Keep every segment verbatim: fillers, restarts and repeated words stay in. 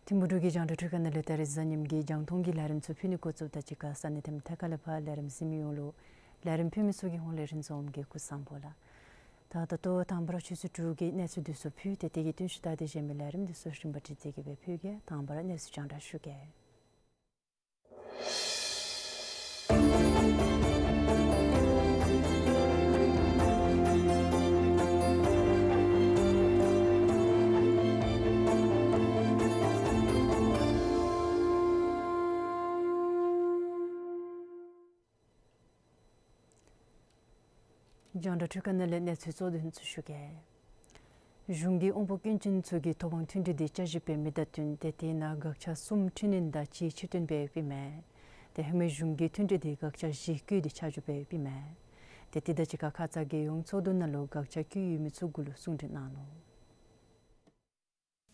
ཐིམ་ཕུག་འབྲུག་གི་རྒྱང་བསྒྲགས་འཕྲུལ་ཁང་ནང་ལས་ད་རིས་གཟའ་ཉིམ་གི་རྒྱང་མཐོང་གི་ལས་རིམ་ཚུ་ཕུལ་ནི་འགོ་བཙུགསཔ་ད་གཅིག་ཁར་ས་གནས་དེ་མིན་ཐད་ཀར་ལས་ཕར་ལས་རིམ་གཟིགས་མི་ཡོངས་ལུ་ལས་རིམ་ཕུལ་མི་ཚུ་གི་ཧོངས་ལས་རིན་འཛོམས་གིས་སྐུ་གཟུགས་བཟང་པོ་ལགས། ད་ད་ལྟོ་དང་པ་ར་ཆུ་ཚོད་དྲུག་གི་གནས་ཚུལ་འདི་ཚུ་ཕུལ་ཏེ་དེ་གི་བསྟུན་ཞུ་ད་དེ་གཞན་མི་ལས་རིམ་འདི་ཚུ་རིམ་པ་བསྒྲིགས་ཏེ་གི་སྦེ་ཕུལ་གེ། དང་པ་ར་གནས་ཚུལ་རྒྱང་བསྒྲགས་ཞུ་གེ། རྒྱང་བསྒྲགས་འཕྲུལ་ཁང་ནང་ལས་གནས་ཚུལ་གཙོ་དོན་ཚུ་ཞུ་གེ། གཞུང་གིས་དབང་པོ་སྐྱོན་ཅན་ཚུ་གི་ཐོབ་དབང་མཐུན་སྒྲིག་འདི་བསྐྱར་ཞིབ་འབད་མི་དང་བསྟུན་ཏེ་དེ་ནང་དགག་ཆ་གསུམ་འཕྲི་སྣོན་དང་གཅིག་ཕྱིར་བཏོན་འབད་ཡོདཔ་ཨིན་མས། ཏེ་ཧེ་མའི་གཞུང་གི་མཐུན་སྒྲིག་འདི་དགག་ཆ་བཞི་བཀོད་དེ་ཆ་འཇོག་འབད་ཡོདཔ་ཨིན་མས། ཏེ་དེ་དང་གཅིག་ཁར་ཁ་ཙ་རྒྱལ་ཡོངས་ཚོགས་འདུ་ནང་ལུ་དགག་ཆ་བཀོད་ཡོད་མི་ཚུ་གུ་ལུ་གསུང་གྲོས་གནང་ནུག།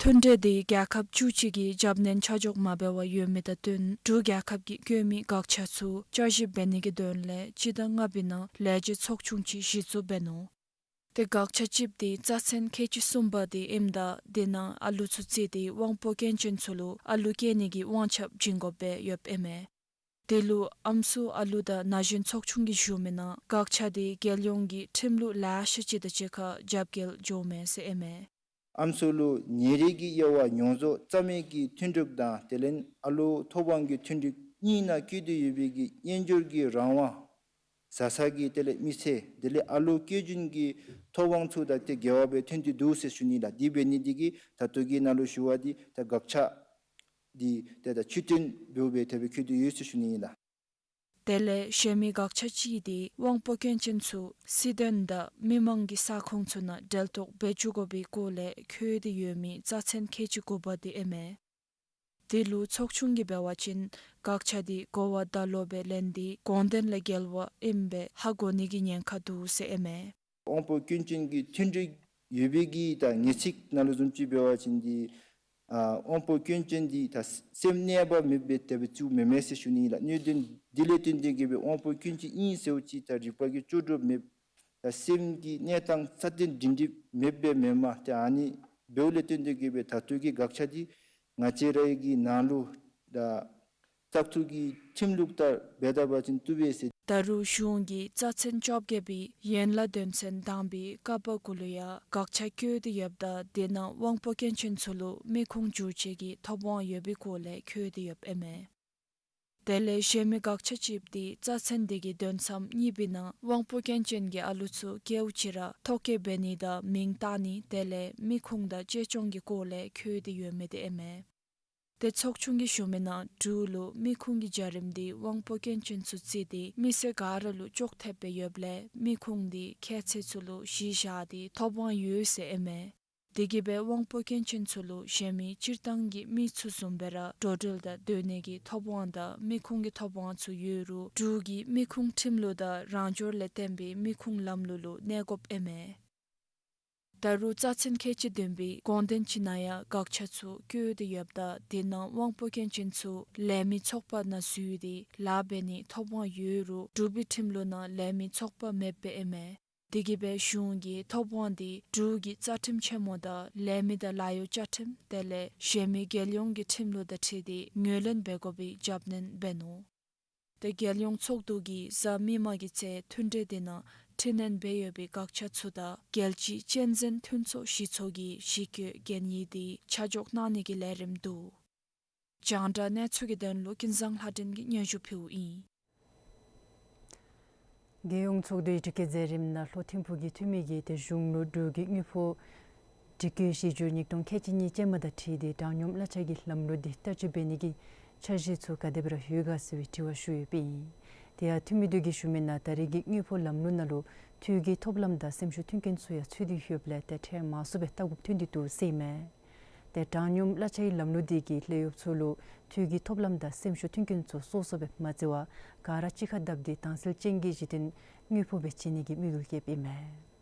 མཐུན་སྒྲིག་འདི་རྒྱལ་ཁབ་བཅུ་གཅིག་གིས་རྒྱབ་སྣོན་ཆ་འཇོག་མ་འབད་བར་ཡོད་མི་དང་བསྟུན་འབྲུག་རྒྱལ་ཁབ་ཀྱིས་བཀོད་མི་དགག་ཆ་ཚུ་བསྐྱར་ཞིབ་འབད་ནི་གི་དོན་ལས་སྤྱི་ཟླ་ལྔ་པའི་ནང་ལས་བྱེད་ཚོགས་ཆུང་ཅིག་གཞི་བཙུགས་འབད་ནུག། ཏེ་དགག་ཆ་གཅིགཔོ་འདི་རྩ་ཚན་ཁལ་གཅིག་གསུམ་པ་འདི་ཨིནམ་ད་དེ་ནང་ཨ་ལུ་ཚུ་བརྩིས་ཏེ་དབང་པོ་སྐྱོན་ཅན་ཚུ་ལུ་ཨ་ལུ་སྐྱེ་ནི་གི་དབང་ཆ་བྱིན་དགོཔ་སྦེ་ཡོདཔ་ཨིན་མས། དེ་ལུ་ཨམ་སྲུ་ཨ་ལུ་དང་ན་གཞོན་ཚོགས་ཆུང་གིས་ཞུ་མི་ནང་དགག་ཆ་འདི་རྒྱལ་ཡོངས་ཀྱི་ཁྲིམས་ལུགས་ལེ་ཤ་ཅིག་དང་གཅིག་ཁར་རྒྱབ་འགལ་འགྱོཝ་མས་ཟེར་ཨིན་མས། ཨམ་སྲུ་ལུ་ཉིན་རེ་གི་དབྱེ་བ་མྱོང་རྫོགས་རྩ་མེད་ཀྱི་མཐུན་གྲོས་དང་དེ་ལས་ཨ་ལུ་ཐོབ་དབང་གི་མཐུན་གྲོས་གཉིས་ནང་བཀོད་དེ་ཡོད་པའི་གི་དབྱེན་སྦྱོར་གྱི་རང་དབང་བཟའ་ཚང་གི་དེ་ལས་མི་ཚེ་དེ་ལས་ཨ་ལུ་སྐྱེ་རྒྱུན་གྱི་ཐོབ་དབང་ཚུ་དང་ཏེ་འགལ་བ་སྦེ་ཐོན་ཏེ་འདུག་ཟེར་ཞུ་ནི་ལགས། དེ་འབད་ནི་འདི་གིས་ད་ལྟོ་གི་ནང་ལུ་ཞུ་བ་འདི་ད་དགག་ཆ་འདི་ཏེ་ད་ཕྱིར་བཏོན་འབདཝ་སྦེ་དེ་སྦེ་བཀོད་དེ་ཡོད་ཟེར་ཞུ་ནི་ཨིན་ལགས། དེ་ལས་གཞན་མི་དགག་ཆ་གཅིག་འདི་དབང་པོ་སྐྱོན་ཅན་ཚུ་སྲིད་དོན་དང་མི་མང་གི་ས་ཁོངས་ཚུ་ནང་འབྲེལ་གཏོགས་འབད་བཅུག་དགོ་པའི་སྐོར་ལས་འཁོད་དེ་ཡོད་མི་རྩ་ཚན་ཁལ་གཅིག་དགུ་པ་འདི་ཨིན་མས། དེ་ལུ་ཚོགས་ཆུང་གིས་འབད་བ་ཅིན་དགག་ཆ་འདི་གོ་བ་ད་ལོག་སྦེ་ལེན་ཏེ་དགོངས་དོན་ལས་འགལ་བ་ཨིནམ་སྦེ་ཧ་གོ་ནི་གི་ཉེན་ཁ་འདུག་ཟེར་ཨིན་མས། དབང་པོ་སྐྱོན་ཅན་གྱི་མཐུན་སྒྲིག་ཡོད་པའི་གི་ད་ངེས་ཚིག་ནང་ལུ་བཟུམ་ཅིག་འབད་བ་ཅིན་འདི་ཨ་དབང་པོ་སྐྱོན་ཅན་འདི་ད་སེམས་གནས་པ་མེདཔ་སྦེ་དེ་སྦེ་བཙུགས་མེན་མས་ཟེར་ཞུ་ནི་ཨིན་ལགས། གནད་དོན་འདི་ལས་བརྟེན་ཏེ་གི་སྦེ་དབང་པོ་སྐྱོན་ཅན་ཨིན་ཟེརཝ་ཅིག་ད་རིག་པ་གིས་ལྕོགས་གྲུབ་མེད། ད་སེམས་ཀྱི་གནས་སྟངས་རྩ་བརྟན་སྒྲིང་སྒྲིང་མེདཔ་སྦེ་མེན་མས། ཏེ་ཨ་ནི་འབདཝ་ལས་བརྟེན་ཏེ་གི་སྦེ་ད་ལྟོ་གི་དགག་ཆ་འདི་ང་བཅས་རའི་གི་ནང་ལུ་ད་བཙག་འཐུ་གི་ཁྲིམས་ལུགས་ལྟར་འབད་ད་པ་ཅིན་བཏུབ་པས་ཟེར། ད་རུང་གཞུང་གིས་རྩ་ཚན་བཅོ་བརྒྱད་པའི་ཡན་ལག་དོན་ཚན་དང་པའི་ཀ་པ་གུ་ལུ་ཡང་དགག་ཆ་བཀོད་དེ་ཡོདཔ་ད་དེ་ནང་དབང་པོ་སྐྱོན་ཅན་ཚུ་ལུ་མི་ཁུངས་བསྒྱུར་བཅོས་ཀྱི་ཐོབ་དབང་ཡོད་པའི་སྐོར་ལས་འཁོད་དེ་ཡོདཔ་ཨིན་མས། དེ་ལས་གཞན་མི་དགག་ཆ་གཅིགཔོ་འདི་རྩ་ཚན་འདི་གི་དོན་ཚན་གཉིས་པའི་ནང་དབང་པོ་སྐྱོན་ཅན་གྱི་ཨ་ལུ་ཚུ་སྐྱེཝ་ཅིག་ར་ཐོ་བཀོད་འབད་ནི་དང་མིང་བཏགས་ནི་དེ་ལས་མི་ཁུངས་དང་གཅེས་སྐྱོང་གི་སྐོར་ལས་འཁོད་དེ་ཡོད་མི་འདི་ཨིན་མས། ཏེ་ཚོགས་ཆུང་གིས་ཞུ་མི་ནང་འབྲུག་ལུ་མི་ཁུངས་ཀྱི་བྱ་རིམ་འདི་དབང་པོ་སྐྱོན་ཅན་ཚུ་བརྩིས་ཏེ་མི་སེར་ག་ར་ལུ་ཅོག་འཐདཔ་སྦེ་ཡོདཔ་ལས་མི་ཁུངས་འདི་ཁྱད་ཚད་ཚུ་ལུ་གཞི་བཞག་སྟེ་ཐོབ་དབང་ཡོད་ཟེར་ཨིན་མས། དེ་གིས་སྦེ་དབང་པོ་སྐྱོན་ཅན་ཚུ་ལུ་གཞན་མི་སྤྱིར་བཏང་གི་མི་ཚུ་བཟུམ་སྦེ་ར་འགྲོ་འགྲུལ་དང་སྡོད་གནས་ཀྱི་ཐོབ་དབང་དང་མི་ཁུངས་ཀྱི་ཐོབ་དབང་ཚུ་ཡོད་རུང་འབྲུག་གི་མི་ཁུངས་ཁྲིམས་ལུགས་དང་རང་འབྱོར་ལས་བརྟེན་པའི་མི་ཁུངས་ལམ་ལུགས་ལུ་གནས་དགོཔ་ཨིན་མས། ད་རུང་རྩ་ཚན་ཁལ་གཅིག་ལྡན་པའི་དགོངས་དོན་ཅིག་ནང་ཡང་དགག་བྱ་ཚུ་བཀོད་དེ་ཡོདཔ་ད་དེ་ནང་དབང་པོ་སྐྱོན་ཅན་ཚུ་ལས་མི་ཚོགས་པ་ནང་འཛུལ་ཏེ་ལཱ་འབད་ནིའི་ཐོབ་དབང་ཡོད་རུང་འབྲུག་པའི་ཁྲིམས་ལུགས་ནང་ལས་མི་ཚོགས་པ་མེདཔ་ཨིན་མས། དེ་གིས་སྦེ་གཞུང་གིས་ཐོབ་དབང་དེ་འབྲུག་གི་རྩ་ཁྲིམས་ཆེན་མོ་དང་ལས་མི་དང་ལཱ་གཡོག་བཅའ་ཁྲིམས་དེ་ལས་གཞན་མི་རྒྱལ་ཡོངས་ཀྱི་ཁྲིམས་ལུགས་དང་འཁྲིལ་ཏེ་ངོས་ལེན་འབད་དགོ་པའི་རྒྱབ་སྣོན་འབད་ནུག། ཏེ་རྒྱལ་ཡོངས་ཚོགས་འདུ་གིས་གཟའ་མིག་དམར་གྱི་ཚེས་མཐུན་འབྲེལ་དེ་ནང་འཕྲི་སྣོན་འབད་ཡོད་པའི་དགག་བྱ་ཚུ་དང་རྒྱལ་སྤྱིའི་གཅན་གཟན་མཐུན་ཚོགས་ཞི་ཚོགས་ཀྱི་ཞི་བཀོད་གན་ཡིག་དེ་ཆ་འཇོག་གནང་ནི་གི་ལས་རིམ་འདུག། རྒྱང་བསྒྲགས་གནས་ཚུལ་གྱི་དོན་ལུ་ཀུན་བཟང་ལྷ་སྒྲོན་གྱིས་སྙན་ཞུ་ཕུལཝ་ཨིན། རྒྱལ་ཡོངས་ཚོགས་འདུའི་དྲི་བཀོད་མཛད་རིམ་ནང་ལྷོ་ཐིམ་ཕུག་གི་འཐུས་མི་གིས་ཏེ་གཞུང་ལུ་འབྲུག་གི་དངུལ་ཕོགས་སྒྲིག་བཀོད་བཞི་བཅུ་ཉིས་སྟོང་ཁལ་གཅིག་གཉིས་ཅན་མ་དང་འཁྲིལ་ཏེ་དྲང་སྙོམས་གླ་ཆ་གི་ལམ་ལུགས་འདི་བསྟར་སྤྱོད་འབད་ནི་གི་འཆར་གཞི་ཚུ་ག་དེ་སྦེ་ར་ཡོད་ག་ཟེར་བའི་དྲི་བ་ཞུ་ཡོདཔ་ཨིན། དེ་ཡང་འཐུས་མི་འདི་གིས་ཞུ་མི་ནང་ད་རེས་ཀྱི་དངུལ་ཕོགས་ལམ་ལུགས་ནང་ལུ་འཐུས་ཀྱི་ཐོབ་ལམ་དང་སེམས་ཤུགས་མཐུན་རྐྱེན་ཚུ་ཡང་ཚུད་དེ་ཡོདཔ་ལས་ཏེ་ཁྲལ་མང་སུ་སྦེ་བཏབ་དགོཔ་ཐོན་ཏེ་འདུག་ཟེར་ཨིན་མས། ཏེ་དྲང་སྙོམས་གླ་ཆའི་ལམ་ལུགས་འདི་གིས་ལས་གཡོགཔ་ཚུ་ལུ་འཐུས་ཀྱི་ཐོབ་ལམ་དང་སེམས་ཤུགས་མཐུན་རྐྱེན་ཚུ་སོ་སོ་སྦེ་མ་བརྩི་བར་ག་ར་གཅིག་ཁར་བརྡབ་སྟེ་དྭངས་གསལ་ཅན་གྱི་གཞི་རྟེན་དངུལ་ཕོགས་སྦེ་བྱིན་ནི་གི་དམིགས་ཡུལ་བསྐྱེདཔ་ཨིན་མས།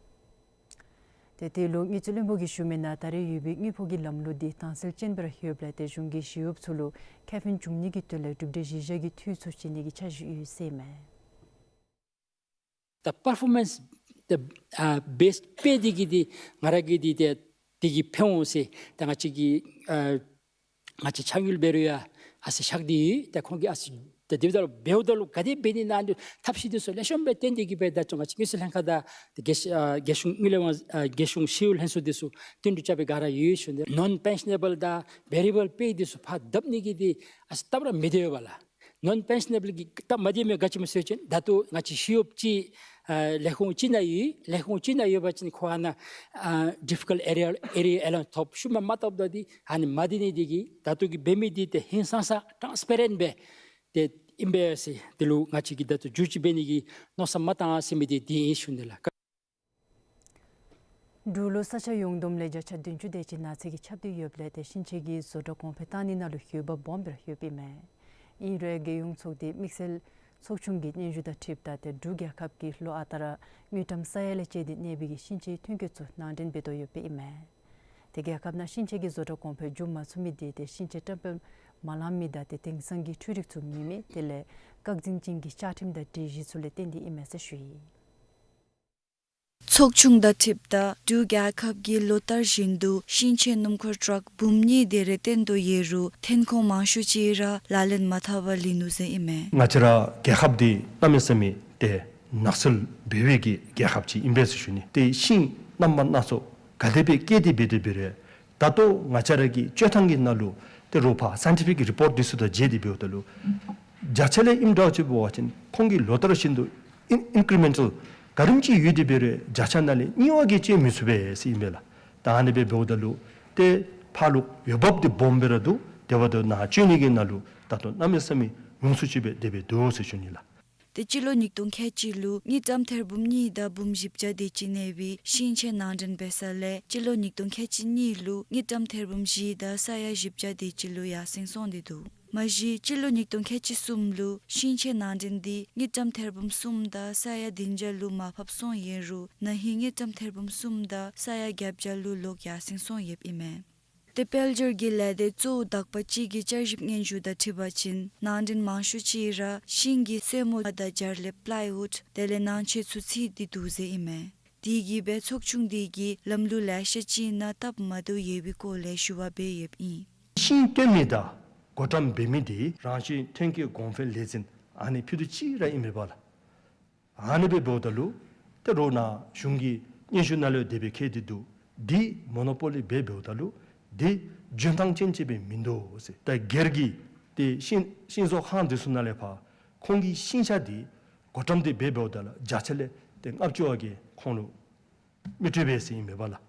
ཏེ་དེ་ལུ་དངུལ་རྩིས་བློན་པོ་གིས་ཞུ་མི་ནང་ད་རེས་ཡོད་པའི་དངུལ་ཕོགས་ཀྱི་ལམ་ལུགས་འདི་དྭངས་གསལ་ཅན་སྦེ་ར་ཡོདཔ་ལས་ཏེ་གཞུང་གིས་ཞི་གཡོགཔ་ཚུ་ལུ་ཁེ་ཕན་འབྱུང་ནི་གི་དོན་ལས་གྲུབ་འབྲས་གཞི་བཞག་གི་འཐུས་ཚུ་བྱིན་ནི་གི་འཆར་གཞི་ཡོད་ཟེར་ཨིན་མས། ད་པར་ཕོར་མེནསི་ད་ཨ་བེསི་པེ་འདི་གིས་འདི་ང་ར་གིས་འདི་ཏེ་འདི་གིས་ཕན་འོང་ཟེར་ད་ང་བཅས་ཀྱིས་ཨ་ང་བཅས་ཕྱག་དངུལ་འབད་རུང་ཡང་ཨ་ཙི་ཤོར་ཏེ་ཡོད། ད་ཁོང་གིས་ཨ་ཙི་ད་འདི་འབདཝ་ད་ལུ་འབདཝ་ད་ལུ་ག་དེ་འབད་ནི་ཨ་ནི་ཐབས་ཤེས་འདི་ཚུ་ལེགས་ཤོམ་སྦེ་བཏོན་ཏེ་གིས་སྦེ་ད་ཅི་ང་བཅས་དངུལ་རྩིས་ལྷན་ཁག་དང་ཏེ་རྒྱལ་ཨ་རྒྱལ་གཞུང་དངུལ་ལས་དབང་ཨ་རྒྱལ་གཞུང་ཞི་གཡོག་ལྷན་ཚོགས་འདི་ཚུ་བསྟུན་གྲོས་རྐྱབ་པའི་སྒང་ར་ཡོད་ཞུ་ནི། ནོན་པེན་ཤ་ནེ་བཱལ་དང་བེ་རི་ཡེ་བཱལ་པེ་འདི་ཚུ་ཕར་བརྡབ་ནི་གི་འདི་ཨ་ཙི་སྟབས་ར་མི་བདེ་བས་ལགས། ནོན་པེན་ཤ་ནེ་བཱལ་གྱི་སྟབས་མ་བདེ་མི་ག་ཅི་སྨོ་ཟེར་བ་ཅིན་ད་ལྟོ་ང་བཅས་ཞི་གཡོགཔ་ཅིག་ཨ་ལས་ཁུངས་ཅིག་ནང་ཡོད། ལས་ཁུངས་ཅིག་ནང་ཡོད་པ་ཅིན་ཁོ་ཨ་ནཱ་ཨ་ཌིཕ་ཀལཊ་ཨེ་རི་ཡ་ཨེ་རི་ཡ་ཨེ་ལོན་ཐོབ། ཤུལ་མ་མ་ཐོབ་ད་འདི་ཨ་ནི་མ་བདེ་ནི་འདི་གིས་ད་ལྟོ་གི་འབད་མི་འདི་ཏེ་ཧིང་སངས་ས་ཊཱནསི་པེ་རེནཊ་སྦེ་ཏེ་ཨིན་པས་ཟེར། དེ་ལུ་ང་བཅས་ཀྱིས་ད་ལྟོ་བསྒྱུར་བཅོས་འབད་ནི་གི་མནོ་བསམ་མ་བཏང་ཟེར་མི་འདི་འདི་ཨིན་ཞུ་ནི་ལགས། འབྲུག་ལུ་ས་ཆ་ཡོངས་བསྡོམས་ལས་བརྒྱ་ཆ་བདུན་ཅུ་དེ་ཅིག་ནགས་ཚལ་གྱིས་ཁྱབ་སྟེ་ཡོདཔ་ལས་ཏེ་ཤིང་ཆས་ཀྱི་བཟོ་གྲྭ་གོང་འཕེལ་བཏང་ནི་ནང་ལུ་ཧེ་བག་སྦོམ་སྦེ་ར་ཡོདཔ་ཨིན་མས། ཨིན་རུང་རྒྱལ་ཡོངས་ཚོགས་སྡེ་དམིགས་བསལ་ཚོགས་ཆུང་གི་སྙན་ཞུ་དང་འཁྲིལཝ་ད་ཏེ་འབྲུག་རྒྱལ་ཁབ་ཀྱིས་ལོ་ཨ་རྟག་ར་དངུལ་ཀྲམ་ས་ཡ་ལས་བཅད་དེ་གནས་པའི་གི་ཤིང་ཆས་ཐོན་སྐྱེད་ཚུ་ནང་འདྲེན་འབད་དོ་ཡོདཔ་ཨིན་མས། ཏེ་རྒྱལ་ཁབ་ནང་ཤིང་ཆས་ཀྱི་བཟོ་གྲྭ་གོང་འཕེལ་འགྱོ་མ་ཚུགས་མི་འདི་ཏེ་ཤིང་ཆས་བཀྲམ་སྤེལ་མ་ལང་མི་དང་ཏེ་དེང་སང་གི་འཕྲུལ་རིག་ཚུ་མེད་མི་དེ་ལས་བཀག་འཛིན་ཅན་གྱི་བཅའ་ཁྲིམས་དང་སྒྲིག་གཞི་ཚུ་ལས་བརྟེན་ཏེ་ཨིན་མས་ཟེར་ཞུ་ཡི། ཚོགས་ཆུང་དང་འཁྲིལཝ་ད་འབྲུག་རྒྱལ་ཁབ་ཀྱིས་ལོ་ལྟར་བཞིན་དུ་ཤིང་ཆས་སྣུམ་འཁོར་ཊཱག་འབུམ་གཉིས་དེ་རེ་བཏོན་དོ་ཡོད་རུང་ཐོན་ཁུངས་མང་ཤོས་ཅིག་ར་ལག་ལེན་མ་འཐབ་པར་ལུས་ནུག་ཟེར་ཨིན་མས། ང་བཅས་ར་རྒྱལ་ཁབ་འདི་གནམ་མེད་ས་མེད་ཏེ་ནགས་ཚལ་འབད་བའི་གི་རྒྱལ་ཁབ་ཅིག་ཨིན་པས་ཟེར་ཞུ་ནི། ཏེ་ཤིང་རྣམ་པ་སྣ་ཚོགས་ག་དེ་སྦེ་སྐྱེས་ཏེ་འབད་དེ་འབད་རུང་ད་ལྟོ་ང་བཅས་ར་གི་སྤྱོད་ཐངས་ཀྱི་ནང་ལུ་ཏེ་རོགས་ཕར་སའིན་ཊི་ཕིག་རི་པོརཊ་འདི་ཚུ་དང་མཇལ་ཏེ་འབདཝ་ད་ལུ་བརྒྱ་ཆ་ལས་ཨིནམ་འདྲཝ་ཅིག་འབད་བ་ཅིན་ཁོང་གིས་ལོ་ལྟར་བཞིན་དུ་ཨིན་ཨིན་ཀི་རི་མེན་ཊལ་ག་དེམ་ཅིག་ཡོད་དེ་འབད་རུང་བརྒྱ་ཆ་ནང་ལས་གཉིས་པ་གིས་ཅིག་མི་ཚུགས་པས་ཟེར་ཨིན་པས་ལགས། ད་ཨ་ནི་སྦེ་འབདཝ་ད་ལུ་ཏེ་ཕར་ལུ་འོས་འབབ་འདི་སྦོམ་སྦེ་ར་འདུག། དེ་འབདཝ་ད་ནང་སྤྱོད་ནི་གི་ནང་ལུ་ད་ལྟོ་གནམ་མེད་ས་མེད་ཉུང་སུ་ཅིག་སྦེ་དེ་སྦེ་འདུག་ཟེར་ཞུ་ནི་ལགས། ཏེ་སྤྱི་ལོ་ཉིས་སྟོང་ཁལ་གཅིག་ལུ་དངུལ་ཀྲམ་ཐེར་འབུམ་གཉིས་དང་འབུམ་བཞི་བརྒྱ་དེ་ཅིག་གནས་པའི་ཤིང་ཆས་ནང་འདྲེན་འབད་ས་ལས་སྤྱི་ལོ་ཉིས་སྟོང་ཁལ་གཅིག་གཉིས་ལུ་དངུལ་ཀྲམ་ཐེར་འབུམ་བཞི་དང་ས་ཡ་བཞི་བརྒྱ་དེ་ཅིག་ལུ་ཡར་སེང་སོང་སྟེ་འདུག། མ་གཞི་སྤྱི་ལོ་ཉིས་སྟོང་ཁལ་གཅིག་གསུམ་ལུ་ཤིང་ཆས་ནང་འདྲེན་འདི་དངུལ་ཀྲམ་ཐེར་འབུམ་གསུམ་དང་ས་ཡ་བདུན་བརྒྱ་ལུ་མར་ཕབ་སོང་ཡོད་རུང་ན་ཧིང་དངུལ་ཀྲམ་ཐེར་འབུམ་གསུམ་དང་ས་ཡ་བརྒྱད་བརྒྱ་ལུ་ལོག་ཡར་སེང་སོང་ཡོདཔ་ཨིན་མས། ཏེ་དཔལ་འབྱོར་གྱི་ལས་སྡེ་གཙོ་བོ་དག་པ་ཅིག་གིས་བསྐྱར་ཞིབ་སྙན་ཞུ་དང་འཁྲིལ་བ་ཅིན་ནང་འདྲེན་མང་ཤོས་ཅིག་ར་ཤིང་གི་སོལ་མོ་དང་སྦྱར་ལེབ་པི་ལའི་ཝུཌ་དེ་ལས་ནང་ཆས་ཚུ་ཚུད་དེ་འདུག་ཟེར་ཨིན་མས། དེ་གིས་སྦེ་ཚོགས་ཆུང་འདི་གིས་ལམ་ལུགས་ལེ་ཤ་ཅིག་ནང་སྟབས་མ་བདེཝ་ཡོད་པའི་སྐོར་ལས་ཞུ་བ་འབད་ཡོདཔ་ཨིན། ཤིང་བཏོན་མི་དང་བགོ་བཀྲམ་འབད་མི་འདི་རང་བཞིན་ཐོན་སྐྱེད་གོང་འཕེལ་ལས་འཛིན་ཨ་ནི་ཕུད་རྡོག་གཅིག་ར་ཨིན་མས་པ་ལགས། ཨ་ནི་སྦེ་འབདཝ་ད་ལུ་ཏེ་རོགས་ནཱ་གཞུང་གི་སྙན་ཞུ་ནང་ལུ་དེ་སྦེ་བཀོད་དེ་འདུག། འདི་མོ་ནོ་པོ་ལི་སྦེ་འབདཝ་ད་ལུ་འདི་འཇོན་ཐང་ཅན་ཅིག་སྦེ་མིན་འདུག་ཟེར། ད་སྒེར་གྱི་ཏེ་ཤིང་ཤིང་བཟོ་ཁང་འདི་ཚུ་ནང་ལས་ཕར་ཁོང་གི་ཤིང་ཆས་འདི་བགོ་བཀྲམ་འདི་སྦེ་འབདཝ་ད་ལུ་བརྒྱ་ཆ་ལས་ཏེ་ལྔ་བཅུ་བ་གིས་ཁོང་ལུ་མི་སྤྲོད་པས་ཟེར་ཨིན་མས་པ་ལགས།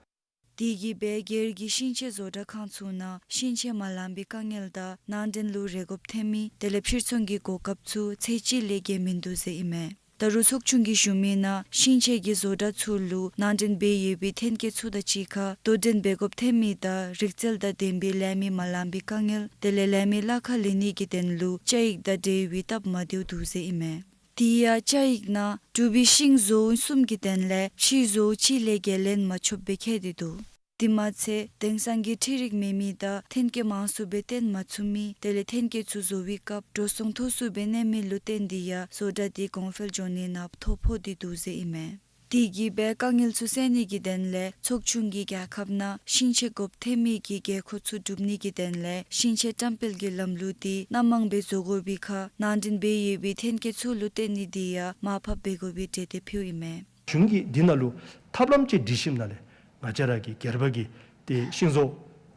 དེ་གིས་སྦེ་སྒེར་གྱི་ཤིང་ཆས་བཟོ་གྲྭ་ཁང་ཚུ་ནང་ཤིང་ཆས་མ་ལང་པའི་དཀའ་ངལ་དང་ནང་འདྲེན་ལུ་རེ་དགོཔ་ཐོན་མི་དེ་ལས་ཕྱིར་ཚོང་གི་གོ་སྐབས་ཚུ་ཚད་གཅིག་ལས་བརྒལ་མིན་འདུག་ཟེར་ཨིན་མས། ད་རུང་ཚོགས་ཆུང་གིས་ཞུ་མི་ནང་ཤིང་ཆས་ཀྱི་བཟོ་གྲྭ་ཚུ་ལུ་ནང་འདྲེན་འབད་ཡོད་པའི་ཐོན་སྐྱེད་ཚུ་དང་གཅིག་ཁར་དོ་འགྲན་འབད་དགོཔ་ཐོན་མི་དང་རིག་རྩལ་དང་ལྡན་པའི་ལས་མི་མ་ལང་པའི་དཀའ་ངལ་དེ་ལས་ལས་མི་གླ་ཁར་ལེན་ནི་གི་དོན་ལུ་བཅའ་ཡིག་དང་འབྲེལ་བའི་སྟབས་མ་བདེཝ་འདུག་ཟེར་ཨིན་མས། དེ་ཡང་བཅའ་ཡིག་ནང་འབྲུག་པའི་ཤིང་བཟོ་བོ་གསུམ་གྱི་དོན་ལས་ཕྱེ་བཟོ་བོ་གཅིག་ལས་བརྒལ་ལེན་མ་ཆོགཔ་སྦེ་བཀོད་དེ་འདུག། དེ་མ་ཚད་དེང་སང་གི་འཕྲུལ་རིག་མེད་མི་དང་ཐོན་སྐྱེད་མང་སུ་སྦེ་བཏོན་མ་ཚུགས་མི་དེ་ལས་ཐོན་སྐྱེད་ཚུ་བཟོ་བའི་སྐབས་འགྲོ་སོང་མཐོ་སུ་སྦེ་གནས་མི་ལུ་བརྟེན་ཏེ་ཡང་བཟོ་གྲྭ་དེ་གོང་འཕེལ་འགྱོ་ནི་ནང་ཐོ་ཕོག་སྟེ་འདུག་ཟེར་ཨིན་མས། དེ་གིས་འབད་དཀའ་ངལ་ཚུ་སེལ་ནི་གི་དོན་ལས་ཚོགས་ཆུང་གིས་རྒྱལ་ཁབ་ནང་ཤིང་ཆས་དགོཔ་ཐོན་མི་གི་དགོས་མཁོ་ཚུ་སྒྲུབ་ནི་གི་དོན་ལས་ཤིང་ཆས་བཀྲམ་སྤེལ་གྱི་ལམ་ལུགས་དེ་སྣ་མང་སྦེ་བཟོ་དགོ་པའི་ཁར་ནང་འདྲེན་འབད་ཡོད་པའི་ཐོན་སྐྱེད་ཚུ་ལུ་བརྟེན་ནི་དེ་ཡང་མར་ཕབ་འབད་དགོ་པའི་གྲོས་འདེབས་ཕུལཝ་ཨིན་མས། གཞུང་གིས་འདི་ནང་ལུ་ཐབས་ལམ་ཅིག་སྒྲིག་ཞིནམ་ལས་ང་བཅས་ར་གི་སྒེར་པ་གི་ཏེ་ཤིང་བཟོ་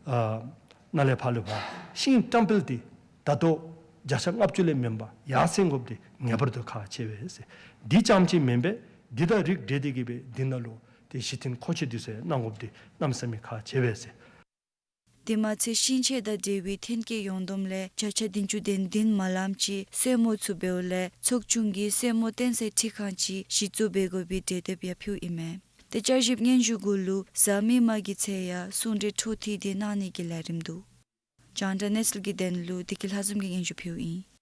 ཨ་ནང་ལས་ཕར་ལུ་ཕར་ཤིང་བཀྲམ་སྤེལ་དེ་ད་ལྟོ་བརྒྱ་ཆ་ལྔ་བཅུ་ལས་མེན་པར་ཡར་སེང་དགོཔ་དེ་ངེས་པར་དུ་ཁག་ཆེ་བས་ཟེར། འདི་རྐྱངམ་ཅིག་མེན་པར་འདི་དང་རིགས་འདྲེས་ཏེ་གི་སྦེ་འདི་ནང་ལུ་ཏེ་གཞི་རྟེན་མཁོ་ཆས་འདི་ཚུ་གནང་དགོཔ་དེ་གནམ་མེད་ས་མེད་ཁག་ཆེ་བས་ཟེར། དེ་མ་ཚད་ཤིང་ཆས་དང་འབྲེལ་བའི་ཐོན་སྐྱེད་ཡོངས་བསྡོམས་ལས་བརྒྱ་ཆ་བདུན་ཅུ་དོན་བདུན་མ་ལངམ་ཅིག་སོར་མོ་ཚུ་འབདཝ་ལས་ཚོགས་ཆུང་གིས་སོར་མོ་བཏོན་སའི་ཁྲི་ཁང་ཅིག་གཞི་བཙུགས་འབད་དགོ་པའི་གྲོས་འདེབས་ཡང་ཕུལཝ་ཨིན་མས། ཏེ་བསྐྱར་ཞིབ་སྙན་ཞུ་གུ་ལུ་གཟའ་མིག་དམར་གྱི་ཚེས་ཡང་གསུང་གྲོས་འཕྲོ་མཐུད་དེ་གནང་ནི་གི་ལས་རིམ་འདུག། རྒྱང་བསྒྲགས་གནས་ཚུལ་གྱི་དོན་ལུ་བདེ་སྐྱིད་ལྷ་འཛོམས་ཀྱིས་སྙན་ཞུ་ཕུལཝ་ཨིན།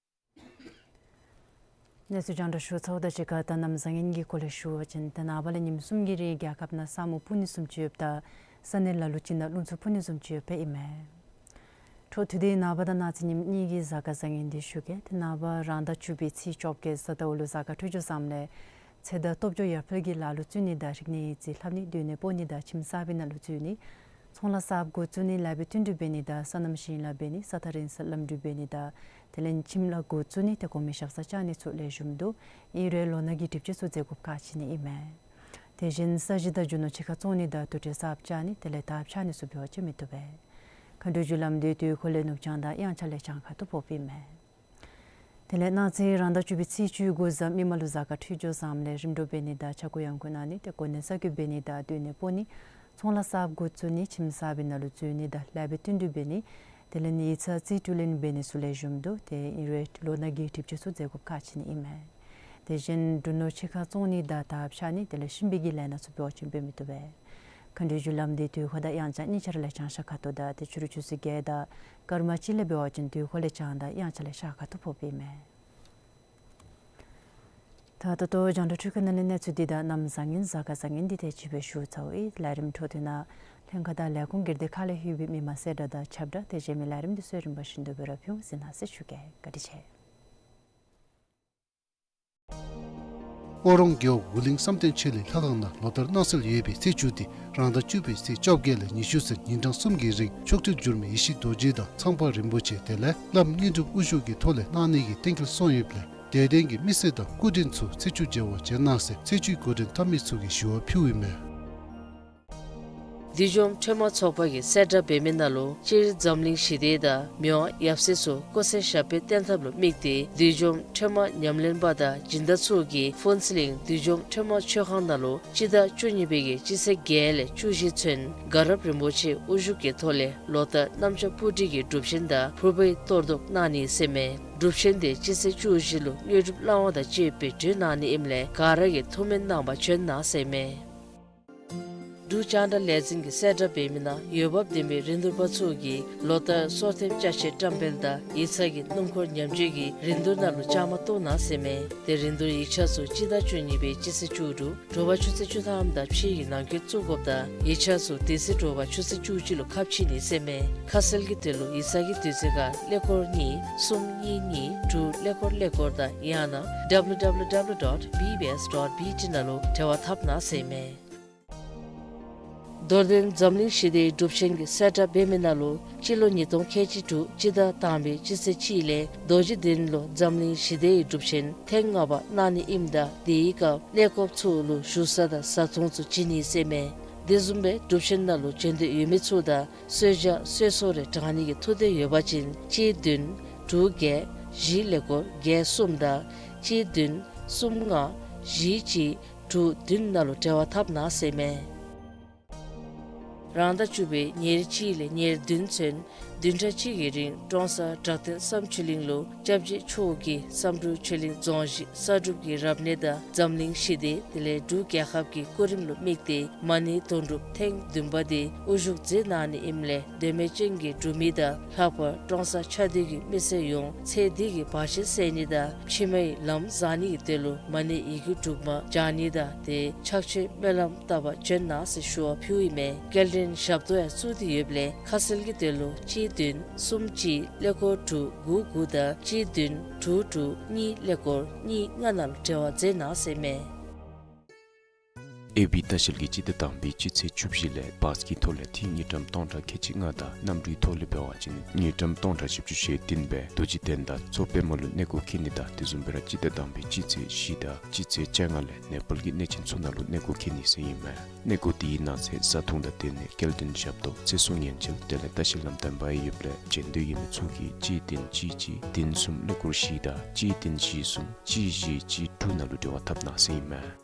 གནས་ཚུལ་རྒྱང་བསྒྲགས་ཞུ་ཚརཝ་དང་གཅིག་ཁར་ད་གནམ་བཟང་ངན་གྱི་སྐོར་ལས་ཞུ་བ་ཅིན་ཏེ་ནངས་པ་ལས་ཉིནམ་གསུམ་གྱི་རིང་རྒྱལ་ཁབ་ནང་ས་སྨུག་སྤུབ་ནི་བཟུམ་ཅིག་ཡོདཔ་ད་ས་གནས་ལ་ལུ་ཅིག་ནང་རླུང་འཚུབ་འཕུ་ནི་བཟུམ་ཅིག་ཡོདཔ་ཨིན་མས། འཕྲོ་མཐུད་དེ་ནངས་པ་དང་གནངས་ཚེ་ཉིནམ་གཉིས་ཀྱི་གཟའ་སྐར་བཟང་ངན་འདི་ཞུ་གེ། ཏེ་ནངས་པ་རང་ཟླ་བཅུ་པའི་ཚེས་བཅོ་བརྒྱད་གཟའ་ཟླཝ་ལུ་གཟའ་སྐར་འཕྲོད་སྦྱོར་བཟངམ་ལས་ཚེ་མདའ་སྟོབས་འབྱོར་ཡར་འཕེལ་གྱི་ལ་ལུ་བཙུགས་ནི་དང་རིག་གནས་ཡིག་རྩིས་ལྷབ་ནི་སྡོད་གནས་སྤོ་ནི་དང་ཁྱིམ་གསར་པའི་ནང་ལུ་འཛུལ་ནི་ཚོང་ལཱ་གསརཔ་འགོ་བཙུགས་ནི་ལཱ་འབད་བསྟུན་གྲོས་འབད་ནི་དང་སོ་ནམ་ཞིང་ལཱ་འབད་ནི་ས་ཐག་རིང་སར་ལམ་འགྲུལ་འབད་ནི་དང་དེ་ལས་ཁྱིམ་ལཱ་འགོ་བཙུགས་ནི་ཏེ་གོང་མའི་ཞབས་སར་བཅར་ནི་ཚུ་ལེགས་ཤོམ་འདུག། ཨིན་རུང་ལོ་ན་གི་སྒྲིབ་བཅོས་ཚུ་མཛད་དགོཔ་ཁག་ཆེ་ནི་ཨིན་མས། དེ་བཞིན་ས་གཞི་དང་རྒྱུ་ནོར་ཕྱི་ཁར་བཙོང་ནི་དང་དུར་ཁྲོད་གསརཔ་རྐྱབ་ནི་དེ་ལས་དར་འཕྱར་ནི་ཚུ་འབད་བ་ཅིན་མི་བཏུབ་པས། མཁའ་འགྲོའི་རྒྱུ་ལམ་འདི་དུས་འཁོར་ལས་ནུབ་བྱང་དང་དབྱངས་འཆར་ལས་བྱང་ཁ་ཐུག་ཕོགཔ་ཨིན་མས། དེ་ལས་གནངས་ཚེ་རང་ཟླ་བཅུ་པའི་ཚེས་བཅུ་དགུ་གཟའ་མིག་དམར་ལུ་གཟའ་སྐར་འཕྲོད་སྦྱོར་བཟངམ་ལས་རིམ་གྲོ་འབད་ནི་དང་ཕྱྭ་འགུགས་གཡང་འགུགས་གནང་ནི་ཏེ་གོ་གནས་གསར་བསྐོ་འབད་ནི་དང་སྡོད་གནས་སྤོ་ནི་ཚོང་ལཱ་གསརཔ་འགོ་བཙུགས་ནི་ཁྱིམ་གསར་པའི་ནང་ལུ་འཛུལ་ནི་དང་ལཱ་འབད་བསྟུན་གྲོས་འབད་ནི་དེ་ལས་ནི་ཡིག་ཚང་རྩིས་སྤྲོད་ལེན་འབད་ནི་ཚུ་ལེགས་ཤོམ་འདུག། ཏེ་ཨིན་རུང་ལོ་ན་གི་སྒྲིབ་བཅོས་ཚུ་མཛད་དགོཔ་ཁག་ཆེ་ནི་ཨིན་མས། དེ་བཞིན་འབྲུ་ནོར་ཕྱི་ཁར་བཙོང་ནི་དང་དར་འཕྱར་ནི་དེ་ལས་གཤིན་པོའི་གི་ལས་སྣ་ཚུ་འབད་བ་ཅིན་འབད་མི་བཏུབ་པས། མཁའ་འགྲོའི་རྒྱུ་ལམ་འདི་དུས་འཁོར་དང་དབྱངས་འཆར་གཉིས་ཆ་ར་ལས་བྱང་ཤར་ཁ་ཐུག་དང་ཏེ་ཕྱི་རུ་ཆུ་ཚོད་བརྒྱད་དང་སྐར་མ་གཅིག་ལས་འབད་བ་ཅིན་དུས་འཁོར་ལས་བྱང་དང་དབྱངས་འཆར་ལས་ཤར་ཁ་ཐུག་ཕོགཔ་ཨིན་མས། ད་ད་ལྟོ་རྒྱང་བསྒྲགས་འཕྲུལ་ཁང་ནང་ལས་གནས་ཚུལ་འདི་དང་གནམ་བཟང་ངན་གཟའ་སྐར་བཟང་ངན་འདི་དེ་ཅིག་སྦེ་ཞུ་ཚརཝ་ཨིན། ལས་རིམ་འཕྲོ་མཐུད་ནང་ལྷན་ཁག་དང་ལས་ཁུངས་སྒེར་སྡེ་ཁག་ལས་ལྷོད་པའི་མི་མང་གསལ་བསྒྲགས་དང་ཁྱབ་བསྒྲགས་དེ་བཞིན་མི་ལས་རིམ་འདི་ཚུ་རིམ་པ་བཞིན་དུ་སྦེ་ར་ཕུལ་གཟིགས་གནང་ཟེར་ཞུ་གེ། བཀའ་དྲིན་ཆེ། ཨོ་རོང་རྒེད་འོག་འུ་གླིང་བསམ་གཏན་ཆོས་གླིང་ལྷ་ཁང་ནང་ལོ་ལྟར་གནངས་ཚེ་ཡོད་པའི་ཚེས་བཅུ་སྟེ་རང་ཟླ་བཅུ་པའི་ཚེས་བཅོ་བརྒྱད་ལས་ཉི་ཤུ་ཚུན་ཉིན་གྲངས་གསུམ་གྱི་རིང་མཆོག་སྤྲུལ་འགྱུར་མེད་ཡེ་ཤེས་རྡོ་རྗེ་དང་ཚངས་པ་རིན་པོ་ཆེ་དེ་ལས་བླམ་དངོས་གྲུབ་དབུ་བཞུགས་ཀྱི་ཐོག་ལས་གནང་ནི་གི་གཏན་འཁེལ་སོང་ཡོདཔ་ལས་དད་ལྡན་གྱི་མི་སེར་དང་སྐུ་མགྲོན་ཚུ་ཚེས་བཅུ་མཇལ་བར་བྱོན་གནང་ཟེར་ཚེས་བཅུའི་འགོ་འདྲེན་འཐབ་མི་ཚུ་གིས་ཞུ་བ་ཕུལཝ་ཨིན་མས། བདུད་འཇོམས་ཁྲོས་མ་ཚོགས་པ་གིས་གསལ་བསྒྲགས་འབད་མི་ནང་ལུ་སྤྱིར་འཛམ་གླིང་ཞི་བདེ་དང་མི་དབང་ཡབ་སྲས་ཚུ་སྐུ་ཚེ་ཞབས་པད་བརྟན་ཐབས་ལུ་དམིགས་ཏེ་བདུད་འཇོམས་ཁྲོས་མ་ཉམས་ལེན་པ་དང་སྦྱིན་བདག་ཚུ་གིས་ཕུན་ཚོགས་གླིང་བདུད་འཇོམས་ཁྲོས་མ་མཆོད་ཁང་ནང་ལུ་སྤྱི་ཟླ་བཅུ་གཉིས་པའི་གི་སྤྱི་ཚེས་བརྒྱད་ལས་བཅུ་བཞི་ཚུན་དགའ་རབ་རིན་པོ་ཆེ་དབུ་བཞུགས་ཀྱི་ཐོག་ལས་ལོ་ལྟར་གནམ་ལྕགས་སྤུ་གྲི་གི་སྒྲུབ་ཆེན་དང་ཕུར་པའི་གཏོར་བཟློག་གནང་ནི་ཟེར་མས། སྒྲུབ་ཆེན་དེ་སྤྱི་ཚེས་བཅུ་བཞི་ལུ་དངོས་གྲུབ་བླང་བ་དང་བཅས་པའི་གྲོས་གནང་ནི་ཨིནམ་ལས་ག་ར་གིས་ཐུགས་སྨོན་གནང་བར་བྱོན་གནང་ཟེར་མས། འབྲུག་རྒྱང་བསྒྲགས་ལས་འཛིན་གྱིས་གསལ་བསྒྲགས་འབད་མི་ནང་འོས་འབབ་ལྡན་པའི་རིན་བསྡུར་པ་ཚུ་གིས་ལོ་ལྟར་སོར་ཐེབས་ཅ་ཆས་བཀྲམ་སྤེལ་དང་ཡིག་ཚང་གི་སྣུམ་འཁོར་ཉམས་བཅོས་ཀྱི་རིན་བསྡུར་ནང་ལུ་བཅའ་མར་གཏོགས་གནང་ཟེར་མས། དེ་རིན་བསྡུར་ཡིག་ཆ་ཚུ་སྤྱི་ཟླ་བཅུ་གཉིས་པའི་སྤྱི་ཚེས་བཅུ་དྲུག་དྲོ་པ་ཆུ་ཚོད་བཅུ་ཐམ་དང་ཕྱེད་ཀྱི་ནང་འཁོད་བཙུགས་དགོཔ་དང་ཡིག་ཆ་ཚུ་དེ་ཚེ་དྲོ་པ་ཆུ་ཚོད་བཅུ་གཅིག་ལུ་ཁ་ཕྱེ་ནི་ཟེར་མས། ཁ་གསལ་གྱི་དོན་ལུ་ཡིག་ཚང་གི་དུས་ཚོད་ཁར་ཀླད་ཀོར་གཉིས་གསུམ་གཉིས་གཉིས་དྲུག་ཀླད་ཀོར་ཀླད་ཀོར་དང་ཡང་ན་W W W dot B B S dot B T ནང་ལུ་འབྲེལ་བ་འཐབ་གནང་ཟེར་མས། རྡོར་གདན་འཛམ་གླིང་ཞི་བདེའི་སྒྲུབ་ཆེན་གྱིས་གསལ་བསྒྲགས་འབད་མི་ནང་ལུ་སྤྱི་ལོ་ཉིས་སྟོང་ཁལ་གཅིག་དྲུག་སྤྱི་ཟླ་དང་པའི་སྤྱི་ཚེས་གཅིག་ལས་རྡོ་རྗེ་གདན་ལུ་འཛམ་གླིང་ཞི་བདེའི་སྒྲུབ་ཆེན་ཐེངས་ལྔ་པ་གནང་ནི་ཨིནམ་ད་དེའི་སྐབས་གནས་སྐོརཔ་ཚུ་ལུ་བཞུགས་ས་དང་བཟའ་འཐུང་ཚུ་བྱིན་ནི་ཟེར་མས། དེ་བཟུམ་སྦེ་སྒྲུབ་ཆེན་ནང་ལུ་བྱོན་འདོད་ཡོད་མི་ཚུ་དང་གསོལ་ཇ་གསོལ་ཚོགས་རེ་དྲང་ནི་གི་ཐུགས་འདོད་ཡོད་པ་ཅིན་གཅིག་བདུན་དྲུག་བརྒྱད་བཞི་ཀླད་ཀོར་བརྒྱད་གསུམ་དང་གཅིག་བདུན་གསུམ་ལྔ་བཞི་གཅིག་དྲུག་བདུན་ནང་ལུ་འབྲེལ་བ་འཐབ་གནང་ཟེར་མས། རང་ཟླ་བཅུ་པའི་ཉེར་གཅིག་ལས་ཉེར་བདུན་ཚུན་ བདུན་ཕྲག་གཅིག་གི་རིང་ཀྲོང་གསར་བྲག་སྟེང་བསམ་ཆོས་གླིང་ལུ་སྐྱབས་རྗེ་མཆོག་གིས་བསམ་གྲུབ་ཆོས་གླིང་རྫོང་གཞི་གསར་སྒྲུབ་ཀྱི་རབ་གནས་དང་འཛམ་གླིང་ཞི་བདེ་དེ་ལས་འབྲུག་རྒྱལ་ཁབ་ཀྱི་སྐུ་རིམ་ལུ་དམིགས་ཏེ་མ་ཎི་དོན་གྲུབ་ཐེངས་བདུན་པ་དེ་དབུ་བཞུགས་མཛད་གནང་ནི་ཨིནམ་ལས་འདོད་མོས་ཅན་གྱི་འབྲུག་མི་དང་ལྷག་པར་ཀྲོང་གསར་ཆགས་སྡོད་ཀྱི་མི་སེར་ཡོངས་ཚེ་འདི་གི་བར་ཆད་སེལ་ནི་དང་ཕྱི་མའི་ལམ་བཟང་ནི་གི་དོན་ལུ་མ་ཎི་ཡི་གུ་དྲུག་མ་བགྱང་ནི་དང་དེ་ཕྱག་མཆོད་སྨོན་ལམ་བཏབ་པར་བྱོན་གནང་ཟེར་ཞུ་བ་ཕུལཝ་ཨིན་མས། སྐྱེལ་འདྲེན་ཞབས་ཏོག་ཡང་བཙུགས་ཏེ་ཡོདཔ་ལས་ཁ་གསལ་གྱི་དོན་ལུ་གཅིག་བདུན་གསུམ་གཅིག་ཀླད་ཀོར་དྲུག་དགུ་དགུ་དང་གཅིག་བདུན་དྲུག་དྲུག་གཉིས་ཀླད་ཀོར་གཉིས་ལྔ་ནང་ལུ་འབྲེལ་བ་མཛད་གནང་ཟེར་ཨིན་མས། ཨེ་བི་ལྟ་བཤལ་གྱིས་སྤྱི་ཟླ་དང་པའི་སྤྱི་ཚེས་བཅུ་བཞི་ལས་བཱས་ཀྱི་ཐོག་ལས་ཏི་རུ་དངུལ་ཀྲམ་སྟོང་ཕྲག་ཁལ་གཅིག་ལྔ་དང་གནམ་གྲུའི་ཐོག་ལས་འབད་བ་ཅིན་དངུལ་ཀྲམ་སྟོང་ཕྲག་བཞི་བཅུ་ཞེ་བདུན་སྦེ་རྡོ་རྗེ་གདན་དང་མཚོ་པདྨ་ལུ་གནས་སྐོར་འཁྱིད་ནི་དང་དེ་བཟུམ་སྦེ་ར་སྤྱི་ཟླ་དང་པའི་སྤྱི་ཚེས་བཞི་དང་སྤྱི་ཚེས་བཅོ་ལྔ་ལས་ནེ་པཱལ་གྱི་གནས་ཆེན་ཚུ་ནང་ལུ་གནས་སྐོར་འཁྱིད་ནི་ཟེར་ཨིན་མས། གནས་སྐོར་དེའི་ནང་གསེས་བཟའ་འཐུང་དང་དེ་ལས་སྐྱེལ་འདྲེན་ཞབས་ཏོག་ཚེ་སྲོག་ཉེན་བཅོལ་དེ་ལས་ལྟ་བཤལ་ལམ་སྟོན་པ་ཡོདཔ་ལས་བྱོན་འདོད་ཡོད་མི་ཚུ་གིས་གཅིག་བདུན་གཅིག་གཅིག་བདུན་གསུམ་ཀླད་ཀོར་བཞི་དང་གཅིག་བདུན་བཞི་གསུམ་གཅིག་བཞི་གཅིག་དྲུག་ནང་ལུ་འབྲེལ་བ་འཐབ་གནང་ཟེར་ཨིན་མས།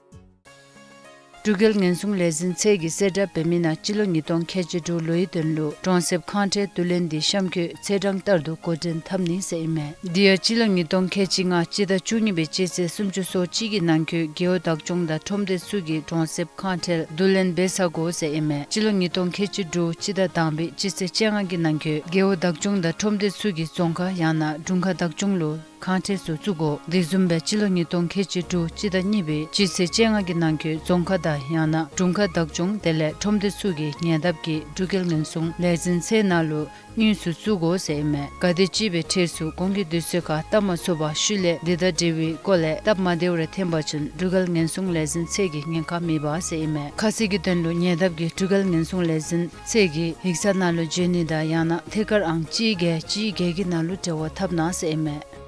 འབྲུག་རྒྱལ་ངན་སོང་ལས་འཛིན་ཚད་ཀྱིས་གསལ་བསྒྲགས་འབད་མི་ནང་སྤྱི་ལོ་ཉིས་སྟོང་ཁལ་གཅིག་དྲུག་ལོའི་དོན་ལུ་གྲོང་གསེབ་ཁང་ཁྲལ་བསྡུ་ལེན་འདི་གཤམ་འཁོད་ཚེས་གྲངས་ལྟར་དུ་འགོ་འདྲེན་འཐབ་ནི་ཟེར་ཨིན་མས། དེ་ཡང་སྤྱི་ལོ་ཉིས་སྟོང་ཁལ་གཅིག་ལྔ་སྤྱི་ཟླ་བཅུ་གཉིས་པའི་སྤྱི་ཚེས་སུམ་ཅུ་སོ་གཅིག་གི་ནང་འཁོད་རྒེད་འོག་བདག་སྐྱོང་དང་ཁྲོམ་སྡེ་ཚུ་གིས་གྲོང་གསེབ་ཁང་ཁྲལ་བསྡུ་ལེན་འབད་ཚར་དགོ་ཟེར་ཨིན་མས། སྤྱི་ལོ་ཉིས་སྟོང་ཁལ་གཅིག་དྲུག་སྤྱི་ཟླ་དང་པའི་སྤྱི་ཚེས་བཅོ་ལྔ་གི་ནང་འཁོད་རྒེད་འོག་བདག་སྐྱོང་དང་ཁྲོམ་སྡེ་ཚུ་གིས་རྫོང་ཁག་ཡང་ན་དྲུང་ཁག་བདག་སྐྱོང་ལུ་ཁང་ཁྲལ་ཚུ་བཙུགས་དགོ། དེ་བཟུམ་སྦེ་སྤྱི་ལོ་ཉིས་སྟོང་ཁལ་གཅིག་དྲུག་སྤྱི་ཟླ་གཉིས་པའི་སྤྱི་ཚེས་བཅོ་ལྔ་གི་ནང་འཁོད་རྫོང་ཁག་དང་ཡང་ན་དྲུང་ཁག་བདག་སྐྱོང་དེ་ལས་ཁྲོམ་སྡེ་ཚུ་གིས་ཉེ་འདབས་ཀྱི་འབྲུག་རྒྱལ་ངན་སོང་ལས་འཛིན་ཚད་ནང་ལུ་དངུལ་ཚུ་བཙུགས་དགོ་ཟེར་ཨིན་མས། ག་དེམ་ཅིག་སྦེ་ཁྲལ་ཚུ་གོང་གི་དུས་ཚོད་ཁར་བཏབ་མ་ཚུགས་པར་ཤུལ་ལས་འདི་དང་འབྲེལ་བའི་སྐོར་ལས་སྟབས་མ་བདེཝ་རེ་ཐོན་པ་ཅིན་འབྲུག་རྒྱལ་ངན་སོང་ལས་འཛིན་ཚད་ཀྱིས་ཉེན་ཁ་མེད་པ་ཟེར་ཨིན་མས། ཁ་གསལ་གྱི་དོན་ལུ་ཉེ་འདབས་ཀྱི་འབྲུག་རྒྱལ་ངན་སོང་ལས་འཛིན་ཚད་ཀྱི་ཡིག་ཚང་ནང་ལུ་འབྱོན་ནི་དང་ཡང་ན་ཐད་ཀར་ཨང་གཅིག་བརྒྱད་གཅིག་བརྒྱད་ཀྱི་ནང་ལུ་འབྲེལ་བ་འཐབ་གནང་ཟེར་ཨིན་མས།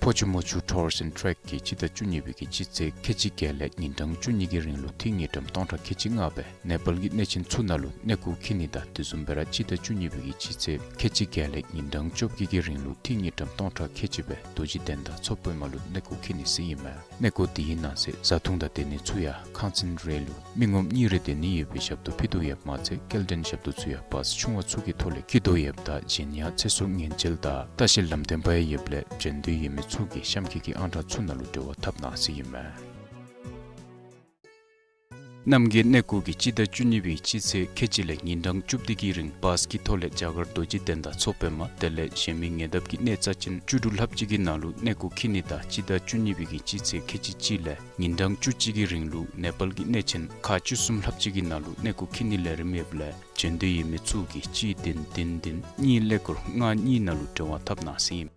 ཕོ་ཆུ་མོ་ཆུ་ཊུར་སི་ཨེནཌ་ཊེག་གིས་སྤྱི་ཟླ་བཅུ་གཉིས་པའི་གི་སྤྱི་ཚེས་ཁལ་གཅིག་བརྒྱད་ལས་ཉིན་གྲངས་བཅུ་གཉིས་ཀྱི་རིང་ལུ་ཏི་རུ་དངུལ་ཀྲམ་སྟོང་ཕྲག་ཁལ་གཅིག་ལྔ་སྦེ་ནེ་པཱལ་གྱི་གནས་ཆེན་ཚུ་ནང་ལུ་གནས་སྐོར་འཁྱིད་ནི་དང་དེ་བཟུམ་སྦེ་ར་སྤྱི་ཟླ་བཅུ་གཉིས་པའི་གི་སྤྱི་ཚེས་ཁལ་གཅིག་བརྒྱད་ལས་ཉིན་གྲངས་བཅོ་བརྒྱད་ཀྱི་རིང་ལུ་ཏི་རུ་དངུལ་ཀྲམ་སྟོང་ཕྲག་ཁལ་གཅིག་སྦེ་རྡོ་རྗེ་གདན་དང་མཚོ་པདྨ་ལུ་གནས་སྐོར་འཁྱིད་ནི་ཟེར་ཨིན་མས། གནས་སྐོར་དེའི་ནང་གསེས་བཟའ་འཐུང་དང་སྡོད་གནས་ཚུ་ཡང་ཁང་ཚན་རེ་ལུ་མི་ངོམ་གཉིས་རེ་སྡོད་ནི་ཡོད་པའི་ཞབས་ཏོག་ཕུལ་དོ་ཡོདཔ་མ་ཚད་སྐྱེལ་འདྲེན་ཞབས་ཏོག་ཚུ་ཡང་བཱས་ཆུང་བ་ཚུ་གི་ཐོག་ལས་འཁྱིད་དོ་ཡོདཔ་ད་གཞན་ཡང་ཚེ་སྲོག་ཉེན་བཅོལ་དང་ལྟ་བཤལ་ལམ་སྟོན་པ་ཡང་ཡོདཔ་ལས་བྱོན་འདོད་ཡོད་མི་ཚུ་གིས་གཤམ་འཁོད་ཀྱི་ཨང་གྲངས་ཚུ་ནང་ལུ་འབྲེལ་བ་འཐབ་གནང་ཟེར་ཨིན་མས། རྣམ་རྒྱལ་གནས་སྐོར་གྱིས་སྤྱི་ཟླ་བཅུ་གཉིས་པའི་སྤྱི་ཚེས་ཁལ་གཅིག་ལས་ཉིན་གྲངས་བཅུ་བདུན་གྱི་རིང་བཱས་ཀྱི་ཐོག་ལས་རྒྱ་གར་རྡོ་རྗེ་གདན་དང་མཚོ་པདྨ་དེ་ལས་གཞན་མི་ཉེ་འདབས་ཀྱི་གནས་རྩ་ཅན་བཅུ་དྲུག་ལྷགཔ་ཅིག་གི་ནང་ལུ་གནས་སྐོར་འཁྱིད་ནི་དང་སྤྱི་ཟླ་བཅུ་གཉིས་པའི་གི་སྤྱི་ཚེས་ཁལ་གཅིག་གཅིག་ལས་ཉིན་གྲངས་བཅུ་གཅིག་གི་རིང་ལུ་ནེ་པཱལ་གྱི་གནས་ཆེན་ཁག་བཅུ་གསུམ་ལྷགཔ་ཅིག་གི་ནང་ལུ་གནས་སྐོར་འཁྱིད་ནི་ལས་རིམ་ཡོདཔ་ལས་བྱོན་འདོད་ཡོད་མི་ཚུ་གིས་གཅིག་བདུན་བདུན་བདུན་གཉིས་ཀླད་ཀོར་ལྔ་གཉིས་ནང་ལུ་འབྲེལ་བ་འཐབ་གནང་ཟེར་ཨིན།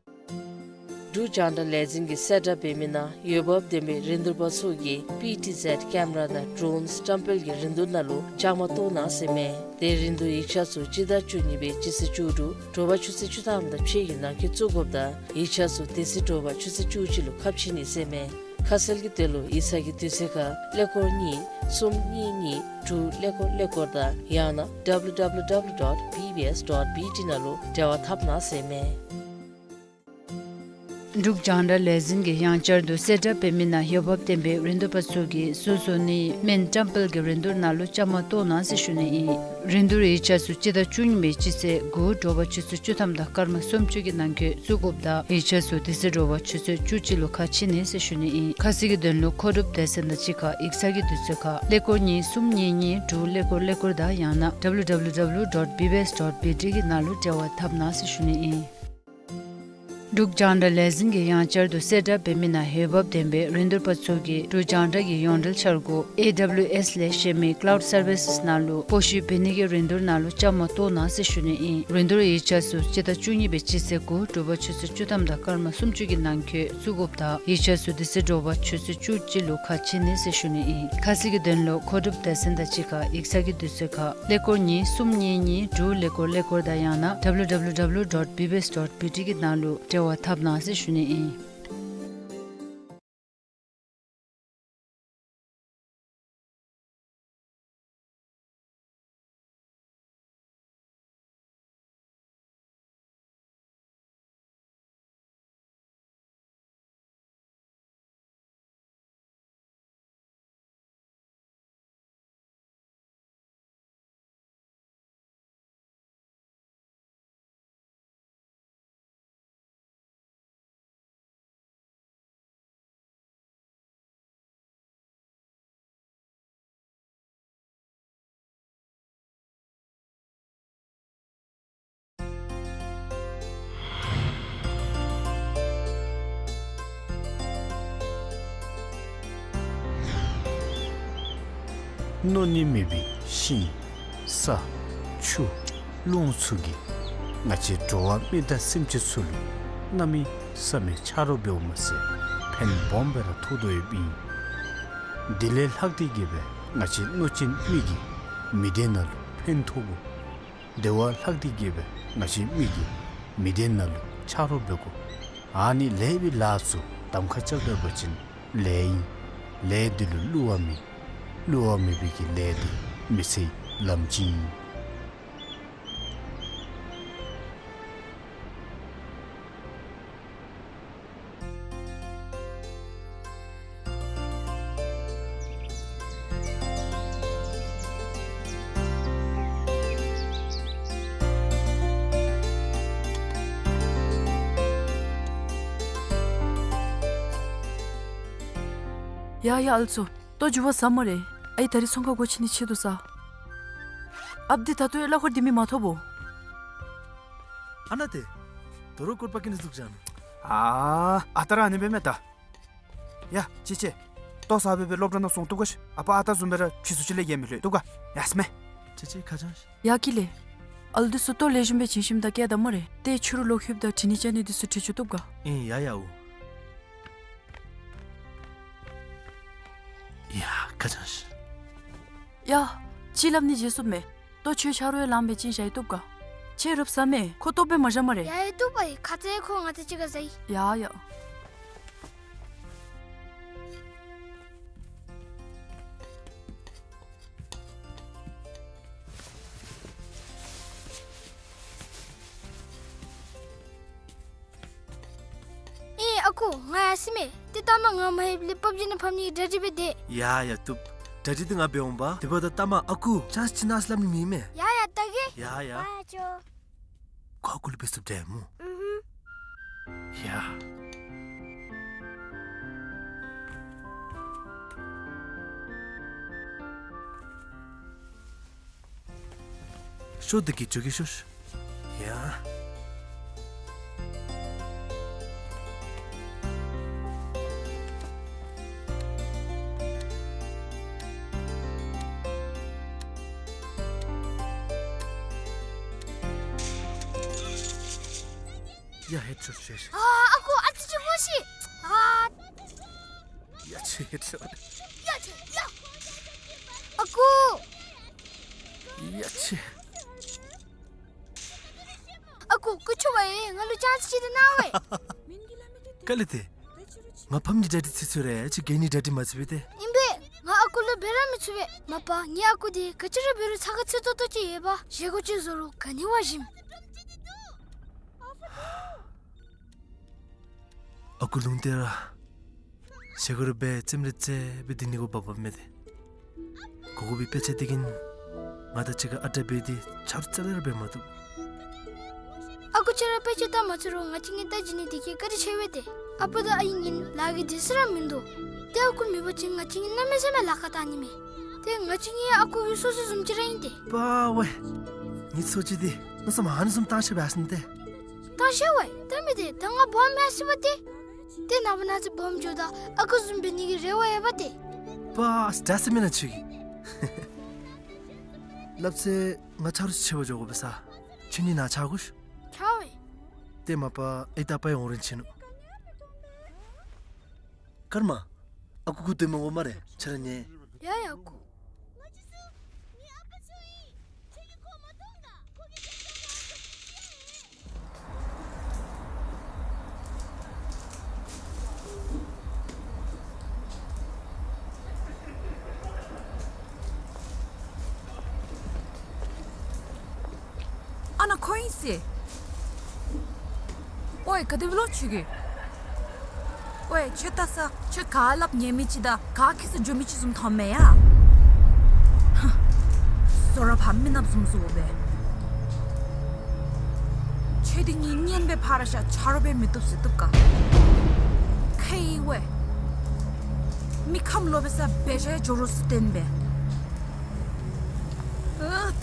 འབྲུག་རྒྱང་བསྒྲགས་ལས་འཛིན་གྱིས་གསལ་བསྒྲགས་འབད་མི་ནང་འོས་འབབ་ལྡན་པའི་རིན་བསྡུར་པ་ཚུ་གིས་པི་ཊི་ཟེཌ་ཀེམ་ར་དང་ཌྲོན་བཀྲམ་སྤེལ་གྱི་རིན་བསྡུར་ནང་ལུ་བཅའ་མར་གཏོགས་གནང་ཟེར་ཨིན་མས། དེ་རིན་བསྡུར་ཡིག་ཆ་ཚུ་སྤྱི་ཟླ་བཅུ་གཉིས་པའི་སྤྱི་ཚེས་བཅུ་དྲུག་དྲོ་པ་ཆུ་ཚོད་བཅུ་ཐམ་དང་ཕྱེད་ཀྱི་ནང་འཁོད་བཙུགས་དགོཔ་དང་ཡིག་ཆ་ཚུ་དེ་ཚེ་དྲོ་པ་ཆུ་ཚོད་བཅུ་གཅིག་ལུ་ཁ་ཕྱེ་ནི་ཟེར་ཨིན་མས། ཁ་གསལ་གྱི་དོན་ལུ་ཡིག་ཚང་གི་དུས་ཚོད་ཁར་ཀླད་ཀོར་གཉིས་གསུམ་གཉིས་གཉིས་དྲུག་ཀླད་ཀོར་ཀླད་ཀོར་དང་ཡང་ན་ཌབ་ལུ་ཌབ་ལུ་ཌབ་ལུ་ཌོཊ་བི་བི་ཨེསི་ཌོཊ་བི་ཊི་ནང་ལུ་འབྲེལ་བ་འཐབ་གནང་ཟེར་ཨིན་མས། འབྲུག་རྒྱང་བསྒྲགས་ལས་འཛིན་གྱིས་ཡང་བསྐྱར་དུ་གསལ་བསྒྲགས་འབད་མི་ནང་འོས་འབབ་ལྡན་པའི་རིན་བསྡུར་པ་ཚུ་གིས་བཟོ་བཟོ་ནིའི་སྨན་བཀྲམ་སྤེལ་གྱི་རིན་བསྡུར་ནང་ལུ་བཅའ་མར་གཏོགས་གནང་ཟེར་ཞུ་ནི་ཨིན། རིན་བསྡུར་ཡིག་ཆ་ཚུ་སྤྱི་ཟླ་བཅུ་གཉིས་པའི་སྤྱི་ཚེས་དགུ་དྲོ་པ་ཆུ་ཚོད་བཅུ་ཐམ་དང་སྐར་མ་སུམ་ཅུ་གི་ནང་འཁོད་བཙུགས་དགོཔ་དང་ཡིག་ཆ་ཚུ་དེ་ཚེ་དྲོ་པ་ཆུ་ཚོད་བཅུ་གཅིག་ལུ་ཁ་ཕྱེ་ནི་ཟེར་ཞུ་ནི་ཨིན། ཁ་གསལ་གྱི་དོན་ལུ་མཁོ་སྒྲུབ་སྡེ་ཚན་དང་གཅིག་ཁར་ཡིག་ཚང་གི་དུས་ཚོད་ཁར་ཀླད་ཀོར་གཉིས་གསུམ་གཉིས་གཉིས་དྲུག་ཀླད་ཀོར་ཀླད་ཀོར་དང་ཡང་ན་ཌབ་ལུ་ཌབ་ལུ་ཌབ་ལུ་ཌོཊ་བི་བི་ཨེསི་ཌོཊ་བི་ཊི་གི་ནང་ལུ་འབྲེལ་བ་འཐབ་གནང་ཟེར་ཞུ་ནི་ཨིན། འབྲུག་རྒྱང་བསྒྲགས་ལས་འཛིན་གྱིས་ཡང་བསྐྱར་དུ་གསལ་བསྒྲགས་འབད་མི་ནང་འོས་འབབ་ལྡན་པའི་རིན་བསྡུར་པ་ཚུ་གིས་འབྲུག་རྒྱང་བསྒྲགས་ཀྱི་ཡོངས་འབྲེལ་འཆར་སྒོ་ཨེ་ཌབ་ལུ་ཨེསི་ལས་གཞན་མི་ཀ་ལའུཌ་སར་བི་སེསི་ནང་ལུ་སྤོ་བཤུད་འབད་ནི་གི་རིན་བསྡུར་ནང་ལུ་བཅའ་མར་གཏོགས་གནང་ཟེར་ཞུ་ནི་ཨིན། རིན་བསྡུར་ཡིག་ཆ་ཚུ་སྤྱི་ཟླ་བཅུ་གཉིས་པའི་སྤྱི་ཚེས་དགུ་དྲོ་པ་ཆུ་ཚོད་བཅུ་ཐམ་དང་སྐར་མ་སུམ་ཅུ་གི་ནང་འཁོད་བཙུགས་དགོཔ་དང་ཡིག་ཆ་ཚུ་དེ་ཚེ་དྲོ་པ་ཆུ་ཚོད་བཅུ་གཅིག་ལུ་ཁ་ཕྱེ་ནི་ཟེར་ཞུ་ནི་ཨིན། ཁ་གསལ་གྱི་དོན་ལུ་མཁོ་སྒྲུབ་སྡེ་ཚན་དང་གཅིག་ཁར་ཡིག་ཚང་གི་དུས་ཚོད་ཁར་ཀླད་ཀོར་གཉིས་གསུམ་གཉིས་གཉིས་དྲུག་ཀླད་ཀོར་ཀླད་ཀོར་དང་ཡང་ན་ཌབ་ལུ་ཌབ་ལུ་ཌབ་ལུ་ཌོཊ་བི་བི་ཨེསི་ཌོཊ་བི་ཊི་གི་ནང་ལུ་འབྲེལ་བ་འཐབ་གནང་ཟེར་ཞུ་ནི་ཨིན། མནོ་ནི་མེད་པའི་ཤིང་ས་ཆུ་རླུང་ཚུ་གིས་ང་བཅས་འགྲོ་བ་མི་དང་སེམས་ཅན་ཚུ་ལུ་གནམ་མེད་ས་མེད་ཆ་རོགས་འབདཝ་མ་ཚད་ཕན་སྦོམ་སྦེ་ར་ཐོགས་དོ་ཡོདཔ་ཨིན། དེ་ལས་ལྷག་སྟེ་གི་སྦེ་ང་བཅས་མནོ་ཅན་མི་གིས་མི་སྡེ་ནང་ལུ་ཕན་ཐོགས་དགོ། དེ་བ་ལྷག་སྟེ་གི་སྦེ་ང་བཅས་མི་གིས་མི་སྡེ་ནང་ལུ་ཆ་རོགས་འབད་དགོ། ཨ་ནི་ལེགས་པའི་ལཱ་ཚུ་གདམ་ཁ་རྐྱབ་ད་པ་ཅིན་ལེགས་ཨིན། ལས་འདི་ལུ་བསླུ་བ་མེད། བསླུ་བ་མེད་པའི་གི་ལས་འདི་མི་ཚེའི་ལམ་སྤྱི་ཨིན། ཡ་ཡ་ཨ་ལུ་ཚུ། ལྟོ་འགྱོ་བ་ཟ་སྨ་རེ། ཨའི་ད་རིས་ཚོང་ཁང་སྒོ་ཕྱེ་ནི་ཆེད་དུ་ས། ཨཔ་འདི་ད་ལྟོ་ཡང་གླ་འཁོར་འདི་མི་མ་ཐོབ་བོ། ཨ་ན་ཏེ། དོ་རུང་སྐོར་པ་ཀི་ནི་འཛུགས་བཞག་ནུག། ཨ་ཨ་རྟག་ར་ཨ་ནི་འབད་མས་ད། ཡ་ཅི་ཅི། ལྟོ་ཟ་སྦེ་སྦེ་སློབ་གྲྭ་ནང་སོང་བཏུབ་ག་ཤི། ཨ་པ་ཨ་རྟག་བཟུམ་སྦེ་ར་ཕྱི་སུ་ཅིག་ལས་ཡལ་མི་ལྷོད་བཏུབ་ག། ཡ་སྨས། ཅི་ཅི་ཁ་བྱང་ཤིག། ཡ་ཀི་ལེ། ཨ་ལུ་འདི་ཚུ་ལྟོ་ལེགས་ཤོམ་སྦེ་བྱིན་ཞིནམ་ད་བསྐྱལ་ད་སྨ་རེ། ཏེ་ཕྱི་རུ་ལོག་ལྷོདཔ་ད་དྲི་ནི་བཅར་ནི་འདི་ཚུ་དྲི་བཅུག་བཏུབ་ག། ཨིན་ཡ་ཡ་འོ། ཡ་ཁ་བྱང་ཤིག། ཡ། ཅིག་སླབ་ནི་བརྗེད་སོང་མས། ལྟོ་ཁྱོད་ཆ་རོགས་ཡང་ལངམ་སྦེ་བྱིན་བཞག་ཡི་བཏུབ་ག། ཁྱོད་རུབ་ཟ་མས། ཁོ་ལྟོ་སྦེ་མ་བཞག་སྨ་རེ། ཡ་ཡ་བཏུབ་པ་ཡི། ཁ་ཙ་ཁོ་ང་དང་གཅིག་ཁར་ཟ་ཡི། ཡ་ཡ། ཨེ་ཨ་ཁུ་ང་ཡར་སོ་མས། ཏེ་ལྟ་མ་ང་མ་ལྷོདཔ་ལས་པབ་ཇི་ནང་ཕབ་ནི་གི་གྲ་སྒྲིག་འབད་དེས། ཡ་ཡ་བཏུབ། གྲ་སྒྲིག་འདི་ང་འབད་འོང་པ། དེ་འབདཝ་ད་ལྟ་མ་ཨ་ཁུ་ཅན་སི་ཅིག་གནང་ཟེར་སླབ་ནི་མེད་མས། ཡ་ཡ་ལྟ་གེ། ཡ་ཡ། ཨ་ཅོ། ཁོ་ཨ་ཁུ་ལུ་འབད་ཚུགསཔ་འདྲས་སྨོ། ཨུ་ཧུམ། ཡ། ཤོག་འདི་གིས་འགྱོ་གེ་ཤོག། ཡ། ཡ་ཧེད་ཤོག་ཤོག་ཤོག། ཨ་ཨ་ཁུ་ཨ་ཙི་ཅིག་སྨོ་ཤིག། ཨ། ཡ་ཆེ་ཧེད་ཤོག། ཡ་ཆེ་ཡ། ཨ་ཁུ། ཡ་ཆེ། ཨ་ཁུ་སྐུ་མཁྱེན་པ་ཡིས་ང་ལུ་ཅན་སི་ཅིག་ཏེ་གནང་བས། ག་ལས་ཏེ། ང་ཕམ་གྱིས་གྲ་སྒྲིག་ཚུད་ཚུད་རེ་ཅིག་གིས་ནི་གྲ་སྒྲིག་མ་ཚུད་པས་ཏེ། ཨིན་པས། ང་ཨ་ཁུ་ལུ་འབད་ར་མི་ཚུགས་པས། མ་པ་ངེའི་ཨ་ཁུ་འདི་ག་ཅི་ར་འབད་རུང་ཚ་ཁ་ཚུད་ཏོག་ཏོ་ཅིག་ཡོད་པ། བཞེས་སྒོ་ཅིག་བཟོ་རུང་ག་ནི་བ་ཞིམ། ཨ་ཁུ་ལུང་བསྟན་ར། བཞེས་སྒོ་ར་འབད་རྩེདམོ་ར་རྩེ་སྦེ་སྡོད་ནི་གུ་བབ་བབ་མས་ཏེ། དགོ་དགོ་པའི་དཔེ་ཆ་འདི་གིས་ང་དང་གཅིག་ཁར་ཨ་རྟག་འབད་དེ་ཆ་རོགས་རྩ་ལས་ར་འབད་མ་བཏུབ། ཨ་ཁུ་ཁྱོད་ར་དཔེ་ཆ་ལྟ་མ་ཚུགས་རུང་ང་བཅས་གཉིས་ལྟ་བྱིན་ནི་འདི་གིས་བཀའ་དྲིན་ཆེ་བས་ཏེ། ཨ་པ་དང་ཨའི་གཉིས་ལཱ་གི་སྡོད་ས་ར་མིན་འདུག། ཏེ་ཨ་ཁུ་མེད་པ་ཅིན་ང་བཅས་གཉིས་གནམ་མེད་ས་མེད་ལཱ་ཁག་བཏང་ནི་མས། ཏེ་ང་བཅས་གཉིས་ཨ་ཁུ་གི་སོ་སོ་བཟུམ་ཅིག་ར་ཨིན་ཏེ། པ་ཝེ། ངེའི་སོ་སོ་ཅིག་འདི་མནོ་བསམ་ཨ་ནི་བཟུམ་བཏང་ཤེས་པས་ཟེར་ནི་ཏེ། བཏང་ཤེས་ཝེ། ད་མི་འདི་ད་ང་སྦོམ་མས་ཟེར་བ་ཏེ། ཏེ་ནངས་པ་གནངས་ཚེ་སྦོམ་འགྱོཝ་ད་ཨ་ཁུ་བཟུམ་འབད་ནི་གི་རེ་བ་ཡོད་པ་ཏེ། པ་ཨ་ཙི་ད་ཟེར་མེན་ན་ཁྱོད་ཀྱིས། སླབ་ཚེ་ང་ཆ་རོགས་ཆེ་བ་འགྱོ་དགོ་པས་ས། ཁྱོད་གཉིས་ནཱ་ཆ་དགོ་ཤིག། ཆ་ཝེ། ཏེ་མ་པ་ཨའི་དང་པ་ཡང་འོང་རན་ཆི་ནུག། ཀརྨ། ཨ་ཁུ་ཁུ་སྡོད་མ་དགོ་སྨ་རེ། ཁྱོད་ར་ཉལ། ཡ་ཡ་ཨ་ཁུ། ཨ་ན་ཁོ་ཨིན་ཟེར། ཨོའི་ག་དེ་སྦེ་ལོ་ཁྱོད་ཀྱིས། ཨོའི་ཁྱོད་ལྟ་ས་ཁྱོད་ག་སླབ་ཉན་མི་ཅིག་དང་ག་ཁྱད་གསོད་འགྱོ་མི་ཅིག་བཟུམ་མཐོངམ་མས་ཡ། ཧ། བཟོ་ར་ཕར་མི་ནགཔ་བཟུམ་བཟོ་སྦེ། ཁྱོད་འདི་གཉིས་གཉེན་སྦེ་ཕར་བཞག་ཆ་རོགས་སྦེ་མི་བཏུབ་ཟེར་བཏུབ་ག། ཁེ་ཝེ། མི་ཁམས་ལོག་པའི་ས་འབད་བཞག་འགྱོ་རོགས་ཟེར་བསྟན་པས། ཨུད།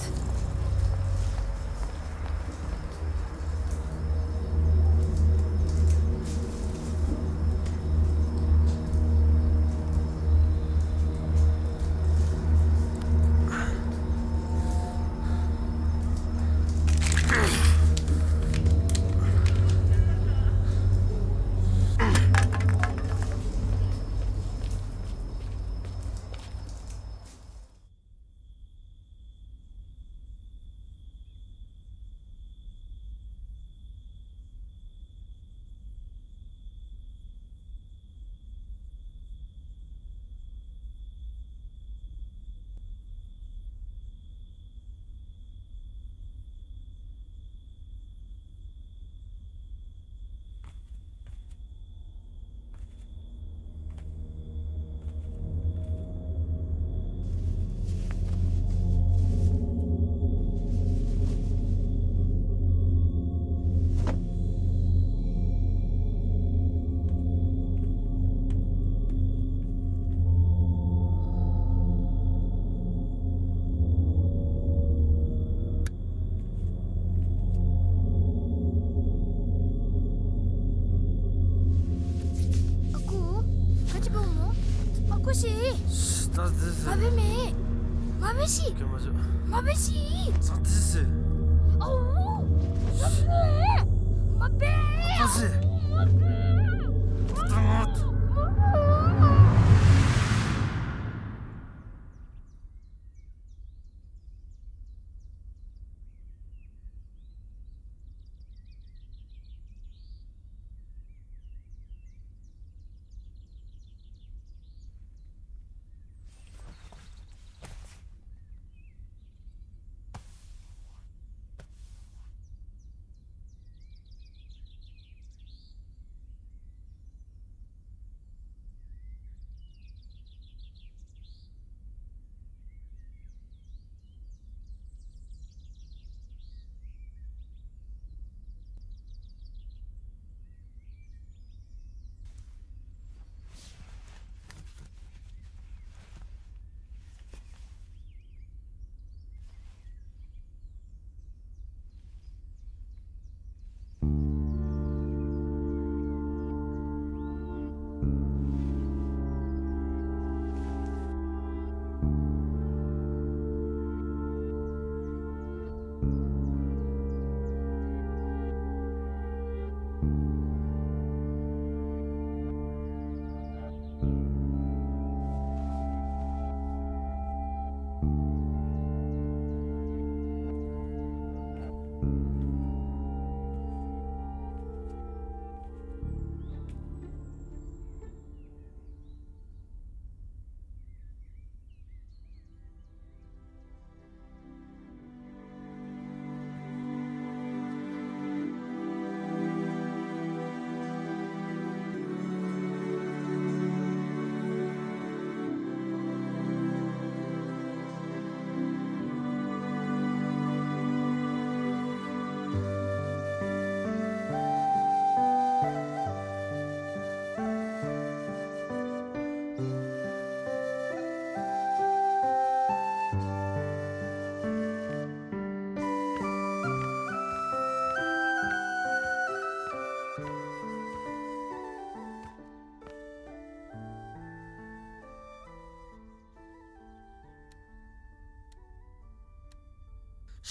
ས་འདི་ཟེར། མ་འབད་མེ། མ་འབད་ཤིག། ག་མ་འཇོག། མ་འབད་ཤིག། ས་འདི་ཟེར། ཨོ། མ་འབད། མ་འབད། ས་འདི་ཟེར། མ་འབད། ད་ང་། མ་འབད།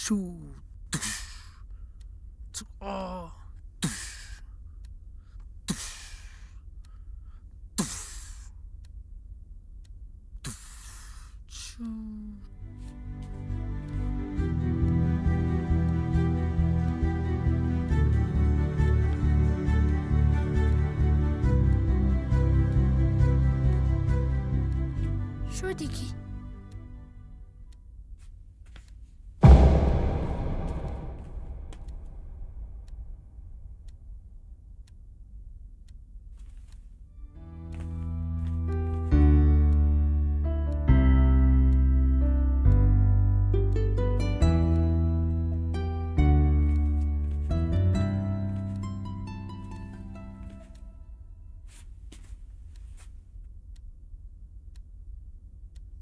ཤུ། དུཤ། ཚུ། ཨ། དུཤ། དུཤ། དུཤ། དུཤ། ཤུ། ཤོ་དེ་གི།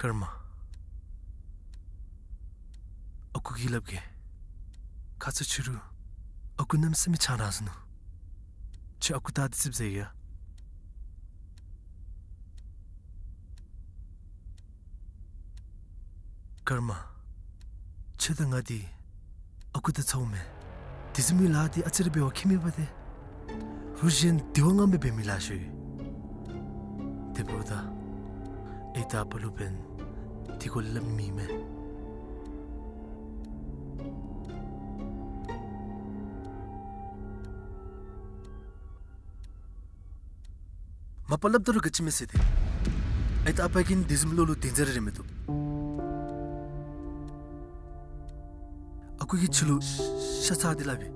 ཀརྨ། ཨ་ཁུ་གིས་སླབ་གེ། ཁ་ཙ་ཕྱི་རུ་ཨ་ཁུ་གནམ་མེད་ས་མེད་ཆང་རག་ཟ་ནུག། ཁྱོད་ཨ་ཁུ་ད་འདི་ཙིགཔ་ཟ་ཡི་ཡ། ཀརྨ། ཁྱོད་དང་ང་འདི་ཨ་ཁུ་དང་ཚ་བོ་མེན། དེ་བཟུམ་མའི་ལཱ་འདི་ཨ་ཙི་རེ་འབད་བ་ཁྱད་མེད་པ་ཏེ། རུ་གཞན་དེ་བ་ང་མི་འབད་མི་ལཱ་ཤོས་ཡོད། དེ་འབདཝ་ད་ཨའི་དང་ཨ་པ་ལུ་འབདན་དེ་གུ་སླབ་མི་མེད། མ་པ་སླབ་ད་རུང་ག་ཅི་མེད་ཟེར་ཏེ། ཨའི་དང་ཨ་པ་གིས་དེ་བཟུམ་བློ་ལུ་གདེང་ཚད་རེ་རེ་མི་བཏུབ། ཨ་ཁུ་གིས་ཁྱོད་ལུ་ཤ་ཚ་སྟེ་སླབ་ཨིན།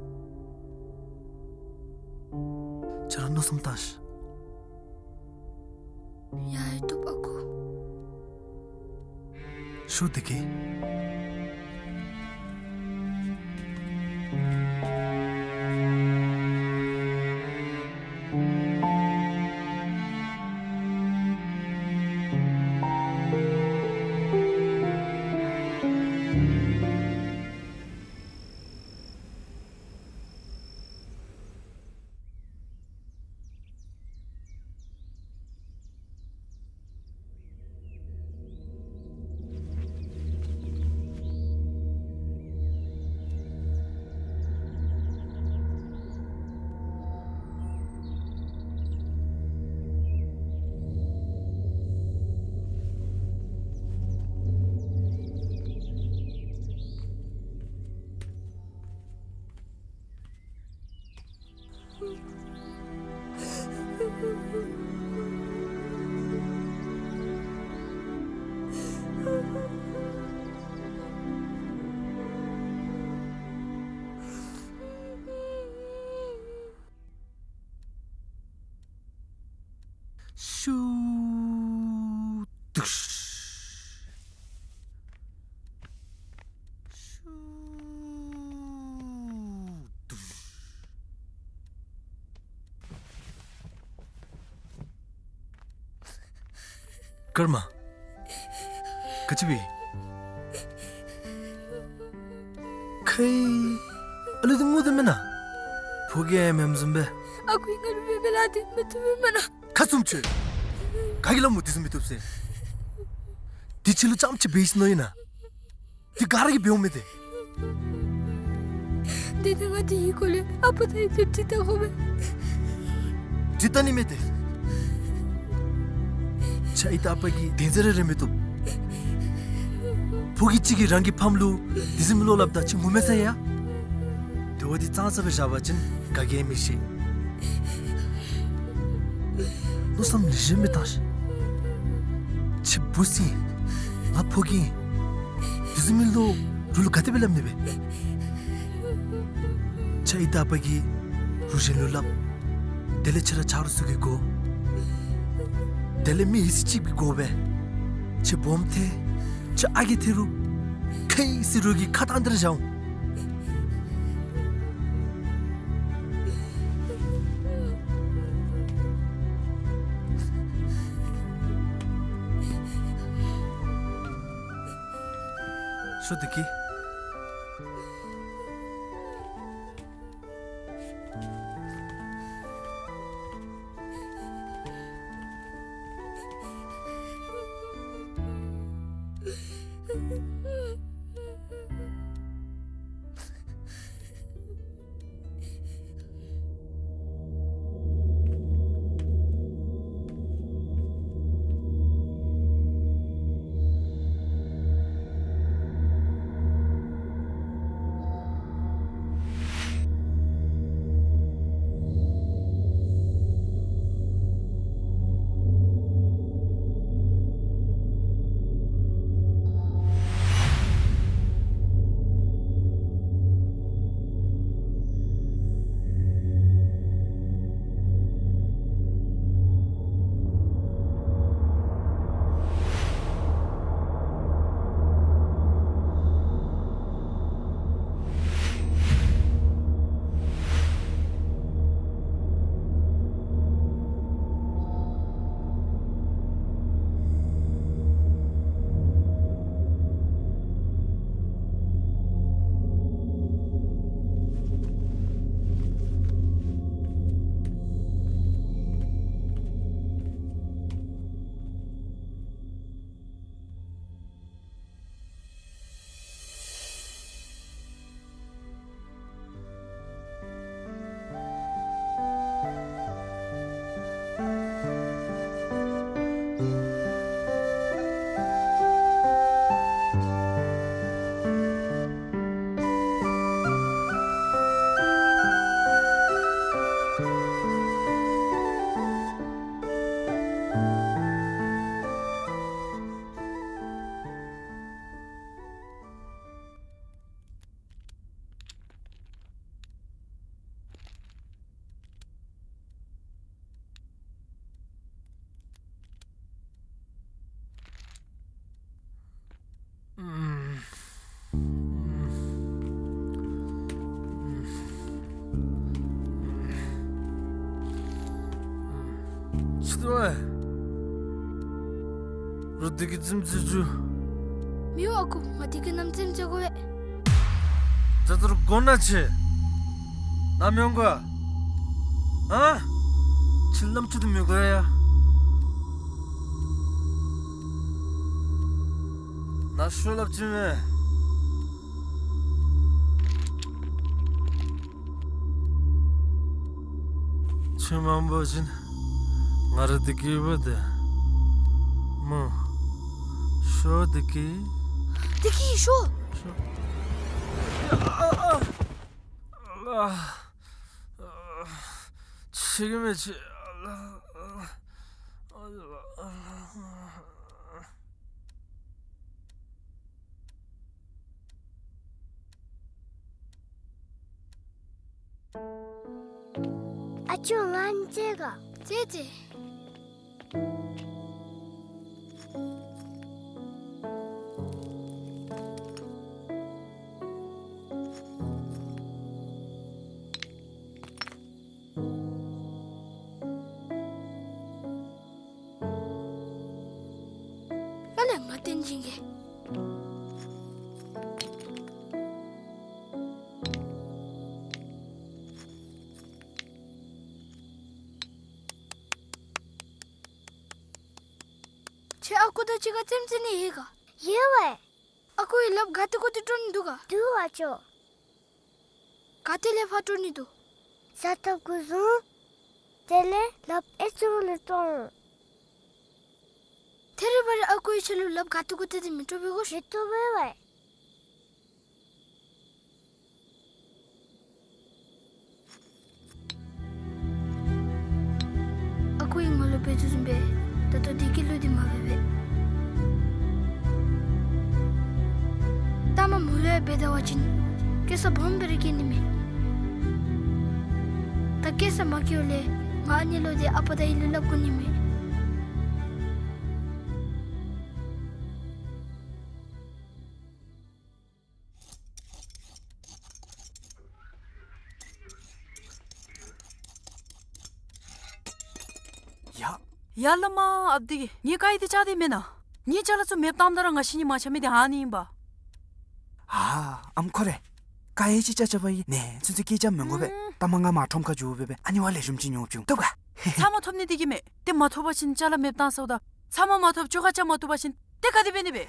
ཁྱོད་ར་མནོ་བསམ་བཏང་ཤིག། ཡ་ཡ་བཏུབ་ཨ་ཁུ། ཤོ་དེ་གི། ཀརྨ། ག་ཅི་འབད། ཁའི་ཨ་ལུ་འདི་ངུ་དོ་མེན་ན། ཕོ་རྒྱས་མེནམ་བཟུམ་སྦེ། ཨ་ཁུ་ང་ལུ་མེད་པས་ལགས། དེ་མི་བཏུབ་མེན་ན། ཁ་བཙུམ་ཁྱོད། ག་གིས་སླབ་སྨོ་དེ་བཟུམ་མི་བཏུབ་ཟེར། དེ་ཁྱོད་ལུ་རྐྱངམ་ཅིག་འབད་ཡི་ཟེར་མནོ་ཡི་ན། དེ་ག་ར་གིས་འབད་འོང་མས་ཏེ། དེ་ནི་ང་དེའི་སྐོར་ལས་ཨ་པ་དང་ཡུམ་ཅིག་འདྲི་བལྟ་དགོ་པས། འདྲི་བལྟ་ནི་མེད་ཏེ། ཁྱོད་ཨའི་དང་ཨ་པ་གི་དོན་ཟེར་ར་རེ་མི་བཏུབ། ཕོ་རྒྱས་ཅིག་གིས་རང་གི་ཕམ་ལུ་དེ་བཟུམ་མའི་བློ་སླབ་ད་ཁྱོད་ངུ་མས་ཟེར་ཡ། དེ་བ་འདི་ཙང་ཙ་སྦེ་བཞག་པ་ཅིན་ག་གིས་མི་ཤེས། མནོ་བསམ་ལེགས་ཤོམ་སྦེ་བཏང་ཤིག། ཁྱོད་བུ་ཟེར་ང་ཕོ་རྒྱས་ཨིན། དེ་བཟུམ་མའི་བློ་རོགས་ལུ་ག་དེ་སྦེ་སླབ་ནི་སྦེ། ཁྱོད་ཨའི་དང་ཨ་པ་གིས་རོགས་གཞན་ལུ་སླབ། དེ་ལས་ཁྱོད་ར་ཆ་རོགས་ཚུ་གིས་གོ། དེ་ལས་མི་ཡི་སྲིད་ཅིག་གིས་གོ་སྦེ། ཁྱོད་སྦོམ་ཐལ། ཁྱོད་ཨ་རྒས་ཐལ་རུང་། ཁའི་སྲིད་རོགས་ཀྱིས་ཁ་བཏང་སྟེ་ར་བཞག་འོང་། ཤོག་བདེ་སྐྱིད། ཅི་འདུག་པས། རོགས་བདེ་སྐྱིད་རྫུན་རྫུན་བྱུང་། མི་འོང་ཨ་ཁུ། ང་བདེ་སྐྱིད་ནམ་རྫུན་བྱེད་དགོ་པས། ད་ལྟོ་ར་དགོ་ན་ཆེ། ནམ་ཡོང་ག། ཨ། ཁྱོད་ལམ་ཁྱེར་དུ་མི་དགོ་ཡ། ནཱ་ཤོག་སླབ་ཅི་མས། ཁྱོད་མ་འོང་པ་ཅིན་ང་ར་བདེ་སྐྱིད་འབད་དེ་སྨོ། ཤོག་བདེ་སྐྱིད། བདེ་སྐྱིད་ཤོག། ཤོག། ཨ། ཨ། ཨ། ཤེས་ཀྱི་མེད་ཅི། ཨ། ཨ་ཅོ་ང་བཅས་ག་བཅས་ཏེ། བྱིན་གེ། ཁྱོད་ཨ་ཁུ་དང་གཅིག་ཁར་རྩེདམོ་རྩེ་ནི་ཡོད་ག། ཡོད་པས། ཨ་ཁུ་གིས་ལགཔ་ག་ཏེ་གུ་ཏེ་དཀྲོག་ནི་འདུག་ག། འདུག་པ་ཅོ། ག་ཏེ་ལས་ཕར་དཀྲོག་ནི་འདུག། ས་ཐོབ་གུ་བཟུང་། དེ་ལས་ལགཔ་ཨེ་ཙུམ་ལས་དཀྲོག་འོང་། ཐད་རི་བ་རི་ཨ་ཁུ་གིས་ཁྱོད་ལུ་ལགཔ་ག་ཏེ་གུ་ཏེ་ཏེ་མི་དཀྲོག་པས་གོ། མི་དཀྲོག་པས་པ། ཨ་ཁུ་གིས་ང་ལུ་འབད་དོ་བཟུམ་སྦེ་ད་ལྟོ་བདེ་སྐྱིད་ལུ་འདི་མ་འབད་པས། ལྟ་མ་མོ་ལུ་ཡང་འབད་ད་བ་ཅིན་སྐྱེ་ས་སྦོམ་སྦེ་ར་སྐྱེ་ནི་མས། ད་སྐྱེ་ས་མ་སྐྱེཝ་ལས་ང་ཨ་ནི་ལུ་འདི་ཨ་པ་དང་ཨའི་ལུ་སླབ་དགོ་ནི་མས། ཡ། ཡ་བླ་མ་ཨཔ་དེ་གིས་ངེའི་ཀ་ཡི་དེ་བཅག་སྟེ་མེན་ན། ངེའི་ཅ་ལ་ཚུ་མེདཔ་བཏངམ་ད་ར་ང་བཤིག་ནི་མ་ཆགས་མི་དེ་ཨ་ནི་ཨིན་པ། ཨ་ཨམ་ཁོ་རེ། ཀ་ཡི་ཅིག་བཅག་བཅགཔ་ཨིན། ནེ་ཚུན་ཚོད་སྐད་རྐྱབ་མི་དགོ་པས། ཨུམ། ལྟ་མ་ང་མར་ཁྲོམ་ཁར་འགྱོ་སྦེ་སྦེ་ཨ་ནི་བ་ལེགས་ཤོམ་ཅིག་ཉོ་བྱིན་འོང་། བཏུབ་ག། ཚབ་མ་ཐོབ་ནི་དེ་གིས་མེད། དེ་མ་ཐོབ་པ་ཅིན་ཅ་ལ་མེདཔ་བཏང་སོ་ད། ཚབ་མ་མ་ཐོབ་ཅོག་ཁ་བཅག་མ་བཏུབ་པ་ཅིན་དེ་ག་དེ་འབད་ནི་སྦེ།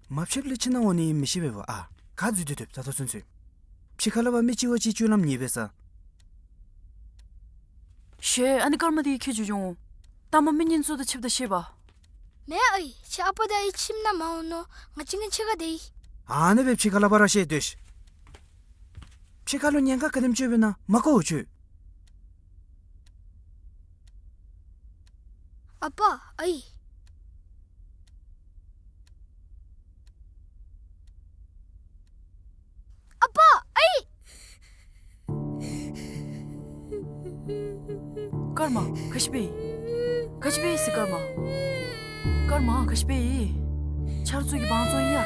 མ་ཕྱདཔ་ལས་ཕྱི་ནང་འོང་ནི་མི་ཤེས་པས་པ། ཨ་ག་འཛུལ་ཏེ་སྡོདཔ་ད་ལྟོ་ཚུན་ཚོད། ཕྱི་ཁ་ལས་ཕར་མི་གཅིག་བ་གཅིག་སྤྱོད་ལམ་ཉེས་པས་ས། ཤེས། ཨ་ནི་སྐར་མ་དེ་གིས་ཁྱོད་འགྱོ་འགྱོ་འོང་། ལྟ་མ་མི་ངན་ཚུ་དང་ཕྱདཔ་ད་ཤེས་པ། མེན་ཨའི། ཁྱོད་ཨ་པ་དང་ཨའི་ཁྱིམ་ནང་མ་འོང་ནོ། ང་བཅས་ངེའི་ཕྱི་ཁར་སྡོད་ཡི། ཨ་ནི་སྦེ་ཕྱི་ཁ་ལས་ཕར་ར་བཤལ་སྡོད་ཤིག། ཕྱི་ཁ་ལུ་ཉེན་ཁ་ག་དེམ་ཅིག་ཡོདཔ་ཨིན་ན་མ་གོ་འོང་ཁྱོད། ཨ་པ་ཨའི། ཨ་པ་ཨའི། སྐར་མ་ག་ཅི་འབད་ཡི། ག་ཅི་འབད་ཡི་ཟེར་སྐར་མ། སྐར་མ་ག་ཅི་འབད་ཡི། ཆ་རོགས་ཚུ་གིས་བང་བཙོང་ཡི་ཡ།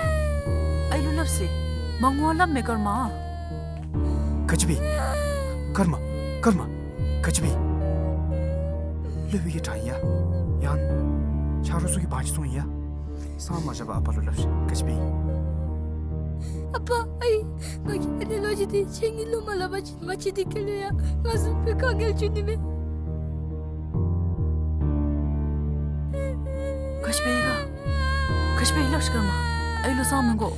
ཨའི་ལུ་སླབ་ཟེར། མ་ངུ་བར་སླབ་མས་སྐར་མ། ག་ཅི་འབད་ཡི། སྐར་མ། སྐར་མ། ག་ཅི་འབད་ཡི། སློབ་དཔོན་གྱིས་དྲང་ཡི་ཡ། ཡང་ཆ་རོགས་ཚུ་གིས་བང་ཅིག་བཙོང་ཡི་ཡ། སང་མ་བཞག་པར་ཨ་པ་ལུ་སླབ་ཤིག། ག་ཅི་འབད་ཡི། ཨ་པ་ཨའི། ང་གིས་ཨ་ནི་ལོ་རྒྱུས་འདི་ཁྱེད་གཉིས་ལུ་མ་སླབ་པ་ཅིན་ང་བཅས་འདི་ཁ་ལུ་ཡང་ང་བཟུམ་སྦེ་དཀའ་ངལ་འབྱུང་ནི་མས། ག་ཅི་འབད་ཡི་ག། ག་ཅི་འབད་ཡི་སླབ་ཤིག་སྐར་མ། ཨའི་ལུ་གསང་མི་དགོ།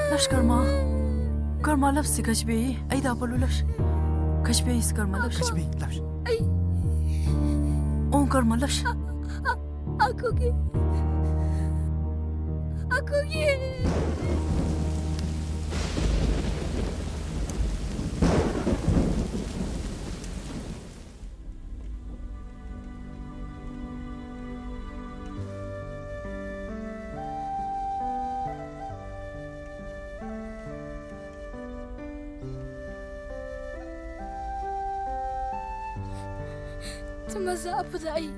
སླབ་ཤིག་སྐར་མ། སྐར་མ་སླབ་ཟེར། ག་ཅི་འབད་ཡི། ཨའི་དང་ཨ་པ་ལུ་སླབ་ཤིག། ག་ཅི་འབད་ཡི་ཟེར་སྐར་མ་སླབ་ཤིག། ག་ཅི་འབད་ཡི་སླབ་ཤིག། ཨའི། འོང་སྐར་མ་སླབ་ཤིག། ཨ་ཨ་ཁུ་གིས། ཨ་ཁུ་གིས། ཐུ་མ་ས་ཨ་པ་དང་ཨའི།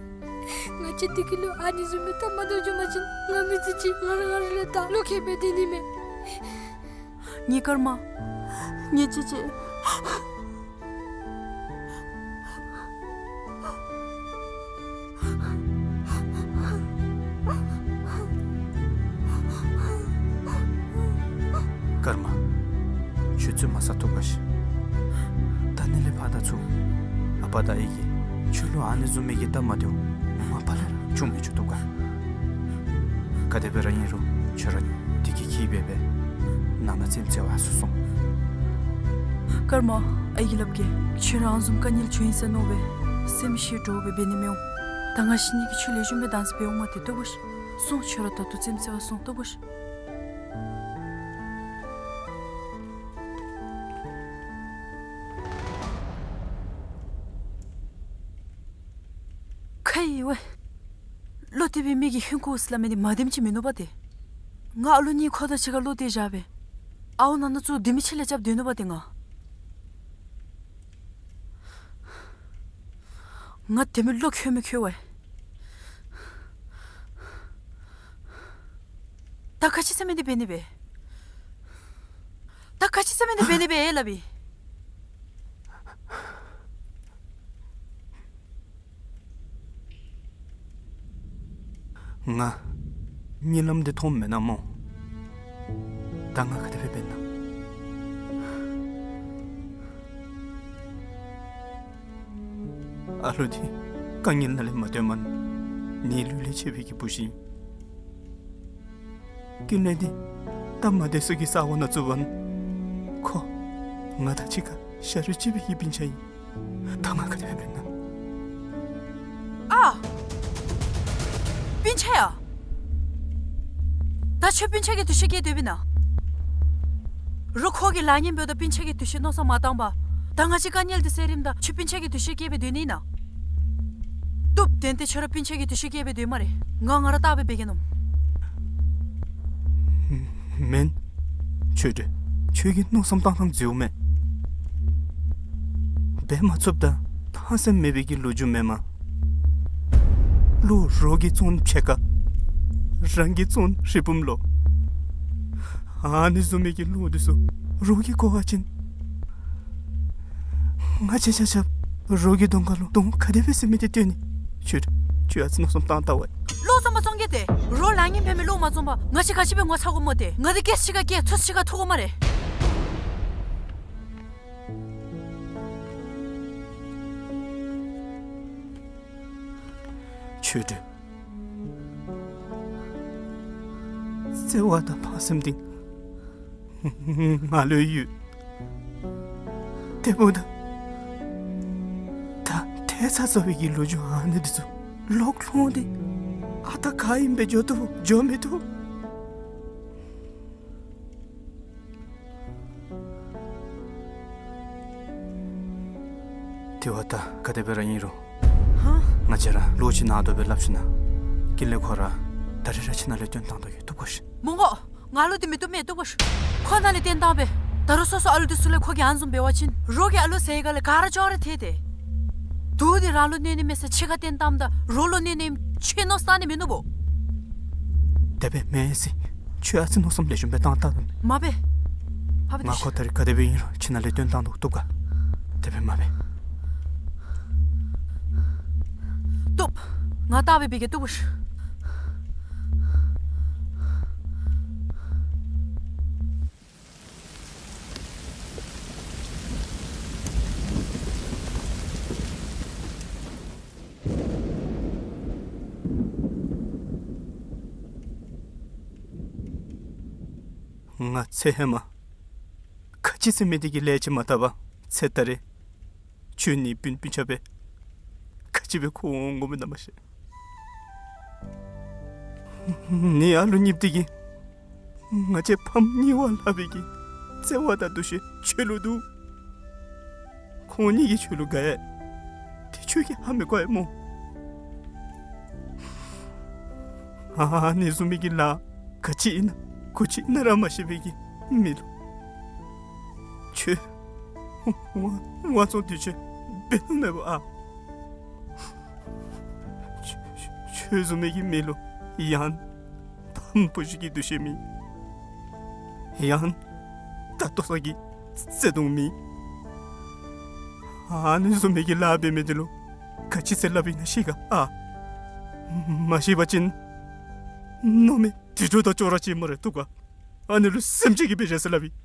ང་བཅས་འདི་གི་ལུ་ཨ་ནི་བཟུམ་མའི་སྟབས་མ་བདེཝ་བྱུང་པ་ཅིན་ང་མི་ཚེ་གཅིག་ང་ར་ང་ར་ལུ་ད་བློ་ཁེལ་སྦེ་སྡོད་ནི་མས། ངེའི་སྐར་མ། ངེའི་གཅེས་གཅེས། སྐར་མ། ཁྱོད་ཚུད་མ་ས་ཐུབ་ག་ཤིག། ད་ནི་ལས་ཕར་ད་ཚུར་ཨ་པ་དང་ཨའི་གིས་ཁྱོད་ལུ་ཨ་ནི་བཟུམ་མའི་གི་སྟབས་མ་བདེཝ་མ་པ་ལས་ར་བྱུང་མི་བཅུག་ཐུབ་ག། ག་དེ་སྦེ་ར་ཨིན་རུང་ཁྱོད་ར་འདི་གི་ཁྱིམ་སྦེ་སྦེ་ནང་ན་རྩེདམོ་རྩེ་བར་སོང་སོང་། སྐར་མ། ཨའི་གིས་སླབ་གེ། ཁྱོད་ར་ཨ་ནི་བཟུམ་དཀའ་ངལ་བྱུང་ཡི་ཟེར་མནོ་སྦེ་སེམས་ཤི་འདྲོག་སྦེ་འབད་ནི་མི་འོང་། ད་ང་བཤིག་ནི་གི་ཆོས་ལེགས་ཤོམ་སྦེ་བདག་འཛིན་འབད་འོང་མ་སྟེར་བཏུབ་ག་ཤིག། སོང་། ཁྱོད་ར་ད་ལྟོ་རྩེདམོ་རྩེ་བར་སོང་། བཏུབ་ག་ཤིག། ཁ་ཡི་ཝའི། བློ་གཏད་པའི་མི་གིས་ཧིང་ཁུ་ཟེར་སླབ་མི་འདི་མ་བདེནམ་ཅིག་མིན་ནུག་པ་ཏེ། ང་ཨ་ལོ་གཉིས་ཁོ་དང་གཅིག་ཁར་བློ་གཏད་བཞག་སྦེ་ཨའུ་ནང་ན་ཚུར་དེ་མི་ཕྱི་ལས་རྐྱབ་སྡོད་ནུག་པ་ཏེ་ང་། ང་དེ་མི་བློ་ཁོལ་མི་ཁོལ་ཝའི། ད་ག་ཅི་ཟེར་མི་འདི་འབད་ནི་སྦེ། ད་ག་ཅི་ཟེར་མི་འདི་འབད་ནི་སྦེ་སླབ་ཨིན། ང་གཉིད་ལམ་འདི་མཐོངམ་མེན་ན་སྨོ། ད་ང་ག་དེ་སྦེ་འབད་ན། ཨ་ལུ་འདི་དཀའ་ངལ་ནང་ལས་མ་བཏོན་མ་ནི་ལུས་ལས་ཆད་པའི་གི་བུ་ཅིག་ཨིན། ཀུན་ལེགས་འདི་སྟབས་མ་བདེ་སོ་གི་ས་གོ་ནང་བཙུགས་པ་ནི་ཁོ་ང་དང་གཅིག་ཁར་ཤ་རུས་གཅིག་པའི་གི་སྤུན་ཆ་ཨིན། ད་ང་ག་དེ་སྦེ་འབད་ན། ཨ། སྤུན་ཆ་ཡ། ད་ཁྱོད་སྤུན་ཆ་གི་འདུ་ཤེས་བསྐྱེད་སྡོདཔ་ཨིན་ན། རོགས་ཁོ་གི་ལཱ་ངན་འབདཝ་ད་སྤུན་ཆ་གི་འདུ་ཤེས་མནོ་བསམ་མ་བཏང་པར། ད་ང་བཅས་དཀའ་ངལ་འདི་སེལ་རནམ་ད་ཁྱོད་སྤུན་ཆ་གི་འདུ་ཤེས་བསྐྱེད་སྦེ་སྡོད་ནི་ཨིན་ན། བཏུབ། ཏན་ཏན་ཁྱོད་ར་སྤུན་ཆ་གི་འདུ་ཤེས་བསྐྱེད་སྦེ་སྡོད་སྨ་རེ། ང་ང་ར་བལྟ་སྦེ་འབད་གེ་མནོཝ། མེན། ཆོས་སྒྲོན། ཁྱོད་ཀྱིས་མནོ་བསམ་བཏང་ཐངས་འཛོལཝ་མས། འབད་མ་ཚུགསཔ་ད་ཕངས་སེམས་མེད་པའི་གི་ལོ་རྒྱུས་མེན་མས། ལུ་རོགས་ཀྱིས་བཙོང་ཕྱེད་ཀ། རང་གིས་བཙོང་རི་བུམ་ལོ། ཨ་ནི་བཟུམ་མའི་གི་ལུ་འདི་ཚུ་རོགས་ཀྱིས་བཀོ་བ་ཅིན། ང་བཅས་ཆ་ཁྱབ་རོགས་ཀྱི་གདོང་ཁ་ལུ་གདོང་ག་དེ་སྦེ་ཟེར་མི་འདི་སྟོན་ནི། ཁྱོད་ཁྱོད་ཨ་ཙི་མནོ་བསམ་བཏང་བལྟ་བ། ལོག་བཙོང་མ་བཙོང་གེ་ཏེ། རོགས་ལཱ་ངན་འབད་མི་ལོག་མ་བཙོང་པར་ང་བཅས་ག་ཅི་སྦེ་ངོ་ཚ་དགོཔ་སྨོ་ཏེ། ང་འདི་སྐད་ཆ་གཅིག་ག་སྐད་ཐུགས་གཅིག་ག་ཐུགས་དགོ་སྨ་རེ། ཆོས་སྒྲོན། བརྩེ་བ་དང་ཕངས་སེམས་འདི་ང་ལུ་ཡོད། དེ་འབདཝ་ད་ད་ཐལ་ཚ་ཚ་བའི་གི་ལོ་རྒྱུས་ཨ་ནི་འདི་ཚུ་ལོག་ལྷོང་སྟེ་ཨ་རྟག་ག་ཨིནམ་སྦེ་འགྱོ་བཏུབ་འགྱོ་མི་བཏུབ། དེ་བ་ད་ག་དེ་སྦེ་ར་ཨིན་རུང་། ཧ། ང་བཅས་ར་ལོག་ཅིག་ནང་དོག་སྦེ་སླབ་ཞིན་ན་ཀུན་ལེགས་ཁོ་ར་ད་རིས་ར་ཁྱིམ་ནང་ལས་བཏོན་བཏང་དོ་གི་བཏུབ་ག་ཤིག། མི་དགོ། ང་ལུ་འདི་མི་བཏུབ་མས། བཏུབ་ག་ཤིག། ཁོ་ནཱ་ལས་བཏོན་བཏངམ་སྦེ། ད་རུང་སོ་སོ་ཨ་ལུ་འདི་ཚུ་ལས་ཁོ་གིས་ཨ་ནི་བཟུམ་འབད་བ་ཅིན་རོགས་ཀྱི་ཨ་ལུ་ཟེར་ག་ལས་ག་ར་ཅོག་ར་འཐད་དེ། དུག་འདི་རང་ལུ་གནོད་ནི་མས་ཟེར་ཕྱེད་ཀ་བཏོན་བཏངམ་ད་རོགས་ལུ་གནོད་ནི་ཨིནམ་ཁྱོད་མནོ་བསམ་བཏང་ནི་མིན་ནུག་པོ། དེ་སྦེ་མེན་ཟེར། ཁྱོད་ཨ་ཙི་མནོ་བསམ་ལེགས་ཤོམ་སྦེ་བཏང་བལྟ་དང་། མ་འབད། ཕ་བི་ང་ཁོ་ད་རིས་ག་དེ་སྦེ་ཨིན་རུང་ཁྱིམ་ནང་ལས་བཏོན་བཏང་དོ་གི། བཏུབ་ག། དེ་སྦེ་མ་འབད། བཏུབ། ང་བལྟ་སྦེ་འབད་གེ། བཏུབ་ག་ཤིག། ང་ཚེ་ཧེ་མ་ག་ཅི་ཟེར་མི་འདི་གི་ལས་ཅིག་མ་བལྟ་བར་ཚེ་ད་རེས་ཁྱོད་ནི་སྤུན་སྤུན་ཆ་སྦེ་ག་ཅི་སྦེ་འཁོར་འོང་འོང་མི་ན་མ་ཤེས། ནི་ཨ་ལུ་གཉིསཔོ་འདི་གིས་ང་བཅས་ཕམ་གཉིས་པོ་ལྷག་པའི་གི་བརྩེ་བ་དང་འདུ་ཤེས་ཁྱོད་ལུ་འདུག། ཁོང་གཉིས་ཀྱིས་ཁྱོད་ལུ་དགའ་ཡི། དེ་ཁྱོད་ཀྱིས་ཧ་མི་གོ་ཡི་སྨོ། ཨ་ནི་བཟུམ་མའི་གི་ལཱ་ག་ཅི་ཨིན་ན་གུ་ཅི་ཨིན་ན་ར་མ་ཤེས་པའི་གི་མི་ལུ་ཁྱོད་དབང་དབང་བཙོང་འདི་ཚུ་འབད་ནི་མེད་པ་ཨ། ཁྱོད་ཁྱོད་བཟུམ་མའི་གི་མི་ལུ་ཡང་ཕམ་བུ་གཞི་གི་འདུ་ཤེས་མེད། ཡང་ད་ལྟོ་ས་གི་བརྩེ་དུང་མེད། ཨ་ནི་བཟུམ་མའི་གི་ལཱ་འབད་མི་འདི་ལུ་ག་ཅི་ཟེར་སླབ་ཨིན་ན་ཤེས་ག་ཨ། མ་ཤེས་པ་ཅིན་མནོ་མེད་དུད་འགྲོ་དང་ཅོག་ར་གཅིག་སྨ་རེ། བཏུབ་ག། ཨ་ནི་ལུ་སེམས་ཅན་གྱི་དཔེ་རེ་ཟེར་སླབ་ཨིན།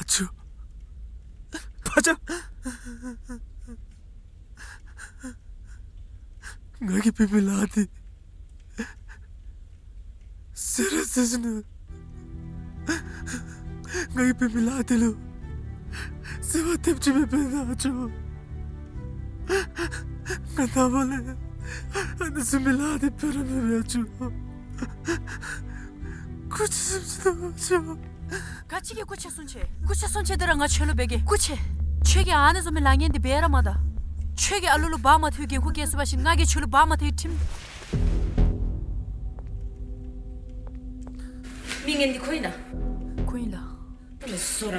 ཨ་ཅོ། ཕ་ཅག། ང་གིས་འབད་མི་ལཱ་འདི་ཟེར་ར་ཟེར་ཞིན་ན་ང་གིས་འབད་མི་ལཱ་འདི་ལུ་བརྩེ་བ་ཐེབས་ཅིག་མེད་པས་ན་ཨ་ཅོ། ང་ནངས་པ་ལས་ཨ་ནི་བཟུམ་མའི་ལཱ་འདི་འབད་ར་མི་འབད་ཨ་ཅོ། སྐུ་མཁྱེན་གསུང་ཅི་ད་ཨ་ཅོ། ག་ཅི་གི་སྐུ་མཁྱེན་གསུང་ཅི། སྐུ་མཁྱེན་གསུང་ཅི་འདི་ར་ང་ཁྱོད་ལུ་འབད་གེ། སྐུ་མཁྱེན། ཁྱོད་ཀྱིས་ཨ་ནི་བཟུམ་མའི་ལཱ་ངན་འདི་འབད་ར་མ་ད། ཁྱོད་ཀྱིས་ཨ་ལུ་ལུ་བག་མ་ཐོན་འགན་ཁུར་བཀལ་ཚུགས་པ་ཅིན་ང་གིས་ཁྱོད་ལུ་བག་མ་ཐོན་ཁྲིམས། མི་ངན་འདི་ཁོ་ཨིན་ན། ཁོ་ཨིན་ལགས། ཨ་ནི་བཟོ་ར།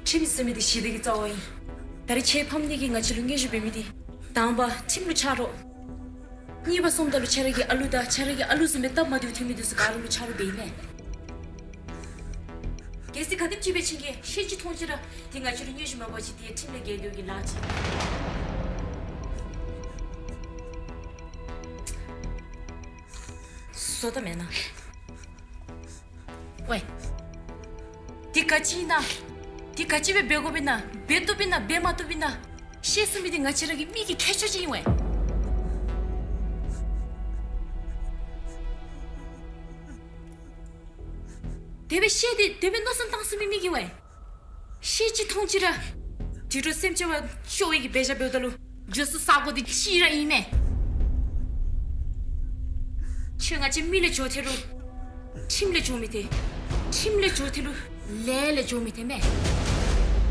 ཁྲིམས་ཟེར་མི་འདི་ཞི་བདེ་གི་རྩ་བ་ཨིན། ད་རེས་ཁྱོད་ཕམ་འདི་གིས་ང་བཅས་ལུ་བརྙས་བཅོས་འབད་མི་འདི་དང་པ་ཁྲིམས་ལུ་ཆ་རོགས། གཉིས་པ་སོངམ་ད་ལུ་ཁྱོད་ར་གི་ཨ་ལུ་དང་ཁྱོད་ར་གི་ཨ་ལུ་བཟུམ་སྦེ་སྟབས་མ་བདེཝ་ཐོན་མི་འདི་ཚུ་ག་ར་ལུ་ཆ་རོགས་འབད་ཨིན་མས། ཨེ་ཙི་ག་དེམ་ཅིག་སྦེ་བྱིན་གེ། ཤེས་ཅི་མཐོང་ཅི་ར་དེ་ང་བཅས་ལུ་སྙན་ཞུ་མ་འབད་བ་ཅིན་དེ་ཁྲིམས་ལས་འགལ་དོ་གི་ལཱ་ཅིག། བཟོ་ད་མེན་ན། ཝའེ། དེ་ག་ཅི་ཨིན་ན། དེ་ག་ཅི་སྦེ་འབད་དགོཔ་ཨིན་ན། འབད་བཏུབ་ཨིན་ན། འབད་མ་བཏུབ་ཨིན་ན། ཤེས་ཚུགས་མི་དེ་ང་བཅས་ར་གི་མི་གི་ཁྱད་ཆོས་ཅིག་ཨིན་ཝའེ། དེ་སྦེ་ཤེས་ཏེ་དེ་སྦེ་མནོ་བསམ་བཏང་ཚུགས་མི་མི་གིས་ཝའེ། ཤེས་ཅི་མཐོང་ཅི་ར་དུད་འགྲོ་སེམས་ཅན་བ་སྐྱོ་བའི་གི་འབད་བཞག་འབདཝ་ད་ལུ་འགྱོ་ས་ས་གོ་དེ་གཅིག་ར་ཨིན་མས། ཁྱོད་ང་བཅས་མི་ལས་འགྱོ་ཐལ་རུང་ཁྲིམས་ལས་འགྱོ་མི་ཐལ། ཁྲིམས་ལས་འགྱོ་ཐལ་རུང་ལས་ལས་འགྱོ་མི་ཐལ་མས།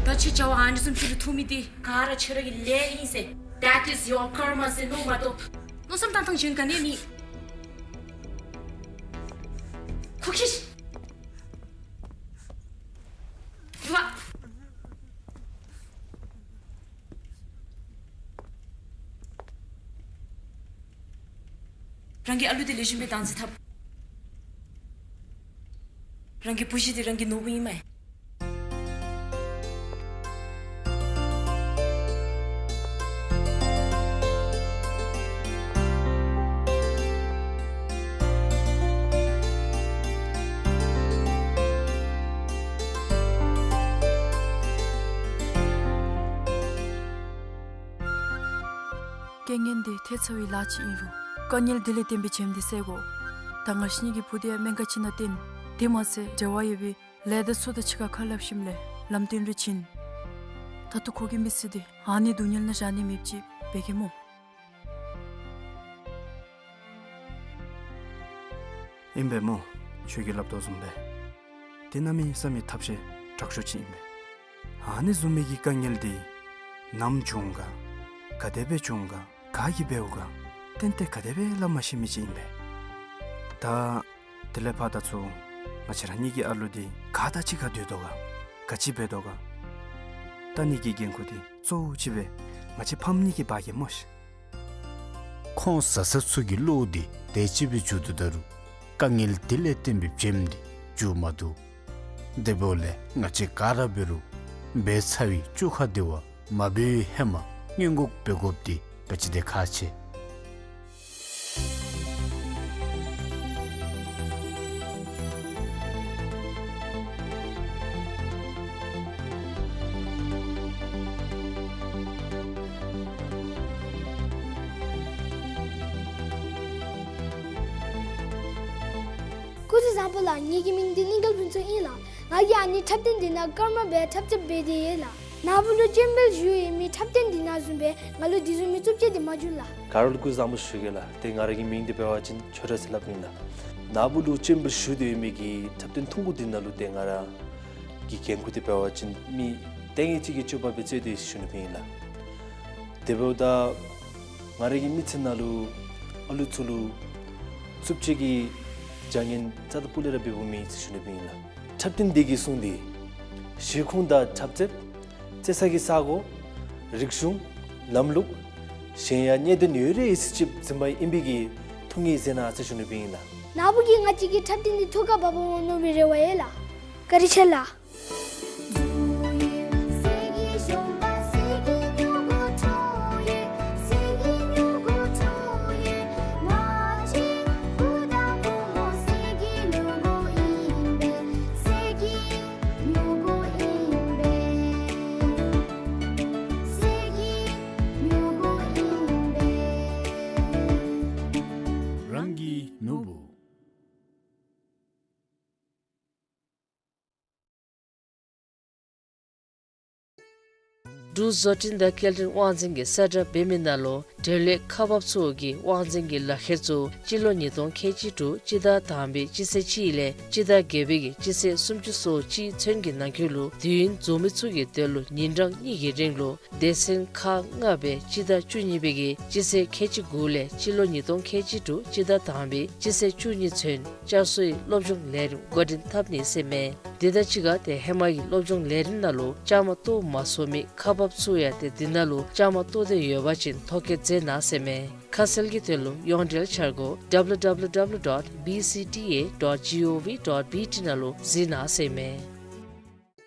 ད་ཁྱོད་བྱ་བ་ཨ་ནི་བཟུམ་ཅིག་ལུ་ཐུག་མི་དེ་ག་ར་ཁྱོད་ར་གི་ལས་ཨིན་ཟེར། That is your karma ཟེར་མནོ་མ་གཏོགས་མནོ་བསམ་བཏང་ཐངས་གཞན་ག་ནི་མེད། ཁོ་ཁྱེར་ཤིག། རྒྱུག་པ། རང་གི་ཨ་ལུ་དེ་ལེགས་ཤོམ་སྦེ་བདག་འཛིན་འཐབ། རང་གི་བུ་གཞི་དེ་རང་གི་ནོར་བུ་ཨིན་མས། རྐྱེན་ངན་དེ་ཐལ་ཚར་བའི་ལཱ་ཅིག་ཨིན་རུང་དཀའ་ངལ་དེ་ལས་བརྟེན་པའི་བྱེམ་དེ་བསལ་དགོ། ད་ང་བཅས་གཉིས་ཀྱི་བུ་དེ་ཡང་སྨན་ཁང་ཅིག་ནང་བསྟེན། དེ་མ་ཚད་འབྲེལ་བ་ཡོད་པའི་ལས་སྡེ་ཚུ་དང་གཅིག་ཁར་ཁ་སླབ་ཞིནམ་ལས་ལམ་སྟོན་རེ་བྱིན། ད་ལྟོ་ཁོ་གི་མི་ཚེ་འདི་ཨ་ནི་སྡུག་བསྔལ་ནང་བཞག་ནི་མེདཔ་ཅིག་འབད་གེ་སྨོ། ཨིན་པས་སྨོ། ཁྱོད་ཀྱིས་སླབ་དོ་བཟུམ་སྦེ་དེ་གནམ་མེད་ས་མེད་ཐབས་ཤེས་དྲག་ཤོས་ཅིག་ཨིན་པས། ཨ་ནི་བཟུམ་མའི་གི་དཀའ་ངལ་འདི་ནམ་བྱུང་ག་ག་དེ་སྦེ་བྱུང་ག་ག་གིས་འབདཝ་ག་ཏན་ཏན་ག་དེ་སྦེ་སླབ་མ་ཤེས་མི་ཅིག་ཨིན་པས། ད་དེ་ལས་ཕར་ད་ཚུར་ང་བཅས་ར་གཉིས་ཀྱི་ཨ་ལུ་འདི་ག་དང་གཅིག་ཁར་སྡོད་དོ་ག་ག་ཅི་འབད་དོ་ག་ལྟ་ནི་གི་འགན་ཁུར་འདི་གཙོ་བོ་ཅིག་སྦེ་ང་བཅས་ཕམ་གཉིས་ཀྱིས་འབག་གེ་སྨོ་ཤིག། ཁོང་བཟའ་ཚང་ཚུ་གི་བློ་འདི་དེ་ཅིག་སྦེ་འགྱུར་དོ་ད་རུང་དཀའ་ངལ་དེ་ལས་བརྟེན་པའི་བྱེམ་འདི་འགྱུར་མ་བཏུབ། དེ་འབདཝ་ལས་ང་བཅས་ག་ར་འབད་རུང་འབད་ཚར་བའི་བཅོ་ཁ་དེ་བ་མ་འབད་བའི་ཧེ་མ་སྔོན་འགོག་འབད་དགོཔ་འདི་ག་ཅི་དེ་ཁག་ཆེ། སྐུ་གཟུགས་བཟང་པོ་ལགས། ངེ་གི་མིང་འདི་གླིང་དཀར་ཕུན་ཚོགས་ཨིན་ལགས། ང་གིས་ཨ་ནི་འཁྲབ་སྟོན་འདི་ནང་ཀརྨ་སྦེ་འཁྲབ་རྩེདཔ་འབད་དེ་ཡོད་ལགས། ནཱ་བུ་ལུ་ཅེམ་བེལ་ཞུ་ཡོད་མི་འཁྲབ་སྟོན་འདི་ནང་བཟུམ་སྦེ་ང་ལུ་དེ་བཟུམ་མའི་རྩུབ་སྤྱོད་འདི་མ་འབྱུང་ལགས། ག་ར་ལུ་སྐུ་གཟུགས་བཟང་པོ་ཞུ་གེ་ལགས། ཏེ་ང་ར་གི་མིང་འདི་འབད་བ་ཅིན་ཆོས་གྲགས་ཟེར་སླབ་ཨིན་ལགས། ནཱ་བུ་ལུ་ཅེམ་བེལ་ཞུ་སྟེ་ཡོད་མི་གི་འཁྲབ་སྟོན་ཐུང་ཀུ་འདི་ནང་ལུ་ཏེ་ང་ར་གི་འགན་ཁུར་འདི་འབད་བ་ཅིན་མི་ལྟས་ངན་ཅིག་གི་སྤྱོད་པ་སྦེ་རྩོད་དེ་ཡོད་ཟེར་ཞུ་ནི་སྦེ་ཨིན་ལགས། དེ་འབདཝ་ད་ང་ར་གི་མི་ཚེ་ནང་ལུ་ཨ་ལུ་ཚུ་ལུ་རྩུབ་སྤྱོད་ཀྱི་བྱ་ངན་རྩ་དང་སྤུ་ལས་ར་འབདཝ་མེད་ཟེར་ཞུ་ནི་སྦེ་ཨིན་ལགས། འཁྲབ་སྟོན་འདི་གིས་གསུངས་ཏེ་གཞིས་ཁོངས་དང་འཁྲབ་རྩེདཔ་རྩེ་ས་གི་ས་གོ་རིག་གཞུང་ལམ་ལུགས་གཞན་ཡང་གནད་དོན་ཡོད་རིགས་ཡོད་ཚད་ཅིག་འཛིན་པ་ཨིན་པའི་གི་ཐུགས་ངེས་མཛད་གནང་ཟེར་ཞུ་ནི་སྦེ་ཨིན་ལགས། ནཱ་བུ་གིས་ང་བཅས་ཀྱི་འཁྲབ་སྟོན་འདི་ཐུགས་ཁར་འབག་འོང་མནོ་བའི་རེ་བ་ཡོད་ལགས། བཀའ་དྲིན་ཆེ་ལགས། རང་གི་ནོར་བུ། འབྲུག་བཟོ་སྐྲུན་དང་སྐྱེལ་འདྲེན་དབང་འཛིན་གྱིས་གསལ་བསྒྲགས་འབད་མི་ནང་ལུ་འབྲེལ་ཡོད་ཁག་འབགཔ་ཚུ་གིས་དབང་འཛིན་གྱི་ལག་ཁྱེར་ཚུ་སྤྱི་ལོ་ཉིས་སྟོང་ཁལ་གཅིག་དྲུག་སྤྱི་ཟླ་དང་པའི་སྤྱི་ཚེས་གཅིག་ལས་སྤྱི་ཟླ་བརྒྱད་པའི་གི་སྤྱི་ཚེས་སུམ་ཅུ་སོ་གཅིག་ཚུན་གྱི་ནང་འཁོད་ལུ་དུས་ཡུན་རྫོགས་མི་ཚུ་གི་དོན་ལུ་ཉིན་གྲངས་གཉིས་ཀྱི་རིང་ལུ་སྡེ་ཚན་ཁག་ལྔ་སྦེ་སྤྱི་ཟླ་བཅུ་གཉིས་པའི་གི་སྤྱི་ཚེས་ཁལ་གཅིག་དགུ་ལས་སྤྱི་ལོ་ཉིས་སྟོང་ཁལ་གཅིག་དྲུག་སྤྱི་ཟླ་དང་པའི་སྤྱི་ཚེས་བཅུ་གཉིས་ཚུན་བསྐྱར་གསོའི་སློབ་སྦྱོང་ལས་རིམ་འགོ་འདྲེན་འཐབ་ནི་ཟེར་མས། དེ་དང་གཅིག་ཁར་ཏེ་ཧེ་མ་གི་སློབ་སྦྱོང་ལས་རིམ་ནང་ལུ་བཅའ་མར་གཏོགས་མ་ཚུགས་མི་ཁག་འབགཔ་ཚུ་ཡང་ཏེ་འདི་ནང་ལུ་བཅའ་མར་གཏོགས་འདོད་ཡོད་པ་ཅིན་ཐོ་བཀོད་མཛད་གནང་ཟེར་མས། ཁ་གསལ་གྱི་དོན་ལུ་ཡོངས་འབྲེལ་འཆར་སྒོ་W W W dot B C T A dot gov dot B T ནང་ལུ་གཟིགས་གནང་ཟེར་མས།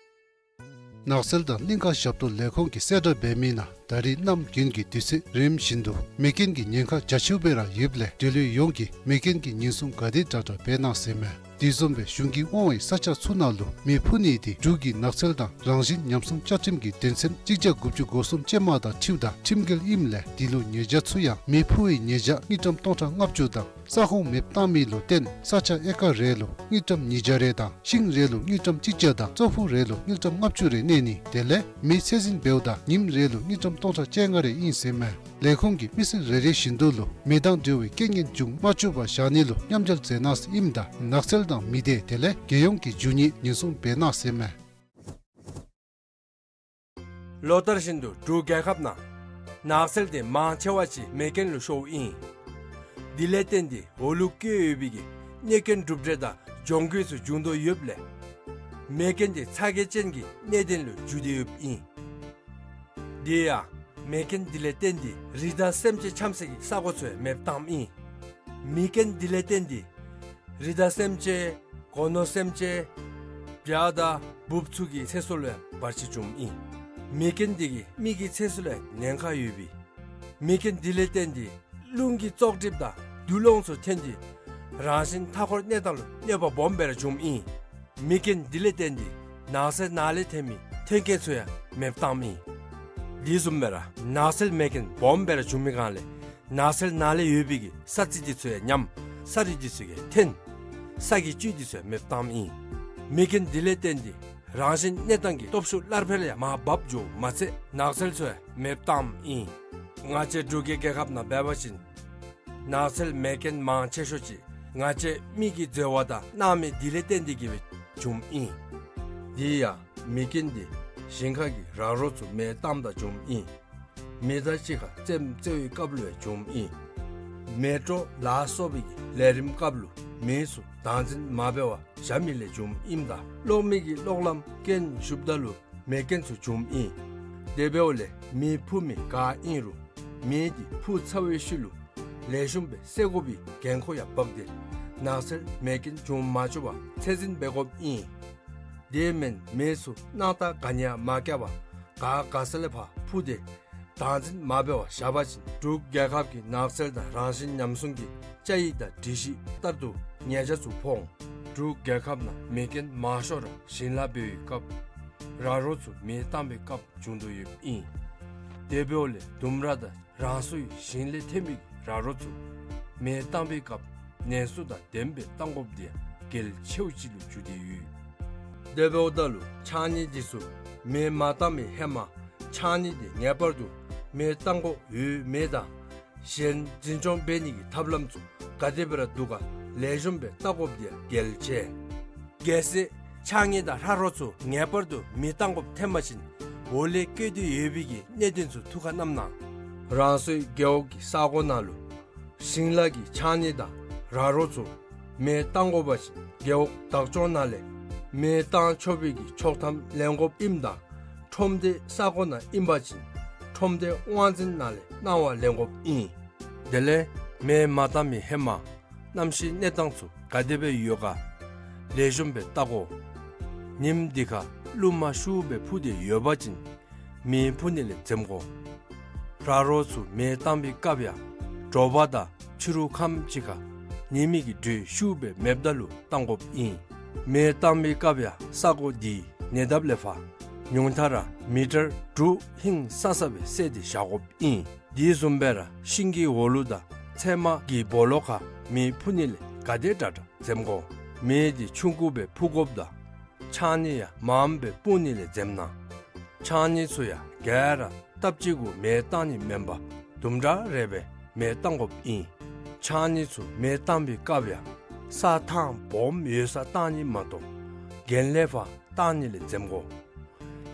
ནགས་ཚལ་དང་གླིང་ཀ་ཞབས་ཏོག་ལས་ཁུངས་ཀྱིས་གསལ་བསྒྲགས་འབད་མི་ནང་ད་རིས་གནམ་དགུན་གྱི་དུས་ཚོད་རིམ་བཞིན་དུ་མེ་རྐྱེན་གྱི་ཉེན་ཁ་རྒྱ་ཆེཝ་སྦེ་ར་ཡོདཔ་ལས་འབྲེལ་ཡོད་ཡོངས་ཀྱིས་མེ་རྐྱེན་གྱི་ཉེན་སྲུང་ག་དེ་དྲག་དྲག་འབད་གནང་ཟེར་མས། དེ་བཟུམ་སྦེ་གཞུང་གིས་དབང་བའི་ས་ཆ་ཚུ་ནང་ལུ་མེ་འཕུ་ནི་དེ་འབྲུག་གི་ནགས་ཚལ་དང་རང་བཞིན་ཉམས་སྲུང་བཅའ་ཁྲིམས་ཀྱི་དོན་ཚན་གཅིག་བརྒྱ་དགུ་བཅུ་གོ་གསུམ་ཅན་མ་དང་འཁྲིལཝ་ད་ཁྲིམས་འགལ་ཨིནམ་ལས་དེ་ལུ་ཉེས་བྱ་ཚུ་ཡང་མེ་འཕུ་བའི་ཉེས་བྱ་དངུལ་ཀྲམ་སྟོང་ཕྲག་ལྔ་བཅུ་དང་ས་ཁོངས་མེདཔ་བཏང་མི་ལུ་བརྟེན་ས་ཆ་ཨེ་ཀར་རེ་ལུ་དངུལ་ཀྲམ་ཉིས་བརྒྱ་རེ་དང་ཤིང་རེ་ལུ་དངུལ་ཀྲམ་གཅིག་བརྒྱ་དང་ཙོག་ཕུད་རེ་ལུ་དངུལ་ཀྲམ་ལྔ་བཅུ་རེ་གནས་ནི་དེ་ལས་མེ་ཚད་འཛིན་འབདཝ་ད་ཉིནམ་རེ་ལུ་དངུལ་ཀྲམ་སྟོང་ཕྲག་བཅོ་ལྔ་རེ་ཨིན་ཟེར་མས། ལས་ཁུངས་ཀྱིས་མི་སེར་རེ་རེ་བཞིན་དུ་ལུ་མེ་དང་འབྲེལ་བའི་རྐྱེན་ངན་འབྱུང་མ་བཅུག་པར་བཞག་ནི་ལུ་མཉམ་འབྲེལ་མཛད་གནང་ཟེར་ཨིནམ་ད་ནགས་ཚལ་དང་མི་སྡེ་དེ་ལས་རྒྱལ་ཡོངས་ཀྱི་རྒྱུ་དངོས་ཉེན་སྲུང་འབད་གནང་ཟེར་མས། ལོ་ལྟར་བཞིན་དུ་འབྲུག་རྒྱལ་ཁབ་ནང་ནགས་ཚལ་དེ་མང་ཆེ་བ་ཅིག་མེ་རྐྱེན་ལུ་ཤོརཝ་ཨིན། དེ་ལས་བརྟེན་ཏེ་འོག་ལུ་བཀོད་ཡོད་པའི་གི་གནོད་སྐྱོན་གྲུབ་འབྲས་དང་གྱོང་གུད་ཚུ་འབྱུང་དོ་ཡོདཔ་ལས་མེ་རྐྱེན་དེ་ཚ་གྱང་ཅན་གྱི་གནད་དོན་ལུ་འགྱུར་ཏེ་ཡོདཔ་ཨིན། དེ་ཡང་མེ་རྐྱེན་དེ་ལས་བརྟེན་ཏེ་རི་དྭགས་སེམས་ཅན་འཁྱམས་སའི་གི་ས་གོ་ཚུ་ཡང་མེདཔ་བཏངམ་ཨིན། མེ་རྐྱེན་དེ་ལས་བརྟེན་ཏེ་རི་དྭགས་སེམས་ཅན་སྒོ་ནོར་སེམས་ཅན་བྱ་དང་འབུཔ་ཚུ་གི་ཚེ་སྲོག་ལུ་ཡང་བར་ཆད་འབྱུངམ་ཨིན། མེ་རྐྱེན་དེ་གིས་མི་གི་ཚེ་སྲོག་ལུ་ཡང་ཉེན་ཁ་ཡོད་པས། མེ་རྐྱེན་དེ་ལས་བརྟེན་ཏེ་རླུང་གི་བཙོག་གྲིབ་དང་དུག་སློང་ཚུ་ཐོན་ཏེ་རང་བཞིན་མཐའ་འཁོར་གནས་སྟངས་ལུ་གནོད་པ་སྦོམ་སྦེ་ར་འབྱུངམ་ཨིན། མེ་རྐྱེན་དེ་ལས་བརྟེན་ཏེ་ནགས་ཚལ་ནང་ལས་ཐོན་མི་ཐོན་སྐྱེད་ཚུ་ཡང་མེདཔ་བཏངམ་ཨིན། དེ་བཟུམ་སྦེ་ར་ནགས་ཚལ་མེ་རྐྱེན་སྦོམ་སྦེ་ར་འབྱུང་མི་སྒང་ལས་ནགས་ཚལ་ནང་ལས་ཡོད་པའི་གི་ས་རྩི་དེ་ཚུ་ཡང་ཉམས། ས་རུད་དེ་ཚུ་ཡང་ཐོན། ས་གི་བཅུད་དེ་ཚུ་ཡང་མེདཔ་བཏངམ་ཨིན། མེ་རྐྱེན་དེ་ལས་བརྟེན་ཏེ་རང་བཞིན་གནས་སྟངས་ཀྱི་སྟོབས་ཤུགས་སླར་འཕེལ་ཡང་མར་བབས་འགྱོཝ་མ་ཚད་ནགས་ཚལ་ཚུ་ཡང་མེདཔ་བཏངམ་ཨིན། ང་བཅས་འབྲུག་གི་རྒྱལ་ཁབ་ནང་འབད་བ་ཅིན་ནགས་ཚལ་མེ་རྐྱེན་མང་ཆེ་ཤོས་ཅིག་ང་བཅས་མི་གིས་འཛོལ་བ་དང་གནང་མི་དེ་ལས་བརྟེན་ཏེ་གིས་སྦེ་འབྱུངམ་ཨིན། དེ་ཡང་མེ་རྐྱེན་དེ་ཞིང་ཁ་གི་ར་རོ་ཚུ་མེ་བཏངམ་ད་འབྱུངམ་ཨིན། མེ་མདའ་གཅིག་ཁར་རྩེདམོ་རྩེ་བའི་སྐབས་ལུ་ཡང་འབྱུངམ་ཨིན། མེ་ཏྲོག་ལ་སོགས་པའི་གི་ལས་རིམ་སྐབས་ལུ་མེ་ཚུ་བདག་འཛིན་མ་འབད་བར་བཞག་མི་ལས་འབྱུངམ་ཨིནམ་ད་གློག་མེ་གི་གློག་ལམ་རྐྱེན་ཞུགསཔ་ད་ལུ་མེ་རྐྱེན་ཚུ་འབྱུངམ་ཨིན། དེ་འབདཝ་ལས་མེ་འཕུ་མི་ག་ཨིན་རུང་མེ་དེ་འཕུ་ཚར་བའི་ཤུལ་ལུ་ལེགས་ཤོམ་སྦེ་བསལ་དགོ་པའི་འགན་ཁུར་ཡང་འབག་སྟེ་ནགས་ཚལ་མེ་རྐྱེན་འབྱུང་མ་བཅུག་པར་ཚད་འཛིན་འབད་དགོཔ་ཨིན། དེ་མེན་མེ་ཚུ་སྣང་དག་ག་ནི་ཡང་མ་བཀལ་བར་ག་ག་ས་ལས་ཕར་འཕུ་སྟེ་བདག་འཛིན་མ་འབད་བར་བཞག་པ་ཅིན་འབྲུག་རྒྱལ་ཁབ་ཀྱི་ནགས་ཚལ་དང་རང་བཞིན་ཉམས་སྲུང་གི་བཅའ་ཡིག་དང་སྒྲིག་གཞི་ལྟར་དུ་ཉེས་བྱ་ཚུ་ཕོག་འོང་། འབྲུག་རྒྱལ་ཁབ་ནང་མེ་རྐྱེན་མང་ཤོས་ར་ཞིང་ལཱ་འབད་བའི་སྐབས་ར་རོ་ཚུ་མེ་བཏང་བའི་སྐབས་འབྱུང་དོ་ཡོདཔ་ཨིན། དེ་འབདཝ་ལས་ལྡུམ་ར་དང་རང་སོའི་ཞིང་ལས་ཐོན་པའི་ར་རོ་ཚུ་མེ་བཏང་བའི་སྐབས་ནན་སུ་དང་ལྡནམ་སྦེ་བཏང་དགོཔ་དེ་ཡང་གལ་ཆེཝ་ཅིག་ལུ་གྱུར་ཏེ་ཡོད། དེ་འབདཝ་ད་ལུ་ཕྱགས་སྙིགས་དེ་ཚུ་མེ་མ་བཏང་བའི་ཧེ་མ་ཕྱགས་སྙིགས་དེ་ངེས་པར་དུ་མེ་བཏང་དགོཔ་ཡོད་མེད་དང་གཞན་འཛིན་སྐྱོང་འབད་ནི་གི་ཐབས་ལམ་ཚུ་ག་དེ་སྦེ་ར་འདུག་ག་ལེགས་ཤོམ་སྦེ་བལྟ་དགོཔ་དེ་ཡང་གལ་ཆེ། གལ་སྲིད་ཕྱགས་སྙིགས་དང་ར་རོ་ཚུ་ངེས་པར་དུ་མེ་བཏང་དགོཔ་ཐོན་པ་ཅིན་འོག་ལས་བཀོད་དེ་ཡོད་པའི་གི་གནད་དོན་ཚུ་ཐུགས་ཁར་བསྣམ་གནང་། རང་སོའི་རྒེད་འོག་གི་ས་གོ་ནང་ལུ་ཞིང་ལཱ་གི་ཕྱགས་སྙིགས་དང་ར་རོ་ཚུ་མེ་བཏང་དགོ་པ་ཅིན་རྒེད་འོག་བདག་སྐྱོང་ནང་ལས་མེ་བཏང་ཆོག་པའི་གི་ཆོག་ཐམ་ལེན་དགོཔ་ཨིནམ་ད་ཁྲོམ་སྡེ་ས་གོ་ནང་ཨིན་པ་ཅིན་ཁྲོམ་སྡེ་དབང་འཛིན་ནང་ལས་གནང་བ་ལེན་དགོཔ་ཨིན། དེ་ལས་མེ་མ་བཏང་མི་ཧེ་མ་གནམ་གཤིས་གནས་སྟངས་ཚུ་ག་དེ་སྦེ་ཡོད་ག་ལེགས་ཤོམ་སྦེ་བལྟ་དགོ། ཉིནམ་དེ་ཁར་རླུང་མ་ཤུགས་སྦེ་འཕུ་སྟེ་ཡོད་པ་ཅིན་མེ་འཕུ་ནི་ལས་འཛེམ་དགོ། ར་རོ་ཚུ་མེ་བཏང་བའི་སྐབས་ཡང་དྲོ་པ་དང་ཕྱི་རུ་ཁམས་ཅིག་ཁར་ཉི་མའི་གི་དྲོད་ཤུགས་སྦེ་མེདཔ་ད་ལུ་བཏང་དགོཔ་ཨིན། མེ་བཏང་བའི་སྐབས་ཡང་ས་གོ་དེའི་ཉེ་འདབས་ལས་ཕར་ཉུང་མཐའ་ར་མི་ཊར་དྲུག་ཧིང་སང་ས་སྦེ་བསལ་ཏེ་བཞག་དགོཔ་ཨིན། དེ་བཟུམ་སྦེ་ར་ཤིང་གི་འོག་ལུ་དང་ཚལ་མ་གི་སྦོ་ལོགས་ཁར་མེ་འཕུ་ནི་ལས་ག་དེ་དྲག་དྲག་འཛེམ་དགོ། མེ་དེ་ཆུང་ཀུ་སྦེ་འཕུ་དགོཔ་དང་ཕྱགས་སྙིགས་ཡང་མངམ་སྦེ་སྤུངས་ནི་ལས་འཛེམ་གནང་། ཕྱགས་སྙིགས་ཚུ་ཡང་ག་ར་སྟབས་གཅིག་གུ་མེ་བཏང་ནི་མེན་པར་དུམ་གྲ་རེ་སྦེ་མེ་བཏང་དགོཔ་ཨིན། ཕྱགས་སྙིགས་ཚུ་མེ་བཏང་བའི་སྐབས་ཡང་ས་ཐང་སྦོམ་ཡོད་སར་བཏང་ནི་མ་གཏོགས་གྱེན་ལས་ཕར་བཏང་ནི་ལས་འཛེམ་དགོ།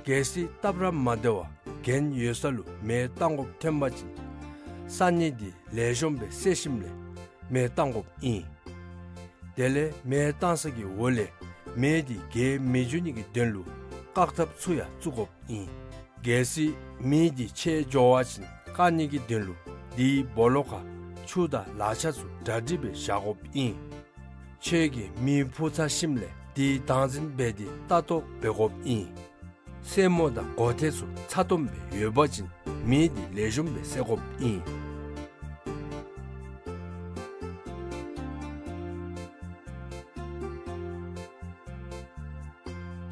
གལ་སྲིད་སྟབས་ར་མ་བདེ་བར་གྱེན་ཡོད་ས་ལུ་མེ་བཏང་དགོཔ་ཐོན་པ་ཅིན་ས་སྙིགས་དེ་ལེགས་ཤོམ་སྦེ་བསལ་ཞིནམ་ལས་མེ་བཏང་དགོཔ་ཨིན། དེ་ལས་མེ་བཏང་ས་གི་འོག་ལས་མེ་དེ་རྒྱས་མི་འགྱོ་ནི་གི་དོན་ལུ་བཀག་ཐབས་ཚུ་ཡང་བཙུགས་དགོཔ་ཨིན། གལ་སྲིད་མེ་དེ་ཆད་འགྱོ་བ་ཅིན་བཀག་ནི་གི་དོན་ལུ་དེའི་སྦོ་ལོགས་ཁར་ཆུ་དང་ལག་ཆ་ཚུ་གྲ་སྒྲིག་སྦེ་བཞག་དགོཔ་ཨིན། ཁྱོད་ཀྱིས་མེ་འཕུ་ཚར་ཞིནམ་ལས་དེ་བདག་འཛིན་འབད་དེ་ལྟ་རྟོག་འབད་དགོཔ་ཨིན། སེན་མོ་དང་གོ་ཐེ་ཚུ་ཚ་ཏོམ་སྦེ་ཡོད་པ་ཅིན་མེ་འདི་ལེགས་ཤོམ་སྦེ་བསད་དགོཔ་ཨིན།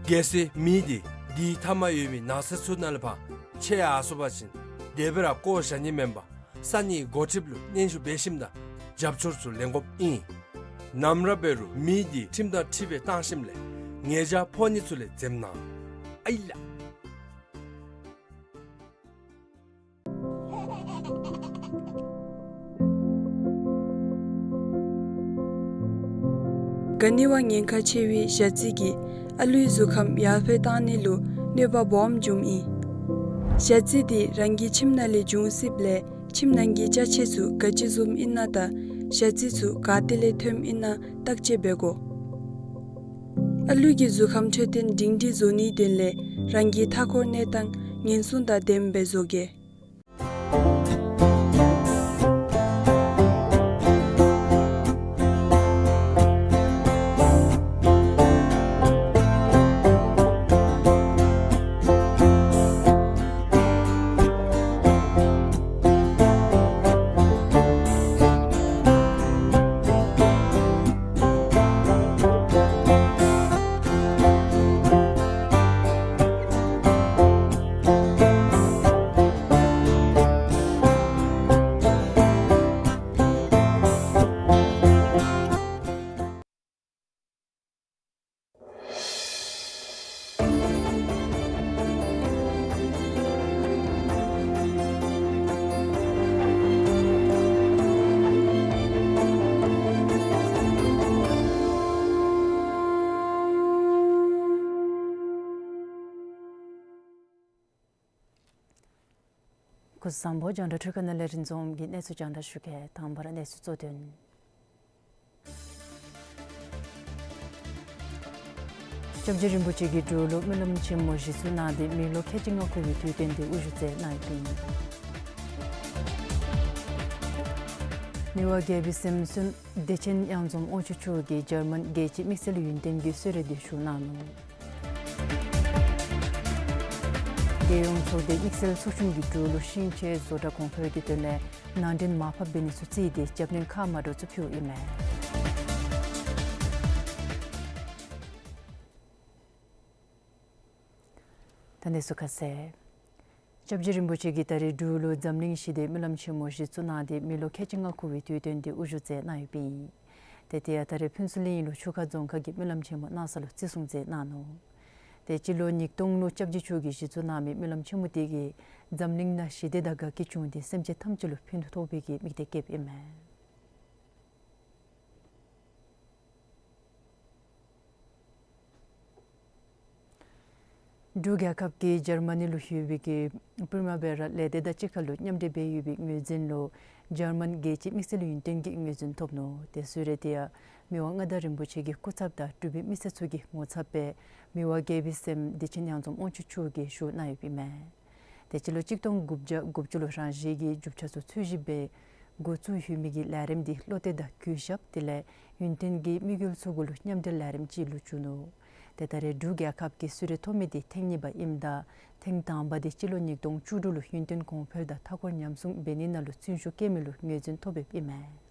གལ་སྲིད་མེ་འདི་འདི་མཐའ་མ་ཡོད་མི་ན་ཚོད་ཚུ་ནང་ལས་ཕར་ཆད་ཡར་སོང་པ་ཅིན་དེ་སྦེ་ར་བཀོ་བཞག་ནི་མེན་པར་ས་གནས་འགོ་ཁྲིདཔ་ལུ་སྙན་ཞུ་འབད་ཞིནམ་དང་རྒྱབ་སྐྱོར་ཚུ་ལེན་དགོཔ་ཨིན། ནམ་ར་འབད་རུང་མེ་འདི་ཁྲིམས་དང་འཁྲིལ་སྦེ་བཏང་ཞིནམ་ལས་ཉེས་བྱ་ཕོག་ནི་ཚུ་ལས་འཛེམ་གནང་ཨའི་ལགས། ག་ནི་བ་ཉེན་ཁ་ཆེ་བའི་ཞ་རྩི་གིས་ཨ་ལུའི་གཟུགས་ཁམས་ཡར་འཕེལ་གཏང་ནི་ལུ་གནོད་པ་སྦོམ་འབྱུངམ་ཨིན། ཞ་རྩི་འདི་རང་གི་ཁྱིམ་ནང་ལས་འབྱུང་སྲིདཔ་ལས་ཁྱིམ་ནང་གི་ཅ་ཆས་ཚུ་ག་ཅི་བཟུམ་ཨིན་ན་དང་ཞ་རྩི་ཚུ་ག་ཏེ་ལས་ཐོནམ་ཨིན་ན་བརྟག་དཔྱད་འབད་དགོ། ཨ་ལུ་གི་གཟུགས་ཁམས་འཕྲོད་བསྟེན་སྒྲིང་སྒྲིང་བཟོ་ནིའི་དོན་ལས་རང་གི་མཐའ་འཁོར་གནས་སྟངས་ཉེན་སྲུང་དང་ལྡནམ་སྦེ་བཟོ་གེ། སྐུ་གཟུགས་བཟང་པོ། རྒྱང་བསྒྲགས་འཕྲུལ་ཁང་ནང་ལས་རིན་འཛོམས་ཀྱིས་གནས་ཚུལ་རྒྱང་བསྒྲགས་ཞུ་གེ། དང་པ་ར་གནས་ཚུལ་གཙོ་དོན། སྐྱབས་རྗེ་རིན་པོ་ཆེ་གིས་འབྲུག་ལུ་སྨོན་ལམ་ཆེན་མོ་གཞི་བཙུགས་གནང་སྟེ་མི་ལོ་ཁལ་གཅིག་ལྔ་འཁོར་བའི་དུས་སྟོན་དེ་དབུ་བཞུགས་མཛད་གནང་ཡོདཔ་ཨིན། མི་དབང་རྒྱལ་པོའི་སྲསམོ་བདེ་ཆེན་གཡང་འཛོམས་དབང་ཕྱུག་མཆོག་གིས་འཇར་མན་རྒྱལ་སྤྱིའི་དམིགས་བསལ་ཡུན་བརྟན་གྱི་གསོལ་རས་དེ་ཞུ་གནང་ནུག། རྒྱལ་ཡོངས་ཚོགས་སྡེ་དམིགས་བསལ་ཚོགས་ཆུང་གིས་འབྲུག་ལུ་ཤིང་ཆས་བཟོ་གྲྭ་གོང་འཕེལ་གྱི་དོན་ལས་ནང་འདྲེན་མར་ཕབ་འབད་ནི་ཚུ་བརྩིས་ཏེ་རྒྱབ་སྣོན་ཁ་མ་འདྲཝ་ཚུ་ཕུལཝ་ཨིན་མས། ད་གནས་ཚུལ་ཁ་གསལ། སྐྱབས་རྗེ་རིན་པོ་ཆེ་གིས་ད་རེས་འབྲུག་ལུ་འཛམ་གླིང་ཞི་བདེའི་སྨོན་ལམ་ཆེན་མོ་གཞི་བཙུགས་གནང་སྟེ་མི་ལོ་ཁལ་གཅིག་ལྔ་འཁོར་བའི་དུས་སྟོན་དེ་དབུ་བཞུགས་མཛད་གནང་ཡོདཔ་ཨིན། ཏེ་དེ་ཡང་ད་རེས་ཕུན་ཚོགས་གླིང་ལུ་ཆུ་ཁ་རྫོང་ཁག་གི་སྨོན་ལམ་ཆེན་མོ་གནང་ས་ལུ་བརྩི་སྲུང་མཛད་གནང་ནུག། ཏེ་སྤྱི་ལོ་ཉིས་སྟོང་ལུ་སྐྱབས་རྗེ་མཆོག་གིས་གཞི་བཙུགས་གནང་མི་སྨོན་ལམ་ཆེན་མོ་དེ་གིས་འཛམ་གླིང་ནང་ཞི་བདེ་དང་དགའ་སྐྱིད་བྱུང་སྟེ་སེམས་ཅན་ཐམས་ཅད་ལུ་ཕན་ཐོགས་པའི་གི་དམིགས་གཏད་བསྐྱེདཔ་ཨིན་མས། འབྲུག་རྒྱལ་ཁབ་ཀྱིས་འཇར་མ་ནི་ལུ་ཡོད་པའི་གི་པུར་མ་བེ་ར་ལས་སྡེ་དང་གཅིག་ཁར་ལུ་མཉམ་འབྲེལ་འབད་ཡོད་པའི་ངོས་འཛིན་ལུ་འཇར་མན་རྒྱལ་སྤྱིའི་དམིགས་བསལ་ཡུན་བརྟན་གྱི་ངོས་འཛིན་ཐོབ་ནུག། ཏེ་གསོལ་རས་དེ་ཡང་མི་དབང་མངའ་བདག་རིན་པོ་ཆེ་གི་སྐུ་ཚབ་དང་འབྲུག་པའི་མི་སེར་ཚུ་གི་ངོ་ཚབ་སྦེ་མི་དབང་རྒྱལ་པོའི་སྲསམོ་བདེ་ཆེན་གཡང་འཛོམས་དབང་ཕྱུག་མཆོག་གིས་ཞུ་གནང་ཡོདཔ་ཨིན་མས། ཏེ་སྤྱི་ལོ་གཅིག་སྟོང་དགུ་བརྒྱ་དགུ་བཅུ་ལུ་རང་བཞིན་གྱི་རྒྱུ་ཆ་ཚུ་ཚུད་བཞིན་སྦེ་འགོ་བཙུགས་ཡོད་མི་གི་ལས་རིམ་འདི་བློ་གཏད་དང་གུས་ཞབས་དེ་ལས་ཡུན་བརྟན་གྱི་དམིགས་ཡུལ་ཚུ་གུ་ལུ་མཉམ་འབྲེལ་ལས་རིམ་ཅིག་ལུ་གྱུར་ནུག། ཏེ་ད་རེས་འབྲུག་རྒྱལ་ཁབ་ཀྱིས་གསོལ་རས་ཐོབ་མི་འདི་ཐེངས་གཉིས་པ་ཨིནམ་ད་ཐེངས་དང་པ་འདི་སྤྱི་ལོ་ཉིས་སྟོང་བཅུ་དྲུག་ལུ་ཡུན་བརྟན་གོང་འཕེལ་དང་མཐའ་འཁོར་ཉམས་སྲུང་འབད་ནི་ནང་ལུ་བརྩོན་ཤུགས་བསྐྱེད་མི་ལུ་ངོས་འཛིན་ཐོབ་ཡོདཔ་ཨིན་མས།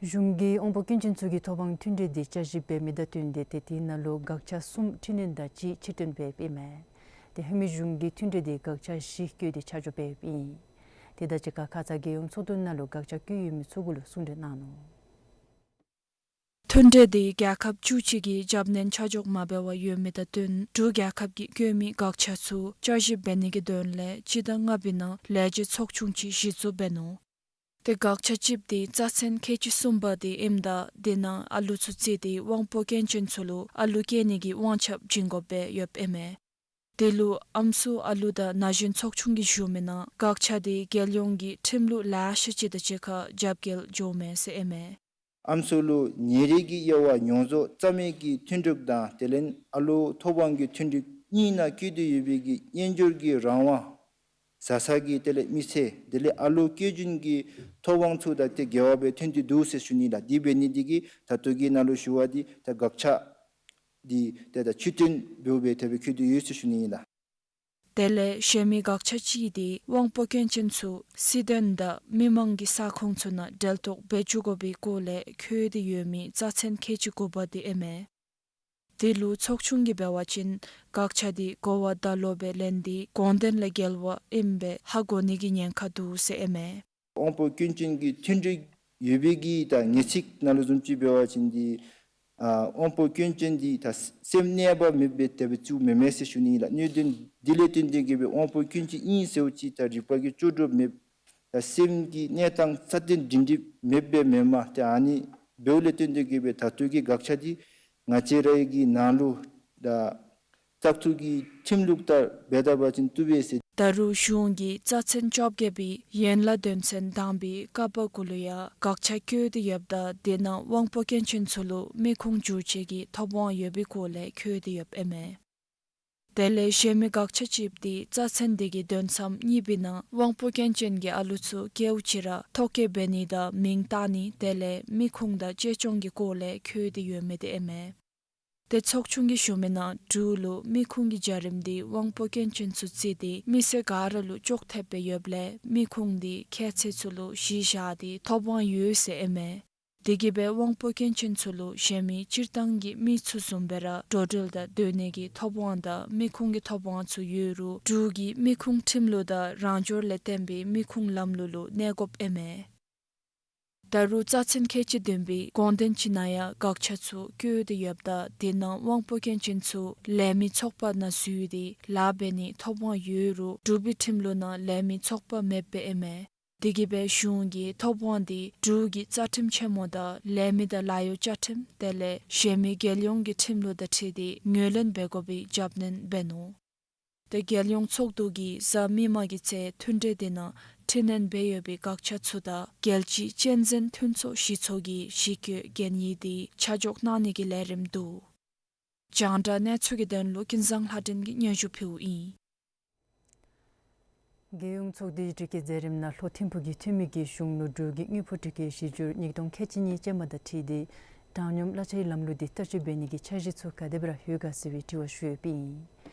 གཞུང་གིས་དབང་པོ་སྐྱོན་ཅན་ཚུ་གི་ཐོབ་དབང་མཐུན་འབྲེལ་དེ་བསྐྱར་ཞིབ་འབད་མི་དང་བསྟུན་ཏེ་ཏེ་དེ་ནང་ལུ་དགག་བྱ་གསུམ་འཕྲི་སྣོན་དང་གཅིག་ཕྱིར་སྟོན་འབདཝ་ཨིན་མས། ཏེ་ཧེ་མའི་གཞུང་གི་མཐུན་འབྲེལ་དེ་དགག་བྱ་བཞི་བཀོད་དེ་ཆ་འཇོག་འབདཝ་ཨིན། ཏེ་ད་ཅི་ཁ་ཁ་ཙ་རྒྱལ་ཡོངས་ཚོགས་འདུ་ནང་ལུ་དགག་བྱ་བཀོད་ཡོད་མི་ཚུ་གུ་ལུ་གསུང་གྲོས་གནང་ནུག། མཐུན་འབྲེལ་དེ་རྒྱལ་ཁབ་བཅུ་གཅིག་གིས་རྒྱབ་སྣོན་ཆ་འཇོག་མ་འབད་བར་ཡོད་མི་དང་བསྟུན་འབྲུག་རྒྱལ་ཁབ་ཀྱིས་བཀོད་མི་དགག་བྱ་ཚུ་བསྐྱར་ཞིབ་འབད་ནི་གི་དོན་ལས་སྤྱི་ཟླ་ལྔ་པའི་ནང་ལས་བྱེད་ཚོགས་ཆུང་ཅིག་གཞི་བཙུགས་འབད་ནུག། ཏེ་དགག་བྱ་གཅིག་པ་དེ་རྩ་ཚན་ཁལ་གཅིག་གསུམ་པ་དེ་ཨིནམ་ད་དེ་ནང་ཨ་ལུ་ཚུ་བརྩིས་ཏེ་དབང་པོ་སྐྱོན་ཅན་ཚུ་ལུ་ཨ་ལུ་སྐྱེ་ནི་གི་དབང་ཆ་བྱིན་དགོཔ་སྦེ་ཡོདཔ་ཨིན་མས། དེ་ལུ་ཨམ་སྲུ་ཨ་ལུ་དང་ན་གཞོན་ཚོགས་ཆུང་གིས་ཞུ་མི་ནང་དགག་བྱ་དེ་རྒྱལ་ཡོངས་ཀྱི་ཁྲིམས་ལུགས་ལེ་ཤ་ཅིག་དང་གཅིག་ཁར་རྒྱབ་འགལ་འགྱོཝ་མས་ཟེར་ཨིན་མས། ཨམ་སྲུ་ལུ་ཉིན་རེ་གི་དབྱེ་བ་ཡོངས་རྫོགས་རྩ་མེད་ཀྱི་མཐུན་འབྲེལ་དང་དེ་ལས་ཨ་ལུ་ཐོབ་དབང་གི་མཐུན་འབྲེལ་གཉིས་ནང་བཀོད་དེ་ཡོད་པའི་གི་དབྱེན་སྦྱོར་གྱི་རང་དབང་བཟའ་ཚང་གི་དེ་ལས་མི་ཚེ་དེ་ལས་ཨ་ལུ་སྐྱེ་རྒྱུན་གྱི་ཐོབ་དབང་ཚུ་དང་ཏེ་འགལ་བ་སྦེ་ཐོན་ཏེ་འདུག་ཟེར་ཞུ་ནི་ལགས། དེ་འབད་ནི་དེ་གིས་ད་ལྟོ་གི་ནང་ལུ་ཞུ་བ་འདི་ད་དགག་བྱ་ འདི་ཏེ་ད་ཆོས་སྟོན་འབདཝ་སྦེ་དེ་སྦེ་བཀོད་དེ་ཡོད་ཟེར་ཞུ་ནི་ཨིན་ལགས། དེ་ལས་གཞན་མི་དགག་བྱ་ཅིག་འདི་དབང་པོ་སྐྱོན་ཅན་ཚུ་སྲིད་དོན་དང་མི་མང་གི་ས་ཁོངས་ཚུ་ནང་འབྲེལ་གཏོགས་འབད་བཅུག་དགོ་པའི་སྐོར་ལས་འཁོད་དེ་ཡོད་མི་རྩ་ཚན་ཁལ་གཅིག་དགུ་པ་འདི་ཨིན་མས། དེ་ལུ་ཚོགས་ཆུང་གིས་འབད་བ་ཅིན་དགག་བྱ་འདི་གོ་བ་ད་ལོག་སྦེ་ལེན་ཏེ་དགོངས་དོན་ལས་འགལ་བ་ཨིནམ་སྦེ་ཧ་གོ་ནི་གི་ཉེན་ཁ་འདུག་ཟེར་ཨིན་མས། དབང་པོ་སྐྱོན་ཅན་གྱི་མཐུན་འབྲེལ་ཡོད་པའི་གི་ད་ངེས་ཚིག་ནང་ལུ་བཟུམ་ཅིག་འབད་བ་ཅིན་འདི་ཨ་དབང་པོ་སྐྱོན་ཅན་འདི་ད་སེམས་གནས་པ་མེདཔ་སྦེ་དེ་སྦེ་བཙུགས་མི་མེན་ཟེར་ཞུ་ནི་ཨིན་ལགས། གནད་དོན་འདི་ལས་བརྟེན་ཏེ་གི་སྦེ་དབང་པོ་སྐྱོན་ཅན་ཨིན་ཟེརཝ་ཅིག་ད་རིག་པ་གིས་ལྕོགས་གྲུབ་མེད། ད་སེམས་ཀྱི་གནས་སྟངས་རྩ་བརྟན་སྒྲིང་སྒྲིང་མེདཔ་སྦེ་མེན་མས། ཏེ་ཨ་ནི་འབདཝ་ལས་བརྟེན་ཏེ་གི་སྦེ་ད་ལྟོ་གི་དགག་བྱ་འདི་ང་བཅས་རའི་གི་ནང་ལུ་ད་བཙག་འཐུ་གི་ཁྲིམས་ལུགས་ལྟར་འབད་ད་པ་ཅིན་བཏུབ་པས་ཟེར། ད་རུང་གཞུང་གིས་རྩ་ཚན་བཅོ་བརྒྱད་པའི་ཡན་ལག་དོན་ཚན་དང་པའི་ཀ་པ་གུ་ལུ་ཡང་དགག་བྱ་བཀོད་དེ་ཡོདཔ་ད་དེ་ནང་དབང་པོ་སྐྱོན་ཅན་ཚུ་ལུ་མི་ཁུངས་འགྱུར་བཅོས་ཀྱི་ཐོབ་དབང་ཡོད་པའི་སྐོར་ལས་འཁོད་དེ་ཡོདཔ་ཨིན་མས། དེ་ལས་གཞན་མི་དགག་བྱ་གཅིག་འདི་རྩ་ཚན་འདི་གི་དོན་ཚན་གཉིས་པའི་ནང་དབང་པོ་སྐྱོན་ཅན་གྱི་ཨ་ལུ་ཚུ་སྐྱེཝ་ཅིག་ར་ཐོ་བཀོད་འབད་ནི་དང་མིང་བཏགས་ནི་དེ་ལས་མི་ཁུངས་དང་གཅེས་སྐྱོང་གི་སྐོར་ལས་འཁོད་དེ་ཡོད་མི་འདི་ཨིན་མས། ཏེ་ཚོགས་ཆུང་གིས་ཞུ་མི་ནང་འབྲུག་ལུ་མི་ཁུངས་ཀྱི་བྱ་རིམ་འདི་དབང་པོ་སྐྱོན་ཅན་ཚུ་བརྩིས་ཏེ་མི་སེར་ག་ར་ལུ་ཅོག་འཐདཔ་སྦེ་ཡོདཔ་ལས་མི་ཁུངས་འདི་ཁྱད་ཚད་ཚུ་ལུ་གཞི་བཞག་སྟེ་ཐོབ་དབང་ཡོད་ཟེར་ཨིན་མས། དེ་གིས་སྦེ་དབང་པོ་སྐྱོན་ཅན་ཚུ་ལུ་གཞན་མི་སྤྱིར་བཏང་གི་མི་ཚུ་བཟུམ་སྦེ་ར་འགྲོ་འགྲུལ་དང་སྡོད་གནས་ཀྱི་ཐོབ་དབང་དང་མི་ཁུངས་ཀྱི་ཐོབ་དབང་ཚུ་ཡོད་རུང་འབྲུག་གི་མི་ཁུངས་ཁྲིམས་ལུགས་དང་རང་འབྱོར་ལས་བརྟེན་པའི་མི་ཁུངས་ལམ་ལུགས་ལུ་གནས་དགོཔ་ཨིན་མས། ད་རུང་རྩ་ཚན་ཁལ་གཅིག་བདུན་པའི་དགོངས་དོན་ཅིག་ནང་ཡང་དགག་བྱ་ཚུ་བཀོད་དེ་ཡོདཔ་ད་དེ་ནང་དབང་པོ་སྐྱོན་ཅན་ཚུ་ལས་མི་ཚོགས་པ་ནང་འཛུལ་ཏེ་ལཱ་འབད་ནི་ཐོབ་དབང་ཡོད་རུང་འབྲུག་པའི་ཁྲིམས་ལུགས་ནང་ལས་མི་ཚོགས་པ་མེདཔ་སྦེ་ཨིན་མས། དེ་གིས་སྦེ་གཞུང་གིས་ཐོབ་དབང་འདི་འབྲུག་གི་རྩ་ཁྲིམས་ཆེན་མོ་དང་ལས་མི་དང་ལཱ་གཡོག་བཅའ་ཁྲིམས་དེ་ལས་གཞན་མི་རྒྱལ་ཡོངས་ཀྱི་ཁྲིམས་ལུགས་དང་འཁྲིལ་ཏེ་ངོས་ལེན་འབད་དགོ་པའི་རྒྱབ་སྣོན་འབད་ནུག། ཏེ་རྒྱལ་ཡོངས་ཚོགས་འདུ་གིས་གཟའ་མིག་དམར་གྱི་ཚེས་མཐུན་གྲོས་དེ་ནང་འཕྲི་སྣོན་འབད་ཡོད་པའི་དགག་བྱ་ཚུ་དང་རྒྱལ་སྤྱིའི་གཅན་གཟན་མཐུན་ཚོགས་ཞི་ཚོགས་ཀྱི་ཞི་བཀོད་གན་ཡིག་དེ་ཆ་འཇོག་གནང་ནི་གི་ལས་རིམ་འདུག། རྒྱང་བསྒྲགས་གནས་ཚུལ་གྱི་དོན་ལུ་ཀུན་བཟང་ལྷ་སྒྲོན་གྱིས་སྙན་ཞུ་ཕུལཝ་ཨིན། རྒྱལ་ཡོངས་ཚོགས་འདུའི་དྲི་བཀོད་མཛད་རིམ་ནང་ལྷོ་ཐིམ་ཕུག་གི་འཐུས་མི་གིས་གཞུང་ལུ་འབྲུག་གི་དངུལ་ཕོགས་སྒྲིག་བཀོད་གཞི་འགྱུར་ཉིས་སྟོང་ཁལ་གཅིག་གཉིས་ཅན་མ་དང་འཁྲིལ་ཏེ་གྲངས་ཉུང་གླ་ཆའི་ལམ་ལུགས་འདི་བསྟར་སྤྱོད་འབད་ནི་གི་འཆར་གཞི་ཚུ་ག་དེ་སྦེ་ར་ཡོད་ག་ཟེར་བའི་དྲི་བ་ཞུ་ཡོདཔ་ཨིན།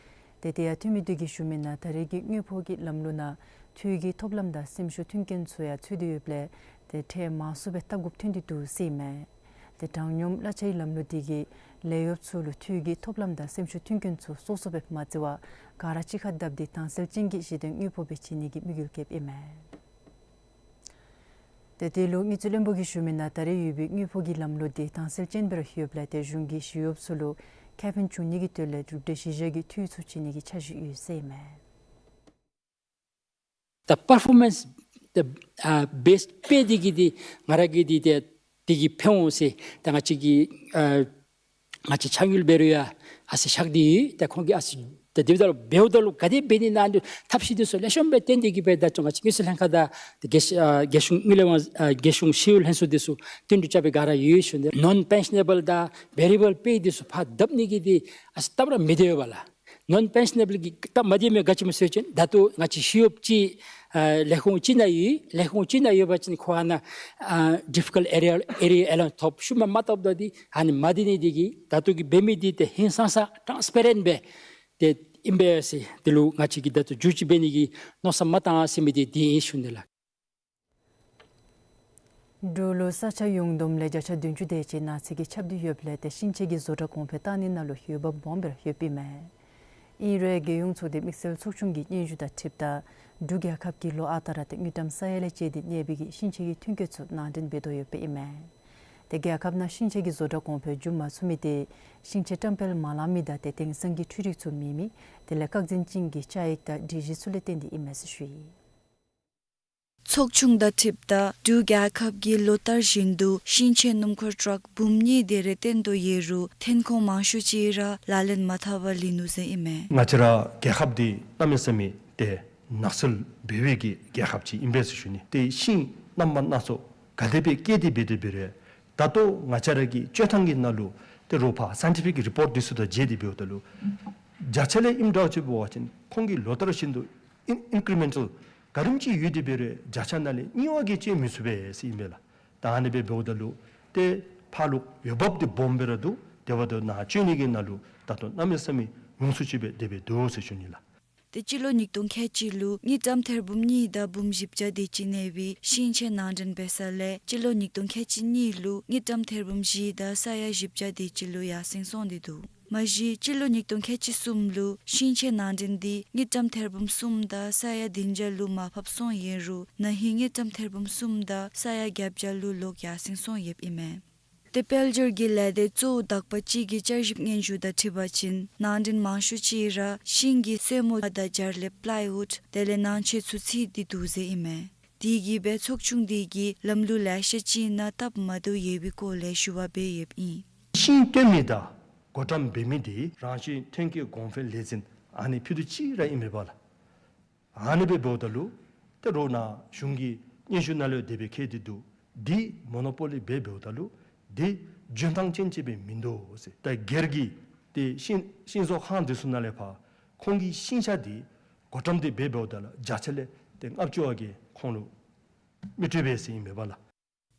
ཏེ་དེ་ཡང་འཐུས་མི་འདི་གིས་ཞུ་མི་ནང་ད་རེས་ཀྱི་དངུལ་ཕོགས་ཀྱི་ལམ་ལུགས་ནང་འཐུས་ཀྱི་ཐོབ་ལམ་དང་སེམས་ཤུགས་མཐུན་རྐྱེན་ཚུ་ཡང་ཚུད་དེ་ཡོདཔ་ལས་ཏེ་ཁྲལ་མང་སུ་སྦེ་བཏབ་དགོཔ་ཐོན་ཏེ་འདུག་ཟེར་ཨིན་མས། ཏེ་གྲངས་ཉུང་གླ་ཆའི་ལམ་ལུགས་འདི་གིས་ལས་གཡོགཔ་ཚུ་ལུ་འཐུས་ཀྱི་ཐོབ་ལམ་དང་སེམས་ཤུགས་མཐུན་རྐྱེན་ཚུ་སོ་སོ་སྦེ་མ་བརྩི་བར་ག་ར་གཅིག་ཁར་བརྡབ་སྟེ་དྭངས་གསལ་ཅན་གྱི་གཞི་རྟེན་དངུལ་ཕོགས་སྦེ་བྱིན་ནི་གི་དམིགས་ཡུལ་བསྐྱེདཔ་ཨིན་མས། ཏེ་དེ་ལུ་དངུལ་རྩིས་བློན་པོ་གིས་ཞུ་མི་ནང་ད་རེས་ཡོད་པའི་དངུལ་ཕོགས་ཀྱི་ལམ་ལུགས་འདི་དྭངས་གསལ་ཅན་སྦེ་ར་ཡོདཔ་ལས་ཏེ་གཞུང་གིས་ཞི་གཡོགཔ་ཚུ་ལུ་ཁེ་ཕན་འབྱུང་ནི་གི་དོན་ལས་གྲུབ་འབྲས་གཞི་བཞག་གི་འཐུས་ཚུ་བྱིན་ནི་གི་འཆར་གཞི་ཡོད་ཟེར་ཨིན་མས། ད་པར་ཕོར་མནསི་ད་ཨ་བེསི་པེ་འདི་གིས་འདི་ང་ར་གིས་འདི་ཏེ་འདི་གིས་ཕན་འོང་ཟེར་ད་ང་བཅས་ཀྱིས་ཨ་ང་བཅས་ཕྱག་ཡུལ་འབད་རུང་ཡང་ཨ་ཙི་ཤག་འདི་ད་ཁོང་གིས་ཨ་ཙི་ད་འདི་འབདཝ་ད་ལུ་འབདཝ་ད་ལུ་ག་དེ་འབད་ནི་ཨ་ནི་ཐབས་ཤེས་འདི་ཚུ་ལེགས་ཤོམ་སྦེ་བཏོན་ཏེ་གི་སྦེ་ད་ཅོག་ང་བཅས་དངུལ་རྩིས་ལྷན་ཁག་དང་ཏེ་རྒྱལ་ཨ་རྒྱལ་གཞུང་དངུལ་ལས་དབང་ཨ་རྒྱལ་གཞུང་ཞི་གཡོག་ལྷན་ཚོགས་འདི་ཚུ་བསྟུན་གྲོས་རྐྱབ་སྦེ་ག་ར་ཡོད་ཞུ་ནི། ནོན་པེན་ཤ་ནེ་བཱལ་དང་བེ་རི་ཡེ་བཱལ་པེ་འདི་ཚུ་ཕར་བརྡབ་ནི་གི་འདི་ཨ་ཙི་སྟབས་ར་མི་བདེ་བས་ལགས། ནོན་པེན་ཤ་ནེ་བཱལ་གྱི་སྟབས་མ་བདེ་མི་ག་ཅི་སྨོ་ཟེར་བ་ཅིན་ད་ལྟོ་ང་བཅས་ཞི་གཡོགཔ་ཅིག་ཨ་ལས་ཁུངས་ཅིག་ནང་ཡོད། ལས་ཁུངས་ཅིག་ནང་ཡོད་པ་ཅིན་ཁོ་ཨ་ནཱ་ཨ་ཌིཕ་ཁལཊ་ཨེ་རི་ཡ་ཨེ་རི་ཡ་ཨེ་ལོན་ཐོབ། ཤུལ་མ་མ་ཐོབ་ད་འདི་ཨ་ནི་མ་བདེ་ནི་འདི་གིས་ད་ལྟོ་གི་འབད་མི་འདི་ཏེ་ཧིང་སངས་ས་ཊཱནསི་པེ་རེནཊ་སྦེ་ཏེ་ཨིན་པས་ཟེར། འདི་ལུ་ང་བཅས་ཀྱིས་ད་ལྟོ་བསྒྱུར་བཅོས་འབད་ནི་གི་མནོ་བསམ་མ་བཏང་ཟེར་མི་འདི་འདི་ཨིན་ཞུ་ནི་ལགས། འབྲུག་ལུ་ས་ཆ་ཡོངས་བསྡོམས་ལས་བརྒྱ་ཆ་བདུན་ཅུ་དེ་ཅིག་ནགས་ཚལ་གྱིས་ཁྱབ་སྟེ་ཡོདཔ་ལས་ཏེ་ཤིང་ཆས་ཀྱི་བཟོ་གྲྭ་གོང་འཕེལ་བཏང་ནི་ནང་ལུ་འོས་འབབ་སྦོམ་སྦེ་ར་ཡོདཔ་ཨིན་མས། ཨིན་རུང་རྒྱལ་ཡོངས་ཚོགས་སྡེ་དམིགས་བསལ་ཚོགས་ཆུང་གི་སྙན་ཞུ་དང་འཁྲིལཝ་ད་འབྲུག་རྒྱལ་ཁབ་ཀྱིས་ལོ་ཨ་རྟག་ར་ཏེ་དངུལ་ཀྲམ་ས་ཡ་ལས་བཅད་དེ་གནས་པའི་གི་ཤིང་ཆས་ཀྱི་ཐོན་སྐྱེད་ཚུ་ནང་འདྲེན་འབད་དོ་ཡོདཔ་ཨིན་མས། ཏེ་རྒྱལ་ཁབ་ནང་ཤིང་ཆས་ཀྱི་བཟོ་གྲྭ་གོང་འཕེལ་འགྱོ་མ་ཚུགས་མི་འདི་ཤིང་ཆས་བཀྲམ་སྤེལ་མ་ལང་མི་དང་ཏེ་དེང་སང་གི་འཕྲུལ་རིག་ཚུ་མེད་མི་དེ་ལས་བཀག་འཛིན་ཅན་གྱི་བཅའ་ཡིག་དང་སྒྲིག་གཞི་ཚུ་ལས་བརྟེན་ཏེ་ཨིན་མས་ཟེར་ཞུ་ཡི། ཚོགས་ཆུང་དང་འཁྲིལཝ་ད་འབྲུག་རྒྱལ་ཁབ་ཀྱིས་ལོ་ལྟར་བཞིན་དུ་ཤིང་ཆས་སྣུམ་འཁོར་ཊཱག་འབུམ་གཉིས་དེ་རེ་བཏོན་དོ་ཡོད་རུང་ཐོན་ཁུངས་མང་ཤོས་ཅིག་ར་ལག་ལེན་མ་འཐབ་པར་ལུས་ནུག་ཟེར་ཨིན་མས། ང་བཅས་ར་རྒྱལ་ཁབ་འདི་གནམ་མེད་ས་མེད་ཏེ་ནགས་ཚལ་འབེལ་བའི་གི་རྒྱལ་ཁབ་ཅིག་ཨིན་པས་ཟེར་ཞུ་ནི། ཏེ་ཤིང་རྣམ་པ་སྣ་ཚོགས་ག་དེ་སྦེ་སྐྱེས་ཏེ་འབད་དེ་འབད་རུང་ད་ལྟོ་ང་བཅས་ར་གི་སྤྱོད་ཐངས་ཀྱི་ནང་ལུ་ཏེ་རོགས་ཕར་སའིན་ཊི་ཕིག་རི་པོརཊ་འདི་ཚུ་དང་མཇལ་ཏེ་འབདཝ་ད་ལུ་བརྒྱ་ཆ་ལས་ཨིནམ་འདྲཝ་ཅིག་འབད་བ་ཅིན་ཁོང་གིས་ལོ་ལྟར་བཞིན་དུ་ཨིན་ཨིན་ཀི་རི་མེན་ཊལ་ག་དེམ་ཅིག་ཡོད་དེ་འབད་རུང་བརྒྱ་ཆ་ནང་ལས་གཉིས་པ་གིས་ཅིག་མི་ཚུད་པས་ཟེར་ཨིན་པས་ལགས། ད་ཨ་ནི་སྦེ་འབདཝ་ད་ལུ་ཏེ་ཕར་ལུ་འོས་འབབ་འདི་སྦོམ་སྦེ་ར་འདུག། དེ་འབདཝ་ད་ནཱ་བྱོན་ནི་གི་ནང་ལུ་ད་ལྟོ་གནམ་མེད་ས་མེད་ཡོངས་སུ་ཆད་སྦེ་དེ་སྦེ་འདུག་ཟེར་ཞུ་ནི་ལགས། ཏེ་སྤྱི་ལོ་ཉིས་སྟོང་ཁལ་གཅིག་ལུ་དངུལ་ཀྲམ་ཐེར་འབུམ་གཉིས་དང་འབུམ་བཞི་བརྒྱ་དེ་ཅིག་གནས་པའི་ཤིང་ཆེན་ནང་འདྲེན་འབད་ས་ལས་སྤྱི་ལོ་ཉིས་སྟོང་ཁལ་གཅིག་གཉིས་ལུ་དངུལ་ཀྲམ་ཐེར་འབུམ་བཞི་དང་ས་ཡ་བཞི་བརྒྱ་དེ་ཅིག་ལུ་ཡར་སེང་སོང་སྟེ་འདུག། མ་གཞི་སྤྱི་ལོ་ཉིས་སྟོང་ཁལ་གཅིག་གསུམ་ལུ་ཤིང་ཆེན་ནང་འདྲེན་འདི་དངུལ་ཀྲམ་ཐེར་འབུམ་གསུམ་དང་ས་ཡ་བདུན་བརྒྱ་ལུ་མར་ཕབ་སོང་ཡོད་རུང་ན་ཧིང་དངུལ་ཀྲམ་ཐེར་འབུམ་གསུམ་དང་ས་ཡ་བརྒྱད་བརྒྱ་ལུ་ལོག་ཡར་སེང་སོང་ཡོདཔ་ཨིན་མས། ཏེ་དཔལ་འབྱོར་གྱི་ལས་སྡེ་གཙོ་བོ་དག་པ་ཅིག་གི་བསྐྱར་ཞིབ་སྙན་ཞུ་དང་འཁྲིལ་བ་ཅིན་ནང་འདྲེན་མང་ཤོས་ཅིག་ར་ཤིང་གི་སོལ་མོ་དང་སྦྱར་ལེབ་པླའི་ཝུཌ་དེ་ལས་ནང་ཆས་ཚུ་ཚུད་དེ་འདུག་ཟེར་ཨིན་མས། དེ་གིས་སྦེ་ཚོགས་ཆུང་འདི་གིས་ལམ་ལུགས་ལེ་ཤ་ཅིག་ནང་སྟབས་མ་བདེཝ་ཡོད་པའི་སྐོར་ལས་ཞུ་བ་འབད་ཡོདཔ་ཨིན། ཤིང་བཏོན་མི་དང་བགོ་བཀྲམ་འབད་མི་འདི་རང་བཞིན་ཐོན་སྐྱེད་གོང་འཕེལ་ལས་འཛིན་ཨ་ནི་ཕུད་རྡོག་གཅིག་ར་ཨིན་མས་པ་ལགས། ཨ་ནི་སྦེ་འབདཝ་ད་ལུ་ཏེ་རོགས་ནཱ་གཞུང་གི་སྙན་ཞུ་ནང་ལུ་དེ་སྦེ་བཀོད་དེ་འདུག། འདི་མོ་ནོ་པོ་ལི་སྦེ་འབདཝ་ད་ལུ་འདི་འཇོན་ཐང་ཅན་ཅིག་སྦེ་མིན་འདུག་ཟེར། ད་སྒེར་གྱི་ཏེ་ཤིང་ཤིང་བཟོ་ཁང་འདི་ཚུ་ནང་ལས་ཕར་ཁོང་གི་ཤིང་ཆ་འདི་བགོ་བཀྲམ་འདི་སྦེ་འབདཝ་ད་ལུ་བརྒྱ་ཆ་ལས་ཏེ་ལྔ་བཅུ་བ་གིས་ཁོང་ལུ་མི་སྤྲོད་པས་ཟེར་ཨིན་མས་པ་ལགས།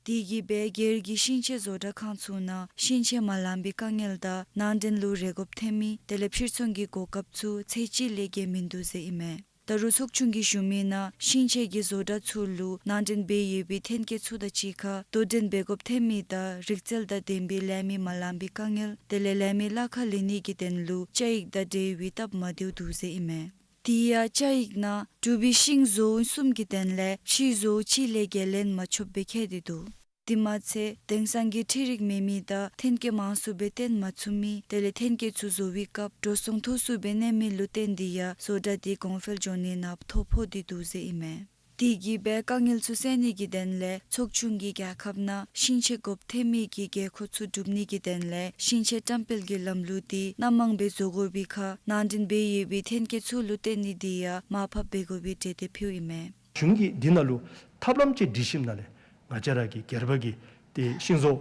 དེ་གིས་སྦེ་སྒེར་གྱི་ཤིང་ཆས་བཟོ་གྲྭ་ཁང་ཚུ་ནང་ཤིང་ཆས་མ་ལང་པའི་དཀའ་ངལ་དང་ནང་འདྲེན་ལུ་རེ་དགོཔ་ཐོན་མི་དེ་ལས་ཕྱིར་ཚོང་གི་གོ་སྐབས་ཚུ་ཚད་གཅིག་ལས་བརྒལ་མིན་འདུག་ཟེར་ཨིན་མས། ད་རུང་ཚོགས་ཆུང་གིས་ཞུ་མི་ནང་ཤིང་ཆས་ཀྱི་བཟོ་གྲྭ་ཚུ་ལུ་ནང་འདྲེན་འབད་ཡོད་པའི་ཐོན་སྐྱེད་ཚུ་དང་གཅིག་ཁར་དོ་འགྲན་འབད་དགོཔ་ཐོན་མི་དང་རིག་རྩལ་དང་ལྡན་པའི་ལས་མི་མ་ལང་པའི་དཀའ་ངལ་དེ་ལས་ལས་མི་གླ་ཁར་ལེན་ནི་གི་དོན་ལུ་བཅའ་ཡིག་དང་འབྲེལ་བའི་སྟབས་མ་བདེཝ་འདུག་ཟེར་ཨིན་མས། དེ་ཡང་བཅའ་ཡིག་ནང་འབྲུག་པའི་ཤིང་བཟོ་བོ་གསུམ་གྱི་དོན་ལས་ཕྱེ་བཟོ་བོ་གཅིག་ལས་བརྒལ་ལེན་མ་ཆོགཔ་སྦེ་བཀོད་དེ་འདུག། དེ་མ་ཚད་དེང་སང་གི་འཕྲུལ་རིག་མེད་མི་དང་ཐོན་སྐྱེད་མང་སུ་སྦེ་བཏོན་མ་ཚུགས་མི་དེ་ལས་ཐོན་སྐྱེད་ཚུ་བཟོ་བའི་སྐབས་འགྲོ་སོང་མཐོ་སུ་སྦེ་གནས་མི་ལུ་བརྟེན་ཏེ་ཡང་བཟོ་གྲྭ་དེ་གོང་འཕེལ་འགྱོ་ནི་ནང་ཐོ་ཕོག་སྟེ་འདུག་ཟེར་ཨིན་མས། དེ་གིས་སྦེ་དཀའ་ངལ་ཚུ་སེལ་ནི་གི་དོན་ལས་ཚོགས་ཆུང་གིས་རྒྱལ་ཁབ་ནང་ཤིང་ཆས་དགོཔ་ཐོན་མི་གི་དགོས་མཁོ་ཚུ་སྒྲུབ་ནི་གི་དོན་ལས་ཤིང་ཆས་བཀྲམ་སྤེལ་གྱི་ལམ་ལུགས་དེ་སྣ་མང་སྦེ་བཟོ་དགོ་པའི་ཁར་ནང་འདྲེན་འབད་ཡོད་པའི་ཐོན་སྐྱེད་ཚུ་ལུ་བརྟེན་ནི་དེ་ཡང་མར་ཕབ་འབད་དགོ་པའི་གྲོས་འདེབས་ཕུལཝ་ཨིན་མས། གཞུང་གིས་འདི་ནང་ལུ་ཐབས་ལམ་ཅིག་སྒྲིག་ཞིནམ་ལས་ང་བཅས་ར་གི་སྒེར་པ་གི་ཏེ་ཤིང་བཟོ་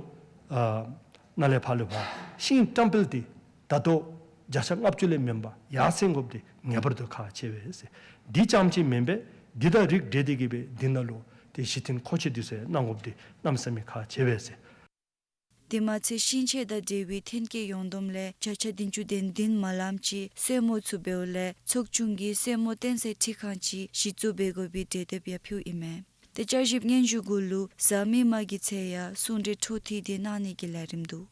ཨ་ནང་ལས་ཕར་ལུ་ཕར་ཤིང་བཀྲམ་སྤེལ་འདི་ད་ལྟོ་བརྒྱ་ཆ་ལྔ་བཅུ་ལས་མེན་པར་ཡར་སེང་དགོཔ་འདི་ངེས་པར་དུ་ཁག་ཆེ་བས་ཟེར། འདི་རྐྱངམ་ཅིག་མེན་པར་འདི་དང་རིགས་འདྲེས་ཏེ་གི་སྦེ་འདི་ནང་ལུ་ཏེ་གཞི་རྟེན་མཁོ་ཆས་འདི་ཚུ་གནང་དགོཔ་འདི་གནམ་མེད་ས་མེད་ཁག་ཆེ་བས་ཟེར། དེ་མ་ཚད་ཤིང་ཆས་དང་འབྲེལ་བའི་ཐོན་སྐྱེད་ཡོངས་བསྡོམས་ལས་བརྒྱ་ཆ་བདུན་ཅུ་དོན་བདུན་མ་ལངམ་ཅིག་སོལ་མོ་ཚུ་འབདཝ་ལས་ཚོགས་ཆུང་གིས་སོལ་མོ་བཏོན་སའི་འཕྲུལ་ཁང་ཅིག་གཞི་བཙུགས་འབད་དགོ་པའི་གྲོས་འདེབས་ཡང་ཕུལཝ་ཨིན་མས། ཏེ་བསྐྱར་ཞིབ་སྙན་ཞུ་གུ་ལུ་གཟའ་མིག་དམར་གྱི་ཚེས་ཡང་གསུང་གྲོས་འཕྲོ་མཐུད་དེ་གནང་ནི་གི་ལས་རིམ་འདུག།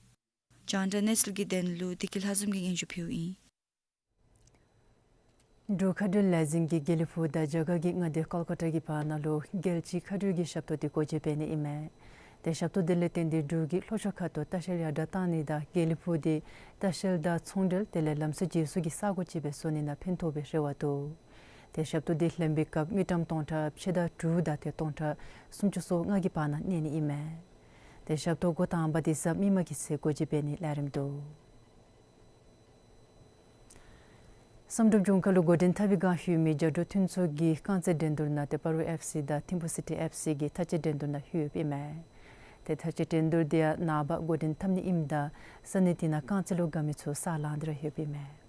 རྒྱང་བསྒྲགས་གནས་ཚུལ་གྱི་དོན་ལུ་བདེ་སྐྱིད་ལྷ་འཛོམས་ཀྱིས་སྙན་ཞུ་ཕུལཝ་ཨིན། འབྲུག་མཁའ་འགྲུལ་ལས་འཛིན་གྱིས་དགེ་ལེགས་ཕུག་དང་རྒྱ་གར་གྱི་མངའ་སྡེ་ཀལ་ཀ་ཏ་གི་བར་ན་ལུ་རྒྱལ་སྤྱིའི་མཁའ་འགྲུལ་གྱི་ཞབས་ཏོག་འདི་སྒོ་འབྱེད་འབད་ནི་ཨིན་མས། ཏེ་ཞབས་ཏོག་འདི་ལས་བརྟེན་ཏེ་འབྲུག་གི་ལྷོ་ཕྱོགས་ཁ་ཐུག་ལྟ་བཤལ་ཡར་དྲག་གཏང་ནི་དང་དགེ་ལེགས་ཕུག་འདི་ལྟ་བཤལ་དང་ཚོང་འབྲེལ་དེ་ལས་ལམ་སྲོལ་བརྗེ་སོར་གྱི་ས་སྒོ་ཅིག་སྦེ་བཟོ་ནི་ནང་ཕན་ཐོགས་པའི་རེ་བ་འདུག། ཏེ་ཞབས་ཏོག་འདི་ལེན་པའི་སྐབས་དངུལ་ཀྲམ་སྟོང་ཕྲག་ཕྱེད་དང་དྲུག་དང་ཏེ་སྟོང་ཕྲག་སུམ་ཅུ་སོ་ལྔ་གི་བར་ན་གནས་ནི་ཨིན་མས། ཏེ་ཞབས་ཏོག་འགོ་དང་པ་འདི་གཟའ་མིག་དམར་གྱི་ཚེས་སྒོ་འབྱེད་འབད་ནིའི་ལས་རིམ་འདུག། བསམ་གྲུབ་ལྗོངས་མཁར་ལུ་འགོ་འདྲེན་འཐབ་པའི་བསྒང་ལྷོད་མི་རྒྱ་འབྲུག་མཐུན་ཚོགས་ཀྱི་རྐང་རྩེད་འགྲན་བསྡུར་ནང་ཏེ་སྤ་རོ་ཨེཕ་སི་དང་ཐིམ་ཕུ་སི་ཊི་ཨེཕ་སི་གི་མཐའ་དཔྱད་འགྲན་བསྡུར་ནང་ལྷོདཔ་ཨིན་མས། ཏེ་མཐའ་དཔྱད་འགྲན་བསྡུར་འདི་ཡང་ནངས་པ་འགོ་འདྲེན་འཐབ་ནི་ཨིནམ་ད་ས་གནས་འདི་ནང་རྐང་རྩེད་ལུ་དགའ་མི་ཚུ་ས་ལང་སྟེ་ར་ལྷོདཔ་ཨིན་མས།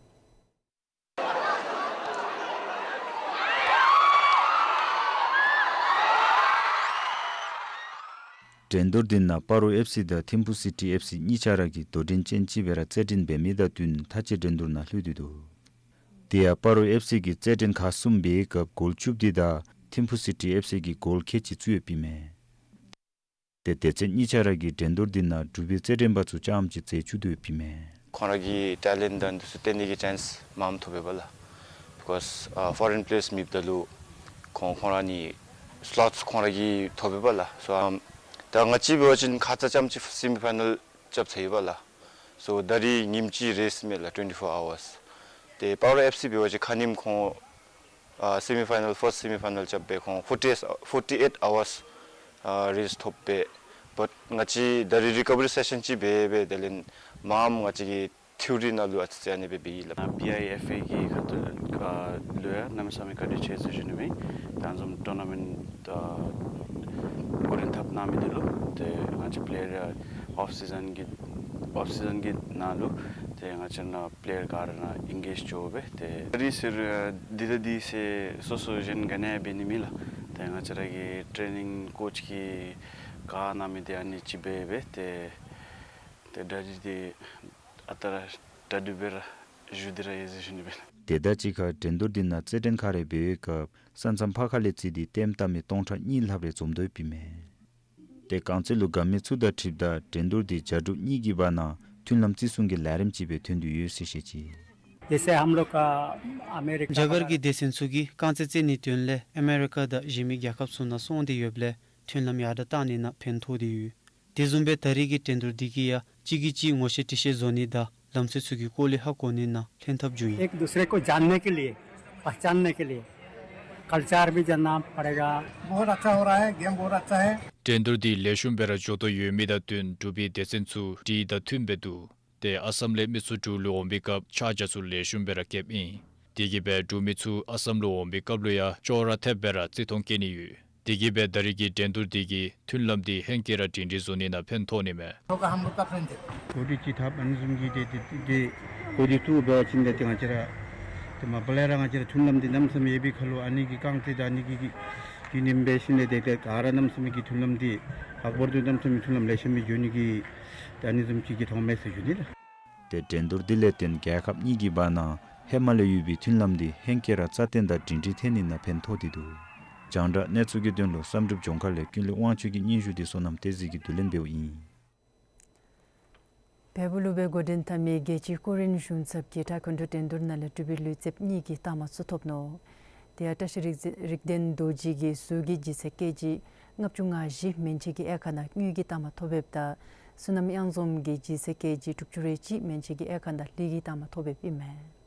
འགྲན་བསྡུར་འདི་ནང་སྤ་རོ་ཨེཕ་སི་དང་ཐིམ་ཕུ་སི་ཊི་ཨེཕ་སི་གཉིས་ཆ་ར་གིས་དོ་འགྲན་ཅན་ཅིག་སྦེ་ར་རྩེད་འགྲན་འབད་མི་དང་བསྟུན་མཐའ་དཔྱད་འགྲན་བསྡུར་ནང་ལྷོད་དེ་འདུག། དེ་ཡང་སྤ་རོ་ཨེཕ་སི་གིས་རྩེད་འགྲན་ཁག་གསུམ་འབད་བའི་སྐབས་གོལ་བཅུ་བདུན་དང་ཐིམ་ཕུ་སི་ཊི་ཨེཕ་སི་གིས་གོལ་ཁལ་གཅིག་བཙུགས་ཡོདཔ་ཨིན་མས། ཏེ་དེ་ཚེ་གཉིས་ཆ་ར་གིས་འགྲན་བསྡུར་འདི་ནང་འབྲུག་པའི་རྩེད་འགྲན་པ་ཚུ་རྐྱངམ་གཅིག་རྩེ་བཅུག་དོ་ཡོདཔ་ཨིན་མས། ཁོང་ར་གི་ཊེ་ལེནཊ་དང་འདི་ཚུ་སྟོན་ནི་གི་ཅཱནསི་མངམ་ཐོབ་པས་པ་ལགས། བི་ཀོས་ཨ་ཕོ་རེན་པེ་ལེ་ཡརསི་མེདཔ་ད་ལུ་ཁོང་ཁོང་ར་ནི་སི་ལོཊསི་ཁོང་ར་གིས་ཐོབ་པས་པ་ལགས། སོ་ཨམ་ད་ང་བཅས་འབད་བ་ཅིན་ཁ་ཙ་རྐྱངམ་གཅིག་སེ་མི་ཕའི་ནཱལ་རྐྱབ་ཚར་ཡི་པ་ལགས། སོ་ད་རིས་ཉིནམ་གཅིག་རེསི་མས་ལགས། ཊུ་ཝེན་ཊི་ཕོར་ཨ་ཝརསི། ཏེ་སྤ་རོ་ཨེཕ་སི་འབད་བ་ཅིན་ཁ་ཉིནམ་ཁོང་ཨ་སེ་མི་ཕའི་ནཱལ་ཕརསཊ་སེ་མི་ཕའི་ནཱལ་རྐྱབ་སྦེ་ཁོང་ཕོར་ཊི་ཨེཊ་ཕོར་ཊི་ཨེཊ་ཨ་ཝརསི་ཨ་རེསི་ཐོབ་པས། བཊ་ང་བཅས་ད་རིས་རི་ཀ་བ་རི་སེ་ཤཱན་ཅིག་འབད་སྦེ་དེ་ལས་མངམ་ང་བཅས་ཀྱི་ཐིའུ་རི་ནང་ལུ་ཨ་ཙི་ཙི་ཨ་ནི་སྦེ་འབད་ཡི་ལགས། པི་ཨའི་ཨེཕ་ཨེ་གི་ཁ་ཐུག་ཨ་ལུ་ཡང་གནམ་མེད་ས་མེད་བཀའ་དྲིན་ཆེ་ཟེར་ཞུ་ནི་ཨིན། ད་བཟུམ་ཊོར་ན་མེནཊ་ཨ་འགོ་འདྲེན་འཐབ་གནང་མི་འདི་ལུ་ཏེ་ང་བཅས་པེ་ལེ་ཡར་ཨོཕ་སི་ཛན་གྱི་ཨོཕ་སི་ཛན་གྱི་ནང་ལུ་ཏེ་ང་བཅས་ནཱ་པེ་ལེ་ཡར་ག་ར་ནཱ་ཨེན་གེཇ་འགྱོ་སྦེ་ཏེ་ད་རིས་ཟེར་འདི་ད་འདི་ཟེར་སོ་སོ་གཞན་ག་ནི་ཡང་འབད་ནི་མེད་ལགས། ཏེ་ང་བཅས་ར་གི་ཊེ་ནིང་ཀོཆ་གིས་ག་གནང་མི་འདི་ཨ་ནི་ཅིག་འབད་སྦེ་ཏེ་ཏེ་ད་རིས་འདི་ ཨ་རྟག་ར་གྲ་སྒྲིག་འབད་ར་བཞུགས་ཏེ་ར་ཡོད་ཟེར་ཞུ་ནི་ཨིན་པས། དེ་དང་གཅིག་ཁར་འགྲན་བསྡུར་འདི་ནང་རྩེད་འགྲན་ཁག་རེ་འབད་བའི་སྐབས་ས་མཚམས་ཕར་ཁ་ལས་རྩིས་ཏེ་ལྟདམོ་བལྟ་མི་སྟོང་ཕྲག་གཉིས་ལྷགཔ་རེ་འཛོམས་དོ་ཡོདཔ་ཨིན་མས། ཏེ་རྐང་རྩེད་ལུ་དགའ་མི་ཚུ་དང་འཁྲིལཝ་ད་འགྲན་བསྡུར་འདི་རྒྱ་འབྲུག་གཉིས་ཀྱི་བར་ན་མཐུན་ལམ་བརྩི་སྲུང་གི་ལས་རིམ་ཅིག་སྦེ་ཐོན་དོ་ཡོད་ཟེར་བཤད་ཅི། जैसे हम लोग का अमेरिका རྒྱ་གར་གྱི་སྡེ་ཚན་ཚུ་གིས་རྐང་རྩེད་རྩེ་ནིའི་དོན་ལས་ཨ་མེ་རི་ཀ་དང་གཞན་མི་རྒྱལ་ཁབ་ཚུ་ནང་སོང་སྟེ་ཡོདཔ་ལས་མཐུན་ལམ་ཡར་དྲག་བཏང་ནི་ནང་ཕན་ཐོགས་ཏེ་ཡོད། དེ་བཟུམ་སྦེ་ད་རེས་ཀྱི་འགྲན་བསྡུར་འདི་གིས་ཡང་གཅིག་གིས་གཅིག་ངོ་ཤེས་འདྲིས་ཤེས་བཟོ་ནི་དང་ལམ་སྲོལ་ཚུ་གི་སྐོར་ལས་ཧ་གོ་ནི་ནང་ལྷན་ཐབས་འབྱུང་ཡི། एक दूसरे को जानने के लिए, पहचानने के लिए, कल्चर भी जानना पड़ेगा। बहुत अच्छा हो रहा है, गेम बहुत अच्छा है। འགྲན་བསྡུར་འདི་ལེགས་ཤོམ་སྦེ་ར་འགྱོ་དོ་ཡོད་མི་དང་བསྟུན་འབྲུག་པའི་སྡེ་ཚན་ཚུ་སྒྲིག་དང་མཐུན་སྦེ་འདུག། ཏེ་ཨ་སམ་ལས་མི་ཚུ་འབྲུག་ལུ་འོང་པའི་སྐབས་ཕྱག་རྒྱ་ཚུ་ལེགས་ཤོམ་སྦེ་ར་རྐྱབ་ཨིན། དེ་གིས་སྦེ་འབྲུག་མི་ཚུ་ཨ་སམ་ལུ་འོང་པའི་སྐབས་ལུ་ཡང་ཅོག་ར་འཐདཔ་སྦེ་ར་རྩིས་མཐོང་བསྐྱེད་ནི་ཡོད། དེ་གིས་སྦེ་ད་རེས་ཀྱི་འགྲན་བསྡུར་འདི་གིས་མཐུན་ལམ་འདི་ཧེང་སྐལ་ར་སྒྲིང་སྒྲིང་བཟོ་ནི་ནང་ཕན་ཐོགས་ནི་མས། ཁོ་གི་ཅིག་ཐབས་ཨ་ནི་བཟུམ་གྱི་ཏེ་ཏེ་ཏེ་ཏེ་ཁོ་འདི་བཙུགས་འབད་བ་ཅིན་ཏེ་ཏེ་ང་བཅས་ར་ཏེ་མ་པ་ལས་ར་ང་བཅས་ར་མཐུན་ལམ་འདི་གནམ་མེད་ས་མེད་ཡོད་པའི་ཁར་ལུ་ཨ་ནི་གི་རྐང་རྩེད་དང་ཨ་ནི་གི་གི་གི་ནེམ་འབད་ཞིནམ་ལས་ཏེ་ཏེ་ག་ར་གནམ་མེད་ས་མེད་ཀྱི་མཐུན་ལམ་འདི་ལྷག་པར་དུ་གནམ་མེད་ས་མེད་མཐུན་ལམ་ལེགས་ཤོམ་སྦེ་འགྱོ་ནི་གི་ཏེ་ཨ་ནི་བཟུམ་ཅིག་གི་མཐོངམ་མས་ཟེར་ཞུ་ནི་ལགས། ཏེ་འགྲན་བསྡུར་འདི་ལས་བརྟེན་རྒྱལ་ཁབ་གཉིས་ཀྱི་བར་ན་ཧེ་མ་ལས་ཡོད་པའི་མཐུན་ལམ་འདི་ཧེང་སྐལ་ར་རྩ་བརྟན་དང་སྒྲིང་སྒྲིང་ཐོན་ནི་ནང་ཕན་ཐོགས་ཏེ་འདུག། རྒྱང་བསྒྲགས་གནས་ཚུལ་གྱི་དོན་ལུ་བསམ་གྲུབ་ལྗོངས་མཁར་ལས་ཀུན་ལེགས་དབང་ཕྱུག་གི་སྙན་ཞུ་འདི་བསོད་ནམས་བསྟན་འཛིན་གྱིས་བསྡུ་ལེན་འབདཝ་ཨིན། བལ་པོ་ལུ་སྦེ་འགོ་འདྲེན་འཐབ་མི་རྒྱལ་སྤྱིའི་ཀོ་རིན་གཞུང་ཚབ་ཀྱིས་ཊའེ་ཀོན་ཌོ་འགྲན་བསྡུར་ནང་ལས་འབྲུག་པའི་ལུས་རྩལཔ་གཉིས་ཀྱིས་རྟགས་མ་ཚུ་ཐོབ་ནུག། དེ་ཡང་བཀྲ་ཤིས་རིག་རིག་ལྡན་རྡོ་རྗེ་གིས་ཟུར་གྱི་ལྗིད་ཚད་ཀེ་ཇི་ལྔ་བཅུ་ང་བཞི་མན་ཆད་ཀྱི་དབྱེ་ཁག་ནང་དངུལ་གྱི་རྟགས་མ་ཐོབ་ཡོདཔ་ད་བསོད་ནམས་གཡང་འཛོམས་ཀྱིས་ལྗིད་ཚད་ཀེ་ཇི་དྲུག་ཅུ་རེ་གཅིག་མན་ཆད་ཀྱི་དབྱེ་ཁག་ནང་ལི་གི་རྟགས་མ་ཐོབ་ཡོདཔ་ཨིན་མས།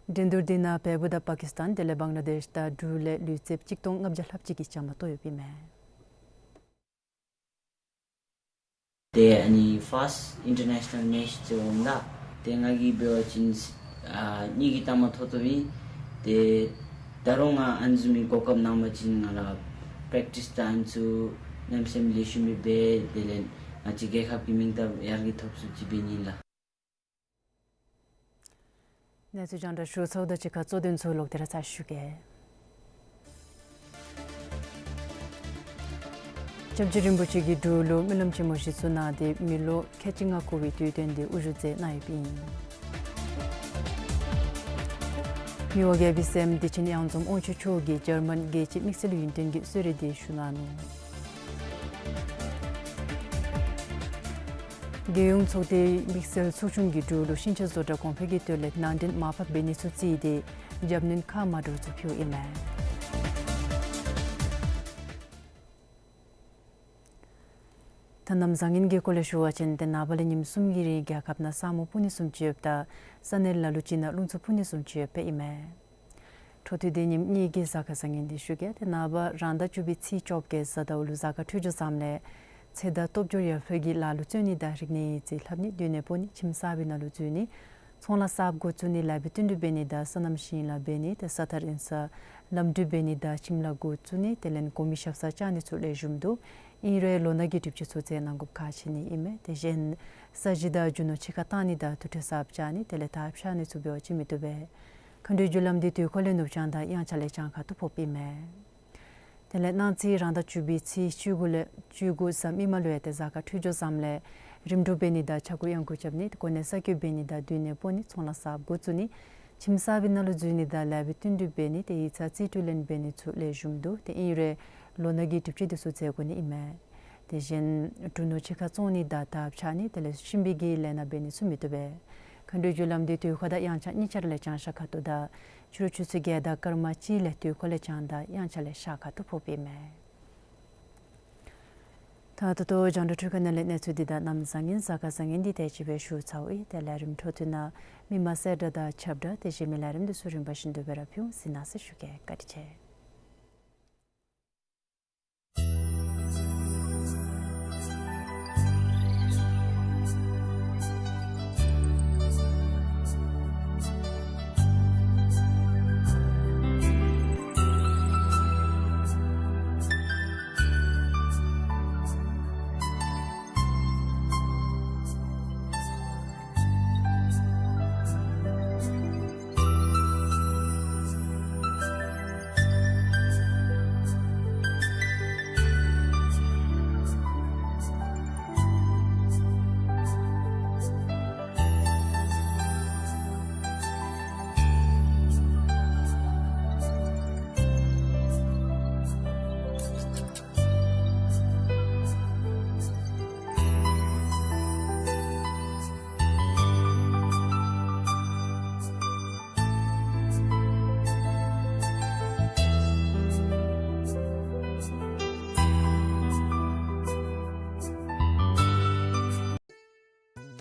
འགྲན་བསྡུར་འདི་ནང་བལ་པོ་དང་པ་ཀི་སི་ཐན་དེ་ལས་བང་ལ་དེཤ་དང་འབྲུག་ལས་ལུས་རྩལཔ་གཅིག་སྟོང་ལྔ་བརྒྱ་ལྷགཔ་ཅིག་གིས་བཅའ་མར་གཏོགས་ཡོདཔ་ཨིན་མས། ཏེ་ཨ་ནི་ཕཱསཊ་ཨིན་ཊར་ནེ་ཤ་ནཱལ་མེཆ་ཅིག་འོངམ་ད་ཏེ་ང་གིས་འབད་བ་ཅིན་ཨ་གཉིས་ཀྱི་རྟགས་མ་ཐོབ་ཐོབ་ཨིན། ཏེ་ད་རུང་ང་ཨ་ནི་བཟུམ་མའི་གོ་སྐབས་གནང་པ་ཅིན་ང་ར་པེརེཀ་ཊིསི་དང་ཨ་ནི་ཚུ་གནམ་མེད་ས་མེད་ལེགས་ཤོམ་སྦེ་འབད་དེ་ལས་ང་བཅས་རྒྱལ་ཁབ་ཀྱི་མིང་ད་ཡར་རྒྱས་ཐོབ་ཚུགསཔ་ཅིག་འབད་ནི་ལགས། གནས་ཚུལ་རྒྱང་བསྒྲགས་ཞུ་ཚརཝ་དང་གཅིག་ཁར་གཙོ་དོན་ཚུ་ལོག་སྟེ་ར་ཚར་ཞུ་གེ། སྐྱབས་རྗེ་རིན་པོ་ཆེ་གིས་འབྲུག་ལུ་སྨོན་ལམ་ཆེན་མོ་གཞི་བཙུགས་གནང་སྟེ་མི་ལོ་ཁལ་གཅིག་ལྔ་འཁོར་བའི་དུས་སྟོན་འདི་དབུ་བཞུགས་མཛད་གནང་ཡོདཔ་ཨིན། མི་དབང་རྒྱལ་པོའི་སྲསམོ་བདེ་ཆེན་གཡང་འཛོམས་དབང་ཕྱུག་མཆོག་གིས་འཇར་མན་རྒྱལ་སྤྱིའི་དམིགས་བསལ་ཡུན་བརྟན་གྱི་གསོལ་རས་འདི་ཞུ་གནང་ནུག། རྒྱལ་ཡོངས་ཚོགས་སྡེའི་དམིགས་བསལ་ཚོགས་ཆུང་གིས་འབྲུག་ལུ་ཤིང་ཆ་བཟོ་གྲྭ་གོང་འཕེལ་གྱི་དོན་ལས་ནང་འདྲེན་མར་ཕབ་འབད་ནི་ཚུ་བརྩིས་ཏེ་རྒྱབ་སྣོན་ཁག་མ་འདྲཝ་ཚུ་ཕུལཝ་ཨིན་མས། ད་གནམ་བཟང་ངན་གྱི་སྐོར་ལས་ཞུ་བ་ཅིན་ཏེ་ནངས་པ་ལས་ཉིནམ་གསུམ་གྱི་རིང་རྒྱལ་ཁབ་ནང་ས་སྨུག་སྤུབ་ནི་བཟུམ་ཅིག་ཡོདཔ་ད་ས་གནས་ལ་ལུ་ཅིག་ནང་རླུང་འཚུབ་འཕུ་ནི་བཟུམ་ཅིག་ཡོདཔ་ཨིན་མས། འཕྲོ་མཐུད་དེ་ཉིནམ་གཉིས་ཀྱི་གཟའ་སྐར་བཟང་ངན་འདི་ཞུ་གེ། ཏེ་ནངས་པ་རང་ཟླ་བཅུ་པའི་ཚེས་བཅོ་བརྒྱད་གཟའ་ཟླཝ་ལུ་གཟའ་སྐར་འཕྲོད་སྦྱོར་བཟངམ་ལས་ཚེ་མདའ་སྟོབས་འབྱོར་ཡར་འཕེལ་གྱི་ལཱ་ལུ་བརྩོན་ནི་དང་རིག་གནས་ཡིག་རྩིས་ལྷབ་ནི་སྡོད་གནས་སྤོ་ནི་ཁྱིམ་གསར་པའི་ནང་ལུ་འཛུལ་ནི་ཚོང་ལཱ་གསརཔ་འགོ་བཙུགས་ནི་ལེགས་པའི་བསྟུན་གྲོས་འབད་ནི་དང་སོ་ནམ་ཞིང་ལཱ་འབད་ནི་ཏེ་ས་ཐག་རིང་ས་ལམ་འགྲུལ་འབད་ནི་དང་ཁྱིམ་ལཱ་འགོ་བཙུགས་ནི་དེ་ལས་གོང་མའི་ཞབས་སར་བཅར་ནི་ཚུ་ལེགས་ཤོམ་འདུག། ཨིན་རུང་ལོ་ན་གི་གྲིབ་ཆ་ཚུ་འཛེམ་གནང་དགོཔ་ཁག་ཆེ་ནི་ཨིན་མས། དེ་བཞིན་ས་གཞི་དང་རྒྱུ་ནོར་ཕྱི་ཁར་བཏང་ནི་དང་དུར་ཁྲོད་གསརཔ་རྐྱབ་ནི་དེ་ལས་དར་འཕྱར་ནི་ཚུ་འབད་བ་ཅིན་མི་བཏུབ་པས། མཁའ་འགྲོའི་རྒྱུ་ལམ་འདི་དུས་འཁོར་ལས་ནུབ་བྱང་དང་དབྱངས་འཆར་ལས་བྱང་ཁ་ཐུག་ཕོགཔ་ཨིན་མས། དེ་ལས་གནངས་ཚེ་རང་ཟླ་བཅུ་པའི་ཚེས་བཅུ་དགུ་ལས་བཅུ་དགུ་གཟའ་མིག་དམར་ལུ་ཡང་ཏེ་གཟའ་སྐར་འཕྲོད་སྦྱོར་བཟངམ་ལས་རིམ་གྲོ་འབད་ནི་དང་ཕྱྭ་འགུགས་གཡང་འགུགས་རྐྱབ་ནི་གོ་གནས་གསར་བསྐོ་འབད་ནི་དང་སྡོད་གནས་སྤོ་ནི་ཚོང་ལཱ་གསརཔ་འགོ་བཙུགས་ནི་ཁྱིམ་གསར་པའི་ནང་ལུ་འཛུལ་ནི་དང་ལེགས་པའི་བསྟུན་གྲོས་འབད་ནི་ཏེ་ཡིག་ཚང་རྩིས་སྤྲོད་ལེན་འབད་ནི་ཚུ་ལེགས་ཤོམ་འདུག། ཏེ་ཨིན་རུང་ལོ་ན་གི་གྲིབ་ཆ་འདི་ཚུ་འཛེམ་དགོ་ནི་ཨིན་མས། དེ་བཞིན་འབྲུ་ནོར་ཕྱི་ཁར་བཙོང་ནི་དང་དར་འཕྱར་ནི་དེ་ལས་གཤིན་པོའི་གི་ལས་སྣ་འབད་ནི་ཚུ་མི་བཏུབ་པས། མཁའ་འགྲོའི་རྒྱུ་ལམ་འདི་དུས་འཁོར་དང་དབྱངས་འཆར་གཉིས་ཆ་ར་ལས་བྱང་ཤར་ཁ་ཐུག་དང་ཕྱི་རུ་ཆུ་ཚོད་བརྒྱད་དང་སྐར་མ་གཅིག་ལས་དུས་འཁོར་ལས་བྱང་དང་དབྱངས་འཆར་ལས་ཤར་ཁ་ཐུག་ཕོགཔ་ཨིན་མས། ད་ད་ལྟོ་རྒྱང་བསྒྲགས་འཕྲུལ་ཁང་ནང་ལས་གནས་ཚུལ་འདི་དང་གནམ་བཟང་ངན་གཟའ་སྐར་བཟང་ངན་འདི་དེ་ཅིག་སྦེ་ཞུ་ཚརཝ་ཨིན། ཏེ་ལས་རིམ་འཕྲོ་མཐུད་ནང་མི་མང་གསལ་བསྒྲགས་དང་ཁྱབ་བསྒྲགས་དེ་བཞིན་མི་ལས་རིམ་འདི་ཚུ་རིམ་པ་བཞིན་དུ་སྦེ་ར་ཕུལ་འོང་ཟེར་གནང་ཟེར་ཞུ་གེ། བཀའ་དྲིན་ཆེ།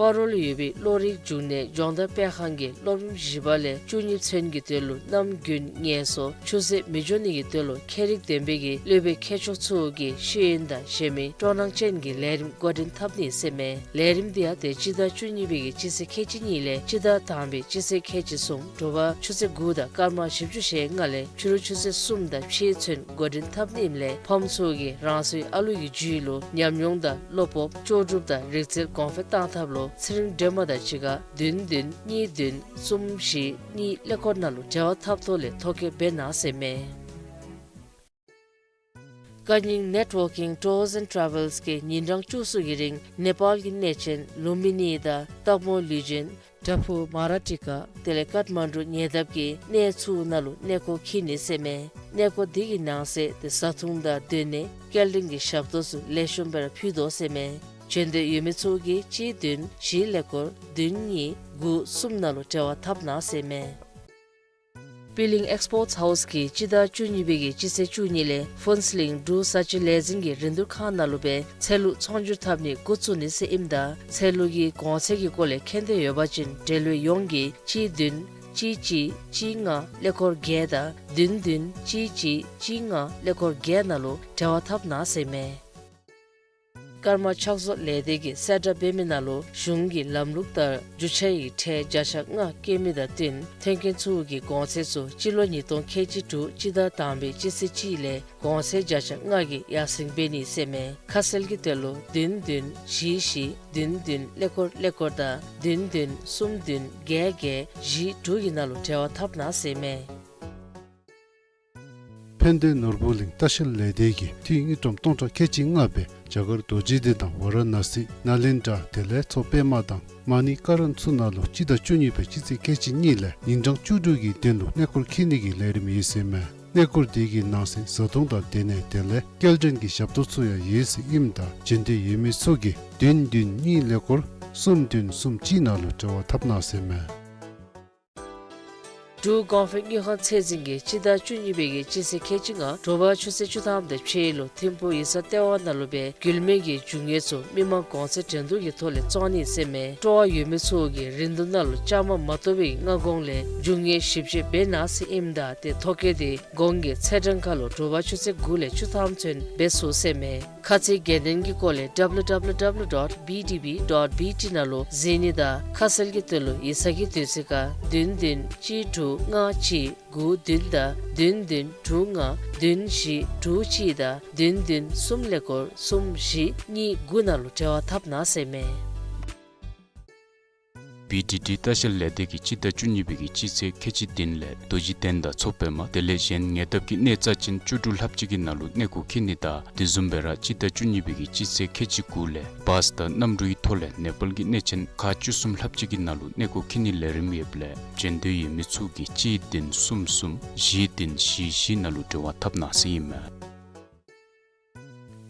སྤ་རོ་ལུ་ཡོད་པའི་བློ་རིག་འབྱུང་གནས་སྦྱོང་བརྡར་སྤེལ་ཁང་གི་སློབ་རིམ་བཞི་པ་ལས་བཅུ་གཉིས་ཚུན་གྱི་དོན་ལུ་གནམ་དགུན་ངལ་གསོ་ཆུ་ཚོད་མི་འགྱོ་ནི་གི་དོན་ལུ་ཁྱད་རིག་ལྡན་པའི་གི་སློབ་དཔོན་མཁས་མཆོག་ཚུ་གི་ཤེས་ཡོན་དང་གཞན་མི་སྤྲོ་སྣང་ཅན་གྱི་ལས་རིམ་འགོ་འདྲེན་འཐབ་ནི་ཟེར་མས། ལས་རིམ་འདི་ཡང་ཏེ་སྤྱི་ཟླ་བཅུ་གཉིས་པའི་གི་སྤྱི་ཚེས་ཁལ་གཅིག་གཉིས་ལས་སྤྱི་ཟླ་དང་པའི་སྤྱི་ཚེས་ཁལ་གཅིག་གསུམ་དྲོ་པ་ཆུ་ཚོད་དགུ་དང་སྐར་མ་བཞི་བཅུ་ཞེ་ལྔ་ལས་ཕྱི་རུ་ཆུ་ཚོད་གསུམ་དང་ཕྱེད་ཚུན་འགོ་འདྲེན་འཐབ་ནི་ཨིནམ་ལས་ཕམ་ཚུ་གིས་རང་སོའི་ཨ་ལུ་གི་རྒྱུད་ལུ་ཉམས་མྱོང་དང་བློ་སྤོབས་ལྕོགས་གྲུབ་དང་རིག་རྩལ་གོང་འཕེལ་གཏང་ཐབས་ལུ་ཚེ་རིང་སྒྲོལ་མ་དང་གཅིག་ཁར་བདུན་བདུན་གཉིས་བདུན་གསུམ་བཞི་གཉིས་ཀླད་ཀོར་ནང་ལུ་འབྲེལ་བ་འཐབ་ཐོག་ལས་ཐོ་བཀོད་འབད་གནང་ཟེར་མས། ཀ་ཉིང་Networking Tours and Travels གིས་ཉིན་གྲངས་བཅུ་གསུམ་གྱི་རིང་ནེ་པཱལ་གྱི་གནས་ཆེན་ལུམ་བི་ནི་དང་སྟག་མོ་ལུས་སྦྱིན། བྲག་ཕུག་མ་ར་ཊི་ཀ་དེ་ལས་ཀཏ་མན་ཌུ་ཉེ་འདབས་ཀྱི་གནས་ཚུ་ནང་ལུ་གནས་སྐོར་འཁྱིད་ནི་ཟེར་མས། གནས་སྐོར་འདི་གི་ནང་གསེས་ཏེ་བཟའ་འཐུང་དང་སྡོད་གནས་སྐྱེལ་འདྲེན་གྱི་ཞབས་ཏོག་ཚུ་ལེགས་ཤོམ་སྦེ་ར་ཕུལ་དོ་ཟེར་མས། བྱོན་འདོད་ཡོད་མི་ཚུ་གིས་གཅིག་བདུན་བཞི་ཀླད་ཀོར་བདུན་གཉིས་དགུ་གསུམ་ནང་ལུ་འབྲེལ་བ་འཐབ་གནང་ཟེར་མས། པི་ལིང་ཨེགསི་པོརཊ་ཧའུསི་གིས་སྤྱི་ཟླ་བཅུ་གཉིས་པའི་གི་སྤྱི་ཚེས་བཅུ་གཉིས་ལས་ཕུན་ཚོགས་གླིང་འབྲུག་ས་ཆའི་ལས་འཛིན་གྱི་རིན་བསྡུར་ཁང་ནང་ལུ་སྦེ་ཚལ་ལུ་ཚོང་སྒྱུར་འཐབ་ནི་འགོ་བཙུགས་ནི་ཟེར་ཨིནམ་ད་ཚལ་ལུ་གི་གོང་ཚད་ཀྱི་སྐོར་ལས་མཁྱེན་འདོད་ཡོད་པ་ཅིན་འབྲེལ་ཡོད་ཡོངས་ཀྱིས་གཅིག་བདུན་གཅིག་གཅིག་གཅིག་ལྔ་ཀླད་ཀོར་བརྒྱད་དང་བདུན་བདུན་གཅིག་གཅིག་གཅིག་ལྔ་ཀླད་ཀོར་བརྒྱད་ནང་ལུ་འབྲེལ་བ་འཐབ་གནང་ཟེར་མས། ཀརྨ་ཕྱག་བཟོ་ལས་སྡེ་གིས་གསལ་བསྒྲགས་འབད་མི་ནང་ལུ་གཞུང་གི་ལམ་ལུགས་ལྟར་རྒྱུ་ཆ་ཡི་ཁྲལ་བརྒྱ་ཆ་ལྔ་བཀལ་མི་དང་བསྟུན་ཐོན་སྐྱེད་ཚུ་གི་གོང་ཚད་ཚུ་སྤྱི་ལོ་ཉིས་སྟོང་ཁལ་གཅིག་དྲུག་སྤྱི་ཟླ་དང་པའི་སྤྱི་ཚེས་གཅིག་ལས་གོང་ཚད་བརྒྱ་ཆ་ལྔ་གིས་ཡར་སེང་འབད་ནི་ཟེར་མས། ཁ་གསལ་གྱི་དོན་ལུ་བདུན་བདུན་བཞི་བཞི་བདུན་བདུན་ཀླད་ཀོར་ཀླད་ཀོར་དང་བདུན་བདུན་གསུམ་བདུན་བརྒྱད་བརྒྱད་བཞི་དྲུག་གི་ནང་ལུ་འབྲེལ་བ་འཐབ་གནང་ཟེར་མས། ཕན་བདེ་ནོར་བུ་གླིང་ལྟ་བཤལ་ལས་སྡེ་གིས་འཐུས་དངུལ་ཀྲམ་སྟོང་ཕྲག་ཁལ་གཅིག་ལྔ་སྦེ་རྒྱ་གར་རྡོ་རྗེ་གདན་དང་ཝ་ར་ཎ་སི་ནཱ་ལེནྡྲ་དེ་ལས་མཚོ་པདྨ་དང་མ་ཎི་ཀ་རན་ཚུ་ནང་ལུ་སྤྱི་ཟླ་བཅུ་གཉིས་པའི་སྤྱི་ཚེས་ཁལ་གཅིག་གཉིས་ལས་ཉིན་གྲངས་བཅུ་དྲུག་གི་དོན་ལུ་གནས་སྐོར་འཁྱིད་ནི་གི་ལས་རིམ་ཡོད་ཟེར་མས། གནས་སྐོར་དེ་གི་ནང་གསེས་བཟའ་འཐུང་དང་སྡོད་གནས་དེ་ལས་སྐྱེལ་འདྲེན་གྱི་ཞབས་ཏོག་ཚུ་ཡང་ཡོད་ཟེར་ཨིནམ་ད་བྱོན་འདོད་ཡོད་མི་ཚུ་གིས་བདུན་བདུན་གཉིས་ཀླད་ཀོར་གསུམ་བདུན་གསུམ་གཅིག་ནང་ལུ་འབྲེལ་བ་འཐབ་གནང་ཟེར་མས། འབྲུག་གོང་འཕེལ་དངུལ་ཁང་ཚད་འཛིན་གྱིས་སྤྱི་ཟླ་བཅུ་གཉིས་པའི་གི་སྤྱི་ཚེས་ཁལ་གཅིག་ལྔ་དྲོ་པ་ཆུ་ཚོད་བཅུ་ཐམ་དང་ཕྱེད་ལུ་ཐིམ་ཕུག་ཡིག་ཚང་ལྟེ་བ་ནང་ལུ་སྦེ་རྒྱུད་སྨད་ཀྱི་རྒྱུ་དངོས་ཚུ་མི་མང་གོང་ཚད་འགྲན་བསྡུར་གྱི་ཐོག་ལས་བཙོང་ནི་ཟེར་མས། སྤྲོ་བ་ཡོད་མི་ཚུ་གིས་རིན་བསྡུར་ནང་ལུ་བཅའ་མར་མ་གཏོགས་པའི་སྔ་གོང་ལས་རྒྱུ་དངོས་ཞིབ་དཔྱད་འབད་གནང་ཟེར་ཨིནམ་ད་ཏེ་ཐོ་བཀོད་དེ་གོང་གི་ཚེས་གྲངས་ཁར་ལུ་དྲོ་པ་ཆུ་ཚོད་དགུ་ལས་བཅུ་ཐམ་ཚུན་འབད་ཚུགས་ཟེར་མས། ཁ་ཚིག་རྒྱན་ལྡན་གྱི་སྐོར་ལས་W W W dot B D B dot B T ནང་ལུ་གཟིགས་ནི་དང་ཁ་གསལ་གྱི་དོན་ལུ་ཡིག་ཚང་གི་དུས་ཚོད་ཁར་བདུན་བདུན་གཅིག་དྲུག་ལྔ་གཅིག་དགུ་བདུན་དང་བདུན་བདུན་དྲུག་ལྔ་བདུན་བཞི་དྲུག་གཅིག་དང་བདུན་བདུན་གསུམ་ཀླད་ཀོར་གསུམ་བཞི་གཉིས་དགུ་ནང་ལུ་འབྲེལ་བ་འཐབ་གནང་ཟེར་མས། B D D ལྟ་བཤལ་ལས་སྡེ་གིས་སྤྱི་ཟླ་བཅུ་གཉིས་པའི་གི་སྤྱི་ཚེས་ཁལ་གཅིག་བདུན་ལས་རྡོ་རྗེ་གདན་དང་མཚོ་པདྨ་དེ་ལས་གཞན་ཉེ་འདབས་ཀྱི་གནས་རྩ་ཅན་བཅུ་དྲུག་ལྷགཔ་ཅིག་གི་ནང་ལུ་གནས་སྐོར་འཁྱིད་ནི་དང་དེ་བཟུམ་སྦེ་ར་སྤྱི་ཟླ་བཅུ་གཉིས་པའི་གི་སྤྱི་ཚེས་ཁལ་གཅིག་དགུ་ལས་བཱས་དང་གནམ་གྲུའི་ཐོག་ལས་ནེ་པཱལ་གྱི་གནས་ཆེན་ཁག་བཅུ་གསུམ་ལྷགཔ་ཅིག་གི་ནང་ལུ་གནས་སྐོར་འཁྱིད་ནིའི་ལས་རིམ་ཡོདཔ་ལས་བྱོན་འདོད་ཡོད་མི་ཚུ་གིས་གཅིག་བདུན་གསུམ་གསུམ་བཞི་བདུན་བཞི་བཞི་ནང་ལུ་འབྲེལ་བ་འཐབ་གནང་ཟེར་ཨིན་མས།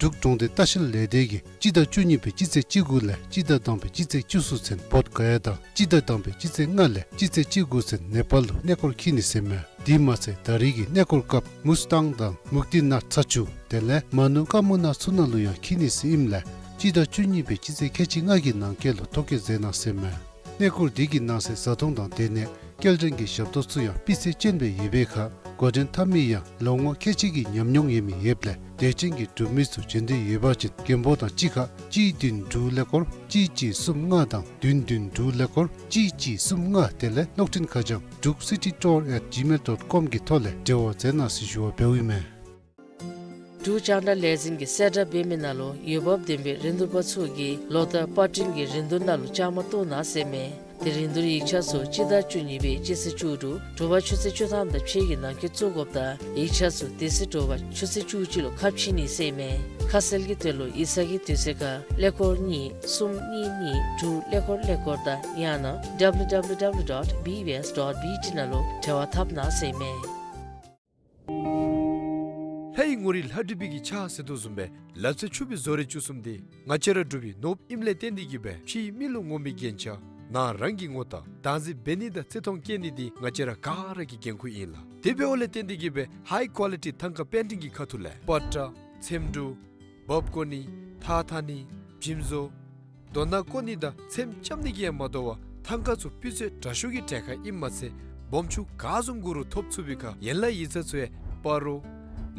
འབྲུག་གྲོང་སྡེ་ལྟ་བཤལ་ལས་སྡེ་གིས་སྤྱི་ཟླ་བཅུ་གཉིས་པའི་སྤྱི་ཚེས་བཅུ་དགུ་ལས་སྤྱི་ཟླ་དང་པའི་སྤྱི་ཚེས་བཅུ་གསུམ་ཚུན་བོདྷ་ག་ཡ་དང་སྤྱི་ཟླ་དང་པའི་སྤྱི་ཚེས་ལྔ་ལས་སྤྱི་ཚེས་བཅུ་དགུ་ཚུན་ནེ་པཱལ་ལུ་གནས་སྐོར་འཁྱིད་ནི་ཟེར་མས། དེ་མ་ཚད་ད་རེས་ཀྱི་གནས་སྐོར་སྐབས་མུས་ཏང་དང་མུཀྟི་ནཱཐ་ཚ་ཆུ་དེ་ལས་མ་ནུ་ཀ་མུ་ན་ཚུ་ནང་ལུ་ཡང་འཁྱིད་ནི་ཟེར་ཨིནམ་ལས་སྤྱི་ཟླ་བཅུ་གཉིས་པའི་སྤྱི་ཚེས་ཁལ་གཅིག་ལྔ་གི་ནང་འཁོད་ལུ་ཐོ་བཀོད་མཛད་གནང་ཟེར་མས། གནས་སྐོར་དེ་གི་ནང་གསེས་བཟའ་འཐུང་དང་སྡོད་གནས་སྐྱེལ་འདྲེན་གྱི་ཞབས་ཏོག་ཚུ་ཡང་སྤུས་ཚད་ཅན་སྦེ་ཡོད་པའི་ཁར་འགོ་འདྲེན་འཐབ་མི་ཡང་ལོ་ངོ་ཁལ་གཅིག་གི་ཉམས་མྱོང་ཡོད་མི་ཡོདཔ་ལས་དད་ཅན་གྱི་འབྲུག་མི་ཚུ་བྱོན་འདོད་ཡོད་པ་ཅིན་མགོན་པོ་དང་གཅིག་ཁར་གཅིག་བདུན་དྲུག་ཀླད་ཀོར་གཅིག་གཅིག་གསུམ་ལྔ་དང་བདུན་བདུན་དྲུག་ཀླད་ཀོར་གཅིག་གཅིག་གསུམ་ལྔ་དེ་ལས་གློག་འཕྲིན་ཁ་བྱང་druk city tour at gmail dot com གི་ཐོག་ལས་འབྲེལ་བ་མཛད་གནང་ཟེར་ཞུ་བ་འབདཝ་ཨིན་མས། འབྲུག་རྒྱང་བསྒྲགས་ལས་འཛིན་གྱིས་གསལ་བསྒྲགས་འབད་མི་ནང་ལུ་འོས་འབབ་ལྡན་པའི་རིན་བསྡུར་པ་ཚུ་གིས་ལོ་བསྟར་པར་སྐྲུན་གྱི་རིན་བསྡུར་ནང་ལུ་བཅའ་མར་གཏོགས་གནང་ཟེར་མས། དེ་རིན་བསྡུར་ཡིག་ཆ་ཚུ་སྤྱི་ཟླ་བཅུ་གཉིས་པའི་སྤྱི་ཚེས་བཅུ་དྲུག་དྲོ་པ་ཆུ་ཚོད་བཅུ་ཐམ་དང་ཕྱེད་ཀྱི་ནང་འཁོད་བཙུགས་དགོཔ་དང་ཡིག་ཆ་ཚུ་དེ་ཚེ་དྲོ་པ་ཆུ་ཚོད་བཅུ་གཅིག་ལུ་ཁ་ཕྱེ་ནི་ཟེར་མས། ཁ་གསལ་གྱི་དོན་ལུ་ཡིག་ཚང་གི་དུས་ཚོད་ཁར་ཀླད་ཀོར་གཉིས་གསུམ་གཉིས་གཉིས་དྲུག་ཀླད་ཀོར་ཀླད་ཀོར་དང་ཡང་ན་W W W dot B B S dot B T ནང་ལུ་འབྲེལ་བ་འཐབ་གནང་ཟེར་མས། ལྷའི་ངོ་རིས་ལྷ་བྲིས་པའི་གི་ཕྱག་ཟེར་དོ་བཟུམ་སྦེ་ལག་རྩལ་ཕྱུག་པའི་བཟོ་རིག་བཅུ་གསུམ་འདི་ང་བཅས་ར་འབྲུག་པའི་ནོར་བུ་ཨིནམ་ལས་བརྟེན་ཏེ་གིས་སྦེ་ཕྱིའི་མི་ལུ་ངོམ་པའི་རྒྱན་ཆ་ནང་རང་གི་ངོ་རྟགས་བདག་འཛིན་འབད་ནི་དང་བརྩི་མཐོང་བསྐྱེད་ནི་འདི་ང་བཅས་ར་ག་ར་གི་འགན་ཁུར་ཨིན་ལགས། དེ་འབདཝ་ལས་བརྟེན་ཏེ་གིས་སྦེ་high quality ཐང་ཀ་པེན་ཊིང་གི་ཁ་ཐུག་ལས་པ་ཏྲ་ཚེམ་དྲུབ་འབག་བརྐོ་ནི་ཐགས་འཐག་ནི་འཇིམ་བཟོ་ དོ་སྣང་བཀོད་ནི་དང་ཚེམས་བཅམ་ནི་གིས་ཡང་མ་དོ་བར་ཐང་ཀ་ཚུ་སྤུས་ཚད་དྲག་ཤོས་ཀྱི་གྲལ་ཁར་ཨིནམ་མ་ཚད་སྦོམ་ཆུང་ག་བཟུམ་དགོ་རུང་ཐོབ་ཚུགས་པའི་ཁར་ཡན་ལག་ཡིག་ཚང་ཚུ་ཡང་སྤ་རོ་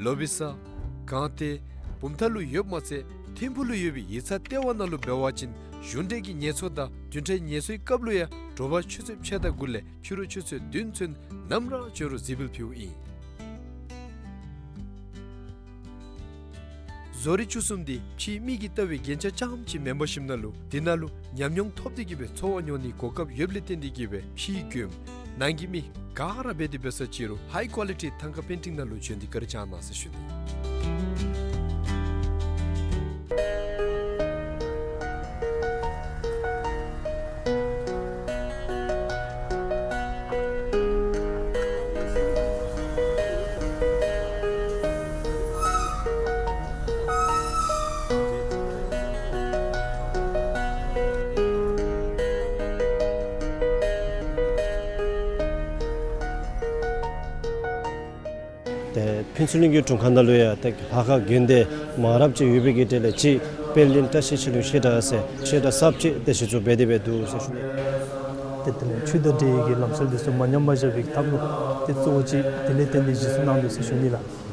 ལོ་བི་ས་སྒང་སྟེང་བུམ་ཐང་ལུ་ཡོདཔ་མ་ཚད་ཐིམ་ཕུག་ལུ་ཡོད་པའི་ཡིག་ཚང་ལྟེ་བ་ནང་ལུ་འབད་བ་ཅིན་གཞུང་འབྲེལ་གྱི་ངལ་གསོ་དང་བདུན་ཕྲག་ངལ་གསོའི་སྐབས་ལུ་ཡང་དྲོ་པ་ཆུ་ཚོད་ཕྱེད་དང་དགུ་ལས་ཕྱི་རུ་ཆུ་ཚོད་བདུན་ཚུན་ནམ་ར་འབྱོན་རུང་གཟིགས་འབུལ་ཕུལཝ་ཨིན། བཟོ་རིག་བཅུ་གསུམ་འདི་ཕྱིའི་མིག་གིས་བལྟ་བའི་རྒྱན་ཆ་རྐྱངམ་ཅིག་མེན་པར་ཞིནམ་ལས་འདི་ནང་ལུ་ཉམས་མྱོང་ཐོབ་སྟེ་གི་སྦེ་འཚོ་བ་མྱོང་ནིའི་གོ་སྐབས་ཡོདཔ་ལས་བརྟེན་ཏེ་གི་སྦེ་ཕྱིའི་མགྱོནམ་ནང་གི་མི་ག་ར་འབད་དེ་འབད་ས་ཅིག་རུང་ཧའི་ཀོ་ལི་ཊི་ཐང་ཀ་པེན་ཊིང་ནང་ལུ་འབྱོན་ཏེ་བཀའ་དྲིན་བསྐྱང་གནང་ཟེར་ཞུ་ནི། ཏེ་ཕུན་ཚོགས་གླིང་གི་དྲུང་ཁག་ནང་ལུ་ཡང་ཏེ་ལྷ་ཁང་དགོན་སྡེ་མང་རབས་ཅིག་ཡོད་པའི་གི་གྲས་ལས་ཅིག་དཔལ་ལྡན་བཀྲ་ཤིས་ཆོས་གླིང་བཤད་གྲྭ་ཟེར་བཤད་གྲྭ་གསརཔ་ཅིག་ཏེ་གཞི་བཙུགས་འབད་དེ་འབད་འདུག་ཟེར་ཞུ་ནི། ཏེ་དེ་ལས་ཆོས་དང་འབྲེལ་བའི་གི་ལམ་སྲོལ་འདི་ཚུ་མ་ཉམས་པར་བཞག་པའི་གི་ཐབས་ལུ་ཏེ་གཙོ་བོ་ཅིག་དེ་ལས་བརྟེན་ཏེ་གཞི་བཙུགས་གནང་འདུག་ཟེར་ཞུ་ནི་ལགས།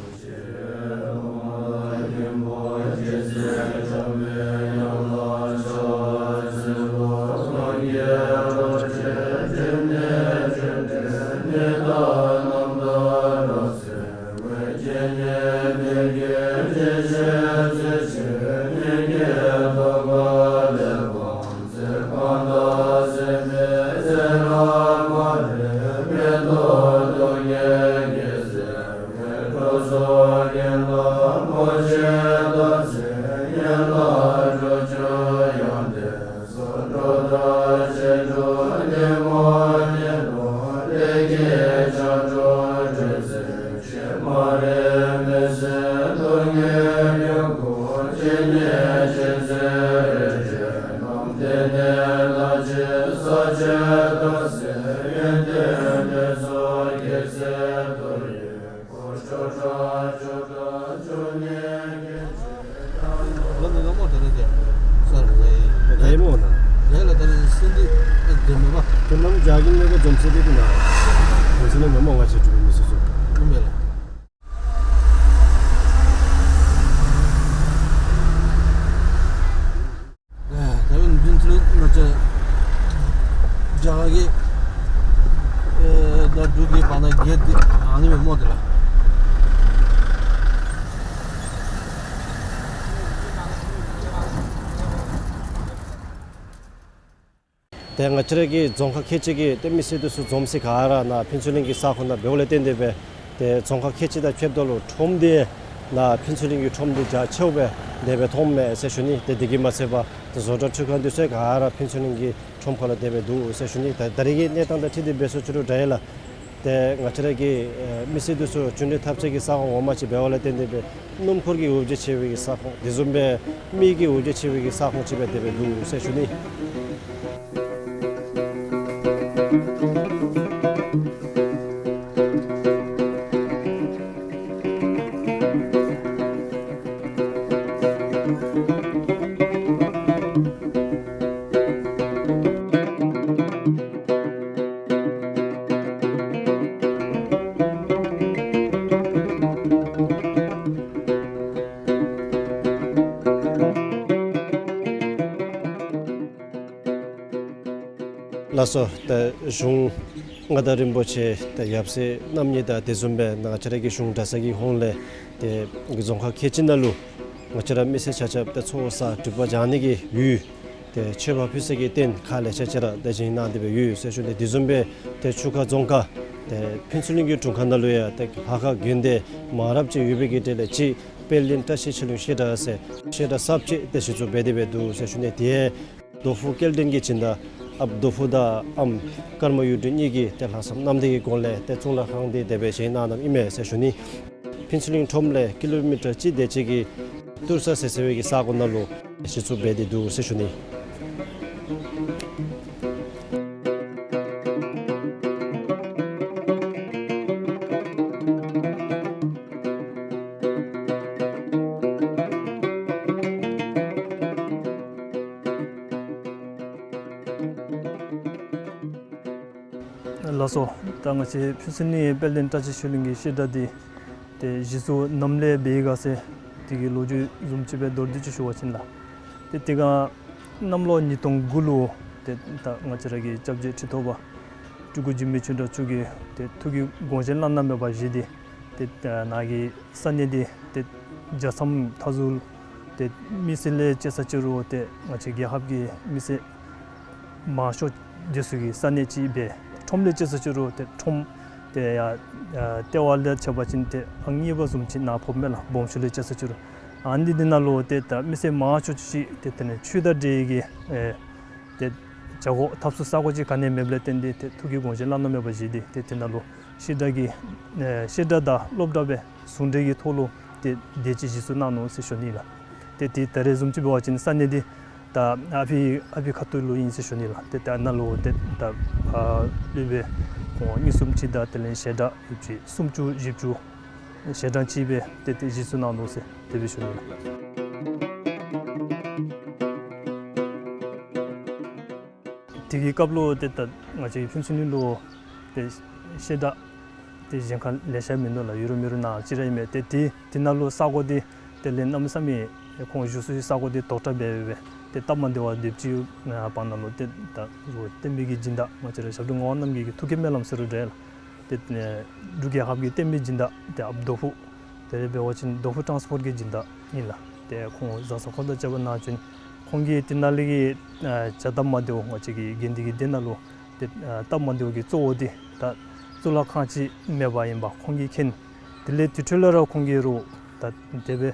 ལོ་ནི་ལོ་མོ་དེ་ནི་དེ་སར་རེད། དེ་མོ་ན། དེ་ལ་དེ་ནི་སིན་དི་ཨེ་དེ་མེད་པ། དེ་ནམ་རྒྱ་གི་མེད་པ་འཛོམས་སེ་དེ་དེ་ན། འོ་ཟེར་ན་མེད་མོ་ང་ཅིག་གྲུབ་མི་སོ་སོ། ཨིན་མེད་ལ། ཨ་ད་ཡོད་འཛིན་ཚུལ་ང་ཅག་རྒྱ་གར་གྱི་ཨེ་ད་འབྲུག་གི་བར་ན་བརྒལ་ཏེ་ཨ་ནི་མེད་མོ་དེ་ལ། ཏེ་ང་བཅས་ར་གི་རྫོང་ཁག་ཁལ་གཅིག་གི་ཏེ་མི་སེར་འདི་ཚུ་འཛོམས་སའི་ག་ར་ནཱ་ཕུན་ཚོགས་གླིང་གི་ས་ཁོངས་ནང་འབདཝ་ལས་བརྟེན་ཏེ་སྦེ་ཏེ་རྫོང་ཁག་ཁལ་གཅིག་དང་ཕྱདཔ་ད་ལུ་ཁྲོམ་འདི་ནཱ་ཕུན་ཚོགས་གླིང་གི་ཁྲོམ་འདི་རྒྱ་ཆེཝ་སྦེ་དེ་སྦེ་མཐོངམ་མས་ཟེར་ཞུ་ནི། ཏེ་དེ་གིས་མ་ཚད་པར་ཏེ་བཟོ་གྲྭ་འཕྲུལ་ཁང་འདི་ཚུ་ག་ར་ཕུན་ཚོགས་གླིང་གི་ཁྲོམ་ཁ་ལུ་དེ་སྦེ་འདུག་ཟེར་ཞུ་ནི། ད་ད་རེས་ཀྱི་གནས་སྟངས་དང་འཁྲིལ་ཏེ་འབད་ས་ཅིག་རུང་འདྲ་ཡི་ལགས། ཏེ་ང་བཅས་ར་གི་ཨེ་མི་སེར་འདི་ཚུ་གཅིག་འདྲེས་འཐབ་རྩོད་ཀྱི་ས་ཁོངས་ངོ་མ་ཅིག་འབདཝ་ལས་བརྟེན་ཏེ་སྦེ་སྣུམ་འཁོར་གྱི་འོ་བརྒྱལ་ཆེ་བའི་གི་ས་ཁོངས་དེ་བཟུམ་སྦེ་མི་གི་འོ་བརྒྱལ་ཆེ་བའི་གི་ས་ཁོངས་ཅིག་སྦེ་དེ་སྦེ་འདུག་ཟེར་ཞུ་ནི། ལགས་སོ། ད་གཞུང་མངའ་བདག་རིན་པོ་ཆེ་ད་ཡབ་སྲས་རྣམ་གཉིས་དང་དེ་བཟུམ་སྦེ་ང་བཅས་ར་གི་གཞུང་གྲྭ་ཚང་གི་ཧོངས་ལས་ཏེ་རྫོང་ཁག་ཁལ་གཅིག་ནང་ལུ་ང་བཅས་ར་མི་སེར་ཆ་ཁྱབ་ཏེ་ཚོགས་བསགས་སྒྲིབ་པ་སྦྱང་ནི་གི་ཡུལ་ཏེ་མཆོད་པ་ཕུལ་སའི་གི་རྟེན་ཁག་ལེ་ཤ་ཅིག་ར་ཏེ་བཞེངས་གནང་སྟེ་སྦེ་ཡོད་ཟེར་ཞུ་ནི། དེ་བཟུམ་སྦེ་ཏེ་ཆུ་ཁ་རྫོང་ཁག་ཏེ་ཕུན་ཚོགས་གླིང་གི་དྲུང་ཁག་ནང་ལུ་ཡང་ཏེ་ལྷ་ཁང་དགོན་སྡེ་མང་རབས་ཅིག་ཡོད་པའི་གི་གྲས་ལས་ཅིག་དཔལ་ལྡན་བཀྲ་ཤིས་ཆོས་གླིང་བཤད་གྲྭ་ཟེར་བཤད་གྲྭ་གསརཔ་ཅིག་ཏེ་གཞི་བཙུགས་འབད་དེ་སྦེ་འདུག་ཟེར་ཞུ་ནི། དེ་རྡོ་ཕུག་སྐལ་ལྡན་གྱི་སྦྱིན་བདག་ཨཔ་རྡོ་ཕུག་དང་ཨམ་ཀརྨ་གཡུ་སྒྲོན་གཉིས་ཀྱིས་ཏེ་ལྷག་བསམ་རྣམ་དག་གི་སྒོ་ལས་ཏེ་གཙུག་ལག་ཁང་འདི་དེ་སྦེ་བཞེངས་གནང་གནངམ་ཨིན་མས་ཟེར་ཞུ་ནི། ཕུན་ཚོགས་གླིང་ཁྲོམ་ལས་ཀི་ལོ་མི་ཊར་གཅིག་དེ་ཅིག་གི་ཏུར་ས་ཟེར་ཟེར་བའི་གི་ས་གོ་ནང་ལུ་གཞི་བཙུགས་འབད་དེ་འདུག་ཟེར་ཞུ་ནི། ལགས་སོ། ད་ང་བཅས་ཕུན་ཚོགས་གླིང་དཔལ་ལྡན་བཀྲ་ཤིས་ཆོས་གླིང་གི་བཤད་གྲྭ་འདི་ཏེ་གཞི་བཙུགས་ནམ་ལས་འབད་ཡི་ག་ཟེར་དེ་གི་ལོ་རྒྱུས་བཟུམ་ཅིག་སྦེ་མདོར་བསྡུས་ཅིག་ཞུ་བ་ཅིན་ལགས། ཏེ་དེ་སྒང་གནམ་ལོ་ཉིས་སྟོང་དགུ་ལུ་ཏེ་ད་ང་བཅས་ར་གི་སྐྱབས་རྗེ་ཁྲི་ཐོག་པ་སྤྲུལ་སྐུ་འཇིགས་མེད་ཆོས་གྲགས་མཆོག་གིས་ཏེ་ཐུགས་ཀྱི་དགོངས་བཞེད་བླ་ན་མེད་པ་བཞེས་ཏེ་ཏེ་ནཱ་གི་ས་གནས་འདི་ཏེ་རྒྱལ་མཚམས་མཐའ་ཟུར་ཏེ་མི་སེར་ལས་དཔྱད་ས་ཅིག་རུང་ཏེ་ང་བཅས་རྒྱལ་ཁབ་ཀྱི་མི་སེར་མང་ཤོས་འདི་ཚུ་གི་ས་གནས་ཅིག་སྦེ་ཁྲོམ་ལས་དཔྱད་ས་ཅིག་རུང་ཏེ་ཁྲོམ་ཏེ་ཡར་ཨ་ལྟེ་བ་ལས་ཕྱེ་བ་ཅིན་ཏེ་ཨང་གཉིས་པ་བཟུམ་ཅིག་ནཱ་ཕོགཔ་མས་ལགས། སྦོམ་ཤོས་ལས་དཔྱད་ས་ཅིག་རུང་ཨ་ནི་འདི་ནང་ལུ་ཏེ་ད་མི་སེར་མང་ཤོས་ཅིག་ཏེ་དེ་ནི་ཆོས་དང་འབྲེལ་གྱི་ཨེ་ཏེ་བྱ་སྒོ་འཐབ་ས་ས་གོ་ཅིག་ག་ནི་མེདཔ་ལས་བརྟེན་ཏེ་ཏེ་ཐུགས་ཀྱི་དགོངས་བཞེད་བླ་ན་མེད་པ་བཞེས་ཏེ་ཏེ་དེ་ནང་ལུ་བཤད་གྲྭ་གི་ཨེ་བཤད་གྲྭ་དང་སློབ་གྲྭ་སྦེ་ཟུང་འབྲེལ་གྱི་ཐོག་ལུ་ཏེ་དེ་ཅིག་གཞི་བཙུགས་གནང་ནུག་ཟེར་ཞུ་ནི་ལགས། ཏེ་དེ་ད་རེས་བཟུམ་ཅིག་འབད་བ་ཅིན་ས་གནས་འདི་ད་ཨ་ཕི་ཨ་ཕི་ཁ་ཐུག་ལུ་ཨིན་ཟེར་ཞུ་ནི་ལགས། ཏེ་ད་ནཱ་ལུ་ཏེ་ད་ཨ་སློབ་དཔོན་ཁོང་གཉིས་གསུམ་ཅིག་དང་དེ་ལས་ཞལ་གྲངས་ཡོད་ཅིག་སུམ་ཅུ་བཞི་བཅུ་ཞལ་གྲངས་ཅིག་སྦེ་ཏེ་དེ་གཞི་བཙུགས་གནང་ནུག་ཟེར་དེ་སྦེ་ཞུ་ནི་ལགས། དེ་གི་སྐབས་ལུ་ཏེ་ད་ང་བཅས་ཕུན་ཚོགས་གླིང་ལུ་ཏེ་བཤད་གྲྭ་ཏེ་གཞན་ཁར་ལེ་ཤ་མིན་འདུག་ལགས། ཡོད་རུང་མེད་རུང་ནཱ་གཅིག་ར་ཨིན་མས། ཏེ་དེ་དེ་ནང་ལུ་ས་གོ་འདི་དེ་ལས་གནམ་མེད་ས་མེད་ཁོང་བཞུགས་ས་ས་གོ་འདི་དོག་དྲགས་འབད་འབད་ཏེ་སྟབས་མ་བདེ་བ་སྡེབ་ཅིག་བར་ན་ལུ་ཏེ་ད་བསྟན་པའི་གི་སྦྱིན་བདག་ང་བཅས་ར་ཞབས་དྲུང་ངག་དབང་རྣམ་རྒྱལ་གྱི་ཐུགས་བསྐྱེད་སྨོན་ལམ་ཟེར་རུང་འདྲ་ལགས། ཏེ་འབྲུག་རྒྱལ་ཁབ་ཀྱི་བསྟན་པའི་སྦྱིན་བདག་ཏེ་ཨཔ་རྡོ་ཕུ་དེ་ལས་འབད་བ་ཅིན་རྡོ་ཕུ་ཊཱནསི་པོརཊ་གི་སྦྱིན་བདག་ཨིན་ལགས། ཏེ་ཁོང་བཟའ་ཚང་ཁོང་དང་བཅས་པ་ནང་བྱོན། ཁོང་གིས་དེ་ནང་ལས་ཀྱི་ཨ་བྱ་སྟབས་མ་བདེཝ་ང་བཅས་ཀྱི་དགེ་འདུན་གྱི་སྡེ་ནང་ལུ་ཏེ་ཨ་སྟབས་མ་བདེཝ་གི་གཙོ་བོ་འདི་ད་གཙུག་ལག་ཁང་ཅིག་མེདཔ་ཨིནམ་ཁོང་གིས་མཁྱེན། དེ་ལས་དེ་འཕྲོ་ལས་ར་ཁོང་གིས་རུང་ད་དེ་སྦེ་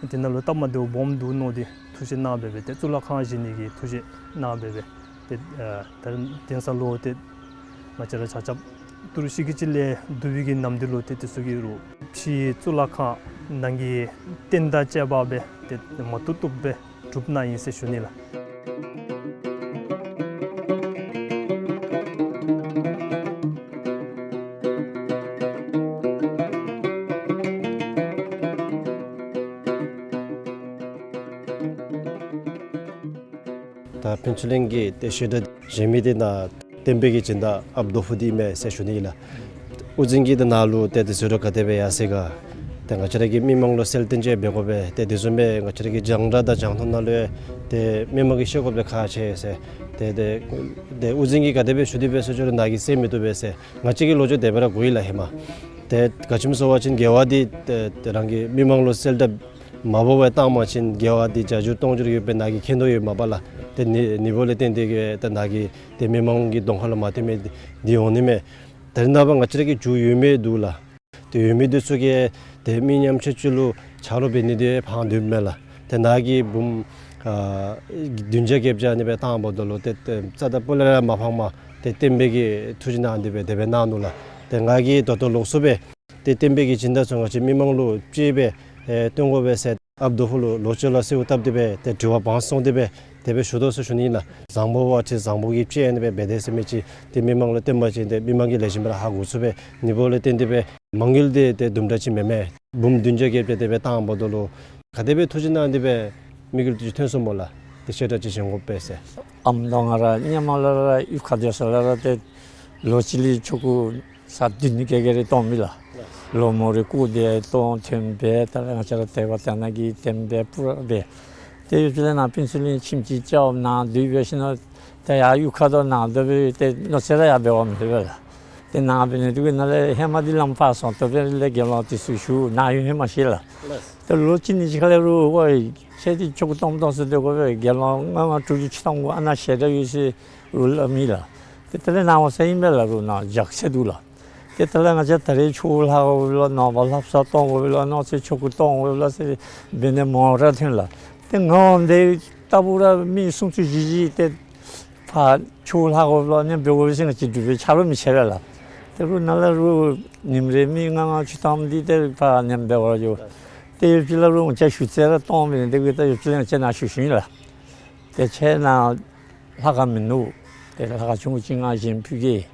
དེ་ནང་ལུ་སྟབས་མ་བདེཝ་སྦོམ་འདུག་མནོ་སྟེ་ཐུགས་བཞེད་གནང་འབད་འབད་ཏེ་གཙུག་ལག་ཁང་བཞེངས་ནི་གི་ཐུགས་བཞེད་གནང་འབད་འབད་ཏེ་ཨ་ད་དེང་སང་ལུ་ཏེ་ང་བཅས་ར་ཆ་ཁྱབ་ཏི་རུ་ཤི་ཀི་ཅིག་ལས་བསྡུ་བའི་གི་ནམ་དུས་ལུ་ཏེ་དེ་ཚུ་གིས་རུང་ཕྱི་གཙུག་ལག་ཁང་ནང་གི་རྟེན་དང་བཅས་པ་སྦེ་ཏེ་མ་བཏུབ་བཏུབ་སྦེ་གྲུབ་གནང་ཡི་ཟེར་ཞུ་ནི་ལགས། ད་ཕུན་ཚོགས་གླིང་གི་ཏེ་བཤད་གྲྭ་བཞེངས་མི་འདི་ནཱ་བསྟན་པའི་གི་སྦྱིན་བདག་ཨཔ་རྡོ་ཕུ་འདི་ཨིན་མས་ཟེར་ཞུ་ནི་ཨིན་ལགས། དབུ་འཛིན་གྱིས་ཏེ་ནཱ་ལུ་ཏེ་དེ་ཟེར་རུང་ག་དེ་སྦེ་ཡར་སོ་ཡི་ག། ཏེ་ང་བཅས་ར་གི་མི་མང་ལུ་གསལ་སྟོན་ཅིག་འབད་དགོ་པས། ཏེ་དེ་བཟུམ་སྦེ་ང་བཅས་ར་གི་རྒྱང་བསྒྲགས་དང་རྒྱང་མཐོང་ནང་ལུ་ཏེ་མི་མང་གིས་ཤེས་དགོཔ་འདི་ཁག་ཆེ་ཟེར། ཏེ་ཏེ་ཏེ་དབུ་འཛིན་གྱིས་ག་དེ་སྦེ་ཞུ་དེ་སྦེ་ཟེར་ཞུ་རུང་ནཱ་གིས་གསན་མི་བཏུབ་པས་ཟེར། ང་བཅས་ཀྱིས་ལོ་རྒྱུས་དེ་སྦེ་ར་གོ་ཡི་ལགས་ཧེ་མ། ཏེ་ག་ཅི་སྨོ་ཟེར་བ་ཅིན་རྒྱལ་བ་འདི་ཏེ་ཏེ་རང་གི་མི་མང་ལུ་གསལ་བསྒྲགས་མ་འབད་བར་བཏང་པ་ཅིན་རྒྱལ་བ་འདི་བརྒྱ་འགྱུར་སྟོང་འགྱུར་ཡོདཔ་སྦེ་ནཱ་གིས་མཁྱེན་དོ་ཡོདཔ་མས་པ་ལགས། ཏེ་ནི་ནི་འབདཝ་ལས་བརྟེན་ཏེ་གིས་ཏེ་ནཱ་གིས་ཏེ་མི་མང་གི་གདོང་ཁ་ལུ་མ་སྟོན་མི་འདི་འོང་ནི་མས། ད་རེས་ནངས་པ་ང་བཅས་ར་གི་རྒྱུ་ཡོད་མི་འདུག་ལགས། ཏེ་ཡོད་མི་འདི་ཚུ་གིས་ཏེ་མི་ཉམ་ཆུང་ཅིག་ལུ་ཆ་རོགས་འབད་ནི་འདི་ཕངས་འདུག་མས་ལགས། ཏེ་ནཱ་གི་འབུམ་ཨ་བདུན་བརྒྱ་བརྒྱད་བརྒྱ་ཨ་ནི་སྦེ་བཏངམ་ད་ལུ་ཏེ་ཏེ་རྩ་དང་སྤུ་ལས་ར་མ་ཕངས་པར་ཏེ་བསྟན་པའི་གི་ཐུགས་བཞེད་གནང་སྟེ་སྦེ་དེ་སྦེ་གནང་ནུག་ལགས། ཏེ་ང་གིས་ད་ལྟོ་ལོགས་སུ་སྦེ་ཏེ་བསྟན་པའི་གི་སྦྱིན་བདག་ཚུ་ང་བཅས་མི་མང་ལུ་ཅིག་སྦེ་ཨེ་སྟོན་དགོ་པས་ཟེར་ཨཔ་རྡོ་ཕུ་ལུ་ལོག་སྤྱོད་ལ་གསོལཝ་བཏབ་སྟེ་སྦེ་ཏེ་དྲི་བ་དཔང་སོང་སྟེ་སྦེ་དེ་སྦེ་ཞུ་དོ་ཟེར་ཞུ་ནི་ཨིན་ལགས། བཟང་པོ་བ་ཏེ་བཟང་པོ་གིས་སྤྱད་ཨ་ནི་སྦེ་འབད་དེས་ཟེར་མི་ཅིག་ཏེ་མི་མང་ལུ་སྟོན་པ་ཅིན་ཏེ་མི་མང་གིས་ལེགས་ཤོམ་སྦེ་ར་ཧ་གོ་ཚུགས་པས། ནི་འབདཝ་ལས་བརྟེན་ཏེ་སྦེ་མ་དངུལ་འདི་ཏེ་དུམ་གྲ་ཅིག་མེན་མས། འབུམ་བདུན་བརྒྱ་བརྒྱད་བརྒྱ་དེ་སྦེ་བཏངམ་ད་ལུ་ག་དེ་སྦེ་ཐུགས་བཞེད་གནང་སྟེ་སྦེ་དམིགས་ཡུལ་འདི་ཐོན་སོང་སྨོ་ལགས། ཏེ་བཤད་གྲྭ་ཅིག་བཞེངས་དགོ་པས་ཟེར། ཨམ་དང་ང་ར་ཧེ་མ་ལས་ར་གཡུས་ཁར་སྡོད་ས་ལས་ར་ཏེ་ལོ་གཅིག་ལས་ཆོ་ག་ས་བདུན་ནི་ག་ག་ར་གཏང་མི་ལགས། ལོ་མོ་རེ་སྐུ་དེ་གཏང་ཐོན་སྦེ་ད་ལས་ང་བཅས་ར་དེ་བ་དེ་ནང་གི་བསྟན་པའི་སྤུ་ར་སྦེ་ཏེ་ཡོད་ཚད་ལས་ནཱ་ཕུན་ཚོགས་གླིང་ཁྱིམ་ཅིག་རྐྱབ་ནཱ་སྡོད་འབད་ཞིནམ་ད་ཡར་གཡུས་ཁར་དོ་ནཱ་སྡོད་སྦེ་ཏེ་མནོ་ཚད་ར་ཡར་འབད་བ་མེད་པས་ལགས། ཏེ་ནཱ་འབད་ནི་དེ་གིས་ནཱ་ལས་ཧེ་མ་འདི་ལམ་ཕར་སོང་ད་འབད་ལས་དགེ་སློང་དེ་ཚུ་ཞུ་ནཱ་ཡོད་ཧེ་མ་ཤེས་ལགས། ཏེ་ལོ་གཅིག་གཉིས་ཅིག་ཁ་ལས་རུང་ཝའི་ཁྱེད་འདི་ཆོ་ག་གཏང་གཏང་ས་སྡོད་དགོ་པས། དགེ་སློང་ལྔ་ལྔ་དྲུག་ཅུ་ཅིག་གཏང་དགོ། ཨ་ནཱ་ཞལ་གྲངས་ཡོད་ཟེར་རུང་སླབ་མི་ལགས། ཏེ་དེ་ལས་ནཱ་འོང་ས་ཨིན་པས་ལགས། རུང་ནཱ་རྒྱགས་ཚད་འདུག་ལགས། ཏེ་དེ་ལས་ང་བཅས་ད་རེས་ཆོས་ལྷབ་དགོ་པས་ལོ། ནངས་པ་ལྷ་བསངས་གཏང་དགོ་པས་ལོ། གནངས་ཚེ་ཆོ་ག་གཏང་དགོ་པས་ལོ་ཟེར་འབད་ནི་མང་ར་ཐོན་ལགས། ཏེ་ང་འོང་དེ་ལྟ་བུ་ར་མི་སུམ་ཅུ་བཞི་བཞི་ཏེ་ཕར་ཆོས་ལྷབ་དགོ་པས་ལོ་ཨ་ནི་འབད་དགོ་པས་ཟེར་ང་བཅས་འབྲུག་པའི་ཆ་རོགས་མི་ཆེ་བས་ལགས། ཏེ་རུང་ནཱ་ལས་རུང་ཉིནམ་རེ་མི་ལྔ་ལྔ་ཅིག་གཏངམ་འདི་ཏེ་ཕར་ཨ་ནི་འབད་བར་འགྱོ། ཏེ་ཡོད་ཚད་ལས་རུང་ང་བཅས་ཞུ་ཚད་ར་གཏང་མི་འདི་གིས་ད་ཡོད་ཚད་ལས་ང་བཅས་ནཱ་ཞུ་ཞུཝ་ཨིན་ལགས། ཏེ་ཁྱེད་ནཱ་ལྷ་ཁང་མིན་འདུག། ཏེ་ལྷ་ཁང་ཆུང་ཀུ་ཅིག་ང་བཞེངས་ཕུལ་གེ།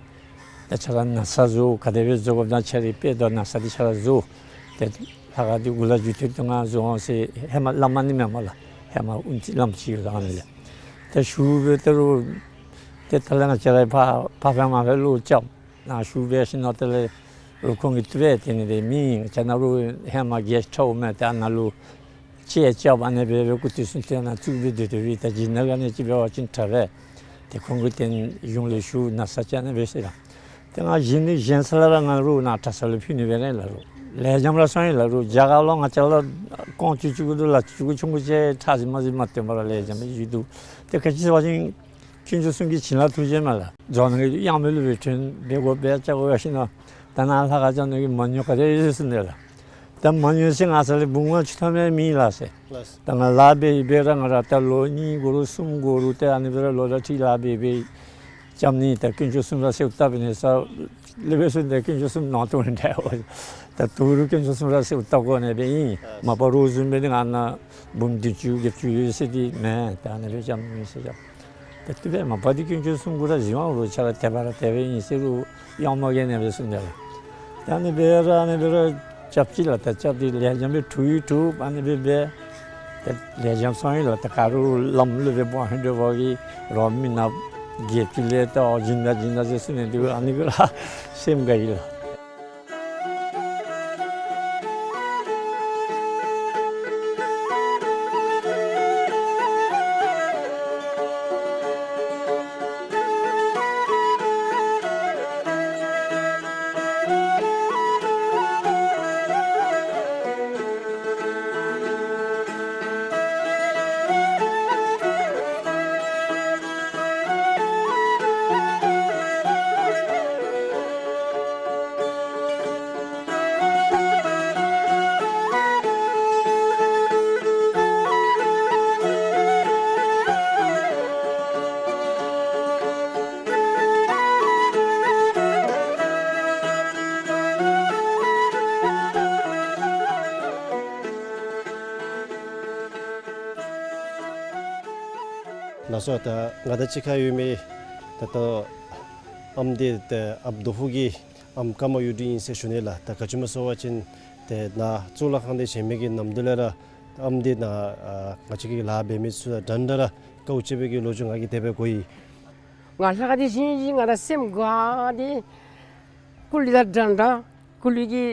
ཏེ་ཁྱེད་ར་ན་བཟའ་བཟོ། ག་དེ་སྦེ་བཟོ་དགོཔ་ད་ཁྱེད་རའི་དཔེ་དང་ན་བཟའ་འདི་ཁྱེད་ར་བཟོ། ཏེ་ལྷ་ཁང་འདི་འགོ་ལས་མཇུག་མཐུད་དུ་ང་བཟོ་འོང་ཟེར་ཧེ་མ་སླབ་མ་ནི་མེན་མས་ལགས། ཧེ་མ་ཨུན་ཙི་སླབ་ཅི་ཡོད་ལགས་ཨ་ནི་ལས། ཏེ་ཞུ་སྦེ་ད་རུང་ཏེ་ད་ལས་ང་བཅས་ར་ཕར་ཕར་ཕར་མར་ཕར་བློ་རྐྱབ། ནཱ་བཞུགས་སྦེ་ཞིནམ་ལས་ཏེ་ལས་རུང་ཁོང་གིས་དེ་སྦེ་དེ་ནི་སྦེ་མི་ཨིན། ཁྱེད་ནཱ་རུང་ཧེ་མ་གེསཊ་ཧའུསི་མས། ཏེ་ཨ་ནཱ་ལུ་ཅིག་རྐྱབ་ཨ་ནི་སྦེ་སྦེ་སྐུ་དུས་སུ་ཏེ་ནཱ་བཙུགས་སྦེ་སྡོད་སྡོད་པའི་ད་ཇི་ནང་ག་ནི་ཅིག་འབད་བ་ཅིན་དྲག་པས། ཏེ་ཁོང་གིས་ཏེ་གཞུང་ལས་ཞུ་ནཱ་ས་ཅིག་ཨ་ནི་སྦེ་ཟེར་ལགས། ཏེ་ང་གཞི་ནི་གཞན་ས་ལས་ར་ང་རུང་ནཱ་གྲྭ་ས་ལུ་ཕུལ་ནི་སྦེ་ར་ཨིན་ལགས། རུང་ལེགས་ཤོམ་ར་སོང་ཡི་ལགས། རུང་རྒྱ་གར་ལུ་ང་བཅས་ལུ་རྐང་བཅུ་བཅུ་དགུ་དེ་ལགས་བཅུ་དགུ་ཆུང་ཀུ་ཅིག་ཁྲག་ཟེར་མ་ཟེར་མ་སྟོན་པར་ར་ལེགས་ཤོམ་སྦེ་བཞུགས་འདུག། ཏེ་ག་ཅི་ཟེར་བ་ཅིན་དཀོན་མཆོག་གསུམ་གྱི་བྱིན་རླབས་ཐུགས་རྗེ་མས་ལགས། རྫོང་ནང་གི་གཡང་མོ་ལུ་སྦེ་ཐོན་སྦེ་དགོ་སྦེ་རྐྱབ་དགོ་ཞིནམ་ལས་ད་ནཱ་ལྷ་ཁང་རྐྱབ་ནི་གི་མ་དངུལ་ག་དེ་ཡོད་ཟེར་ནི་ལགས། ད་མ་དངུལ་ཟེར་ང་བཅས་ལུ་བུམོ་ཆུང་ཐ་མའི་མི་ལགས་ཟེར། ལགས། ད་ང་ལཱ་འབད་འབད་ར་ང་ར་ད་ལོ་གཉིས་འགོར་རུང་གསུམ་འགོར་རུང་ཏེ་ཨ་ནི་སྦེ་ར་ལོ་དང་ཁྲི་ལཱ་འབད་འབད་རྐྱབ་ནི། ད་དཀོན་མཆོག་གསུམ་ར་གསོལཝ་བཏབ་ནི་ས་ལས་འབད་ཟེར་ཏེ་དཀོན་མཆོག་གསུམ་ནང་དོན་འདྲ་འོ། ད་ད་རུང་དཀོན་མཆོག་གསུམ་ར་གསོལཝ་བཏབ་དགོ་ནི་སྦེ་ཨིན། མ་པ་རོགས་བཟུམ་སྦེ་ནི་ང་ནཱ་བུམོ་བདུན་ཅུ་བརྒྱད་ཅུ་ཡོད་ཟེར་འདི་མེན། ད་ཨ་ནི་སྦེ་རྐྱབ་ནི་ཟེར་རྐྱབ། ད་དེ་སྦེ་མ་པ་འདི་དཀོན་མཆོག་གསུམ་གུ་ར་གཞི་དབང་རུང་ཆ་ར་དེ་སྦེ་ར་དེ་སྦེ་ཨིན་ཟེར་རུང་གཡང་མོ་གིས་ཨ་ནི་སྦེ་གསུངས་ཏེ་ལགས། ད་ཨ་ནི་སྦེ་ར་ཨ་ནི་སྦེ་ར་རྐྱབ་ཅི་ལགས། ད་རྐྱབ་སྟེ་ལེགས་ཤོམ་སྦེ་གྲུབ་ཡང་གྲུབ། ཨ་ནི་སྦེ་འབད་ད་ལེགས་ཤོམ་སོང་ཡི་ལགས། ད་ག་རུང་ལམ་ལུ་སྦེ་འབད་ཧིང་འདོད་པ་གིས་རོགས་མི་ནག་བརྒྱད་ཅུ་ལས་ད་སྦྱིན་བདག་སྦྱིན་བདག་ཟེར་གསུངས་ནི་འདུག། ཨ་ནི་གུ་ར་སེམས་དགའ་ཡི་ལགས། ལགས་སོ། ད་ང་དང་གཅིག་ཁར་ཡོད་མི་ད་ལྟོ་ཨམ་འདི་ཏེ་ཨཔ་རྡོ་ཕུག་གི་ཨམ་ཀརྨ་གཡུ་སྒྲོན་ཨིན་ཟེར་ཞུ་ནི་ལགས། ད་ག་ཅི་སྨོ་ཟེར་བ་ཅིན་ཏེ་ནཱ་གཙུག་ལག་ཁང་འདི་བཞེངས་མི་གི་ནམ་དུས་ལས་ར་ཨམ་འདི་ནཱ་ཨ་ང་བཅས་ཀྱི་ལཱ་འབད་མི་ཚུ་དང་འདྲན་འདྲ་ར་དཀའཝ་སྤྱད་པའི་གི་ལོ་རྒྱུས་ང་གིས་དེ་སྦེ་གོ་ཡི། ང་ལྷ་ཁང་འདི་བཞེངས་བཞེངས་ང་ར་སེམས་དགའ་སྟེ་སྐུ་ལུས་དང་འདྲན་འདྲ། སྐུ་ལུས་ཀྱི་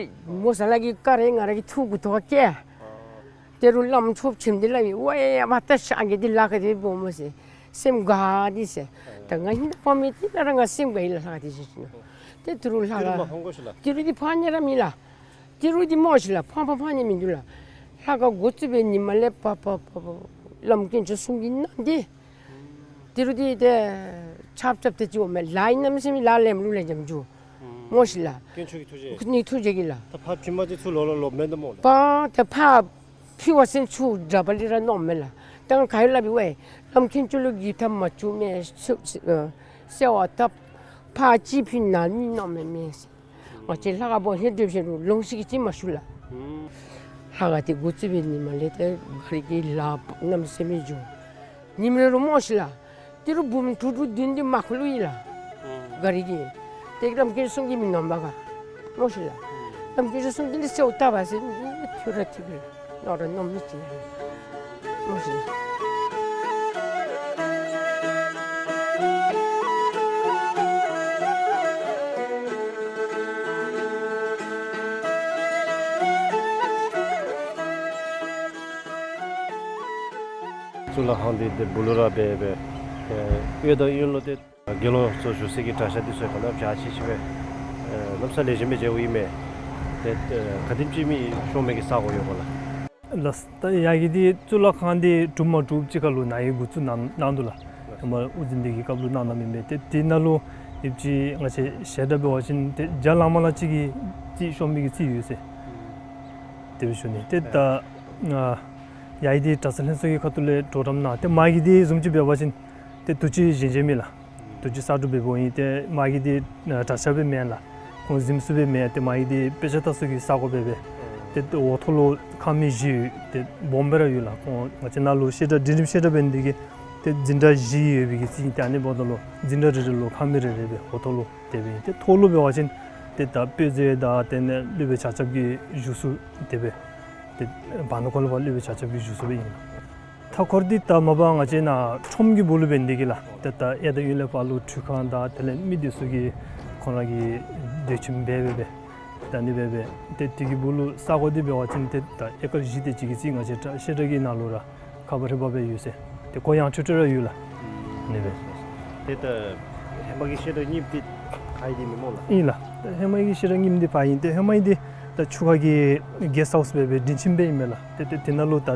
མོ་ས་ལ་གི་དཀར་རེ་ང་ར་གི་ཐུགས་མགུ་ཏོ་ཁར་བཀལ། དེ་རུང་བླམ་ཆོསཔ་ཆེན་པོ་འདི་སླབ་ཨིན། ཝའེ་ཨ་པ་ད་ཤ་གི་འདི་ལཱ་ག་དེ་སྦོམ་སྨོ་ཟེར། སེམས་དགའ་སྟེ་ཟེར། ད་ང་ཧིང་ད་ཕ་མེད་དེ་ན་ར་ང་སེམས་དགའ་ཡི་ལགས། ལྷ་ཁང་འདི་བཞེངས་བཞེངས་ནུག། ཏེ་དེ་རུང་ལྷ་ཁང་དེ་རུང་མ་ཕམ་གོ་ཤིག་ལགས། དེ་རུང་འདི་ཕམ་ནི་ར་མེད་ལགས། དེ་རུང་འདི་སྨོ་ཤིག་ལགས། ཕམ་ཕམ་ཕམ་ནི་མིན་འདུག་ལགས། ལྷ་ཁང་འགོ་བཙུགས་པའི་ཉིནམ་ལས་ཕར་ཕར་ཕར་ཕར་བླམ་དཀོན་མཆོག་གསུམ་གྱི་ནང་འདི་དེ་རུང་འདི་ཏེ་ཆབ་ཆབ་ཏེ་ཅིག་འོང་མས། ལཱ་གནམ་མེད་ས་མེད་ལཱ་ལེན་རུང་ལེགས་ཤོམ་འགྱོ་སྨོ་ཤིག་ལགས། དཀོན་མཆོག་གི་ཐུགས་རྗེ། ནི་ཐུགས་རྗེ་གིས་ལགས། ད་ཕར་ཕྱིན་མ་ཅིག་ཚུར་ལོག་ལོག་ལོགཔ་མེན་ད་སྨོ་ལགས། པ་ཏེ་ཕར་ཕྱི་བ་ཟེར་ཚུར་དགྲ་བ་ལས་ར་ནོར་མས་ལགས། ད་ང་ག་ཡོད་སླབ་ཨིན་ཝའེ། བླམ་དཀོན་མཆོག་ལུ་འགྱོད་པ་མ་བྱུང་མས། གསོལ་ཨ་གསོལ་བ་བཏབ། ཕར་ཅིག་ཕྱི་ནང་མི་ནོར་མས་མས་ཟེར། ང་བཅས་ལྷ་ཁང་བོ་ཧེ་སྒྲུབ་ཤེས་རུང་ལོང་ཤེས་ཀྱི་ཅིག་མ་ཞུ་ལགས། ལྷ་ཁང་འདི་འགོ་བཙུགས་པའི་ཉིནམ་ལས་ཏེ་ག་རི་གི་ལཱ་གནམ་མེད་ས་མེད་འགྱོ། ཉིནམ་རེ་རུང་སྨོ་ཤིག་ལགས། དེ་རུང་འབུམ་དྲུག་དྲུག་བདུན་བདུན་མ་ཁུག་ལུ་ཡི་ལགས། ག་རི་གི། ཏེ་བླམ་དཀོན་མཆོག་གསུམ་གྱིས་མི་ནོར་བ་ག་སྨོ་ཤིག་ལགས། བླམ་དཀོན་མཆོག་གསུམ་འདི་ལུ་གསོལཝ་བཏབ་པ་ཟེར་ཐུགས་ར་ཐིག་གི་ནོར་ར་ནོར་མི་ཅིག་ལགས། གཙུག་ལག་ཁང་འདི་ཏེ་སྦུག་ལུ་ར་སྦེ་སྦེ་ཨེ་གཡས་དང་གཡོན་ལུ་ཏེ་དགེ་སློང་ཚུ་བཞུགས་སའི་གི་གྲྭ་ཤག་འདི་ཚུ་ག་ནི་བ་ཅིག་ཆེ་ཆེ་སྦེ་ཨེ་གནམ་ས་ལེགས་ཤོམ་སྦེ་མཇལཝ་ཨིན་མས། ཏེ་ཨེ་ག་དེམ་ཅིག་མི་ཤོང་མི་གི་ས་གོ་ཡོད་ག་ལགས། ལགས། ད་ཡ་གི་འདི་གཙུག་ལག་ཁང་འདི་གྲུབ་མ་གྲུབ་ཅིག་ཁར་ལུ་ནཱ་གིས་འགོ་བཙུགས་གནང་གནང་འདུག་ལགས། ཧེ་མ་དབུ་འཛིན་འདི་གི་སྐབས་ལུ་གནང་གནངམ་ཨིན་མས། ཏེ་དེ་ནང་ལུ་ཡོདཔ་ཅིག་ང་བཅས་ཞལ་གྲངས་འབད་བ་ཅིན་ཏེ་བརྒྱ་ལང་མ་ལང་ཅིག་གི་རྩིས་ཤོང་མི་གི་རྩིས་ཡོད་ཟེར་དེ་སྦེ་ཞུ་ནི། ཏེ་ད་ཡ་གི་འདི་གྲྭ་ཚང་ལྷན་ཚོགས་ཀྱི་ཁ་ཐུག་ལས་གྲོགས་རམ་གནང་། ཏེ་མ་གི་འདི་བཟུམ་ཅིག་འབད་བ་ཅིན་ཏེ་དུས་ཅི་བཞེངས་བཞེངསམ་ཨིན་ལགས། དུས་ཅི་གསར་སྒྲུབ་འབདཝ་ཨིན། ཏེ་མ་གི་འདི་གྲྭ་ཤག་སྦེ་མེན་ལགས། ཁོང་གཟིམ་ས་སྦེ་མེན། ཏེ་མ་གི་འདི་དཔེ་ཆ་ལྟ་ས་གི་ས་གོ་སྦེ་སྦེ། ཏེ་འོག་ཐོག་ལུ་ཁང་མིག་བཞི་ཡོད། ཏེ་སྦོམ་སྦེ་ར་ཡོད་ལགས། ཁོང་ང་བཅས་ནཱ་ལུ་བཤད་གྲྭ་འབྲིང་རིམ་བཤད་གྲྭ་འབད་ནི་དེ་གིས་ཏེ་འཛིན་གྲྭ་བཞི་ཡོད་པའི་གི་རྩིས་ཨིན། ཏེ་ཨ་ནི་འབདཝ་ད་ལུ་འཛིན་གྲྭ་རེ་རེ་ལུ་ཁང་མིག་རེ་རེ་སྦེ་འོག་ཐོག་ལུ་དེ་སྦེ་ཨིན། ཏེ་ཐོག་ལུ་འབད་བ་ཅིན་ཏེ་ད་དཔེ་མཛོད་དང་དེ་ལས་སློབ་དཔོན་ཆ་ཁྱབ་ཀྱི་བཞུགས་ས་དེ་སྦེ་ཏེ་བར་ན་ཁོ་ལུ་ཕར་སློབ་དཔོན་ཆ་ཁྱབ་ཀྱི་བཞུགས་ས་སྦེ་ཨིན། མཐའ་འཁོར་འདི་ད་མ་པ་ང་བཅས་ནཱ་ཁྲོམ་གྱི་སྦུག་ལུ་འབད་ནི་དེ་གིས་ལགས། ཏེ་ད་གཡས་དང་གཡོན་ལས་ཕར་ལུ་ཁྲུས་ཁང་དང་དེ་ལས་མི་སྡོད་ས་གི་ ཁོང་ར་གིས་སྡོད་ཁྱིམ་འབད་འབད་འབད་ད་ཨ་ནི་འབད་འབད་ཏེ་དེ་གི་སྦུག་ལུ་ས་གོ་འདི་འབད་བ་ཅིན་ཏེ་ད་ཨེ་ཀར་བཞི་དེ་ཅིག་གི་རྩིས་ང་བཅས་བཤད་གྲྭ་གི་ནང་ལུ་ར་ཁ་པར་ཧེ་བ་སྦེ་ཡོད་ཟེར། ཏེ་གོ་ཡངས་ཁྲོ་ཁྲོ་ར་ཡོད་ལགས། ཨ་ནི་སྦེ། ཏེ་ད་ཧེ་མ་གི་བཤད་གྲྭ་རྙིངམ་འདི་ཕར་ཨིན་ཏེ་མེན་སྨོ་ལགས། ཨིན་ལགས། ད་ཧེ་མ་གི་བཤད་གྲྭ་རྙིངམ་འདི་ཕར་ཨིན། ཏེ་ཧེ་མ་ཨིན་འདི་ད་ཆུ་ཁ་གི་གེསཊ་ཧའུསི་སྦེ་འབད་འབད་ཁྲིམས་ཆད་འབད་ཨིན་མས་ལགས། ཏེ་ཏེ་དེ་ནང་ལུ་ད་ཨ་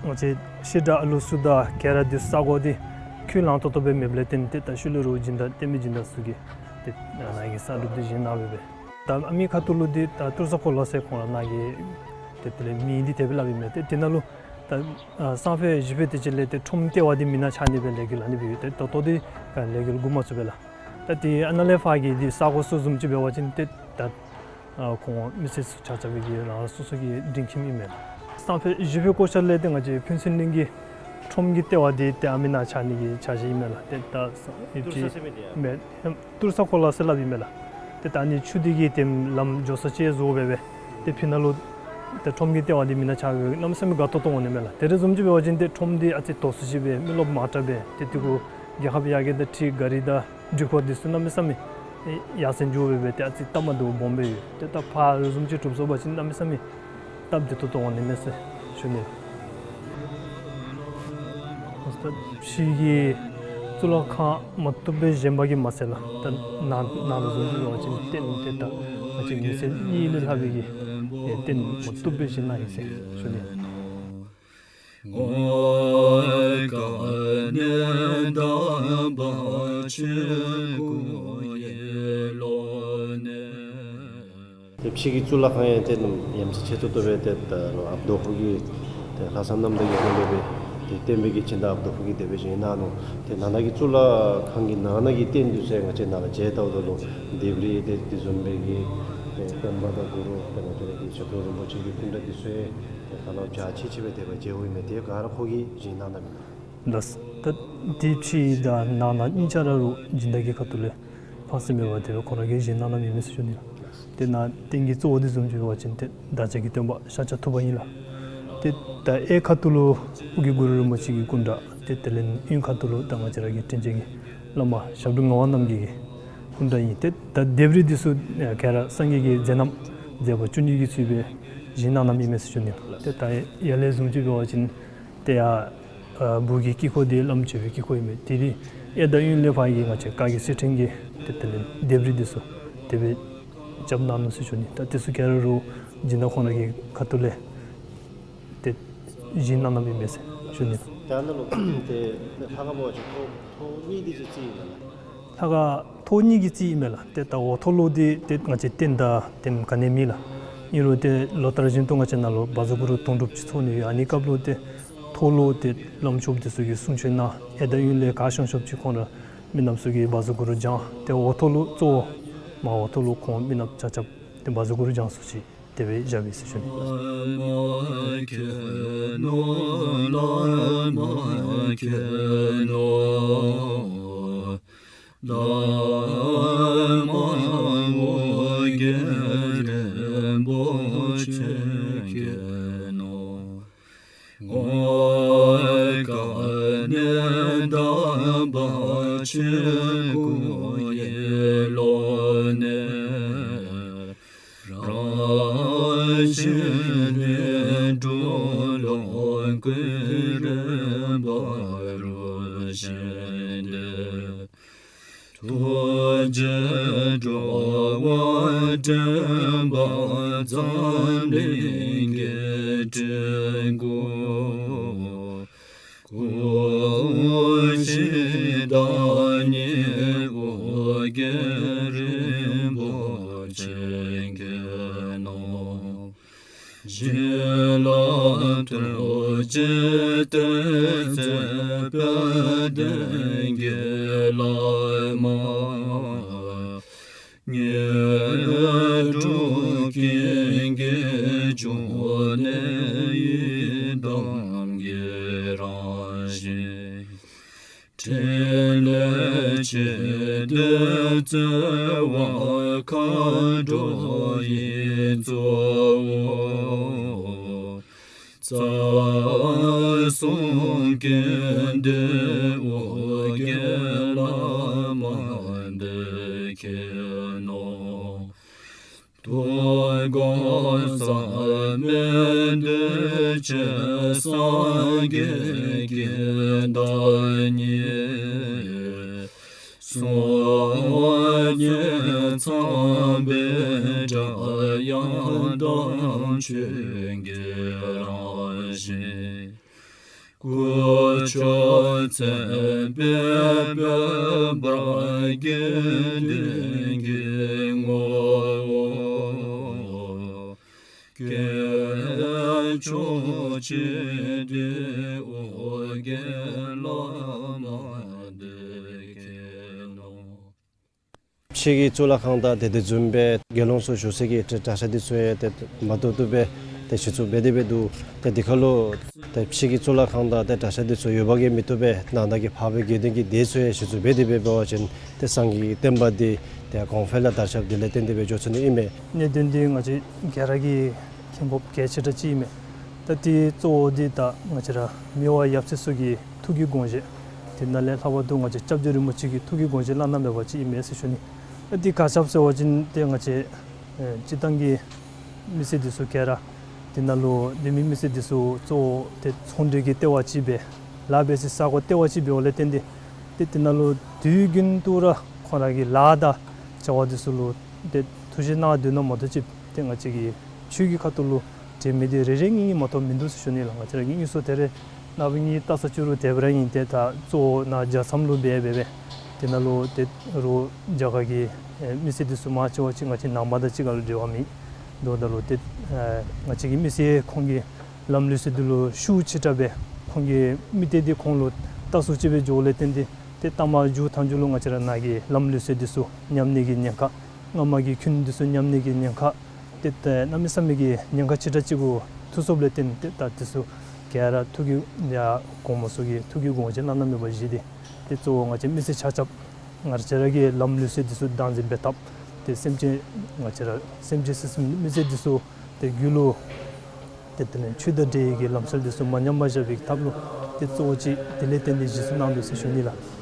ང་བཅས་བཤད་གྲྭ་ཨ་ལུ་ཚུ་དང་ག་ར་འདི་ས་གོ་འདི་ཁུངས་ལང་ཏོག་ཏོ་སྦེ་མེདཔ་ལས་བརྟེན་ཏེ་ད་ཤུལ་ལས་ར་སྦྱིན་བདག་བསྟན་པའི་སྦྱིན་བདག་ཚུ་གིས་ཏེ་ནཱ་གི་ས་སྒྲུབ་འདི་བཞེངས་གནང་སྦེ་འབད། ད་ཨ་མི་ཁ་ཐུག་ལུ་འདི་ད་ཏུར་ས་གོ་ལ་ཟེར་ཁོང་ར་ནཱ་གི་ཏེ་དེ་ལས་མིང་འདི་དེ་སྦེ་སླབ་ཨིན་མས། ཏེ་དེ་ནང་ལུ་ད་ཨ་སང་ཕོད་གཞེས་ཕོད་དེ་ཅིག་ལས་ཏེ་ཁྲོམ་ལྟེ་བ་འདི་མེན་ན་ཆགས་ནི་སྦེ་ལས་འགུལ་ཨ་ནི་སྦེ་ཡོད། ཏེ་ད་ལྟོ་འདི་ག་ལས་འགུལ་འགོ་མ་བཙུགས་པས་ལགས། ད་ཏེ་ཨ་ནཱ་ལས་ཕར་གྱི་འདི་ས་གོ་ཚུ་བཟུམ་ཅིག་འབད་བ་ཅིན་ཏེ་ད་ཨ་ཁོང་མི་སེར་ཚུ་ཆ་ཁྱབ་ཀྱི་རང་རང་སོ་སོ་གི་སྒྲིང་ཁྱིམ་ཨིན་མས་ལགས། སང་ཕོད་གཞེས་ཕོད་སྐོར་ཆ་ལས་ཏེ་ང་བཅས་ཕུན་ཚོགས་གླིང་གི་ཁྲོམ་གྱི་ལྟེ་བ་འདི་ཏེ་ཨ་མི་ནང་ཆགས་ནི་གི་འཆར་གཞི་ཨིན་མས་ལགས། ཏེ་ད་ས་ཡུལ་ཏུར་ས་ཅིག་ཟེར་མི་འདི་ཡང་མེན། ཧེམ་ཏུར་ས་གོ་ལ་ཟེར་སླབ་ཨིན་མས་ལགས། ཏེ་ད་ཨ་ནི་ཆུ་འདི་གིས་ཏེ་ལམ་འགྱོ་ས་ཅིག་བཟོ་སྦེ་འབད་ཏེ་ཕི་ནང་ལུ་ཏེ་ཁྲོམ་གྱི་ལྟེ་བ་འདི་མེན་ན་ཆགས་སྦེ་གནམ་མེད་ས་མེད་དགའ་ཏོག་ཏོ་འོང་ནི་མས་ལགས། དེ་རེ་བཟུམ་ཅིག་འབད་བ་ཅིན་ཏེ་ཁྲོམ་འདི་ཨ་ཙི་དོག་སུ་ཅིག་སྦེ་མི་རློབས་མང་དྲགས་སྦེ་ཏེ་དེ་གུ་རྒྱལ་ཁབ་ཡར་རྒྱས་དང་འཁྲིལ་གཱ་རི་དང་འགྲུལ་འཁོར་འདི་ཚུ་གནམ་མེད་ས་མེད་ཡར་སེང་འགྱོ་སྦེ་འབད་ཏེ་ཨ་ཙི་སྟབས་མ་བདེཝ་སྦོམ་སྦེ་ཡོད། ཏེ་ད་ཕར་རེ་བཟུམ་ཅིག་གྲུབ་སོང་པ་ཅིན་གནམ་མེད་ས་མེད་སྟབས་བདེ་ཏོག་ཏོ་འོང་ནི་མས་ཟེར་ཞུ་ནི། ད་ཕྱི་གི་གཙུག་ལག་ཁང་མ་བཏུབ་སྦེ་བཞེངས་པ་གིས་མ་ཚད་ལགས། ད་ནང་ནང་ལུ་བཟུམ་ཅིག་འབད་བ་ཅིན་རྟེན་འདི་ད་ང་བཅས་མི་སེར་གཉིས་ལས་ལྷག་པའི་གི་རྟེན་མ་བཏུབ་སྦེ་བཞེངས་གནང་ཡི་ཟེར་ཞུ་ནི། ཏེ་ཕྱི་གི་གཙུག་ལག་ཁང་ཡང་ཏེ་ནམ་ཡ་མཚན་ཆེ་ཏོག་ཏོ་སྦེ་ཏེ་ད་རུང་ཨཔ་རྡོ་ཕུག་གི་ཏེ་ལྷ་བསངས་གནམ་ཐང་གི་སྐོར་ལས་སྦེ་ཏེ་བསྟན་པའི་གི་སྦྱིན་བདག་ཨཔ་རྡོ་ཕུག་གིས་དེ་སྦེ་བཞེངས་གནང་ནུག། ཏེ་ནང་ན་གི་གཙུག་ལག་ཁང་གི་ནང་ན་གི་རྟེན་འདི་ཚུ་ང་བཅས་ནཱ་ལུ་མཇལ་བལྟཝ་ད་ལུ་ལྡེབས་རིས་ཏེ་དེ་བཟུམ་སྦེ་གི་ཏེ་སྟོན་པ་དང་གུ་རུ་ཏེ་ང་བཅས་ར་གི་ཞབས་དྲུང་རིན་པོ་ཆེ་གི་སྐུ་འདྲ་འདི་ཚུ་ཡང་ཏེ་ཁ་ལས་འཇའ་ཆི་ཆི་སྦེ་དེ་སྦེ་མཇལཝ་ཨིན་མས། དེ་ག་ར་ཁོ་གིས་བཞེངས་གནང་གནངམ་ཨིན། ལགས། ད་དེ་ཕྱི་དང་ནང་ན་གཉིས་ཆ་ར་རུང་སྦྱིན་བདག་གི་ཁ་ཐུག་ལས་ཕངས་སེམས་མེད་པར་དེ་སྦེ་ཁོང་ར་གིས་བཞེངས་གནང་གནངམ་ཨིན་མས་ཟེར་ཞུ་ནི། ཏེ་ནཱ་རྟེན་གྱི་གཙོ་བོ་འདི་བཟུམ་ཅིག་འབད་བ་ཅིན་ཏེ་བདག་ཅག་གི་སྟོན་པ་ཤཱཀྱ་ཐུབ་པ་ཨིན་ལགས། ཏེ་ད་གཡས་ཁ་ཐུག་ལུ་ཨོ་རྒྱན་གུ་རུ་རིན་པོ་ཆེ་གི་སྐུ་འདྲ་ཏེ་དེ་ལས་གཡོན་ཁ་ཐུག་ལུ་ད་ང་བཅས་ར་གི་དྲིན་ཅན་གྱི་བླ་མ་ཞབས་དྲུང་ངག་དབང་རྣམ་རྒྱལ་གྱི་སྐུ་འདྲ་ཨིན། ཏེ་ད་ལྡེབས་རིས་འདི་ཚུ་ག་ར་སངས་རྒྱས་ཀྱི་མཛད་རྣམ་མཛད་པ་བཅུ་གཉིས་ཀྱི་ཚུལ་སྦེ་བཞེངས་གནང་གནངམ་ཨིན་མས་ཟེར་ཞུ་ནི། ཏེ་ད་ཡར་ལས་བཟུམ་ཅིག་འབད་བ་ཅིན་ཏེ་ཡར་ཨ་སྦུག་གི་དཀྱིལ་འཁོར་འདི་བླམ་བཅས་པའི་དཀྱིལ་འཁོར་ཨིན་མས། དེ་རིང་གཡས་དང་གཡོན་ལས་ཕར་གྱི་ང་བཅས་བཀའ་བརྒྱུད་ཚུལ་ཁྲིམས་ཀྱི་ཏེ་དེ་ལས་ལྡེབས་རིས་འདི་ཚུ་དེ་སྦེ་རྐྱབ་གནང་ནུག་ཟེར་ཞུ་ནི། ད་འདི་ཚུ་ག་ར་རུང་སྦྱིན་བདག་ཁོང་ར་གི་ཁ་ཐུག་ལས་ཏེ་བཞེངས་གནང་གནངམ་ཨིན་མས་ཟེར་ཞུ་ནི། ད་ནཱ་ལུ་ཏེ་ལྷ་ཁང་འབད་བ་ཅིན་ཐོག་ཐོག་གཉིས་འདི་ཅིག་རྩིས་ཨིན་མས་ལགས། ལྷ་ཁང་ཐོག་གཉིས་ཀྱི་རྩིས་ཨིན་མས་ལགས། ཏེ་ད་འོག་ཐོག་ལུ་འདི་ཏེ་ང་བཅས་རྟེན་དང་རྟེན་ག་ནི་མེད་ལགས། ཨིན་རུང་ཏེ་ལོ་ལྟར་བཞིན་དུ་ང་བཅས་ནཱ་ལུ་བཛྲ་གུ་རུ་དུང་སྒྲུབ་ཅིག་ཚོགས་ནི་ཡོད། ཨ་ནི་སྐབས་ལུ་ཏེ་ཐོག་ལུ་ཏེ་བླམ་ཆོསཔ་འདི་ཚུ་གིས་གསུང་ཆོག་གནང་། གཡས་དང་གཡོན་ལས་ག་ཤོང་ཤོངམ་ཅིག་ཁོང་ར་མི་ནགཔ་ཚུ་གིས་བཛྲ་གུ་རུ་བགྱང་། ཏེ་འོག་ཐོག་ལུ་གཙོ་བོ་མར་འོག་ཐོག་ལུ་ཁོང་མི་ནགཔ་ཆ་ཁྱབ་ཏེ་བཛྲ་གུ་རུ་བགྱང་ས་ཅིག་དེ་སྦེ་བཞག་པས་ཟེར་ཞུ་ནི། ཐུགས་རྗེས་འགྲོ་བ་འདྲེན་པ་འཛམ་གླིང་གི་སྤྲུལ་སྐུ། སྐུ་གཅིག་བདག་ཉིད་ཨོ་རྒྱན་རིན་པོ་ཆེ་མཁྱེན་ནོ། བྱིན་རླབས་ཐུགས་རྗེའི་གཏེར་མཛོད་དཔལ་ལྡན་གྱི་བླ་མ། དངོས་གྲུབ་ཀུན་གྱི་འབྱུང་གནས་ཡི་དམ་གྱི་རང་བཞིན། ཕྲིན་ལས་ཆེ་འདོད་བརྩེ་བ་མཁའ་འགྲོ་ཡི་གཙོ་བོ། རྩ་གསུམ་ཀུན་འདུས་ཨོ་རྒྱན་བླ་མ་འདི། མཁྱེན་ནོ། དུས་གང་ཟག་མེད་འདུས་བྱས་སངས་རྒྱས་ཀྱི་བདག་ཉིད། སངས་རྒྱས་ཚངས་པའི་སྒྲ་དབྱངས་དང་ཆོས་ཀྱི་རང་བཞིན། སྐུ་མཆོག་མཚན་དཔལ་འབར་བ་དགེ་འདུན་གྱི་ངོ་བོ། སྐྱེས་མཆོག་སྤྱི་དུས་ཨོ་རྒྱན་བླ་མ་འདི་མཁྱེན་ནོ། ཕྱི་གི་གཙུག་ལག་ཁང་དང་དེ་དེ་བཟུམ་སྦེ་དགེ་སློང་ཚུ་བཞུགས་སའི་གི་གྲྭ་ས་འདི་ཚུ་ཡང་ཏེ་མ་བཏུབ་བཏུབ་སྦེ་ཏེ་གཞི་བཙུགས་འབད་དེ་སྦེ་འདུག། ཏེ་འདི་ཁར་ལུ་ཏེ་ཕྱི་གི་གཙུག་ལག་ཁང་དང་ཏེ་གྲྭ་ས་འདི་ཚུ་ཡོདཔ་གིས་མི་བཏུབ་པས། ནང་ན་གི་འཕགས་པའི་དགེ་འདུན་གྱི་སྡེ་ཚུ་ཡང་གཞི་བཙུགས་འབད་དེ་སྦེ་འབད་བ་ཅིན་ཏེ་སངས་རྒྱས་ཀྱི་བསྟན་པ་འདི་ཏེ་གོང་འཕེལ་ལུ་དར་ཁྱབ་འདི་ལས་བརྟེན་ཏེ་སྦེ་འགྱོ་ཚུགས་ནི་ཨིན་མས། གནད་དོན་འདི་ང་བཅས་ག་ར་གིས་མཁྱེན་དགོཔ་གལ་ཆེ་དྲགས་ཅིག་ཨིན་མས། ད་འདི་གཙོ་བོ་འདི་ད་ང་བཅས་ར་མི་དབང་ཡབ་སྲས་ཚུ་གི་ཐུགས་ཀྱི་དགོངས་བཞེད། དེ་ནང་ལས་ལྷག་པར་དུ་ང་བཅས་སྐྱབས་རྗེ་རིན་པོ་ཆེ་གི་ཐུགས་ཀྱི་དགོངས་བཞེད་བླ་ན་མེད་པ་ཅིག་ཨིན་མས་ཟེར་ཞུ་ནི། ཨ་འདི་ག་ཅི་སྦེ་ཟེར་བ་ཅིན་ཏེ་ང་བཅས་ཨེ་སྤྱིར་བཏང་གི་མི་སེར་འདི་ཚུ་ག་ར་དེ་ནང་ལུ་འདི་མི་མི་སེར་འདི་ཚུ་གཙོ་བོ་ཏེ་ཚོང་འབྲེལ་གྱི་ལྟེ་བ་ཅིག་སྦེ་ལཱ་འབད་སའི་ས་གོ་ལྟེ་བ་ཅིག་འབདཝ་ལས་བརྟེན་ཏེ་ཏེ་དེ་ནང་ལུ་དུས་རྒྱུན་དུ་ར་ཁོང་ར་གི་ལཱ་དང་བྱ་བ་འདི་ཚུ་ལུ་ཏེ་ཐུགས་བཞེད་གནང་སྡོད་ནི་མ་གཏོགས་ཅིག་ཏེ་ང་བཅས་ཀྱི་ཆོས་ཀྱི་ཁ་ཐུག་ལུ་དྲན་མི་འདི་རེ་རེ་གཉིས་གཉིས་མ་གཏོགས་མིན་འདུག་ཟེར་ཞུ་ནི་ལགས། ང་བཅས་ར་གི་དངོས་སུ་ད་རེས་ནངས་པ་ངེའི་ལྟ་ས་ཕྱི་རུ་དེ་སྦེ་ར་ཨིན། ཏེ་ད་གཙོ་བོ་ནཱ་རྒྱལ་མཚམས་ལུ་འབད་འབད་སྦེ་དེ་ནང་ལུ་ཏེ་རོགས་རྒྱ་གར་གྱི་ཨེ་མི་སེར་འདི་ཚུ་མང་ཆེ་བ་ཅིག་ང་བཅས་ནང་པ་དང་གཅིག་ཁར་ལུ་འབྲེལ་བ་མེད། དོ་ད་ལུ་ཏེ་ཨེ་ང་བཅས་ཀྱི་མི་སེར་ཁོང་གི་ལམ་ལུགས་སྲོལ་འདི་ལུ་ཤུགས་ཆེ་དྲགས་སྦེ་ཁོང་གི་མི་སྡེ་འདི་ཁོང་ལུ་ལྟ་སུ་ཅིག་སྦེ་འགྱོཝ་ལས་བརྟེན་ཏེ་ཏེ་ལྟ་མ་འགྱོ་ཐངས་ཅིག་ལུ་ང་བཅས་ར་ནཱ་གི་ལམ་ལུགས་སྲོལ་འདི་ཚུ་ཉམས་ནི་གི་ཉེན་ཁ། སྔ་མ་གི་ཁྱོན་འདི་ཚུ་ཉམས་ནི་གི་ཉེན་ཁ། ཏེ་ད་གནམ་མེད་ས་མེད་ཀྱི་ཉེན་ཁ་ཆེ་དྲགས་ཅིག་གུ་ཐུག་སོཔ་ལས་བརྟེན་ཏེ་ད་འདི་ཚུ་ག་ར་ཐུགས་ཀྱི་ཡ་གོང་མ་ཚུ་གི་ཐུགས་ཀྱི་དགོངས་བཞེད་བླ་ན་མེད་པ་བཞེས་ཏེ་ཏེ་གཙོ་བོ་ང་བཅས་མི་སེར་ཆ་ཁྱབ་ང་བཅས་ར་གི་ལམ་ལུགས་སྲོལ་འདི་ཚུ་བདག་འཛིན་འབད་ཐབས། ཏེ་སེམས་ཅན་ང་བཅས་ར་སེམས་ཅན་སེམས་ཅན་མི་སེར་འདི་ཚུ་ཏེ་རྒྱུད་ལུ་ཏེ་དེ་ལས་ཆོས་དང་འབྲེལ་བའི་གི་ལམ་སྲོལ་འདི་ཚུ་མ་ཉམས་པར་བཞག་པའི་ཐབས་ལུ་ཏེ་གཙོ་བོ་ཅིག་དེ་ལས་བརྟེན་ཏེ་གཞི་བཙུགས་གནང་དོ་ཟེར་ཞུ་ནི་ལགས།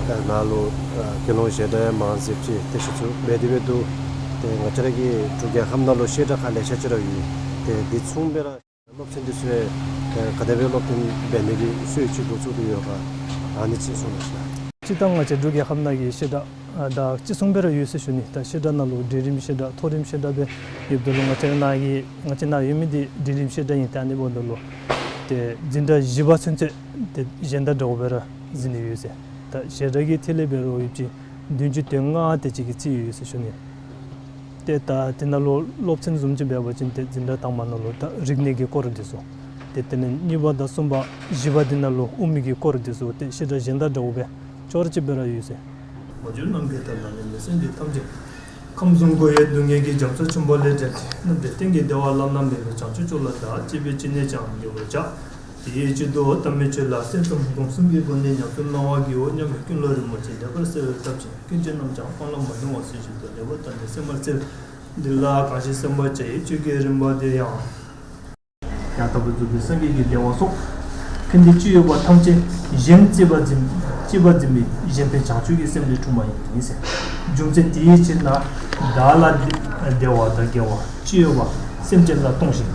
ད་ནཱ་ལུ་ཨ་དགེ་སློང་བཤད་གྲྭ་ཡང་མང་སུ་ཅིག་ཏེ་གཞི་བཙུགས་འབད་དེ་འབད་འདུག། ཏེ་ང་བཅས་ར་གི་འབྲུག་རྒྱལ་ཁབ་ནང་ལུ་བཤད་གྲྭ་ཁག་ལེ་ཤ་ཅིག་ར་ཡོད། ཏེ་འདི་མཚུངས་སྦེ་ར་སློབ་ཚན་འདི་ཚུ་ཡང་ག་དེ་སྦེ་སློབ་སྟོན་འབད་ནི་གི་སྲོལ་ཅིག་འགོ་བཙུགས་ཏེ་ཡོད་ག། ཨ་ནི་ཅིག་གསུང་གནང་ཤིག་ལགས། སྤྱིར་བཏང་ང་བཅས་འབྲུག་རྒྱལ་ཁབ་ནང་གི་བཤད་གྲྭ་ཨ་ད་ཅི་གསུངས་པ་ར་ཡོད་ཟེར་ཞུ་ནི། ད་བཤད་གྲྭ་ནང་ལུ་འབྲིང་རིམ་བཤད་གྲྭ་མཐོ་རིམ་བཤད་གྲྭ་སྦེ་ཡོདཔ་ད་ལུ་ང་བཅས་ར་ནཱ་གི་ང་བཅས་ནཱ་ཡོད་མི་འདི་འབྲིང་རིམ་བཤད་གྲྭ་ཨིན། ད་ཨ་ནི་འབདཝ་ད་ལུ་ཏེ་འཛིན་གྲྭ་བཞི་པ་ཚུན་ཚོད་ཏེ་གཞན་དང་འདྲཝ་སྦེ་ར་འཛིན་ནི་ཡོད་ཟེར། ད་བཤད་གྲྭ་གི་ཐད་ལས་འབད་རུང་ཡོདཔ་ཅིག་བདུན་ཅུ་དོན་ལྔ་དེ་ཅིག་གི་རྩིས་ཡོད་ཟེར་ཞུ་ནི། ཏེ་ད་དེ་ནང་ལུ་སློབ་ཚན་བཟུམ་ཅིག་འབད་བ་ཅིན་ཏེ་འཛིན་གྲྭ་དང་པ་ནང་ལུ་ད་རིག་གནས་ཀྱི་སྐོར་འདི་ཚུ། ཏེ་དེ་ལས་གཉིས་པ་དང་གསུམ་པ་བཞི་པ་འདི་ནང་ལུ་དབུ་མའི་གི་སྐོར་འདི་ཚུ་ཏེ་བཤད་གྲྭ་གཞན་དང་འདྲཝ་སྦེ་ཅོག་ར་ཅིག་སྦེ་ར་ཡོད་ཟེར། མ་གྱུར་ནམ་མཁའི་མཐའ་ན་གནས་མི་སེམས་ཅན་ཐམས་ཅད། ཁམས་གསུམ་འཁོར་བའི་སྡུག་བསྔལ་གྱི་རྒྱ་མཚོ་ཆེན་པོ་ལས་བསྒྲལ་ཏེ། རྣམ་གྲོལ་གཏན་གྱི་བདེ་བ་བླ་ན་མེད་པའི་བྱང་ཆུབ་མཆོག་ལ་བདག་གཅིག་པུས་ཅི་ནས་ཀྱང་འགོད་པར་བྱ། དེའི་ཕྱིར་དུ་དམ་པའི་ཆོས་ལ་སེམས་ཙམ་སྒོམ་གསུམ་གྱི་སྒོ་ནས་ཉམས་སུ་བླང་བར་བགྱིའོ་སྙམ་པའི་ཀུན་སློང་རིན་པོ་ཆེ་ལེགས་པར་གསལ་བའི་སྟོབས་ཀྱིས་ཀུན་གྱི་རྣམ་གྲངས་སྤང་བླང་མ་ལྡང་བ་ཚུལ་བཞིན་དུ་ལེགས་པར་བརྟགས་ནས་སེམས་པར་འཚལ། འདི་ལ་གང་ཞིག་སེམས་པར་བྱ་ཡི་ཆོས་ཀྱི་རིམ་པ་དེ་ཡང་། ཡང་དག་པར་རྫོགས་པའི་སངས་རྒྱས་ཀྱི་བདེ་བ་སོགས། ཕན་བདེ་ཅི་ཡོད་པ་ཐམས་ཅད་གཞན་གཅེས་པར་འཛིན་གཅེས་པར་འཛིན་པའི་གཞན་ཕན་བྱང་ཆུབ་ཀྱི་སེམས་ལས་འཁྲུངས་པ་ཡིན་ཟེར། རྒྱུ་མཚན་དེའི་ཕྱིར་ན་བདག་ལ་བདེ་བ་དང་དགེ་བ་ཅི་ཡོད་པ་སེམས་ཅན་ལ་གཏོང་ཞིང་།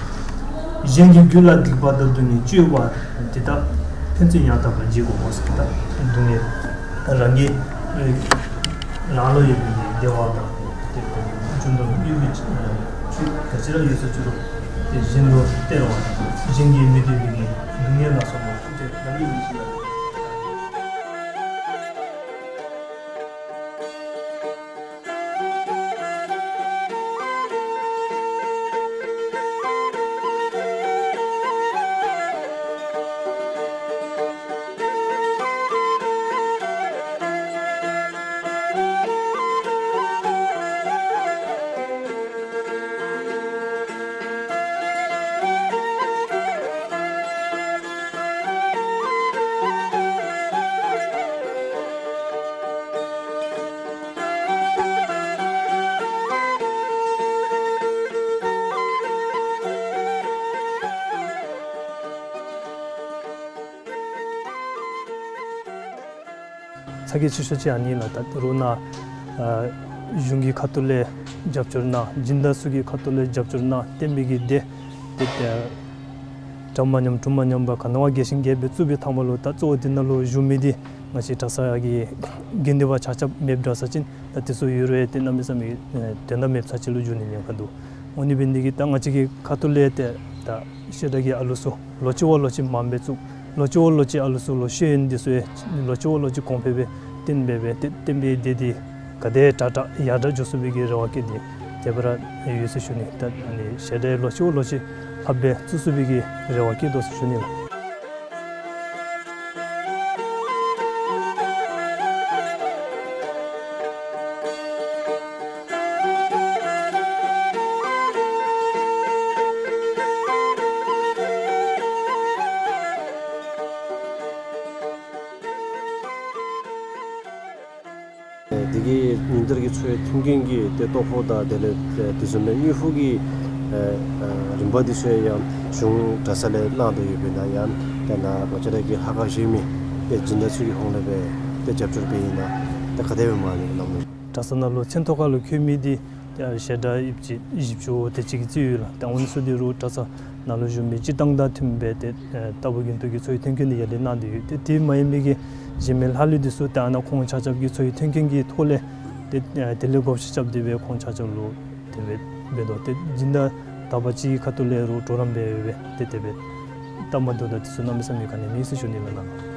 གཞན་གྱི་རྒྱུད་ལ་སྡིག་པ་དང་སྡུག་བསྔལ་སྤྱོད་པ་དེ་དག་ཕན་ཚུན་ཡང་དག་པར་བརྗེ་དགོ་ཟེར། ད་སྡུག་བསྔལ་རང་གི་རང་ལུ་ཡོད་པའི་བདེ་བ་དང་དེ་རྒྱུ་ནོར་དབུལ་པོའི་ཆོས་ག་ཅི་ར་ཡོད་ས་ཅི་རུང་དེ་གཞན་ལུ་སྟེར་བ་དང་གཞན་གྱིས་མི་འདོད་པའི་སྡུག་བསྔལ་ལ་སོགས་པ་ཐམས་ཅད་རང་གི་ཡིད་བཞིན་ལ། ཚ་གྱང་ཆེ་ཤོས་ཅིག་ཨ་ནི་ལགས། ད་རུང་ནཱ་ཨ་གཞུང་གི་ཁ་ཐུག་ལས་རྒྱབ་སྐྱོར་གནང་། སྦྱིན་བདག་ཚུ་གི་ཁ་ཐུག་ལས་རྒྱབ་སྐྱོར་གནང་། བསྟན་པའི་གི་སྡེ་དེ་ཨ་འགྲམ་མ་ཉམས་དྲུང་མ་ཉམས་པར་ག་ནི་བ་རྒྱས་ཤིང་རྒྱས་པའི་བཙུགས་པའི་ཐ་མ་ལུ་ད་གཙོ་བོ་འདི་ནང་ལུ་བཞུགས་མི་འདི་ང་བཅས་གྲྭ་ཚང་གི་དགེ་འདུན་པ་ཆ་ཁྱབ་མེདཔ་འདྲ་ས་ཅིན་ད་དེ་ཚུ་ཡོད་རུང་ཡང་དེ་གནམ་མེད་ས་མེད་ཨེ་དོན་དག་མེདཔ་ས་ཅིག་ལུ་འགྱུར་ནི་ཉེན་ཁ་འདུག། འོ་ནི་འབད་ནི་འདི་གིས་ད་ང་བཅས་ཀྱི་ཁ་ཐུག་ལས་ཏེ་ད་བཤད་གྲྭ་གི་ཨ་ལུ་ཚུ་ལོ་གཅིག་བ་ལོ་གཅིག་མངམ་སྦེ་བཙུགས། ལོ་གཅིག་བ་ལོ་གཅིག་ཨ་ལུ་ཚུ་ལུ་ཤེས་ཡོན་འདི་ཚུ་ཡང་ལོ་གཅིག་བ་ལོ་གཅིག་གོང་འཕེལ་སྦེ་བཏོན་འབད་སྦེ་ཏེ་བསྟན་པའི་སྡེ་འདི་ག་དེ་དྲག་དྲག་ཡར་དྲག་འགྱོ་ཚུགས་པའི་གི་རེ་བ་བསྐྱེད་དེ་དེ་སྦེ་ར་ཡོད་ཟེར་ཞུ་ནི། ད་ཨ་ནི་བཤད་གྲྭ་ལོ་གཅིག་བ་ལོ་གཅིག་ལྷགཔ་སྦེ་བཙུགས་ཚུགས་པའི་གི་རེ་བ་བསྐྱེད་དོ་ཟེར་ཞུ་ནི་ལགས། དེ་གི་ཉིན་ལྟར་གྱི་འཚོ་བའི་མཐུན་རྐྱེན་གྱི་ཏེ་ལྟོ་ཕོགས་དང་དེ་ལས་ཏེ་དེ་བཟུམ་མའི་དངུལ་ཕོགས་ཀྱི་ཨེ་ཨེ་རིམ་པ་འདི་ཚུ་ཡང་གཞུང་གྲྭ་ཚང་ལས་གནང་དོ་ཡོདཔ་ཨིན་ན། ཡང་ཏེ་ནཱ་ང་བཅས་ར་གི་ལྷ་ཁང་གཞན་མི་ཏེ་སྦྱིན་བདག་ཚུ་གི་ཧོངས་ལས་སྦེ་ཏེ་རྒྱབ་སྐྱོར་འབད་ཡི་ན་ཏེ་ག་དེ་སྦེ་མ་ལུས་ལགས། གྲྭ་ཚང་ནང་ལུ་མཚན་ཐོ་ཁ་ལུ་འཁོད་མི་འདི་ཏེ་བཤད་གྲྭ་ཡོདཔ་ཅིག་བཞི་བཅུ་དེ་ཅིག་གི་ཅིག་ཡོད་ལགས། ཏེ་འོ་ནི་ཚུ་འདི་རུང་གྲྭ་ཚང་ནང་ལུ་བཞུགས་མི་སྤྱིར་བཏང་དང་མཐུནམ་སྦེ་ཏེ་ཨེ་ལྟ་བུ་རྒྱུན་དུ་གི་འཚོ་བའི་མཐུན་རྐྱེན་འདི་ཡར་ལས་གནང་སྟེ་ཡོད། ཏེ་དེ་མ་ཡིན་མི་གི་གཞན་མི་ལྷག་ལུས་འདི་ཚུ་ཏེ་ཨ་ནཱ་ཁོང་ཆ་ཁྱབ་ཀྱི་འཚོ་བའི་མཐུན་རྐྱེན་གྱི་ཐོག་ལས་ཏེ་ཨེ་དེ་ལས་བགོ་བཤའ་རྐྱབ་སྟེ་སྦེ་ཁོང་ཆ་ཁྱབ་ལུ་དེ་སྦེ་འབད་དོ། ཏེ་སྦྱིན་བདག་དག་པ་ཅིག་གི་ཁ་ཐུག་ལས་རུང་གྲོགས་རམ་འབད་སྦེ་ཏེ་དེ་སྦེ་སྟབས་མ་བདེཝ་དང་དེ་ཚུ་གནམ་མེད་ས་མེད་ག་ནི་མེད་ཟེར་ཞུ་ནི་ལགས་ནཱ།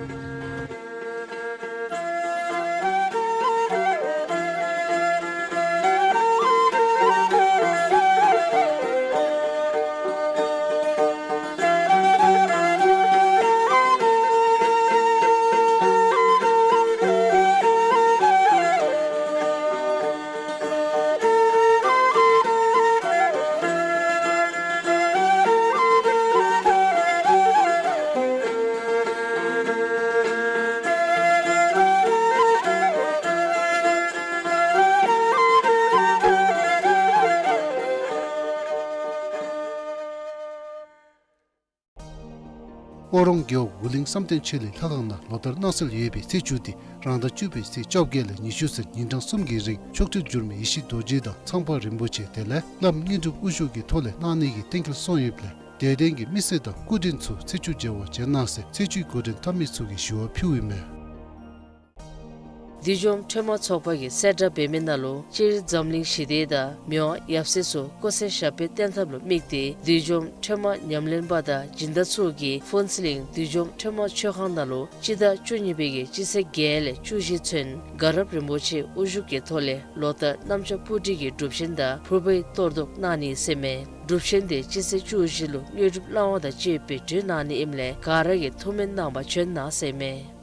ཨོ་རོང་རྒེད་འོག་འུ་གླིང་བསམ་གཏན་ཆོས་གླིང་ལྷ་ཁང་ནང་ལོ་ལྟར་གནང་སྲོལ་ཡོད་པའི་ཚེས་བཅུ་སྟེ་རང་ཟླ་བཅུ་པའི་ཚེས་བཅོ་བརྒྱད་ལས་ཉི་ཤུ་ཚེས་ཉིན་གྲངས་གསུམ་གྱི་རིང་མཆོག་སྤྲུལ་འགྱུར་མེད་ཡེ་ཤེས་རྡོ་རྗེ་དང་ཚངས་པ་རིན་པོ་ཆེ་དེ་ལས་བླམ་དངོས་གྲུབ་དབུ་བཞུགས་ཀྱི་ཐོག་ལས་གནང་ནི་གི་གཏན་འཁེལ་སོང་ཡོདཔ་ལས་དད་ལྡན་གྱི་མི་སེར་དང་སྐུ་མགྲོན་ཚུ་ཚེས་བཅུ་མཇལ་བར་བྱོན་གནང་ཟེར་ཚེས་བཅུའི་འགོ་འདྲེན་འཐབ་མི་ཚུ་གིས་ཞུ་བ་ཕུལཝ་ཨིན་མས། བསྡུས་འཇོམས་ཁྲོས་མ་ཚོགས་པ་གིས་གསལ་བསྒྲགས་འབད་མི་ནང་ལུ་སྤྱིར་འཛམ་གླིང་ཞི་བདེ་དང་མི་དབང་ཡབ་སྲས་ཚུ་སྐུ་ཚེ་ཞབས་པད་བརྟན་ཐབས་ལུ་དམིགས་ཏེ་བསྡུས་འཇོམས་ཁྲོས་མ་ཉམས་ལེན་པ་དང་སྦྱིན་བདག་ཚུ་གིས་ཕུན་ཚོགས་གླིང་བསྡུས་འཇོམས་ཁྲོས་མ་མཆོད་ཁང་ནང་ལུ་སྤྱི་ཟླ་བཅུ་གཉིས་པའི་གི་སྤྱི་ཚེས་བརྒྱད་ལས་བཅུ་བཞི་ཚུན་དགའ་རབ་རིན་པོ་ཆེ་དབུ་བཞུགས་ཀྱི་ཐོག་ལས་ལོ་ལྟར་གནམ་ལྕགས་སྤུ་གྲི་གི་སྒྲུབ་ཆེན་དང་ཕུར་པའི་གཏོར་བཟློག་གནང་ནི་ཟེར་མས། སྒྲུབ་ཆེན་དེ་སྤྱི་ཚེས་བཅུ་བཞི་ལུ་དངོས་གྲུབ་བླང་བ་དང་བཅས་པའི་གྲོལ་གནང་ནི་ཨིནམ་ལས་ག་ར་གིས་ཐུགས་སྨོན་གནང་བར་བྱོན་གནང་ཟེར་མས།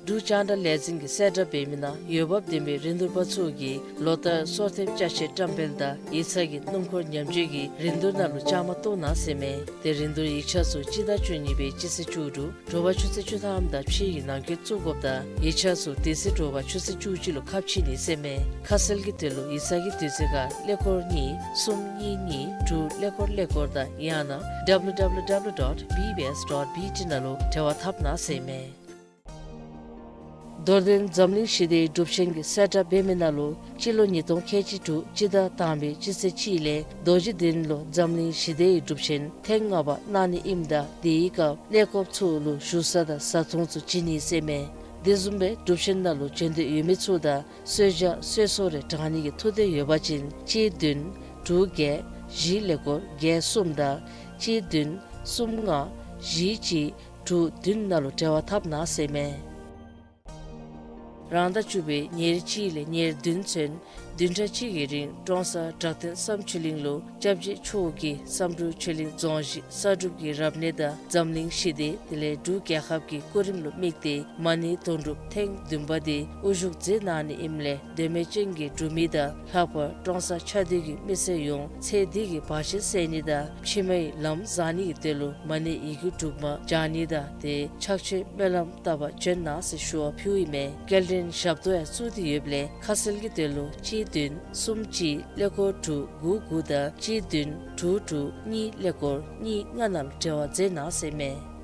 འབྲུག་རྒྱང་བསྒྲགས་ལས་འཛིན་གྱིས་གསལ་བསྒྲགས་འབད་མི་ནང་འོས་འབབ་ལྡན་པའི་རིན་བསྡུར་པ་ཚུ་གིས་ལོ་ལྟར་སྲོག་ཐེབས་ཅ་ཆས་བཀྲམ་སྤེལ་དང་ཡིག་ཚང་གི་སྣུམ་འཁོར་ཉམས་བཅོས་ཀྱི་རིན་བསྡུར་ནང་ལུ་བཅའ་མར་གཏོགས་གནང་ཟེར་མས། དེ་རིན་བསྡུར་ཡིག་ཆ་ཚུ་སྤྱི་ཟླ་བཅུ་གཉིས་པའི་སྤྱི་ཚེས་བཅུ་དྲུག་དྲོ་པ་ཆུ་ཚོད་བཅུ་ཐམ་དང་ཕྱེད་ཀྱི་ནང་འཁོད་བཙུགས་དགོཔ་དང་ཡིག་ཆ་ཚུ་དེ་ཚེ་དྲོ་པ་ཆུ་ཚོད་བཅུ་གཅིག་ལུ་ཁ་ཕྱེ་ནི་ཟེར་མས། ཁ་གསལ་གྱི་དོན་ལུ་ཡིག་ཚང་གི་དུས་ཚོད་ཁར་ཀླད་ཀོར་གཉིས་གསུམ་གཉིས་གཉིས་དྲུག་ཀླད་ཀོར་ཀླད་ཀོར་དང་ཡང་ན་W W W dot B B S dot B T ནང་ལུ་འབྲེལ་བ་འཐབ་གནང་ཟེར་མས། རྡོར་གདན་འཛམ་གླིང་ཞི་བདེའི་སྒྲུབ་ཆེན་གྱི་གསལ་བསྒྲགས་འབད་མི་ནང་ལུ་སྤྱི་ལོ་ཉིས་སྟོང་ཁལ་གཅིག་དྲུག་སྤྱི་ཟླ་དང་པའི་སྤྱི་ཚེས་གཅིག་ལས་རྡོ་རྗེ་གདན་ལུ་འཛམ་གླིང་ཞི་བདེའི་སྒྲུབ་ཆེན་ཐེངས་ལྔ་པ་གནང་ནི་ཨིནམ་ད་དེའི་སྐབས་གནས་སྐབས་ཚུ་ལུ་བཞུགས་ས་དང་བཟའ་འཐུང་ཚུ་བྱིན་ནི་ཟེར་མས། དེ་བཟུམ་སྦེ་སྒྲུབ་ཆེན་ནང་ལུ་བྱོན་འདོད་ཡོད་མི་ཚུ་དང་གསོལ་ཇ་གསོལ་ཚོགས་རེ་དྲང་ནི་གི་ཐུགས་འདོད་ཡོད་པ་ཅིན་གཅིག་བདུན་དྲུག་བརྒྱད་བཞི་ཀླད་ཀོར་བརྒྱད་གསུམ་དང་གཅིག་བདུན་གསུམ་ལྔ་བཞི་གཅིག་དྲུག་བདུན་ནང་ལུ་འབྲེལ་བ་འཐབ་གནང་ཟེར་མས། རང་ཟླ་བཅུ་པའི་ཉེར་གཅིག་ལས་ཉེར་བདུན་ཚུན་བདུན་ཕྲག་གཅིག་གི་རིང་ཀྲོང་གསར་བྲག་སྟེང་བསམ་ཆོས་གླིང་ལུ་སྐྱབས་རྗེ་མཆོག་གིས་བསམ་གྲུབ་ཆོས་གླིང་རྫོང་གཞི་གསར་སྒྲུབ་ཀྱི་རབ་གནས་དང་འཛམ་གླིང་ཞི་བདེ་དེ་ལས་འབྲུག་རྒྱལ་ཁབ་ཀྱི་སྐུ་རིམ་ལུ་དམིགས་ཏེ་མ་ཎི་དོན་གྲུབ་ཐེངས་བདུན་པ་དེ་དབུ་བཞུགས་མཛད་གནང་ནི་ཨིནམ་ལས་འདོད་མོས་ཅན་གྱི་འབྲུག་མི་དང་ལྷག་པར་ཀྲོང་གསར་ཆ་སྡུད་ཀྱི་མི་སེར་ཡོངས་ཚེ་འདི་གི་བར་ཆད་སེལ་ནི་དང་ཕྱི་མའི་ལམ་བཟང་ནི་གི་དོན་ལུ་མ་ཎི་ཡི་གུ་དྲུག་མ་བགྱང་ནི་དང་དེ་ཕྱག་མཆོད་སྨོན་ལམ་བཏབ་པར་བྱོན་གནང་ཟེར་ཞུ་བ་ཕུལཝ་ཨིན་མས། སྐྱེལ་འདྲེན་ཞབས་ཏོག་ཡང་བཙུགས་ཏེ་ཡོདཔ་ལས་ཁ་གསལ་གྱི་དོན་ལུ་གཅིག་བདུན་གསུམ་གཅིག་ཀླད་ཀོར་དྲུག་དགུ་དགུ་དང་གཅིག་བདུན་དྲུག་དྲུག་གཉིས་ཀླད་ཀོར་གཉིས་ལྔ་ནང་ལུ་འབྲེལ་བ་མཛད་གནང་ཟེར་མས།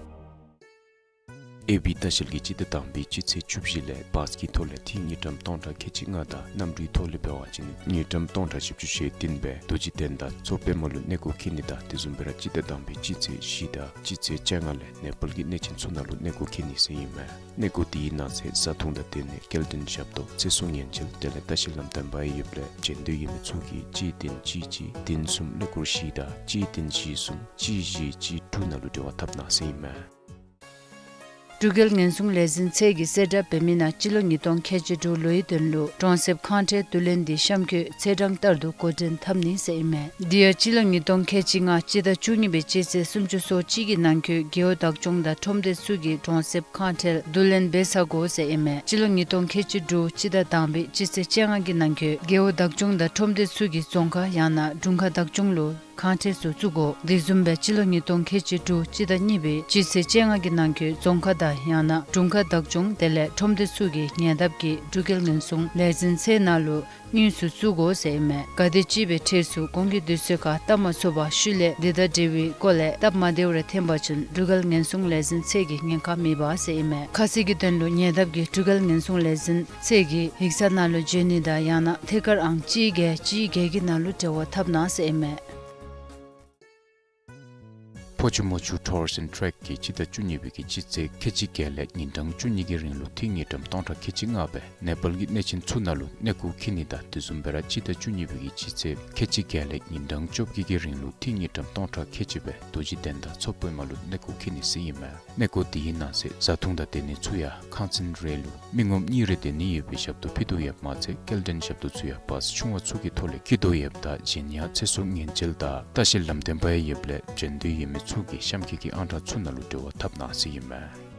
ཨེ་བི་ལྟ་བཤལ་གྱིས་སྤྱི་ཟླ་དང་པའི་སྤྱི་ཚེས་བཅུ་བཞི་ལས་བཱས་ཀྱི་ཐོག་ལས་ཐིག་དངུལ་ཀྲམ་སྟོང་ཕྲག་ཁལ་གཅིག་ལྔ་དང་གནམ་གྲུའི་ཐོག་ལས་འབད་བ་ཅིན་དངུལ་ཀྲམ་སྟོང་ཕྲག་བཞི་བཅུ་ཞེ་བདུན་སྦེ་རྡོ་རྗེ་གདན་དང་མཚོ་པདྨ་ལུ་གནས་སྐོར་འཁྱིད་ནི་དང་དེ་བཟུམ་སྦེ་ར་སྤྱི་ཟླ་དང་པའི་སྤྱི་ཚེས་བཞི་དང་སྤྱི་ཚེས་བཅོ་ལྔ་ལས་ནེ་པཱལ་གྱི་གནས་ཆེན་ཚུ་ནང་ལུ་གནས་སྐོར་འཁྱིད་ནི་ཟེར་ཨིན་མས། གནས་སྐོར་དེའི་ནང་གསེས་བཟའ་འཐུང་དང་དེ་ལས་སྐྱེལ་འདྲེན་ཞབས་ཏོག་ཚེ་སྲོག་ཉེན་བཅོལ་དེ་ལས་ལྟ་བཤལ་ལམ་སྟོན་པ་ཡོདཔ་ལས་བྱོན་འདོད་ཡོད་མི་ཚུ་གིས་གཅིག་བདུན་གཅིག་གཅིག་བདུན་གསུམ་ཀླད་ཀོར་བཞི་དང་གཅིག་བདུན་བཞི་གསུམ་གཅིག་བཞི་གཅིག་དྲུག་ནང་ལུ་འབྲེལ་བ་འཐབ་གནང་ཟེར་ཨིན་མས། འབྲུག་རྒྱལ་ཉེན་སྲུང་ལས་འཛིན་ཚད་ཀྱིས་གསལ་བསྒྲགས་འབད་མི་ནང་སྤྱི་ལོ་ཉིས་སྟོང་ཁལ་གཅིག་དྲུག་ལོའི་དོན་ལུ་གྲོང་གསེབ་ཁང་ཁྲལ་བསྡུ་ལེན་འདི་གཤམ་འཁོད་ཚེས་གྲངས་ལྟར་དུ་འགོ་འདྲེན་འཐབ་ནི་ཟེར་ཨིན་མས། དེ་ཡང་སྤྱི་ལོ་ཉིས་སྟོང་ཁལ་གཅིག་ལྔ་སྤྱི་ཟླ་བཅུ་གཉིས་པའི་སྤྱི་ཚེས་སུམ་ཅུ་སོ་གཅིག་གི་ནང་འཁོད་རྒེད་འོག་བདག་སྐྱོང་དང་ཁྲོམ་སྡེ་ཚུ་གིས་གྲོང་གསེབ་ཁང་ཁྲལ་བསྡུ་ལེན་འབད་ཚར་དགོ་ཟེར་ཨིན་མས། སྤྱི་ལོ་ཉིས་སྟོང་ཁལ་གཅིག་དྲུག་སྤྱི་ཟླ་དང་པའི་སྤྱི་ཚེས་བཅོ་ལྔ་གི་ནང་འཁོད་རྒེད་འོག་བདག་སྐྱོང་དང་ཁྲོམ་སྡེ་ཚུ་གིས་རྫོང་ཁག་ཡང་ན་དྲུང་ཁག་བདག་སྐྱོང་ལུ་ཁང་ཁྲལ་ཚུ་བཙུགས་དགོ། དེ་བཟུམ་སྦེ་སྤྱི་ལོ་ཉིས་སྟོང་ཁལ་གཅིག་དྲུག་སྤྱི་ཟླ་གཉིས་པའི་སྤྱི་ཚེས་བཅོ་ལྔ་གི་ནང་འཁོད་རྫོང་ཁག་དང་ཡང་ན་དྲུང་ཁག་བདག་སྐྱོང་དེ་ལས་ཁྲོམ་སྡེ་ཚུ་གིས་ཉེ་འདབས་ཀྱི་འབྲུག་རྒྱལ་ཉེན་སྲུང་ལས་འཛིན་ཚད་ནང་ལུ་དངུལ་ཚུ་བཙུགས་དགོ་ཟེར་ཨིན་མས། གལ་ཏེ་ཅིག་སྦེ་འཕྲལ་ཚུ་གོང་གི་དུས་ཚོད་ཁར་བཏབ་མ་ཚུགས་པར་ཤུལ་ལས་དེ་དང་འབྲེལ་བའི་སྐོར་ལས་སྟབས་མ་བདེཝ་རེ་ཐོན་པ་ཅིན་འབྲུག་རྒྱལ་ཉེན་སྲུང་ལས་འཛིན་ཚད་ཀྱིས་ཉེན་ཁ་མེད་པ་ཟེར་ཨིན་མས། ཁ་གསལ་གྱི་དོན་ལུ་ཉེ་འདབས་ཀྱི་འབྲུག་རྒྱལ་ཉེན་སྲུང་ལས་འཛིན་ཚད་ཀྱི་ཡིག་ཚང་ནང་ལུ་བྱོན་ནི་དང་ཡང་ན་ཐད་ཀར་ཨང་གཅིག་བརྒྱད་གཅིག་བརྒྱད་ཀྱི་ནང་ལུ་འབྲེལ་བ་འཐབ་གནང་ཟེར་ཨིན་མས། ཕོ་ཆུ་མོ་ཆུ་ཊུར་ཨེནཌ་ཊེག་གིས་སྤྱི་ཟླ་བཅུ་གཉིས་པའི་གི་སྤྱི་ཚེས་ཁལ་གཅིག་བརྒྱད་ལས་ཉིན་གྲངས་བཅུ་གཉིས་ཀྱི་རིང་ལུ་ཐིག་དངུལ་ཀྲམ་སྟོང་ཕྲག་ཁལ་གཅིག་ལྔ་སྦེ་ནེ་པཱལ་གྱི་གནས་ཆེན་ཚུ་ནང་ལུ་གནས་སྐོར་འཁྱིད་ནི་དང་དེ་བཟུམ་སྦེ་ར་སྤྱི་ཟླ་བཅུ་གཉིས་པའི་གི་སྤྱི་ཚེས་ཁལ་གཅིག་བརྒྱད་ལས་ཉིན་གྲངས་བཅོ་བརྒྱད་ཀྱི་རིང་ལུ་ཐིག་དངུལ་ཀྲམ་སྟོང་ཕྲག་ཁལ་གཅིག་སྦེ་རྡོ་རྗེ་གདན་དང་མཚོ་པདྨ་ལུ་གནས་སྐོར་འཁྱིད་ནི་ཟེར་ཨིན་མས། གནས་སྐོར་དེའི་ནང་གསེས་བཟའ་འཐུང་དང་དེ་ནི་ཚུ་ཡང་ཁང་ཚན་རེ་ལུ་མི་ངོམ་གཉིས་རེ་སྡོད་ནི་ཡོད་པའི་ཞབས་ཏོག་ཕུལ་དོ་ཡོདཔ་མ་ཚད་སྐྱེལ་འདྲེན་ཞབས་ཏོག་ཚུ་ཡང་བཱས་ཆུང་བ་ཚུ་གི་ཐོག་ལས་འཁྱིད་དོ་ཡོདཔ་ད་གཞན་ཡང་ཚེ་སྲོག་ཉེན་བཅོལ་དང་ལྟ་བཤལ་ལམ་སྟོན་པ་ཡང་ཡོདཔ་ལས་བྱོན་འདོད་ཡོད་མི་ཚུ་གིས་གཤམ་འཁོད་ཀྱི་ཨང་གྲངས་ཚུ་ནང་ལུ་འབྲེལ་བ་འཐབ་གནང་ཟེར་ཨིན་མས།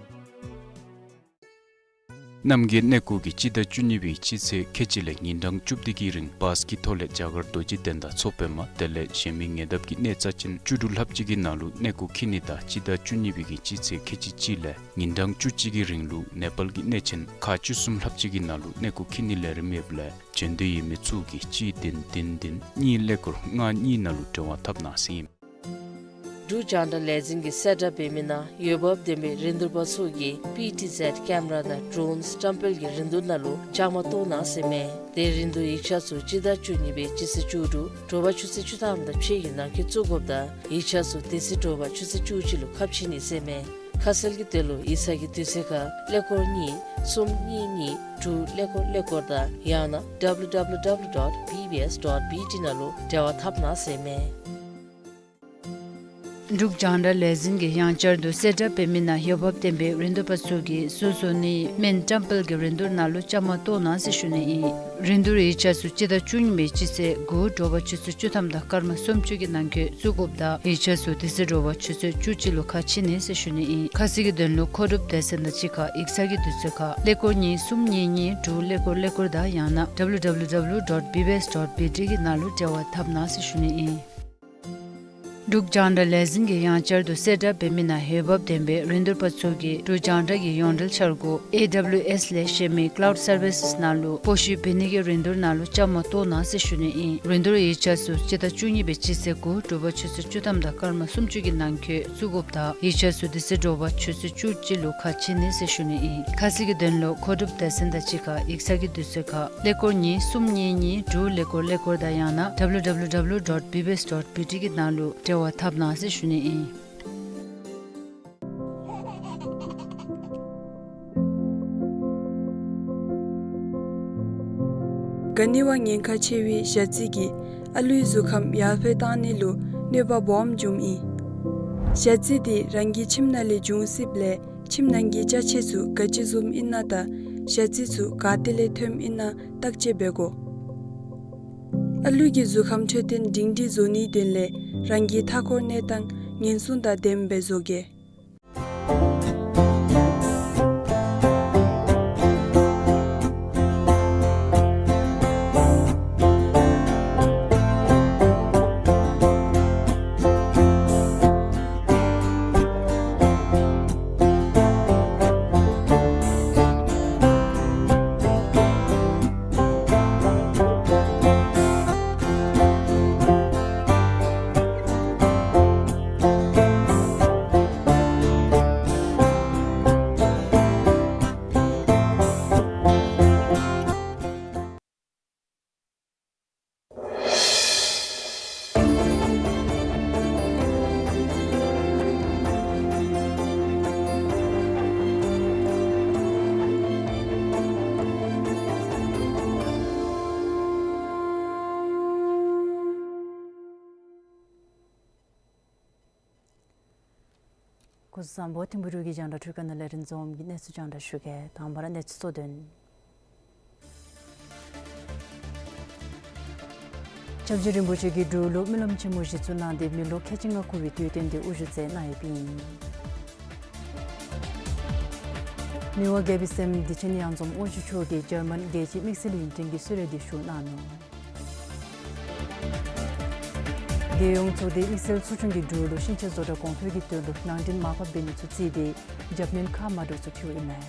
རྣམ་རྒྱལ་གནས་སྐོར་གྱིས་སྤྱི་ཟླ་བཅུ་གཉིས་པའི་སྤྱི་ཚེས་ཁལ་གཅིག་ལས་ཉིན་གྲངས་བཅུ་བདུན་གྱི་རིང་བཱས་ཀྱི་ཐོག་ལས་རྒྱ་གར་རྡོ་རྗེ་གདན་དང་མཚོ་པདྨ་དེ་ལས་གཞན་མི་ཉེ་འདབས་ཀྱི་གནས་རྩ་ཅན་བཅུ་དྲུག་ལྷགཔ་ཅིག་གི་ནང་ལུ་གནས་སྐོར་འཁྱིད་ནི་དང་སྤྱི་ཟླ་བཅུ་གཉིས་པའི་གི་སྤྱི་ཚེས་ཁལ་གཅིག་གཅིག་ལས་ཉིན་གྲངས་བཅུ་གཅིག་གི་རིང་ལུ་ནེ་པཱལ་གྱི་གནས་ཆེན་ཁག་བཅུ་གསུམ་ལྷགཔ་ཅིག་གི་ནང་ལུ་གནས་སྐོར་འཁྱིད་ནི་ལས་རིམ་ཡོདཔ་ལས་བྱོན་འདོད་ཡོད་མི་ཚུ་གིས་གཅིག་བདུན་བདུན་བདུན་གཉིས་ཀླད་ཀོར་ལྔ་གཉིས་ནང་ལུ་འབྲེལ་བ་འཐབ་གནང་ཟེར་ཨིན། འབྲུག་རྒྱང་བསྒྲགས་ལས་འཛིན་གྱིས་གསལ་བསྒྲགས་འབད་མི་ནང་འོས་འབབ་ལྡན་པའི་རིན་བསྡུར་པ་ཚུ་གིས་པི་ཊི་ཟེཌ་ཀེམ་ར་དང་ཌྲོན་བཀྲམ་སྤེལ་གྱི་རིན་བསྡུར་ནང་ལུ་བཅའ་མར་གཏོགས་གནང་ཟེར་མས། དེ་རིན་བསྡུར་ཡིག་ཆ་ཚུ་སྤྱི་ཟླ་བཅུ་གཉིས་པའི་སྤྱི་ཚེས་བཅུ་དྲུག་དྲོ་པ་ཆུ་ཚོད་བཅུ་ཐམ་དང་ཕྱེད་ཀྱི་ནང་འཁོད་བཙུགས་དགོཔ་དང་ཡིག་ཆ་ཚུ་དེ་ཚེ་དྲོ་པ་ཆུ་ཚོད་བཅུ་གཅིག་ལུ་ཁ་ཕྱེ་ནི་ཟེར་མས། ཁ་གསལ་གྱི་དོན་ལུ་ཡིག་ཚང་གི་དུས་ཚོད་ཁར་ཀླད་ཀོར་གཉིས་གསུམ་གཉིས་གཉིས་དྲུག་ཀླད་ཀོར་ཀླད་ཀོར་དང་ཡང་ན་ཌབ་ལུ་ཌབ་ལུ་ཌབ་ལུ་ཌོཊ་བི་བི་ཨེསི་ཌོཊ་བི་ཊི་ནང་ལུ་འབྲེལ་བ་འཐབ་གནང་ཟེར་མས། འབྲུག་རྒྱང་བསྒྲགས་ལས་འཛིན་གྱིས་ཡང་བསྐྱར་དུ་གསལ་བསྒྲགས་འབད་མི་ནང་འོས་འབབ་ལྡན་པའི་རིན་བསྡུར་པ་ཚུ་གིས་ཚུར་བཟོ་ནིའི་སྨན་བཀྲམ་སྤེལ་གྱི་རིན་བསྡུར་ནང་ལུ་བཅའ་མར་གཏོགས་གནང་ཟེར་ཞུ་ནི་ཨིན། རིན་བསྡུར་ཡིག་ཆ་ཚུ་སྤྱི་ཟླ་བཅུ་གཉིས་པའི་སྤྱི་ཚེས་དགུ་དྲོ་པ་ཆུ་ཚོད་བཅུ་ཐམ་དང་སྐར་མ་སུམ་ཅུ་གི་ནང་འཁོད་བཙུགས་དགོཔ་དང་ཡིག་ཆ་ཚུ་དེ་ཚེ་དྲོ་པ་ཆུ་ཚོད་བཅུ་གཅིག་ལུ་ཁ་ཕྱེ་ནི་ཟེར་ཞུ་ནི་ཨིན། ཁ་གསལ་གྱི་དོན་ལུ་མཁོ་སྒྲུབ་སྡེ་ཚན་དང་གཅིག་ཁར་ཡིག་ཚང་གི་དུས་ཚོད་ཁར་ཀླད་ཀོར་གཉིས་གསུམ་གཉིས་གཉིས་དྲུག་ཀླད་ཀོར་ཀླད་ཀོར་དང་ཡང་ན་ཌབ་ལུ་ཌབ་ལུ་ཌབ་ལུ་ཌོཊ་བི་བི་ཨེསི་ཌོཊ་བི་ཊི་གི་ནང་ལུ་འབྲེལ་བ་འཐབ་གནང་ཟེར་ཞུ་ནི་ཨིན། འབྲུག་རྒྱང་བསྒྲགས་ལས་འཛིན་གྱིས་ཡང་བསྐྱར་དུ་གསལ་བསྒྲགས་འབད་མི་ནང་འོས་འབབ་ལྡན་པའི་རིན་བསྡུར་པ་ཚུ་གིས་འབྲུག་རྒྱང་བསྒྲགས་ཀྱི་ཡོངས་འབྲེལ་འཆར་སྒོ་ཨེ་ཌབ་ལིའུ་ཨེསི་ལས་གཞན་མི་ཀ་ལའུཌ་སར་བི་སེསི་ནང་ལུ་སྤོ་བཤུད་འབད་ནི་གི་རིན་བསྡུར་ནང་ལུ་བཅའ་མར་གཏོགས་གནང་ཟེར་ཞུ་ནི་ཨིན། རིན་བསྡུར་ཡིག་ཆ་ཚུ་སྤྱི་ཟླ་བཅུ་གཉིས་པའི་སྤྱི་ཚེས་དགུ་དྲོ་པ་ཆུ་ཚོད་བཅུ་ཐམ་དང་སྐར་མ་སུམ་ཅུ་གི་ནང་འཁོད་བཙུགས་དགོཔ་དང་ཡིག་ཆ་ཚུ་དེ་ཚེ་དྲོ་པ་ཆུ་ཚོད་བཅུ་གཅིག་ལུ་ཁ་ཕྱེ་ནི་ཟེར་ཞུ་ནི་ཨིན། ཁ་གསལ་གྱི་དོན་ལུ་མཁོ་སྒྲུབ་སྡེ་ཚན་དང་གཅིག་ཁར་ཡིག་ཚང་གི་དུས་ཚོད་ཁར་ཀླད་ཀོར་གཉིས་གསུམ་གཉིས་གཉིས་དྲུག་ཀླད་ཀོར་ཀླད་ཀོར་དང་ཡང་ན་ཌབ་ལིའུ་ཌབ་ལིའུ་ཌབ་ལིའུ་ཌོཊ་བི་བི་ཨེསི་ཌོཊ་བི་ཊི་གི་ནང་ལུ་འབྲེལ་བ་འཐབ་གནང་ཟེར་ཞུ་ནི་ཨིན། ག་ནི་བ་ཉེན་ཁ་ཆེ་བའི་ཞ་རྩི་གིས་ཨ་ལུའི་གཟུགས་ཁམས་ཡར་འཕེལ་བཏང་ནི་ལུ་གནོད་པ་སྦོམ་འབྱུངམ་ཨིན། ཞ་རྩི་དེ་རང་གི་ཁྱིམ་ནང་ལས་འབྱུང་སྲིདཔ་ལས་ཁྱིམ་ནང་གི་ཅ་ཆས་ཚུ་ག་ཅི་བཟུམ་ཨིན་ན་དང་ཞ་རྩི་ཚུ་ག་ཏེ་ལས་ཐོནམ་ཨིན་ན་བརྟག་དཔྱད་འབད་དགོ། ཨ་ལུ་གི་གཟུགས་ཁམས་འཕྲོད་བསྟེན་སྒྲིང་སྒྲིང་བཟོ་ནིའི་དོན་ལས་རང་གི་མཐའ་འཁོར་གནས་སྟངས་ཉེན་སྲུང་དང་ལྡནམ་སྦེ་བཟོ་གེ། སྐུ་གཟུགས་བཟང་པོ། ཐིམ་ཕུ་འབྲུག་གི་རྒྱང་བསྒྲགས་འཕྲུལ་ཁང་ནང་ལས་རིན་འཛོམས་ཀྱིས་གནས་ཚུལ་རྒྱང་བསྒྲགས་ཞུ་གེ། དང་པ་ར་གནས་ཚུལ་གཙོ་དོན། སྐྱབས་རྗེ་རིན་པོ་ཆེ་གིས་འབྲུག་ལུ་སྨོན་ལམ་ཆེན་མོ་གཞི་བཙུགས་གནང་སྟེ་མི་ལོ་ཁལ་གཅིག་ལྔ་འཁོར་བའི་དུས་སྟོན་དེ་དབུ་བཞུགས་མཛད་གནང་ཡོདཔ་ཨིན། མི་དབང་རྒྱལ་པོའི་སྲསམོ་བདེ་ཆེན་གཡང་འཛོམས་དབང་ཕྱུག་མཆོག་གིས་འཇར་མན་རྒྱལ་སྤྱིའི་དམིགས་བསལ་ཡུན་བརྟན་གྱི་གསོལ་རས་དེ་ཞུ་གནང་ནུག། རྒྱལ་ཡོངས་ཚོགས་སྡེའི་དམིགས་བསལ་ཚོགས་ཆུང་གིས་འབྲུག་ལུ་ཤིང་ཆས་བཟོ་གྲྭ་གོང་འཕེལ་གྱི་དོན་ལུ་ནང་འདྲེན་མར་ཕབ་འབད་ནི་ཚུ་བརྩིས་ཏེ་རྒྱབ་སྣོན་ཁ་མ་འདྲཝ་ཚུ་ཕུལཝ་ཨིན་མས།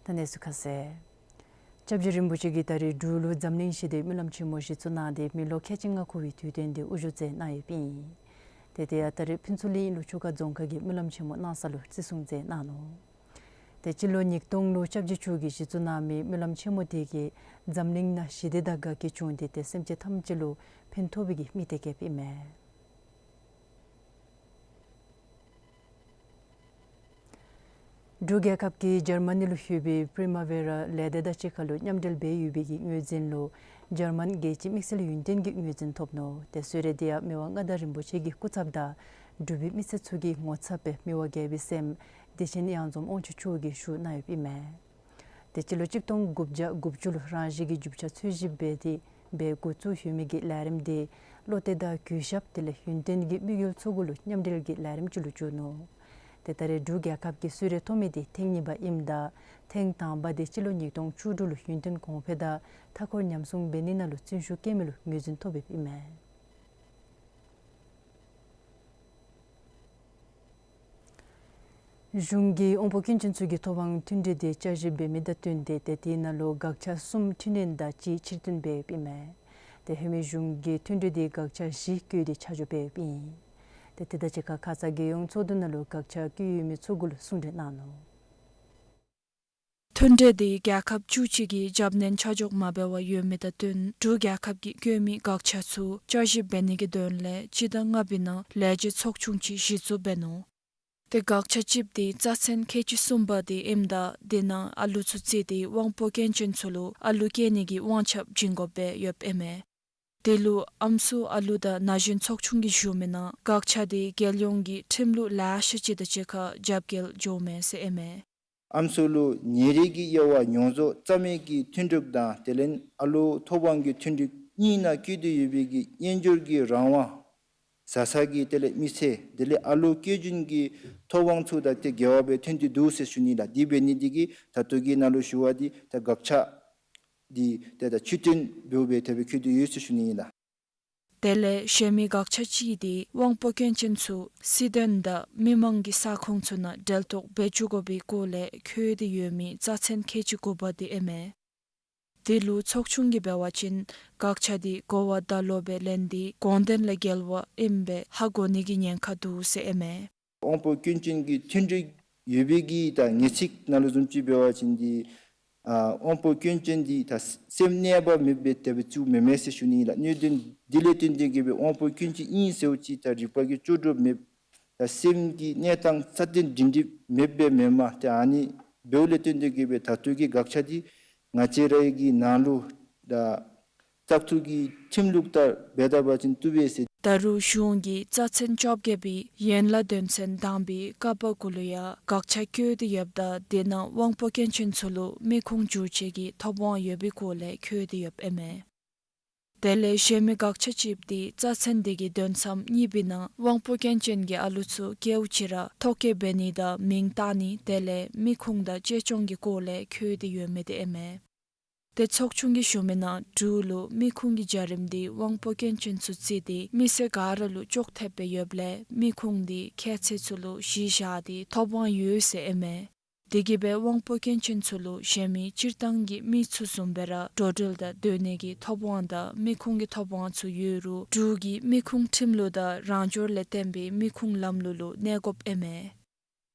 ད་གནས་ཚུལ་ཁ་གསལ། སྐྱབས་རྗེ་རིན་པོ་ཆེ་གིས་ད་རེས་འབྲུག་ལུ་འཛམ་གླིང་ཞི་བདེའི་སྨོན་ལམ་ཆེན་མོ་གཞི་བཙུགས་གནང་སྟེ་མི་ལོ་ཁལ་གཅིག་ལྔ་འཁོར་བའི་དུས་སྟོན་དེ་དབུ་བཞུགས་མཛད་གནང་ཡོདཔ་ཨིན། ཏེ་དེ་ཡང་ད་རེས་ཕུན་ཚོགས་གླིང་ལུ་ཆུ་ཁ་རྫོང་ཁག་གི་སྨོན་ལམ་ཆེན་མོ་གནང་ས་ལུ་བརྩི་སྲུང་མཛད་གནང་ནུག། ཏེ་སྤྱི་ལོ་ཉིས་སྟོང་ལུ་སྐྱབས་རྗེ་མཆོག་གིས་གཞི་བཙུགས་གནང་མི་སྨོན་ལམ་ཆེན་མོ་དེ་གིས་འཛམ་གླིང་ནང་ཞི་བདེ་དང་དགའ་སྐྱིད་བྱུང་སྟེ་ཏེ་སེམས་ཅན་ཐམས་ཅད་ལུ་ཕན་ཐོགས་པའི་གི་དམིགས་གཏད་བསྐྱེདཔ་ཨིན་མས། འབྲུག་རྒྱལ་ཁབ་ཀྱིས་འཇར་མ་ནི་ལུ་ཡོད་པའི་པི་རི་མ་ཝེ་ར་ལས་སྡེ་དང་གཅིག་ཁར་ལུ་མཉམ་འབྲེལ་འབད་ཡོད་པའི་གི་ངོས་འཛིན་ལུ་འཇར་མན་རྒྱལ་སྤྱིའི་དམིགས་བསལ་ཡུན་བརྟན་གྱི་ངོས་འཛིན་ཐོབ་ནུག། ཏེ་གསོལ་རས་དེ་ཡང་མི་དབང་མངའ་བདག་རིན་པོ་ཆེ་གི་སྐུ་ཚབ་དང་འབྲུག་པའི་མི་སེར་ཚུ་གི་ངོ་ཚབ་སྦེ་མི་དབང་རྒྱལ་པོའི་སྲསམོ་བདེ་ཆེན་གཡང་འཛོམས་དབང་ཕྱུག་མཆོག་གིས་ཞུ་གནང་ཡོདཔ་ཨིན་མས། ཏེ་སྤྱི་ལོ་གཅིག་སྟོང་དགུ་བརྒྱ་དགུ་བཅུ་ལུ་རང་བཞིན་གྱི་རྒྱུ་ཆ་འཚོལ་ཞིབ་འབད་དེ་འབད་འགོ་བཙུགས་ཡོད་མི་གི་ལས་རིམ་དེ་བློ་གཏད་དང་གུས་ཞབས་དེ་ལས་ཡུན་བརྟན་གྱི་དམིགས་ཡུལ་ཚུ་གུ་ལུ་མཉམ་འབྲེལ་གྱི་ལས་རིམ་ཅིག་ལུ་གྱུར་ནུག། ཏེ་ད་རེས་འབྲུག་རྒྱལ་ཁབ་ཀྱིས་གསོལ་རས་ཐོབ་མི་དེ་ཐེངས་གཉིས་པ་ཨིནམ་ད་ཐེངས་དང་པ་དེ་སྤྱི་ལོ་ཉིས་སྟོང་བཅུ་དྲུག་ལུ་ཡུན་བརྟན་གོང་འཕེལ་དང་མཐའ་འཁོར་ཉམས་སྲུང་འབད་ནི་ནང་ལུ་བརྩོན་ཤུགས་བསྐྱེད་མི་ལུ་ངོས་འཛིན་ཐོབ་ཡོདཔ་ཨིན་མས། གཞུང་གིས་དབང་པོ་སྐྱོན་ཅན་ཚུ་གི་ཐོབ་དབང་མཐུན་སྒྲིལ་དེ་བསྐྱར་ཞིབ་འབད་མི་དང་བསྟུན་ཏེ་ཏེ་དེ་ནང་ལུ་དགག་ཆ་གསུམ་འཕྲི་སྣོན་དང་གཅིག་ཕྱིར་བཏོན་འབད་ཡོདཔ་ཨིན་མས། ཏེ་ཧེ་མའི་གཞུང་གིས་མཐུན་སྒྲིལ་དེ་དགག་ཆ་བཞི་བཀོད་དེ་ཆ་འཇོག་འབད་ཡོདཔ་ཨིན། ཏེ་དེ་དང་གཅིག་ཁར་ཁ་ཙ་རྒྱལ་ཡོངས་ཚོགས་འདུ་ནང་ལུ་དགག་ཆ་བཀོད་ཡོད་མི་ཚུ་གུ་ལུ་གསུང་གྲོས་གནང་ནུག། མཐུན་སྒྲིལ་དེ་རྒྱལ་ཁབ་བཅུ་གཅིག་གིས་རྒྱབ་སྣོན་ཆ་འཇོག་མ་འབད་བར་ཡོད་མི་དང་བསྟུན་འབྲུག་རྒྱལ་ཁབ་ཀྱིས་བཀོད་མི་དགག་ཆ་ཚུ་བསྐྱར་ཞིབ་འབད་ནི་གི་དོན་ལས་སྤྱི་ཟླ་ལྔ་པའི་ནང་ལས་བྱེད་ཚོགས་ཆུང་ཅིག་གཞི་བཙུགས་འབད་ནུག། ཏེ་དགག་ཆ་གཅིག་དེ་རྩ་ཚན་ཁལ་གཅིག་གསུམ་པ་དེ་ཨིནམ་ད་དེ་ནང་ཨ་ལུ་ཚུ་བརྩིས་ཏེ་དབང་པོ་སྐྱོན་ཅན་ཚུ་ལུ་ཨ་ལུ་སྐྱེ་ནི་གི་དབང་ཆ་བྱིན་དགོཔ་སྦེ་ཡོདཔ་ཨིན་མས། དེ་ལུ་ཨམ་སྲུ་ཨ་ལུ་དང་ན་གཞོན་ཚོགས་ཆུང་གིས་ཞུ་མི་ནང་དགག་ཆ་དེ་རྒྱལ་ཡོངས་ཀྱི་ཁྲིམས་ལུགས་ལེ་ཤ་ཅིག་དང་གཅིག་ཁར་རྒྱབ་འགལ་འགྱོཝ་མས་ཟེར་ཨིན་མས། ཨམ་སྲུ་ལུ་ཉེ་རིགས་ཀྱི་དབྱེ་བ་ཡོངས་རྫོགས་རྩ་མེད་ཀྱི་མཐུན་གྲུབ་དང་དེ་ལས་ཨ་ལུ་ཐོབ་དབང་གི་མཐུན་གྲུབ་གཉིས་ནང་བཀོད་དེ་ཡོད་པའི་གི་དབྱེན་སྦྱོར་གྱི་རང་དབང་བཟའ་ཚང་གི་དེ་ལས་མི་ཚེ་དེ་ལས་ཨ་ལུ་སྐྱེ་རྒྱུན་གྱི་ཐོབ་དབང་ཚུ་དང་ཏེ་འགལ་བ་སྦེ་ཐོན་ཏེ་འདུག་ཟེར་ཞུ་ནི་ལགས། དེ་འབད་ནི་དེ་གིས་ད་ལྟོ་གི་ནང་ལུ་ཞུ་བ་དེ་ད་དགག་ཆ་ འདི་ཏེ་ད་ཆོས་སྟོན་འབདཝ་སྦེ་དེ་སྦེ་བཀོད་དེ་ཡོད་ཟེར་ཞུ་ནི་ཨིན་ལགས། དེ་ལས་གཞན་མི་དགག་བྱ་ཅིག་འདི་དབང་པོ་སྐྱོན་ཅན་ཚུ་སྲིད་དོན་དང་མི་མང་གི་ས་ཁོངས་ཚུ་ནང་འབྲེལ་གཏོགས་འབད་བཅུག་དགོ་པའི་སྐོར་ལས་འཁོད་དེ་ཡོད་མི་རྩ་ཚན་ཁལ་གཅིག་དགུ་པ་འདི་ཨིན་མས། དེ་ལུ་ཚོགས་ཆུང་གིས་འབད་བ་ཅིན་དགག་བྱ་འདི་གོ་བ་ད་ལོག་སྦེ་ལེན་ཏེ་དགོངས་དོན་ལས་འགལ་བ་ཨིནམ་སྦེ་ཧ་གོ་ནི་གི་ཉེན་ཁ་འདུག་ཟེར་ཨིན་མས། དབང་པོ་སྐྱོན་ཅན་གྱི་མཐུན་འབྲེལ་ཡོད་པའི་གི་ད་ངེས་ཚིག་ནང་ལུ་བཟུམ་ཅིག་འབད་བ་ཅིན་འདི་ཨ་དབང་པོ་སྐྱོན་ཅན་འདི་ད་སེམས་གནས་པ་མེདཔ་སྦེ་དེ་སྦེ་བཙུགས་མི་མེན་ཟེར་ཞུ་ནི་ཨིན་ལགས། གནད་དོན་འདི་ལས་བརྟེན་ཏེ་གི་སྦེ་དབང་པོ་སྐྱོན་ཅན་ཨིན་ཟེརཝ་ཅིག་ད་རིག་པ་གིས་ལྕོགས་གྲུབ་མེདཔ་ད་སེམས་ཀྱི་གནས་སྟངས་རྩ་བརྟན་སྒྲིང་སྒྲིང་མེདཔ་སྦེ་མེན་མས། ཏེ་ཨ་ནི་འབདཝ་ལས་བརྟེན་ཏེ་གི་སྦེ་ད་ལྟོ་གི་དགག་བྱ་འདི་ང་བཅས་རའི་གི་ནང་ལུ་ད་བཙག་འཐུ་གི་ཁྲིམས་ལུགས་ལྟར་འབད་ད་པ་ཅིན་བཏུབ་པས་ཟེར། ད་རུང་གཞུང་གིས་རྩ་ཚན་བཅོ་བརྒྱད་པའི་ཡན་ལག་དོན་ཚན་དང་པའི་ཀ་པ་གུ་ལུ་ཡང་དགག་བྱ་བཀོད་དེ་ཡོདཔ་ད་དེ་ནང་དབང་པོ་སྐྱོན་ཅན་ཚུ་ལུ་མི་ཁུངས་བསྒྱུར་བཅོས་ཀྱི་ཐོབ་དབང་ཡོད་པའི་སྐོར་ལས་འཁོད་དེ་ཡོདཔ་ཨིན་མས། དེ་ལས་གཞན་མི་དགག་བྱ་གཅིག་འདི་རྩ་ཚན་འདི་གི་དོན་ཚན་གཉིས་པའི་ནང་དབང་པོ་སྐྱོན་ཅན་གྱི་ཨ་ལུ་ཚུ་སྐྱེཝ་ཅིག་ར་ཐོ་བཀོད་འབད་ནི་དང་མིང་བཏགས་ནི་དེ་ལས་མི་ཁུངས་དང་གཅེས་སྐྱོང་གི་སྐོར་ལས་འཁོད་དེ་ཡོད་མི་འདི་ཨིན་མས། ཏེ་ཚོགས་ཆུང་གིས་ཞུ་མི་ནང་འབྲུག་ལུ་མི་ཁུངས་ཀྱི་བྱ་རིམ་འདི་དབང་པོ་སྐྱོན་ཅན་ཚུ་བརྩིས་ཏེ་མི་སེར་ག་ར་ལུ་ཅོག་འཐདཔ་སྦེ་ཡོདཔ་ལས་མི་ཁུངས་འདི་ཁྱད་ཚད་ཚུ་ལུ་གཞི་བཞག་སྟེ་ཐོབ་དབང་ཡོད་ཟེར་ཨིན་མས། དེ་གིས་སྦེ་དབང་པོ་སྐྱོན་ཅན་ཚུ་ལུ་གཞན་མི་སྤྱིར་བཏང་གི་མི་ཚུ་བཟུམ་སྦེ་ར་འགྲོ་འགྲུལ་དང་སྡོད་ནི་གི་ཐོབ་དབང་དང་མི་ཁུངས་ཀྱི་ཐོབ་དབང་ཚུ་ཡོད་རུང་འབྲུག་གི་མི་ཁུངས་ཁྲིམས་ལུགས་དང་རང་འབྱོར་ལས་བརྟེན་པའི་མི་ཁུངས་ལམ་ལུགས་ལུ་གནས་དགོཔ་ཨིན་མས།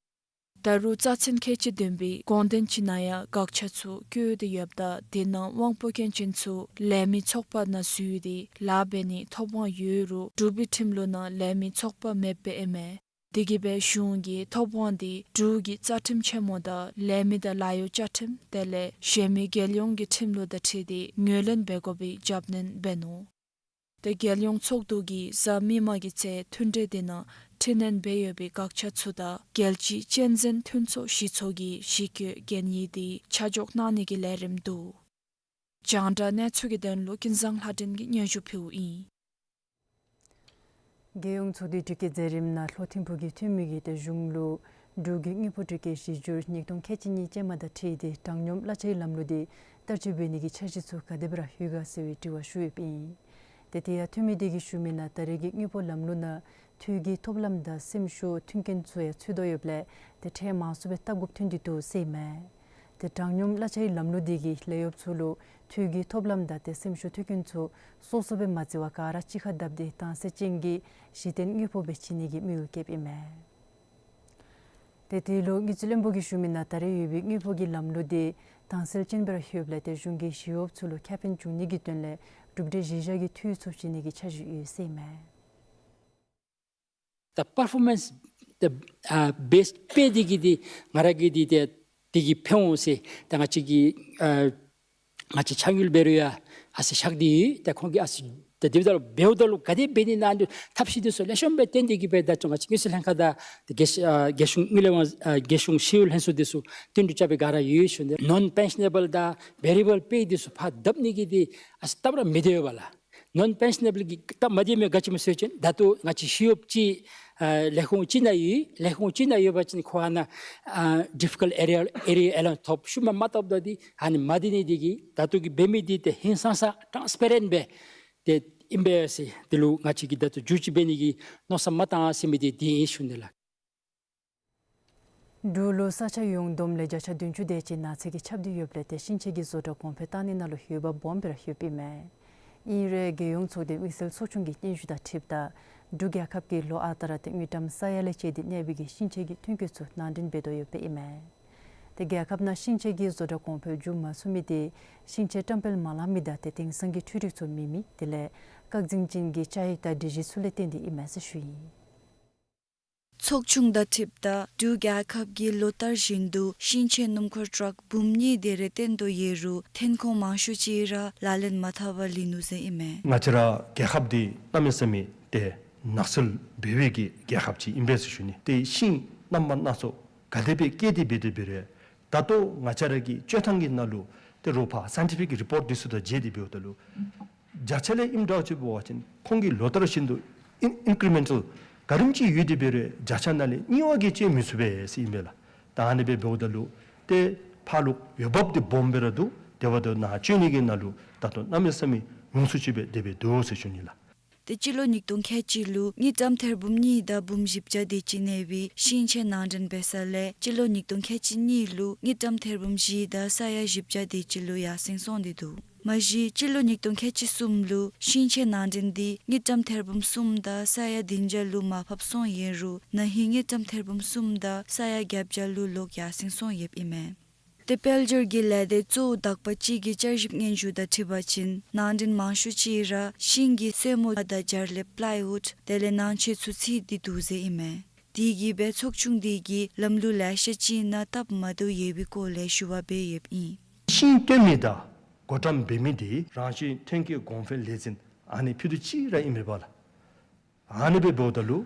ད་རུང་རྩ་ཚན་ཁལ་གཅིག་བདུན་པའི་དགོངས་དོན་ཅིག་ནང་ཡང་དགག་བྱ་ཚུ་བཀོད་དེ་ཡོདཔ་ད་དེ་ནང་དབང་པོ་སྐྱོན་ཅན་ཚུ་ལས་མི་ཚོགས་པ་ནང་འཛུལ་ཏེ་ལཱ་འབད་ནི་ཐོབ་དབང་ཡོད་རུང་འབྲུག་པའི་ཁྲིམས་ལུགས་ནང་ལས་མི་ཚོགས་པ་མེདཔ་སྦེ་ཨིན་མས། དེ་གིས་སྦེ་གཞུང་གིས་ཐོབ་དབང་འདི་འབྲུག་གི་རྩ་ཁྲིམས་ཆེན་མོ་དང་ལས་མི་དང་ལཱ་གཡོག་བཅའ་ཁྲིམས་དེ་ལས་གཞན་མི་རྒྱལ་ཡོངས་ཀྱི་ཁྲིམས་ལུགས་དང་འཁྲིལ་ཏེ་ངོས་ལེན་འབད་དགོ་པའི་རྒྱབ་སྣོན་འབད་ནུག། ཏེ་རྒྱལ་ཡོངས་ཚོགས་འདུ་གིས་གཟའ་མིག་དམར་གྱི་ཚེས་མཐུན་གྲོས་དེ་ནང་འཕྲི་སྣོན་འབད་ཡོད་པའི་དགག་བྱ་ཚུ་དང་རྒྱལ་སྤྱིའི་གཅན་གཟན་མཐུན་ཚོགས་གཞི་ཚོགས་ཀྱི་གཞི་བཀོད་གན་ཡིག་དེ་ཆ་འཇོག་གནང་ནི་གི་ལས་རིམ་འདུག། རྒྱང་བསྒྲགས་གནས་ཚུལ་གྱི་དོན་ལུ་ཀུན་བཟང་ལྷ་སྒྲོན་གྱིས་སྙན་ཞུ་ཕུལཝ་ཨིན། རྒྱལ་ཡོངས་ཚོགས་འདུའི་དྲི་བཀོད་མཛད་རིམ་ནང་ལྷོ་ཐིམ་ཕུག་གི་འཐུས་མི་གིས་ཏེ་གཞུང་ལུ་འབྲུག་གི་དངུལ་ཕོགས་སྤྲོད་བསྐྱོད་གཞི་འགྱུར་ཉིས་སྟོང་ཁལ་གཅིག་གཉིས་ཅན་མ་དང་འཁྲིལ་ཏེ་དྲང་སྙོམས་གླ་ཆའི་ལམ་ལུགས་འདི་བསྟར་སྤྱོད་འབད་ནི་གི་འཆར་གཞི་ཚུ་ག་དེ་སྦེ་ར་ཡོད་ག་ཟེར་བའི་དྲི་བ་ཞུ་ཡོདཔ་ཨིན། ཏེ་དེ་ཡང་འཐུས་མི་དེ་གིས་ཞུ་མི་ནང་ད་རེས་ཀྱི་དངུལ་ཕོགས་ལམ་ལུགས་ནང་འཐུས་ཀྱི་ཐོབ་ལམ་དང་སེམས་ཤུགས་མཐུན་རྐྱེན་ཚུ་ཡང་ཚུད་དོ་ཡོདཔ་ལས་ཏེ་ཁྲལ་མང་སུ་སྦེ་བཏབ་དགོཔ་ཐོན་ཏེ་འདུག་ཟེར་ཨིན་མས། ཏེ་དྲང་སྙོམས་གླ་ཆའི་ལམ་ལུགས་དེ་གིས་ལས་གཡོགཔ་ཚུ་ལུ་འཐུས་ཀྱི་ཐོབ་ལམ་དང་ཏེ་སེམས་ཤུགས་མཐུན་རྐྱེན་ཚུ་སོ་སོ་སྦེ་མ་བརྩི་བར་ག་ར་གཅིག་ཁར་བརྡབ་སྟེ་དྭངས་གསལ་ཅན་གྱི་གཞི་རྟེན་དངུལ་ཕོགས་སྦེ་བྱིན་ནི་གི་དམིགས་ཡུལ་བསྐྱེདཔ་ཨིན་མས། ཏེ་དེ་ལུ་དངུལ་རྩིས་བློན་པོ་གིས་ཞུ་མི་ནང་ད་རེས་ཡོད་པའི་དངུལ་ཕོགས་ཀྱི་ལམ་ལུགས་དེ་དྭངས་གསལ་ཅན་སྦེ་ར་ཡོདཔ་ལས་ཏེ་གཞུང་གིས་ཞི་གཡོགཔ་ཚུ་ལུ་ཁེ་ཕན་འབྱུང་ནི་གི་དོན་ལས་གྲུབ་འབྲས་གཞི་བཞག་གི་འཐུས་ཚུ་བྱིན་ནི་གི་འཆར་གཞི་ཡོད་ཟེར་ཨིན་མས། ད་པར་ཕོར་མནསི་ད་ཨ་བེསི་པེ་འདི་གིས་འདི་ང་ར་གིས་འདི་ཏེ་འདི་གིས་ཕན་འོང་ཟེར་ད་ང་བཅས་ཀྱིས་ཨ་ང་བཅས་ཕྱག་ཡུལ་འབད་རུང་ཡང་ཨ་ཙི་ཤག་འདི་ད་ཁོང་གིས་ཨ་ཙི་ད་འདི་འབདཝ་ད་ལུ་འབདཝ་ད་ལུ་ག་དེ་འབད་ནི་ཨ་ནི་ཐབས་ཤེས་འདི་ཚུ་ལེགས་ཤོམ་སྦེ་བཏོན་ཏེ་གིས་སྦེ་ད་ང་བཅས་དངུལ་རྩིས་ལྷན་ཁག་དང་ད་རྒྱལ་ཨ་རྒྱལ་གཞུང་དངུལ་ལས་དབང་ཨ་རྒྱལ་གཞུང་ཞི་གཡོག་ལྷན་ཚོགས་འདི་ཚུ་བསྟུན་གྲོས་རྐྱབ་པའི་སྒང་ར་ཡོད་ཞུ་ནི། ནོན་པེན་ཤ་ནེ་བཱལ་དང་བེ་རི་ཡེ་བཱལ་པེ་འདི་ཚུ་ཕར་བརྡབ་ནི་གི་འདི་ཨ་ཙི་སྟབས་ར་མི་བདེ་བས་ལགས། ནོན་པེན་ཤ་ནེ་བཱལ་གྱི་སྟབས་མ་བདེ་མི་ག་ཅི་སྨོ་ཟེར་བ་ཅིན་ད་ལྟོ་ང་བཅས་ཞི་གཡོགཔ་ཅིག་ཨ་ལས་ཁུངས་ཅིག་ནང་ཡོད། ལས་ཁུངས་ཅིག་ནང་ཡོད་པ་ཅིན་ཁོ་ཨ་ནཱ་ཨ་ཌིཕ་ཀལཊ་ཨེ་རི་ཡ་ཨེ་རི་ཡ་ཨེ་ལོན་ཐོབ། ཤུལ་མ་མ་ཐོབ་ད་འདི་ཨ་ནི་མ་བདེ་ནི་འདི་གིས་ད་ལྟོ་གི་འབད་མི་འདི་ཏེ་ཧིང་སངས་ས་ཊཱནསི་པེ་རེནཊ་སྦེ་ཏེ་ཨིན་པས་ཟེར། འདི་ལུ་ང་བཅས་ཀྱིས་ད་ལྟོ་བསྒྱུར་བཅོས་འབད་ནི་གི་མནོ་བསམ་མ་བཏང་ཟེར་མི་འདི་འདི་ཨིན་ཞུ་ནི་ལགས། འབྲུག་ལུ་ས་ཆ་ཡོངས་བསྡོམས་ལས་བརྒྱ་ཆ་བདུན་ཅུ་དེ་ཅིག་ནགས་ཚལ་གྱིས་ཁྱབ་སྟེ་ཡོདཔ་ལས་ཏེ་ཤིང་ཆས་ཀྱི་བཟོ་གྲྭ་གོང་འཕེལ་བཏང་ནི་ནང་ལུ་འོས་འབབ་སྦོམ་སྦེ་ར་ཡོདཔ་ཨིན་མས། ཨིན་རུང་རྒྱལ་ཡོངས་ཚོགས་སྡེ་དམིགས་བསལ་ཚོགས་ཆུང་གི་སྙན་ཞུ་དང་འཁྲིལཝ་ད་འབྲུག་རྒྱལ་ཁབ་ཀྱིས་ལོ་ཨ་རྟག་ར་ཏེ་དངུལ་ཀྲམ་ས་ཡ་ལས་བཅད་དེ་གནས་པའི་གི་ཤིང་ཆས་ཀྱི་ཐོན་སྐྱེད་ཚུ་ནང་འདྲེན་འབད་དོ་ཡོདཔ་ཨིན་མས། ཏེ་རྒྱལ་ཁབ་ནང་ཤིང་ཆས་ཀྱི་བཟོ་གྲྭ་གོང་འཕེལ་འགྱོ་མ་ཚུགས་མི་དེ་ཤིང་ཆས་བཀྲམ་སྤེལ་མ་ལང་མི་དང་ཏེ་དེང་སང་གི་འཕྲུལ་རིག་ཚུ་མེད་མི་དེ་ལས་བཀག་འཛིན་ཅན་གྱི་བཅའ་ཡིག་དང་སྒྲིག་གཞི་ཚུ་ལས་བརྟེན་ཏེ་ཨིན་མས་ཟེར་ཞུ་ཡི། ཚོགས་ཆུང་དང་འཁྲིལཝ་ད་འབྲུག་རྒྱལ་ཁབ་ཀྱིས་ལོ་ལྟར་བཞིན་དུ་ཤིང་ཆས་སྣུམ་འཁོར་ཊཱག་འབུམ་གཉིས་དེ་རེ་བཏོན་དོ་ཡོད་རུང་ཐོན་ཁུངས་མང་ཤོས་ཅིག་ར་ལག་ལེན་མ་འཐབ་པར་ལུས་ནུག་ཟེར་ཨིན་མས། ང་བཅས་ར་རྒྱལ་ཁབ་འདི་གནམ་མེད་ས་མེད་ཏེ་ནགས་ཚལ་འབེལ་བའི་གི་རྒྱལ་ཁབ་ཅིག་ཨིན་པས་ཟེར་ཞུ་ནི། ཏེ་ཤིང་རྣམ་པ་སྣ་ཚོགས་ག་དེ་སྦེ་སྐྱེས་ཏེ་འབད་དེ་འབད་རུང་ད་ལྟོ་ང་བཅས་ར་གི་སྤྱོད་ཐངས་ཀྱི་ནང་ལུ་ཏེ་རོགས་ཕར་སའིན་ཊི་ཕིག་རི་པོརཊ་འདི་ཚུ་དང་མཇལ་ཏེ་འབདཝ་ད་ལུ་བརྒྱ་ཆ་ལས་ཨིནམ་འདྲཝ་ཅིག་འབད་བ་ཅིན་ཁོང་གིས་ལོ་ལྟར་བཞིན་དུ་ཨིན་ཨིན་ཀི་རི་མེན་ཊལ་ག་དེམ་ཅིག་ཡོད་དེ་འབད་རུང་བརྒྱ་ཆ་ནང་ལས་གཉིས་པ་གིས་ཅིག་མི་ཚུགས་པས་ཟེར་ཨིན་པས་ལགས། ད་ཨ་ནི་སྦེ་འབདཝ་ད་ལུ་ཏེ་ཕར་ལུ་འོས་འབབ་འདི་སྦོམ་སྦེ་ར་འདུག། དེ་འབདཝ་ད་ནཱ་བྱོན་ནི་གི་ནང་ལུ་ད་ལྟོ་གནམ་མེད་ས་མེད་ཉུང་སུ་ཅིག་སྦེ་དེ་སྦེ་འདུག་ཟེར་ཞུ་ནི་ལགས། ཏེ་སྤྱི་ལོ་ཉིས་སྟོང་ཁལ་གཅིག་ལུ་དངུལ་ཀྲམ་ཐེར་འབུམ་གཉིས་དང་འབུམ་བཞི་བརྒྱ་དེ་ཅིག་གནས་པའི་ཤིང་ཆས་ནང་འདྲེན་འབད་ས་ལས་སྤྱི་ལོ་ཉིས་སྟོང་ཁལ་གཅིག་གཉིས་ལུ་དངུལ་ཀྲམ་ཐེར་འབུམ་བཞི་དང་ས་ཡ་བཞི་བརྒྱ་དེ་ཅིག་ལུ་ཡར་སེང་སོང་སྟེ་འདུག། མ་གཞི་སྤྱི་ལོ་ཉིས་སྟོང་ཁལ་གཅིག་གསུམ་ལུ་ཤིང་ཆས་ནང་འདྲེན་འདི་དངུལ་ཀྲམ་ཐེར་འབུམ་གསུམ་དང་ས་ཡ་བདུན་བརྒྱ་ལུ་མར་ཕབ་སོང་ཡོད་རུང་ན་ཧིང་དངུལ་ཀྲམ་ཐེར་འབུམ་གསུམ་དང་ས་ཡ་བརྒྱད་བརྒྱ་ལུ་ལོག་ཡར་སེང་སོང་ཡོདཔ་ཨིན་མས། ཏེ་དཔལ་འབྱོར་གྱི་ལས་སྡེ་གཙོ་བོ་དག་པ་ཅིག་གི་བསྐྱར་ཞིབ་སྙན་ཞུ་དང་འཁྲིལ་བ་ཅིན་ནང་འདྲེན་མང་ཤོས་ཅིག་ར་ཤིང་གི་སོལ་མོ་དང་སྦྱར་ལེབ་པླའི་ཝུཌ་དེ་ལས་ནང་ཆས་ཚུ་ཚུད་དེ་འདུག་ཟེར་ཨིན་མས། དེ་གིས་སྦེ་ཚོགས་ཆུང་འདི་གིས་ལམ་ལུགས་ལེ་ཤ་ཅིག་ནང་སྟབས་མ་བདེཝ་ཡོད་པའི་སྐོར་ལས་ཞུ་བ་འབད་ཡོདཔ་ཨིན། ཤིང་བཏོན་མི་དང་བགོ་བཀྲམ་འབད་མི་འདི་རང་བཞིན་ཐོན་སྐྱེད་གོང་འཕེལ་ལས་འཛིན་ཨ་ནི་ཕུད་རྡོག་གཅིག་ར་ཨིན་མས་པ་ལགས། ཨ་ནི་སྦེ་འབདཝ་ད་ལུ་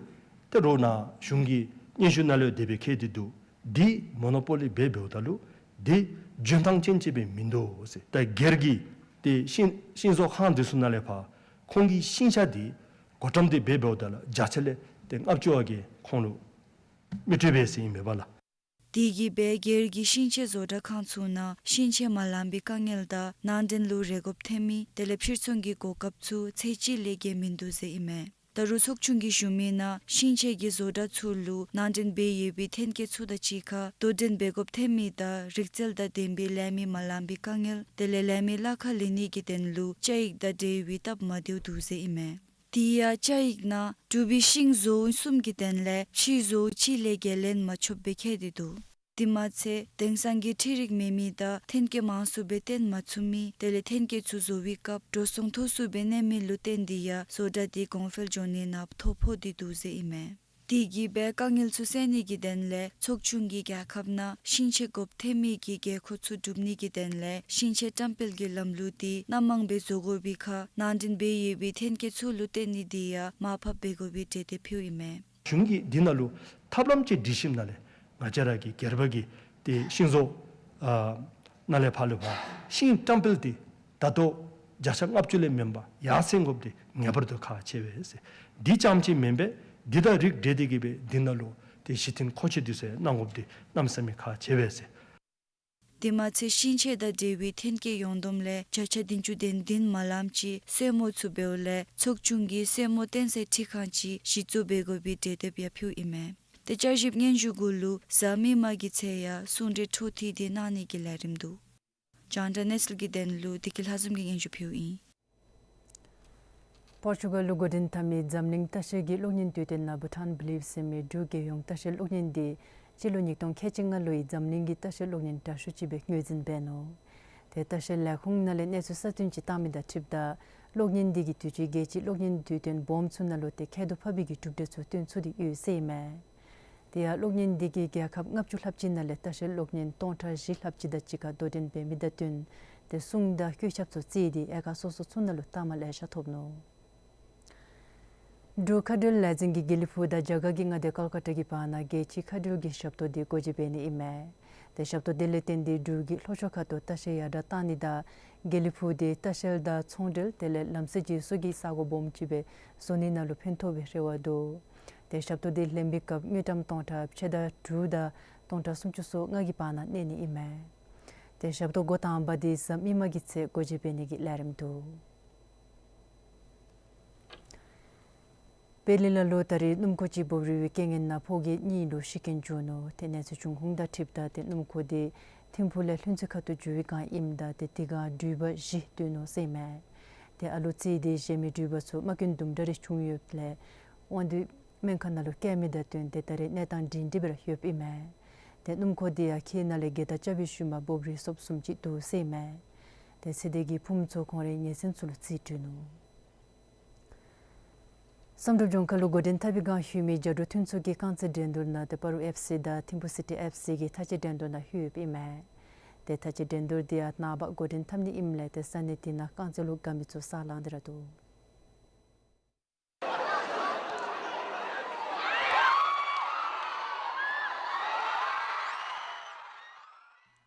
ཏེ་རོགས་ནཱ་གཞུང་གི་སྙན་ཞུ་ནང་ལུ་དེ་སྦེ་བཀོད་དེ་འདུག། འདི་མོ་ནོ་པོ་ལི་སྦེ་འབདཝ་ད་ལུ་འདི་འཇོན་ཐང་ཅན་ཅིག་སྦེ་མིན་འདུག་ཟེར། ད་སྒེར་གྱི་ཏེ་ཤིང་ཤིང་བཟོ་ཁང་འདི་ཚུ་ནང་ལས་ཕར་ཁོང་གི་ཤིང་ཆས་འདི་བགོ་བཀྲམ་འདི་སྦེ་འབདཝ་ད་ལུ་བརྒྱ་ཆ་ལས་ཏེ་ལྔ་བཅུ་བ་གིས་ཁོང་ལུ་མི་སྤྲོད་པས་ཟེར་ཨིན་མས་པ་ལགས། དེ་གིས་སྦེ་སྒེར་གྱི་ཤིང་ཆས་བཟོ་གྲྭ་ཁང་ཚུ་ནང་ཤིང་ཆས་མ་ལངམ་པའི་དཀའ་ངལ་དང་ནང་འདྲེན་ལུ་རེ་དགོཔ་ཐོན་མི་དེ་ལས་ཕྱིར་ཚོང་གི་གོ་སྐབས་ཚུ་ཚད་གཅིག་ལས་བརྒལ་མིན་འདུག་ཟེར་ཨིན་མས། ད་རུང་ཚོགས་ཆུང་གིས་ཞུ་མི་ནང་ཤིང་ཆས་ཀྱི་བཟོ་གྲྭ་ཚུ་ལུ་ནང་འདྲེན་འབད་ཡོད་པའི་ཐོན་སྐྱེད་ཚུ་དང་གཅིག་ཁར་དོ་འགྲན་འབད་དགོཔ་ཐོན་མི་དང་རིག་རྩལ་དང་ལྡན་པའི་ལས་མི་མ་ལངམ་པའི་དཀའ་ངལ་དེ་ལས་ལས་མི་གླ་ཁར་ལེན་ནི་གི་དོན་ལུ་བཅའ་ཡིག་དང་འབྲེལ་བའི་སྟབས་མ་བདེཝ་འདུག་ཟེར་ཨིན་མས། དེ་ཡང་བཅའ་ཡིག་ནང་འབྲུག་པའི་ཤིང་བཟོ་བོ་གསུམ་གྱི་དོན་ལས་ཕྱིའི་བཟོ་བོ་གཅིག་ལས་བརྒལ་ལེན་མ་ཆོགཔ་སྦེ་བཀོད་དེ་འདུག། དེ་མ་ཚད་དེང་སང་གི་འཕྲུལ་རིག་མེད་མི་དང་ཐོན་སྐྱེད་མང་སུ་སྦེ་བཏོན་མ་ཚུགས་མི་དེ་ལས་ཐོན་སྐྱེད་ཚུ་བཟོ་བའི་སྐབས་འགྲོ་སོང་མཐོ་སུ་སྦེ་གནས་མི་ལུ་བརྟེན་ཏེ་ཡང་བཟོ་གྲྭ་དེ་གོང་འཕེལ་འགྱོ་ནི་ནང་ཐོ་ཕོག་སྟེ་འདུག་ཟེར་ཨིན་མས། དེ་གིས་སྦེ་དཀའ་ངལ་ཚུ་སེལ་ནི་གི་དོན་ལས་ཚོགས་ཆུང་གིས་རྒྱལ་ཁབ་ནང་ཤིང་ཆས་དགོཔ་ཐོན་མི་གི་དགོས་མཁོ་ཚུ་སྒྲུབ་ནི་གི་དོན་ལས་ཤིང་ཆས་བཀྲམ་སྤེལ་གྱི་ལམ་ལུགས་དེ་སྣ་མང་སྦེ་བཟོ་དགོ་པའི་ཁར་ནང་འདྲེན་འབད་ཡོད་པའི་ཐོན་སྐྱེད་ཚུ་ལུ་བརྟེན་ནི་དེ་ཡང་མར་ཕབ་འབད་དགོ་པའི་གྲོས་འདེབས་ཕུལཝ་ཨིན་མས། གཞུང་གིས་འདི་ནང་ལུ་ཐབས་ལམ་ཅིག་སྒྲིག་ཞིནམ་ལས་ང་བཅས་ར་གི་སྒེར་པ་གི་ཏེ་ཤིང་བཟོ་ཨ་ནང་ལས་ཕར་ལུ་ཕར་ཤིང་བཀྲམ་སྤེལ་འདི་ད་ལྟོ་བརྒྱ་ཆ་ལྔ་བཅུ་ལས་མེན་པར་ཡར་སེང་དགོཔ་འདི་ངེས་པར་དུ་ཁག་ཆེ་བས་ཟེར། འདི་རྐྱངམ་ཅིག་མེན་པར་འདི་དང་རིགས་འདྲེས་ཏེ་གི་སྦེ་འདི་ནང་ལུ་ཏེ་གཞི་རྟེན་མཁོ་ཆས་འདི་ཚུ་གནང་དགོཔ་འདི་གནམ་མེད་ས་མེད་ཁག་ཆེ་བས་ཟེར། དེ་མ་ཚད་ཤིང་ཆས་དང་འབྲེལ་བའི་ཐོན་སྐྱེད་ཡོངས་བསྡོམས་ལས་བརྒྱ་ཆ་བདུན་ཅུ་དོན་བདུན་མ་ལངམ་ཅིག་སོལ་མོ་ཚུ་འབདཝ་ལས་ཚོགས་ཆུང་གིས་སོལ་མོ་བཏོན་སའི་འཕྲུལ་ཁང་ཅིག་གཞི་བཙུགས་འབད་དགོ་པའི་གྲོས་འདེབས་ཡང་ཕུལཝ་ཨིན་མས། ཏེ་བསྐྱར་ཞིབ་སྙན་ཞུ་གུ་ལུ་གཟའ་མིག་དམར་གྱི་ཚེས་ཡང་གསུང་གྲོས་འཕྲོ་མཐུད་དེ་གནང་ནི་གི་ལས་རིམ་འདུག། རྒྱང་བསྒྲགས་གནས་ཚུལ་གྱི་དོན་ལུ་བདེ་སྐྱིད་ལྷ་འཛོམས་ཀྱིས་སྙན་ཞུ་ཕུལཝ་ཨིན། པོར་ཅུ་གལ་ལུ་འགོ་འདྲེན་འཐབ་མི་འཛམ་གླིང་ལྟ་བཤལ་གྱི་གློག་བརྙན་དུས་སྟོན་ནང་བྷུ་ཊཱན་བི་ལིབ་ཟེར་མི་འབྲུག་རྒྱལ་ཡོངས་ལྟ་བཤལ་གློག་བརྙན་འདི་སྤྱི་ལོ་ཉིས་སྟོང་ཁལ་གཅིག་ལྔ་ལོའི་འཛམ་གླིང་གི་ལྟ་བཤལ་གློག་བརྙན་དྲག་ཤོས་ཅིག་སྦེ་ངོས་འཛིན་འབད་ནུག། ཏེ་ལྟ་བཤལ་ལས་ཁུངས་ནང་ལས་གནས་ཚུལ་གསར་བཏོན་ཅིག་བཏང་མི་དང་འཁྲིལཝ་ད་གློག་བརྙན་འདི་གིས་དུས་ཅི་རྒྱལ་སྤྱིའི་གློག་བརྙན་དུས་སྟོན་སྦོམ་ཚུ་ནང་ལུ་ཏེ་ཁྱད་དུ་འཕགས་པའི་གི་གྲུབ་འབྲས་ཚུ་སྟོན་ཚུགས་ཏེ་ཡོད་ཟེར་ཨིན་མས། དེ་ཡང་གློག་བརྙན་འདི་གིས་རྒྱལ་ཁབ་ལྔ་བཅུ་ལྷགཔ་ཅིག་ནང་ལས་ལྟ་བཤལ་གློག་བརྙན་སྟོང་ཕྲག་བཞི་ལྷགཔ་ཅིག་དང་གཅིག་ཁར་དོ་འགྲན་འབད་མི་དང་བསྟུན་ཏེ་སྲུང་དང་བཀོད་ཁྱབ་ཚུ་བརྩིས་ཏེ་དབྱེ་ཁག་སོ་སོ་ཚུ་ནང་ལུ་རྟགས་མ་ལེ་ཤ་ཐོབ་ནུག། འབྲུག་མཁའ་འགྲུལ་ལས་འཛིན་གྱིས་དགེ་ལེགས་ཕུག་དང་རྒྱ་གར་གྱི་མངའ་སྡེ་ཀལ་ཀ་ཏ་གི་བར་ན་རྒྱལ་སྤྱིའི་མཁའ་འགྲུལ་གྱི་ཞབས་ཏོག་འདི་སྒོ་འབྱེད་འབད་ནི་ཨིན་མས། ཏེ་ཞབས་ཏོག་འདི་ལས་བརྟེན་ཏེ་འབྲུག་གི་ལྷོ་ཕྱོགས་ཁ་ཐུག་ལྟ་བཤལ་ཡར་དྲག་གཏང་ནི་དང་དགེ་ལེགས་ཕུག་འདི་ལྟ་བཤལ་དང་ཚོང་འབྲེལ་དེ་ལས་ལམ་སེལ་སྒྲིག་བཟོ་གི་ས་གོ་སྦོམ་ཅིག་སྦེ་བཟོ་ནི་ནང་ལུ་ཕན་ཐོགས་པའི་རེ་བ་འདུག། ཏེ་ཞབས་ཏོག་འདི་ལེན་པའི་སྐབས་དངུལ་ཀྲམ་སྟོང་ཕྲག་ཕྱེད་དང་དྲུག་དང་སྟོང་ཕྲག་སུམ་ཅུ་སོ་ལྔ་གི་བར་ན་གནས་ནི་ཨིན་མས། ཏེ་ཞབས་ཏོག་འགོ་དང་པ་འདི་གཟའ་མིག་དམར་གྱི་ཚེ་སྒོ་འབྱེད་འབད་ནི་གི་ལས་རིམ་འདུག། པེ་ལི་ལ་ལུ་ད་རིས་སྣུམ་འཁོར་ཅིག་འབོབ་རིལ་བའི་རྐྱེན་ངན་ནང་ཕོ་སྐྱེས་གཉིས་ལུ་ཤི་རྐྱེན་བྱུང་ནུག། ཏེ་གནས་ཚུལ་བྱུང་ཁུངས་དང་འཁྲིལཝ་ད་ཏེ་སྣུམ་འཁོར་འདི་ཐིམ་ཕུག་ལས་ལྷུན་རྩེ་ཁ་ཐུག་འགྱོ་བའི་བསྒང་ཨིནམ་ད་ཏེ་དེ་སྒང་འགྲུལ་པ་བཞི་བཏུལ་ནུག་ཟེར་ཨིན་མས། ཏེ་ཨ་ལུ་རྩིས་ཏེ་གཞན་མི་འགྲུལ་པ་ཚུ་རྨ་སྐྱོན་དུམ་གྲ་རེ་བྱུང་ཡོདཔ་ལས་དབང་འདུས་སྨན་ཁང་ནང་ལུ་བསྐྱལ་མི་དང་བསྟུན་ཏེ་ད་རེས་གནས་སྟངས་སྒྲིང་སྒྲི་སྦེ་ར་ཡོདཔ་ཨིན་མས། ཏེ་སྣུམ་འཁོར་འདི་ཡང་ཁྱིམ་ནང་ལས་སྒལ་ཏ་རྐྱབ་པའི་ཤུལ་མ་འབོབ་རིལ་སོཔ་བཟུམ་ཅིག་འདུག་ཟེར་ཨིན་མས། ཏེ་ཚེ་འདས་ཀྱི་ཕུངམ་ཚུ་ཁོང་རའི་ཉེ་ཚན་ཚུ་ལུ་རྩིས་སྤྲོད་ནུག། བསམ་གྲུབ་ལྗོངས་མཁར་ལུ་འགོ་འདྲེན་འཐབ་པའི་བསྒང་ལྷོད་མི་རྒྱ་འབྲུག་མཐུན་ཚོགས་ཀྱི་རྐང་རྩེད་འགྲན་བསྡུར་ནང་ཏེ་སྤ་རོ་ཨེཕ་སི་དང་ཐིམ་ཕུ་སི་ཊི་ཨེཕ་སི་གི་མཐའ་དཔྱད་འགྲན་བསྡུར་ནང་ལྷོདཔ་ཨིན་མས། ཏེ་མཐའ་དཔྱད་འགྲན་བསྡུར་འདི་ཡང་ནངས་པ་འགོ་འདྲེན་འཐབ་ནི་ཨིནམ་ལས་ཏེ་ས་གནས་དེ་ནང་རྐང་རྩེད་ལུ་དགའ་མི་ཚུ་ས་ལང་སྟེ་ར་འདུག།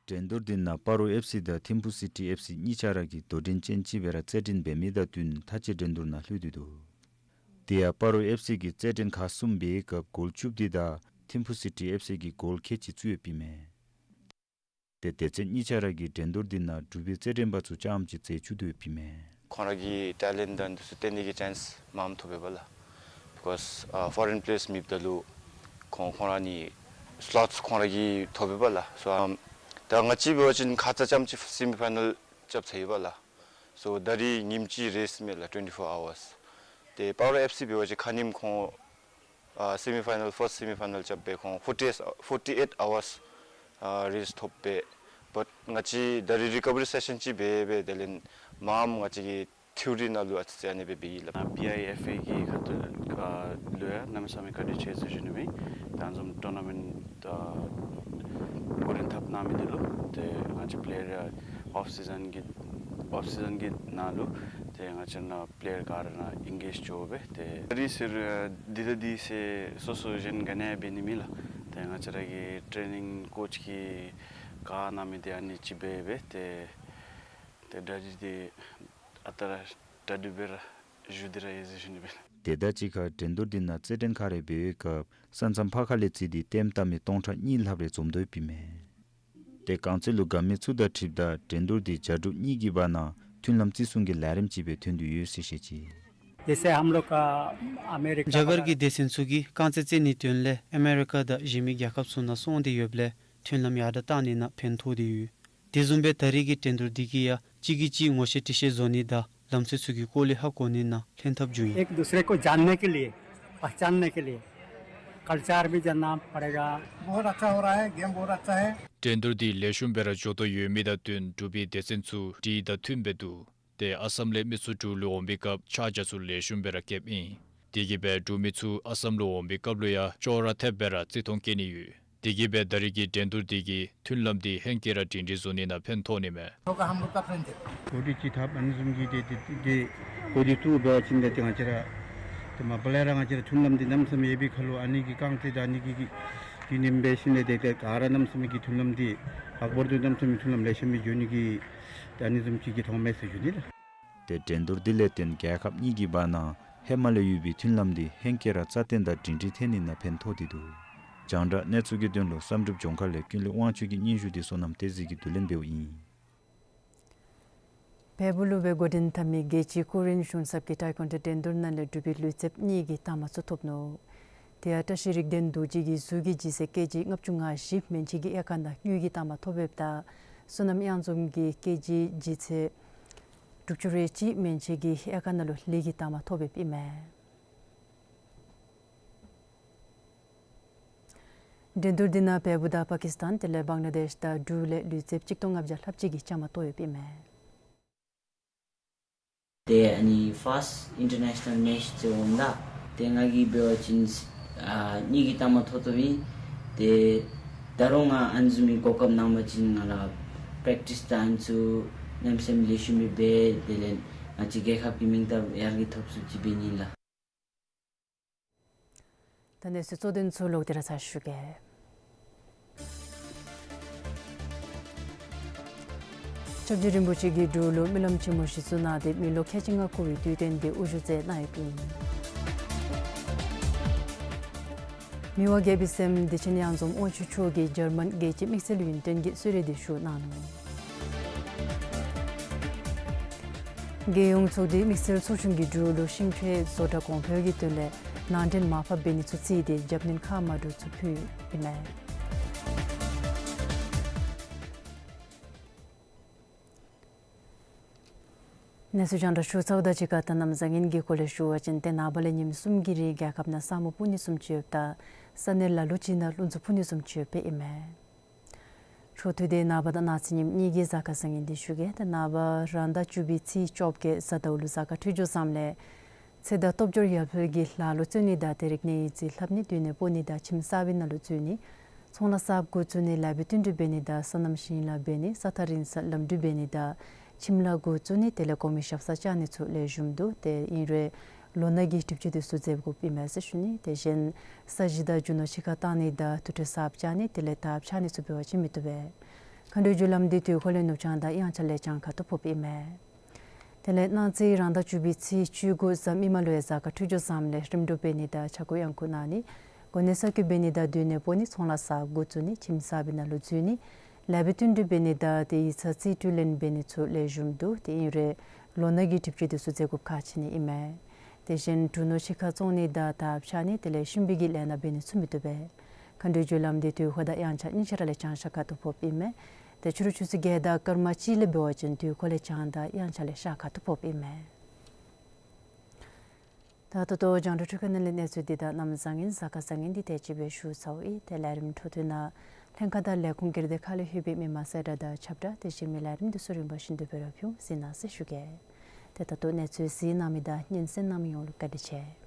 འགྲན་བསྡུར་འདི་ནང་སྤ་རོ་ཨེཕ་སི་དང་ཐིམ་ཕུ་སི་ཊི་ཨེཕ་སི་གཉིས་ཆ་ར་གིས་དོ་འགྲན་ཅན་ཅིག་སྦེ་ར་རྩེད་འགྲན་འབད་མི་དང་བསྟུན་མཐའ་དཔྱད་འགྲན་བསྡུར་ནང་ལྷོད་དེ་འདུག། དེ་ཡང་སྤ་རོ་ཨེཕ་སི་གིས་རྩེད་འགྲན་ཁག་གསུམ་འབད་བའི་སྐབས་གོལ་བཅུ་བདུན་དང་ཐིམ་ཕུ་སི་ཊི་ཨེཕ་སི་གིས་གོལ་ཁལ་གཅིག་བཙུགས་ཡོདཔ་ཨིན་མས། ཏེ་སྡེ་ཚན་གཉིས་ཆ་ར་གིས་འགྲན་བསྡུར་འདི་ནང་འབྲུག་པའི་རྩེད་འགྲན་པ་ཚུ་རྐྱངམ་གཅིག་རྩེ་བཅུག་དོ་ཡོདཔ་ཨིན་མས། ཁོང་ར་གི་ཊེ་ལེནཊ་དང་འདི་ཚུ་སྟོན་ནི་གི་ཅཱནསི་མངམ་ཐོབ་ཡོདཔ་ལགས། Because ཨ་ཕོ་རེན་པེ་ཡརསི་མེདཔ་ད་ལུ་ཁོང་ཁོང་ར་ནི་སི་ལོཊསི་ཁོང་ར་གིས་ཐོབ་ཡོདཔ་ལགས། སོ་ཨམ་ད་ང་བཅས་འབད་བ་ཅིན་ཁ་ཙ་རྐྱངམ་གཅིག་སེ་མི་ཕའི་ནཱལ་རྐྱབ་ཚར་ཡོདཔ་ལགས། སོ་ད་རིས་ཉིནམ་གཅིག་རེསཊ་མས་ལགས། twenty-four hours། ཏེ་པཱ་ཝར་ཨེཕ་སི་འབད་བ་ཅིན་ཁ་ཉིནམ་ཁོང་ཨ་སེ་མི་ཕའི་ནཱལ་ཕརསཊ་སེ་མི་ཕའི་ནཱལ་རྐྱབ་སྦེ་ཁོང་forty, forty-eight hours ཨ་རེསཊ་ཐོབ་སྦེ། བཊ་ང་བཅས་ད་རིས་རི་ཀ་བ་རི་སེ་ཤཱན་ཅིག་འབད་སྦེ་དེ་ལས་མངམ་ང་བཅས་ཀྱི་ཐིའོ་རི་ནང་ལུ་ཨ་ཙི་ཙི་ཨ་ནི་སྦེ་འབད་ཡི་ལགས། ཨ་པི་ཨའི་ཨེཕ་ཨེ་གི་ཁ་ཐུག་ཨ་ལུ་ཡང་གནམ་མེད་ས་མེད་བཀའ་དྲིན་ཆེ་ཟེར་ཞུ་ནི་ཨིན། ད་བཟུམ་ཊོར་ན་མེནཊ་ཨ་འགོ་འདྲེན་འཐབ་གནང་མི་འདི་ལུ་ཏེ་ང་བཅས་པེ་ལེ་ཡར་ཨོཕ་སི་ཛཱན་གྱི་ཨོཕ་སི་ཛཱན་གྱི་ནང་ལུ་ཏེ་ང་བཅས་ནཱ་པེ་ལེ་ཡར་ག་ར་ནཱ་ཨེན་གེཇ་འགྱོ་སྦེ་ཏེ་རིག་གསར་འདི་དང་འདི་ཟེར་སོ་སོ་གཞན་ག་ནི་ཡང་འབད་ནི་མེད་ལགས། ཏེ་ང་བཅས་ར་གི་ཊེ་ནིང་ཀོཆ་གིས་ག་གནང་མི་འདི་ཨ་ནི་ཅིག་འབད་སྦེ་ཏེ་ཏེ་ད་རིས་འདི་ཨ་རྟག་ར་གྲ་སྒྲིག་སྦེ་ར་བཞུགས་ཏེ་ར་ཡོད་ཟེར་ཞུ་ནི་ཨིན་ལགས། དེ་དང་གཅིག་ཁར་འགྲན་བསྡུར་འདི་ནང་རྩེད་འགྲན་ཁག་རེ་འབད་བའི་སྐབས་ས་མཚམས་ཕར་ཁ་ལས་རྩིས་ཏེ་ལྟདམོ་བཏང་མི་སྟོང་ཕྲག་གཉིས་ལྷགཔ་རེ་འཛོམས་དོ་ཡོདཔ་ཨིན་མས། ཏེ་རྐང་རྩེད་ལུ་དགའ་མི་ཚུ་དང་འཁྲིལཝ་ད་འགྲན་བསྡུར་འདི་རྒྱ་འབྲུག་གཉིས་ཀྱི་བར་ན་མཐུན་ལམ་བརྩི་སྲུང་གི་ལས་རིམ་ཅིག་སྦེ་ཐོན་དོ་ཡོད་ཟེར་བཤད་ཅི། जैसे हम लोग का अमेरिका རྒྱ་གར་གྱི་སྡེ་ཚན་ཚུ་གིས་རྐང་རྩེད་རྩེ་ནིའི་དོན་ལས་ཨ་མེ་རི་ཀ་དང་གཞན་མི་རྒྱལ་ཁབ་ཚུ་ནང་སོང་སྟེ་ཡོདཔ་ལས་མཐུན་ལམ་ཡར་དྲག་བཏང་ནི་ནང་ཕན་ཐོགས་ཏེ་ཡོད། དེ་བཟུམ་སྦེ་ད་རིས་ཀྱི་འགྲན་བསྡུར་འདི་གིས་ཡང་གཅིག་གིས་གཅིག་ངོ་ཤེས་འདྲིས་ཤེས་བཟོ་ནི་དང་ལམ་སྲོལ་ཚུ་གི་སྐོར་ལས་ཧ་གོ་ནི་ནང་ལྷན་ཐབས་འབྱུང་ཡི། एक दूसरे को जानने के लिए, पहचानने के लिए, कल्चर भी जानना पड़ेगा। बहुत अच्छा हो रहा है, गेम बहुत अच्छा है। འགྲན་བསྡུར་འདི་ལེགས་ཤོམ་སྦེ་ར་འགྱོ་དོ་ཡོད་མི་དང་བསྟུན་འབྲུག་པའི་སྡེ་ཚན་ཚུ་སྒྲིག་དང་མཐུན་སྦེ་འདུག། ཏེ་ཨ་སམ་ལས་མི་ཚུ་འབྲུག་ལུ་འོང་པའི་སྐབས་ཕྱག་རྒྱ་ཚུ་ལེགས་ཤོམ་སྦེ་ར་རྐྱབ་ཨིན། དེ་གིས་སྦེ་འབྲུག་མི་ཚུ་ཨ་སམ་ལུ་འོང་པའི་སྐབས་ལུ་ཡང་ཅོག་ར་འཐདཔ་སྦེ་ར་བརྩི་མཐོང་བསྐྱེད་ནི་ཡོད། དེ་གིས་སྦེ་ད་རིས་ཀྱི་འགྲན་བསྡུར་འདི་གིས་མཐུན་ལམ་འདི་ཧེང་སྐལ་ར་སྒྲིང་སྒྲིང་བཟོ་ནི་ནང་ཕན་ཐོགས་ནི་མས། གོ་སྒྲིག་ཅིག་འཐབ་ཨ་ནི་བཟུམ་གྱི་ཏེ་ཏེ་ཏེ་གོ་སྒྲིག་བཙུགས་འབད་བ་ཅིན་ཏེ་ཏེ་ང་བཅས་ར་ཏེ་མ་པ་ལས་ར་ང་བཅས་ར་མཐུན་ལམ་འདི་གནམ་མེད་ས་མེད་ཡོད་པའི་ཁར་ལུ་ཨ་ནི་གི་རྐང་རྩེད་དང་ཨ་ནི་གི་གི་གི་ནེམ་འབད་ཞིནམ་ལས་ཏེ་ཏེ་ག་ར་གནམ་མེད་ས་མེད་ཀྱི་མཐུན་ལམ་འདི་ལྷག་པར་དུ་གནམ་མེད་ས་མེད་མཐུན་ལམ་ལེགས་ཤོམ་སྦེ་འགྱོ་ནི་གི་ཏེ་ཨ་ནི་བཟུམ་ཅིག་གི་ཐོག་མས་ཟེར་ཞུ་ནི་ལགས། ཏེ་འགྲན་བསྡུར་འདི་ལས་བརྟེན་རྒྱལ་ཁབ་གཉིས་ཀྱི་བར་ན་ཧེ་མ་ལས་ཡོད་པའི་མཐུན་ལམ་འདི་ཧེང་སྐལ་ར་རྩ་བརྟན་དང་སྒྲིང་སྒྲིང་ཐོན་ནི་ནང་ཕན་ཐོགས་ཏེ་འདུག། རྒྱང་བསྒྲགས་གནས་ཚུལ་གྱི་དོན་ལུ་བསམ་གྲུབ་ལྗོངས་མཁར་ལས་ཀུན་ལེགས་དབང་ཕྱུག་གི་སྙན་ཞུ་འདི་བསོད་ནམས་བསྟན་འཛིན་གྱིས་གདན་འདྲེན་འབདཝ་ཨིན། བལ་པོ་ལུ་སྦེ་འགོ་འདྲེན་འཐབ་མི་རྒྱལ་སྤྱིའི་ཀོ་རིན་གཞུང་ཚབ་ཀྱི་ཊའེ་ཀོན་ཌོ་འགྲན་བསྡུར་ནང་ལས་འབྲུག་པའི་ལུས་རྩལཔ་གཉིས་ཀྱིས་རྟགས་མ་ཚུ་ཐོབ་ནུག། དེ་ཡང་བཀྲ་ཤིས་རིག་ལྡན་རྡོ་རྗེ་གིས་ཟུར་གྱི་ལྗིད་ཚད་ཀེ་ཇི་ལྔ་བཅུ་ང་བཞི་མན་ཆད་ཀྱི་དབྱེ་ཁག་ནང་དངུལ་གྱི་རྟགས་མ་ཐོབ་ཡོདཔ་ད་བསོད་ནམས་གཡང་འཛོམས་ཀྱིས་ཀེ་ཇི་ལྗིད་ཚད་དྲུག་ཅུ་རེ་གཅིག་མན་ཆད་ཀྱི་དབྱེ་ཁག་ནང་ལུ་ལེགས་ཀྱི་རྟགས་མ་ཐོབ་ཡོདཔ་ཨིན་མས། འགྲན་བསྡུར་འདི་ནང་བལ་པོ་དང་པ་ཀིས་ཏཱན་དེ་ལས་བང་ལ་དེཤ་དང་འབྲུག་ལས་ལུས་རྩལཔ་གཅིག་སྟོང་ལྔ་བརྒྱ་ལྷགཔ་ཅིག་གིས་བཅའ་མར་གཏོགས་ཡོདཔ་ཨིན་མས། ཏེ་ཨ་ནི་ཕརསཊ་ཨིན་ཊར་ནེ་ཤ་ནཱལ་མེཆ་ཅིག་འོངམ་ད་ཏེ་ང་གིས་འབད་བ་ཅིན་ཨ་གཉིས་ཀྱི་རྟགས་མ་ཐོབ་ཐོབ་ཨིན། ཏེ་ད་རུང་ང་ཨ་ནི་བཟུམ་མའི་གོ་སྐབས་གནང་པ་ཅིན་ང་ར་པེཀ་ཊིས་དང་ཨ་ནི་ཚུ་གནམ་མེད་ས་མེད་ལེགས་ཤོམ་སྦེ་འབད་དེ་ལས་ང་བཅས་རྒྱལ་ཁབ་ཀྱི་མིང་ཐོབ་ཡར་རྒྱས་ཐོབ་ཚུགསཔ་ཅིག་འབད་ནི་ལགས། ད་གནས་ཚུལ་གཙོ་དོན་ཚུ་ལོག་སྟེ་ར་ཚར་ཞུ་གེ། སྐྱབས་རྗེ་རིན་པོ་ཆེ་གིས་འབྲུག་ལུ་སྨོན་ལམ་ཆེན་མོ་གཞི་བཙུགས་གནང་སྟེ་མི་ལོ་ཁལ་གཅིག་ལྔ་འཁོར་བའི་དུས་སྟོན་འདི་དབུ་བཞུགས་མཛད་གནང་ཡོདཔ་ཨིན། མི་དབང་རྒྱལ་པོའི་སྲསམོ་བདེ་ཆེན་གཡང་འཛོམས་དབང་ཕྱུག་མཆོག་གིས་འཇར་མན་རྒྱལ་སྤྱིའི་དམིགས་བསལ་ཡུན་བརྟན་གྱི་གསོལ་རས་འདེབས་ཞུ་གནང་ནུག། རྒྱལ་ཡོངས་ཚོགས་སྡེའི་དམིགས་བསལ་ཚོགས་ཆུང་གིས་འབྲུག་ལུ་ཤིང་འཕྲེལ་བཟོ་གྲྭ་གོང་འཕེལ་གྱི་དོན་ལས་ནང་འདྲེན་མར་ཕབ་འབད་ནི་ཚུ་བརྩིས་ཏེ་རྒྱབ་སྣོན་ཁག་མ་འདྲཝ་ཚུ་ཕུལ་ཡོདཔ་ཨིན་མས། གནས་ཚུལ་རྒྱང་བསྒྲགས་ཞུ་ཚརཝ་དང་གཅིག་ཁར་ད་གནམ་བཟང་ངན་གྱི་སྐོར་ལས་ཞུ་བ་ཅིན་ཏེ་ནངས་པ་ལས་ཉིནམ་གསུམ་གྱི་རིང་རྒྱལ་ཁབ་ནང་ས་སྨུག་སྤུབ་ནི་བཟུམ་ཅིག་ཡོདཔ་ད་ས་གནས་ལ་ལུ་ཅིག་ནང་རླུང་འཚུབ་འཕུ་ནི་བཟུམ་ཅིག་ཡོདཔ་ཨིན་མས། འཕྲོ་མཐུད་དེ་ནངས་པ་དང་གནངས་ཚེ་ཉིནམ་གཉིས་ཀྱི་གཟའ་སྐར་བཟང་ངན་འདི་ཞུ་གེ། ཏེ་ནངས་པ་རང་ཟླ་བཅུ་པའི་ཚེས་བཅོ་བརྒྱད་གཟའ་ཟླཝ་ལུ་གཟའ་སྐར་འཕྲོད་སྦྱོར་བཟངམ་ལས་ཚེ་དང་སྟོབས་འབྱོར་ཡར་འཕེལ་གྱི་ལཱ་ལུ་བརྩོན་ནི་དང་དེ་རིགས་གནས་ཡིག་རྩིས་ལྷབ་ནི་སྡོད་གནས་སྤོ་ནི་དང་ཁྱིམ་གསར་པའི་ནང་ལུ་འཛུལ་ནི་ཚོང་ལཱ་གསརཔ་འགོ་བཙུགས་ནི་ལཱ་འབད་བསྟུན་གྲོས་འབད་ནི་དང་སོ་ནམ་ཞིང་ལཱ་འབད་ནི་ས་ཐག་རིང་ས་ལམ་འགྲུལ་འབད་ནི་དང་ཁྱིམ་ལཱ་འགོ་བཙུགས་ནི་དེ་ལས་གོང་མའི་ཞབས་སར་བཅར་ནི་ཚུ་ལེགས་ཤོམ་འདུག། ཏེ་ཨིན་རུང་ལོ་ན་གི་སྒྲིབ་སྤྱོད་འདི་ཚུ་འཛེམ་དགོཔ་ཨིན་མས་ཟེར་ཞུ་ནི། དེ་བཞིན་ས་གཞི་དང་རྒྱུ་ནོར་ཕྱི་ཁར་བཏང་ནི་དང་དུར་ཁྲོད་གསརཔ་རྐྱབ་ནི་དེ་ལས་དར་འཕྱར་ནི་ཚུ་འབད་བ་ཅིན་མི་བཏུབ་པས། མཁའ་འགྲོའི་རྒྱུ་ལམ་འདི་དུས་འཁོར་ལས་ནུབ་བྱང་དང་དབྱངས་འཆར་ལས་བྱང་ཁ་ཐུག་ཕོགཔ་ཨིན་མས། དེ་ལས་གནངས་ཚེ་རང་ཟླ་བཅུ་པའི་ཚེས་བཅུ་དགུ་གཟའ་མིག་དམར་ལུ་ཡང་གཟའ་སྐར་འཕྲོད་སྦྱོར་བཟངམ་ལས་རིམ་གྲོ་འབད་ནི་དང་ཕྱྭ་འགུགས་གཡང་འགུགས་གནང་ནི་གོ་གནས་གསར་བསྐོ་འབད་ནི་དང་སྡོད་གནས་སྤོ་ནི་ཚོང་ལཱ་གསརཔ་འགོ་བཙུགས་ནི་ཁྱིམ་གསར་པའི་ནང་ལུ་འཛུལ་ནི་ ལཱ་འབད་བསྟུན་གྲོས་འབད་ནི་དང་དེའི་ཚར་རྩིས་དྲི་ལན་འབད་ནི་ཚུ་ལེགས་ཤོམ་འདུག། དེ་ཨིན་རུང་ལོ་ན་གི་གྲིབ་བཅུད་དེ་ཚུ་འཛེམ་དགོཔ་ཁག་ཆེ་ནི་ཨིན་མས། དེ་བཞིན་འབྲུ་ནོར་ཕྱི་ཁར་བཙོང་ནི་དང་དར་ཕྱར་ནི་དེ་ལས་ཤུན་པའི་གི་ལས་སྣ་འབད་ནི་ཚུ་མི་བཏུབ་པས། མཁའ་འགྲོའི་རྒྱུ་ལམ་དེ་དུས་འཁོར་དང་དབྱངས་འཆར་གཉིས་ཆ་ར་ལས་བྱང་ཤར་ཁ་ཐུག་ཕོགཔ་ཨིན་མས། དེ་ཕྱི་རུ་ཆུ་ཚོད་བརྒྱད་དང་སྐར་མ་གཅིག་ལས་འབད་བ་ཅིན་དུས་འཁོར་ལས་བྱང་དང་དབྱངས་འཆར་ལས་ཤར་ཁ་ཐུག་ཕོགཔ་ཨིན་མས། ད་ད་ལྟོ་རྒྱང་བསྒྲགས་འཕྲུལ་ཁང་ནང་ལས་གནས་ཚུལ་འདི་དང་གནམ་བཟང་ངན་གཟའ་སྐར་བཟང་ངན་འདི་དེ་ཅིག་སྦེ་ཞུ་ཚརཝ་ཨིན། དེ་ལས་རིམ་འཕྲོ་མཐུད་ནང་ལྷན་ཁག་དང་ལས་ཁུངས་སྒེར་སྡེ་ཁག་ལས་ལྷོད་པའི་མི་མང་གསལ་བསྒྲགས་དང་ཁྱབ་བསྒྲགས་དེ་བཞིན་མི་ལས་རིམ་འདི་ཚུ་རིམ་པ་བཞིན་དུ་སྦེ་ར་ཕུལ་གཟིགས་གནང་ཟེར་ཞུ་གེ། དེ་ད་ལྟོ་གནས་ཚུལ་གཟིགས་གནང་མི་དང་སྙན་གསན་གནང་མི་ཡོངས་ལུ་བཀའ་དྲིན་ཆེ།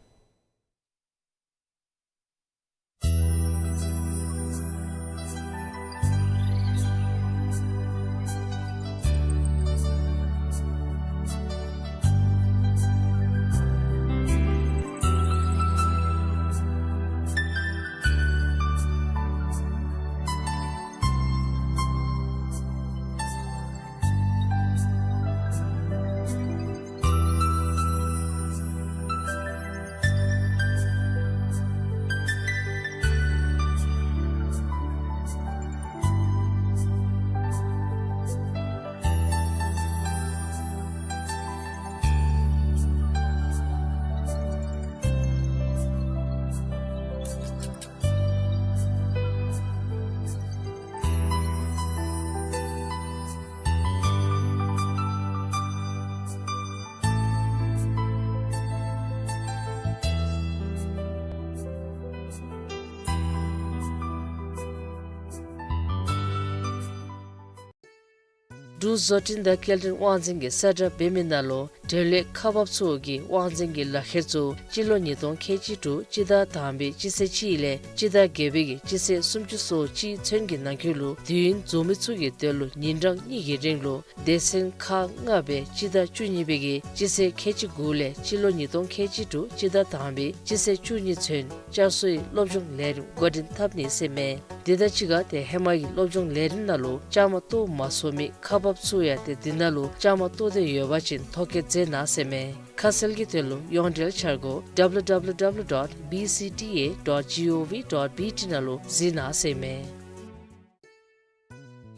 འབྲུག་བཟོ་སྐྲུན་དང་སྐྱེལ་འདྲེན་དབང་འཛིན་གྱིས་གསལ་བསྒྲགས་འབད་མི་ནང་ལུ་འབྲེལ་ཡོད་ཁག་འབགཔ་ཚུ་གིས་དབང་འཛིན་གྱི་ལག་ཁྱེར་ཚུ་སྤྱི་ལོ་ཉིས་སྟོང་ཁལ་གཅིག་དྲུག་སྤྱི་ཟླ་དང་པའི་སྤྱི་ཚེས་གཅིག་ལས་སྤྱི་ཟླ་བརྒྱད་པའི་གི་སྤྱི་ཚེས་སུམ་ཅུ་སོ་གཅིག་ཚུན་གྱི་ནང་འཁོད་ལུ་དུས་ཡུན་རྫོགས་མི་ཚུ་གི་དོན་ལུ་ཉིན་གྲངས་གཉིས་ཀྱི་རིང་ལུ་སྡེ་ཚན་ཁག་ལྔ་སྦེ་སྤྱི་ཟླ་བཅུ་གཉིས་པའི་གི་སྤྱི་ཚེས་ཁལ་གཅིག་དགུ་ལས་སྤྱི་ལོ་ཉིས་སྟོང་ཁལ་གཅིག་དྲུག་སྤྱི་ཟླ་དང་པའི་སྤྱི་ཚེས་བཅུ་གཉིས་ཚུན་བསྐྱར་གསོའི་སློབ་སྦྱོང་ལས་རིམ་འགོ་འདྲེན་འཐབ་ནི་ཟེར་མས། དེ་དང་གཅིག་ཁར་ཏེ་ཧེ་མ་གི་སློབ་སྦྱོང་ལས་རིམ་ནང་ལུ་བཅའ་མར་གཏོགས་མ་ཚུགས་མི་ཁག་འབགཔ་ཚུ་ཡང་ཏེ་འདི་ནང་ལུ་བཅའ་མར་གཏོགས་འདོད་ཡོད་པ་ཅིན་ཐོ་བཀོད་མཛད་གནང་ཟེར་མས། ཁ་གསལ་གྱི་དོན་ལུ་ཡོངས་འབྲེལ་འཆར་སྒོ་W W W dot B C T A dot G O V dot B T ནང་ལུ་གཟིགས་གནང་ཟེར་མས།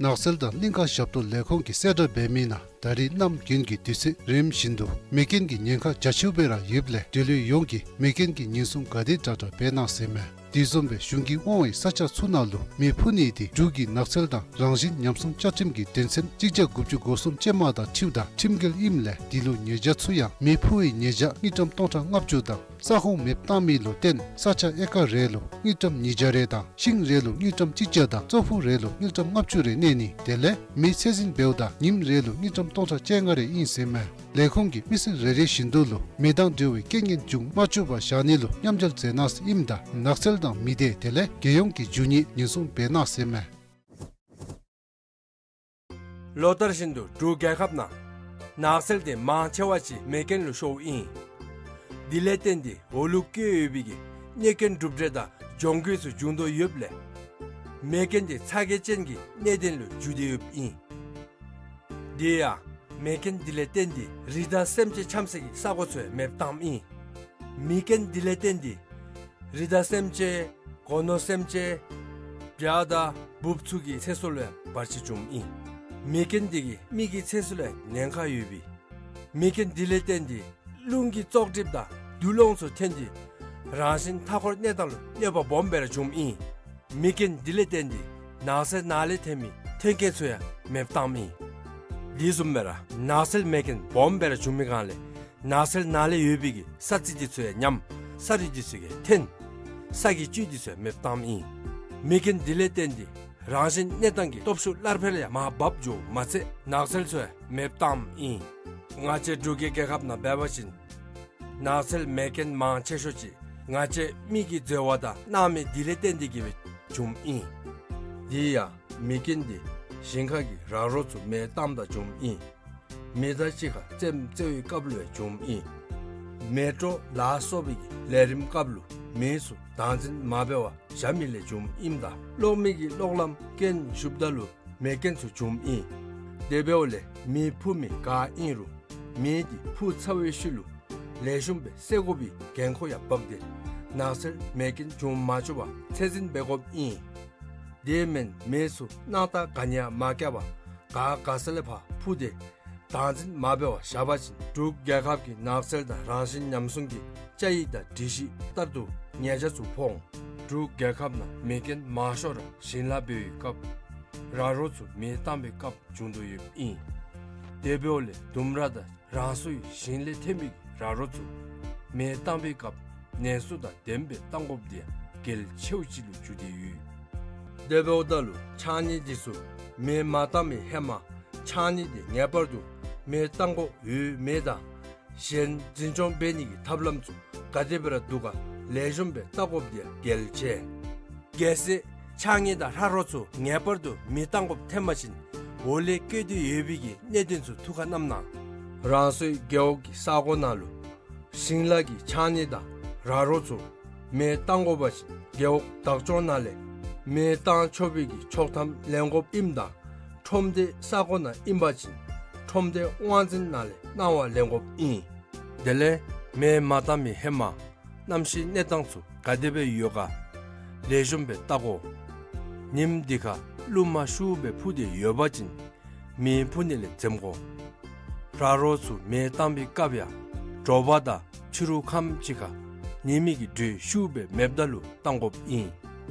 ནགས་ཚལ་དང་གླིང་ཁ་ཞབས་ཏོག་ལས་ཁུངས་ཀྱིས་གསལ་བསྒྲགས་འབད་མི་ནང་ད་རིས་གནམ་དགུན་གྱི་དུས་ཚོད་རིམ་བཞིན་དུ་མེ་རྐྱེན་གྱི་ཉེན་ཁ་རྒྱ་ཆེཝ་སྦེ་ར་ཡོདཔ་ལས་འབྲེལ་ཡོད་ཡོངས་ཀྱིས་མེ་རྐྱེན་གྱི་ཉེན་སྲུང་ག་དེ་དྲག་དྲག་འབད་གནང་ཟེར་མས། དེ་བཟུམ་སྦེ་གཞུང་གིས་དབང་བའི་ས་ཆ་ཚུ་ནང་ལུ་མེ་ཕུ་ནི་དེ་འབྲུག་གི་ནགས་ཚལ་དང་རང་བཞིན་ཉམས་སྲུང་བཅའ་ཁྲིམས་ཀྱི་དོན་ཚན་གཅིག་བརྒྱ་དགུ་བཅུ་གོ་གསུམ་ཅན་མ་དང་འཁྲིལཝ་ད་ཁྲིམས་འགལ་ཨིནམ་ལས་དེ་ལུ་ཉེས་ཆད་ཚུ་ཡང་མེ་ཕུ་བའི་ཉེས་ཆད་དངུལ་ཀྲམ་སྟོང་ཕྲག་ལྔ་བཅུ་དང་ས་ཁོངས་མེདཔ་བཏང་མི་ལུ་བརྟེན་ས་ཆ་ཨེ་ཀར་རེ་ལུ་དངུལ་ཀྲམ་ཉིས་བརྒྱ་རེ་དང་ཤིང་རེ་ལུ་དངུལ་ཀྲམ་གཅིག་བརྒྱ་དང་ཙོག་ཕུ་རེ་ལུ་དངུལ་ཀྲམ་ལྔ་བཅུ་རེ་གནས་ནི་དེ་ལས་མེ་ཚད་འཛིན་འབདཝ་ད་ཉིནམ་རེ་ལུ་དངུལ་ཀྲམ་སྟོང་ཕྲག་བཅོ་ལྔ་རེ་ཨིན་ཟེར་མས། ལས་ཁུངས་ཀྱིས་མི་ཚེ་རེ་རེ་བཞིན་དུ་ལུ་མེ་དང་འབྲེལ་བའི་རྐྱེན་ངན་འབྱུང་མ་བཅུག་པར་བཞག་ནི་ལུ་མཉམ་འབྲེལ་མཛད་གནང་ཟེར་ཨིནམ་ད་ནགས་ཚལ་དང་མི་སྡེ་དེ་ལས་རྒྱལ་ཡོངས་ཀྱི་རྒྱུ་དངོས་ཉེན་སྲུང་འབད་གནང་ཟེར་མས། ལོ་ལྟར་བཞིན་དུ་འབྲུག་རྒྱལ་ཁབ་ནང་ནགས་ཚལ་དེ་མང་ཆེ་བ་ཅིག་མེ་རྐྱེན་ལུ་ཤོརཝ་ཨིན། དེ་ལས་བརྟེན་ཏེ་འོག་ལུ་བཀོད་ཡོད་པའི་གི་གནོད་སྐྱོན་གྲུབ་འབྲས་དང་གྱོང་གུད་ཚུ་འབྱུང་དོ་ཡོདཔ་ལས་མེ་རྐྱེན་དེ་ཚ་གྱང་ཅན་གྱི་གནད་དོན་ལུ་འགྱུར་ཏེ་ཡོདཔ་ཨིན། དེ་ཡང་མེ་རྐྱེན་དེ་ལས་བརྟེན་ཏེ་རི་དྭགས་སེམས་ཅན་འཁྱམ་སའི་གི་ས་གོ་ཚུ་ཡང་མེདཔ་བཏངམ་ཨིན། མེ་རྐྱེན་དེ་ལས་བརྟེན་ཏེ་རི་དྭགས་སེམས་ཅན་སྒོ་ནོར་སེམས་ཅན་བྱ་དང་འབུཔ་ཚུ་གི་ཚེ་སྲོག་ལུ་ཡང་བར་ཆད་འབྱུངམ་ཨིན། མེ་རྐྱེན་དེ་གིས་མི་གི་ཚེ་སྲོག་ལུ་ཡང་ཉེན་ཁ་ཡོད་པས། མེ་རྐྱེན་དེ་ལས་བརྟེན་ཏེ་རླུང་གི་བཙོག་གྲིབ་དང་རྡུལ་སློང་ཚུ་ཐོན་ཏེ་རང་བཞིན་མཐའ་འཁོར་གནས་སྟངས་ལུ་གནོད་པ་སྦོམ་སྦེ་ར་འབྱུངམ་ཨིན། མེ་རྐྱེན་དེ་ལས་བརྟེན་ཏེ་ནགས་ཚལ་ནང་ལས་ཐོན་མི་ཐོན་སྐྱེད་ཚུ་ཡང་མེདཔ་བཏངམ་ཨིན། དེ་བཟུམ་སྦེ་ར་ནགས་ཚལ་མེ་རྐྱེན་སྦོམ་སྦེ་ར་འབྱུང་མི་སྒང་ལས་ནགས་ཚལ་ནང་ལས་ཡོད་པའི་གི་ས་རྩི་དེ་ཚུ་ཡང་ཉམས། ས་རུད་དེ་ཚུ་ཡང་ཐོན། ས་གི་བཅུད་དེ་ཚུ་ཡང་མེདཔ་བཏངམ་ཨིན། མེ་རྐྱེན་དེ་ལས་བརྟེན་ཏེ་རང་བཞིན་གནས་སྟངས་ཀྱི་སྟོབས་ཤུགས་སླར་འཕེལ་ཡང་མར་བབས་འགྱོཝ་མ་ཚད་ནགས་ཚལ་ཚུ་ཡང་མེདཔ་བཏངམ་ཨིན། ང་བཅས་འབྲུག་གི་རྒྱལ་ཁབ་ནང་འབད་བ་ཅིན་ནགས་ཚལ་མེ་རྐྱེན་མང་ཆེ་ཤོས་ཅིག་ང་བཅས་མི་གི་འཛོལ་བ་དང་སྣང་མེད་དེ་ལས་བརྟེན་ཏེ་གིས་སྦེ་འབྱུངམ་ཨིན། དེ་ཡང་མེ་རྐྱེན་དེ་ཞིང་ཁ་གི་ར་རོ་ཚུ་མེ་བཏངམ་ད་འབྱུངམ་ཨིན། མེ་དང་གཅིག་ཁར་རྩེདམོ་རྩེ་བའི་སྐབས་ལུ་ཡང་འབྱུངམ་ཨིན། མེ་སྤྲོ་ལ་སོགས་པའི་གི་ལས་རིམ་སྐབས་ལུ་མེ་ཚུ་བདག་འཛིན་མ་འབད་བར་བཞག་མི་ལས་འབྱུངམ་ཨིནམ་ད་གློག་མེ་གི་གློག་ལམ་རྐྱེན་ཞུགསཔ་ད་ལུ་མེ་རྐྱེན་ཚུ་འབྱུངམ་ཨིན། དེ་འབདཝ་ལས་མེ་ཕུ་མི་ག་ཨིན་རུང་མེ་དེ་ཕུ་ཚར་བའི་ཤུལ་ལུ་ལེགས་ཤོམ་སྦེ་སེལ་དགོ་པའི་འགན་ཁུར་ཡང་བབས་ཏེ་ནགས་ཚལ་མེ་རྐྱེན་འབྱུང་མ་བཅུག་པར་ཚད་འཛིན་འབད་དགོཔ་ཨིན། དེ་མེན་མེ་ཚུ་སྣང་ཏ་ག་ནི་ཡང་མ་བཀལ་བར་ག་ག་ས་ལས་ཕར་འཕུར་ཏེ་བདག་འཛིན་མ་འབད་བར་བཞག་པ་ཅིན་འབྲུག་རྒྱལ་ཁབ་ཀྱི་ནགས་ཚལ་དང་རང་བཞིན་ཉམས་སྲུང་གི་བཅའ་ཡིག་དང་སྒྲིག་གཞི་ལྟར་དུ་ཉེས་ཆད་ཚུ་ཕོག་འོང་། འབྲུག་རྒྱལ་ཁབ་ནང་མེ་རྐྱེན་མང་ཤོས་ར་ཞིང་ལཱ་འབད་བའི་སྐབས་ར་རོ་ཚུ་མེ་བཏང་པའི་སྐབས་བྱུང་དོ་ཡོདཔ་ཨིན། དེ་འབདཝ་ལས་ལྡུམ་ར་དང་རང་སོའི་ཞིང་ལས་ཐོན་པའི་ར་རོ་ཚུ་མེ་བཏང་པའི་སྐབས་ནན་སུ་དང་ལྡནམ་སྦེ་བཏང་དགོཔ་དེ་ཡང་གལ་ཆེཝ་ཅིག་ལུ་གྱུར་ཏེ་ཡོད། དེ་འབདཝ་ད་ལུ་ཕྱགས་སྙིགས་དེ་ཚུ་མེ་མ་བཏང་པའི་ཧེ་མ་ཕྱགས་སྙིགས་དེ་ངེས་པར་དུ་མེ་བཏང་དགོཔ་ཡོད་མེད་དང་གཞན་འཛིན་སྐྱོང་འབད་ནི་གི་ཐབས་ལམ་ཚུ་ག་དེ་སྦེ་ར་འདུག་ག་ལེགས་ཤོམ་སྦེ་བལྟ་དགོཔ་དེ་ཡང་གལ་ཆེ། གལ་སྲིད་ཕྱགས་སྙིགས་དང་ར་རོ་ཚུ་ངེས་པར་དུ་མེ་བཏང་དགོཔ་ཐོན་པ་ཅིན་འོག་ལས་བཀོད་དེ་ཡོད་པའི་གི་གནད་དོན་ཚུ་ཐུགས་ཁར་བསྣམ་གནང་། རང་སོའི་རྒེད་འོག་གི་ས་གོ་ནང་ལུ་ཞིང་ལཱ་གི་ཕྱགས་སྙིགས་དང་ར་རོ་ཚུ་མེ་བཏང་དགོ་པ་ཅིན་རྒེད་འོག་བདག་སྐྱོང་ནང་ལས་མེ་བཏང་ཆོག་པའི་གི་ཆོག་ཐམ་ལེན་དགོཔ་ཨིནམ་ད་ཁྲོམ་སྡེ་ས་གོ་ནང་ཨིན་པ་ཅིན་ཁྲོམ་སྡེ་དབང་འཛིན་ནང་ལས་གནང་བ་ལེན་དགོཔ་ཨིན། དེ་ལས་མེ་མ་བཏང་མི་ཧེ་མ་གནམ་གཤིས་གནས་སྟངས་ཚུ་ག་དེ་སྦེ་ཡོད་ག་ལེགས་ཤོམ་སྦེ་བལྟ་དགོ། ཉིནམ་དེ་ཁར་རླུང་མ་ཤུགས་སྦེ་འཕུ་སྟེ་ཡོད་པ་ཅིན་མེ་འཕུ་ནི་ལས་འཛེམ་དགོ། ར་རོ་ཚུ་མེ་བཏང་པའི་སྐབས་ཡང་དྲོ་པ་དང་ཕྱི་རུ་ཁམས་ཅིག་ཁར་ཉི་མའི་གི་དྲོད་ཤུགས་སྦེ་མེདཔ་ད་ལུ་བཏང་དགོཔ་ཨིན།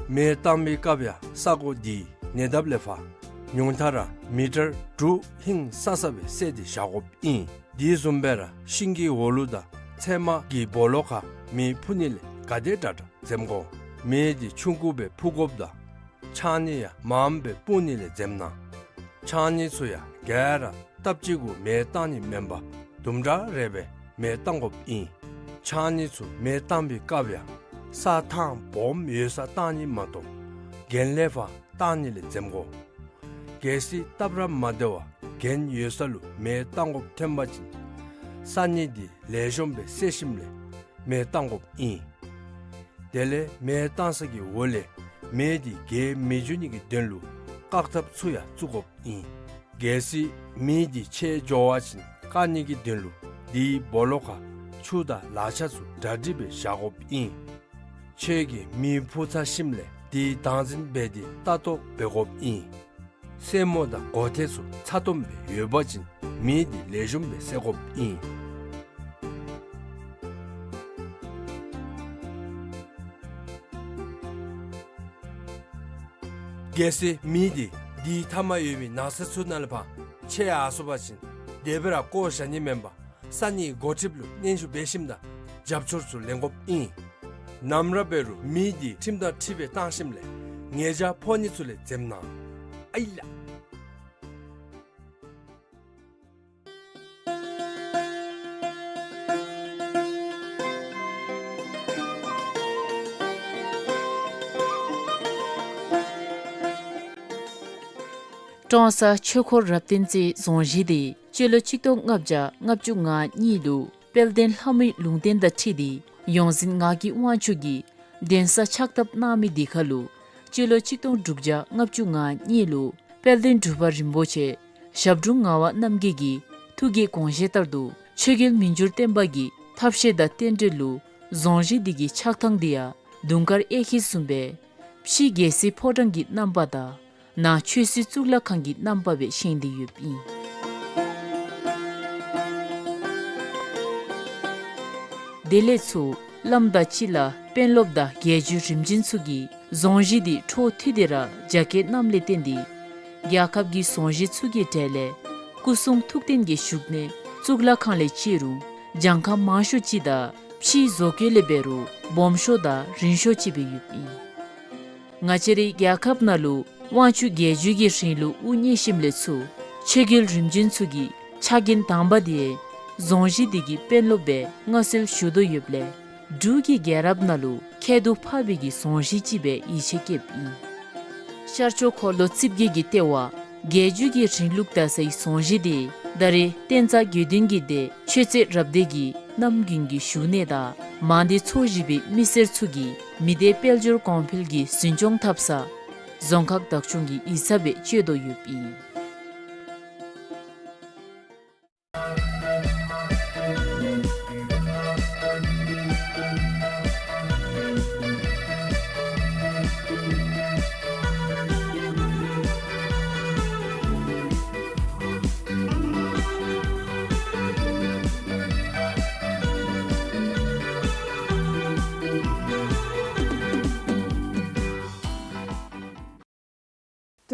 མེ་བཏང་པའི་སྐབས་ཡང་ས་གོ་དེའི་ཉེ་འདབས་ལས་ཕར་ཉུང་མཐའ་ར་མི་ཊར་དྲུག་ཧིང་ས་ས་སྦེ་བསལ་ཏེ་བཞག་དགོཔ་ཨིན། དེ་བཟུམ་སྦེ་ར་ཤིང་གི་འོག་ལུ་དང་ཚལ་མ་གི་སྦོ་ལོགས་ཁར་མེ་འཕུ་ནི་ལས་ག་དེ་དྲག་དྲག་འཛེམ་དགོ། མེ་དེ་ཆུང་ཀུ་སྦེ་འཕུ་དགོཔ་དང་ཕྱགས་སྙིགས་ཡང་མངམ་སྦེ་སྤུངས་ནི་ལས་འཛེམ་གནང་། ཕྱགས་སྙིགས་ཚུ་ཡང་ག་ར་སྟབས་གཅིག་གུ་མེ་བཏང་ནི་མེན་པར་དུམ་གྲ་རེ་སྦེ་མེ་བཏང་དགོཔ་ཨིན། ཕྱགས་སྙིགས་ཚུ་མེ་བཏང་པའི་སྐབས་ཡང་ས་ཐང་སྦོམ་ཡོད་སར་བཏང་ནི་མ་གཏོགས་གྱེན་ལས་ཕར་བཏང་ནི་ལས་འཛེམ་དགོ། གལ་སྲིད་སྟབས་ར་མ་བདེ་བར་གྱེན་ཡོད་ས་ལུ་མེ་བཏང་དགོཔ་ཐོན་པ་ཅིན་ས་སྙིགས་དེ་ལེགས་ཤོམ་སྦེ་བསལ་ཞིནམ་ལས་མེ་བཏང་དགོཔ་ཨིན། དེ་ལས་མེ་བཏང་ས་གི་འོག་ལས་མེ་དེ་རྒྱས་མི་འགྱོ་ནི་གི་དོན་ལུ་བཀག་ཐབས་ཚུ་ཡང་བཙུགས་དགོཔ་ཨིན། གལ་སྲིད་མེ་དེ་ཆད་འགྱོ་བ་ཅིན་བཀག་ནི་གི་དོན་ལུ་དེའི་སྦོ་ལོགས་ཁར་ཆུ་དང་ལག་ཆ་ཚུ་གྲ་སྒྲིག་སྦེ་བཞག་དགོཔ་ཨིན། ཁྱོད་ཀྱིས་མེ་འཕུ་ཚར་ཞིནམ་ལས་དེ་བདག་འཛིན་འབད་དེ་ལྟ་རྟོག་འབད་དགོཔ་ཨིན། སེན་མོ་དང་གོ་ཐེར་ཚུ་ཚ་ཏོམ་སྦེ་ཡོད་པ་ཅིན་མེ་དེ་ལེགས་ཤོམ་སྦེ་བསད་དགོཔ་ཨིན། གལ་སྲིད་མེ་དེ་དེའི་མཐའ་མར་ཡོད་པའི་ནགས་ཚལ་ཚུ་ནང་ལས་ཕར་ཆད་ཡར་སོང་པ་ཅིན་དེ་སྦེ་ར་བཀོ་བཞག་ནི་མེན་པར་ས་གནས་འགོ་ཁྲིདཔ་ལུ་སྙན་ཞུ་འབད་ཞིནམ་དང་རྒྱབ་སྐྱོར་ཚུ་ལེན་དགོཔ་ཨིན། ནམ་ར་འབད་རུང་མེ་དེ་ཁྲིམས་དང་འཁྲིལ་སྦེ་བཏང་ཞིནམ་ལས་ཉེས་ཆད་ཕོག་ནི་ཚུ་ལས་འཛེམ་གནང་། ཨའི་ལགས། ཀྲོང་གསར་ཆོས་འཁོར་རབ་བརྟན་རྩེའི་རྫོང་གཞིས་དེ་སྤྱི་ལོ་གཅིག་སྟོང་ལྔ་བརྒྱ་ལྔ་བཅུ་ང་གཉིས་ལུ་དཔལ་ལྡན་ལྷ་མོའི་ལུང་བསྟན་དང་འཁྲིལ་ཏེ་ཡོངས་འཛིན་ངག་གི་དབང་ཕྱུག་གིས་གདན་ས་ཕྱག་བཏབ་གནང་མི་དེ་ཁར་ལུ་སྤྱི་ལོ་གཅིག་སྟོང་དྲུག་བརྒྱ་ལྔ་བཅུ་ང་གཉིས་ལུ་དཔལ་ལྡན་འབྲུག་པ་རིན་པོ་ཆེ་ཞབས་དྲུང་ངག་དབང་རྣམ་རྒྱལ་གྱི་ཐུགས་ཀྱི་དགོངས་བཞེད་ལྟར་དུ་ཆོས་རྒྱལ་མི་འགྱུར་བརྟན་པ་གི་ཐབས་ཤེས་དང་རྟེན་འབྲེལ་ལུ་རྫོང་གཞིས་འདི་གི་ཆགས་ཐངས་འདི་ཡང་དུང་དཀར་གཡས་འཁྱིལ་བཟུམ་སྦེ་ཕྱི་རྒྱལ་སྲིད་ཕོ་བྲང་གི་རྣམ་པ་དང་ནང་ཆོས་སྲིད་གཙུག་ལག་ཁང་གི་རྣམ་པ་སྦེ་བཞེངས་ཏེ་ཡོདཔ་ཨིན། དེ་ལས་ཚུར་བླམ་དང་སྤྱི་བླ་དཔོན་སློབ་དང་རྒྱལ་བརྒྱུད་རིམ་བྱོན་ཚུ་གིས་རྫོང་གཞིས་འདི་འཕྲོ་མཐུད་དེ་ར་རྒྱ་སྐྱེད་གནངམ་ལས་བརྟེན་ཏེ་རྒྱལ་ཁབ་ཀྱི་རྫོང་གཞིས་ཚུ་གི་གྲས་ལས་སྐུ་གསུང་ཐུགས་རྟེན་གྱི་བཞུགས་གནས་གཙུག་ལག་ཁང་ལས་བརྩི་རུང་གྱངས་ཁ་མང་ཤོས་ཅིག་དང་ཕྱིའི་བཟོ་བཀོད་ལས་འབད་རུང་སྦོམ་ཤོས་དང་རིང་ཤོས་ཅིག་སྦེ་ཡོདཔ་ཨིན། ང་བཅས་རའི་རྒྱལ་ཁབ་ནང་ལུ་དབང་ཕྱུག་རྒྱལ་བརྒྱུད་ཀྱི་རིང་ལུགས་དབུ་བརྙེས་ཞིནམ་ལས་ཚུར་ཆོས་རྒྱལ་རིམ་བྱོན་ཚུ་གི་ཕྱག་འགན་དང་པ་དེ་རྫོང་གཞིས་འདི་གི་དཔོན་སློབ་སྦེ་མངའ་གསོལ་ཞུ་དོ་ཡོདཔ་ལས་འབྲུག་གི་རྒྱལ་རབས་ནང་ལུ་ཁྱད་དུ་འཕགས་པའི་གི་རྫོང་གཞིས་ཅིག་སྦེ་ཡིད་ཆེས་བསྐྱེདཔ་ཨིན། ཤར་ཕྱོགས་འཁོར་ལོ་རྩིབས་བརྒྱད་ཀྱི་ལྟེ་བ་རྒྱལ་བརྒྱུད་ཀྱི་རིང་ལུགས་དར་སའི་རྫོང་གཞིས་དེ་ད་རེས་བསྟན་རྩ་དགེ་འདུན་གྱི་སྡེ་ཆོས་རྩེ་རབ་སྡེ་གི་རྣམ་རྒྱུན་གྱི་བཞུགས་གནས་དང་མང་སྡེ་ཚོ་བཞི་པའི་མི་སེར་ཚུ་གིས་མི་སྡེ་དཔལ་འབྱོར་གོང་འཕེལ་གྱི་འཛིན་སྐྱོང་འཐབ་ས་རྫོང་ཁག་བདག་སྐྱོང་གི་ཡིག་ཚང་སྦེ་སྤྱོད་དོ་ཡོདཔ་ཨིན།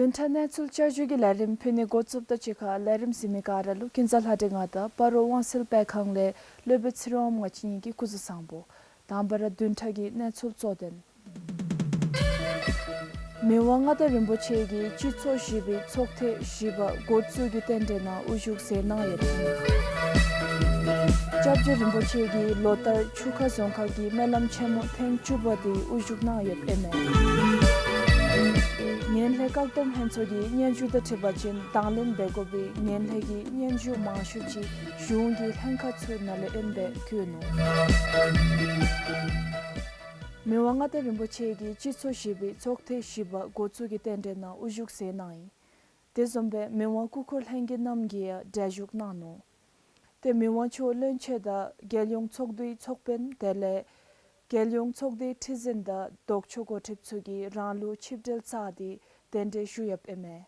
བདུན་ཕྲག་གནས་ཚུལ་བསྐྱར་ཞུའི་ལས་རིམ་ཕུལ་ནི་འགོ་བཙུགསཔ་ད་གཅིག་ཁར་ལས་རིམ་གཟིགས་མི་ག་ར་ལུ་ཀུན་བཟང་ལྷ་སྒྲོན་ང་དང་སྤ་རོ་དབང་གསལ་སྤེལ་ཁང་ལས་སློབ་དཔོན་ཚེ་རིང་དབངམོ་ང་བཅས་གཉིས་ཀྱིས་སྐུ་གཟུགས་བཟང་པོ། དང་པ་ར་བདུན་ཕྲག་གི་གནས་ཚུལ་གཙོ་དོན། མི་དབང་མངའ་བདག་རིན་པོ་ཆེ་གིས་སྤྱི་ཚོགས་བཞི་པའི་ཚོགས་ཐེངས་བཞི་པ་འགོ་བཙུགས་ཀྱི་རྟེན་འབྲེལ་ནང་དབུ་བཞུགས་མཛད་གནང་ཡོདཔ་ཨིན། སྐྱབས་རྗེ་རིན་པོ་ཆེ་གིས་ལོ་ལྟར་ཆུ་ཁ་རྫོང་ཁག་གི་སྨོན་ལམ་ཆེན་མོ་ཐེངས་བཅུ་པ་དེ་དབུ་བཞུགས་གནང་ཡོདཔ་ཨིན་མས། ངན་ལྷད་བཀག་སྡོམ་ལྷན་ཚོགས་ཀྱི་སྙན་ཞུ་དང་འཁྲིལ་བ་ཅིན་དང་ལེན་འབད་དགོ་པའི་ངན་ལྷད་ཀྱི་སྙན་ཞུ་མང་ཤོས་ཅིག་གཞུང་གི་ལྷན་ཁག་ཚུ་ནང་ལས་ཨིནམ་སྦེ་བཀོད་ནུག། མི་དབང་མངའ་བདག་རིན་པོ་ཆེ་གིས་སྤྱི་ཚོགས་བཞི་པའི་ཚོགས་ཐེངས་བཞི་པ་འགོ་བཙུགས་ཀྱི་རྟེན་འབྲེལ་ནང་དབུ་བཞུགས་མཛད་གནང་ཡི། དེ་བཟུམ་སྦེ་མི་དབང་སྐུ་འཁོར་ལྷན་རྒྱས་རྣམས་ཀྱིས་ཡང་གྲལ་བཞུགས་གནང་ནུག། ཏེ་མི་དབང་མཆོག་བློན་ཆེན་དང་རྒྱལ་ཡོངས་ཚོགས་འདུའི་ཚོགས་དཔོན་དེ་ལས་རྒྱལ་ཡོངས་ཚོགས་སྡེའི་ཁྲི་འཛིན་དང་ལྡོག་ཕྱོགས་འགོ་ཁྲིདཔ་ཚུ་གིས་རང་ལུགས་ཆིབས་གྲལ་བཅས་ཏེ་གདན་འདྲེན་ཞུ་ཡོདཔ་ཨིན་མས།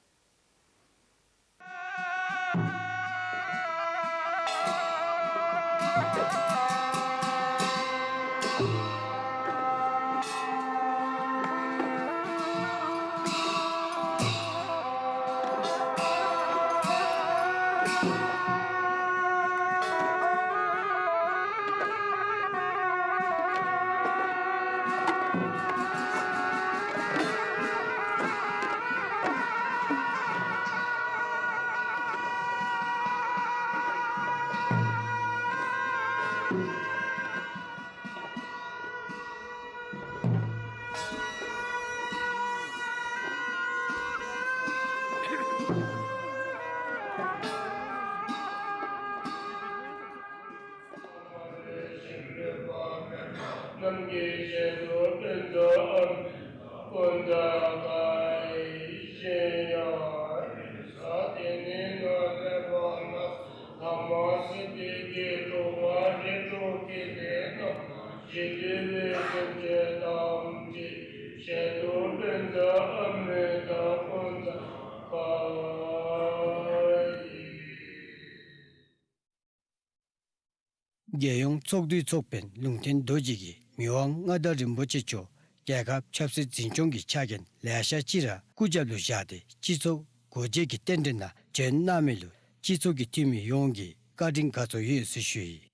རྒྱལ་ཡོངས་ཚོགས་འདུའི་ཚོགས་དཔོན་ལུང་བསྟན་རྡོ་རྗེ་གིས་མི་དབང་མངའ་བདག་རིན་པོ་ཆེ་མཆོག་རྒྱལ་ཁབ་ཆབ་སྲིད་འཛིན་སྐྱོང་གི་ཕྱག་འགན་ལེ་ཤ་ཅིག་ར་སྐུ་རྒྱབ་ལུ་བཞག་སྟེ་སྤྱི་ཚོགས་སྒོ་འབྱེད་ཀྱི་རྟེན་འབྲེལ་ནང་བྱོན་གནང་མི་ལུ་སྤྱི་ཚོགས་ཀྱི་འཐུས་མི་ཡོངས་ཀྱིས་བཀའ་དྲིན་དགའ་ཚོར་ཡོད་ཟེར་ཞུ་ཡི།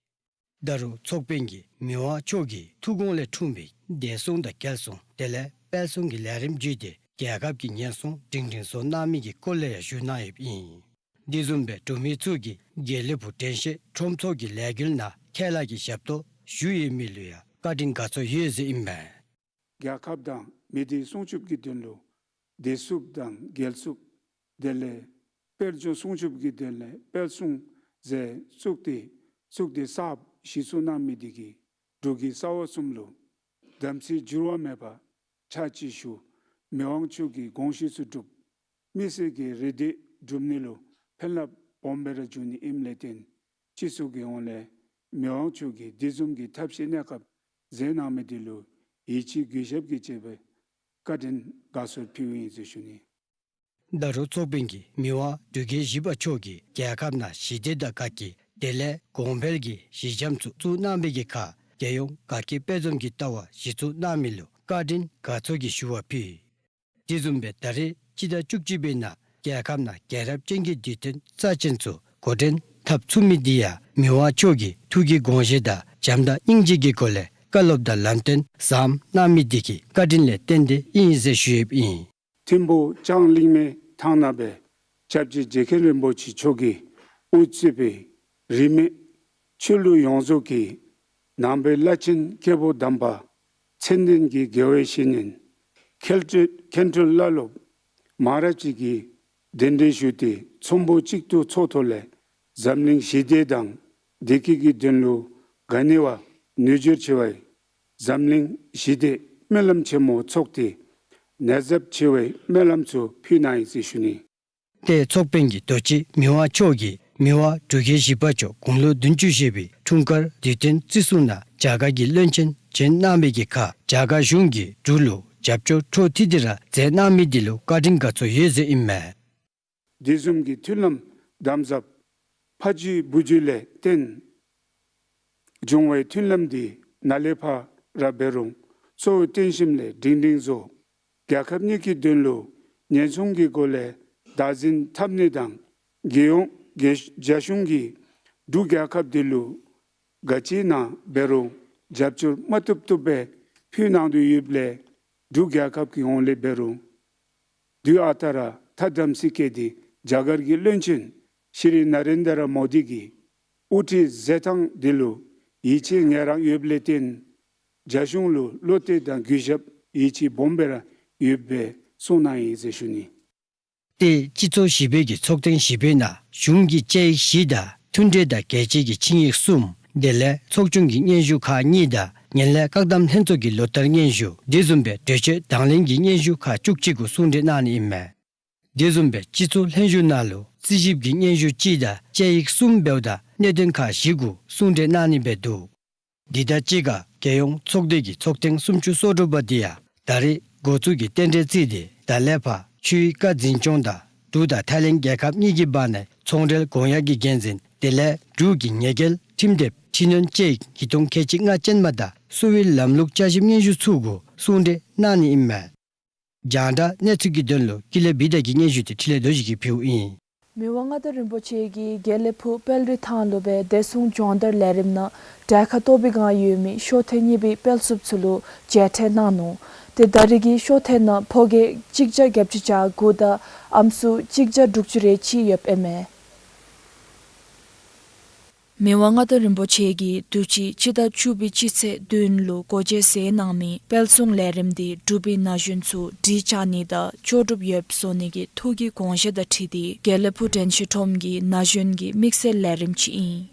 ད་རུང་ཚོགས་དཔོན་གྱིས་མི་དབང་མཆོག་གི་ཐུགས་དགོངས་ལས་འཁྲུངས་པའི་བདེ་སྲུང་དང་རྒྱལ་སྲུང་དེ་ལས་དཔལ་སྲུང་གི་ལས་རིམ་བརྒྱུད་དེ་རྒྱལ་ཁབ་ཀྱི་ཉེན་སྲུང་སྒྲིང་སྒྲིང་བཟོ་གནང་མི་གི་སྐོར་ལས་ཡང་ཞུ་གནང་ཡོདཔ་ཨིན། དེ་བཟུམ་སྦེ་འབྲུག་མི་ཚུ་གིས་དགེ་ལེགས་ཕུག་དྲན་ཤེས་ཁྲོམ་ཚོགས་ཀྱི་ལས་འགུལ་ནང་ཁས་བླངས་ཀྱི་ཞབས་ཏོག་ཞུ་ཡོད་མི་ལུ་ཡང་བཀའ་དྲིན་དགའ་ཚོར་ཡོད་ཟེར་ཨིན་མས། རྒྱལ་ཁབ་དང་མི་སྡེ་སྲུང་སྐྱོབ་ཀྱི་དོན་ལུ་བདེ་སྲུངཔ་དང་རྒྱལ་སྲུངཔ་དེ་ལས་དཔལ་འབྱོར་སྲུང་སྐྱོབ་ཀྱི་དོན་ལས་དཔལ་སྲུང་ཟེར་ཚོགས་སྡེ་ཚོགས་སྡེ་གསརཔ་གཞི་བཙུགས་གནང་མི་དེ་གིས་འབྲུག་གི་ས་འོག་གསུམ་ལུ་དམ་ཚིག་འགྱུར་བ་མེད་པར་ཕྱག་ཕྱིད་ཞུ། མི་དབང་མཆོག་གི་དགོངས་གཞི་ཚུ་སྒྲུབ། མི་སེར་གྱི་རེ་འདོད་སྒྲུབ་ནི་ལུ་ཕན་རླབས་སྦོམ་སྦེ་ར་འབྱུང་ནི་ཨིནམ་ལས་བརྟེན་སྤྱི་ཚོགས་ཀྱི་ངོས་ལས་མི་དབང་མཆོག་གིས་དེ་བཟུམ་གྱི་ཐབས་ཤེས་གནས་སྐབས་མཛད་གནང་མི་དེ་ལུ་ཡིད་ཆེས་གུས་ཞབས་ཀྱིས་བཅས་པའི་བཀའ་དྲིན་དགའ་ཚོར་ཕུལཝ་ཨིན་ཟེར་ཞུ་ནི། ད་རུང་ཚོགས་དཔོན་གྱིས་མི་དབང་འབྲུག་རྒྱལ་བཞི་པ་མཆོག་གིས་རྒྱལ་ཁབ་ནང་ཞི་བདེ་དང་དགའ་སྐྱིད་དེ་ལས་གོང་འཕེལ་གྱི་གཞི་འགྱམ་ཚུ་བཙུགས་གནང་མི་གི་ཁར་རྒྱལ་ཡོངས་དགའ་སྐྱིད་དཔལ་འཛོམས་ཀྱི་ལྟ་བ་གཞི་བཙུགས་གནང་མི་ལུ་བཀའ་དྲིན་དགའ་ཚོར་གྱི་ཞུ་བ་ཕུལ། དེ་བཟུམ་སྦེ་ད་རེས་སྤྱི་ཟླ་བཅུ་གཅིག་པའི་ནང་རྒྱལ་ཁབ་ནང་རྒྱལ་རབས་ཅན་གྱི་དུས་སྟོན་རྩ་ཅན་ཚུ་འགོ་འདྲེན་འཐབ་ཚུགས་མི་དེ་ཡང་མི་དབང་མཆོག་གི་ཐུགས་ཀྱི་དགོངས་བཞེད་དང་བྱམས་དང་སྙིང་རྗེ་གི་སྒོ་ལས་བཀའ་སློབ་དང་ལམ་སྟོན་བཟངམ་གནང་མི་དེ་གི་བཀའ་དྲིན་ལས་བརྟེན་ཏེ་ཨིན་ཟེར་ཞུ་ཡོདཔ་ཨིན། ཐིམ་ཕུག་ལྕང་གླིང་མའི་ཐང་ནང་སྦེ་སྐྱབས་རྗེ་རྗེ་མཁན་རིན་པོ་ཆེ་མཆོག་གིས་དབུ་གཙོས་པའི་རིས་མེད་ཆོས་ལུགས་ཡོངས་རྫོགས་ཀྱི་ནང་པའི་བླ་ཆེན་སྐྱེས་བུ་དམ་པ་མཚན་ལྡན་གྱི་དགེ་བའི་བཤེས་གཉེན་མཁན་སྤྲུལ་མཁན་སྤྲུལ་བླ་སློབ་མང་རབས་ཅིག་གིས་གདན་འདྲེན་ཞུ་སྟེ་ཚོམ་བུ་གཅིག་ཏུ་ཚོགས་ཐོག་ལས་འཛམ་གླིང་ཞི་བདེ་དང་བདེ་སྐྱིད་ཀྱི་དོན་ལུ་ག་ནི་བ་ནུས་སྦྱོར་ཆེ་བའི་འཛམ་གླིང་ཞི་བདེ་སྨོན་ལམ་ཆེན་མོ་ཚོགས་ཏེ་ནད་ཟབ་ཆེ་བའི་སྨོན་ལམ་ཚུ་ཕུལ་གནང་ཡི་ཟེར་ཞུ་ནི། ཏེ་ཚོགས་དཔོན་གྱིས་དུས་ཅི་མི་དབང་མཆོག་གིས་མི་དབང་འབྲུག་རྒྱལ་བཞི་པ་མཆོག་དགུང་ལོ་བདུན་ཅུ་བཞེས་པའི་འཁྲུངས་སྐར་དུས་སྟོན་བརྩི་སྲུང་ནང་རྒྱ་གར་གྱི་བློན་ཆེན་བྱོན་གནང་མི་གི་ཁར་རྒྱ་གར་གཞུང་གིས་འབྲུག་ལུ་རྒྱབ་སྐྱོར་འཕྲོ་མཐུད་དེ་ར་མཛད་གནང་མི་དེ་ལུ་བཀའ་དྲིན་དགའ་ཚོར་ཡོད་ཟེར་ཨིན་མས། དེ་བཟུམ་གྱི་མཐུན་ལམ་དམ་ཟབ་ཕ་རྒྱུད་བུ་རྒྱུད་ལས་བརྟེན་འབྱུང་བའི་མཐུན་ལམ་འདི་ནཱ་ལས་ཕར་ར་འབད་རུང་གཙོ་བོ་བསྟེན་ཞིནམ་ལས་སྒྲིང་སྒྲིང་བཟོ། རྒྱལ་ཁབ་གཉིས་ཀྱི་དོན་ལུ་ ཉེན་སྲུང་གི་སྒོ་ལས་བདག་འཛིན་འཐབ་ནི་དང་རྒྱལ་ཡོངས་རྒྱལ་རྒྱ་གཞུང་གིས་འབྲུག་རྒྱལ་ཁབ་འདི་ལུ་ག་ཅི་ནང་འབད་རུང་རྒྱབ་སྐྱོར་མ་བཏུབ་བཏུབ་སྦེ་ཕུལ་གནང་དོ་ཡོདཔ་ལས་འབྲུག་རྒྱལ་ཁབ་ཀྱི་ཧོངས་ལས་འབད་རུང་དུས་ཨ་རྟག་ར་ཐ་དམ་སི་བསྐྱེད་དེ་རྒྱ་གར་གྱི་བློན་ཆེན་ཤྲི་ན་རེན་དྲ་མོ་དི་གི་དབུ་ཁྲིད་མཛད་ཐངས་འདི་ལུ་ཡིད་ཆེས་ངེས་རང་ཡོདཔ་ལས་བརྟེན་རྒྱ་གཞུང་ལུ་བློ་གཏད་དང་གུས་ཞབས་ཡིད་ཆེས་སྦོམ་སྦེ་ར་ཡོདཔ་སྦེ་གསུངས་གནང་ཡི་ཟེར་ཞུ་ནི། ཏེ་སྤྱི་ཚོགས་བཞི་པའི་གི་ཚོགས་ཐེངས་བཞི་པའི་ནང་གཞུང་གི་དཔྱད་ཡིག་བཞི་དང་མཐུན་འབྲེལ་དང་གལ་ཆེ་གི་ཆིངས་ཡིག་གསུམ་དེ་ལས་ཚོགས་ཆུང་གི་སྙན་ཞུ་ཁག་གཉིས་དང་ངན་ལྷད་བཀག་སྡོམ་ལྷན་ཚོགས་ཀྱི་ལོ་བསྟར་སྙན་ཞུ་དེ་བཟུམ་སྦེ་གྲོས་ཆོད་དང་ལེན་གྱི་སྙན་ཞུ་ཁག་བཅུ་གཅིག་གུ་གསུང་གྲོས་གནང་ནི་ཨིན་མས། དེ་བཟུམ་སྦེ་སྤྱི་ཚོགས་ལྷན་བཞུགས་ནང་ལུ་རྩིས་ཞིབ་ཀྱི་སྙན་ཞུ་གཅིག་དང་དཔྱད་ཡིག་གསུམ་འབདཝ་ད་གནད་དོན་ཁག་བཞི་གུ་གསུང་གྲོས་གནང་ནི་སྦེ་འདུག། འདི་དང་གཅིག་ཁར་རྒྱལ་ཡོངས་ཚོགས་སྡེ་གི་ཚོགས་ཐེངས་སུམ་ཅུ་སོ་དྲུག་པ་འདི་ཡང་ད་རེས་འགོ་བཙུགས་ཀྱི་རྟེན་འབྲེལ་བརྩིས་ཏེ་ད་ལས་ཕར་ཆུའི་བཀའ་འཛིན་སྐྱོང་དང་འབྲུག་དང་ཐའི་ལེནཌ་རྒྱལ་ཁབ་གཉིས་ཀྱི་བར་ནས་ཚོང་འབྲེལ་གོང་ཡངས་ཀྱི་འགན་འཛིན་དེ་ལས་འབྲུག་གི་ཉེས་འགེལ་ཁྲིམས་དེབ་འཕྲི་སྣོན་དཔྱད་ཡིག་ཉིས་སྟོང་ཁལ་གཅིག་ལྔ་ཅན་མ་དང་གསོ་བའི་ལམ་ལུགས་བསྐྱར་ཞིབ་སྙན་ཞུ་ཚུ་གུ་གསུང་གྲོས་གནང་ནི་ཨིན་མས། རྒྱང་བསྒྲགས་གནས་ཚུལ་གྱི་དོན་ལུ་ཀུན་ལེགས་བི་དྷ་གི་སྙན་ཞུ་དེ་འཕྲིན་ལས་རྡོ་རྗེ་གིས་ཕུལཝ་ཨིན། མི་དབང་མངའ་བདག་རིན་པོ་ཆེ་གིས་དགེ་ལེགས་ཕུག་དཔལ་རི་ཐང་ལུ་སྦེ་བདེ་སྲུང་སྦྱོང་བརྡར་ལས་རིམ་ནང་གྲལ་ཁར་གཏོགས་པའི་སྒང་ཡོད་མི་ཤོག་ཐེངས་གཉིས་པའི་དཔལ་འཚོབ་ཚུ་ལུ་མཇལ་འཕྲད་གནང་ནུག། ཏེ་ད་རེས་ཀྱི་ཤོག་ཐེངས་ནང་ཕོ་སྐྱེས་གཅིག་བརྒྱ་བརྒྱད་ཅུ་གྱ་དགུ་དང་ཨམ་སྲུ་གཅིག་བརྒྱ་དྲུག་ཅུ་རེ་གཅིག་ཡོདཔ་ཨིན་མས། མི་དབང་མངའ་བདག་རིན་པོ་ཆེ་གིས་དུས་ཅི་སྤྱི་ཟླ་བཅུ་པའི་སྤྱི་ཚེས་བདུན་ལུ་སྒོ་འབྱེད་མཛད་གནང་མི་དཔལ་སྲུང་ལས་རིམ་འདི་འབྲུག་པའི་ན་གཞོན་ཚུ་གྲི་བཅག་ནི་དང་ལྕོགས་གྲུབ་ཡོདཔ་བཟོ་ནི་གི་ཐུགས་ཀྱི་དགོངས་བཞེད་དང་འཁྲིལ་ཏེ་དགེ་ལེགས་ཕུག་དྲན་ཤེས་ཁྲོམ་གྱི་ན་གཞོན་གྱི་དམིགས་བསལ་ལས་རིམ་ཅིག་ཨིན།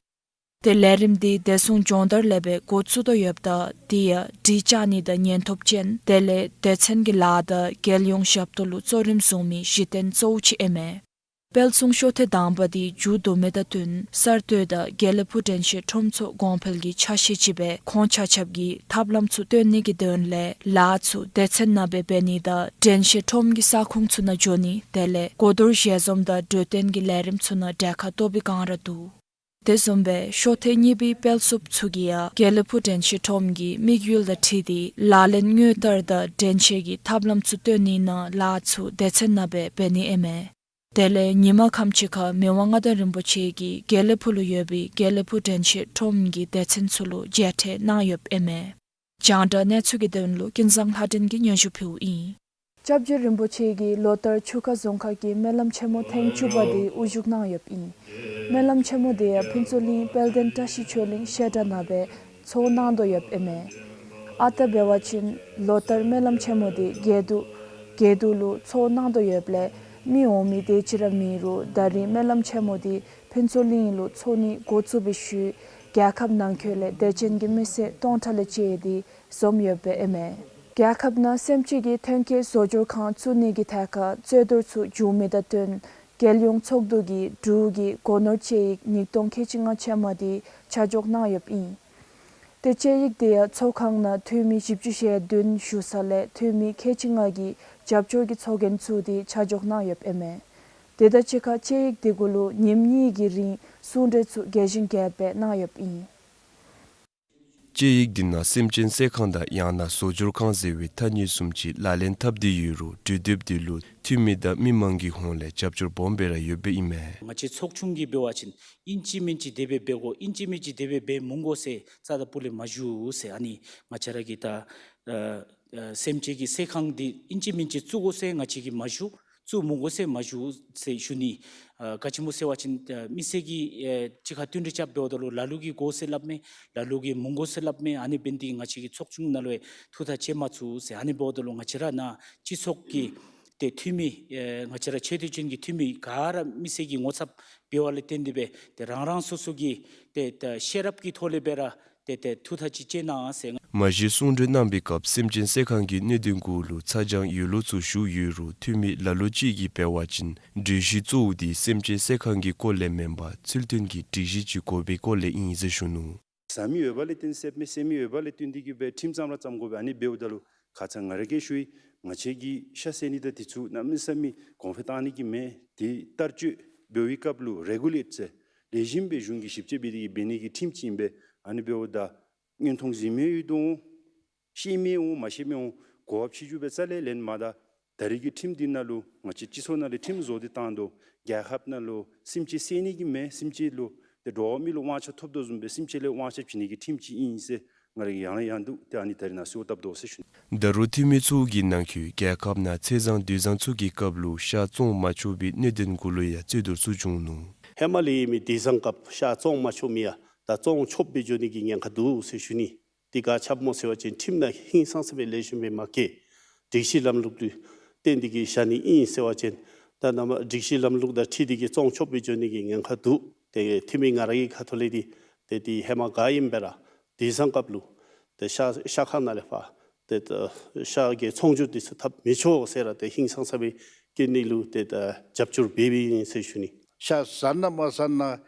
ཏེ་ལས་རིམ་འདི་བདེ་སྲུང་སྦྱོང་བརྡར་ལས་སྦེ་འགོ་བཙུགས་དོ་ཡོདཔ་ད་དེ་ཡང་གྲི་བཅག་ནི་དང་ཉེན་ཐོབ་ཅན་དེ་ལས་སྡེ་ཚན་གྱི་ལཱ་དང་རྒྱལ་ཡོངས་ཞབས་ཏོག་ལུ་གཙོ་རིམ་བཟུང་མི་གཞི་རྟེན་གཙོ་བོ་ཅིག་ཨིན་མས། དཔལ་སྲུང་ཤོག་ཐེངས་དང་པ་འདི་མཇུག་བསྡུ་མི་དང་བསྟུན་གསར་གཏོད་དང་དགེ་ལེགས་ཕུག་དྲན་ཤེས་ཁྲོམ་ཚོགས་གོང་འཕེལ་གྱི་ཆ་ཤས་ཅིག་སྦེ་ཁོང་ཆ་ཁྱབ་ཀྱིས་ཐབས་ལམ་ཚུ་སྟོན་ནི་གི་དོན་ལས་ལཱ་ཚུ་སྡེ་ཚན་ནང་སྦེ་འབད་ནི་དང་དྲན་ཤེས་ཁྲོམ་གྱི་ས་ཁོངས་ཚུ་ནང་འགྱོ་ནི་དེ་ལས་གོ་བསྡུར་ཞལ་འཛོམས་དང་གྲོས་བསྟུན་གྱི་ལས་རིམ་ཚུ་ནང་གྲལ་ཁར་གཏོགས་པའི་སྒང་ར་འདུག། དེ་བཟུམ་སྦེ་ཤོག་ཐེངས་གཉིས་པའི་དཔལ་འཚོབ་ཚུ་གིས་ཡང་དགེ་ལེགས་ཕུག་དྲན་ཤེས་ཁྲོམ་གྱི་དམིགས་ཡུལ་དང་འཁྲིལ་ཏེ་ལག་ལེན་དངོས་བསྟར་དང་དྲན་ཤེས་ཀྱི་ཐབས་ལམ་ཚུ་སྟོན་ནི་ནང་ལཱ་ཚུ་སྡེ་ཚན་ནང་སྦེ་འབད་ནི་ཨིན་མས། དེ་ལས་ཉིན་མ་ཁམས་ཅིག་ཁར་མི་དབང་མངའ་བདག་རིན་པོ་ཆེ་གིས་དགེ་ལེགས་ཕུག་ལུ་ཡོད་པའི་དགེ་ལེགས་ཕུག་དྲན་ཤེས་ཁྲོམ་གྱི་སྡེ་ཚན་ཚུ་ལུ་མཇལ་འཕྲད་གནང་ཡོདཔ་ཨིན་མས། རྒྱང་བསྒྲགས་གནས་ཚུལ་གྱི་དོན་ལུ་ཀུན་བཟང་ལྷ་སྒྲོན་གྱིས་སྙན་ཞུ་ཕུལཝ་ཨིན། སྐྱབས་རྗེ་རིན་པོ་ཆེ་གིས་ལོ་ལྟར་ཆུ་ཁ་རྫོང་ཁག་གི་སྨོན་ལམ་ཆེན་མོ་ཐེངས་བཅུ་པ་དེ་དབུ་བཞུགས་གནང་ཡོདཔ་ཨིན། སྨོན་ལམ་ཆེན་མོ་དེ་ཡང་ཕུན་ཚོགས་གླིང་དཔལ་ལྡན་བཀྲ་ཤིས་ཆོས་གླིང་བཤད་གྲྭ་ནང་སྦེ་ཚོགས་གནང་དོ་ཡོདཔ་ཨིན་མས། ཨ་རྟག་འབད་བ་ཅིན་ལོ་ལྟར་སྨོན་ལམ་ཆེན་མོ་དེ་དགེ་འདུན་དགེ་འདུན་ལུ་ཚོགས་གནང་དོ་ཡོདཔ་ལས་མི་འོང་མི་དེ་ཅིག་ར་མེད་རུང་ད་རིས་སྨོན་ལམ་ཆེན་མོ་དེ་ཕུན་ཚོགས་གླིང་ལུ་ཚོགས་ནི་འགོ་བཙུགས་པའི་ཤུལ་རྒྱལ་ཁབ་ནང་འཁོད་ལས་དད་ཅན་གྱི་མི་སེར་སྟོང་ཕྲག་ལས་བཅད་དེ་འཛོམས་ཡོདཔ་ཨིན་མས། རྒྱལ་ཁབ་ནང་སེམས་ཅན་གྱི་ཐོན་སྐྱེད་བཟོ་སྒྱུར་ཁང་བཙུགས་ནི་གི་ཐད་ཁར་རྩོད་བསྡུར་ཚུ་མཇུག་མེད་དང་བསྟུན་རྒྱལ་ཡོངས་ཚོགས་འདུ་གིས་འབྲུག་གི་སྒོ་ནོར་དཔྱད་ཡིག་ཉིས་སྟོང་ཁལ་གཅིག་ལྔ་ཅན་མ་དེ་ཆ་འཇོག་གནང་ཡོདཔ་ཨིན། ཏེ་དཔྱད་ཡིག་དེ་ཡང་ཚོགས་ཁང་ནང་འཐུས་མི་བཞི་བཅུ་ཞེ་བདུན་བཞུགས་ས་ལས་འཐུས་མི་ཁལ་གཅིག་ལྔ་གིས་རྒྱབ་སྐྱོར་གྱི་ཚོགས་རྒྱན་བཙུགས་ཏེ་ཆ་འཇོག་གནང་ཡོདཔ་ཨིན་མས། དེ་དང་གཅིག་ཁར་དཔྱད་ཡིག་དེ་གུ་ལུ་ཉིནམ་གཉིས་ཀྱི་རིང་གསུང་གྲོས་ཚུ་རྒྱས་ཤིང་རྒྱས་པ་སྦེ་གནང་ཡོདཔ་ཨིན། དཔྱད་ཡིག་འདི་ནང་སེམས་ཅན་སྲེག་ཁང་དང་ཡང་ན་བཟོ་སྒྱུར་ཁང་ཟེར་བའི་ཐ་སྙད་གསུམ་ཅིག་ལག་ལེན་འཐབ་སྟེ་ཡོད་རུང་གྲོས་དེབ་འདི་ལུ་འཐུས་མི་དང་མི་མང་གི་ཧོངས་ལས་རྒྱབ་སྐྱོར་སྦོམ་སྦེ་ར་ཡོདཔ་ཨིན་མས། ང་བཅས་ཚོགས་ཆུང་གིས་འབད་བ་ཅིན་ཨིན་ཅི་མིན་ཅི་དེ་སྦེ་འབད་དགོ་ཨིན་ཅི་མིན་ཅི་དེ་སྦེ་འབད་མི་དགོ་ཟེར་རྩ་དང་སྤུ་ལས་མ་ཞུ་ཟེར། ཨ་ནི་ང་བཅས་ར་གིས་ད་ཨ་ཨ་སེམས་ཅན་གྱི་སྲེག་ཁང་འདི་ཨིན་ཅི་མིན་ཅི་བཙུགས་དགོ་ཟེར་ང་བཅས་ཀྱིས་མ་ཞུ། བཙུགས་མི་དགོ་ཟེར་མ་ཞུ་ཟེར་ཞུ་ནི། ཨ་ག་ཅི་སྨོ་ཟེར་བ་ཅིན་ཨ་མི་སེར་གྱིས་ཨ་གཅིག་ཁར་བསྟུན་གྲོས་རྐྱབ་འབདཝ་ད་ལུ་ལ་ལུ་གིས་དགོ་ཟེར་སླབ་མས། ལ་ལུ་གིས་མི་དགོ་ཟེར་སླབ་མས། ཨ་ནི་འབད་ནི་འདི་ང་བཅས་ཀྱི་ཚོགས་ཆུང་ནང་ལུ་ཡང་ཐུགས་ཐག་བཅད་མ་ཚུགས་ཟེར། ཨ་ནི་འབདཝ་ད་ལུ་ང་བཅས་ར་ནཱ་སྤྱི་ཚོགས་ཀྱི་ཏེ་འཐུས་མི་ཨ་ང་བཅས་ར་ཆེ་བསྟོད་ཅན་གྱི་འཐུས་མི་ག་ར་མི་སེར་གྱི་ངོ་ཚབ་འབདཝ་ལས་བརྟེན་ཏེ་སྦེ་ཏེ་རང་རང་སོ་སོ་གི་ཏེ་ཏེ་ཤེས་རབ་ཀྱི་ཐོག་ལས་སྦེ་ར་ཏེ་ཏེ་ཐུགས་ཐག་ཅིག་བཅད་གནང་ཟེར། མ་གཞི་གསུང་གྲོས་གནང་པའི་སྐབས་སེམས་ཅན་སྲེག་ཁང་གི་གནད་དོན་གུ་ལུ་ཚ་གྱང་ཡོད་ལུགས་ཚུ་ཞུ་ཡོད་རུང་འཐུས་མི་ལ་ལུ་ཅིག་གིས་འབད་བ་ཅིན་གྲོས་གཞི་གཙོ་བོ་དེ་སེམས་ཅན་སྲེག་ཁང་གི་སྐོར་ལས་མེན་པར་ཚུལ་མཐུན་གྱི་སྒྲིག་གཞི་ཅིག་དགོ་པའི་སྐོར་ལས་ཨིན་ཟེར་ཞུ་ནུག། བཟའ་མི་ཡོདཔ་ལས་བརྟེན་སྲེགཔ་མས། སྲེག་མི་ཡོདཔ་ལས་བརྟེན་ཏེ་གིས་སྦེ་ཁྲིམས་ཙམ་ར་བརྩམ་དགོ་པས། ཨ་ནི་འབདཝ་ད་ལུ་ཁ་ཙ་ང་ར་གིས་ཞུ་ཡི། ང་བཅས་ཀྱི་ཤ་བསད་ནི་དང་དེ་ཚུ་གནམ་མེད་ས་མེད་གོང་འཕེལ་བཏང་ནི་གི་མེན། དེ་བསྟར་སྤྱོད་འབད་བའི་སྐབས་ལུ་རེ་གུ་ལེཊ་ཟེར་ལེགས་ཤོམ་སྦེ་གཞུང་གིས་ཞིབ་དཔྱད་འབད་དེ་གིས་འབད་ནི་གི་ཁྲིམས་ཅིག་ཨིན་པས། ཨ་ནི་འབདཝ་ད་མངོན་མཐོང་གཟིགས་མི་ཡོད་དོ་འོང་། ཤེས་མི་འོང་མ་ཤེས་མི་འོང་གོ་བ་ཕྱི་འགྱུར་སྦེ་རྩ་ལས་ལེན་མ་ད། ད་རེས་ཀྱི་ཁྲིམས་འདི་ནང་ལུ་ང་བཅས་སྤྱི་ཚོགས་ནང་ལས་ཁྲིམས་བཟོ་སྟེ་བཏང་དོ། རྒྱལ་ཁབ་ནང་ལུ་སེམས་ཅན་བསད་ནི་གི་མེན། སེམས་ཅན་ལུ་ཏེ་འགྲོ་བ་མི་ལུ་དབང་ཆ་ཐོབ་དོ་བཟུམ་སྦེ་སེམས་ཅན་ལུ་དབང་ཆ་བྱིན་ནི་གི་ཁྲིམས་ཅིག་ཨིན་ཟེར་ང་ར་གིས་ཡང་ཡང་འདུག། ཏེ་ཨ་ནི་ད་རེས་ནཱ་གསོལཝ་བཏབ་དོ་ཟེར་ཞུ་ནི། ད་རུང་འཐུས་མི་ཚུ་གིས་ནང་འཁོད་རྒྱལ་ཁབ་ནང་ཚེས་བཟང་དུས་བཟང་ཚུ་གི་སྐབས་ལུ་ཤ་བཙོང་མ་ཆོག་པའི་གནད་དོན་གུ་ལུ་ཡང་རྩོད་བསྡུར་ཚུ་བྱུང་ནུག། ཧེ་མ་ལས་ཡོད་མི་དུས་བཟང་སྐབས་ཤ་བཙོང་མ་ཆོག་མི་ཡང་ད་བཙོང་ཆོགཔ་སྦེ་འགྱོ་ནི་གི་ཉེན་ཁ་འདུག་ཟེར་ཞུ་ནི། འདི་ག་ཅི་སྨོ་ཟེར་བ་ཅིན་ཁྲིམས་ནང་ཧིང་སངས་ས་སྦེ་ལེགས་ཤོམ་སྦེ་མ་བཀོད། སྒྲིག་གཞི་ལམ་ལུགས་ལུ་བརྟེན་ཏེ་གིས་བཞག་ནི་ཨིན་ཟེར་བ་ཅིན་ད་ནཱ་མར་སྒྲིག་གཞི་ལམ་ལུགས་དང་འཁྲིལ་ཏེ་གིས་བཙོང་ཆོགཔ་སྦེ་འགྱོ་ནི་གི་ཉེན་ཁ་འདུག། ཏེ་འཐུས་མི་ང་ར་གི་ཁ་ཐུག་ལས་འདི་ཏེ་འདི་ཧེ་མ་ག་ཨིནམ་སྦེ་ར་དུས་བཟང་སྐབས་ལུ་ཏེ་ཤ་ཤ་ཁང་ནང་ལས་ཕར་ཏེ་ཤ་གི་ཚོང་སྒྱུར་འདི་ཚུ་འཐབ་མི་ཆོག་ཟེར་ར་ཏེ་ཧིང་སངས་ས་སྦེ་བཀོད་ནི་ལུ་ཏེ་ད་རྒྱབ་སྐྱོར་འབད་འབདཝ་ཨིན་ཟེར་ཞུ་ནི། ཤ་ཟ་ན་མ་ཟ་ན་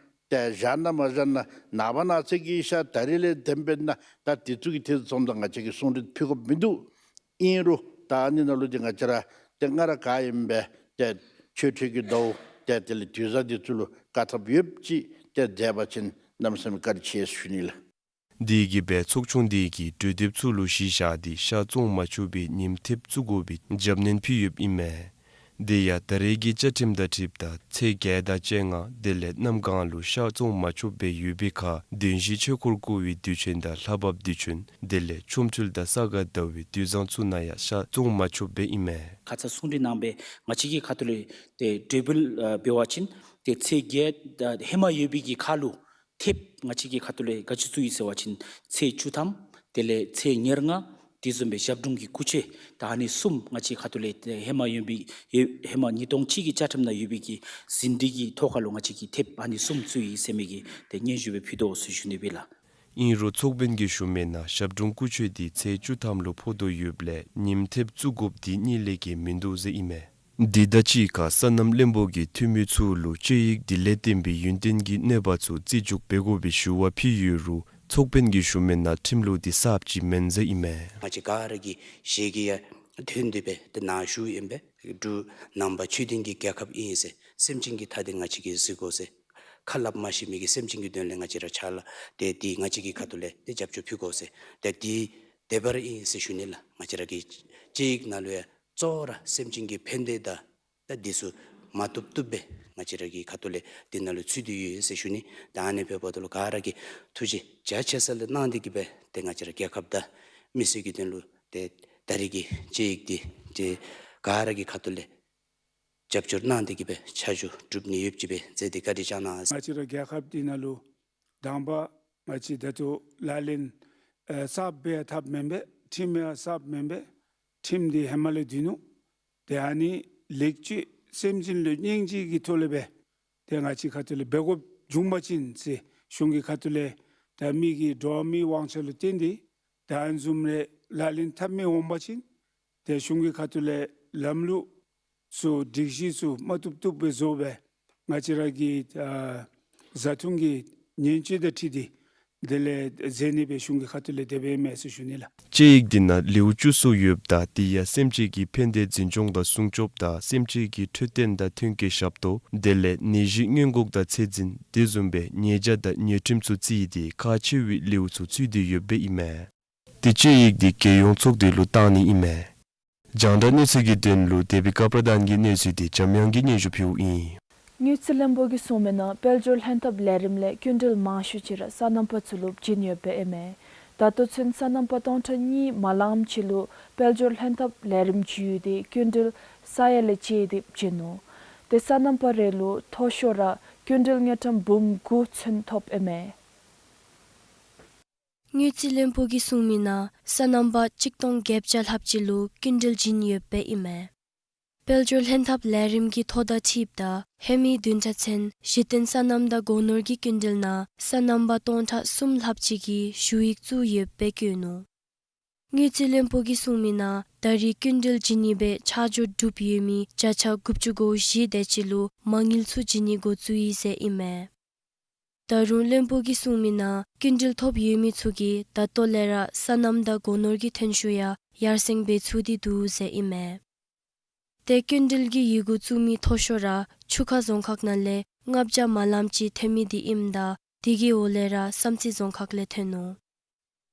ཏེ་བཞག་ན་མ་བཞག་ན་ནངས་པ་གནངས་ཚེ་གི་ཤ་ད་རིས་ལས་བདེན་པས་ན་ད་འདི་ཚུ་གི་ཐད་ཚུ་ཙམ་ད་ང་བཅས་ཀྱིས་གསུང་རིགས་ཕུལ་དགོཔ་མིན་འདུག། ཨིན་རུང་ད་ཨ་ནི་ནང་ལུ་འདི་ང་བཅས་ར་ཏེ་སྔར་ག་ཨིནམ་སྦེ་ཏེ་ཆོས་འཕྲུལ་གྱི་ཟླཝ་ཏེ་དེ་ལས་དུས་བཟང་འདི་ཚུ་ལུ་བཀག་ཐབས་ཡོདཔ་ཅིག་ཏེ་མཛད་པ་ཅིན་གནམ་མེད་ས་མེད་བཀའ་དྲིན་ཆེ་ཟེར་ཞུ་ནི་ལགས། དེ་གིས་སྦེ་ཚོགས་ཆུང་དེ་གིས་གྲོས་འདེབས་ཚུ་ལུ་གཞི་བཞག་སྟེ་ཤ་བཙོང་མ་ཆོག་པའི་ཉིནམ་ཐེབས་བཙུགས་དགོ་པའི་རྒྱབ་སྣོན་ཕུལ་ཡོདཔ་ཨིན་མས། དེ་ཡང་ད་རེས་ཀྱི་བཅའ་ཁྲིམས་དང་འཁྲིལཝ་ད་ཚེས་བརྒྱད་དང་བཅོ་ལྔ་དེ་ལས་གནམ་གང་ལུ་ཤ་བཙོང་མ་ཆོགཔ་སྦེ་ཡོད་པའི་ཁར་བདུན་བཞི་ཆོས་འཁོར་བསྐོར་བའི་དུས་ཆེན་དང་ལྷ་བབས་དུས་ཆེན་དེ་ལས་ཆོ་འཕྲུལ་དང་ས་ག་ཟླ་བའི་དུས་བཟང་ཚུ་ནང་ཡང་ཤ་བཙོང་མ་ཆོགཔ་སྦེ་ཨིན་མས། ཁ་ཙ་གསུང་གྲོས་གནང་སྦེ་ང་བཅས་ཀྱི་ཁ་ཐུག་ལས་ཏེ་གྲོས་འབུལ་ཨ་འབད་བ་ཅིན་ཏེ་ཚེས་བརྒྱད་ཨ་ཧེ་མ་ཡོད་པའི་གི་ཁར་ལུ་ཐེབས་ང་བཅས་ཀྱི་ཁ་ཐུག་ལས་ག་ཅི་བཙུགས་ཡི་ཟེར་བ་ཅིན་ཚེས་བཅུ་ཐམ་དེ་ལས་ཚེས་ཉེར་ལྔ་དེ་བཟུམ་སྦེ་ཞབས་དྲུང་གི་སྐུ་ཆོས་ད་ཨ་ནི་གསུམ་ང་བཅས་ཁ་ཐུག་ལས་ཏེ་ཧེ་མ་ཡོད་པའི་ཧེ་མ་ཉིས་སྟོང་གཅིག་གི་བཅའ་ཁྲིམས་ནང་ཡོད་པའི་གི་ཟིན་བྲིས་ཀྱི་ཐོག་ཁ་ལུ་ང་བཅས་ཀྱིས་ཐེབས་ཨ་ནི་གསུམ་བཙུགས་ཡི་ཟེར་མི་གི་ཏེ་སྙན་ཞུ་སྦེ་ཕུལ་དོ་ཟེར་ཞུ་ནི་སྦེ་ལགས། ཨིན་རུང་ཚོགས་དཔོན་གྱིས་ཞུ་མི་ནང་ཞབས་དྲུང་སྐུ་ཆོས་འདི་ཚེས་བཅུ་ཐམ་ལུ་ཕོག་དོ་ཡོདཔ་ལས་ཉིནམ་ཐེབས་བཙུགས་དགོཔ་འདི་གཉིས་ལས་བརྒལ་མིན་འདུག་ཟེར་ཨིན་མས། དེ་དང་གཅིག་ཁར་སོ་ནམ་བློན་པོ་གིས་འཐུས་མི་ཚུ་ལུ་དཔྱད་ཡིག་དེ་ལས་བརྟེན་པའི་ཡུན་བརྟན་གྱི་གནོད་པ་ཚུ་རྩིས་འཇོག་འབད་དགོ་པའི་ཞུ་བ་ཕུལ་ཡོད་རུང་ཚོགས་དཔོན་གྱིས་ཞུ་མི་ནང་ཁྲིམས་ལུགས་དེ་གསརཔ་ཅིག་མེན་ཟེར་ཨིན་མས། ང་བཅས་ག་ར་གི་ཞལ་གྱིས་ཡང་ཐོན་ཏེ་སྦེ་ཏེ་ནཱ་བཞུགས་ཨིན་པས། འབྲུག་ནང་པ་ཆོས་ལྡན་གྱི་རྒྱལ་ཁབ་ཨིན་ཟེར་སེམས་ཅན་གྱི་ཐ་དད་ང་བཅས་ཀྱིས་གཟིགས་དགོ་ཟེར། ཁ་སླབ་མ་ཤེས་མི་གི་སེམས་ཅན་གྱི་དོན་ལས་ང་བཅས་ར་ཕྱག་ལཱ་ཏེ་འདི་ང་བཅས་ཀྱི་ཁ་ཐུག་ལས་ཏེ་རྒྱབ་སྐྱོར་ཕུལ་དགོ་ཟེར། ཏེ་འདི་དེ་སྦེ་ར་ཨིན་ཟེར་ཞུ་ནི་ལགས། ང་བཅས་ར་གི་དཔྱད་ཡིག་ནང་ལུ་ཡང་གཙོ་བོ་ར་སེམས་ཅན་གྱི་ཕན་བདེ་དང་ད་འདི་ཚུ་མ་བཏུབ་བཏུབ་སྦེ་ང་བཅས་ར་གི་ཁ་ཐུག་ལས་འདི་ནང་ལུ་ཚུད་དེ་ཡོད་ཟེར་ཞུ་ནི། ད་ཨ་ནི་འབདཝ་ད་ལུ་ག་ར་གིས་ཐུགས་རྗེ་རྒྱ་ཆེ་ས་ལས་གནང་སྟེ་གིས་སྦེ་ཏེ་ང་བཅས་ར་རྒྱལ་ཁབ་དང་མི་སེར་གྱི་དོན་ལུ་ཏེ་ད་རེས་ཀྱི་དཔྱད་ཡིག་འདི་ཏེ་ག་ར་གི་ཁ་ཐུག་ལས་རྒྱབ་སྐྱོར་གནང་སྟེ་གིས་སྦེ་ཆ་འཇོག་གྲུབ་ནི་ཡོདཔ་ཅིག་སྦེ་མཛད་དེ་བཀའ་དྲིན་བསྐྱང་གནང་། ང་བཅས་ར་རྒྱལ་ཁབ་འདི་ནང་ལུ་དང་པ་ང་བཅས་ད་ལྟོ་ལག་ལེན་ཨེ་གསརཔ་སྦེ་འཐབ་མེན་པས། ཁྲིམས་ཡང་གསརཔ་མེན་པས། ཁྲིམས་འདི་ཧེ་མ་ལས་འདུག་ནུག། ཏེ་ཨ་ནི་ལེགས་བཅོས་སེམས་ཅན་ལུ་སྙིང་རྗེ་གི་ཐོག་ལས་སྦེ་ཏེ་ང་བཅས་ཁ་ཐུག་ལས་འབད་དགོཔ་བྱུང་པ་ཅིན་ཟེར་གཞུང་གི་ཁ་ཐུག་ལས་ད་མི་གི་འགྲོ་བ་མིའི་དབང་ཆ་ལུ་བརྟེན་ཏེ་ད་ཨ་ནི་བཟུམ་རེ་ལག་ལེན་འཐབ་མི་འོང་པ་ཅིན་ཏེ་གཞུང་གི་ཁ་ཐུག་ལས་ལམ་ལུགས་ཚུ་སྒྲིག་གཞི་ཚུ་མ་བཏུབ་བཏུབ་སྦེ་བཟོ་སྦེ་ང་བཅས་ར་གི་ཨ་བཟའ་འཐུང་གི་ཉེན་བཅོལ་དང་འཁྲིལ་ཏེ་དེ་ལས་མཛད་ནི་སྦེ་གཞུང་གི་ཁ་ཐུག་ལས་དེ་སྦེ་ཨིན་མས་ཟེར་ཞུ་ནི་ལགས། དཔྱད་ཡིག་འདི་ནང་ལེའུ་བཅུ་གསུམ་ཡོདཔ་ད་དེ་ཡང་སེམས་ཅན་གྱི་ཕན་བདེ་འཛིན་སྐྱོང་དང་སྲུང་སྐྱོབ་དང་སེམས་ཅན་གྱི་འཕྲོད་བསྟེན་དང་ཐོན་སྐྱེད་ཞབས་ཏོག་དེ་ལས་ནད་གཞི་སྔོན་འགོག་དང་ཚད་འཛིན་དེ་བཟུམ་སྦེ་ཉེས་བྱ་དང་ཉེས་ཁྲིམས་ཚུ་བརྩིས་ཏེ་ཁག་ཆེ་བའི་ལེའུ་ཚུ་ཚུད་དེ་ཡོདཔ་སྦེ་ཨིན་མས། ཏེ་དཔྱད་ཡིག་འདི་རྒྱལ་ཡོངས་ཚོགས་སྡེ་ལུ་བཏང་ནི་ཨིན་མས། རྒྱང་བསྒྲགས་གནས་ཚུལ་གྱི་དོན་ལུ་དེ་བི་ཀ་པྲ་དཱན་གྱི་གནས་ཚུལ་འདི་འཇམ་དབྱངས་ཀྱིས་སྙན་ཞུ་ཕུལཝ་ཨིན། དངུལ་རྩིས་བློན་པོ་གིས་གསུངས་མི་ནང་དཔལ་འབྱོར་ལྷན་ཐབས་ལས་རིམ་ལས་སྐྱིན་འགྲུལ་མང་ཤོས་ཅིག་ར་སོ་ནམ་པ་ཚུ་ལུ་བྱིན་ཡོདཔ་ཨིན་མས། ད་ལྟོ་ཚུན་སོ་ནམ་པ་སྟོང་ཕྲག་གཉིས་མ་ལངམ་ཅིག་ལུ་དཔལ་འབྱོར་ལྷན་ཐབས་ལས་རིམ་བརྒྱུད་དེ་སྐྱིན་འགྲུལ་ས་ཡ་ལས་བཅད་དེ་བྱིན་ནུག། ཏེ་སོ་ནམ་པ་རེ་ལུ་མཐོ་ཤོས་ར་སྐྱིན་འགྲུལ་དངུལ་ཀྲམ་འབུམ་དགུ་ཚུན་ཐོབ་ཨིན་མས། དངུལ་རྩིས་བློན་པོ་གིས་གསུངས་མི་ནང་སོ་ནམ་པ་གཅིག་སྟོང་བརྒྱད་བརྒྱ་ལྷགཔ་ཅིག་ལུ་སྐྱིན་འགྲུལ་བྱིན་ཡོདཔ་ཨིན་མས། དཔལ་འབྱོར་ལྷན་ཐབས་ལས་རིམ་གྱི་ཐོ་དང་འཁྲིལཝ་ད་ཧེ་མའི་བདུན་ཕྲག་ཚུན་གཞི་རྟེན་སོ་ནམ་དང་སྒོ་ནོར་གྱི་སྐྱིན་འགྲུལ་ནང་སོ་ནམ་པ་སྟོང་ཕྲག་གསུམ་ལྷགཔ་ཅིག་གིས་ཞུ་ཡིག་བཙུགས་ཡོདཔ་སྦེ་བཀོད་ནུག། དངུལ་རྩིས་བློན་པོ་གིས་གསུངས་མི་ནང་ད་རེས་སྐྱིན་འགྲུལ་བྱིན་ནི་སྦེ་ཆ་འཇོག་གྲུབ་ཡོད་མི་བརྒྱ་ཆ་དགུ་བཅུ་གོ་བཞི་དེ་ཅིག་ལུ་མ་དངུལ་ཚུ་བྱིན་ནི་འགོ་བཙུགས་ཡི་ཟེར་ཨིན་མས། ད་རུང་བློན་པོ་གིས་གསུངས་མི་ནང་སྐྱིན་འགྲུལ་ཐོབ་ཡོད་མི་ཚུ་གིས་ད་ལྟོ་ལས་ར་སོ་ནམ་དང་སྒོ་ནོར་གྱི་ཐོན་ཤུགས་ཡང་ཡར་སེང་འབད་ཚུགས་ཏེ་འདུག་ཟེར་ཨིན་མས། ཏེ་སྐྱིན་འགྲུལ་གྱི་ཡི་གུ་བཙུགས་མི་མཐོ་ཤོས་ར་ཆུ་ཁ་རྫོང་ཁག་ནང་ལས་ལྔ་བརྒྱ་མ་ལངམ་ཅིག་ཐོན་མི་འདི་ཨིནམ་ད་དེ་གི་འོག་ལས་ར་བསམ་རྩེ་རྫོང་ཁག་ལས་ཐོན་ནུག།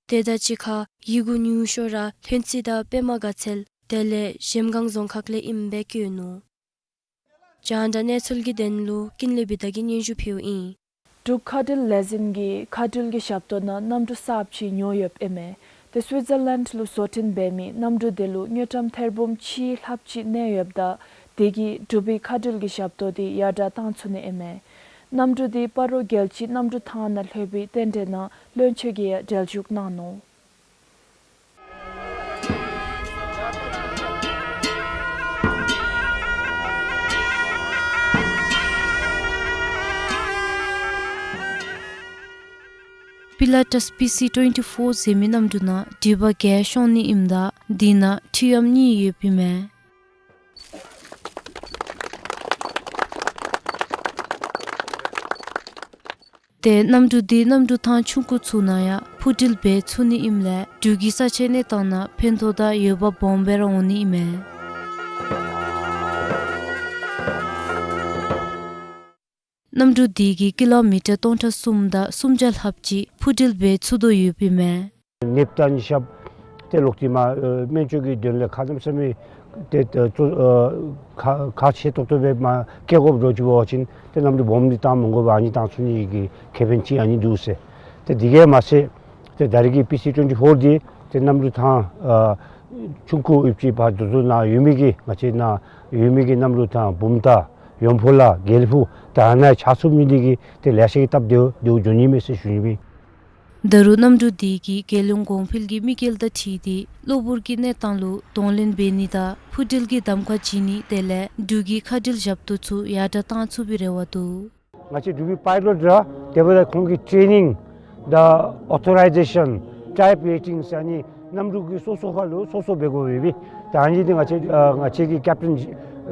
དེ་དང་གཅིག་ཁར་ཡི་གུ་ཉུང་ཤོས་ར་ལྷུན་རྩེ་དང་པདྨ་དགའ་ཚལ་ དེ་ལས་གཞལམ་སྒང་རྫོང་ཁག་ལས་ཨིནམ་སྦེ་བཀོད་ནུག། རྒྱང་བསྒྲགས་གནས་ཚུལ་གྱི་དོན་ལུ་ཀུན་ལེགས་བི་དྷ་གིས་སྙན་ཞུ་ཕུལཝ་ཨིན། འབྲུག་མཁའ་འགྲུལ་ལས་འཛིན་གྱིས་མཁའ་འགྲུལ་གྱི་ཞབས་ཏོག་ནང་གནམ་གྲུ་གསརཔ་ཅིག་ཉོ་ཡོདཔ་ཨིན་མས། ཏེ་སུའི་ཛར་ལེནཌ་ལུ་བཟོ་སྐྲུན་འབད་མི་གནམ་གྲུ་དེ་ལུ་དངུལ་ཀྲམ་ཐེར་འབུམ་གཅིག་ལྷགཔ་ཅིག་གནས་ཡོདཔ་ད་དེ་གིས་འབྲུག་པའི་མཁའ་འགྲུལ་གྱི་ཞབས་ཏོག་དེ་ཡར་དྲག་བཏང་ཚུགས་ནི་ཨིན་མས། གནམ་གྲུ་དེ་སྤ་རོ་རྒྱལ་སྤྱིའི་གནམ་གྲུ་ཐང་ནང་ལྷོད་པའི་རྟེན་འབྲེལ་ནང་བློན་ཆེན་གྱིས་ཡང་གྲལ་བཞུགས་གནང་ནུག། པི་ལ་ཊས་པི་སི་ཊུ་ཝེན་ཊི་ཕོར་ཟེར་མི་གནམ་གྲུ་ནང་འགྲུལ་པ་བརྒྱད་ཤོང་ནི་ཨིནམ་ད་དེ་ནང་འཕྲུལ་ཨམ་གཉིས་ཡོདཔ་ཨིན་མས། ཏེ་གནམ་གྲུ་དེ་གནམ་གྲུ་ཐང་ཆུང་ཀུ་ཚུ་ནང་ཡང་འཕུར་འགྲུལ་འབད་ཚུགས་ནི་ཨིནམ་ལས་འབྲུག་གི་ས་ཆའི་གནས་སྟངས་ནང་ཕན་ཐོགས་དང་འོས་འབབ་སྦོམ་སྦེ་ར་འོང་ནི་ཨིན་མས། གནམ་གྲུ་དེ་གིས་ཀི་ལོ་མི་ཊར་སྟོང་ཕྲག་གསུམ་དང་སུམ་བརྒྱ་ལྷགཔ་ཅིག་འཕུར་འགྲུལ་འབད་ཚུགས་དོ་ཡོདཔ་ཨིན་མས། ནདཔ་དང་ནི་ཤབ་ཏེ་ལོག་སྟེ་མར་ཨེ་སྨན་བཅོས་ཀྱི་དོན་ལས་ཁ་གནམ་མེད་ས་མེད་ཏེ་ཏེ་གཙོ་ཨེ་ཁག་ཁག་ཆེ་ཏོག་ཏོ་སྦེ་མར་བཀལ་དགོཔ་འདྲཝ་ཅིག་འབད་བ་ཅིན་ཏེ་གནམ་གྲུ་སྦོམ་འདི་བཏང་མི་དགོ་པར་ཨ་ནི་བཏང་ཚུགས་ནི་གི་ཁེ་ཕན་ཅིག་ཨ་ནི་འདུག་ཟེར། ཏེ་དེ་གིས་མ་ཚད་ཏེ་ད་རེས་ཀྱི་པི་སི་ཊུ་ཝེན་ཊི་ཕོར་འདི་ཏེ་གནམ་གྲུ་ཐང་ཨེ་ཆུང་ཀུ་ཡོདཔ་ཅིག་ཕར་དེ་ཚུ་ནང་ཡོད་མི་གི་ང་བཅས་ནཱ་ཡོད་མི་གི་གནམ་གྲུ་ཐང་བུམ་ཐང་ཡོམ་ཕུ་ལ་དགེ་ལེགས་ཕུག་ད་ནཱ་ཆ་ཚུགས་མི་འདི་གིས་ཏེ་ལེ་ཤ་གིས་སྟབས་བདེཝ་བདེཝ་འགྱོ་ནི་མས་ཟེར་ཞུ་ནི་ཨིན། ད་རུང་གནམ་གྲུ་དེ་གིས་རྒྱལ་ཡོངས་གོང་འཕེལ་གྱི་དམིགས་ཡུལ་དང་འཁྲིལ་ཏེ་གློ་བུར་གྱི་གནས་སྟངས་ལུ་གདོང་ལེན་འབད་ནི་དང་འཕུར་འགྲུལ་གྱི་གདམ་ཁ་བྱིན་ནི་དེ་ལས་འབྲུག་གི་མཁའ་འགྲུལ་ཞབས་ཏོག་ཚུ་ཡར་དྲག་བཏང་ཚུགས་པའི་རེ་བ་འདུག། ང་བཅས་འབྲུག་པའི་པའི་ལོཊ་ར་དེ་འབདཝ་ད་ཁོང་གི་ཊེ་ནིང་དང་ཨོ་ཐོ་རའི་ཛེ་ཤཱན་ཊའིཔ་རེ་ཊིང་ཟེར་ཨ་ནི་གནམ་གྲུ་གི་སོ་སོ་ཁར་ལུ་སོ་སོ་འབད་དགོ་པས་པས། ད་ཨ་ནི་འདི་ང་བཅས་ཨ་ང་བཅས་ཀྱི་ཀེབ་ཊེན་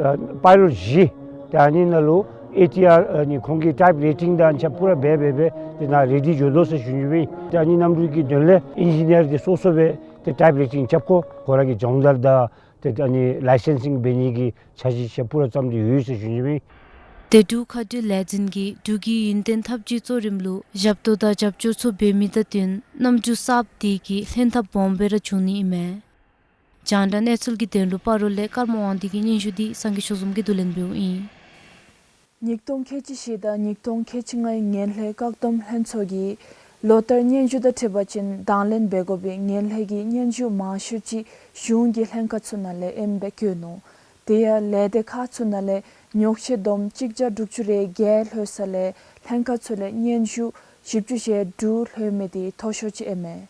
ཨ་པའི་ལོཊ་བཞི་ད་ཨ་ནི་ནང་ལུ་ཨེ་ཊི་ཨར་ཨ་ནི་ཁོང་གི་ཊའིཔ་རེ་ཊིང་དང་ཨ་ནི་ཆ་པུ་ར་འབད་འབད་འབད་དེ་ནཱ་རེ་ཌི་འགྱོ་དོ་ཟེར་ཞུ་ནི་སྦེ། ད་ཨ་ནི་གནམ་གྲུ་གི་དོན་ལས་ཨིན་ཇི་ནི་ཡར་འདི་སོ་སོ་སྦེ་ཏེ་ཊའིཔ་རེ་ཊིང་རྐྱབ་དགོ། ཁོ་ར་གི་སྦྱོང་བརྡར་དང་ཏེ་ཨ་ནི་ལའི་སེན་སིང་འབད་ནི་གི་འཆར་གཞི་ཆ་པུ་ར་བརྩམས་ཏེ་ཡོད་ཟེར་ཞུ་ནི་སྦེ། ཏེ་འབྲུག་མཁའ་འགྲུལ་ལས་འཛིན་གྱིས་འབྲུག་གི་ཡུན་བརྟན་འཐབ་ཇུས་གཙོ་རིམ་ལུ་ཞབས་ཏོག་དང་རྒྱབ་སྐྱོར་ཚུ་འབད་མི་དང་བསྟུན་གནམ་གྲུ་གསརཔ་དེ་གིས་ལྷན་ཐབས་སྦོམ་སྦེ་ར་བྱུང་ནི་ཨིན་མས། རྒྱང་བསྒྲགས་གནས་ཚུལ་གྱི་དོན་ལུ་སྤ་རོ་ལས་ཀརྨ་དབང་འདུས་ཀྱི་སྙན་ཞུ་འདི་སངས་རྒྱས་ཆོས་འཛོམས་ཀྱིས་བསྡུ་ལེན་འབདཝ་ཨིན། ཉིས་སྟོང་ཁལ་གཅིག་བཞི་དང་ཉིས་སྟོང་ཁལ་གཅིག་ལྔའི་ངན་ལྷད་བཀག་སྡོམ་ལྷན་ཚོགས་ཀྱིས་ལོ་ལྟར་སྙན་ཞུ་དང་འཁྲིལ་བ་ཅིན་དང་ལེན་འབད་དགོ་པའི་ངན་ལྷད་ཀྱི་སྙན་ཞུ་མང་ཤོས་ཅིག་གཞུང་གི་ལྷན་ཁག་ཚུ་ནང་ལས་ཨིནམ་སྦེ་བཀོད་ནུག། དེ་ཡང་ལས་སྡེ་ཁག་ཚུ་ནང་ལས་ཉོག་བཤད་བསྡོམས་གཅིག་བརྒྱ་དྲུག་ཅུ་རེ་བརྒྱད་ལྷོད་ས་ལས་ལྷན་ཁག་ཚུ་ལས་སྙན་ཞུ་བཞི་བཅུ་ཞེ་དྲུག་ལྷོད་མི་དེ་མཐོ་ཤོས་ཅིག་ཨིན་མས།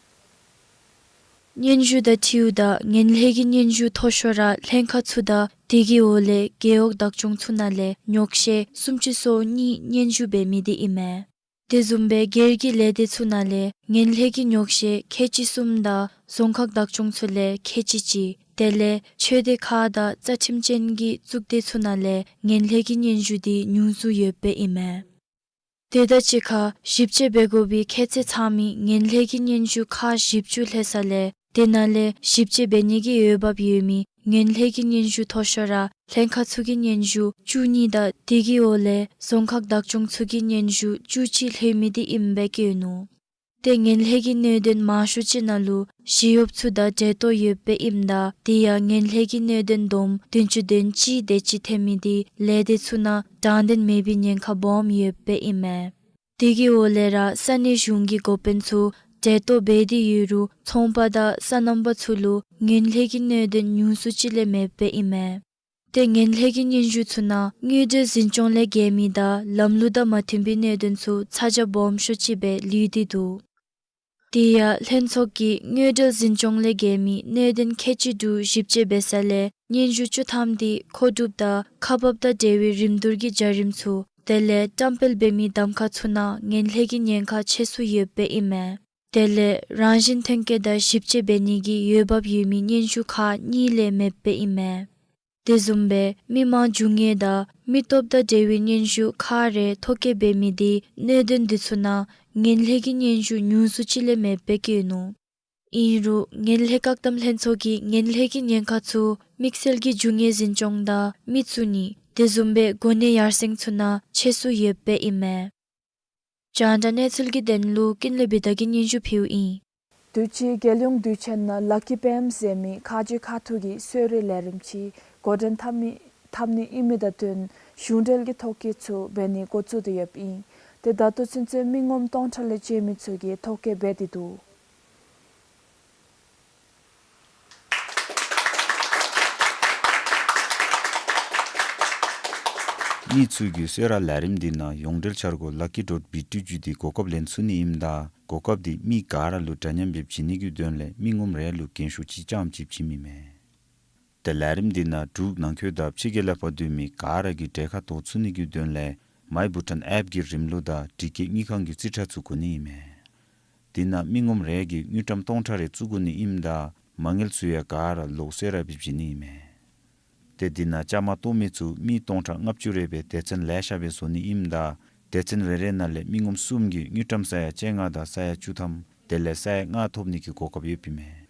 སྙན་ཞུ་དང་འཁྲིལཝ་ད་ངན་ལྷད་ཀྱི་སྙན་ཞུ་མཐོ་ཤོས་ར་ལྷན་ཁག་ཚུ་དང་དེ་གི་འོག་ལས་རྒེད་འོག་བདག་སྐྱོང་ཚུ་ནང་ལས་ཉོག་བཤད་སུམ་ཅུ་སོ་གཉིས་སྙན་ཞུ་འབད་མི་དེ་ཨིན་མས། དེ་བཟུམ་སྦེ་སྒེར་གྱི་ལས་སྡེ་ཚུ་ནང་ལས་ངན་ལྷད་ཀྱི་ཉོག་བཤད་ཁལ་གཅིག་གསུམ་དང་རྫོང་ཁག་བདག་སྐྱོང་ཚུ་ལས་ཁལ་གཅིག་གཅིག། དེ་ལས་ཆོས་སྡེ་ཁག་དང་རྩ་ཁྲིམས་ཅན་གྱི་གཙུག་སྡེ་ཚུ་ནང་ལས་ངན་ལྷད་ཀྱི་སྙན་ཞུ་དེ་ཉུང་སུ་ཡོདཔ་ཨིན་མས། དེ་དང་གཅིག་ཁར་ཞིབ་དཔྱད་འབད་དགོ་པའི་ཁྱད་ཚད་ཚང་མི་ངན་ལྷད་ཀྱི་སྙན་ཞུ་ཁག་བཞི་བཅུ་ལྷོད་ས་ལས་དེ་ནང་ལས་ཞིབ་དཔྱད་འབད་ནི་གི་འོས་འབབ་ཡོད་མི་ངན་ལྷད་ཀྱི་སྙན་ཞུ་མཐོ་ཤོས་ར་ལྷན་ཁག་ཚུ་གི་སྙན་ཞུ་བཅུ་གཉིས་དང་དེ་གི་འོག་ལས་རྫོང་ཁག་བདག་སྐྱོང་ཚུ་གི་སྙན་ཞུ་བཅུ་གཅིག་ལྷོད་མི་དེ་ཨིནམ་སྦེ་བཀོད་ནུག། ཏེ་ངན་ལྷད་ཀྱི་གནད་དོན་མང་ཤོས་ཅིག་ནང་ལུ་ཞི་གཡོགཔ་ཚུ་དང་འབྲེལ་གཏོགས་ཡོདཔ་ཨིནམ་ད་དེ་ཡང་ངན་ལྷད་ཀྱི་གནད་དོན་བསྡོམས་བདུན་ཅུ་དོན་གཅིག་དེ་ཅིག་ཐོན་མི་དེ་ལས་སྡེ་ཚུ་ནང་དྲང་བདེན་མེད་པའི་ཉེན་ཁ་སྦོམ་ཡོདཔ་ཨིན་མས། དེ་གི་འོག་ལས་ར་ས་གནས་གཞུང་གི་འགོ་དཔོན་ཚུ་འབྲེལ་གཏོགས་འབད་དེ་ཡོད་རུང་ཚོང་པ་དང་སོ་ནམ་པ་ཚུ་ལུ་ངན་ལྷད་ཀྱི་གནད་དོན་ཉུང་སུ་ཅིག་ལས་མེདཔ་ཨིན་མས། ཏེ་ངན་ལྷད་ཀྱི་སྙན་ཞུ་ཚུ་ནང་དངུལ་འབྲེལ་འཛིན་སྐྱོང་ལས་འགལ་མི་དང་ལམ་ལུགས་དང་མ་མཐུན་པའི་གནད་དོན་ཚུ་ཚ་གྱང་སྦོམ་ཤོས་ཅིག་སྦེ་ལུས་ཏེ་འདུག། དེ་ཡང་ལྷན་ཚོགས་ཀྱིས་དངུལ་འབྲེལ་འཛིན་སྐྱོང་ལས་འགལ་མི་གནད་དོན་ཁལ་གཅིག་དྲུག་ཞིབ་དཔྱད་འབད་ས་ལས་སྙན་ཞུ་བཅུ་ཐམ་དེ་མཁོ་སྒྲུབ་དང་ཁག་འབག་དང་འབྲེལ་བའི་རིམ་བསྡུར་གྱི་བྱ་རིམ་ཚུ་དེ་ལས་བཀྲམ་སྤེལ་འབད་མི་གདམ་ཁ་ཚུ་ནང་ངན་ལྷད་ཀྱི་ཉེན་ཁ་ཆེ་སུ་ཡོདཔ་ཨིན་མས། དེ་ལས་རང་བཞིན་ཐོན་སྐྱེད་དང་ཞིབ་དཔྱད་འབད་ནི་གི་འོས་འབབ་ཡོད་མི་སྙན་ཞུ་ཁག་གཉིས་ལས་མེདཔ་ཨིན་མས། དེ་བཟུམ་སྦེ་མི་མང་རྒྱུས་མངའ་དང་མི་སྟོབས་དང་འབྲེལ་བའི་སྙན་ཞུ་ཁག་རེ་ཐོ་བཀོད་འབད་མི་དེ་གནད་དོན་དེ་ཚུ་ནང་ངན་ལྷད་ཀྱི་སྙན་ཞུ་ཉུང་སུ་ཅིག་ལས་མེདཔ་བཀོད་ནུག། ཨིན་རུང་ངན་ལྷད་བཀག་སྡོམ་ལྷན་ཚོགས་ཀྱིས་ངན་ལྷད་ཀྱི་ཉེན་ཁ་ཚུ་དམིགས་བསལ་གྱི་རྒྱུས་མངའ་འཛིན་སྐྱོང་དང་མི་བཙུགས་ནི་དེ་བཟུམ་སྦེ་གོ་གནས་ཡར་སེང་ཚུ་ནང་ཆེ་སུ་ཡོདཔ་ཨིན་མས། རྒྱང་བསྒྲགས་གནས་ཚུལ་གྱི་དོན་ལུ་ཀུན་ལེགས་བི་དྷ་གིས་སྙན་ཞུ་ཕུལཝ་ཨིན། དུས་ཅི་རྒྱལ་ཡོངས་དུས་ཆེན་ནང་ལ་ཀི་པེམ་ཟེར་མི་ཁ་རྗེ་ཁ་ཐུག་གི་གསོལ་རས་ལས་རིམ་ཅིག་འགོ་འདྲེན་འཐབ་མི་འཐབ་ནི་ཨིན་མི་དང་བསྟུན་གཞུང་འབྲེལ་གྱི་ཐོ་བཀོད་ཚུ་འབད་ནི་འགོ་བཙུགས་ཏེ་ཡོདཔ་ཨིན། ཏེ་ད་ལྟོ་ཚུན་ཚོད་མི་ངོམ་སྟོང་ཕྲག་ལས་བཅད་མི་ཚུ་གིས་ཐོ་བཀོད་འབད་དེ་འདུག། མི་ཚུ་གིས་གསོལ་རས་ལས་རིམ་འདི་ནང་ཡོངས་འབྲེལ་འཆར་སྒོ་ལ་ཀི་ཌོཊ་བི་ཊི་བརྒྱུད་དེ་གོ་སྐབས་ལེན་ཚུགས་ནི་ཨིནམ་ད་གོ་སྐབས་འདི་མི་ག་ར་ལུ་འདྲ་མཉམ་སྦེ་བྱིན་ནི་གི་དོན་ལས་མི་ངོམ་རེ་ལུ་འགན་ཤུགས་ཅིག་རྐྱངམ་ཅིག་བྱིནམ་ཨིན་མས། ཏེ་ལས་རིམ་འདི་ནང་འབྲུག་ནང་འཁོད་དང་ཕྱི་རྒྱལ་ལས་ཕར་སྡོད་མི་ག་ར་གིས་གྲལ་ཁར་གཏོགས་ཚུགས་ནི་གི་དོན་ལས་མའི་བྷུ་ཊཱན་ཨེཔ་གི་རིམ་ལུགས་དང་འགྲུལ་སྐྱེལ་དངུལ་ཁང་གི་རྩིས་ཁྲ་ཚུ་དགོ་ནི་ཨིན་མས། དེ་ནང་མི་ངོམ་རེ་གིས་དངུལ་ཀྲམ་སྟོང་ཕྲག་རེ་བཙུགས་དགོ་ནི་ཨིནམ་ད་མ་དངུལ་ཚུ་ཡང་ག་ར་ལོག་གསོལ་རས་སྦེ་བྱིན་ནི་ཨིན་མས། ཏེ་དེ་ནང་བཅའ་མར་གཏོགས་མི་ཚུ་མི་སྟོང་ཕྲག་ལྔ་བཅུ་རེ་སྦེ་སྡེ་ཚན་ལེ་ཤ་སྦེ་བཟོ་ནི་ཨིནམ་ད་སྡེ་ཚན་རེ་རེ་ནང་ལས་མི་ངོམ་གསུམ་གྱིས་དངུལ་ཀྲམ་ས་ཡ་བཅོ་ལྔ་དང་ས་ཡ་བཅུ་ཐམ་དེ་ལས་ས་ཡ་ལྔ་ཐོབ་ནི་གི་གོ་སྐབས་ཡོདཔ་ཨིན་མས།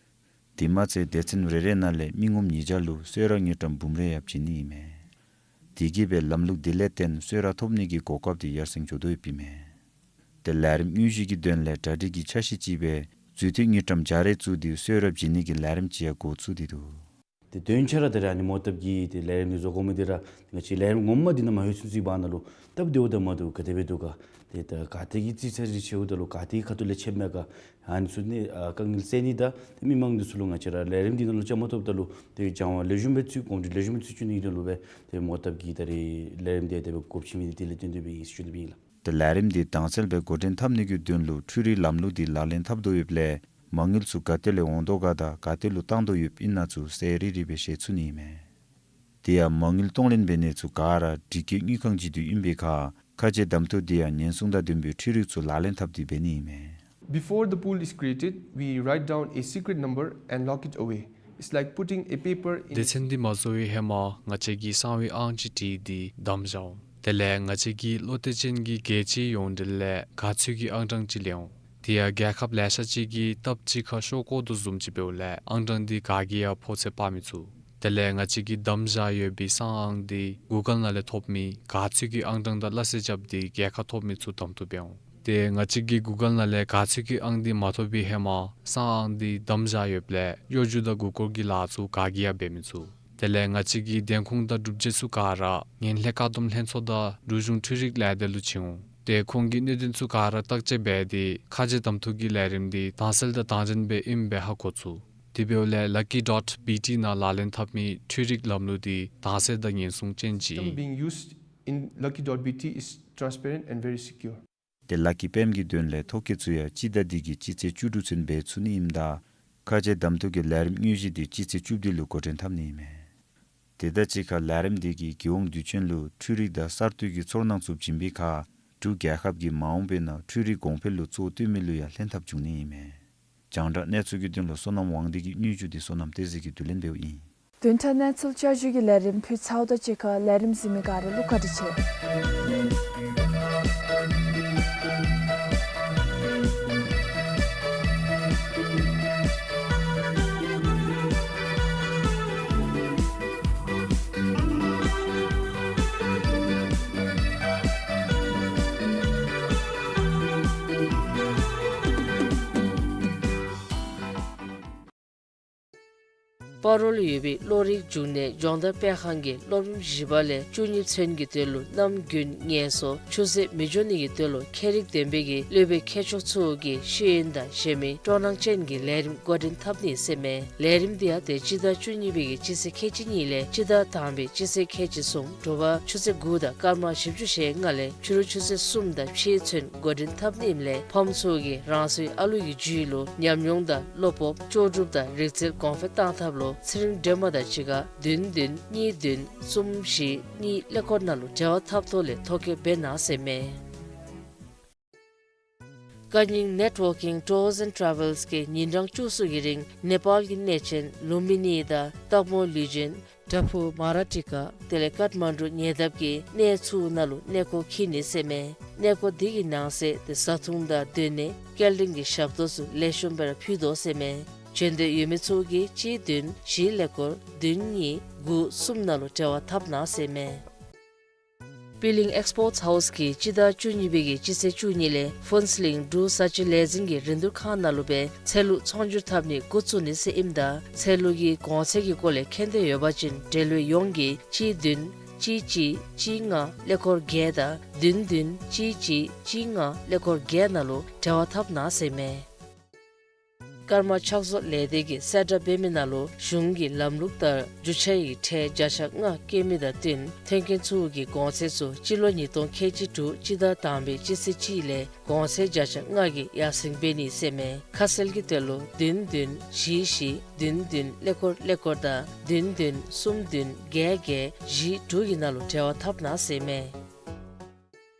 དེ་མ་ཚད་སྡེ་ཚན་རེ་རེ་ནང་ལས་མི་ངོམ་ཉིས་བརྒྱ་ལུ་གསོལ་རས་དངུལ་ཀྲམ་འབུམ་རེ་ཡང་བྱིན་ནི་ཨིན་མས། དེ་གིས་སྦེ་ལམ་ལུགས་དེ་ལས་བརྟེན་གསོལ་རས་ཐོབ་ནི་གི་གོ་སྐབས་དེ་ཡར་སེང་འགྱོ་དོ་ཡོདཔ་ཨིན་མས། ཏེ་ལས་རིམ་དངོས་གཞི་གི་དོན་ལས་གྲ་སྒྲིག་གི་འཆར་གཞི་ཅིག་སྦེ་རྫུས་མཐུད་དངུལ་ཀྲམ་བརྒྱ་རེ་བཙུགས་ཏེ་གསོལ་རས་བྱིན་ནི་གི་ལས་རིམ་ཅིག་ཡང་འགོ་བཙུགས་ཏེ་འདུག། ཏེ་དོན་ཆ་ར་ད་རེས་ཨ་ནི་མོ་བཏབ་ཀྱི་ཏེ་ལས་རིམ་འདི་བཟོ་དགོ་མི་འདི་ར་ང་བཅས་ལས་རིམ་ངོ་མ་འདི་ནང་མ་ལྷོད་ཚུན་ཚོད་བར་ན་ལུ་སྟབས་བདེཝ་དང་མ་བདེཝ་ག་དེ་སྦེ་འདུག་ག། ཏེ་ད་ག་ཏེ་གི་རྩིས་ཚད་རེ་ཆེཝ་ད་ལུ་ག་ཏེ་གི་ཁ་ཐུག་ལས་ཆད་མས་ག། ཨ་ནི་ཚུ་ནི་ཨ་དཀའ་ངལ་སེལ་ནི་དང་ཏེ་མི་མང་འདི་ཚུ་ལུ་ང་བཅས་ར་ལས་རིམ་འདི་ནང་ལུ་བཅའ་མར་གཏོགསཔ་ད་ལུ་ཏེ་སྦྱང་བ་ལེགས་ཤོམ་སྦེ་ཚུད་གོམས་འདྲིས་ལེགས་ཤོམ་སྦེ་ཚུད་བཅུག་ནི་གི་དོན་ལུ་སྦེ་ཏེ་མོ་བཏབ་ཀྱི་ད་རེས་ལས་རིམ་འདི་དེ་སྦེ་འགོ་བཙུགས་མི་འདི་དེ་ལས་བརྟེན་ཏེ་སྦེ་ཨིན་ཟེར་ཞུ་ནི་སྦེ་ཨིན་ལགས། ཏེ་ལས་རིམ་འདི་དྭངས་གསལ་སྦེ་འགོ་འདྲེན་འཐབ་ནི་གི་དོན་ལུ་འཕྲུལ་རིག་ལམ་ལུགས་འདི་ལག་ལེན་འཐབ་དོ་ཡོདཔ་ལས་མ་དངུལ་ཚུ་ག་ཏེ་ལས་འོང་དོ་ག་དང་ག་ཏེ་ལུ་བཏང་དོ་ཡོདཔ་ཨིན་ན་ཚུ་གསལ་རི་རི་སྦེ་ཤེས་ཚུགས་ནི་ཨིན་མས། དེ་ཡང་མ་དངུལ་གཏོང་ལེན་འབད་ནི་ཚུ་ག་ར་འགྲུལ་སྐྱེལ་དངུལ་ཁང་སྤྱི་འཐུས་ཨིན་པའི་ཁར་ཁ་འབྱེད་གདམ་འཐུ་འདི་ཡང་ཉེན་སྲུང་དང་ལྡན་པའི་འཕྲུལ་རིག་ཚུ་ལག་ལེན་འཐབ་སྟེ་འབད་ནི་ཨིན་མས། Before the pool is created, we write down a secret number and lock it away. It's like putting a paper in. སྡེ་ཚན་འདི་མ་བཟོ་བའི་ཧེ་མ་ང་བཅས་ཀྱིས་གསང་བའི་ཨང་ཅིག་བྲིས་ཏེ་བསྡམས་བཞག་འོང་། དེ་ལས་ང་བཅས་ཀྱིས་བློ་གཏད་ཅན་གྱི་རྒྱལ་སྤྱིའི་ཡོངས་འབྲེལ་ལས་ག་ཚོད་ཀྱི་ཨང་གྲངས་ཅིག་ལེན་འོང་། དེ་ཡང་རྒྱལ་ཁབ་ལེ་ཤ་ཅིག་གིས་སྟབས་གཅིག་ཁར་ཤོག་བཀོག་དོ་བཟུམ་ཅིག་འབདཝ་ལས་ཨང་གྲངས་འདི་ག་གིས་ཡང་ཕོ་ཚོད་དཔག་མི་ཚུགས། དེ་ལས་ང་བཅས་ཀྱིས་བསྡམས་བཞག་ཡོད་པའི་གསང་ཨང་འདི་གུ་གཱལ་ནང་ལས་ཐོབ་མི་ག་ཚོད་ཀྱི་ཨང་གྲངས་དང་སླ་བསྲེ་རྐྱབ་སྟེ་རྒྱལ་ཁ་ཐོབ་མི་ཚུ་གདམ་འཐུ་འབད་འོང་། ཏེ་ང་བཅས་ཀྱིས་གུ་གཱལ་ནང་ལས་ག་ཚོད་ཀྱི་ཨང་འདི་མ་ཐོབ་པའི་ཧེ་མ་གསང་ཨང་འདི་བསྡམས་བཞག་ཡོདཔ་ལས་གཡོ་སྒྱུ་དང་མགུ་སྐོར་གྱི་ལཱ་ཚུ་ག་གིས་ཡང་འབད་མི་ཚུགས། དེ་ལས་ང་བཅས་ཀྱི་བདེན་ཁུངས་དང་སྒྲུབ་བྱེད་ཚུ་ག་ར་ངན་ལྷད་བཀག་སྡོམ་ལྷན་ཚོགས་དང་འབྲུག་གཞུང་འཕྲུལ་རིག་ལས་སྡེ་ལུ་བྱིན་འོང་། ཏེ་ཁོང་གིས་གནད་དོན་ཚུ་ག་ར་བརྟག་དཔྱད་འབད་དེ་ཁ་འབྱེད་གདམ་འཐུ་གི་ལས་རིམ་འདི་དྭངས་གསལ་དང་དྭངས་ཅན་སྦེ་ཨིནམ་སྦེ་ཧ་གོ་ཚུགས། དེ་འབདཝ་ལས་lucky dot B T ནང་ལག་ལེན་འཐབ་མི་འཕྲུལ་རིག་ལམ་ལུགས་འདི་དྭངས་གསལ་དང་ཉེན་སྲུང་ཅན་ཅིག་ཨིན། System being used in lucky dot B T is transparent and very secure. ཏེ་ལ་ཀི་པེམ་གྱི་དོན་ལས་ཐོ་བཀོད་ཚུ་ཡང་སྤྱི་ཟླ་འདི་གི་སྤྱི་ཚེས་བཅུ་དྲུག་ཚུན་འབད་ཚུགས་ནི་ཨིནམ་ད་ཁ་འབྱེད་གདམ་འཐུ་གི་ལས་རིམ་དངོས་གཞི་འདི་སྤྱི་ཚེས་བཅུ་བདུན་ལུ་འགོ་འདྲེན་འཐབ་ནི་ཨིན་མས། དེ་དང་གཅིག་ཁར་ལས་རིམ་འདི་གིས་རྒྱལ་ཡོངས་དུས་ཆེན་ལུ་འཕྲུལ་རིག་དང་གསར་གཏོད་ཀྱི་ཚོར་སྣང་ཚུ་བྱིན་པའི་ཁར་འབྲུག་རྒྱལ་ཁབ་ཀྱིས་མ་འོངས་པའི་ནང་འཕྲུལ་རིག་གོང་འཕེལ་ལུ་གཙོ་བོ་བཏོན་མི་ལུ་ཡང་ལྷན་ཐབས་འབྱུང་ནི་ཨིན་མས། རྒྱང་བསྒྲགས་གནས་ཚུལ་གྱི་དོན་ལུ་བསོད་ནམས་དབང་འདུས་ཀྱི་སྙན་ཞུ་འདི་བསོད་ནམས་བསྟན་འཛིན་གྱིས་བསྡུ་ལེན་འབདཝ་ཨིན། བདུན་ཕྲག་གནས་ཚུལ་བསྐྱར་ཞུ་གི་ལས་རིམ་ཕུལ་ཚརཝ་དང་གཅིག་ཁར་ལས་རིམ་གཟིགས་མི་ག་ར་ལུ་བཀའ་དྲིན་ཆེ། སྤ་རོ་ལུ་ཡོད་པའི་བློ་རིག་འབྱུང་གནས་སྦྱོང་བརྡར་སྤེལ་ཁང་གིས་སློབ་རིམ་བཞི་པ་ལས་བཅུ་གཉིས་ཚུན་གྱི་དོན་ལུ་གནམ་དགུན་ངལ་གསོ་ཆུ་ཚོད་མི་འགྱོ་ནི་གི་དོན་ལུ་ཁྱད་རིག་ལྡན་པའི་གི་སློབ་དཔོན་མཁས་མཆོག་ཚུ་གིས་ཤེས་ཡོན་དང་གཞན་མི་སྤྲོ་སྣང་ཅན་གྱི་ལས་རིམ་འགོ་འདྲེན་འཐབ་ནི་ཟེར་མས། ལས་རིམ་འདི་ཡང་ཏེ་སྤྱི་ཟླ་བཅུ་གཉིས་པའི་གི་སྤྱི་ཚེས་ཁལ་གཅིག་གཉིས་ལས་སྤྱི་ཟླ་དང་པའི་སྤྱི་ཚེས་ཁལ་གཅིག་གསུམ་དྲོ་པ་ཆུ་ཚོད་དགུ་དང་སྐར་མ་བཞི་བཅུ་ཞེ་ལྔ་ལས་ཕྱི་རུ་ཆུ་ཚོད་གསུམ་དང་ཕྱེད་ཚུན་འགོ་འདྲེན་འཐབ་ནི་ཨིནམ་ལས་ཕམ་ཚུ་གིས་རང་སོའི་ཨ་ལུ་གི་རྒྱུད་ལུ་ཉམས་མྱོང་དང་བློ་སྤོབས་ལྕོགས་གྲུབ་དང་རིག་རྩལ་གོང་འཕེལ་གཏང་ཐབས་ལུ་ཚེ་རིང་སྒྲོལ་མ་དང་གཅིག་ཁར་བདུན་བདུན་གཉིས་བདུན་གསུམ་བཞི་གཉིས་ཀླད་ཀོར་ནང་ལུ་འབྲེལ་བ་འཐབ་ཐོག་ལས་ཐོ་བཀོད་འབད་གནང་ཟེར་མས། བཀའ་རྙིང་Networking Tours and Travels གིས་ཉིན་གྲངས་བཅུ་གསུམ་གྱི་རིང་ནེ་པཱལ་གྱི་གནས་ཆེན་ལུམ་བི་ནི་དང་སྟག་མོ་ལུས་སྦྱིན་བྲག་ཕུག་མ་ར་ཊི་ཀ་དེ་ལས་ཀཏ་མན་ཌུ་ཉེ་འདབས་ཀྱི་གནས་ཚུ་ནང་ལུ་གནས་སྐོར་འཁྱིད་ནི་ཟེར་མས། གནས་སྐོར་འདི་གི་ནང་གསེས་ཏེ་བཟའ་འཐུང་དང་སྡོད་གནས་སྐྱེལ་འདྲེན་གྱི་ཞབས་ཏོག་ཚུ་ལེགས་ཤོམ་སྦེ་ར་ཕུལ་དོ་ཟེར་མས། བྱོན་འདོད་ཡོད་མི་ཚུ་གིས་གཅིག་བདུན་བཞི་ཀླད་ཀོར་བདུན་གཉིས་དགུ་གསུམ་ནང་ལུ་འབྲེལ་བ་འཐབ་གནང་ཟེར་མས། པི་ལིང་ཨེགསི་པོརཊ་ཧའུསི་གིས་སྤྱི་ཟླ་བཅུ་གཉིས་པའི་གི་སྤྱི་ཚེས་བཅུ་གཉིས་ལས་ཕུན་ཚོགས་གླིང་འབྲུག་བཟའ་སྤྱོད་ལས་འཛིན་གྱི་རིན་བསྡུར་ཁང་ནང་ལུ་སྦེ་ཚལ་ལུ་ཚོང་སྒྱུར་འཐབ་ནི་འགོ་བཙུགས་ནི་ཟེར་ཨིནམ་ད་ཚལ་ལུ་གི་གོང་ཚད་ཀྱི་སྐོར་ལས་མཁྱེན་འདོད་ཡོད་པ་ཅིན་འབྲེལ་ཡོད་ཡོངས་ཀྱིས་གཅིག་བདུན་གཅིག་གཅིག་གཅིག་ལྔ་ཀླད་ཀོར་བརྒྱད་དང་བདུན་བདུན་གཅིག་གཅིག་གཅིག་ལྔ་ཀླད་ཀོར་བརྒྱད་ནང་ལུ་འབྲེལ་བ་འཐབ་གནང་ཟེར་མས། ཀརྨ་ཕྱག་བཟོ་ལས་སྡེ་གིས་གསལ་བསྒྲགས་འབད་མི་ནང་ལུ་གཞུང་གི་ལམ་ལུགས་ལྟར་རྒྱུ་ཆ་ཡི་ཁྲལ་བརྒྱ་ཆ་ལྔ་བཀལ་མི་དང་བསྟུན་ཐོན་སྐྱེད་ཚུ་གི་གོང་ཚད་ཚུ་སྤྱི་ལོ་ཉིས་སྟོང་ཁལ་གཅིག་དྲུག་སྤྱི་ཟླ་དང་པའི་སྤྱི་ཚེས་གཅིག་ལས་གོང་ཚད་བརྒྱ་ཆ་ལྔ་གིས་ཡར་སེང་འབད་ནི་ཟེར་མས། ཁ་གསལ་གྱི་དོན་ལུ་བདུན་བདུན་བཞི་བཞི་བདུན་བདུན་ཀླད་ཀོར་ཀླད་ཀོར་དང་བདུན་བདུན་གསུམ་བདུན་བརྒྱད་བརྒྱད་བཞི་དྲུག་གི་ནང་ལུ་འབྲེལ་བ་འཐབ་གནང་ཟེར་མས།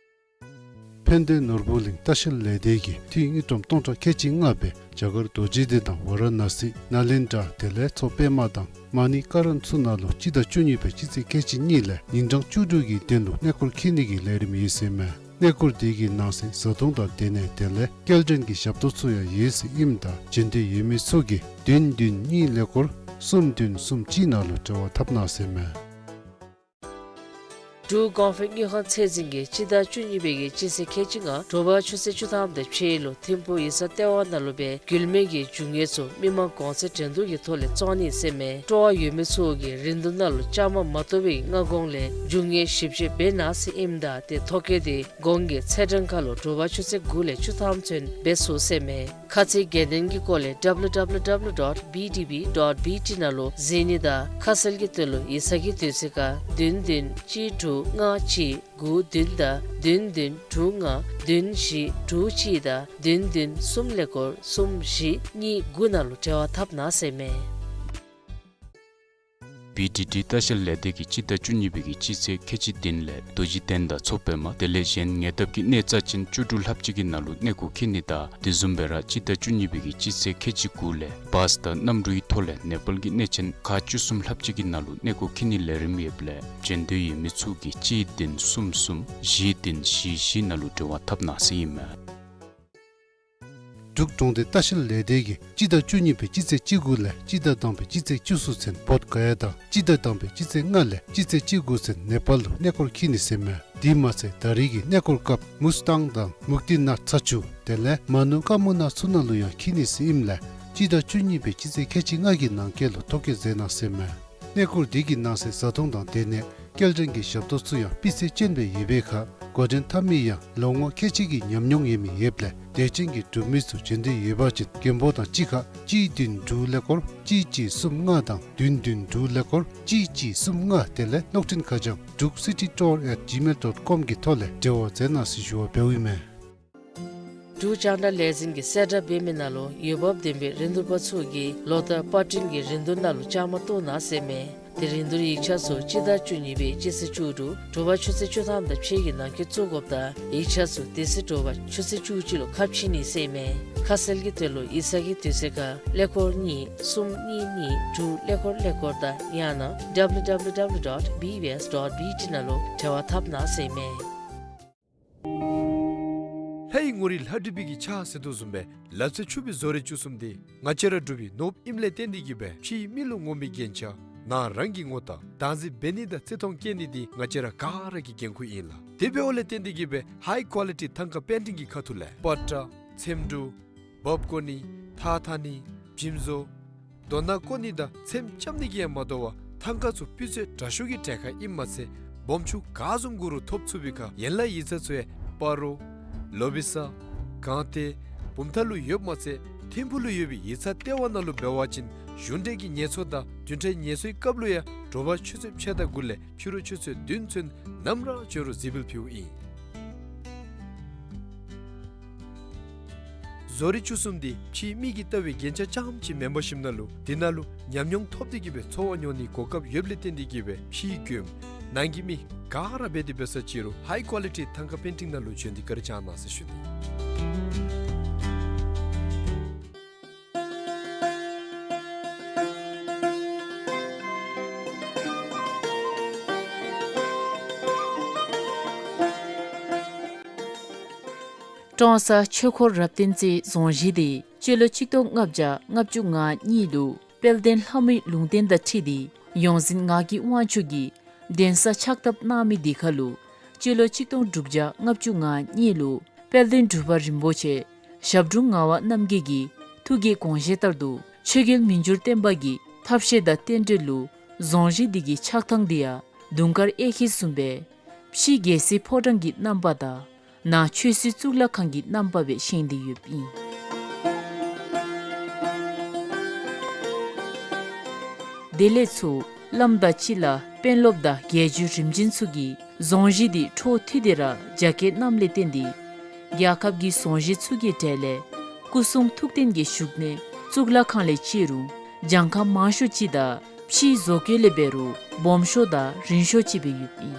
ཕན་བདེ་ནོར་བུ་གླིང་ལྟ་བཤལ་ལས་སྡེ་གིས་དུས་དངུལ་ཀྲམ་སྟོང་ཕྲག་ཁལ་གཅིག་ལྔ་སྦེ་རྒྱ་གར་རྡོ་རྗེ་གདན་དང་ཝ་ར་ཎ་སི་ནཱ་ལེནྡྲ་དེ་ལས་མཚོ་པདྨ་དང་མ་ཎི་ཀ་ར་ཚུ་ནང་ལུ་སྤྱི་ཟླ་བཅུ་གཉིས་པའི་སྤྱི་ཚེས་ཁལ་གཅིག་གཉིས་ལས་ཉིན་གྲངས་བཅུ་དྲུག་གི་དོན་ལུ་གནས་སྐོར་འཁྱིད་ནི་གི་ལས་རིམ་ཡོད་ཟེར་མས། གནས་སྐོར་དེ་གི་ནང་གསེས་བཟའ་འཐུང་དང་སྡོད་གནས་དེ་ལས་སྐྱེལ་འདྲེན་གྱི་ཞབས་ཏོག་ཚུ་ཡང་ཡོད་ཟེར་ཨིནམ་ད་བྱོན་འདོད་ཡོད་མི་ཚུ་གིས་བདུན་བདུན་གཉིས་ཀླད་ཀོར་གསུམ་བདུན་གསུམ་གཅིག་ནང་ལུ་འབྲེལ་བ་འཐབ་གནང་ཟེར་མས། འབྲུག་གོང་འཕེལ་དངུལ་ཁང་ཚད་འཛིན་གྱིས་སྤྱི་ཟླ་བཅུ་གཉིས་པའི་གི་སྤྱི་ཚེས་ཁལ་གཅིག་ལྔ་དྲོ་པ་ཆུ་ཚོད་བཅུ་ཐམ་དང་ཕྱེད་ལུ་ཐིམ་ཕུག་ཡིག་ཚང་ལྟེ་བ་ནང་ལུ་སྦེ་རྒྱུད་སྨད་ཀྱི་རྒྱུ་དངོས་ཚུ་མི་མང་གོང་ཚད་འགྲན་བསྡུར་གྱི་ཐོག་ལས་བཙོང་ནི་ཟེར་མས། སྤྲོ་བ་ཡོད་མི་ཚུ་གིས་རིན་བསྡུར་ནང་ལུ་བཅའ་མར་མ་གཏོགས་པའི་སྔ་གོང་ལས་རྒྱུ་དངོས་ཞིབ་དཔྱད་འབད་གནང་ཟེར་ཨིནམ་ད་ཏེ་ཐོ་བཀོད་དེ་གོང་གི་ཚེས་གྲངས་ཁར་ལུ་དྲོ་པ་ཆུ་ཚོད་དགུ་ལས་བཅུ་ཐམ་ཚུན་འབད་ཚུགས་ཟེར་མས། ཁ་ཚིག་གལ་ཏེ་གི་སྐོར་ལས་W W W dot B D B dot B T ནང་ལུ་གཟིགས་ནི་དང་ཁ་གསལ་གྱི་དོན་ལུ་ཡིག་ཚང་གི་དུས་ཚོད་ཁར་བདུན་བདུན་གཅིག་དྲུག་ལྔ་གཅིག་དགུ་བདུན་དང་བདུན་བདུན་དྲུག་ལྔ་བདུན་བཞི་དྲུག་གཅིག་དང་བདུན་བདུན་གསུམ་ཀླད་ཀོར་གསུམ་བཞི་གཉིས་དགུ་ནང་ལུ་འབྲེལ་བ་འཐབ་གནང་ཟེར་མས། བི་ཊི་ཊི་ལྟ་བཤལ་ལས་སྡེ་གིས་སྤྱི་ཟླ་བཅུ་གཉིས་པའི་གི་སྤྱི་ཚེས་ཁལ་གཅིག་བདུན་ལས་རྡོ་རྗེ་གདན་དང་མཚོ་པདྨ་དེ་ལས་གཞན་ཉེ་འདབས་ཀྱི་གནས་རྩ་ཅན་བཅུ་དྲུག་ལྷགཔ་ཅིག་གི་ནང་ལུ་གནས་སྐོར་འཁྱིད་ནི་དང་དེ་བཟུམ་སྦེ་ར་སྤྱི་ཟླ་བཅུ་གཉིས་པའི་གི་སྤྱི་ཚེས་ཁལ་གཅིག་དགུ་ལས་བཱས་དང་གནམ་གྲུའི་ཐོག་ལས་ནེ་པཱལ་གྱི་གནས་ཆེན་ཁག་བཅུ་གསུམ་ལྷགཔ་ཅིག་གི་ནང་ལུ་གནས་སྐོར་འཁྱིད་ནིའི་ལས་རིམ་ཡོདཔ་ལས་བྱོན་འདོད་ཡོད་མི་ཚུ་གིས་གཅིག་བདུན་གསུམ་གསུམ་བཞི་བདུན་བཞི་བཞི་ནང་ལུ་འབྲེལ་བ་འཐབ་གནང་ཟེར་ཨིན་མས། འབྲུག་གྲོང་སྡེ་ལྟ་བཤལ་ལས་སྡེ་གིས་སྤྱི་ཟླ་བཅུ་གཉིས་པའི་སྤྱི་ཚེས་བཅུ་དགུ་ལས་སྤྱི་ཟླ་དང་པའི་སྤྱི་ཚེས་བཅུ་གསུམ་ཚུན་བོདྷ་ག་ཡ་དང་སྤྱི་ཟླ་དང་པའི་སྤྱི་ཚེས་ལྔ་ལས་སྤྱི་ཚེས་བཅུ་དགུ་ཚུན་ནེ་པཱལ་ལུ་གནས་སྐོར་འཁྱིད་ནི་ཟེར་མས། དེ་མ་ཚད་ད་རེས་ཀྱི་གནས་སྐོར་སྐབས་མུས་ཏང་དང་མུག་ཏི་ནཱཐ་ཚ་ཆུ་དེ་ལས་མ་ནུ་ཀ་མུ་ན་ཚུ་ནང་ལུ་ཡང་འཁྱིད་ནི་ཟེར་ཨིནམ་ལས་སྤྱི་ཟླ་བཅུ་གཉིས་པའི་སྤྱི་ཚེས་ཁལ་གཅིག་ལྔ་གི་ནང་འཁོད་ལུ་ཐོ་བཀོད་མཛད་གནང་ཟེར་མས། གནས་སྐོར་དེ་གི་ནང་གསེས་བཟའ་འཐུང་དང་སྡོད་གནས་སྐྱེལ་འདྲེན་གྱི་ཞབས་ཏོག་ཚུ་ཡང་སྤུས་ཚད་ཅན་སྦེ་ཡོད་པའི་ཁར་འགོ་འདྲེན་འཐབ་མི་ཡང་ལོ་ངོ་ཁལ་གཅིག་གི་ཉམས་མྱོང་ཡོད་མི་ཡོདཔ་ལས་དད་ཅན་གྱི་འབྲུག་མི་ཚུ་བྱོན་འདོད་ཡོད་པ་ཅིན་མགོན་པོ་དང་གཅིག་ཁར་གཅིག་བདུན་དྲུག་ཀླད་ཀོར་གཅིག་གཅིག་གསུམ་ལྔ་དང་བདུན་བདུན་དྲུག་ཀླད་ཀོར་གཅིག་གཅིག་གསུམ་ལྔ་དེ་ལས་གློག་འཕྲིན་ཁ་བྱང་druk city tour at gmail dot com གི་ཐོག་ལས་འབྲེལ་བ་མཛད་གནང་ཟེར་ཞུ་བ་འབདཝ་ཨིན་མས། འབྲུག་རྒྱང་བསྒྲགས་ལས་འཛིན་གྱིས་གསལ་བསྒྲགས་འབད་མི་ནང་ལུ་འོས་འབབ་ལྡན་པའི་རིན་བསྡུར་པ་ཚུ་གིས་ལོ་བསྟར་པར་སྐྲུན་གྱི་རིན་བསྡུར་ནང་ལུ་བཅའ་མར་གཏོགས་གནང་ཟེར་མས། དེ་རིན་བསྡུར་ཡིག་ཆ་ཚུ་སྤྱི་ཟླ་བཅུ་གཉིས་པའི་སྤྱི་ཚེས་བཅུ་དྲུག་དྲོ་པ་ཆུ་ཚོད་བཅུ་ཐམ་དང་ཕྱེད་ཀྱི་ནང་འཁོད་བཙུགས་དགོཔ་དང་ཡིག་ཆ་ཚུ་དེ་ཚེ་དྲོ་པ་ཆུ་ཚོད་བཅུ་གཅིག་ལུ་ཁ་ཕྱེ་ནི་ཟེར་མས། ཁ་གསལ་གྱི་དོན་ལུ་ཡིག་ཚང་གི་དུས་ཚོད་ཁར་ཀླད་ཀོར་གཉིས་གསུམ་གཉིས་གཉིས་དྲུག་ཀླད་ཀོར་ཀླད་ཀོར་དང་ཡང་ན་W W W dot B B S dot B T ནང་ལུ་འབྲེལ་བ་འཐབ་གནང་ཟེར་མས། ལྷའི་ངོ་རིས་ལྷ་བྲིས་པའི་གི་ཕྱག་ཟེར་དོ་བཟུམ་སྦེ་ལག་རྩལ་ཕྱུག་པའི་བཟོ་རིག་བཅུ་གསུམ་འདི་ང་བཅས་ར་འབྲུག་པའི་ནོར་བུ་ཨིནམ་ལས་བརྟེན་ཏེ་གིས་སྦེ་ཕྱིའི་མི་ལུ་ངོམ་པའི་རྒྱན་ཆ་ནང་རང་གི་ངོ་རྟགས་བདག་འཛིན་འབད་ནི་དང་བརྩི་མཐོང་བསྐྱེད་ནི་འདི་ང་བཅས་ར་ག་ར་གི་འགན་ཁུར་ཨིན་ལགས། དེ་འབདཝ་ལས་བརྟེན་ཏེ་གིས་སྦེ་ཧའི་ཀོ་ལི་ཊི་ཐང་ཀ་པེན་ཊིང་གི་ཁ་ཐུག་ལས་པ་ཏྲ་ཚེམ་དྲུབ་འབག་བཀོ་ནི་ཐགས་འཐག་ནི་འཇིམ་བཟོ་རྡོ་ནང་བཀོ་ནི་དང་ཚེམ་རྐྱབ་ནི་གིས་ཡང་མ་དོ་བར་ཐང་ཀ་ཚུ་སྤུས་ཚད་དྲག་ཤོས་ཀྱི་གྲལ་ཁར་ཨིནམ་མ་ཚད་སྦོམ་ཆུང་ག་བཟུམ་དགོ་རུང་ཐོབ་ཚུགས་པའི་ཁར་ཡན་ལག་ཡིག་ཚང་ཚུ་ཡང་སྤ་རོ་ལོ་བི་ས་གངས་སྟོད་བུམ་ཐང་ལུ་ཡོདཔ་མ་ཚད་ཐིམ་ཕུག་ལུ་ཡོད་པའི་ཡིག་ཚང་ལྟེ་བ་ནང་ལུ་འབད་བ་ཅིན་གཞུང་འབྲེལ་གྱི་ངལ་འཚོ་དང་བདུན་ཕྲག་ངལ་འཚོའི་སྐབས་ལུ་ཡང་དྲོ་པ་ཆུ་ཚོད་ཕྱེད་དང་དགུ་ལས་ཕྱི་རུ་ཆུ་ཚོད་བདུན་ཚུན་ནམ་ར་བྱོན་རུང་གཟིགས་འབུལ་ཕུལཝ་ཨིན། བཟོ་རིག་བཅུ་གསུམ་འདི་ཕྱིའི་མི་གིས་ལྟ་བའི་རྒྱན་ཆ་རྐྱངམ་ཅིག་མེན་པར་ཞིནམ་ལས་དེ་ནང་ལུ་ཉམས་མྱོང་ཐོབ་སྟེ་གིས་སྦེ་འཚོ་བ་མྱོང་ནིའི་གོ་སྐབས་ཡོདཔ་ལས་བརྟེན་ཏེ་གིས་སྦེ་ཕྱིའི་མགྱོནམ་ནང་གི་མི་ག་ར་འབད་དེ་འབད་ས་ཅིག་རུང་ཧའི་ཀོ་ལི་ཊི་ཐང་ཀ་པེན་ཊིང་ནང་ལུ་བྱོན་ཏེ་བཀའ་དྲིན་བསྐྱང་གནང་ཟེར་ཞུ་ནི། ཀྲོང་གསར་ཆོས་འཁོར་རབ་བརྟན་རྩེ་རྫོང་གཞིས་དེ་སྤྱི་ལོ་ཆིག་སྟོང་ལྔ་བརྒྱ་ལྔ་བཅུ་ང་གཉིས་ལུ་དཔལ་ལྡན་ལྷ་མོའི་ལུང་བསྟན་དང་འཁྲིལ་ཏེ་ཡོངས་འཛིན་ངག་གི་དབང་ཕྱུག་གིས་གདན་ས་ཕྱག་བཏབ་གནང་མི་དེ་ཁར་ལུ་ སྤྱི་ལོ་གཅིག་སྟོང་དྲུག་བརྒྱ་ལྔ་བཅུ་ང་གཉིས་ལུ་དཔལ་ལྡན་འབྲུག་པ་རིན་པོ་ཆེ་ཞབས་དྲུང་ངག་དབང་རྣམ་རྒྱལ་གྱི་ཐུགས་ཀྱི་དགོངས་བཞེད་ལྟར་དུ་ཆོས་རྒྱལ་མི་འགྱུར་བརྟན་པ་གི་ཐབས་ཤེས་དང་རྟེན་འབྲེལ་ལུ་རྫོང་གཞི་འདི་གི་ཆགས་ཐངས་འདི་ཡང་དུང་དཀར་གཡས་འཁྱིལ་བཟུམ་སྦེ་ཕྱི་རྒྱལ་སྲིད་ཕོ་བྲང་གི་རྣམ་པ་དང་ནང་ཆོས་སྲིད་གཙུག་ལག་ཁང་གི་རྣམ་པ་སྦེ་བཞེངས་ཏེ་ཡོདཔ་ཨིན། དེ་ལས་ཚུར་བླམ་དང་ཅིག་ལ་དཔོན་སློབ་དང་རྒྱལ་བརྒྱུད་རིམ་བྱོན་ཚུ་གིས་རྫོང་གཞི་འདི་འཕྲོ་མཐུད་དེ་ར་རྒྱ་བསྐྱེད་གནངམ་ལས་བརྟེན་ཏེ་རྒྱལ་ཁབ་ཀྱི་རྫོང་གཞི་ཚུ་གི་གྲས་ལས་སྐུ་གསུང་ཐུགས་རྟེན་གྱི་བཞུགས་གནས་གཙུག་ལག་ཁང་ལས་བཅད་རུང་གྱངས་ཁ་མང་ཤོས་ཅིག་དང་ཕྱིའི་བཟོ་བཀོད་ལས་འབད་རུང་སྦོམ་ཤོས་དང་རིང་ཤོས་ཅིག་སྦེ་ཡོདཔ་ཨིན།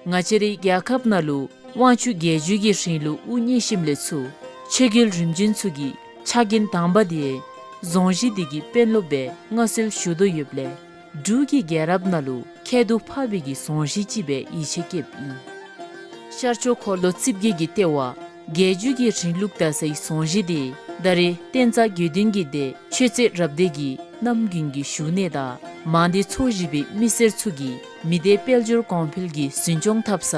ང་བཅས་རའི་རྒྱལ་ཁབ་ནང་ལུ་དབང་ཕྱུག་རྒྱལ་བརྒྱུད་ཀྱི་རིང་ལུགས་དབུ་བརྙེས་ཞིནམ་ལས་ཚུར་ཆོས་རྒྱལ་རིམ་བྱོན་ཚུ་གི་ཕྱག་འགན་དང་པ་འདི་རྫོང་གཞི་འདི་གི་དཔོན་སློབ་སྦེ་མངའ་གསོལ་ཞུ་དོ་ཡོདཔ་ལས་འབྲུག་གི་རྒྱལ་རབས་ནང་ལུ་ཁྱད་དུ་འཕགས་པའི་གི་རྫོང་གཞི་ཅིག་སྦེ་ཡིད་ཆེས་བསྐྱེདཔ་ཨིན། ཤར་ཕྱོགས་འཁོར་ལོ་རྩིབས་བརྒྱད་ཀྱི་ལྟེ་བ་རྒྱལ་བརྒྱུད་ཀྱི་རིང་ལུགས་དར་སའི་རྫོང་གཞི་འདི་ད་རེས་བསྟན་རྩ་དགེ་འདུན་གྱི་སྡེ་ཆོས་རྩེ་རབ་སྡེ་གི་རྣམ་རྒྱུན་གྱི་བཞུགས་གནས་དང་མང་སྡེ་ཚོ་བཞི་པའི་མི་སེར་ཚུ་གིས་མི་སྡེ་དཔལ་འབྱོར་གོང་འཕེལ་གྱི་འཛིན་སྐྱོང་འཐབ་ས་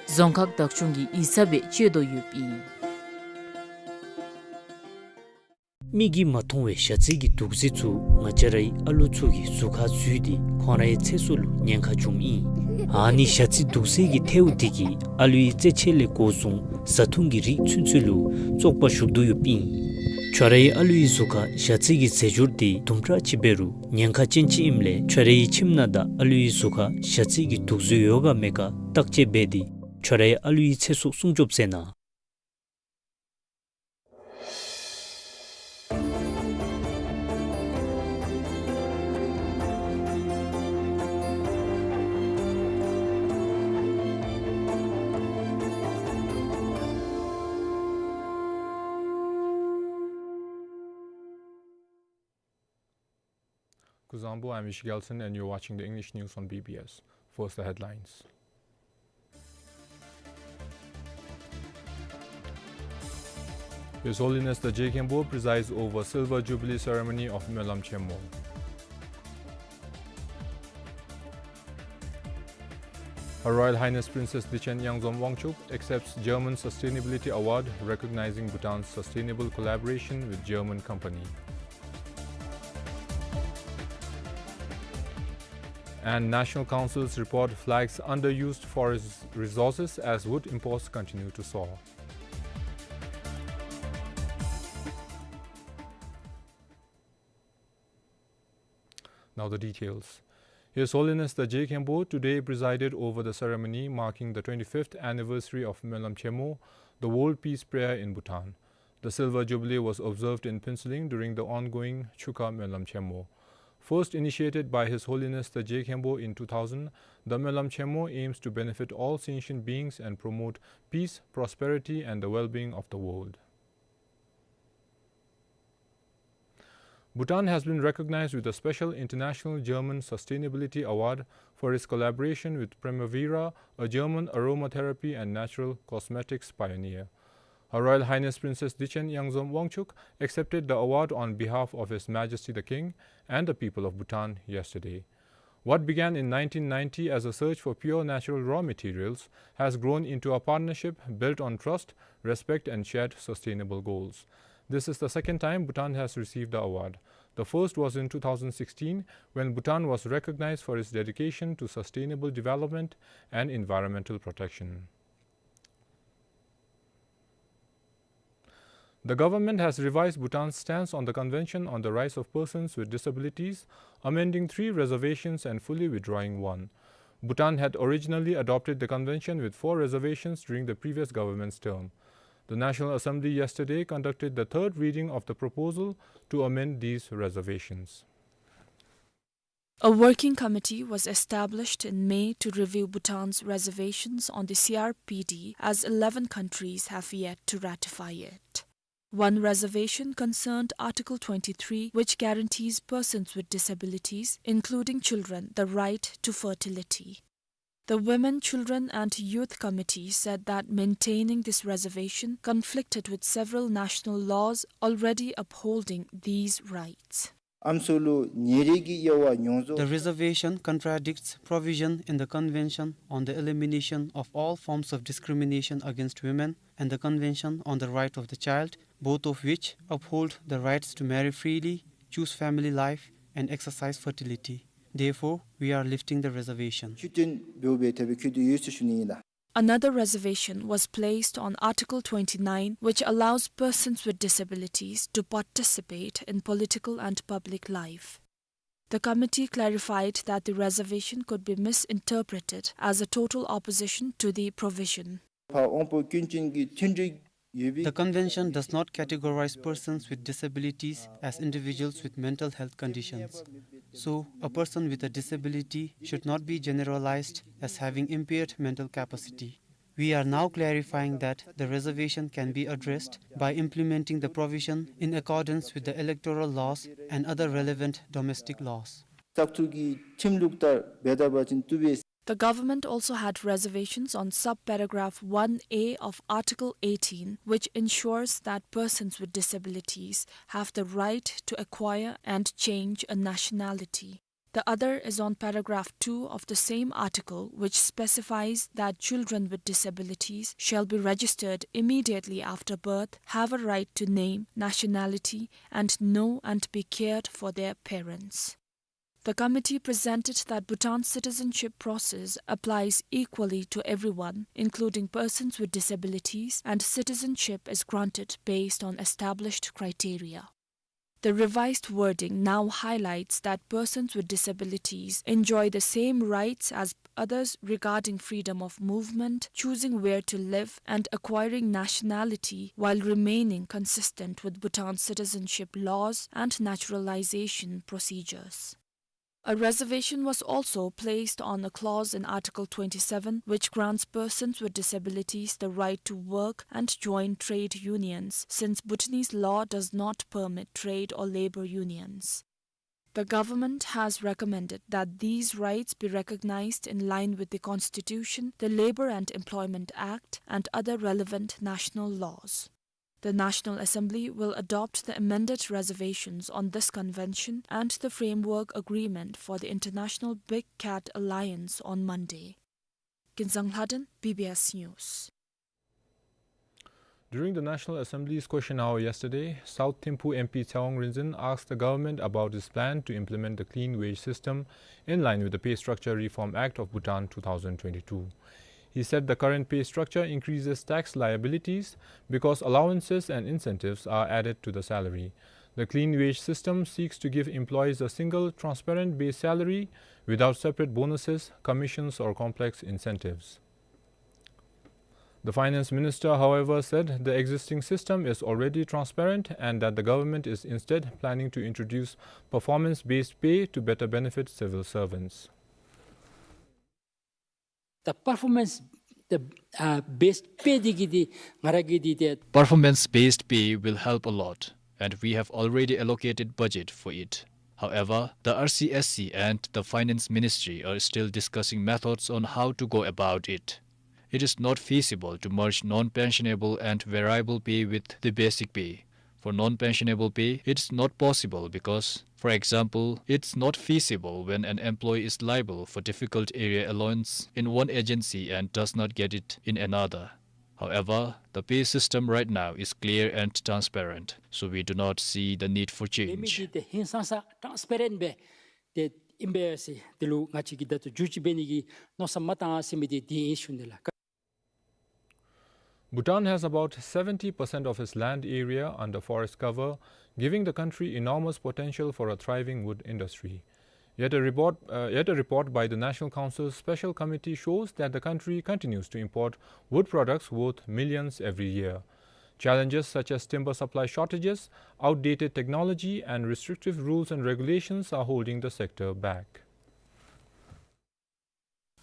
རྫོང་ཁག་བདག་སྐྱོང་གི་ཡིག་ཚང་སྦེ་སྤྱོད་དོ་ཡོདཔ་ཨིན། མིག་གིས་མ་མཐོང་བའི་ཞ་རྩི་གི་དུག་རྫས་ཚུ་ང་བཅས་རའི་ཨ་ལུ་ཚུ་གི་གཟུགས་ཁར་འཛུལ་ཏེ་ཁོང་རའི་ཚེ་སྲོག་ལུ་ཉེན་ཁ་བྱུངམ་ཨིན། ཨ་ནི་ཞ་རྩི་དུག་རྫས་ཀྱི་ཐལཝ་འདི་གིས་ཨ་ལུའི་རྩེད་ཆས་ལས་འགོ་བཟུང་བཟའ་འཐུང་གི་རིགས་ཚུན་ཚོད་ལུ་བཙོག་པ་ཞུགས་དོ་ཡོདཔ་ཨིན། ཁྱོད་རའི་ཨ་ལུའི་གཟུགས་ཁར་ཞ་རྩི་གི་རྫས་སྦྱོར་འདི་དུམ་གྲ་ཅིག་འབད་རུང་ཉེན་ཁ་ཅན་ཅིག་ཨིནམ་ལས་ཁྱོད་རའི་ཁྱིམ་ནང་དང་ཨ་ལུའི་གཟུགས་ཁར་ཞ་རྩི་གི་དུག་རྫས་ཡོད་ག་མེད་ག་བརྟག་དཔྱད་འབད་དེ་ཁྱོད་རའི་ཨ་ལུའི་ཚེ་སྲོག་སྲུང་སྐྱོབ་མཛད་གནང་། Kuzuzangpo, I'm Ishi Gelson and you're watching the English news on B B S. First, the headlines. His Holiness the Je Khenpo presides over Silver Jubilee ceremony of Myolam Chenmo. Her Royal Highness Princess Dichen Yangzom Wangchuk accepts German Sustainability Award recognizing Bhutan's sustainable collaboration with German company. And National Council's report flags underused forest resources as wood imports continue to soar. Now the details. His Holiness the Je Khenpo today presided over the ceremony marking the twenty-fifth anniversary of Myolam Chenmo, the World Peace Prayer in Bhutan. The Silver Jubilee was observed in Phuentsholing during the ongoing Chukha Myolam Chenmo. First initiated by His Holiness the Je Khenpo in two thousand, the Myolam Chenmo aims to benefit all sentient beings and promote peace, prosperity, and the well-being of the world. Bhutan has been recognized with a special International German Sustainability Award for its collaboration with Primavera, a German aromatherapy and natural cosmetics pioneer. Her Royal Highness Princess Dichen Yangzom Wangchuk accepted the award on behalf of His Majesty the King and the people of Bhutan yesterday. What began in nineteen ninety as a search for pure natural raw materials has grown into a partnership built on trust, respect, and shared sustainable goals. This is the second time Bhutan has received the award. The first was in two thousand sixteen, when Bhutan was recognized for its dedication to sustainable development and environmental protection. The government has revised Bhutan's stance on the Convention on the Rights of Persons with Disabilities, amending three reservations and fully withdrawing one. Bhutan had originally adopted the convention with four reservations during the previous government's term. The National Assembly yesterday conducted the third reading of the proposal to amend these reservations. A working committee was established in May to review Bhutan's reservations on the C R P D, as eleven countries have yet to ratify it. One reservation concerned Article twenty-three, which guarantees persons with disabilities, including children, the right to fertility. The Women, Children and Youth Committee said that maintaining this reservation conflicted with several national laws already upholding these rights. ཨམ་སྲུ་ལུ་ཉེ་རིགས་ཀྱི་དབྱེ་བ་ཡོངས་རྫོགས། The reservation contradicts provision in the Convention on the Elimination of All Forms of Discrimination Against Women and the Convention on the Right of the Child, both of which uphold the rights to marry freely, choose family life, and exercise fertility. Therefore, we are lifting the reservation. ཆོས་དོན་འབདཝ་སྦེ་ཐབས་ལམ་བཀོད་དེ་ཡོད་ཟེར་ཞུ་ནི་ཨིན་ལགས། Another reservation was placed on Article twenty-nine, which allows persons with disabilities to participate in political and public life. The committee clarified that the reservation could be misinterpreted as a total opposition to the provision. ཕར་དབང་པོ་སྐྱོན་ཅན་གྱི་མཐུན་སྒྲིག་ཡོད་པའི། The convention does not categorize persons with disabilities as individuals with mental health conditions. So, a person with a disability should not be generalized as having impaired mental capacity. We are now clarifying that the reservation can be addressed by implementing the provision in accordance with the electoral laws and other relevant domestic laws. བཙག་འཐུ་གི་ཁྲིམས་ལུགས་ལྟར་འབད་ད་པ་ཅིན་བཏུབ་པས། The government also had reservations on subparagraph one A of Article eighteen, which ensures that persons with disabilities have the right to acquire and change a nationality. The other is on paragraph two of the same article, which specifies that children with disabilities shall be registered immediately after birth, have a right to name, nationality, and know and be cared for their parents. The committee presented that Bhutan's citizenship process applies equally to everyone, including persons with disabilities, and citizenship is granted based on established criteria. The revised wording now highlights that persons with disabilities enjoy the same rights as others regarding freedom of movement, choosing where to live, and acquiring nationality while remaining consistent with Bhutan's citizenship laws and naturalization procedures. A reservation was also placed on a clause in Article twenty-seven, which grants persons with disabilities the right to work and join trade unions, since Bhutanese law does not permit trade or labor unions. The government has recommended that these rights be recognized in line with the Constitution, the Labor and Employment Act, and other relevant national laws. The National Assembly will adopt the amended reservations on this convention and the framework agreement for the International Big Cat Alliance on Monday. Kinzang Lhaden, B B S News. During the National Assembly's question hour yesterday, South Thimphu M P Tshewang Rinzin asked the government about its plan to implement the clean wage system in line with the Pay Structure Reform Act of Bhutan two thousand twenty-two. He said the current pay structure increases tax liabilities because allowances and incentives are added to the salary. The clean wage system seeks to give employees a single, transparent base salary without separate bonuses, commissions, or complex incentives. The finance minister, however, said the existing system is already transparent and that the government is instead planning to introduce performance-based pay to better benefit civil servants. The performance, the, uh, based pay འདི་གིས་འདི་ང་ར་གིས་འདི་ཏེ། Performance-based pay will help a lot, and we have already allocated budget for it. However, the R C S C and the Finance Ministry are still discussing methods on how to go about it. It is not feasible to merge non-pensionable and variable pay with the basic pay. For non-pensionable pay, it's not possible because, for example, it's not feasible when an employee is liable for difficult area allowance in one agency and does not get it in another. However, the pay system right now is clear and transparent, so we do not see the need for change. ལས་མི་འདི་ཏེ་ཧིང་སངས་ས་ཊཱནསི་པེ་རེནཊི་སྦེ་ཏེ་ཨིན་པས་ཟེར་འདི་ལུ་ང་བཅས་ཀྱིས་ད་ལྟོ་བསྒྱུར་བཅོས་འབད་ནི་གི་མནོ་བསམ་མ་བཏང་ཟེར་མི་འདི་འདི་ཨིན་ཞུ་ནི་ལགས། Bhutan has about seventy percent of its land area under forest cover, giving the country enormous potential for a thriving wood industry. Yet a report, uh, yet a report by the National Council's Special Committee shows that the country continues to import wood products worth millions every year. Challenges such as timber supply shortages, outdated technology, and restrictive rules and regulations are holding the sector back.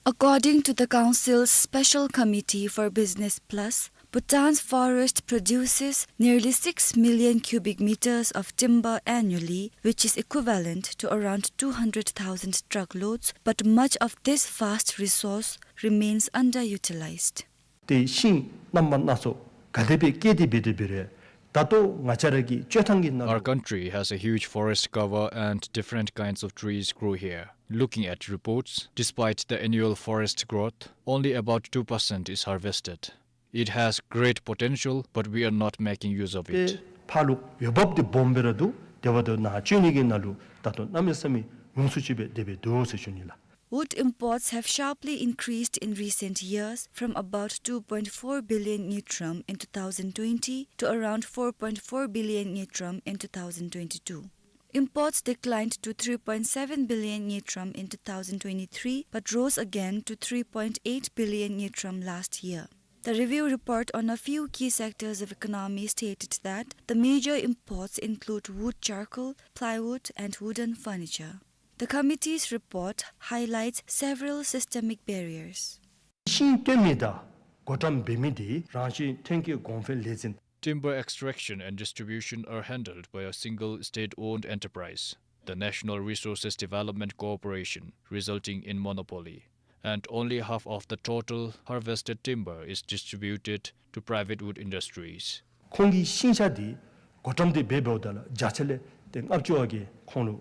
According to the Council's Special Committee for Business Plus, Bhutan's forest produces nearly six million cubic meters of timber annually, which is equivalent to around two hundred thousand truckloads, but much of this vast resource remains underutilized. ཏེ་ཤིང་རྣམ་པ་སྣ་ཚོགས་ག་དེ་སྦེ་བཀལ་ཏེ་འབད་དེ་འབད་རུང་ ད་ལྟོ་ང་བཅས་ར་གི་སྤྱོད་ཐངས་ཀྱི་ནང་། Our country has a huge forest cover and different kinds of trees grow here. Looking at reports, despite the annual forest growth, only about two percent is harvested. It has great potential, but we are not making use of it. ཏེ་ཕར་ལུ་འོས་འབབ་འདི་སྦོམ་སྦེ་ར་འདུག། དེ་འབདཝ་ད་ནཱ་སྤྱོད་ནི་གི་ནང་ལུ་ད་ལྟོ་གནམ་མེད་ས་མེད་ཉུང་སུ་ཅིག་སྦེ་དེ་སྦེ་འདུག་ཟེར་ཞུ་ནི་ལགས། Wood imports have sharply increased in recent years, from about two point four billion ngultrum in two thousand twenty to around four point four billion ngultrum in two thousand twenty-two. Imports declined to three point seven billion ngultrum in two thousand twenty-three, but rose again to three point eight billion ngultrum last year. The review report on a few key sectors of economy stated that the major imports include wood charcoal, plywood, and wooden furniture. The committee's report highlights several systemic barriers. ཤིང་བཏོན་མི་དང་བགོ་བཀྲམ་འབད་མི་འདི་རང་བཞིན་ཐོན་སྐྱེད་གོང་འཕེལ་ལས་འཛིན། Timber extraction and distribution are handled by a single state-owned enterprise, the National Resources Development Corporation, resulting in monopoly. And only half of the total harvested timber is distributed to private wood industries. ཁོང་གི་ཤིང་ཆ་འདི་བགོ་བཀྲམ་འདི་འབད་འབདཝ་ད་ལུ་བརྒྱ་ཆ་ལས་ཏེ་ལྔ་བཅུ་བ་གིས་ཁོང་ལུ་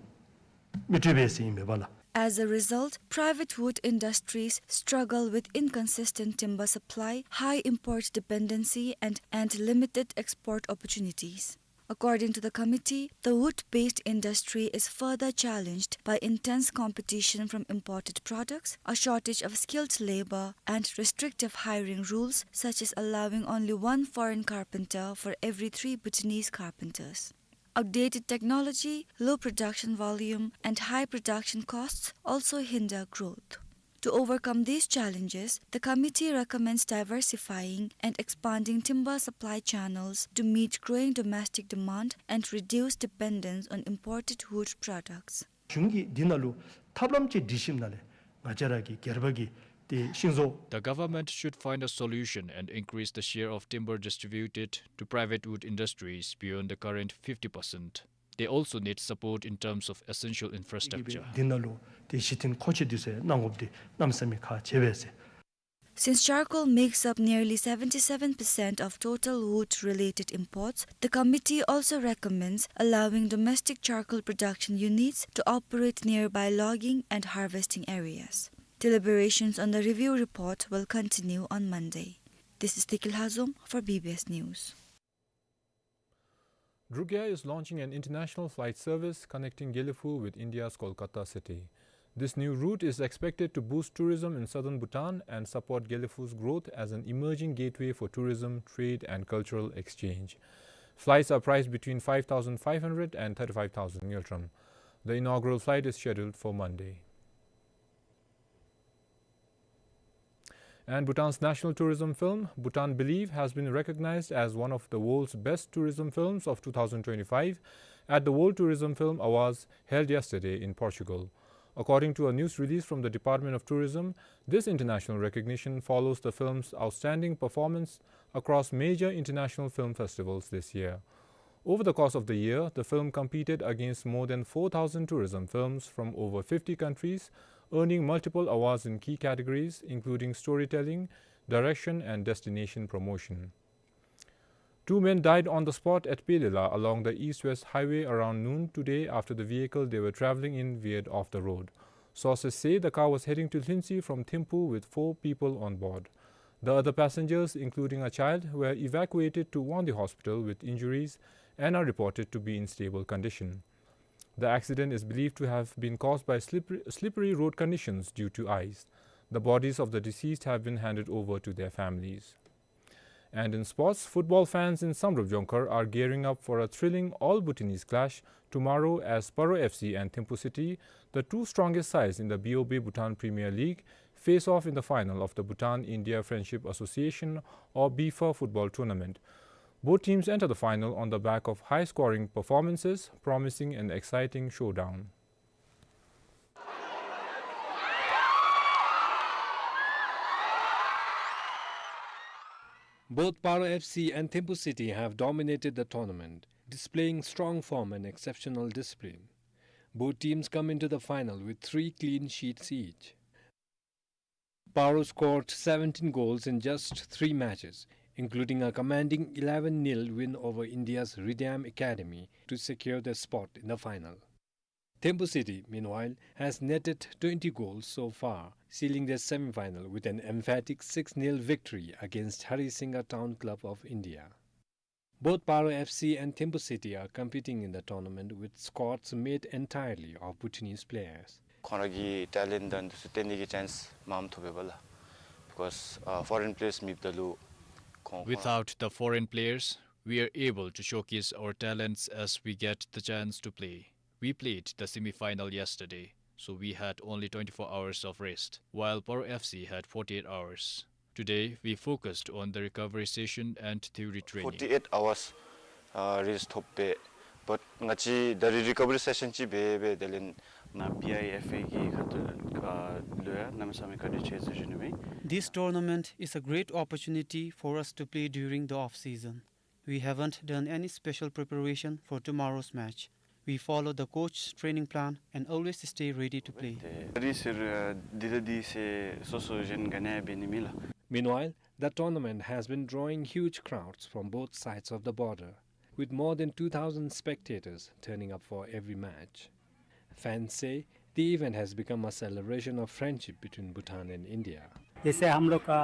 མི་སྤྲོད་པས་ཟེར་ཨིན་མས་པ་ལགས། As a result, private wood industries struggle with inconsistent timber supply, high import dependency, and, and limited export opportunities. According to the committee, the wood-based industry is further challenged by intense competition from imported products, a shortage of skilled labor, and restrictive hiring rules, such as allowing only one foreign carpenter for every three Bhutanese carpenters. Outdated technology, low production volume, and high production costs also hinder growth. To overcome these challenges, the committee recommends diversifying and expanding timber supply channels to meet growing domestic demand and reduce dependence on imported wood products. གཞུང་གིས་འདི་ནང་ལུ་ཐབས་ལམ་ཅིག་སྒྲིག་ཞིནམ་ལས་ང་བཅས་ར་གི་སྒེར་པ་གི་ཏེ་ཤིང་བཟོ། The government should find a solution and increase the share of timber distributed to private wood industries beyond the current fifty percent. They also need support in terms of essential infrastructure. འདི་ནང་ལུ་ཏེ་གཞི་རྟེན་མཁོ་ཆས་འདི་ཚུ་གནང་དགོཔ་འདི་གནམ་མེད་ས་མེད་ཁག་ཆེ་བས་ཟེར། Since charcoal makes up nearly seventy-seven percent of total wood-related imports, the committee also recommends allowing domestic charcoal production units to operate nearby logging and harvesting areas. Deliberations on the review report will continue on Monday. This is Tikil Hazum for B B S News. Drukgyal is launching an international flight service connecting Gelephu with India's Kolkata city. This new route is expected to boost tourism in southern Bhutan and support Gelephu's growth as an emerging gateway for tourism, trade, and cultural exchange. Flights are priced between five thousand five hundred and thirty-five thousand ngultrum. The inaugural flight is scheduled for Monday. And Bhutan's national tourism film, Bhutan Believe, has been recognized as one of the world's best tourism films of two thousand twenty-five at the World Tourism Film Awards held yesterday in Portugal. According to a news release from the Department of Tourism, this international recognition follows the film's outstanding performance across major international film festivals this year. Over the course of the year, the film competed against more than four thousand tourism films from over fifty countries, earning multiple awards in key categories, including storytelling, direction, and destination promotion. Two men died on the spot at Pelela along the east-west highway around noon today after the vehicle they were traveling in veered off the road. Sources say the car was heading to Lhintsi from Thimphu with four people on board. The other passengers, including a child, were evacuated to Wangdi Hospital with injuries and are reported to be in stable condition. The accident is believed to have been caused by slippery, slippery road conditions due to ice. The bodies of the deceased have been handed over to their families. And in sports, football fans in Samdrup Jongkhar are gearing up for a thrilling all-Bhutanese clash tomorrow as Paro F C and Thimphu City, the two strongest sides in the B O B Bhutan Premier League, face off in the final of the Bhutan India Friendship Association, or BIFA, football tournament. Both teams enter the final on the back of high-scoring performances, promising an exciting showdown. Both Paro F C and Thimphu City have dominated the tournament, displaying strong form and exceptional discipline. Both teams come into the final with three clean sheets each. Paro scored seventeen goals in just three matches, including a commanding eleven nil win over India's Ridham Academy to secure their spot in the final. Thimphu City, meanwhile, has netted twenty goals so far, sealing their semi-final with an emphatic six nil victory against Harisinga Town Club of India. Both Paro F C and Thimphu City are competing in the tournament with squads made entirely of Bhutanese players. ཁོང་ར་གི་ཊེ་ལེནཊ་དང་འདི་ཚུ་སྟོན་ནི་གི་ཅཱནསི་མངམ་ཐོབ་པས་ལགས། Because, uh, foreign players མེདཔ་ད་ལུ་ཁོང་ཁོང་ར། Without the foreign players, we are able to showcase our talents as we get the chance to play. We played the semi-final yesterday, so we had only twenty-four hours of rest, while Paro F C had forty-eight hours. Today, we focused on the recovery session and theory training. Forty-eight hours, uh, rest ཐོབ་པས། But ང་བཅས་ད་རིས་རི་ཀ་བ་རི་སེ་ཤཱན་ཅིག་འབད་འབད་དེ་ལས་ནཱ་པི་ཨའི་ཨེཕ་ཨེ་གི་ཁ་ཐུག་ལས་ཨ་ལུ་ཡང་གནམ་མེད་ས་མེད་བཀའ་དྲིན་ཆེ་ཟེར་ཞུ་ནི་ཨིན། This tournament is a great opportunity for us to play during the off-season. We haven't done any special preparation for tomorrow's match. We follow the coach's training plan and always stay ready to play. ད་རིས་ཟེར་འདི་ད་འདི་ཟེར་སོ་སོ་གཞན་ག་ནི་ཡང་འབད་ནི་མེད་ལགས། Meanwhile, the tournament has been drawing huge crowds from both sides of the border, with more than two thousand spectators turning up for every match. Fans say the event has become a celebration of friendship between Bhutan and India. जैसे हम लोग का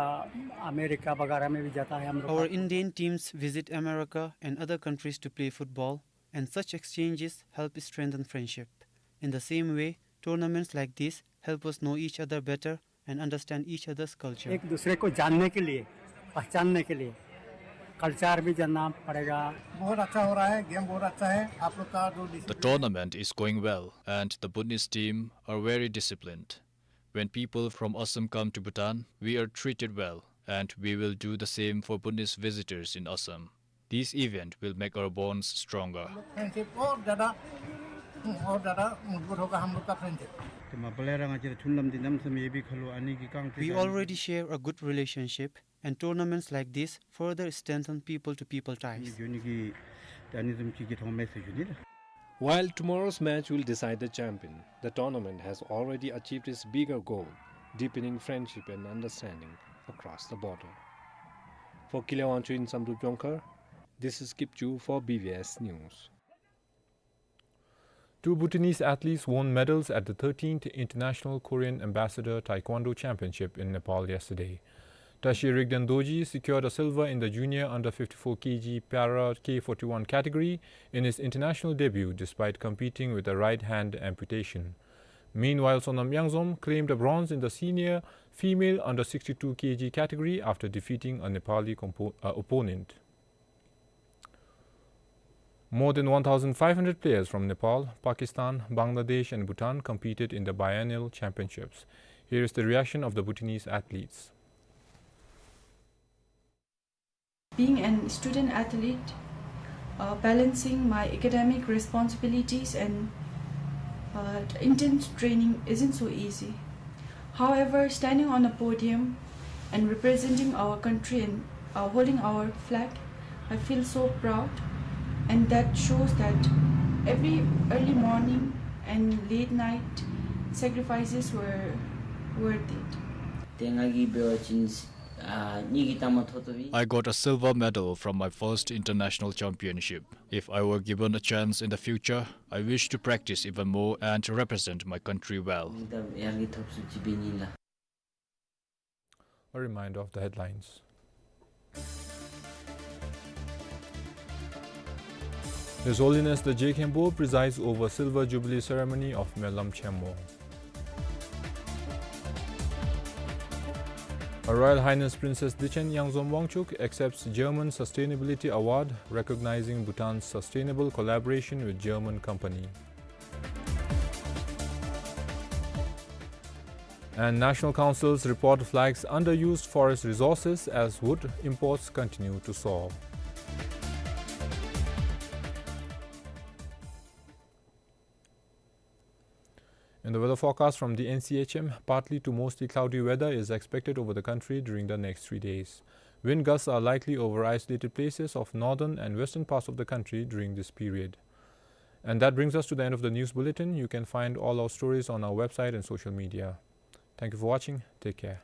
अमेरिका वगैरह में भी जाता है हम लोग का। Our Indian teams visit America and other countries to play football, and such exchanges help strengthen friendship. In the same way, tournaments like this help us know each other better and understand each other's culture. एक दूसरे को जानने के लिए, पहचानने के लिए कल्चर भी जानना पड़ेगा। बहुत अच्छा हो रहा है, गेम बहुत अच्छा है। आप लोग का जो डिसिप्लिन है। The tournament is going well, and the Bhutanese team are very disciplined. When people from Assam come to Bhutan, we are treated well, and we will do the same for Bhutanese visitors in Assam. This event will make our bonds stronger. Friendship और ज़्यादा, और ज़्यादा मजबूत होगा हम लोग का फ्रेंडशिप। ཏེ་མ་པ་ལས་ར་ང་བཅས་ར་མཐུན་ལམ་འདི་གནམ་མེད་ས་མེད་ཡོད་པའི་ཁར་ལུ་ཨ་ནི་གི་རྐང་སྤྲོད། We already share a good relationship, and tournaments like this further strengthen people-to-people ties. འགྱོ་ནི་གི་ད་ཨ་ནི་བཟུམ་ཅིག་གི་ཐོག་མེད་ཟེར་ཞུ་ནི་ལགས། While tomorrow's match will decide the champion, the tournament has already achieved its bigger goal, deepening friendship and understanding across the border. For Kilewangchuk in Samdrup Jongkhar, this is Kipchu for B B S News. Two Bhutanese athletes won medals at the thirteenth International Korean Ambassador Taekwondo Championship in Nepal yesterday. Tashi Rigden Dorji secured a silver in the junior under fifty-four K G para K forty-one category in his international debut despite competing with a right hand amputation. Meanwhile, Sonam Yangzom claimed a bronze in the senior female under sixty-two K G category after defeating a Nepali compo-, uh, opponent. More than one thousand five hundred players from Nepal, Pakistan, Bangladesh and Bhutan competed in the biennial championships. Here is the reaction of the Bhutanese athletes. Being an student athlete, uh, balancing my academic responsibilities and, uh, intense training isn't so easy. However, standing on a podium and representing our country and, uh, holding our flag, I feel so proud, and that shows that every early morning and late night sacrifices were worth it. ཏེ་ང་གིས་འབད་བ་ཅིན་ཨ་གཉིས་ཀྱི་ཐ་མ་ཐོབ་ཐོབ་ཨིན། I got a silver medal from my first international championship. If I were given a chance in the future, I wish to practice even more and represent my country well. ད་ཡར་གྱི་ཐོབ་ཚུལ་ཅིག་འབད་ནི་ལགས། A reminder of the headlines. His Holiness the Je Khenpo presides over Silver Jubilee ceremony of Myolam Chenmo. Her Royal Highness Princess Dichen Yangzom Wangchuk accepts German Sustainability Award, recognizing Bhutan's sustainable collaboration with German company. And National Council's report flags underused forest resources as wood imports continue to soar. In the weather forecast from the N C H M, partly to mostly cloudy weather is expected over the country during the next three days. Wind gusts are likely over isolated places of northern and western parts of the country during this period. And that brings us to the end of the news bulletin. You can find all our stories on our website and social media. Thank you for watching. Take care.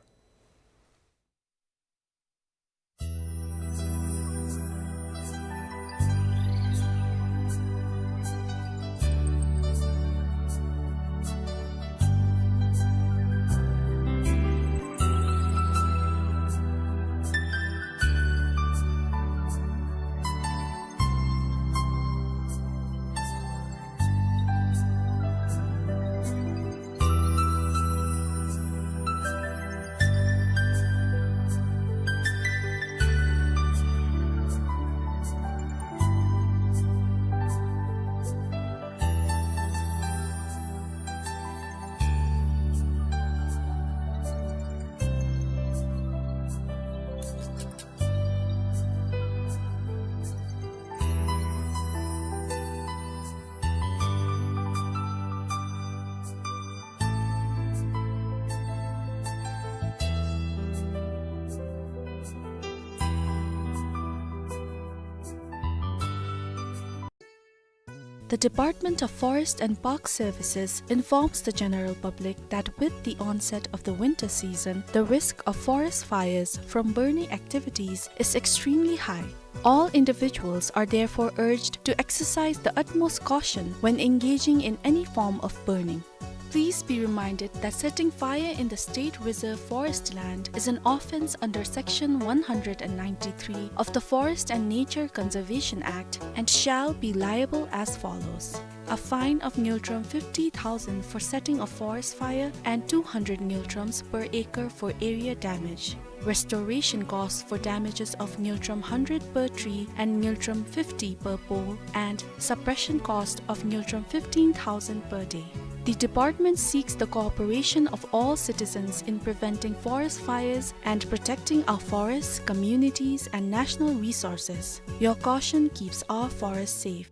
The Department of Forest and Park Services informs the general public that with the onset of the winter season, the risk of forest fires from burning activities is extremely high. All individuals are therefore urged to exercise the utmost caution when engaging in any form of burning. Please be reminded that setting fire in the State Reserve Forest land is an offence under Section one hundred and ninety-three of the Forest and Nature Conservation Act and shall be liable as follows. A fine of ngultrum fifty thousand for setting a forest fire and two hundred ngultrums per acre for area damage. Restoration cost for damages of ngultrum hundred per tree and ngultrum fifty per pole, and suppression cost of ngultrum fifteen thousand per day. The department seeks the cooperation of all citizens in preventing forest fires and protecting our forests, communities, and national resources. Your caution keeps our forests safe.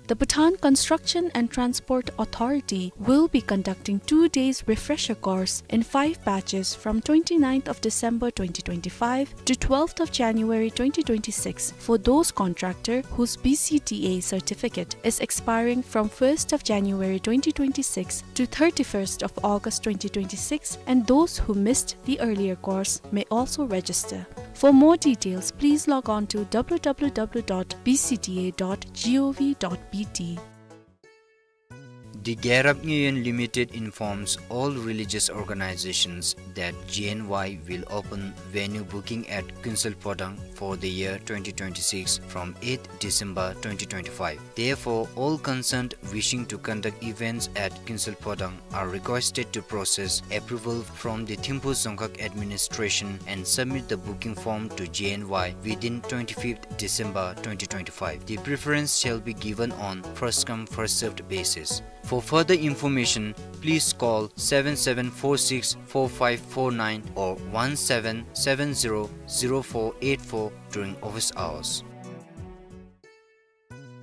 The Bhutan Construction and Transport Authority will be conducting two days refresher course in five batches from twenty-ninth of December twenty twenty-five to twelfth of January twenty twenty-six for those contractor whose B C T A certificate is expiring from first of January twenty twenty-six to thirty-first of August twenty twenty-six, and those who missed the earlier course may also register. For more details, please log on to W W W dot B C T A dot G O V dot B T. The Gyarap Ngyuyen Limited informs all religious organizations that G N Y will open venue booking at Kuensel Phodang for the year twenty twenty-six from eighth December twenty twenty-five. Therefore, all concerned wishing to conduct events at Kuensel Phodang are requested to process approval from the Thimphu Dzongkhag Administration and submit the booking form to G N Y within twenty-fifth December twenty twenty-five. The preference shall be given on first come, first served basis. For further information, please call seven seven four six four five four nine or one seven seven zero zero four eight four during office hours.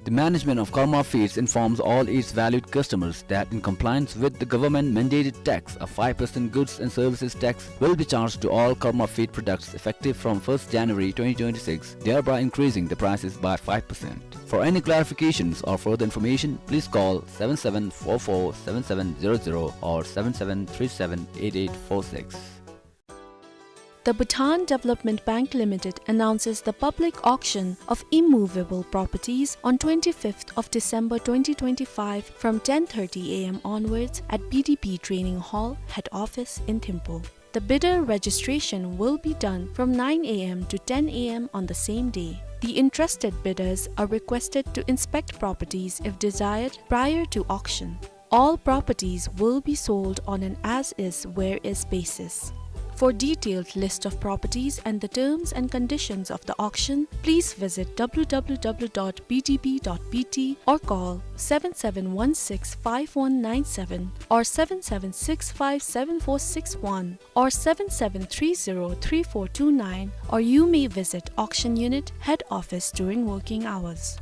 The management of Karma Feeds informs all its valued customers that in compliance with the government mandated tax, a five percent goods and services tax will be charged to all Karma Feed products effective from first January twenty twenty-six, thereby increasing the prices by five percent. For any clarifications or further information, please call seven seven four four seven seven zero zero or seven seven three seven eight eight four six. The Bhutan Development Bank Limited announces the public auction of immovable properties on twenty-fifth of December twenty twenty-five from ten thirty A M onwards at B D B Training Hall, head office in Thimphu. The bidder registration will be done from nine A M to ten A M on the same day. The interested bidders are requested to inspect properties if desired prior to auction. All properties will be sold on an as-is, where-is basis. For detailed list of properties and the terms and conditions of the auction, please visit W W W dot B D B dot B T or call seven seven one six five one nine seven or seven seven six five seven four six one or seven seven three zero three four two nine, or you may visit auction unit, head office during working hours.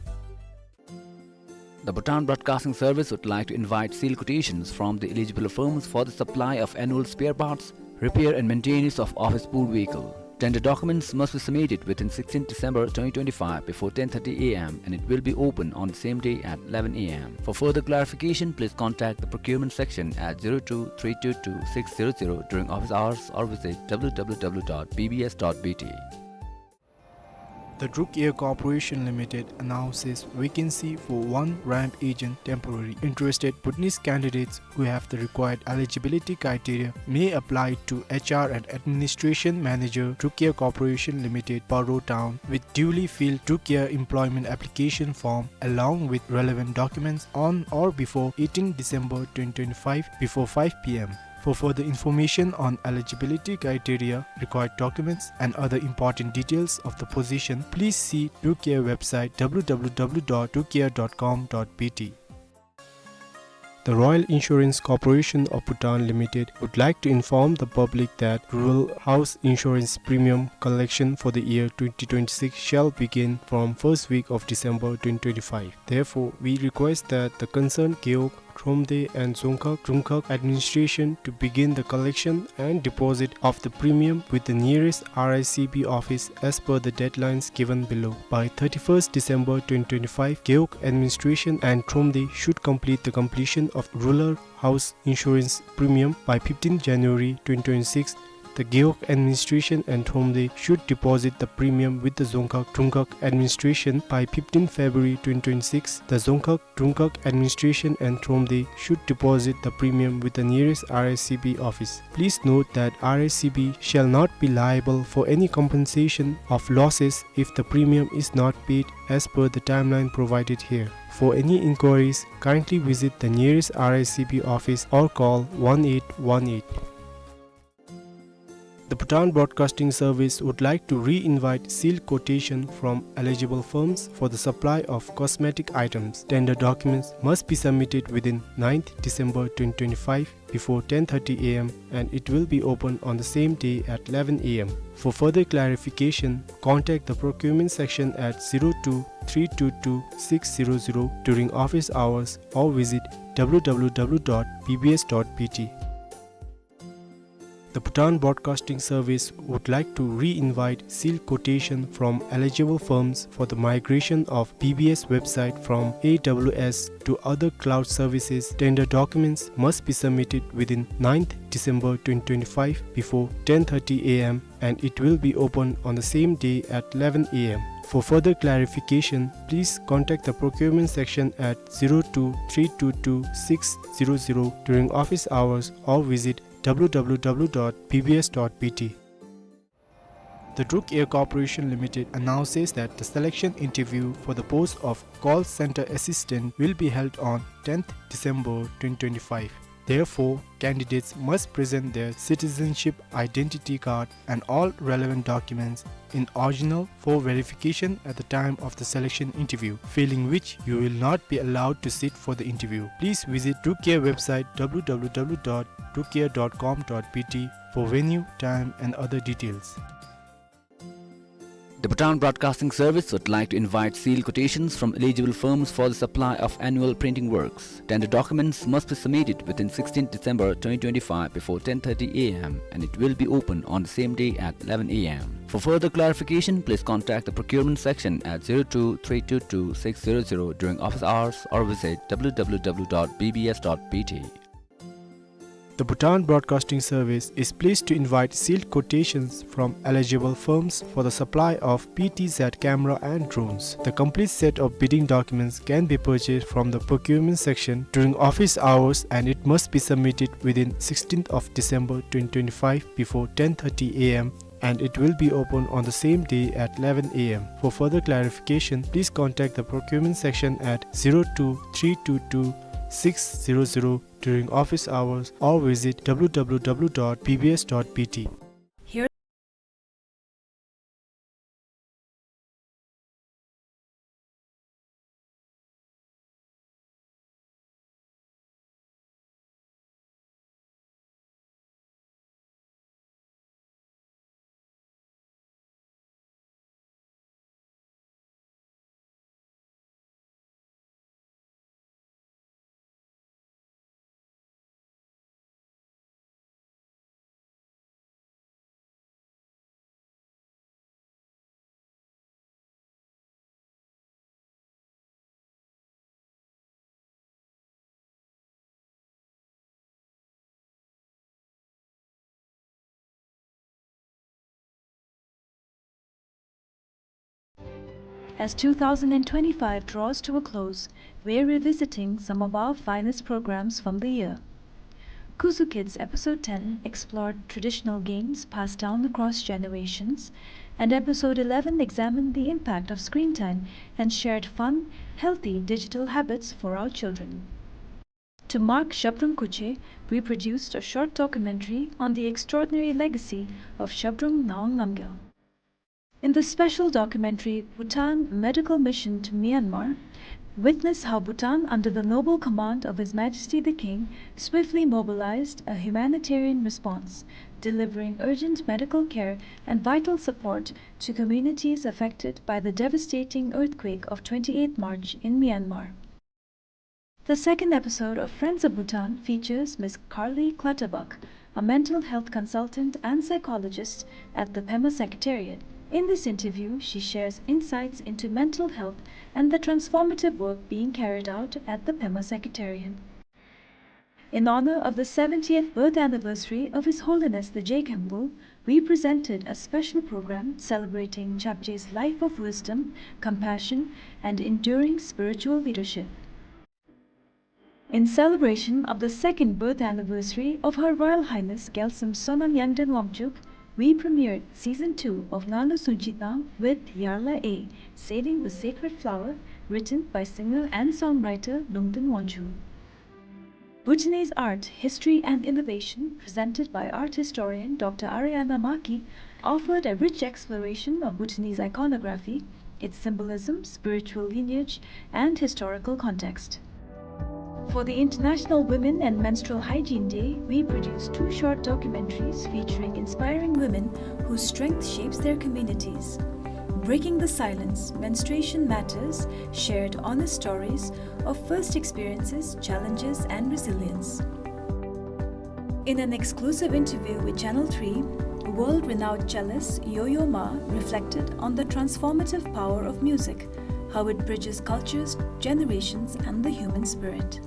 The Bhutan Broadcasting Service would like to invite sealed quotations from the eligible firms for the supply of annual spare parts, repair and maintenance of office pool vehicle. Tender documents must be submitted within sixteenth December twenty twenty-five before ten thirty A M and it will be open on the same day at eleven A M. For further clarification, please contact the procurement section at zero two three two two six zero zero during office hours or visit W W W dot B B S dot B T. The Druk Air Corporation Limited announces vacancy for one ramp agent temporary. Interested Bhutanese candidates who have the required eligibility criteria may apply to H R and Administration Manager, Druk Air Corporation Limited, Paro Town, with duly filled Druk Air employment application form along with relevant documents on or before eighteenth December twenty twenty-five before five P M. For further information on eligibility criteria, required documents, and other important details of the position, please see Druk Air website W W W dot druk air dot com dot B T. The Royal Insurance Corporation of Bhutan Limited would like to inform the public that Rural House Insurance premium collection for the year twenty twenty-six shall begin from first week of December twenty twenty-five. Therefore, we request that the concerned Gewog Thromde and Dzongkhag Drungkhag administration to begin the collection and deposit of the premium with the nearest R I C B office as per the deadlines given below. By thirty-first December twenty twenty-five, Gewog administration and Thromde should complete the completion of rural house insurance premium. By fifteenth January twenty twenty-six, the Gewog administration and Thromde should deposit the premium with the Dzongkhag Drungkhag administration. By fifteenth February twenty twenty-six, the Dzongkhag Drungkhag administration and Thromde should deposit the premium with the nearest R I C B office. Please note that R I C B shall not be liable for any compensation of losses if the premium is not paid as per the timeline provided here. For any inquiries, kindly visit the nearest R I C B office or call one eight one eight. The Bhutan Broadcasting Service would like to re-invite sealed quotation from eligible firms for the supply of cosmetic items. Tender documents must be submitted within ninth December twenty twenty-five before ten thirty A M, and it will be open on the same day at eleven A M. For further clarification, contact the procurement section at zero two three two two six zero zero during office hours or visit W W W dot B B S dot B T. The Bhutan Broadcasting Service would like to re-invite sealed quotation from eligible firms for the migration of B B S website from A W S to other cloud services. Tender documents must be submitted within ninth December twenty twenty-five before ten thirty A M, and it will be open on the same day at eleven A M. For further clarification, please contact the procurement section at zero two three two two six zero zero during office hours or visit W W W dot B B S dot B T. The Druk Air Corporation Limited announces that the selection interview for the post of call center assistant will be held on tenth December twenty twenty-five. Therefore, candidates must present their citizenship identity card and all relevant documents in original for verification at the time of the selection interview, failing which you will not be allowed to sit for the interview. Please visit Druk Air website W W W dot druk air dot com dot B T for venue, time and other details. The Bhutan Broadcasting Service would like to invite sealed quotations from eligible firms for the supply of annual printing works. Tender documents must be submitted within sixteenth December twenty twenty-five before ten thirty A M, and it will be open on the same day at eleven A M. For further clarification, please contact the procurement section at zero two three two two six zero zero during office hours or visit W W W dot B B S dot B T. The Bhutan Broadcasting Service is pleased to invite sealed quotations from eligible firms for the supply of P T Z camera and drones. The complete set of bidding documents can be purchased from the procurement section during office hours, and it must be submitted within sixteenth of December twenty twenty-five before ten thirty A M, and it will be open on the same day at eleven A M. For further clarification, please contact the procurement section at zero two three two two six zero zero during office hours or visit W W W dot B B S dot B T. Here As two thousand and twenty-five draws to a close, we're revisiting some of our finest programs from the year. Kuzu Kids Episode ten explored traditional games passed down across generations, and Episode eleven examined the impact of screen time and shared fun, healthy digital habits for our children. To mark Zhabdrung Kuche, we produced a short documentary on the extraordinary legacy of Zhabdrung Ngawang Namgyal. In the special documentary Bhutan: Medical Mission to Myanmar, witness how Bhutan, under the noble command of His Majesty the King, swiftly mobilized a humanitarian response, delivering urgent medical care and vital support to communities affected by the devastating earthquake of twenty-eighth March in Myanmar. The second episode of Friends of Bhutan features Miss Carly Clutterbuck, a mental health consultant and psychologist at the Pema Secretariat. In this interview, she shares insights into mental health and the transformative work being carried out at the Pema Secretariat. In honor of the seventieth birth anniversary of His Holiness the Je Khenpo, we presented a special program celebrating Chapje's life of wisdom, compassion, and enduring spiritual leadership. In celebration of the second birth anniversary of Her Royal Highness Gyaltsum Sonam Yangden Wangchuck, we premiered season two of Ngalü Sunchitang with Yarla A, Saving the Sacred Flower, written by singer and songwriter Lungten Wangchuk. Bhutanese Art, History and Innovation, presented by art historian Doctor Ariana Maki, offered a rich exploration of Bhutanese iconography, its symbolism, spiritual lineage, and historical context. For the International Women and Menstrual Hygiene Day, we produced two short documentaries featuring inspiring women whose strength shapes their communities. Breaking the Silence, Menstruation Matters, shared honest stories of first experiences, challenges, and resilience. In an exclusive interview with Channel three, world-renowned cellist Yo-Yo Ma reflected on the transformative power of music, how it bridges cultures, generations, and the human spirit.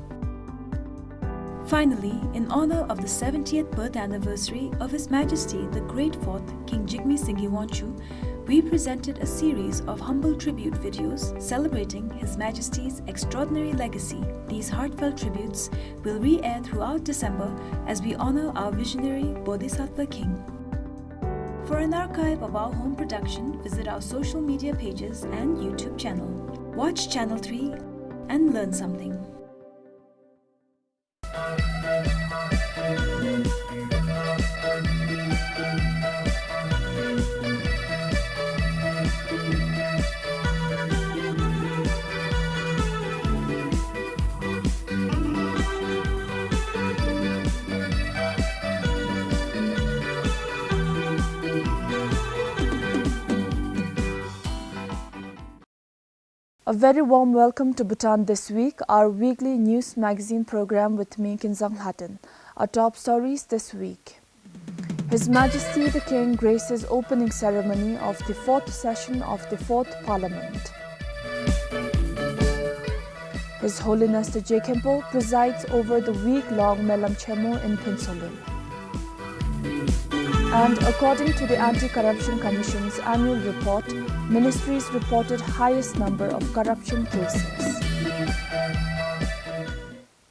Finally, in honor of the seventieth birth anniversary of His Majesty the Great Fourth King Jigme Singye Wangchuck, we presented a series of humble tribute videos celebrating His Majesty's extraordinary legacy. These heartfelt tributes will re-air throughout December as we honor our visionary Bodhisattva King. For an archive of our home production, visit our social media pages and YouTube channel. Watch Channel three and learn something. A very warm welcome to Bhutan This Week, our weekly news magazine program with me, Kinzang Lhaden. Our top stories this week. His Majesty the King graces opening ceremony of the fourth session of the Fourth Parliament. His Holiness the Je Khenpo presides over the week-long Melam Chemo in Phuentsholing. And according to the Anti-Corruption Commission's annual report, ministries reported highest number of corruption cases.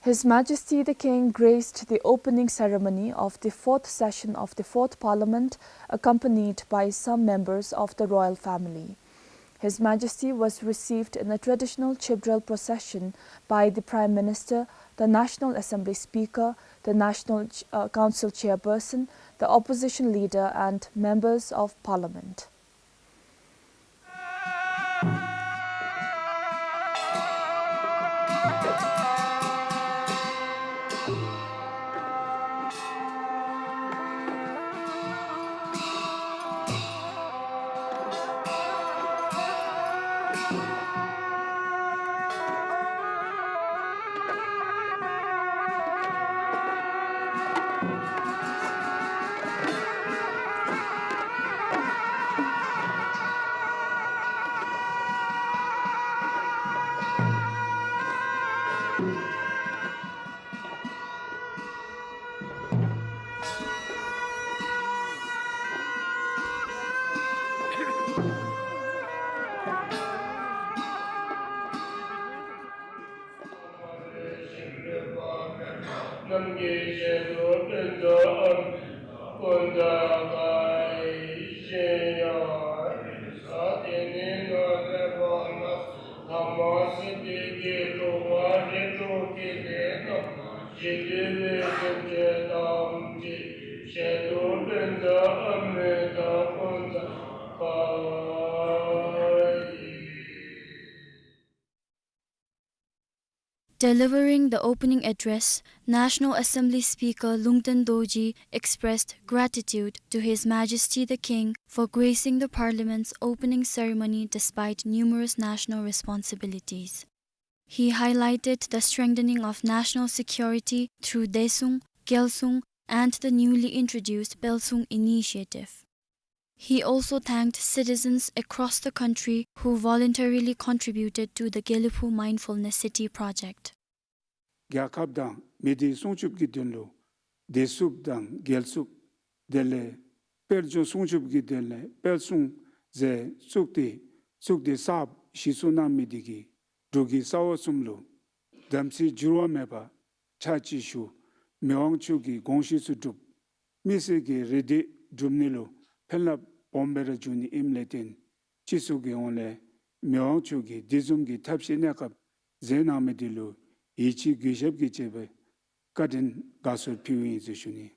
His Majesty the King graced the opening ceremony of the fourth session of the Fourth Parliament, accompanied by some members of the royal family. His Majesty was received in a traditional Chibdral procession by the Prime Minister, the National Assembly Speaker, the National Ch-, uh, Council Chairperson, the Opposition Leader, and Members of Parliament. Delivering the opening address, National Assembly Speaker Lungten Dorji expressed gratitude to His Majesty the King for gracing the Parliament's opening ceremony despite numerous national responsibilities. He highlighted the strengthening of national security through Daesung, Gyalsung, and the newly introduced Pelsung initiative. He also thanked citizens across the country who voluntarily contributed to the Gelephu Mindfulness City project. རྒྱལ་ཁབ་དང་མི་སྡེ་སྲུང་སྐྱོབ་ཀྱི་དོན་ལུ་བདེ་སྲུངཔ་དང་རྒྱལ་སྲུངཔ་དེ་ལས་དཔལ་འབྱོར་སྲུང་སྐྱོབ་ཀྱི་དོན་ལས་དཔལ་སྲུང་ཟེར་བཙུགས་ཏེ་བཙུགས་ཏེ་གསརཔ་གཞི་བཙུགས་གནང་མི་དེ་གིས་འབྲུག་གི་ས་འོག་གསུམ་ལུ་དམ་ཚིག་འགྱུར་བ་མེད་པ་ཆ་ཅིག་ཞུ་མི་དབང་མཆོག་གི་དགོངས་གཞི་ཚུ་སྒྲུབ་མི་སེར་གྱི་རེ་འདོད་སྒྲུབ་ནི་ལུ་ཕན་རླབས་སྦོམ་སྦེ་ར་འབྱུང་ནི་ཨིནམ་ལས་བརྟེན་སྤྱི་ཚོགས་ཀྱི་ཧོངས་ལས་མི་དབང་མཆོག་གིས་དེ་བཟུམ་གྱི་ཐབས་ཤེས་གནས་སྐབས་མཛད་གནང་མི་དེ་ལུ་ཡིད་ཆེས་གུས་ཞབས་ཀྱིས་བཅས་པའི་བཀའ་དྲིན་དགའ་ཚོར་ཕུལཝ་ཨིན་ཟེར་ཞུ་ནི།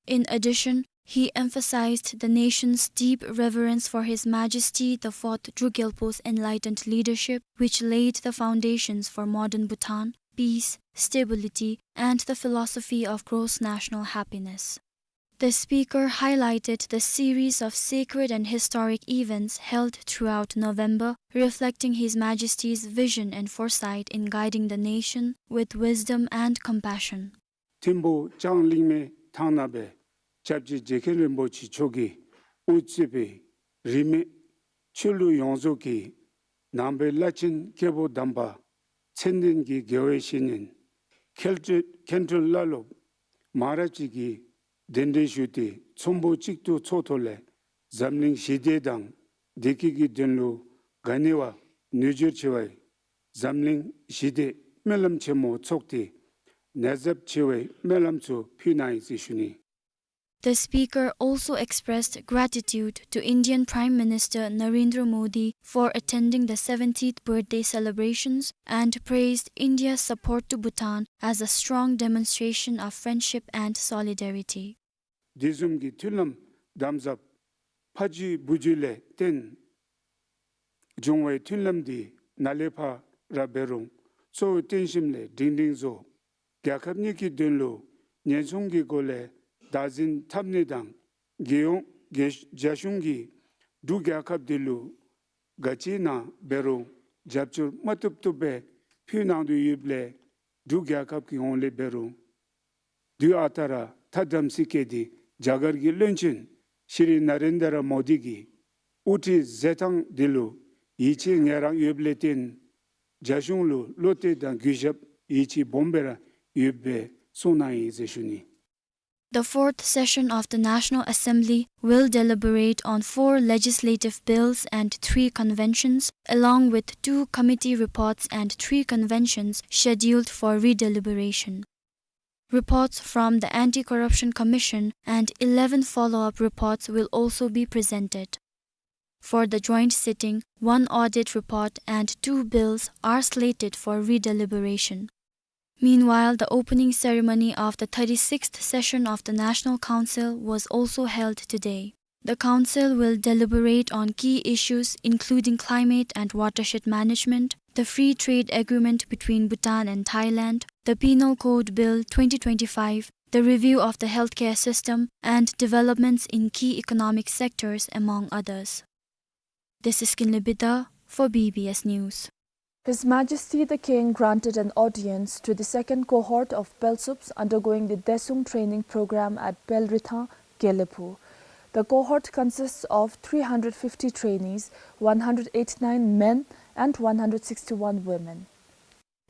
In addition, he emphasized the nation's deep reverence for His Majesty the Fourth Druk Gyalpo's enlightened leadership, which laid the foundations for modern Bhutan, peace, stability, and the philosophy of gross national happiness. The speaker highlighted the series of sacred and historic events held throughout November, reflecting His Majesty's vision and foresight in guiding the nation with wisdom and compassion. ཐིམ་ཕུག་ལྕང་གླིང་མའི་ཐང་ནང་སྦེ་སྐྱབས་རྗེ་རྗེ་མཁན་རིན་པོ་ཆེ་མཆོག་གིས་དབུ་གཙོས་པའི་རིས་མེད་ཆོས་ལུགས་ཡོངས་རྫོགས་ཀྱི་ནང་པའི་བླ་ཆེན་སྐྱེས་བུ་དམ་པ་མཚན་ལྡན་གྱི་དགེ་བའི་བཤེས་གཉེན་མཁན་སྤྲུལ་མཁན་སྤྲུལ་བླ་སློབ་མང་རབས་ཅིག་གིས་གདན་འདྲེན་ཞུས་ཏེ་ཚོམ་བུ་གཅིག་ཏུ་ཚོགས་ཐོག་ལས་འཛམ་གླིང་ཞི་བདེ་དང་བདེ་སྐྱིད་ཀྱི་དོན་ལུ་ག་ནི་བ་ནུས་སྦྱོར་ཆེ་བའི་འཛམ་གླིང་ཞི་བདེ་སྨོན་ལམ་ཆེན་མོ་ཚོགས་ཏེ་ནད་ཟབ་ཆེ་བའི་སྨོན་ལམ་ཚུ་ཕུལ་གནང་ཡི་ཟེར་ཞུ་ནི། The speaker also expressed gratitude to Indian Prime Minister Narendra Modi for attending the seventieth birthday celebrations and praised India's support to Bhutan as a strong demonstration of friendship and solidarity. དེ་བཟུམ་གྱི་མཐུན་ལམ་དམ་ཟབ་ཕ་རྒྱུད་བུ་རྒྱུད་ལས་བརྟེན་འབྱུང་བའི་མཐུན་ལམ་འདི་ནཱ་ལས་ཕར་ར་འབད་རུང་གཙོ་བོ་བསྟན་ཞིནམ་ལས་སྒྲིང་སྒྲིང་བཟོ། རྒྱལ་ཁབ་གཉིས་ཀྱི་དོན་ལུ་ཉེན་སྲུང་གི་སྒོ་ལས་བདག་འཛིན་འཐབ་ནི་དང་རྒྱལ་ཡོངས་རྒྱལ་རྒྱ་གཞུང་གིས་འབྲུག་རྒྱལ་ཁབ་འདི་ལུ་ག་ཅི་ནང་འབད་རུང་རྒྱབ་སྐྱོར་མ་བཏུབ་བཏུབ་སྦེ་ཕུལ་གནང་དོ་ཡོདཔ་ལས་འབྲུག་རྒྱལ་ཁབ་ཀྱི་ཧོངས་ལས་འབད་རུང་དུས་ཨ་རྟག་ར་ཐ་དམ་ཚིག་བསྐྱེད་དེ་རྒྱ་གར་གྱི་བློན་ཆེན་ཤྲི་ནཱ་རེནྡྲ་མོ་དི་གི་དབུ་ཁྲིད་མཛད་ཐངས་འདི་ལུ་ཡིད་ཆེས་ངེས་རང་ཡོདཔ་ལས་བརྟེན་རྒྱ་གཞུང་ལུ་བློ་གཏད་དང་གུས་ཞབས་ཡིད་ཆེས་སྦོམ་སྦེ་ར་ཡོདཔ་སྦེ་གསུངས་གནང་ཡི་ཟེར་ཞུ་ནི། The fourth session of the National Assembly will deliberate on four legislative bills and three conventions, along with two committee reports and three conventions scheduled for redeliberation. Reports from the Anti-Corruption Commission and eleven follow-up reports will also be presented. For the joint sitting, one audit report and two bills are slated for redeliberation. Meanwhile, the opening ceremony of the thirty-sixth session of the National Council was also held today. The council will deliberate on key issues including climate and watershed management, the free trade agreement between Bhutan and Thailand, the Penal Code Bill twenty twenty-five, the review of the healthcare system, and developments in key economic sectors, among others. This is Kinley Bida for B B S News. His Majesty the King granted an audience to the second cohort of Pelsups undergoing the Daesung training program at Pelrithang, Gelephu. The cohort consists of three hundred fifty trainees, one hundred eighty-nine men and one hundred sixty-one women.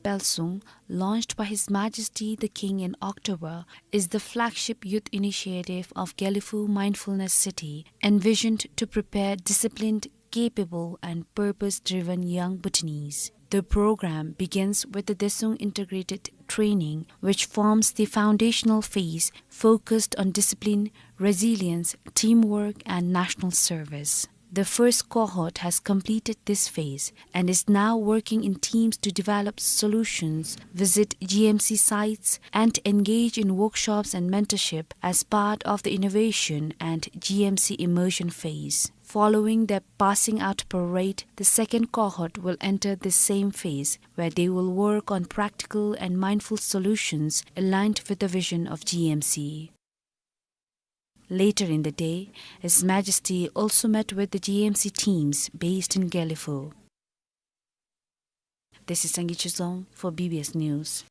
Pelsung, launched by His Majesty the King in October, is the flagship youth initiative of Gelephu Mindfulness City, envisioned to prepare disciplined, capable and purpose-driven young Bhutanese. The program begins with the Daesung Integrated Training, which forms the foundational phase focused on discipline, resilience, teamwork, and national service. The first cohort has completed this phase and is now working in teams to develop solutions, visit G M C sites, and engage in workshops and mentorship as part of the innovation and G M C immersion phase. Following their passing out parade, the second cohort will enter the same phase, where they will work on practical and mindful solutions aligned with the vision of G M C. Later in the day, His Majesty also met with the G M C teams based in Gelephu. This is Sangay Chizong for B B S News.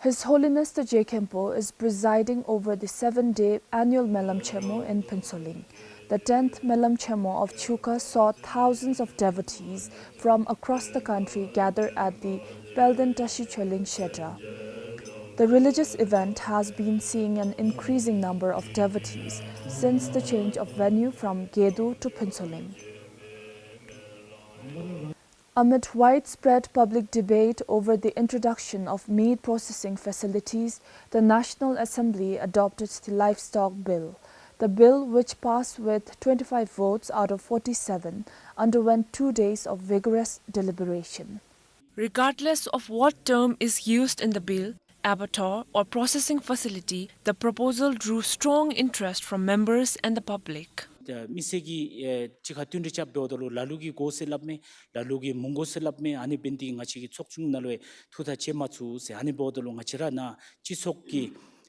His Holiness the Je Khenpo is presiding over the seven-day annual Melam Chenmo in Phuentsholing. The tenth Melam Chenmo of Chukha saw thousands of devotees from across the country gather at the Pelden Tashi Choling Kshetra. The religious event has been seeing an increasing number of devotees since the change of venue from Gedo to Phuentsholing. Amid widespread public debate over the introduction of meat processing facilities, the National Assembly adopted the Livestock Bill. The bill, which passed with twenty-five votes out of forty-seven, underwent two days of vigorous deliberation. Regardless of what term is used in the bill, abattoir or processing facility, the proposal drew strong interest from members and the public. ད་མི་སེར་གྱིས་ཨེ་གཅིག་ཁར་བསྟུན་གྲོས་རྐྱབ་འབདཝ་ད་ལུ་ལ་ལུ་གིས་དགོ་ཟེར་སླབ་མས། ལ་ལུ་གིས་མི་དགོ་ཟེར་སླབ་མས། ཨ་ནི་འབད་ནི་འདི་གིས་ང་བཅས་ཀྱི་ཚོགས་ཆུང་ནང་ལུ་ཡང་ཐུགས་ཐག་བཅད་མ་ཚུགས་ཟེར། ཨ་ནི་འབདཝ་ད་ལུ་ང་བཅས་ར་ནཱ་སྤྱི་ཚོགས་ཀྱི་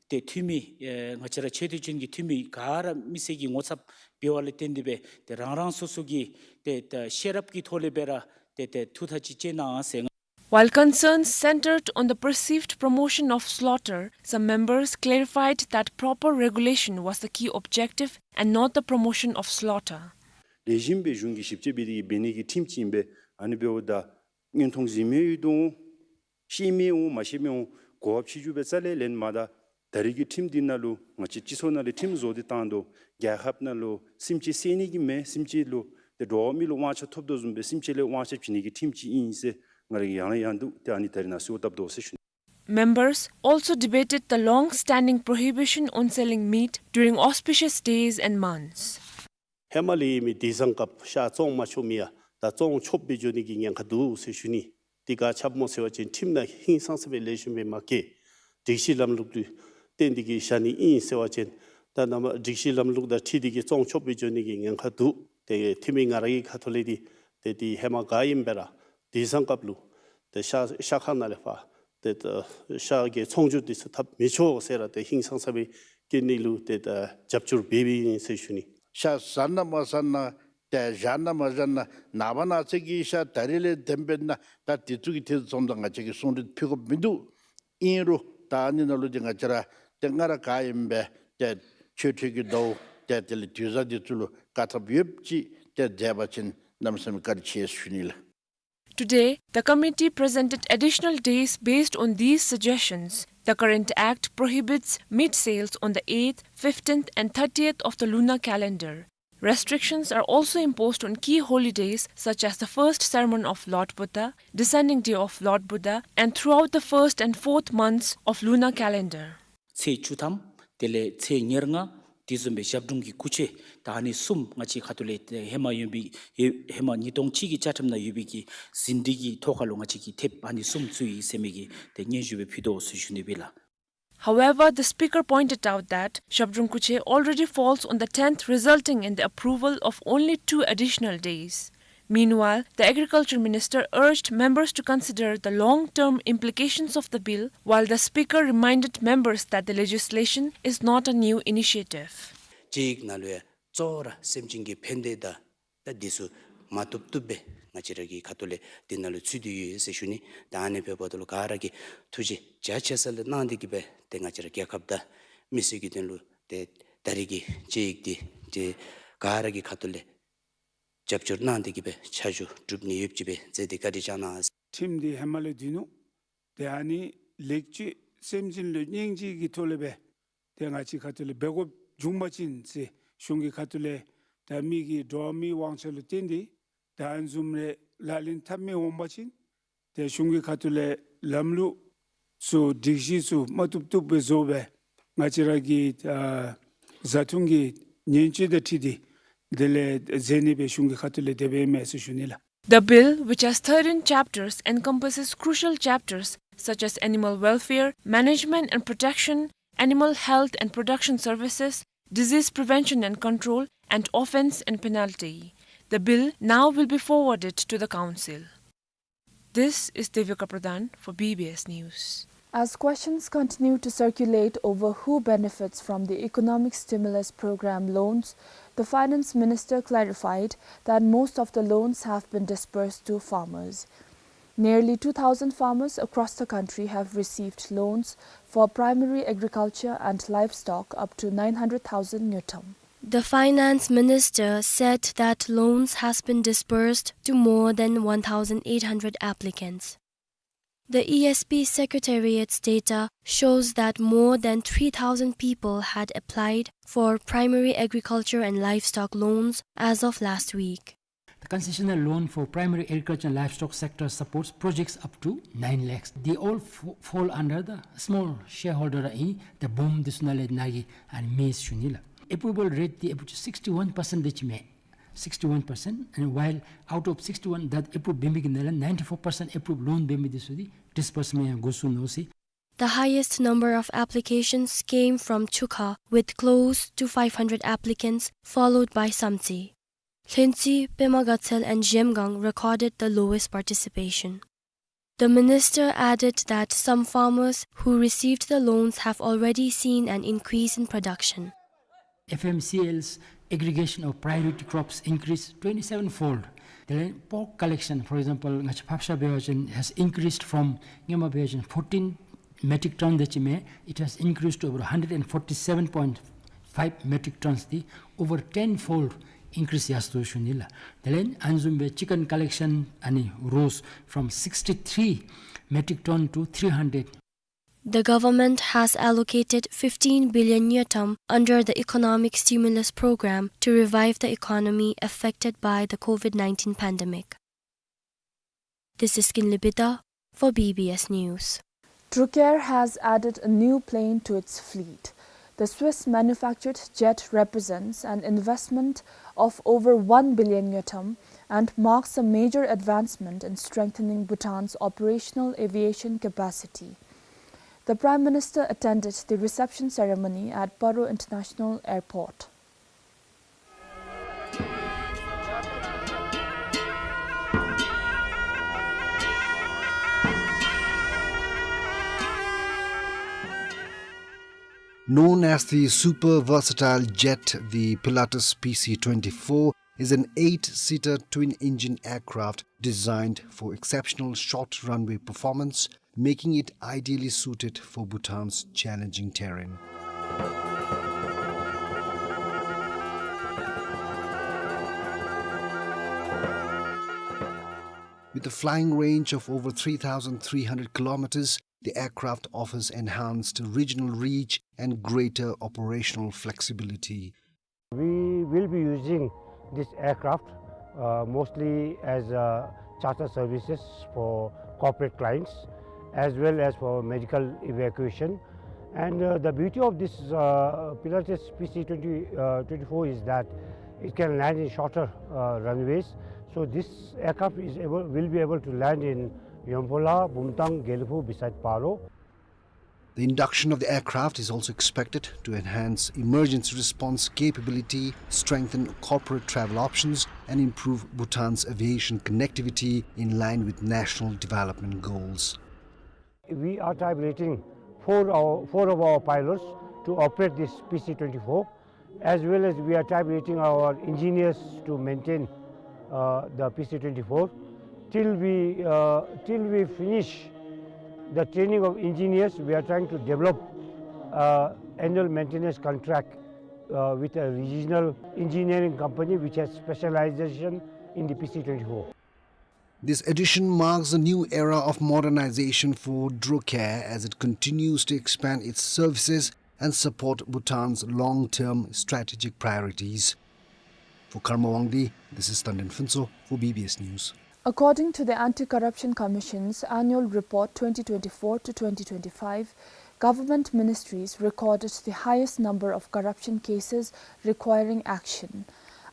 ཏེ་འཐུས་མི་ཨེ་ང་བཅས་ར་ཆེ་བསྟོད་ཅན་གྱི་འཐུས་མི་ག་ར་མི་སེར་གྱི་ངོ་ཚབ་འབདཝ་ལས་བརྟེན་ཏེ་སྦེ་ཏེ་རང་རང་སོ་སོ་གི་ཏེ་ཏེ་ཤེས་རབ་ཀྱི་ཐོག་ལས་སྦེ་ར་ཏེ་ཏེ་ཐུགས་ཐག་ཅིག་བཅད་གནང་ཟེར། While concerns centered on the perceived promotion of slaughter, some members clarified that proper regulation was the key objective and not the promotion of slaughter. ལེགས་ཤོམ་སྦེ་གཞུང་གིས་ཞིབ་དཔྱད་འབད་དེ་གིས་འབད་ནི་གི་ཁྲིམས་ཅིག་ཨིན་པས། ཨ་ནི་འབདཝ་ད་མངོན་མཐོང་གཟིགས་མི་ཡོད་དོ་འོང་། ཤེས་མི་འོང་མ་ཤེས་མི་འོང་། གོ་སྐབས་ཆེ་ཆུང་སྦེ་རྩ་ལས་ལེན་མ་ད། ད་རེས་ཀྱི་ཁྲིམས་འདི་ནང་ལུ་ང་བཅས་སྤྱི་ཚོགས་ནང་ལས་ཁྲིམས་བཟོ་སྟེ་བཏང་དོ། རྒྱལ་ཁབ་ནང་ལུ་སེམས་ཅན་བསད་ནི་གི་མེན། སེམས་ཅན་ལུ་ཏེ་འགྲོ་བ་མི་ལུ་དབང་ཆ་ཐོབ་དོ་བཟུམ་སྦེ་སེམས་ཅན་ལུ་དབང་ཆ་བྱིན་ནི་གི་ཁྲིམས་ཅིག་ཨིན་ཟེར་ང་ར་གིས་ཡང་ཡང་འདུག། ཏེ་ཨ་ནི་ད་རེས་ནཱ་གསོལཝ་བཏབ་དོ་ཟེར་ཞུ་ནི། Members also debated the long-standing prohibition on selling meat during auspicious days and months. ཧེ་མ་ལས་ཡོད་མི་དེང་སང་སྐབས་ཤ་བཙོང་མ་ཆོག་མི་ཡང་ད་བཙོང་ཆོགཔ་སྦེ་འགྱོ་ནི་གི་ཉེན་ཁ་འདུག་ཟེར་ཞུ་ནི། དེ་ག་ཅི་སྨོ་ཟེར་བ་ཅིན་ཁྲིམས་ནང་ཧིང་སངས་ས་སྦེ་ལེགས་ཤོམ་སྦེ་མ་བཀོད། སྒྲིག་གཞི་ལམ་ལུགས་ལུ་བརྟེན་ཏེ་གིས་བཞག་ནི་ཨིན་ཟེར་བ་ཅིན་ད་ནཱ་མར་སྒྲིག་གཞི་ལམ་ལུགས་དང་འཁྲིལ་ཏེ་གིས་བཙོང་ཆོགཔ་སྦེ་འགྱོ་ནི་གི་ཉེན་ཁ་འདུག། ཏེ་འཐུས་མི་ང་ར་གི་ཁ་ཐུག་ལས་འདི་ཏེ་འདི་ཧེ་མ་ག་ཨིནམ་སྦེ་ར་དེང་སང་སྐབས་ལུ་ཏེ་ཤ་ཤ་ཁང་ནང་ལས་ཕར་ཏེ་ཤ་གི་ཚོང་སྒྱུར་འདི་ཚུ་འཐབ་མི་ཆོག་ཟེར་ར་ཏེ་ཧིང་སངས་ས་སྦེ་བཀོད་ནི་ལུ་ཏེ་ད་རྒྱབ་སྐྱོར་འབད་འབདཝ་ཨིན་ཟེར་ཞུ་ནི། ཤ་ཟ་ན་མ་ཟ་ན་ཏེ་བཞག་ན་མ་བཞག་ན་ནངས་པ་གནངས་ཚེ་གི་ཤ་ད་རེས་ལས་བདེན་པས་ན་ད་དེ་ཚུ་གི་ཐད་ཚུ་ཙམ་ད་ང་བཅས་ཀྱིས་གསུང་གྲོས་ཕུལ་དགོཔ་མིན་འདུག། ཨིན་རུང་ད་ཨ་ནི་ནང་ལུ་འདི་ང་བཅས་ར་ཏེ་སྔར་ག་ཨིནམ་སྦེ་ཏེ་ཆོས་ཁྲིམས་ཀྱི་ཟླཝ་ཏེ་དེ་ལས་དུས་བཟང་འདི་ཚུ་ལུ་བཀག་ཐབས་ཡོདཔ་ཅིག་ཏེ་མཛད་པ་ཅིན་གནམ་མེད་ས་མེད་བཀའ་དྲིན་ཆེ་ཞུ་ནི་ལགས། Today, the committee presented additional days based on these suggestions. The current act prohibits meat sales on the eighth, fifteenth, and thirtieth of the lunar calendar. Restrictions are also imposed on key holidays such as the first sermon of Lord Buddha, descending day of Lord Buddha, and throughout the first and fourth months of lunar calendar. ཚེས་བཅུ་ཐམ་དེ་ལས་ཚེས་ཉེར་ལྔ་དེ་བཟུམ་སྦེ་ཞབས་དྲུང་གི་སྐུ་ཚེས་ད་ཨ་ནི་གསུམ་ང་བཅས་ཁ་ཐུག་ལས་ཧེ་མ་ཡོད་པའི་ཧེ་མ་ཉིས་སྟོང་གཅིག་གི་བཅའ་ཁྲིམས་ནང་ཡོད་པའི་གི་ཟིན་བྲིས་ཀྱི་ཐོག་ཁ་ལུ་ང་བཅས་ཀྱིས་ཐེབས་ཨ་ནི་གསུམ་བཙུགས་ཡི་ཟེར་མི་གི་ཏེ་སྙན་ཞུ་སྦེ་ཕུལ་དོ་ཟེར་ཞུ་ནི་ཨིན་ལགས། However, the speaker pointed out that Zhabdrung Kuche already falls on the tenth, resulting in the approval of only two additional days. Meanwhile, the agriculture minister urged members to consider the long-term implications of the bill, while the speaker reminded members that the legislation is not a new initiative. ཅིག་ནང་ལུ་ཡང་གཙོ་བོ་ར་སེམས་ཅན་གྱི་ཕན་བདེ་དང་ད་འདི་ཚུ་མ་བཏུབ་བཏུབ་སྦེ་ང་བཅས་ར་གི་ཁ་ཐུག་ལས་འདི་ནང་ལུ་ཚུད་དེ་ཡོད་ཟེར་ཞུ་ནི། ད་ཨ་ནི་འབདཝ་ད་ལུ་ག་ར་གིས་ཐུགས་རྗེ་རྒྱ་ཆེ་ས་ལས་གནང་སྟེ་གིས་སྦེ་ཏེ་ང་བཅས་ར་རྒྱལ་ཁབ་དང་མི་སེར་གྱི་དོན་ལུ་ཏེ་ད་རེས་ཀྱི་དཔྱད་ཡིག་འདི་ཏེ་ག་ར་གི་ཁ་ཐུག་ལས་རྒྱབ་སྐྱོར་གནང་སྟེ་གིས་སྦེ་ཆ་འཇོག་གྲུབ་ནི་ཡོདཔ་ཅིག་སྦེ་མཛད་དེ་བཀའ་དྲིན་བསྐྱང་གནང་། ཁྲིམས་འདི་ཧེ་མ་ལས་འདི་ནུག། ཏེ་ཨ་ནི་ལེགས་བཅོས་སེམས་ཅན་ལུ་སྙིང་རྗེ་གི་ཐོག་ལས་སྦེ་ཏེ་ང་བཅས་ཁ་ཐུག་ལས་འབད་དགོཔ་བྱུང་པ་ཅིན་ཟེར་གཞུང་གི་ཁ་ཐུག་ལས་ད་མི་གི་འགྲོ་བ་མིའི་དབང་ཆ་ལུ་བརྟེན་ཏེ་ད་ཨ་ནི་བཟུམ་རེ་ལག་ལེན་འཐབ་མི་འོང་པ་ཅིན་ཏེ་གཞུང་གི་ཁ་ཐུག་ལས་ལམ་ལུགས་ཚུ་སྒྲིག་གཞི་ཚུ་མ་བཏུབ་བཏུབ་སྦེ་བཟོ་སྦེ་ང་བཅས་ར་གི་ཨ་བཟའ་འཐུང་གི་ཉེན་བཅོལ་དང་འཁྲིལ་ཏེ་དེ་ལས་མཛད་ནི་སྦེ་གཞུང་གི་ཁ་ཐུག་ལས་དེ་སྦེ་ཨིན་མས་ཟེར་ཞུ་ནི་ལགས། The bill, which has thirteen chapters, encompasses crucial chapters such as animal welfare, management and protection, animal health and production services, disease prevention and control, and offense and penalty. The bill now will be forwarded to the council. This is Devika Pradhan for B B S News. As questions continue to circulate over who benefits from the economic stimulus program loans, the finance minister clarified that most of the loans have been disbursed to farmers. Nearly two thousand farmers across the country have received loans for primary agriculture and livestock up to nine hundred thousand ngultrum. The finance minister said that loans has been disbursed to more than one thousand eight hundred applicants. The E S B Secretariat's data shows that more than three thousand people had applied for primary agriculture and livestock loans as of last week. The concessional loan for primary agriculture and livestock sector supports projects up to nine lakhs. They all f- fall under the small shareholder in the BOOM. This is the approval rate, the sixty-one percent, sixty-one percent, and while out of sixty-one that approve, ninety-four percent approve loan disbursement. The highest number of applications came from Chukha, with close to five hundred applicants, followed by Samtse. Lhentsy, Pema Gatshel and Zhemgang recorded the lowest participation. The minister added that some farmers who received the loans have already seen an increase in production. F M C L's aggregation of priority crops increased twenty-seven fold. Then pork collection, for example, ngacha phapsha bewajen has increased from ngema bewajen fourteen metric ton, it has increased to over hundred and forty-seven point five metric tons, the over ten fold increase yasdo shunila. Then anzumbe chicken collection ani rose from sixty-three metric ton to three hundred. The government has allocated fifteen billion ngultrum under the economic stimulus program to revive the economy affected by the COVID nineteen pandemic. This is Kinley Bida for B B S News. Trukair has added a new plane to its fleet. The Swiss-manufactured jet represents an investment of over one billion ngultrum and marks a major advancement in strengthening Bhutan's operational aviation capacity. The Prime Minister attended the reception ceremony at Paro International Airport. Known as the super versatile jet, the Pilatus P C twenty-four is an eight-seater twin-engine aircraft designed for exceptional short runway performance, making it ideally suited for Bhutan's challenging terrain. With a flying range of over three thousand three hundred kilometers, the aircraft offers enhanced regional reach and greater operational flexibility. We will be using this aircraft, uh, mostly as, uh, charter services for corporate clients, as well as for medical evacuation. And, uh, the beauty of this, uh, Pilatus P C twenty, uh, twenty-four is that it can land in shorter, uh, runways. So this aircraft is able, will be able to land in Yonphola, Bumthang, Gelephu, beside Paro. The induction of the aircraft is also expected to enhance emergency response capability, strengthen corporate travel options, and improve Bhutan's aviation connectivity in line with national development goals. We are triangulating four, our, four of our pilots to operate this P C twenty-four. As well as we are triangulating our engineers to maintain, uh, the P C twenty-four. Till we, uh, till we finish the training of engineers, we are trying to develop, uh, annual maintenance contract, uh, with a regional engineering company which has specialization in the P C twenty-four. This addition marks a new era of modernization for Trukair as it continues to expand its services and support Bhutan's long-term strategic priorities. For Karma Wangdi, this is Tandin Phuntsho for B B S News. According to the Anti-Corruption Commission's annual report twenty twenty-four to twenty twenty-five, government ministries recorded the highest number of corruption cases requiring action.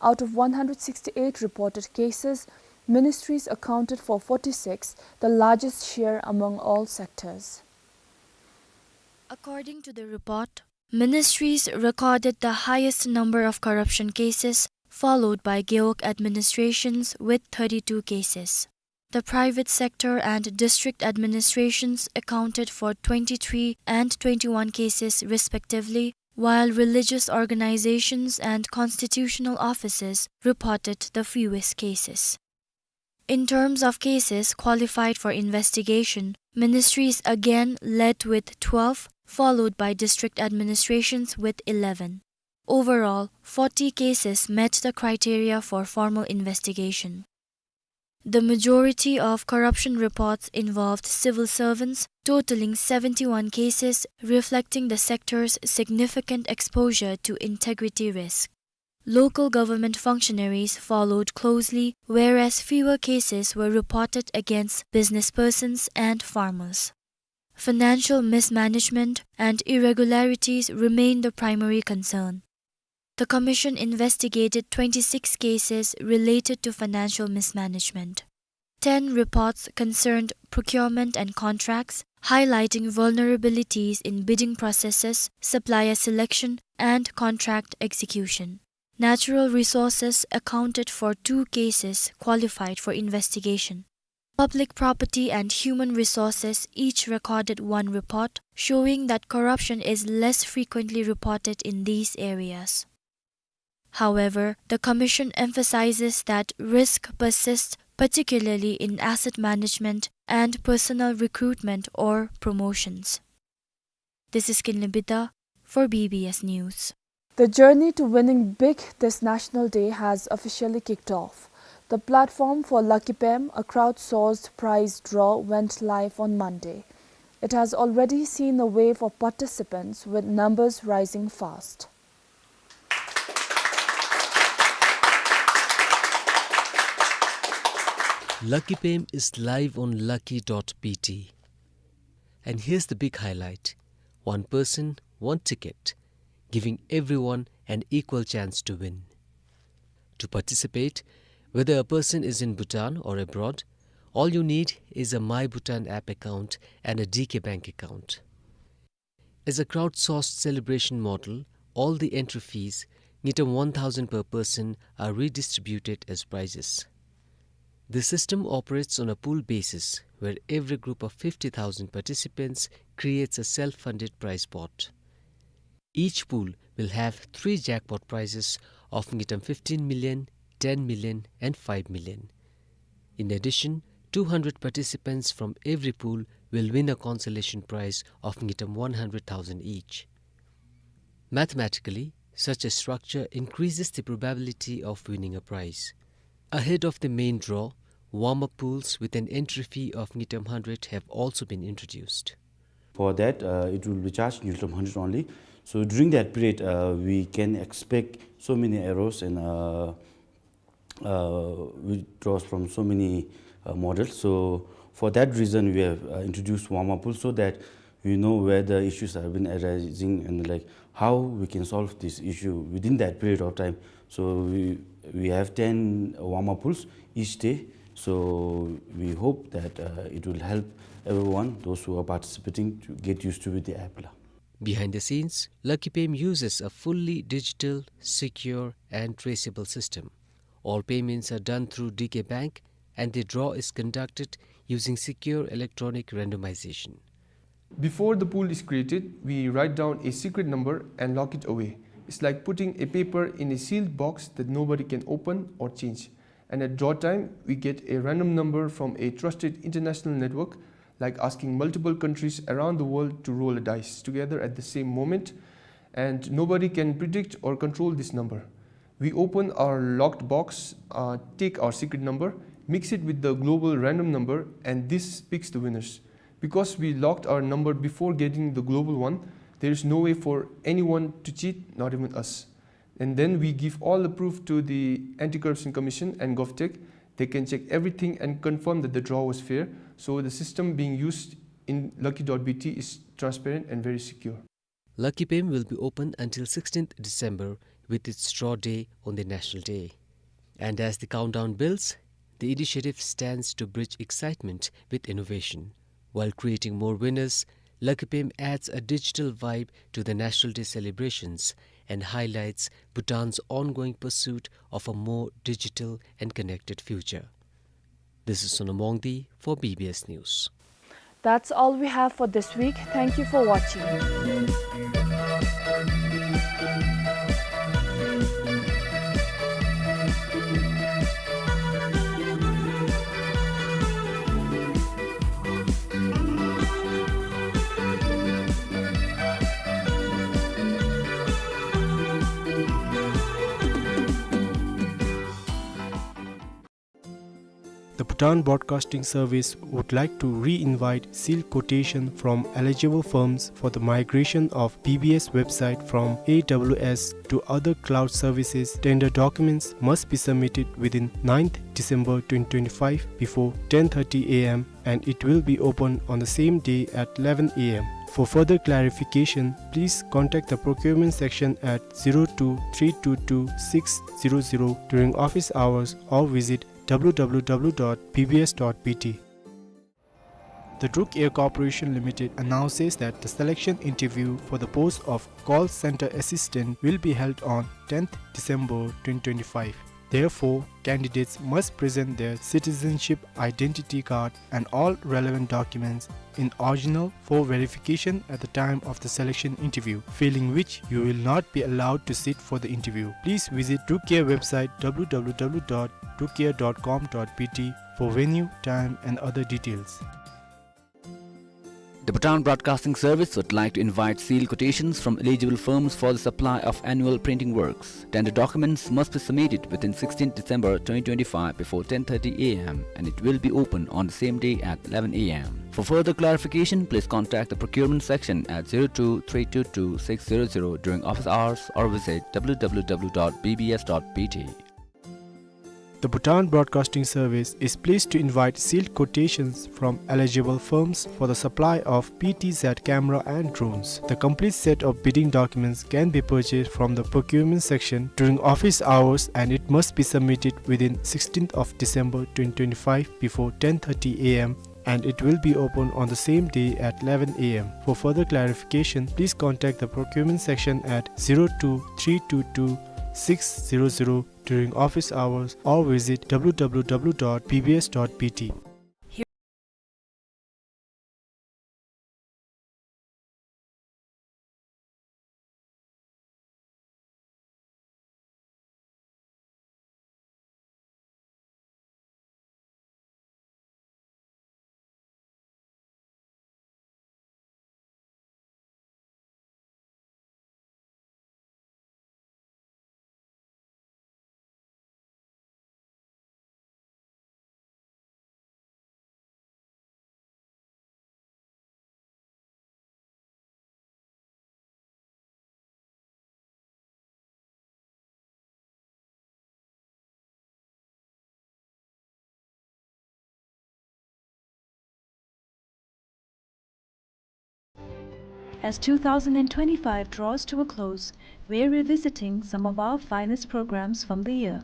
Out of one hundred sixty-eight reported cases, ministries accounted for forty-six, the largest share among all sectors. According to the report, ministries recorded the highest number of corruption cases, followed by gewog administrations with thirty-two cases. The private sector and district administrations accounted for twenty-three and twenty-one cases respectively, while religious organizations and constitutional offices reported the fewest cases. In terms of cases qualified for investigation, ministries again led with twelve, followed by district administrations with eleven. Overall, forty cases met the criteria for formal investigation. The majority of corruption reports involved civil servants, totaling seventy-one cases, reflecting the sector's significant exposure to integrity risk. Local government functionaries followed closely, whereas fewer cases were reported against businesspersons and farmers. Financial mismanagement and irregularities remain the primary concern. The commission investigated twenty-six cases related to financial mismanagement. Ten reports concerned procurement and contracts, highlighting vulnerabilities in bidding processes, supplier selection, and contract execution. Natural resources accounted for two cases qualified for investigation. Public property and human resources each recorded one report, showing that corruption is less frequently reported in these areas. However, the commission emphasizes that risk persists, particularly in asset management and personnel recruitment or promotions. This is Kinley Bida for B B S News. The journey to winning big this National Day has officially kicked off. The platform for Lucky Pem, a crowdsourced prize draw, went live on Monday. It has already seen a wave of participants, with numbers rising fast. Lucky Pem is live on lucky dot B T. And here's the big highlight. One person, one ticket, giving everyone an equal chance to win. To participate, whether a person is in Bhutan or abroad, all you need is a My Bhutan app account and a D K Bank account. As a crowdsourced celebration model, all the entry fees, ngultrum one thousand per person, are redistributed as prizes. The system operates on a pool basis, where every group of fifty thousand participants creates a self-funded prize pot. Each pool will have three jackpot prizes of ngultrum fifteen million, ten million, and five million. In addition, two hundred participants from every pool will win a consolation prize of ngultrum one hundred thousand each. Mathematically, such a structure increases the probability of winning a prize. Ahead of the main draw, warm-up pools with an entry fee of ngultrum hundred have also been introduced. For that, uh, it will be charged ngultrum hundred only. So during that period, uh, we can expect so many errors and, uh, uh, withdrawals from so many, uh, models. So for that reason, we have, uh, introduced warm-up pool so that we know where the issues have been arising and, like, how we can solve this issue within that period of time. So we, we have ten warm-up pools each day. So we hope that, uh, it will help everyone, those who are participating, to get used to with the app la. Behind the scenes, Lucky Pem uses a fully digital, secure, and traceable system. All payments are done through D K Bank, and the draw is conducted using secure electronic randomization. Before the pool is created, we write down a secret number and lock it away. It's like putting a paper in a sealed box that nobody can open or change. And at draw time, we get a random number from a trusted international network, like asking multiple countries around the world to roll a dice together at the same moment, and nobody can predict or control this number. We open our locked box, uh, take our secret number, mix it with the global random number, and this picks the winners. Because we locked our number before getting the global one, there is no way for anyone to cheat, not even us. And then we give all the proof to the Anti-Corruption Commission and GovTech. They can check everything and confirm that the draw was fair. So the system being used in lucky dot B T is transparent and very secure. Lucky Pem will be open until sixteenth December, with its draw day on the National Day. And as the countdown builds, the initiative stands to bridge excitement with innovation. While creating more winners, Lucky Pem adds a digital vibe to the National Day celebrations and highlights Bhutan's ongoing pursuit of a more digital and connected future. This is Sonam Wangdi for B B S News. That's all we have for this week. Thank you for watching. Bhutan Broadcasting Service would like to re-invite sealed quotation from eligible firms for the migration of B B S website from A W S to other cloud services. Tender documents must be submitted within ninth December twenty twenty-five before ten thirty A M, and it will be open on the same day at eleven A M. For further clarification, please contact the procurement section at zero two three two two six zero zero during office hours or visit W W W dot B B S dot B T. The Druk Air Corporation Limited announces that the selection interview for the post of call center assistant will be held on tenth December twenty twenty-five. Therefore, candidates must present their citizenship identity card and all relevant documents in original for verification at the time of the selection interview, failing which you will not be allowed to sit for the interview. Please visit Druk Air website W W W dot druk air dot com dot B T for venue, time and other details. The Bhutan Broadcasting Service would like to invite sealed quotations from eligible firms for the supply of annual printing works. Tender documents must be submitted within sixteenth December twenty twenty-five before ten thirty A M, and it will be open on the same day at eleven A M. For further clarification, please contact the procurement section at zero two three two two six zero zero during office hours or visit W W W dot B B S dot B T. The Bhutan Broadcasting Service is pleased to invite sealed quotations from eligible firms for the supply of P T Z camera and drones. The complete set of bidding documents can be purchased from the procurement section during office hours, and it must be submitted within sixteenth of December twenty twenty-five before ten thirty A M, and it will be open on the same day at eleven A M. For further clarification, please contact the procurement section at zero two three two two six zero zero during office hours or visit W W W dot B B S dot B T. As two thousand and twenty-five draws to a close, we're revisiting some of our finest programs from the year.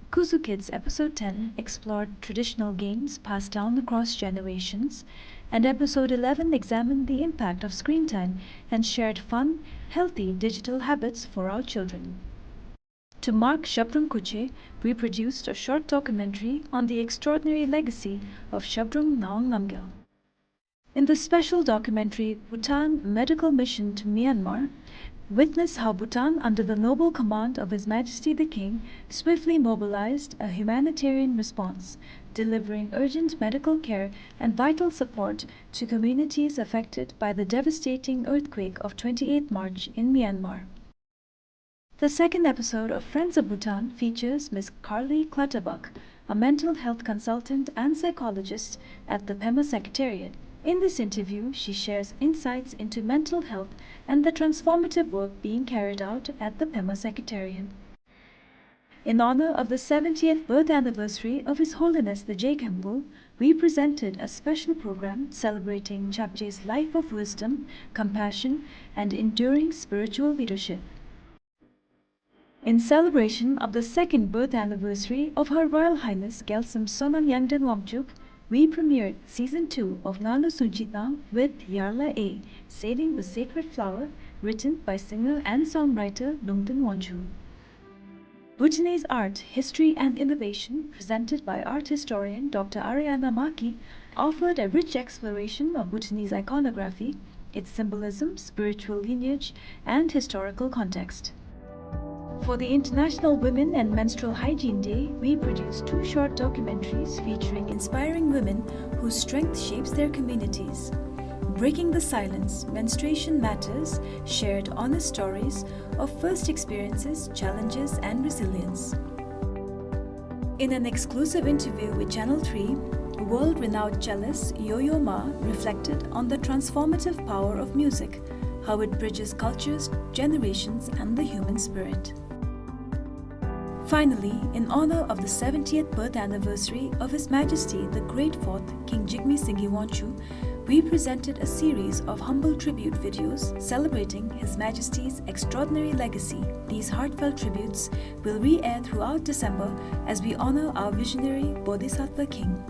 Kuzu Kids Episode ten explored traditional games passed down across generations, and Episode eleven examined the impact of screen time and shared fun, healthy digital habits for our children. To mark Zhabdrung Kuche, we produced a short documentary on the extraordinary legacy of Zhabdrung Ngawang Namgyal. In the special documentary, Bhutan: Medical Mission to Myanmar, witness how Bhutan, under the noble command of His Majesty the King, swiftly mobilized a humanitarian response, delivering urgent medical care and vital support to communities affected by the devastating earthquake of twenty-eighth March in Myanmar. The second episode of Friends of Bhutan features Miss Carly Clutterbuck, a mental health consultant and psychologist at the Pema Secretariat. In this interview, she shares insights into mental health and the transformative work being carried out at the Pema Secretariat. In honor of the seventieth birth anniversary of His Holiness the Je Khenpo, we presented a special program celebrating Chapje's life of wisdom, compassion, and enduring spiritual leadership. In celebration of the second birth anniversary of Her Royal Highness Gyaltsum Sonam Yangden Wangchuck, we premiered season two of Ngalo Sunchitang with Yarla A, Saving the Sacred Flower, written by singer and songwriter Lungten Wangchuk. Bhutanese Art, History and Innovation, presented by art historian Doctor Ariana Maki, offered a rich exploration of Bhutanese iconography, its symbolism, spiritual lineage, and historical context. For the International Women and Menstrual Hygiene Day, we produced two short documentaries featuring inspiring women whose strength shapes their communities. Breaking the Silence: Menstruation Matters shared honest stories of first experiences, challenges, and resilience. In an exclusive interview with Channel three, world-renowned cellist Yo-Yo Ma reflected on the transformative power of music, how it bridges cultures, generations, and the human spirit. Finally, in honor of the seventieth birth anniversary of His Majesty the Great Fourth King Jigme Singye Wangchuck, we presented a series of humble tribute videos celebrating His Majesty's extraordinary legacy. These heartfelt tributes will re-air throughout December as we honor our visionary Bodhisattva King.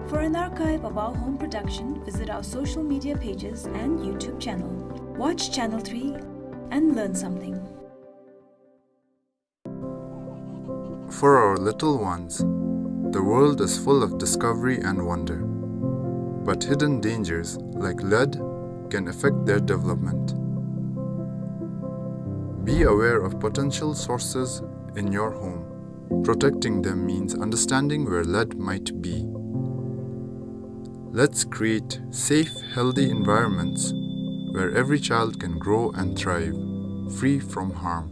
For an archive of our home production, visit our social media pages and YouTube channel. Watch Channel three and learn something. For our little ones, the world is full of discovery and wonder. But hidden dangers, like lead, can affect their development. Be aware of potential sources in your home. Protecting them means understanding where lead might be. Let's create safe, healthy environments where every child can grow and thrive, free from harm.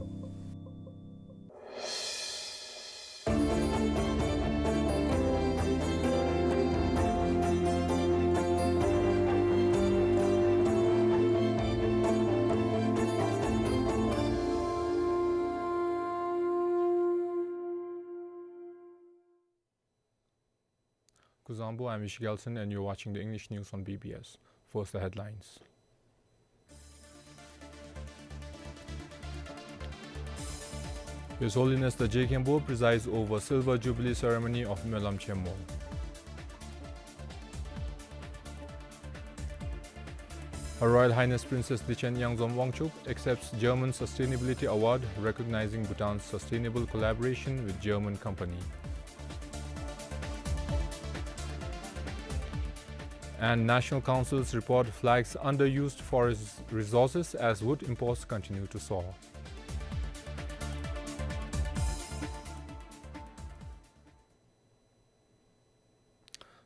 Kuzuzangpo, I'm Ishi Gelson and you're watching the English news on B B S. First, the headlines. His Holiness the Je Khenpo presides over Silver Jubilee ceremony of Myolam Chenmo. Her Royal Highness Princess Dichen Yangzom Wangchuck accepts German Sustainability Award recognizing Bhutan's sustainable collaboration with German company. And National Council's report flags underused forest resources as wood imports continue to soar.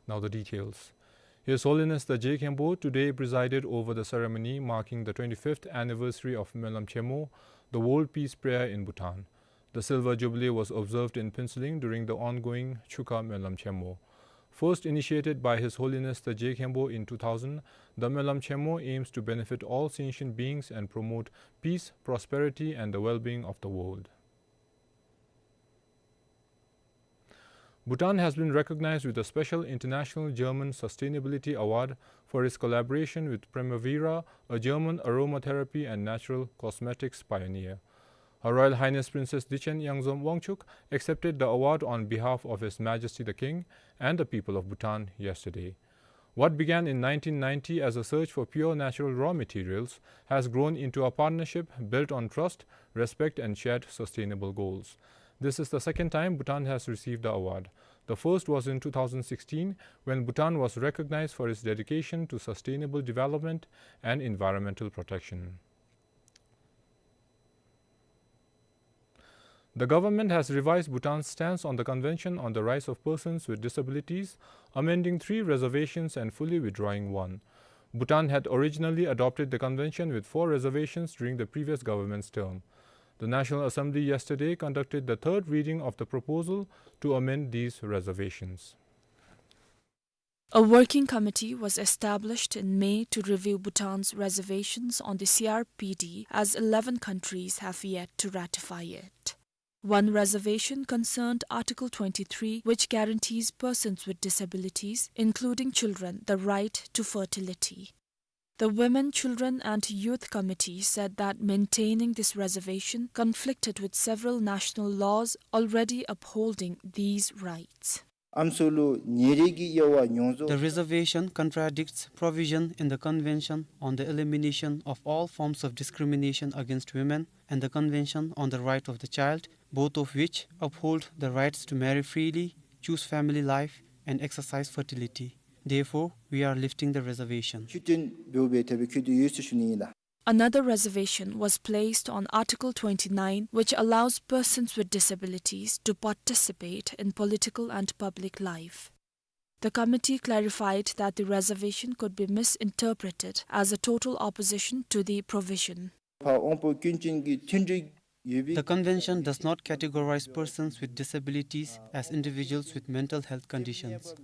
Now the details. His Holiness the Je Khenpo today presided over the ceremony marking the twenty-fifth anniversary of Myolam Chenmo, the World Peace Prayer in Bhutan. The Silver Jubilee was observed in Phuentsholing during the ongoing Chukha Myolam Chenmo. First initiated by His Holiness the Je Khenpo in two thousand, the Myolam Chenmo aims to benefit all sentient beings and promote peace, prosperity, and the well-being of the world. Bhutan has been recognized with a special International German Sustainability Award for its collaboration with Primavera, a German aromatherapy and natural cosmetics pioneer. Her Royal Highness Princess Dichen Yangzom Wangchuck accepted the award on behalf of His Majesty the King and the people of Bhutan yesterday. What began in nineteen ninety as a search for pure natural raw materials has grown into a partnership built on trust, respect, and shared sustainable goals. This is the second time Bhutan has received the award. The first was in two thousand sixteen, when Bhutan was recognized for its dedication to sustainable development and environmental protection. The government has revised Bhutan's stance on the Convention on the Rights of Persons with Disabilities, amending three reservations and fully withdrawing one. Bhutan had originally adopted the convention with four reservations during the previous government's term. The National Assembly yesterday conducted the third reading of the proposal to amend these reservations. A working committee was established in May to review Bhutan's reservations on the C R P D, as eleven countries have yet to ratify it. One reservation concerned Article twenty-three, which guarantees persons with disabilities, including children, the right to fertility. The Women, Children and Youth Committee said that maintaining this reservation conflicted with several national laws already upholding these rights. ཨམ་སྲུ་ལུ་ཉེ་རིགས་ཀྱི་དབྱེ་བ་ཉོ་ཚོ། The reservation contradicts provision in the Convention on the Elimination of All Forms of Discrimination Against Women and the Convention on the Right of the Child, both of which uphold the rights to marry freely, choose family life, and exercise fertility. Therefore, we are lifting the reservation. ཆོས་དོན་འབདཝ་སྦེ་ཏེ་སྦེ་བཀོད་དེ་ཡོད་ཟེར་ཞུ་ནི་ཨིན་ལགས། Another reservation was placed on Article twenty-nine, which allows persons with disabilities to participate in political and public life. The committee clarified that the reservation could be misinterpreted as a total opposition to the provision. ཕར་དབང་པོ་སྐྱོན་ཅན་གྱི་མཐུན་སྒྲིལ་ The convention does not categorize persons with disabilities as individuals with mental health conditions.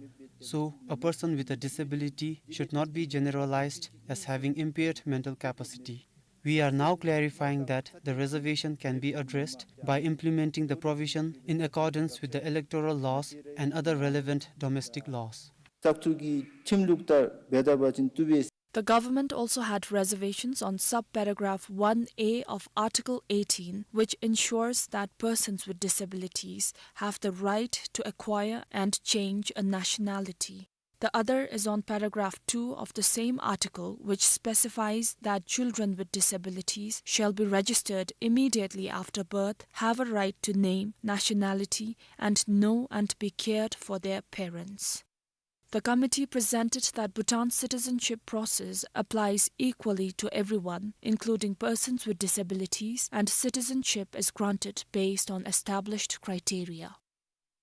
So, a person with a disability should not be generalized as having impaired mental capacity. We are now clarifying that the reservation can be addressed by implementing the provision in accordance with the electoral laws and other relevant domestic laws. བཙག་འཐུ་གི་ཁྲིམས་ལུགས་ལྟར་འབད་ད་པ་ཅིན་བཏུབ་པས། The government also had reservations on sub-paragraph one A of Article eighteen, which ensures that persons with disabilities have the right to acquire and change a nationality. The other is on paragraph two of the same article, which specifies that children with disabilities shall be registered immediately after birth, have a right to name, nationality, and know and be cared for their parents. The committee presented that Bhutan's citizenship process applies equally to everyone, including persons with disabilities, and citizenship is granted based on established criteria.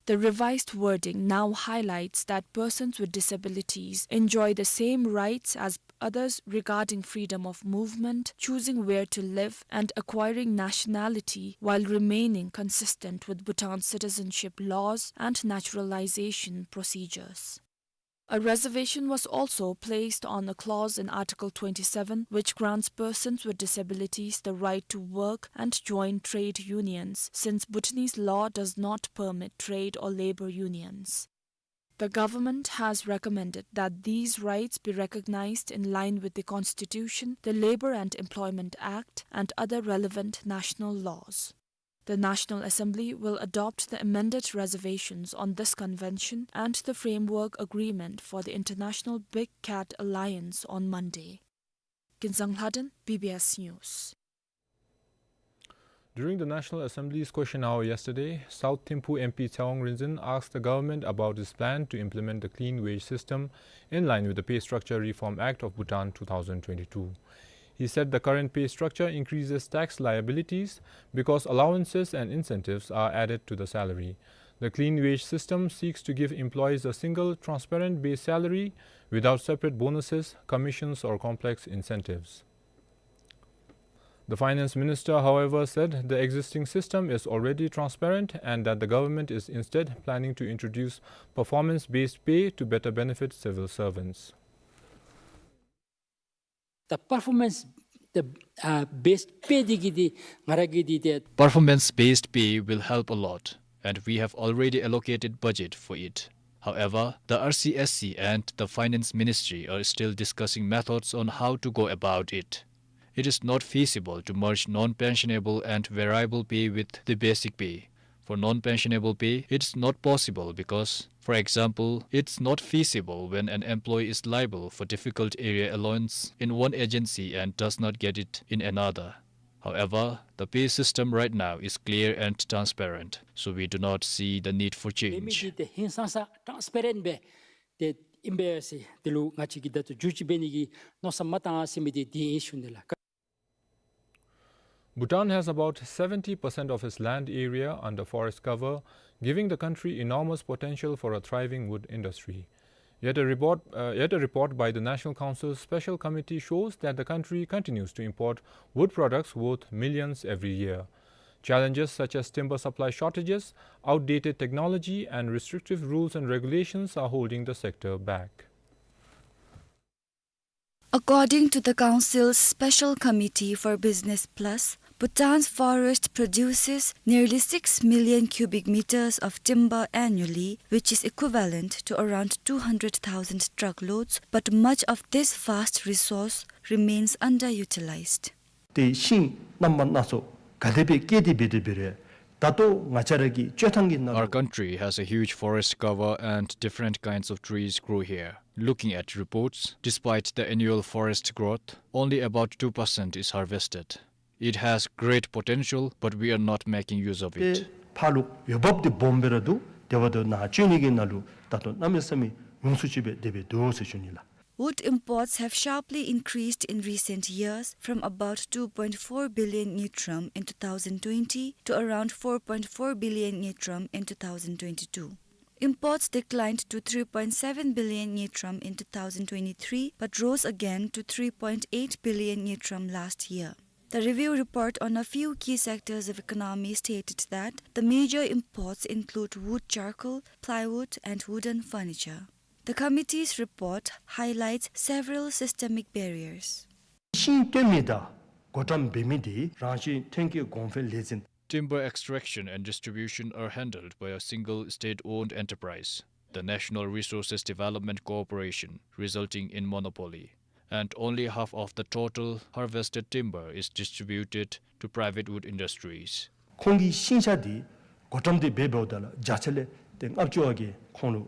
The revised wording now highlights that persons with disabilities enjoy the same rights as others regarding freedom of movement, choosing where to live, and acquiring nationality while remaining consistent with Bhutan's citizenship laws and naturalization procedures. A reservation was also placed on a clause in Article twenty-seven, which grants persons with disabilities the right to work and join trade unions, since Bhutanese law does not permit trade or labor unions. The government has recommended that these rights be recognized in line with the Constitution, the Labor and Employment Act, and other relevant national laws. The National Assembly will adopt the amended reservations on this convention and the framework agreement for the International Big Cat Alliance on Monday. Kinzang Lhaden, B B S News. During the National Assembly's question hour yesterday, South Thimphu M P Tshewang Rinzin asked the government about its plan to implement the clean wage system in line with the Pay Structure Reform Act of Bhutan two thousand twenty-two. He said the current pay structure increases tax liabilities because allowances and incentives are added to the salary. The clean wage system seeks to give employees a single, transparent base salary without separate bonuses, commissions, or complex incentives. The finance minister, however, said the existing system is already transparent and that the government is instead planning to introduce performance-based pay to better benefit civil servants. The performance, the, uh, based pay འདི་གིས་འདི་ང་ར་གིས་འདི་ཏེ། Performance-based pay will help a lot, and we have already allocated budget for it. However, the R C S C and the Finance Ministry are still discussing methods on how to go about it. It is not feasible to merge non-pensionable and variable pay with the basic pay. For non-pensionable pay, it's not possible because, for example, it's not feasible when an employee is liable for difficult area allowance in one agency and does not get it in another. However, the pay system right now is clear and transparent, so we do not see the need for change. ལས་མི་འདི་ཏེ་ཧིང་སངས་ས་ཊཱནསི་པེ་རེནཊི་སྦེ་ཏེ་ཨིན་པས་ཟེར་དེ་ལུ་ང་བཅས་ཀྱིས་ད་ལྟོ་བསྒྱུར་བཅོས་འབད་ནི་གི་མནོ་བསམ་མ་བཏང་ཟེར་མི་འདི་འདི་ཨིན་ཞུ་ནི་ལགས། Bhutan has about seventy percent of its land area under forest cover, giving the country enormous potential for a thriving wood industry. Yet a report, uh, yet a report by the National Council's Special Committee shows that the country continues to import wood products worth millions every year. Challenges such as timber supply shortages, outdated technology, and restrictive rules and regulations are holding the sector back. According to the Council's Special Committee for Business Plus, Bhutan's forest produces nearly six million cubic meters of timber annually, which is equivalent to around two hundred thousand truckloads, but much of this vast resource remains underutilized. ཏེ་ཤིང་རྣམ་པ་སྣ་ཚོགས་ག་དེ་སྦེ་སྐྱེས་ཏེ་འབད་དེ་འབད་རུང་ད་ལྟོ་ང་བཅས་ར་གི་སྤྱོད་ཐངས་ཀྱི་ནང་ལུ། Our country has a huge forest cover and different kinds of trees grow here. Looking at reports, despite the annual forest growth, only about two percent is harvested. It has great potential, but we are not making use of it. ཏེ་ཕར་ལུ་འོས་འབབ་འདི་སྦོམ་སྦེ་ར་འདུག། དེ་འབདཝ་ད་ནཱ་སྤྱོད་ནི་གི་ནང་ལུ་ད་ལྟོ་གནམ་མེད་ས་མེད་ཉུང་སུ་ཅིག་སྦེ་དེ་སྦེ་འདུག་ཟེར་ཞུ་ནི་ལགས། Wood imports have sharply increased in recent years, from about two point four billion ngultrum in two thousand twenty to around four point four billion ngultrum in two thousand twenty-two. Imports declined to three point seven billion ngultrum in two thousand twenty-three, but rose again to three point eight billion ngultrum last year. The review report on a few key sectors of economy stated that the major imports include wood charcoal, plywood, and wooden furniture. The committee's report highlights several systemic barriers. ཤིང་བཏོན་མི་དང་བགོ་བཀྲམ་འབད་མི་དེ་རང་བཞིན་ཐོན་སྐྱེད་གོང་འཕེལ་ལས་འཛིན། Timber extraction and distribution are handled by a single state-owned enterprise, the National Resources Development Corporation, resulting in monopoly. And only half of the total harvested timber is distributed to private wood industries. ཁོང་གིས་ཤིང་ཆ་དེ་བགོ་བཀྲམ་དེ་འབད་འབདཝ་ད་ལུ་བརྒྱ་ཆ་ལས་ཏེ་ལྔ་བཅུ་བ་གིས་ཁོང་ལུ་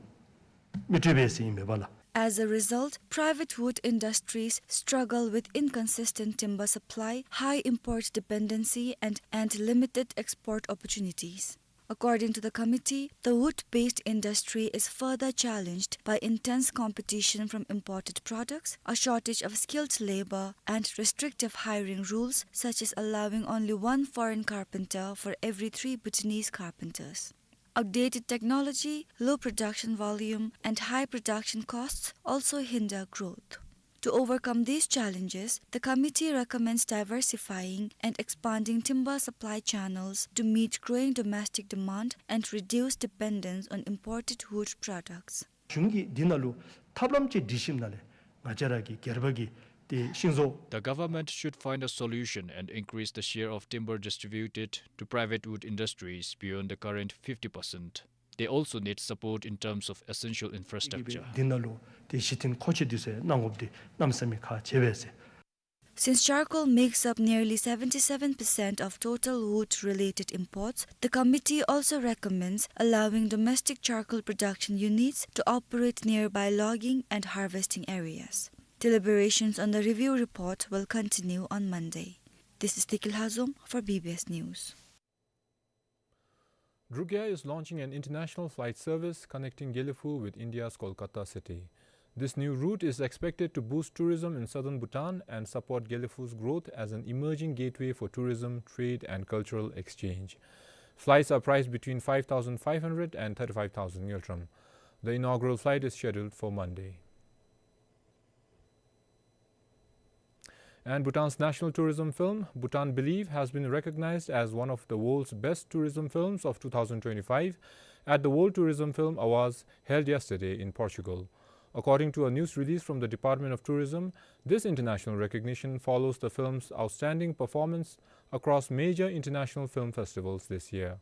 མི་སྤྲོད་པས་ཟེར་ཨིན་མས་པ་ལགས། As a result, private wood industries struggle with inconsistent timber supply, high import dependency, and, and limited export opportunities. According to the committee, the wood-based industry is further challenged by intense competition from imported products, a shortage of skilled labor, and restrictive hiring rules, such as allowing only one foreign carpenter for every three Bhutanese carpenters. Outdated technology, low production volume, and high production costs also hinder growth. To overcome these challenges, the committee recommends diversifying and expanding timber supply channels to meet growing domestic demand and reduce dependence on imported wood products. གཞུང་གིས་འདི་ནང་ལུ་ཐབས་ལམ་ཅིག་སྒྲིག་ཞིནམ་ལས་ང་བཅས་ར་གི་སྒེར་པ་གི་ཏེ་ཤིང་བཟོ། The government should find a solution and increase the share of timber distributed to private wood industries beyond the current fifty percent. They also need support in terms of essential infrastructure. འདི་ནང་ལུ་ཏེ་གཞི་རྟེན་མཁོ་ཆས་འདི་ཚུ་གནང་དགོཔ་འདི་གནམ་མེད་ས་མེད་ཁག་ཆེ་བས་ཟེར། Since charcoal makes up nearly seventy-seven percent of total wood-related imports, the committee also recommends allowing domestic charcoal production units to operate nearby logging and harvesting areas. Deliberations on the review report will continue on Monday. This is Tikil Hazom for B B S News. Druk Air is launching an international flight service connecting Gelephu with India's Kolkata city. This new route is expected to boost tourism in southern Bhutan and support Gelephu's growth as an emerging gateway for tourism, trade, and cultural exchange. Flights are priced between five thousand five hundred and thirty-five thousand ngultrum. The inaugural flight is scheduled for Monday. And Bhutan's national tourism film, Bhutan Believe, has been recognized as one of the world's best tourism films of two thousand twenty-five at the World Tourism Film Awards held yesterday in Portugal. According to a news release from the Department of Tourism, this international recognition follows the film's outstanding performance across major international film festivals this year.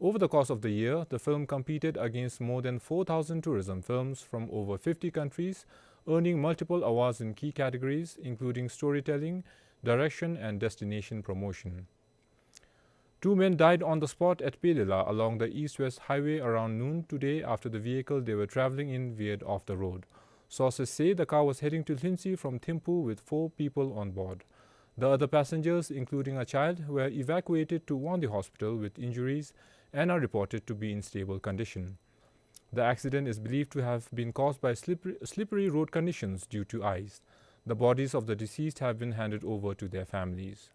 Over the course of the year, the film competed against more than four thousand tourism films from over fifty countries, earning multiple awards in key categories, including storytelling, direction, and destination promotion. Two men died on the spot at Pelela along the east-west highway around noon today after the vehicle they were traveling in veered off the road. Sources say the car was heading to Lhinsi from Thimphu with four people on board. The other passengers, including a child, were evacuated to Wangdi Hospital with injuries and are reported to be in stable condition. The accident is believed to have been caused by slippery, slippery road conditions due to ice. The bodies of the deceased have been handed over to their families.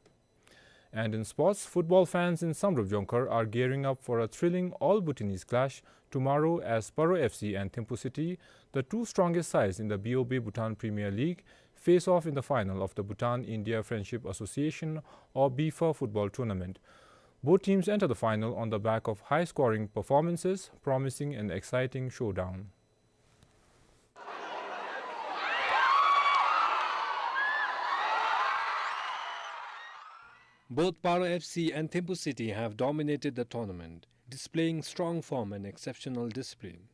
And in sports, football fans in Samdrup Jongkhar are gearing up for a thrilling all-Bhutanese clash tomorrow as Paro F C and Thimphu City, the two strongest sides in the B O B Bhutan Premier League, face off in the final of the Bhutan India Friendship Association or BIFA football tournament. Both teams enter the final on the back of high-scoring performances, promising an exciting showdown. Both Paro F C and Thimphu City have dominated the tournament, displaying strong form and exceptional discipline.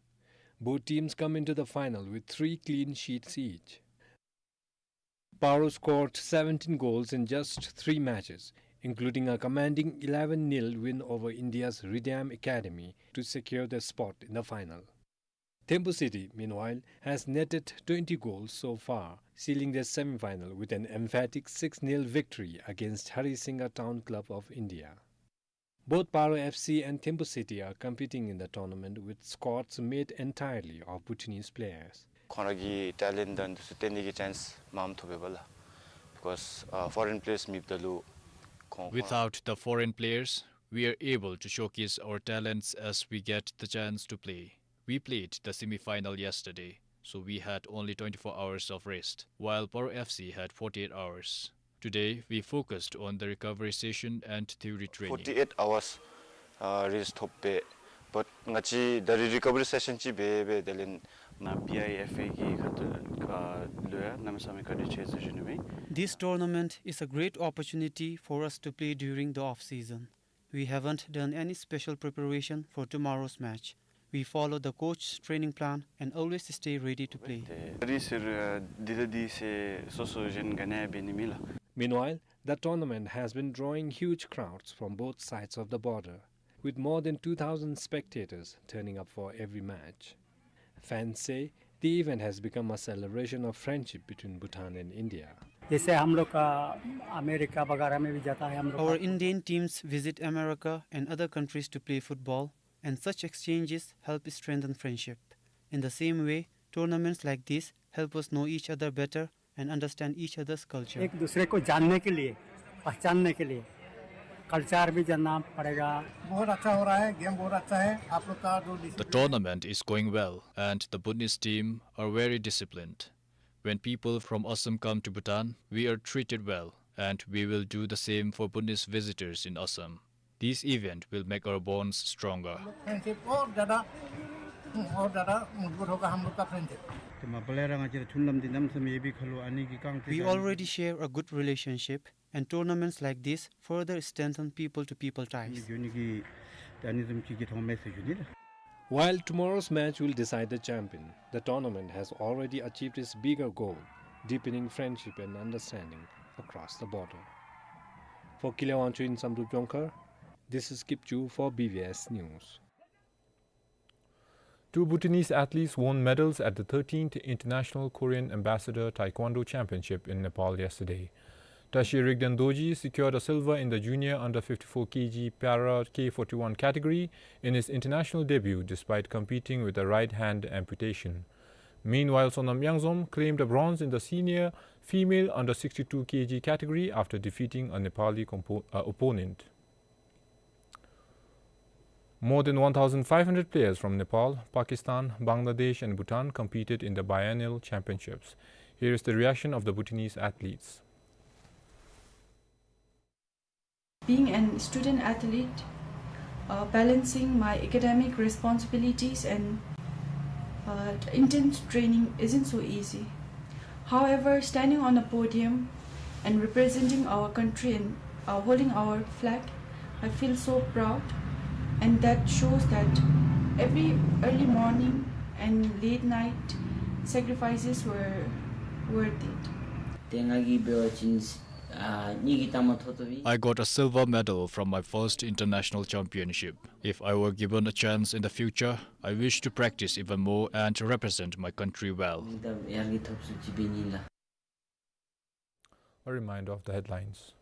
Both teams come into the final with three clean sheets each. Paro scored seventeen goals in just three matches, including a commanding eleven nil win over India's Ridham Academy to secure their spot in the final. Thimphu City, meanwhile, has netted twenty goals so far, sealing their semi-final with an emphatic six nil victory against Harisinga Town Club of India. Both Paro F C and Thimphu City are competing in the tournament with squads made entirely of Bhutanese players. ཁོང་ར་གི་ཊེ་ལེནཊ་དང་འདི་ཚུ་སྟོན་ནི་གི་ཅཱནསི་མངམ་ཐོབ་པས་པ་ལགས། Because, uh, foreign players མེདཔ་ད་ལུ་ཁོང་། Without the foreign players, we are able to showcase our talents as we get the chance to play. We played the semi-final yesterday, so we had only twenty-four hours of rest, while Paro F C had forty-eight hours. Today, we focused on the recovery session and theory training. Forty-eight hours, uh, rest ཐོབ་པས། But ང་བཅས་ད་རིས་recovery session ཅིག་འབད་འབད་དེ་ལས། ནཱ་པི་ཨའི་ཨེཕ་ཨེ་གི་ཁ་ཐུག་ལས་ཡང་གནམ་མེད་ས་མེད་བཀའ་དྲིན་ཆེ་ཟེར་ཞུ་ནི་ཨིན། This tournament is a great opportunity for us to play during the off season. We haven't done any special preparation for tomorrow's match. We follow the coach's training plan and always stay ready to play. ད་རིས་སར་འདི་ད་འདི་ཟེར་སོ་སོ་གཞན་ག་ནི་ཡང་འབད་ནི་མེད་ལགས། Meanwhile, the tournament has been drawing huge crowds from both sides of the border, with more than two thousand spectators turning up for every match. Fans say the event has become a celebration of friendship between Bhutan and India. जैसे हम लोग का अमेरिका वगैरह में भी जाता है हम लोग का। Our Indian teams visit America and other countries to play football, and such exchanges help strengthen friendship. In the same way, tournaments like this help us know each other better and understand each other's culture. एक दूसरे को जानने के लिए, पहचानने के लिए कल्चर भी जानना पड़ेगा। बहुत अच्छा हो रहा है, गेम बहुत अच्छा है। आप लोग का जो डिसिप्लिन है। The tournament is going well, and the Bhutanese team are very disciplined. When people from Assam come to Bhutan, we are treated well, and we will do the same for Bhutanese visitors in Assam. This event will make our bonds stronger. Friendship और ज़्यादा, और ज़्यादा मजबूत होगा हम लोग का friendship. We already share a good relationship, and tournaments like this further strengthen people-to-people ties. While tomorrow's match will decide the champion, the tournament has already achieved its bigger goal, deepening friendship and understanding across the border. For Kilewangchuk in Samdrup Jongkhar, this is Kipchu for B B S News. Two Bhutanese athletes won medals at the thirteenth International Korean Ambassador Taekwondo Championship in Nepal yesterday. Tashi Rigden Dorji secured a silver in the junior under fifty-four K G para K forty-one category in his international debut despite competing with a right hand amputation. Meanwhile, Sonam Yangzom claimed a bronze in the senior female under sixty-two K G category after defeating a Nepali compo-, uh, opponent. More than one thousand five hundred players from Nepal, Pakistan, Bangladesh and Bhutan competed in the biennial championships. Here is the reaction of the Bhutanese athletes. Being an student athlete, uh, balancing my academic responsibilities and, uh, intense training isn't so easy. However, standing on a podium and representing our country and, uh, holding our flag, I feel so proud, and that shows that every early morning and late night sacrifices were worth it. ཏེ་ང་གིས་འབད་བ་ཅིན་ཨ་ངེ་གི་ཏམ་ཐོབ་ཐོབ་ཨིན། I got a silver medal from my first international championship. If I were given a chance in the future, I wish to practice even more and represent my country well. ད་ཡར་གྱི་ཐོབ་ཚུལ་ཅིག་འབད་ནི་ལགས། A reminder of the headlines.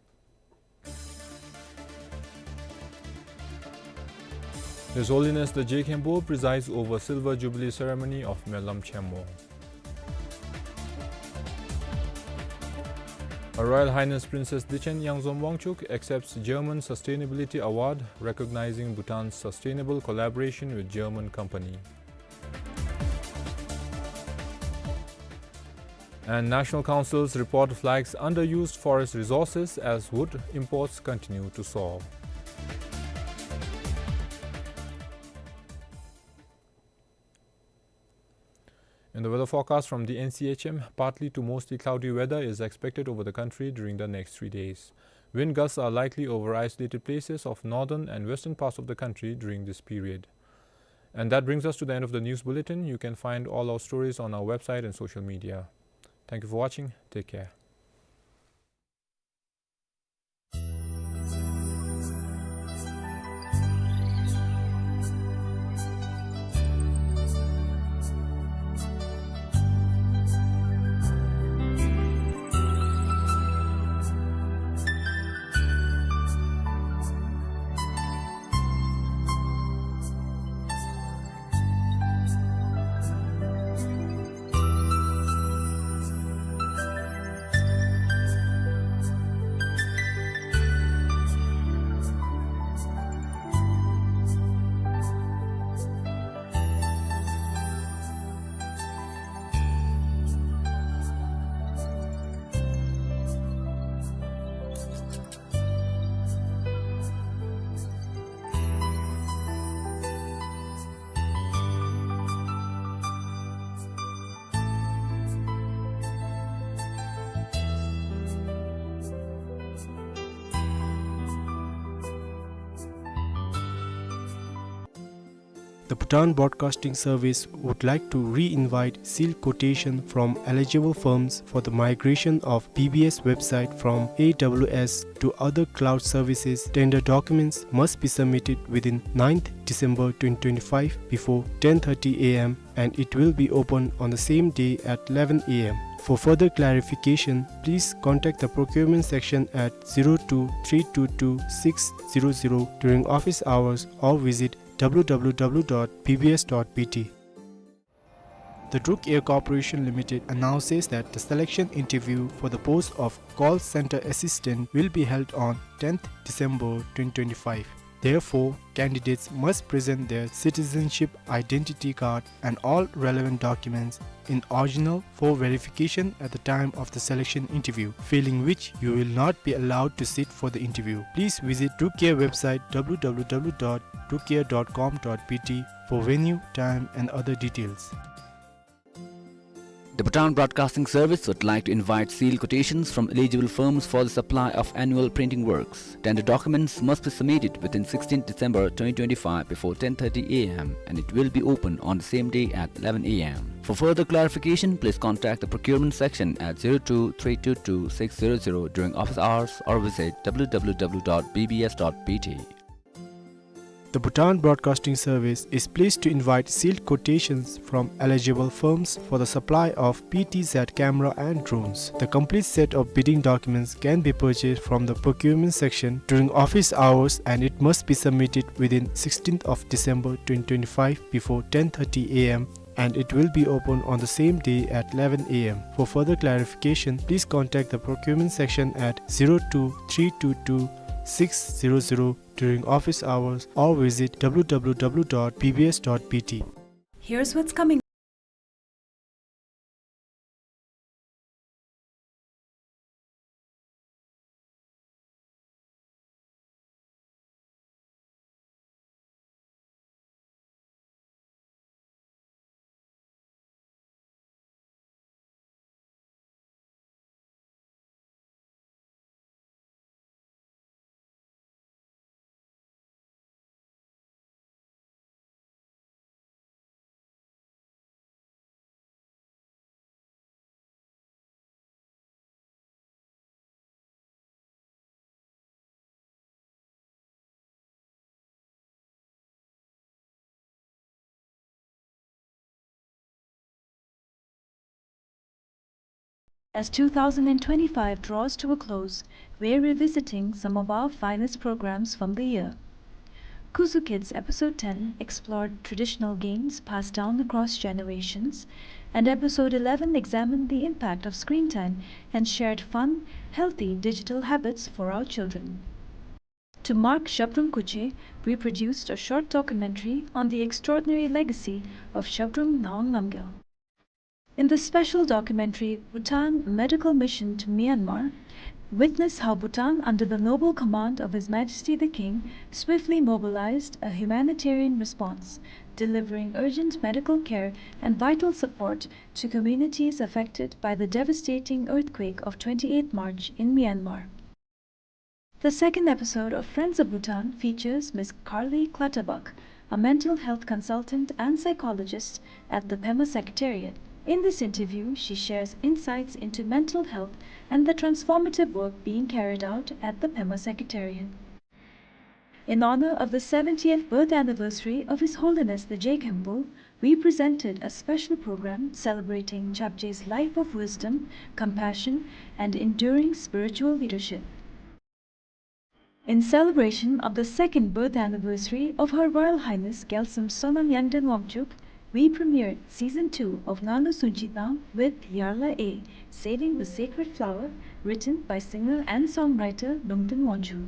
His Holiness the Je Khenpo presides over Silver Jubilee ceremony of Melam Chemo. Her Royal Highness Princess Dichen Yangzom Wangchuk accepts German Sustainability Award, recognizing Bhutan's sustainable collaboration with German company. And National Council's report flags underused forest resources as wood imports continue to soar. In the weather forecast from the N C H M, partly to mostly cloudy weather is expected over the country during the next three days. Wind gusts are likely over isolated places of northern and western parts of the country during this period. And that brings us to the end of the news bulletin. You can find all our stories on our website and social media. Thank you for watching. Take care. The Bhutan Broadcasting Service would like to re-invite sealed quotation from eligible firms for the migration of B B S website from A W S to other cloud services. Tender documents must be submitted within ninth December twenty twenty-five before ten thirty A M, and it will be open on the same day at eleven A M. For further clarification, please contact the procurement section at zero two three two two six zero zero during office hours or visit W W W dot B B S dot B T. The Druk Air Corporation Limited announces that the selection interview for the post of call center assistant will be held on tenth December twenty twenty-five. Therefore, candidates must present their citizenship identity card and all relevant documents in original for verification at the time of the selection interview, failing which you will not be allowed to sit for the interview. Please visit Druk Air website W W W dot druk air dot com dot B T for venue, time and other details. The Bhutan Broadcasting Service would like to invite sealed quotations from eligible firms for the supply of annual printing works. Tender documents must be submitted within sixteenth December twenty twenty-five before ten thirty A M, and it will be open on the same day at eleven A M. For further clarification, please contact the procurement section at zero two three two two six zero zero during office hours or visit W W W dot B B S dot B T. The Bhutan Broadcasting Service is pleased to invite sealed quotations from eligible firms for the supply of P T Z camera and drones. The complete set of bidding documents can be purchased from the procurement section during office hours, and it must be submitted within sixteenth of December twenty twenty-five before ten thirty A M, and it will be open on the same day at eleven A M. For further clarification, please contact the procurement section at zero two three two two six zero zero during office hours or visit W W W dot B B S dot B T. Here's what's coming. As two thousand and twenty-five draws to a close, we're revisiting some of our finest programs from the year. Kuzu Kids Episode ten explored traditional games passed down across generations, and Episode eleven examined the impact of screen time and shared fun, healthy digital habits for our children. To mark Zhabdrung Khutshe, we produced a short documentary on the extraordinary legacy of Zhabdrung Ngawang Namgyal. In the special documentary, Bhutan: A Medical Mission to Myanmar, witness how Bhutan, under the noble command of His Majesty the King, swiftly mobilized a humanitarian response, delivering urgent medical care and vital support to communities affected by the devastating earthquake of twenty-eighth March in Myanmar. The second episode of Friends of Bhutan features Miss Carly Clutterbuck, a mental health consultant and psychologist at the Pema Secretariat. In this interview, she shares insights into mental health and the transformative work being carried out at the Pema Secretariat. In honor of the seventieth birth anniversary of His Holiness the Je Khenpo, we presented a special program celebrating Chapje's life of wisdom, compassion, and enduring spiritual leadership. In celebration of the second birth anniversary of Her Royal Highness Gyaltsum Sonam Yangden Wangchuck, we premiered season two of Ngalo Sunchitang with Yarla A, Saving the Sacred Flower, written by singer and songwriter Lungten Wangchuk.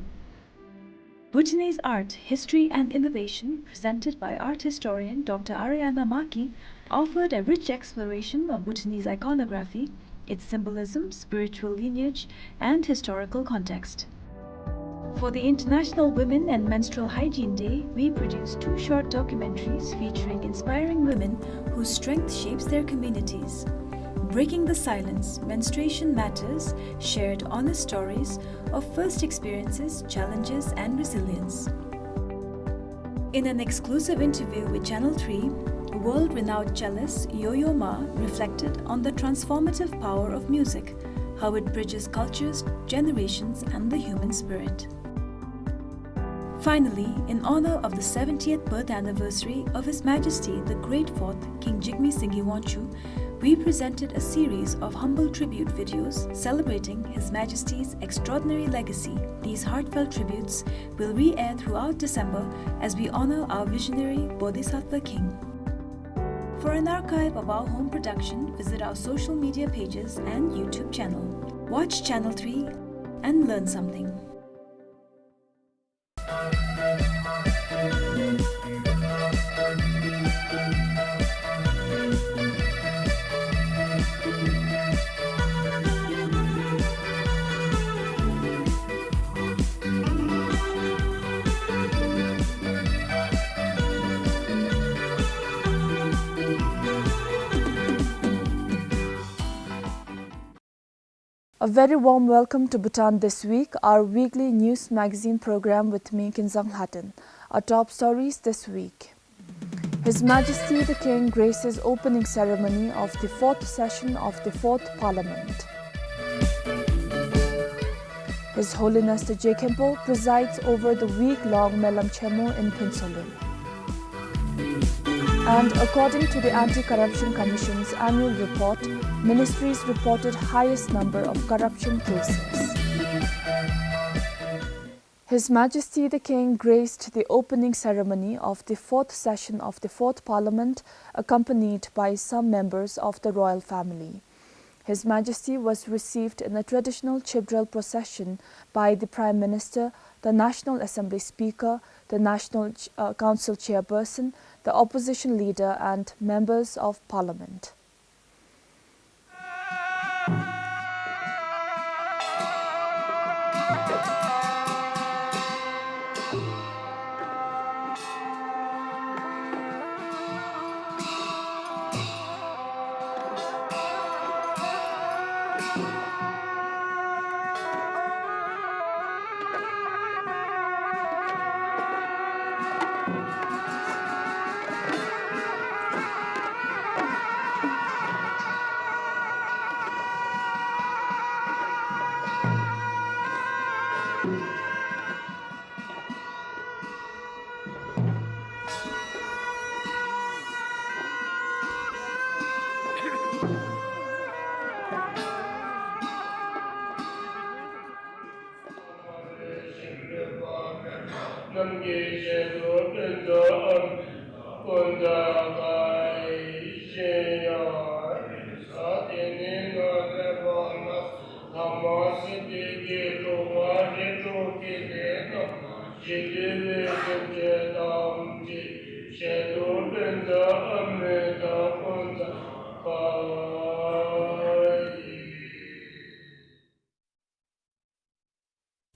Bhutanese Art, History and Innovation, presented by art historian Doctor Ariana Maki, offered a rich exploration of Bhutanese iconography, its symbolism, spiritual lineage, and historical context. For the International Women and Menstrual Hygiene Day, we produced two short documentaries featuring inspiring women whose strength shapes their communities. Breaking the Silence: Menstruation Matters shared honest stories of first experiences, challenges, and resilience. In an exclusive interview with Channel three, world-renowned cellist Yo-Yo Ma reflected on the transformative power of music, how it bridges cultures, generations, and the human spirit. Finally, in honor of the seventieth birth anniversary of His Majesty the Great Fourth King Jigme Singye Wangchuck, we presented a series of humble tribute videos celebrating His Majesty's extraordinary legacy. These heartfelt tributes will re-air throughout December as we honor our visionary Bodhisattva King. For an archive of our home production, visit our social media pages and YouTube channel. Watch Channel three and learn something. A very warm welcome to Bhutan This Week, our weekly news magazine program with me, Kinzang Lhaten. Our top stories this week. His Majesty the King graces opening ceremony of the fourth session of the Fourth Parliament. His Holiness the Je Khenpo presides over the week-long Melam Chemo in Phuentsholing. And according to the Anti-Corruption Commission's annual report, ministries reported highest number of corruption cases. His Majesty the King graced the opening ceremony of the fourth session of the Fourth Parliament, accompanied by some members of the royal family. His Majesty was received in a traditional Chibrel procession by the Prime Minister, the National Assembly Speaker, the National Ch-, uh, Council Chairperson, the Opposition Leader, and Members of Parliament.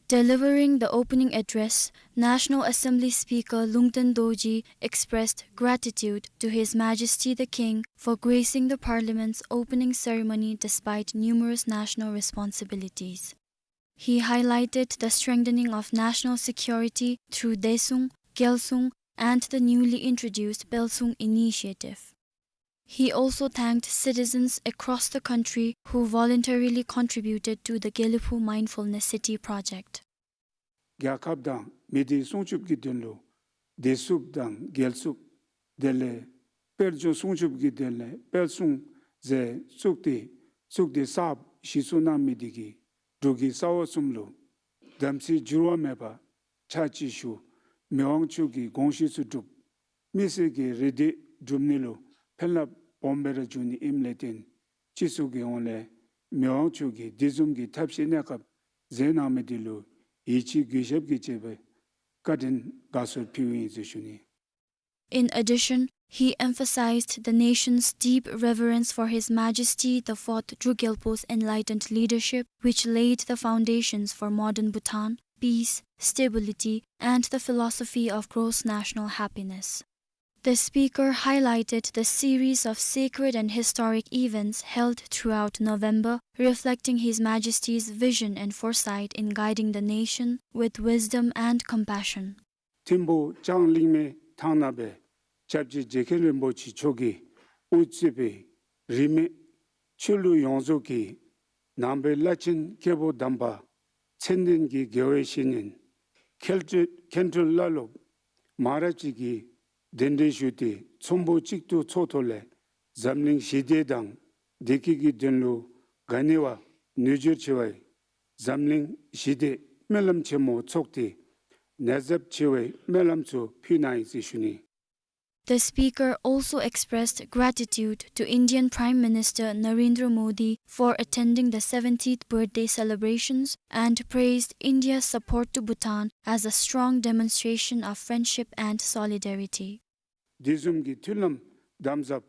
Delivering the opening address, National Assembly Speaker Lungten Dorji expressed gratitude to His Majesty the King for gracing the Parliament's opening ceremony despite numerous national responsibilities. He highlighted the strengthening of national security through Daesung, Gyalsung, and the newly introduced Pelsung initiative. He also thanked citizens across the country who voluntarily contributed to the Gelephu Mindfulness City project. རྒྱལ་ཁབ་དང་མི་སྡེ་སྲུང་སྐྱོབ་ཀྱི་དོན་ལུ་བདེ་སྲུངཔ་དང་རྒྱལ་སྲུངཔ་དེ་ལས་དཔལ་འབྱོར་སྲུང་སྐྱོབ་ཀྱི་དོན་ལས་དཔལ་སྲུང་ཟེར་བཙུགས་ཏེ་བཙུགས་ཏེ་གསརཔ་གཞི་བཙུགས་གནང་མི་དེ་གིས་འབྲུག་གི་ས་འོག་གསུམ་ལུ་དམ་ཚིག་འགྱུར་བ་མེད་པ་ཕྱག་ཕྱིད་ཞུ། མི་དབང་མཆོག་གི་དགོངས་གཞི་ཚུ་སྒྲུབ། མི་སེར་གྱི་རེ་འདོད་སྒྲུབ་ནི་ལུ་ཕན་རླབས་སྦོམ་སྦེ་ར་འབྱུང་ནི་ཨིནམ་ལས་བརྟེན་སྤྱི་ཚོགས་ཀྱི་ཧོངས་ལས་མི་དབང་མཆོག་གིས་དེ་བཟུམ་གྱི་ཐབས་ཤེས་གནས་སྐབས་མཛད་གནང་མི་དེ་ལུ་ཡིད་ཆེས་གུས་ཞབས་ཀྱིས་བཅས་པའི་བཀའ་དྲིན་དགའ་ཚོར་ཕུལཝ་ཨིན་ཟེར་ཞུ་ནི། In addition, he emphasized the nation's deep reverence for His Majesty the Fourth Druk Gyalpo's enlightened leadership, which laid the foundations for modern Bhutan, peace, stability, and the philosophy of gross national happiness. The speaker highlighted the series of sacred and historic events held throughout November, reflecting His Majesty's vision and foresight in guiding the nation with wisdom and compassion. ཐིམ་ཕུག་ལྕང་གླིང་མའི་ ཐང་ནང་སྦེ་སྐྱབས་རྗེ་རྗེ་མཁན་རིན་པོ་ཆེ་མཆོག་གིས་དབུ་གཙོས་པའི་རིས་མེད་ཆོས་ལུགས་ཡོངས་རྫོགས་ཀྱི་ནང་པའི་བླ་ཆེན་སྐྱེས་བུ་དམ་པ་མཚན་ལྡན་གྱི་དགེ་བའི་བཤེས་གཉེན་མཁན་སྤྲུལ་མཁན་སྤྲུལ་བླ་སློབ་མང་རབས་ཅིག་གིས་གདན་འདྲེན་ཞུས་ཏེ་ཚོམ་བུ་གཅིག་ཏུ་ཚོགས་ཐོག་ལས་འཛམ་གླིང་ཞི་བདེ་དང་བདེ་སྐྱིད་ཀྱི་དོན་ལུ་ག་ནི་བ་ནུས་སྦྱོར་ཆེ་བའི་འཛམ་གླིང་ཞི་བདེ་སྨོན་ལམ་ཆེན་མོ་ཚོགས་ཏེ་ནད་གཟབ་ཆེ་བའི་སྨོན་ལམ་ཚུ་ཕུལ་གནང་ཡི་ཟེར་ཞུ་ནི། The speaker also expressed gratitude to Indian Prime Minister Narendra Modi for attending the seventieth birthday celebrations and praised India's support to Bhutan as a strong demonstration of friendship and solidarity. དེ་བཟུམ་གྱི་མཐུན་ལམ་དམ་ཟབ་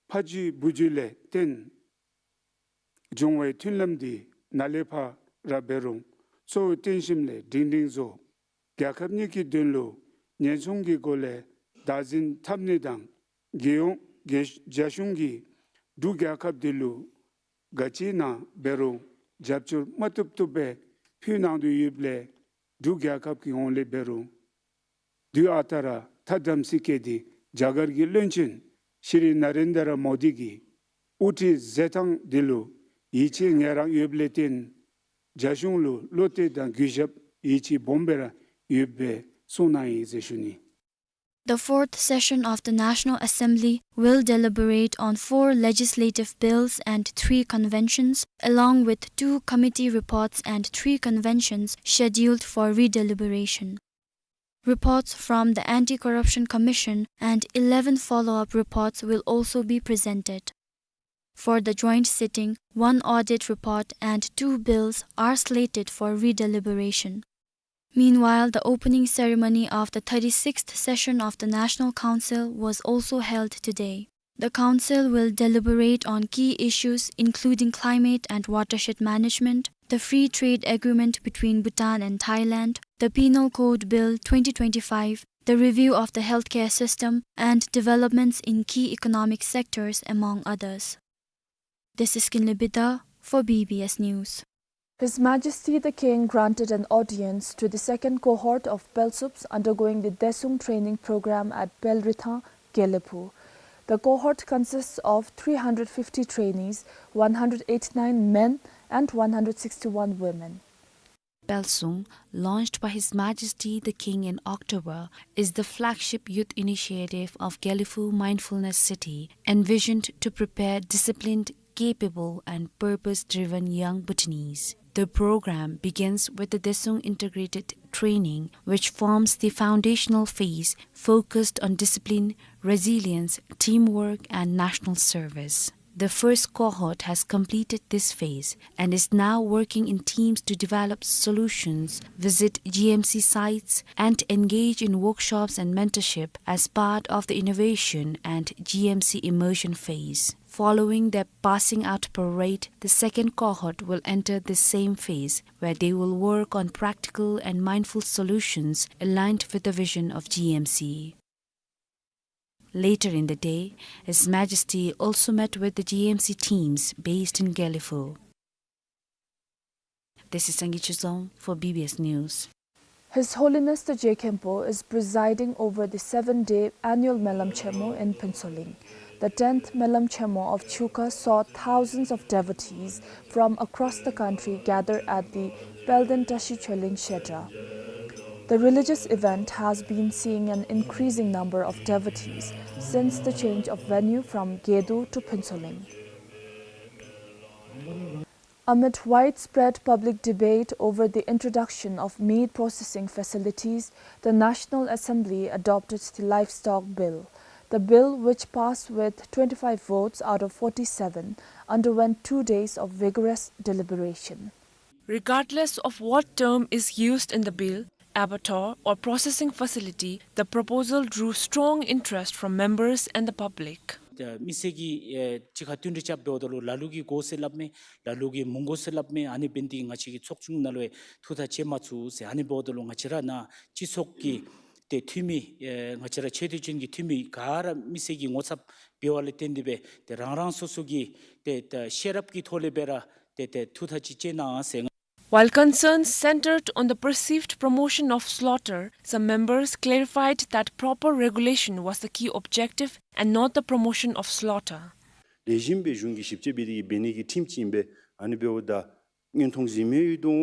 ཕ་རྒྱུད་བུ་རྒྱུད་ལས་བརྟེན་འབྱུང་བའི་མཐུན་ལམ་འདི་ནཱ་ལས་ཕར་འབད་རུང་གཙོ་བོ་བསྟན་ཞིནམ་ལས་སྒྲིང་སྒྲིང་བཟོ། རྒྱལ་ཁབ་གཉིས་ཀྱི་དོན་ལུ་ཉེན་སྲུང་གི་སྒོ་ལས་བདག་འཛིན་འཐབ་ནི་དང་རྒྱལ་ཡོངས་རྒྱལ་རྒྱ་གཞུང་གིས་འབྲུག་རྒྱལ་ཁབ་འདི་ལུ་ག་ཅི་ནང་འབད་རུང་རྒྱབ་སྐྱོར་མ་བཏུབ་བཏུབ་སྦེ་ཕུལ་གནང་དོ་ཡོདཔ་ལས་འབྲུག་རྒྱལ་ཁབ་ཀྱི་ཧོངས་ལས་འབད་རུང་དུས་ཨ་རྟག་ར་ཐ་དམ་སྲི་བཀལ་ཏེ་རྒྱ་གར་གྱི་བློན་ཆེན་ཤྲི་ནཱ་རེནྡྲ་མོ་དི་གི་དབུ་ཁྲིད་མཛད་ཐངས་འདི་ལུ་ཡིད་ཆེས་ངེས་རང་ཡོདཔ་ལས་བརྟེན་རྒྱ་གཞུང་ལུ་བློ་གཏད་དང་གུས་ཞབས་ཡིད་ཆེས་སྦོམ་སྦེ་ར་ཡོདཔ་སྦེ་གསུངས་གནང་ཡི་ཟེར་ཞུ་ནི། The fourth session of the National Assembly will deliberate on four legislative bills and three conventions, along with two committee reports and three conventions scheduled for redeliberation. Reports from the Anti-Corruption Commission and eleven follow-up reports will also be presented. For the joint sitting, one audit report and two bills are slated for redeliberation. Meanwhile, the opening ceremony of the thirty-sixth session of the National Council was also held today. The council will deliberate on key issues including climate and watershed management, the free trade agreement between Bhutan and Thailand, the Penal Code Bill twenty twenty-five, the review of the healthcare system, and developments in key economic sectors, among others. This is Kinley Bida for B B S News. His Majesty the King granted an audience to the second cohort of Pelsups undergoing the Desung training program at Pelrithang, Gelephu. The cohort consists of three hundred fifty trainees, one hundred eighty-nine men and one hundred sixty-one women. Pelsung, launched by His Majesty the King in October, is the flagship youth initiative of Gelephu Mindfulness City, envisioned to prepare disciplined, capable, and purpose-driven young Bhutanese. The program begins with the Desung Integrated Training, which forms the foundational phase focused on discipline, resilience, teamwork, and national service. The first cohort has completed this phase and is now working in teams to develop solutions, visit G M C sites, and engage in workshops and mentorship as part of the innovation and G M C immersion phase. Following their passing out parade, the second cohort will enter the same phase, where they will work on practical and mindful solutions aligned with the vision of G M C. Later in the day, His Majesty also met with the G M C teams based in Gelephu. This is Sangay Chizong for B B S News. His Holiness the Je Khenpo is presiding over the seven-day annual Melam Chemo in Phuentsholing. The tenth Melam Chemo of Chukha saw thousands of devotees from across the country gather at the Pelden Tashi Choling Kshetra. The religious event has been seeing an increasing number of devotees since the change of venue from Gedo to Phuentsholing. Amid widespread public debate over the introduction of meat processing facilities, the National Assembly adopted the Livestock Bill. The bill, which passed with twenty-five votes out of forty-seven, underwent two days of vigorous deliberation. Regardless of what term is used in the bill, abattoir or processing facility, the proposal drew strong interest from members and the public. ད་མི་སེར་གྱིས་ཨེ་གཅིག་ཁར་བསྟུན་གྲོས་རྐྱབ་འབདཝ་ད་ལུ་ལ་ལུ་གིས་དགོ་ཟེར་སླབ་མས། ལ་ལུ་གིས་མི་དགོ་ཟེར་སླབ་མས། ཨ་ནི་འབད་ནི་འདི་གིས་ང་བཅས་ཀྱི་ཚོགས་ཆུང་ནང་ལུ་ཐུགས་ཐག་བཅད་མ་ཚུགས་ཟེར། ཨ་ནི་འབདཝ་ད་ལུ་ང་བཅས་ར་ནཱ་སྤྱི་ཚོགས་ཀྱི་ཏེ་འཐུས་མི་ཨེ་ང་བཅས་ར་ཆེ་བསྟོད་ཅན་གྱི་འཐུས་མི་ག་ར་མི་སེར་གྱི་ངོ་ཚབ་འབདཝ་ལས་བརྟེན་ཏེ་སྦེ་ཏེ་རང་རང་སོ་སོ་གི་ཏེ་ཏེ་ཤེས་རབ་ཀྱི་ཐོག་ལས་སྦེ་ར་ཏེ་ཏེ་ཐུགས་ཐག་ཅིག་བཅད་གནང་ཟེར། While concerns centered on the perceived promotion of slaughter, some members clarified that proper regulation was the key objective and not the promotion of slaughter. ལེགས་ཤོམ་སྦེ་གཞུང་གིས་ཞིབ་དཔྱད་འབད་དེ་གིས་འབད་ནི་གི་ཁྲིམས་ཅིག་ཨིན་པས། ཨ་ནི་འབདཝ་ད་མངོན་མཐོང་གཟིགས་མི་ཡོད་དོ།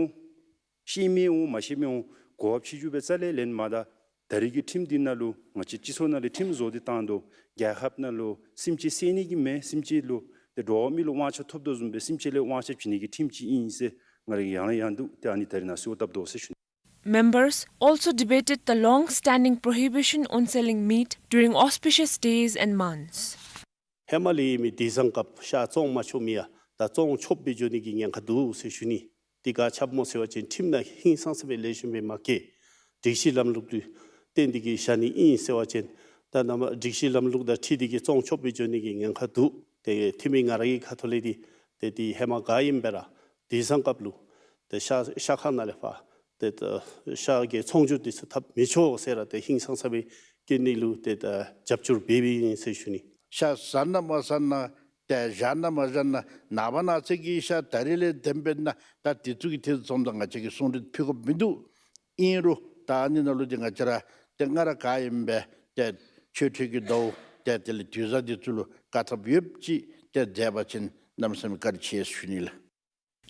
ཤེས་མི་འོང་མ་ཤེས་མི་འོང་གོ་བ་ཕྱི་འགྱུར་སྦེ་རྩ་ལས་ལེན་མ་ད། ད་རེས་ཀྱི་ཁྲིམས་འདི་ནང་ལུ་ང་བཅས་སྤྱི་ཚོགས་ནང་ལས་ཁྲིམས་བཟོ་སྟེ་བཏང་དོ། རྒྱལ་ཁབ་ནང་ལུ་སེམས་ཅན་བསད་ནི་གི་མེན། སེམས་ཅན་ལུ་ཏེ་འགྲོ་བ་མི་ལུ་དབང་ཆ་ཐོབ་དོ་བཟུམ་སྦེ་སེམས་ཅན་ལུ་དབང་ཆ་བྱིན་ནི་གི་ཁྲིམས་ཅིག་ཨིན་ཟེར་ང་ར་གིས་ཡང་ལ་ཡང་དུ་ཏེ་ཨ་ནི་ད་རེས་ནཱ་གསོལཝ་བཏབ་དོ་ཟེར་ཞུ་ནི། Members also debated the long-standing prohibition on selling meat during auspicious days and months. ཧེ་མ་ལས་ཡོད་མི་དེང་སང་སྐབས་ཤ་བཙོང་མ་ཆོག་མི་ཡང་ད་བཙོང་ཆོགཔ་སྦེ་འགྱོ་ནི་གི་ཉེན་ཁ་འདུག་ཟེར་ཞུ་ནི། དེ་ག་ཅི་སྨོ་ཟེར་བ་ཅིན་ཁྲིམས་ནང་ཧིང་སངས་ས་སྦེ་ལེགས་ཤོམ་སྦེ་མ་བཀོད། སྒྲིག་གཞི་ལམ་ལུགས་ལུ་བརྟེན་ཏེ་གིས་བཞག་ནི་ཨིན་ཟེར་བ་ཅིན་ད་ནཱ་མར་སྒྲིག་གཞི་ལམ་ལུགས་དང་འཁྲིལ་ཏེ་གིས་བཙོང་ཆོགཔ་སྦེ་འགྱོ་ནི་གི་ཉེན་ཁ་འདུག། ཏེ་འཐུས་མི་ང་ར་གི་ཁ་ཐུག་ལས་འདི་ཏེ་དེ་ཧེ་མ་ག་ཨིནམ་སྦེ་ར་དེང་སང་སྐབས་ལུ་ཏེ་ཤ་ཤ་ཁང་ནང་ལས་ཕར་ཏེ་ད་ཤ་གི་ཚོང་སྒྱུར་དེ་ཚུ་འཐབ་མི་ཆོག་ཟེར་ར་ཏེ་ཧིང་སངས་ས་སྦེ་བཀོད་ནི་ལུ་ཏེ་ད་རྒྱབ་སྐྱོར་འབད་འབདཝ་ཨིན་ཟེར་ཞུ་ནི། ཤ་ཟ་ན་མ་ཟ་ན་ཏེ་བཞག་ན་མ་བཞག་ན་ནངས་པ་གནངས་ཚེ་གི་ཤ་ད་རེས་ལས་བདེན་པས་ན་ད་དེ་ཚུ་གི་ཐད་ཚུ་ཙམ་ད་ང་བཅས་ཀྱིས་གསུང་གྲོས་ཕུལ་དགོཔ་མིན་འདུག། ཨིན་རུང་ད་ཨ་ནི་ནང་ལུ་ཏེ་ང་བཅས་ར་ཏེ་ང་ར་ག་ཨིནམ་སྦེ་ཏེ་ཆོས་ཁྲིམས་ཀྱི་ཟླཝ་ཏེ་དེ་ལས་དུས་བཟང་དེ་ཚུ་ལུ་བཀག་ཐབས་ཡོདཔ་ཅིག་ཏེ་མཛད་པ་ཅིན་གནམ་མེད་ས་མེད་བཀའ་དྲིན་ཆེ་ཞུ་ནི་ལགས།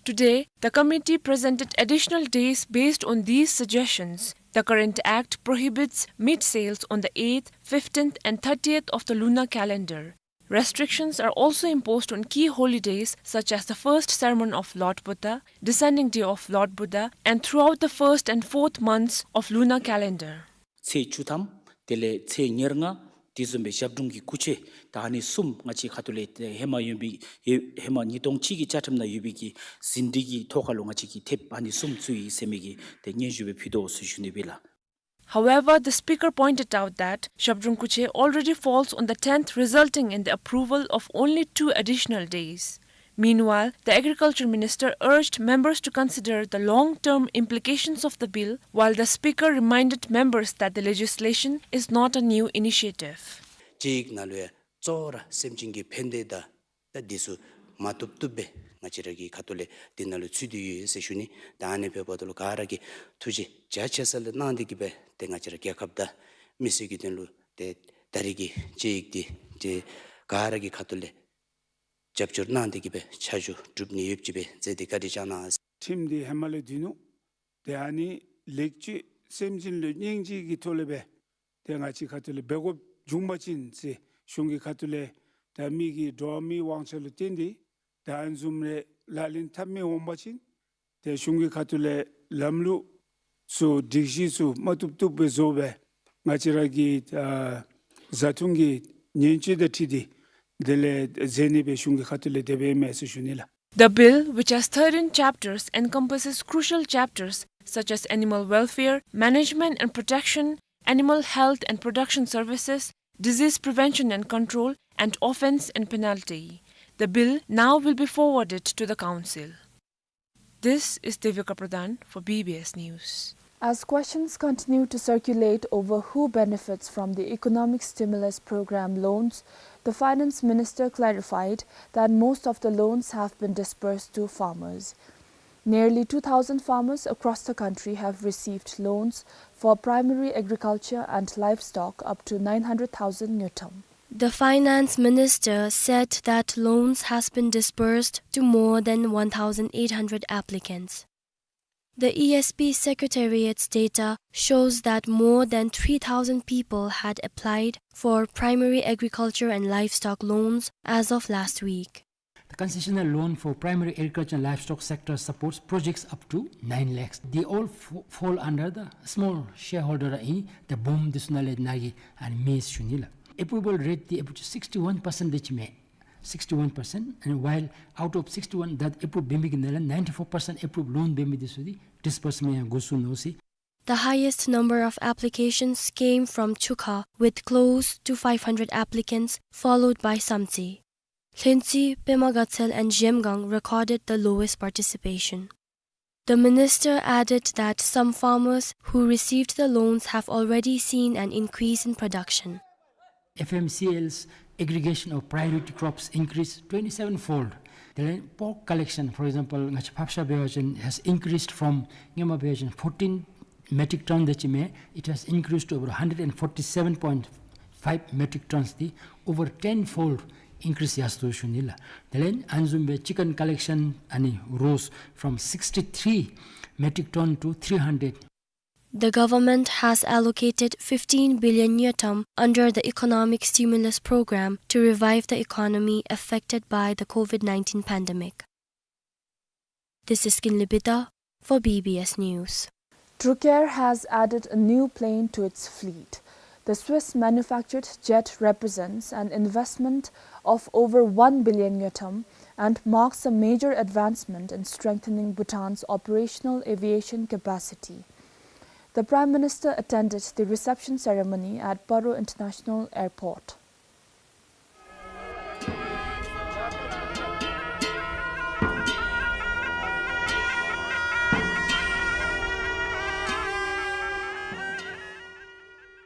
Today, the committee presented additional days based on these suggestions. The current act prohibits meat sales on the eighth, fifteenth, and thirtieth of the lunar calendar. Restrictions are also imposed on key holy days such as the first sermon of Lord Buddha, descending day of Lord Buddha, and throughout the first and fourth months of lunar calendar. ཚེས་བཅུ་ཐམ་དེ་ལས་ཚེས་ཉེར་ལྔ་དེ་བཟུམ་སྦེ་ཞབས་དྲུང་གི་སྐུ་ཆས་ད་ཨ་ནི་གསུམ་ང་བཅས་ཁ་ཐུག་ལས་ཧེ་མ་ཡོད་པའི་ཧེ་མ་ཉིས་སྟོང་གཅིག་གི་བཅའ་ཁྲིམས་ནང་ཡོད་པའི་གི་ཟིན་བྲིས་ཀྱི་ཐོག་ཁ་ལུ་ང་བཅས་ཀྱིས་ཐེབས་ཨ་ནི་གསུམ་ཚུད་ཡི་ཟེར་མི་གི་ཏེ་སྙན་ཞུ་སྦེ་ཕུལ་དོ་ཟེར་ཞུ་ནི་ཨིན་ལགས། However, the speaker pointed out that Shabdrung Kuche already falls on the tenth, resulting in the approval of only two additional days. Meanwhile, the agriculture minister urged members to consider the long-term implications of the bill, while the speaker reminded members that the legislation is not a new initiative. ཅིག་ནང་ལུ་ཡང་གཙོ་བོ་ར་སེམས་ཅན་གྱི་ཕན་བདེ་དང་ད་འདི་ཚུ་མ་བཏུབ་བཏུབ་སྦེ་ང་བཅས་ར་གི་ཁ་ཐུག་ལས་འདི་ནང་ལུ་ཚུད་དེ་ཡོད་ཟེར་ཞུ་ནི། ད་ཨ་ནི་འབདཝ་ད་ལུ་ག་ར་གིས་ཐུགས་རྗེ་རྒྱ་ཆེ་ས་ལས་གནང་སྟེ་གིས་སྦེ་ཏེ་ང་བཅས་ར་རྒྱལ་ཁབ་དང་མི་སེར་གྱི་དོན་ལུ་ཏེ་ད་རེས་ཀྱི་དཔྱད་ཡིག་འདི་ཏེ་ག་ར་གི་ཁ་ཐུག་ལས་རྒྱབ་སྐྱོར་གནང་སྟེ་གིས་སྦེ་ཆ་འཇོག་གྲུབ་ནི་ཡོདཔ་ཅིག་སྦེ་མཛད་དེ་བཀའ་དྲིན་བསྐྱང་གནང་ཟེར། ཁྲིམས་འདི་ཧེ་མ་ལས་འདུག་ནུག། ཏེ་ཨ་ནི་ལེགས་བཅོས་སེམས་ཅན་ལུ་སྙིང་རྗེ་གི་ཐོག་ལས་སྦེ་ཏེ་ང་བཅས་ཁ་ཐུག་ལས་འབད་དགོཔ་བྱུང་པ་ཅིན་ཟེར་གཞུང་གི་ཁ་ཐུག་ལས་ད་མི་གི་འགྲོ་བ་མིའི་དབང་ཆ་ལུ་བརྟེན་ཏེ་ད་ཨ་ནི་བཟུམ་རེ་ལག་ལེན་འཐབ་མི་འོང་པ་ཅིན་ཏེ་གཞུང་གི་ཁ་ཐུག་ལས་ལམ་ལུགས་ཚུ་སྒྲིག་གཞི་ཚུ་མ་བཏུབ་བཏུབ་སྦེ་བཟོ་སྦེ་ང་བཅས་ར་གི་ཨ་བཟའ་འཐུང་གི་ཉེན་བཅོལ་དང་འཁྲིལ་ཏེ་དེ་ལས་མཛད་ནི་སྦེ་གཞུང་གི་ཁ་ཐུག་ལས་དེ་སྦེ་ཨིན་མས་ཟེར་ཞུ་ནི་ལགས། The bill, which has thirteen chapters, encompasses crucial chapters such as animal welfare, management and protection, animal health and production services, disease prevention and control, and offense and penalty. The bill now will be forwarded to the council. This is Devika Pradhan for B B S News. As questions continue to circulate over who benefits from the economic stimulus program loans, the finance minister clarified that most of the loans have been disbursed to farmers. Nearly two thousand farmers across the country have received loans for primary agriculture and livestock up to nine hundred thousand ngultrum. The finance minister said that loans has been disbursed to more than one thousand eight hundred applicants. The E S P Secretariat's data shows that more than three thousand people had applied for primary agriculture and livestock loans as of last week. The concessional loan for primary agriculture and livestock sector supports projects up to nine lakhs. They all f- fall under the small shareholder, i.e. the BOOM, འདི་ཚུ་ནང་ལས་ནཱ་གིས་ཨ་ནི་མེད་ཟེར་ཞུ་ནི་ལགས། Approval rate འདི་ཨེ་བུ་ཅིག་sixty-one percent དེ་ཅིག་མས། Sixty-one percent, and while out of sixty-one that approve འབད་མི་གི་ནང་ལས་ninety-four percent approve loan འབད་མི་འདི་ཚུ་འདི་disbursement འགོ་བཙུགས་ནུག་ཟེར། The highest number of applications came from Chukha, with close to five hundred applicants, followed by Samtse. Lhuentse, Pema Gatshel and Zhemgang recorded the lowest participation. The minister added that some farmers who received the loans have already seen an increase in production. F M C L's aggregation of priority crops increased twenty-seven fold, དེ་ལས་pork collection, for example, ང་བཅས་ཕགཔ་ཤ་འབད་བ་ཅིན་has increased from སྔོན་མ་འབད་བ་ཅིན་fourteen metric ton དེ་ཅིག་མས། It has increased to over hundred and forty-seven point five metric tons དེ་over ten fold increase ཡར་སོང་ཞུ་ནི་ལགས། དེ་ལས་ཨ་ནི་བཟུམ་སྦེ་chicken collection ཨ་ནི་rose from sixty-three metric ton to three hundred. The government has allocated fifteen billion ngultrum under the Economic Stimulus Program to revive the economy affected by the COVID nineteen pandemic. This is Kinley Bida for B B S News. Drukair has added a new plane to its fleet. The Swiss manufactured jet represents an investment of over one billion ngultrum and marks a major advancement in strengthening Bhutan's operational aviation capacity. The Prime Minister attended the reception ceremony at Paro International Airport.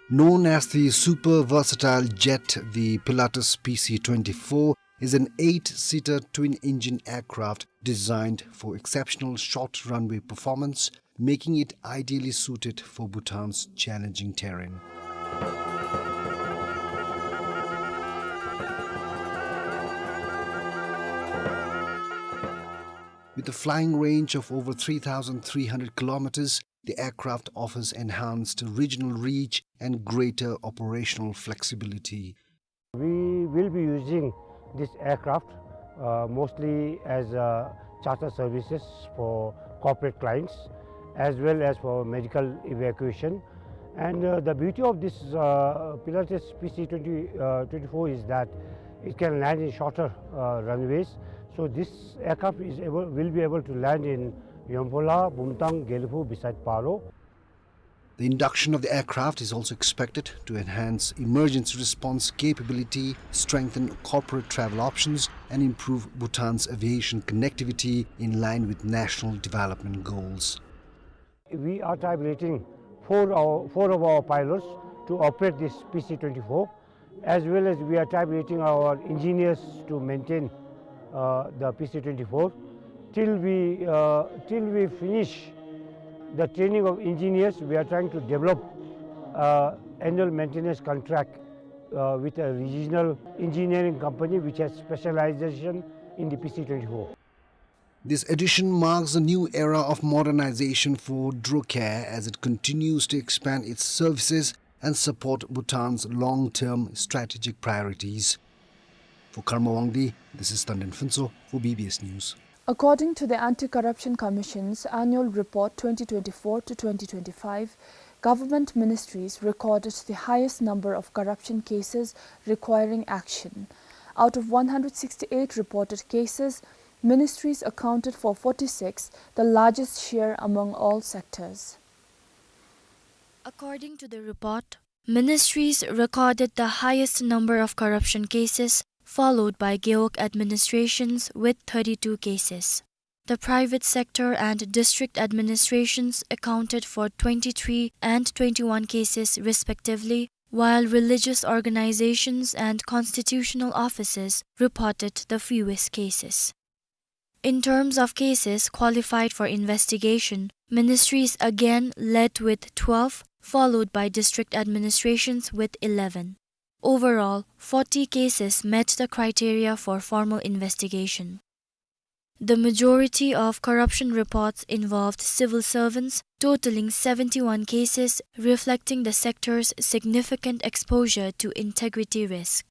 Known as the super versatile jet, the Pilatus P C twenty-four is an eight-seater twin-engine aircraft designed for exceptional short runway performance, making it ideally suited for Bhutan's challenging terrain. With a flying range of over three thousand three hundred kilometers, the aircraft offers enhanced regional reach and greater operational flexibility. We will be using this aircraft, uh, mostly as, uh, charter services for corporate clients as well as for medical evacuation. And, uh, the beauty of this, uh, Pilatus P C twenty, uh, twenty-four is that it can land in shorter, uh, runways. So this aircraft is able, will be able to land in Yonphola, Bumthang, Gelephu beside Paro. The induction of the aircraft is also expected to enhance emergency response capability, strengthen corporate travel options, and improve Bhutan's aviation connectivity in line with national development goals. We are tabulating four, our, four of our pilots to operate this P C twenty-four. As well as we are tabulating our engineers to maintain, uh, the P C twenty-four. Till we, uh, till we finish the training of engineers, we are trying to develop, uh, annual maintenance contract, uh, with a regional engineering company which has specialization in the P C twenty-four. This addition marks a new era of modernization for Drukair as it continues to expand its services and support Bhutan's long-term strategic priorities. For Karma Wangdi, this is Tanden Phuntsho for B B S News. According to the Anti-Corruption Commission's Annual Report twenty twenty-four to twenty twenty-five, government ministries recorded the highest number of corruption cases requiring action. Out of one hundred sixty-eight reported cases, ministries accounted for forty-six, the largest share among all sectors. According to the report, ministries recorded the highest number of corruption cases, followed by Gewog administrations with thirty-two cases. The private sector and district administrations accounted for twenty-three and twenty-one cases respectively, while religious organizations and constitutional offices reported the fewest cases. In terms of cases qualified for investigation, ministries again led with twelve, followed by district administrations with eleven. Overall, forty cases met the criteria for formal investigation. The majority of corruption reports involved civil servants, totaling seventy-one cases, reflecting the sector's significant exposure to integrity risk.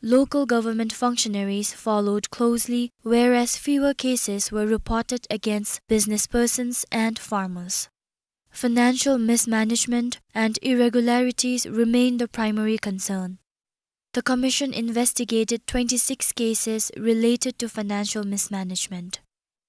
Local government functionaries followed closely, whereas fewer cases were reported against businesspersons and farmers. Financial mismanagement and irregularities remain the primary concern. The commission investigated twenty-six cases related to financial mismanagement.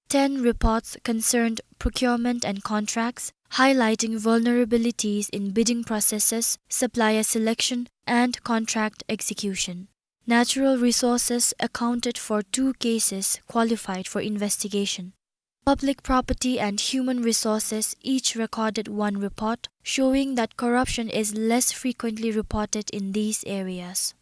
Ten reports concerned procurement and contracts, highlighting vulnerabilities in bidding processes, supplier selection, and contract execution. Natural resources accounted for two cases qualified for investigation. Public property and human resources each recorded one report, showing that corruption is less frequently reported in these areas.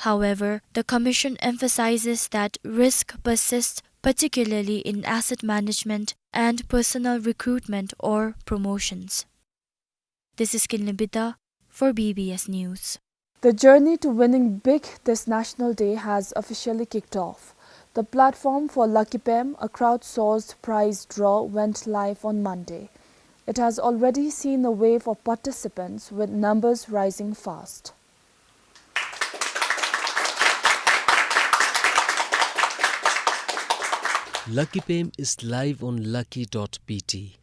However, the Commission emphasizes that risk persists, particularly in asset management and personnel recruitment or promotions. This is Kinley Bida for B B S News. The journey to winning big this National Day has officially kicked off. The platform for Lucky Pem, a crowdsourced prize draw, went live on Monday. It has already seen a wave of participants, with numbers rising fast. Lucky Pem is live on lucky dot B T.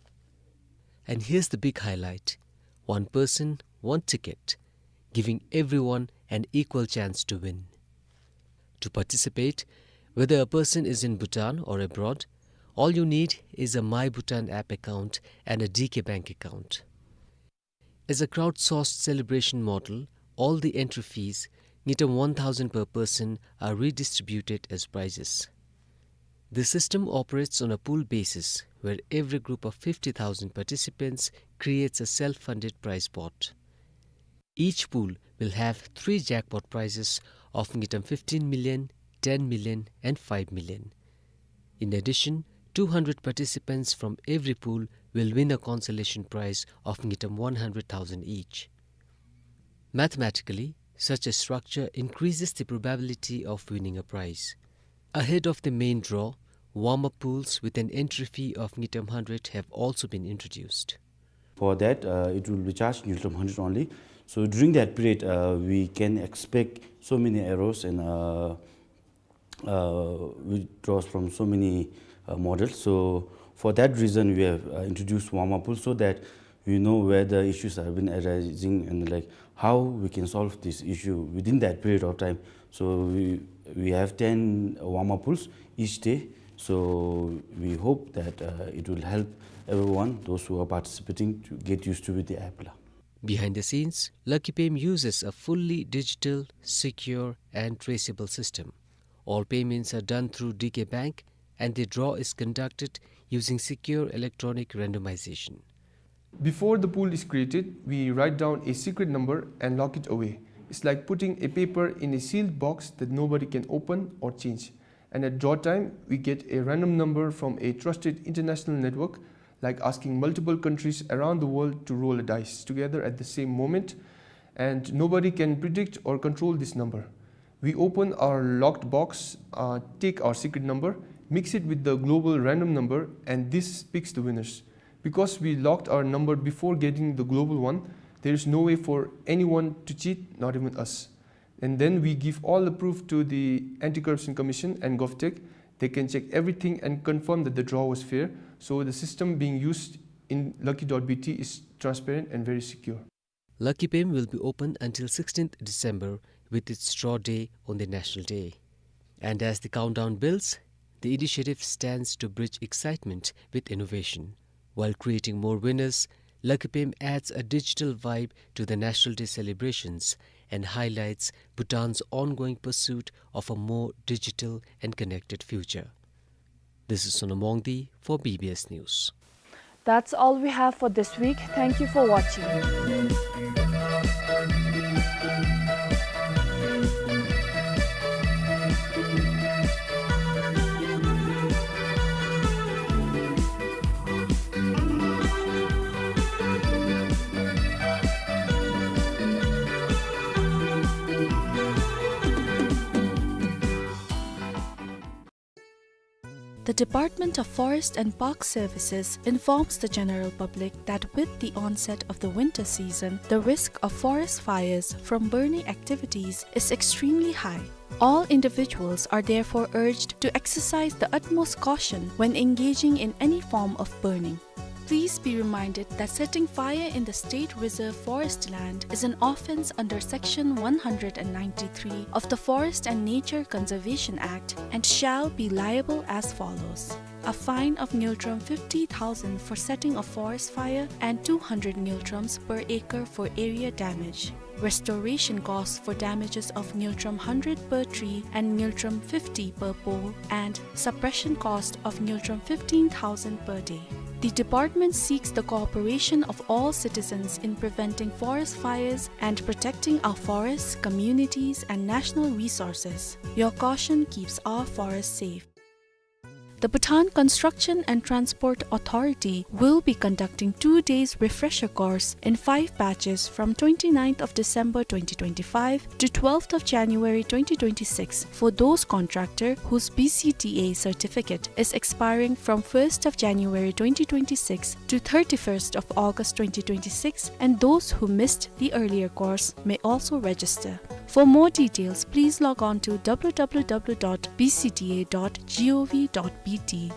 And here's the big highlight. One person, one ticket, giving everyone an equal chance to win. To participate, whether a person is in Bhutan or abroad, all you need is a My Bhutan app account and a D K Bank account. As a crowdsourced celebration model, all the entry fees, ngultrum one thousand per person, are redistributed as prizes. The system operates on a pool basis, where every group of fifty thousand participants creates a self-funded prize pot. Each pool will have three jackpot prizes of ngultrum fifteen million, ten million, and five million. In addition, two hundred participants from every pool will win a consolation prize of ngultrum one hundred thousand each. Mathematically, such a structure increases the probability of winning a prize. Ahead of the main draw, warm-up pools with an entry fee of ngultrum hundred have also been introduced. For that, uh, it will be charged ngultrum hundred only. So during that period, uh, we can expect so many errors and, uh, uh, withdrawals from so many, uh, models. So for that reason, we have, uh, introduced warm-up pools so that we know where the issues have been arising and, like, how we can solve this issue within that period of time. So we, we have ten warm-up pools each day. So we hope that, uh, it will help everyone, those who are participating, to get used to with the app la. Behind the scenes, Lucky Pem uses a fully digital, secure, and traceable system. All payments are done through D K Bank, and the draw is conducted using secure electronic randomization. Before the pool is created, we write down a secret number and lock it away. It's like putting a paper in a sealed box that nobody can open or change. And at draw time, we get a random number from a trusted international network, like asking multiple countries around the world to roll a dice together at the same moment, and nobody can predict or control this number. We open our locked box, uh, take our secret number, mix it with the global random number, and this picks the winners. Because we locked our number before getting the global one, there is no way for anyone to cheat, not even us. And then we give all the proof to the Anti-Corruption Commission and GovTech. They can check everything and confirm that the draw was fair. So the system being used in lucky dot B T is transparent and very secure. Lucky Pem will be open until sixteenth December, with its draw day on the National Day. And as the countdown builds, the initiative stands to bridge excitement with innovation. While creating more winners, Lucky Pem adds a digital vibe to the National Day celebrations and highlights Bhutan's ongoing pursuit of a more digital and connected future. This is Sonam Wangdi for B B S News. That's all we have for this week. Thank you for watching. The Department of Forest and Park Services informs the general public that with the onset of the winter season, the risk of forest fires from burning activities is extremely high. All individuals are therefore urged to exercise the utmost caution when engaging in any form of burning. Please be reminded that setting fire in the state reserve forest land is an offence under Section one hundred and ninety-three of the Forest and Nature Conservation Act and shall be liable as follows: a fine of ngultrum fifty thousand for setting a forest fire and two hundred ngultrums per acre for area damage. Restoration costs for damages of ngultrum hundred per tree and ngultrum fifty per pole, and suppression cost of ngultrum fifteen thousand per day. The department seeks the cooperation of all citizens in preventing forest fires and protecting our forests, communities, and national resources. Your caution keeps our forests safe. The Bhutan Construction and Transport Authority will be conducting two days refresher course in five batches from twenty-ninth of December twenty twenty-five to twelfth of January twenty twenty-six for those contractor whose B C T A certificate is expiring from first of January twenty twenty-six to thirty-first of August twenty twenty-six, and those who missed the earlier course may also register. For more details, please log on to w w w dot b c t a dot gov dot b t.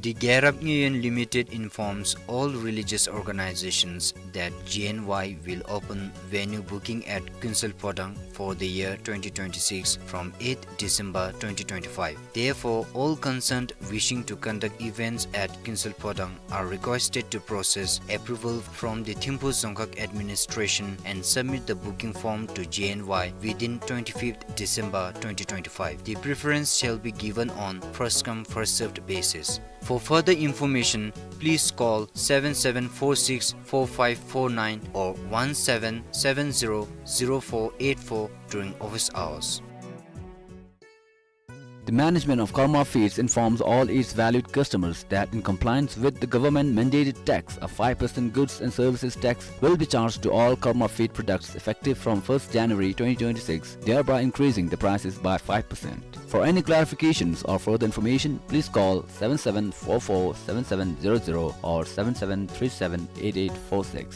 The Gyarap Ngayön Limited informs all religious organizations that G N Y will open venue booking at Kuensel Phodang for the year twenty twenty-six from eighth December twenty twenty-five. Therefore, all concerned wishing to conduct events at Kuensel Phodang are requested to process approval from the Thimphu Dzongkhag administration and submit the booking form to G N Y within twenty-fifth December twenty twenty-five. The preference shall be given on first come, first served basis. For further information, please call seven seven four six four five four nine or one seven seven zero zero four eight four during office hours. The management of Karma Feeds informs all its valued customers that in compliance with the government-mandated tax, a five percent goods and services tax will be charged to all Karma Feed products effective from first January twenty twenty-six, thereby increasing the prices by five percent. For any clarifications or further information, please call seven seven four four seven seven zero zero or seven seven three seven eight eight four six.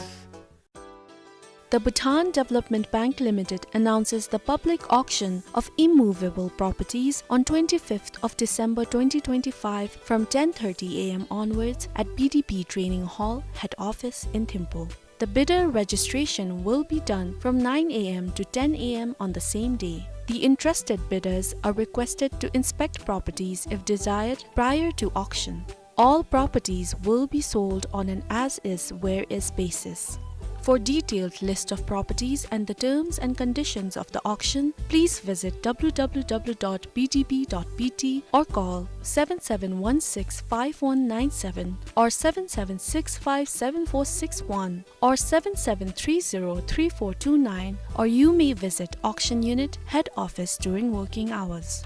The Bhutan Development Bank Limited announces the public auction of immovable properties on twenty-fifth of December twenty twenty-five from ten thirty a m onwards at B D B Training Hall, head office in Thimphu. The bidder registration will be done from nine a m to ten a m on the same day. The interested bidders are requested to inspect properties if desired prior to auction. All properties will be sold on an as-is, where-is basis. For detailed list of properties and the terms and conditions of the auction, please visit w w w dot b d b dot b t or call seven seven one six five one nine seven or seven seven six five seven four six one or seven seven three zero three four two nine, or you may visit auction unit head office during working hours.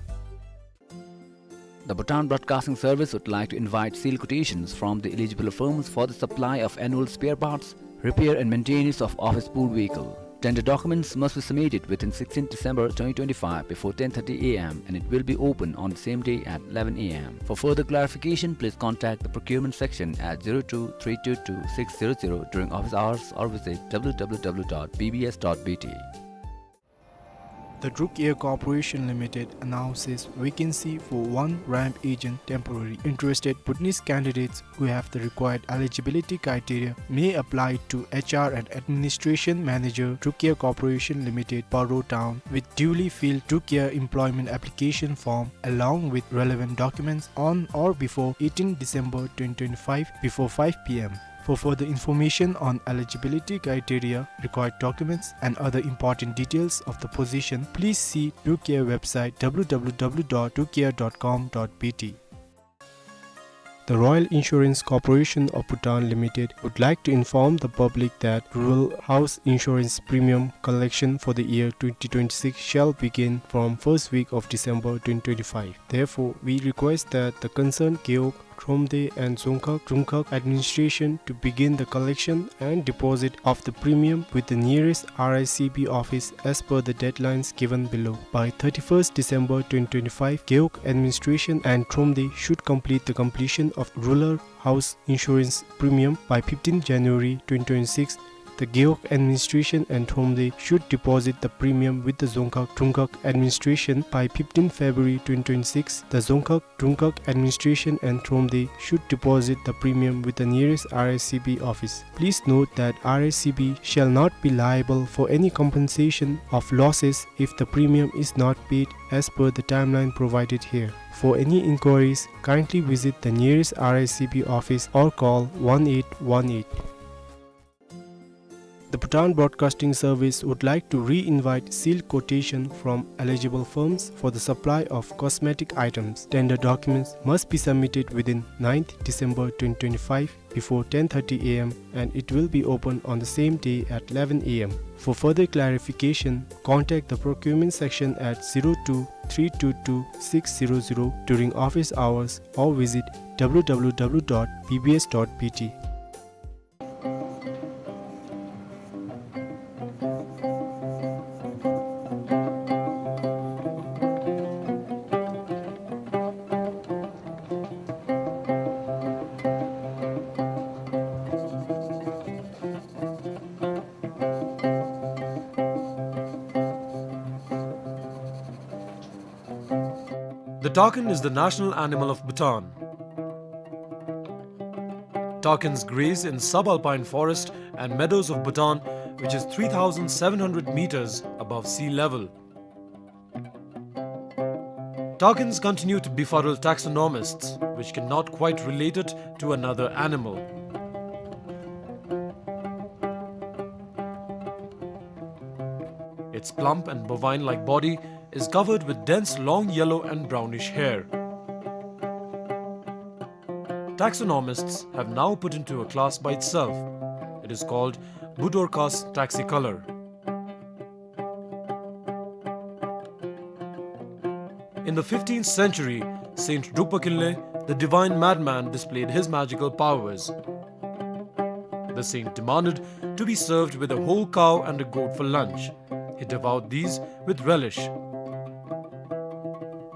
The Bhutan Broadcasting Service would like to invite sealed quotations from the eligible firms for the supply of annual spare parts, repair and maintenance of office pool vehicle. Tender documents must be submitted within sixteenth December twenty twenty-five before ten thirty a m and it will be open on the same day at eleven a m. For further clarification, please contact the procurement section at zero two three two two six zero zero during office hours or visit w w w dot b b s dot b t. The Druk Air Corporation Limited announces vacancy for one ramp agent temporary. Interested Bhutanese candidates who have the required eligibility criteria may apply to H R and Administration Manager, Druk Air Corporation Limited, Paro Town, with duly filled Druk Air employment application form along with relevant documents on or before eighteenth December twenty twenty-five before five p m. For further information on eligibility criteria, required documents, and other important details of the position, please see Druk Air website w w w dot druk air dot com dot b t. The Royal Insurance Corporation of Bhutan Limited would like to inform the public that Rural House Insurance premium collection for the year twenty twenty-six shall begin from first week of December twenty twenty-five. Therefore, we request that the concerned Gewog, Thromde and Dzongkhag, Drungkhag administration to begin the collection and deposit of the premium with the nearest R I C B office as per the deadlines given below. By thirty-first December twenty twenty-five, Gewog administration and Thromde should complete the completion of Rural House Insurance premium by fifteenth January twenty twenty-six. The Gewog administration and Thromde should deposit the premium with the Dzongkhag Drungkhag administration by fifteenth February twenty twenty-six. The Dzongkhag Drungkhag administration and Thromde should deposit the premium with the nearest R I C B office. Please note that R I C B shall not be liable for any compensation of losses if the premium is not paid as per the timeline provided here. For any inquiries, kindly visit the nearest R I C B office or call one eight one eight. The Bhutan Broadcasting Service would like to re-invite sealed quotation from eligible firms for the supply of cosmetic items. Tender documents must be submitted within ninth December twenty twenty-five before ten thirty A M, and it will be open on the same day at eleven A M. For further clarification, contact the procurement section at zero two three two two six zero zero during office hours or visit W W W dot B B S dot B T. The takin is the national animal of Bhutan. Takins graze in subalpine forest and meadows of Bhutan, which is three thousand seven hundred meters above sea level. Takins continue to befuddle taxonomists, which cannot quite relate it to another animal. Its plump and bovine-like body is covered with dense long yellow and brownish hair. Taxonomists have now put into a class by itself. It is called Budorcas taxicolor. In the fifteenth century, Saint Drukpa Kinley, the divine madman, displayed his magical powers. The saint demanded to be served with a whole cow and a goat for lunch. He devoured these with relish.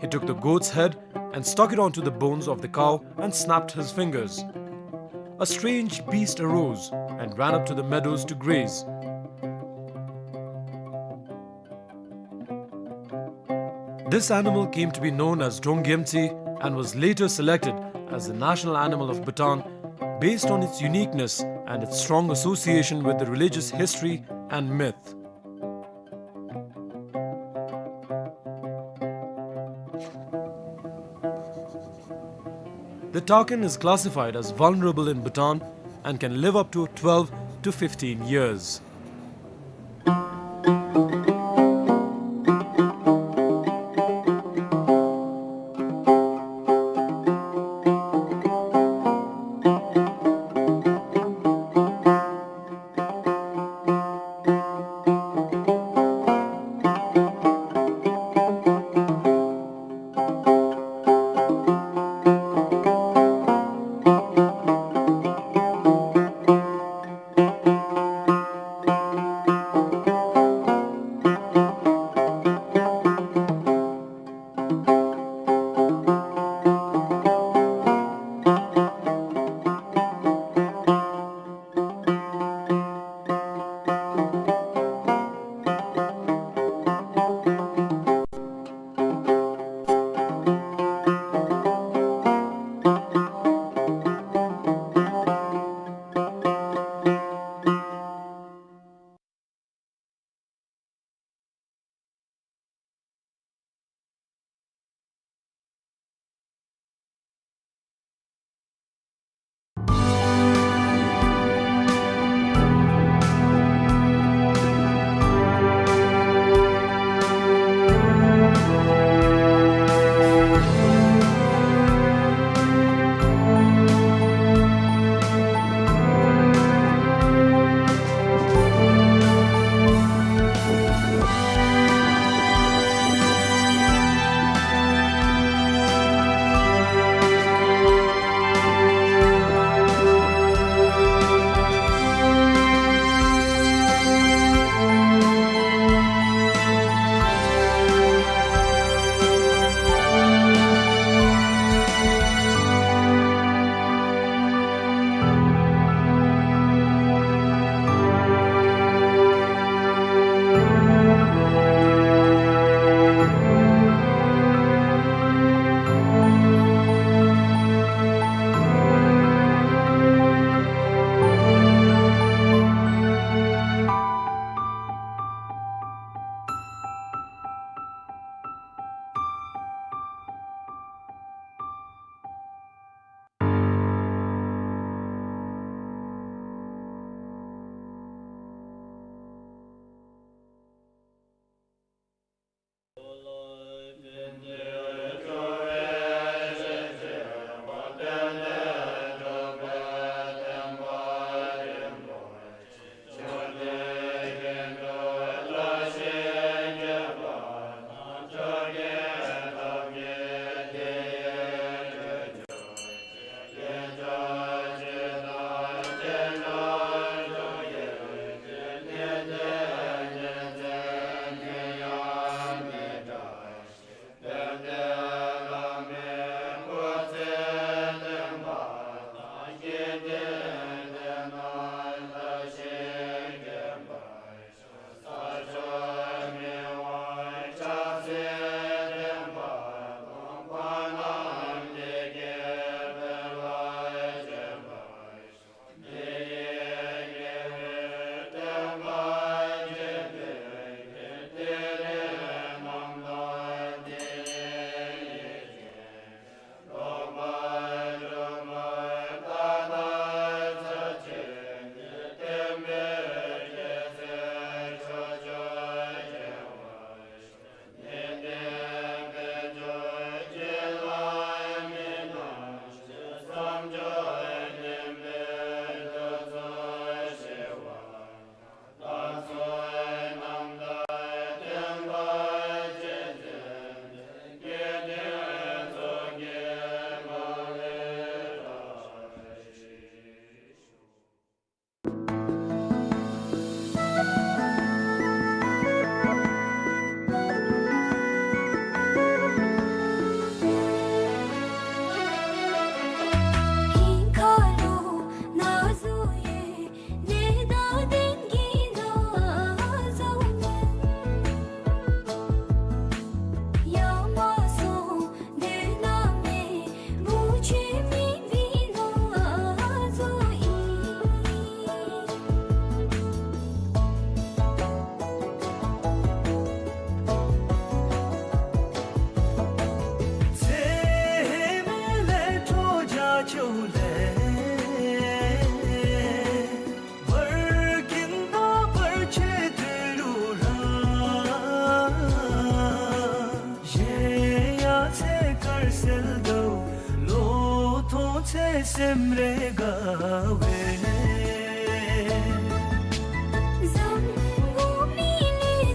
He took the goat's head and stuck it onto the bones of the cow and snapped his fingers. A strange beast arose and ran up to the meadows to graze. This animal came to be known as Drong Gyemtse and was later selected as the national animal of Bhutan based on its uniqueness and its strong association with the religious history and myth. The takin is classified as vulnerable in Bhutan and can live up to twelve to fifteen years. ཚེ་དཀར་གསལ་དྭོགས་བློ་ཐོངས་ཚེ་སེམས་རེ་དགའ་བས།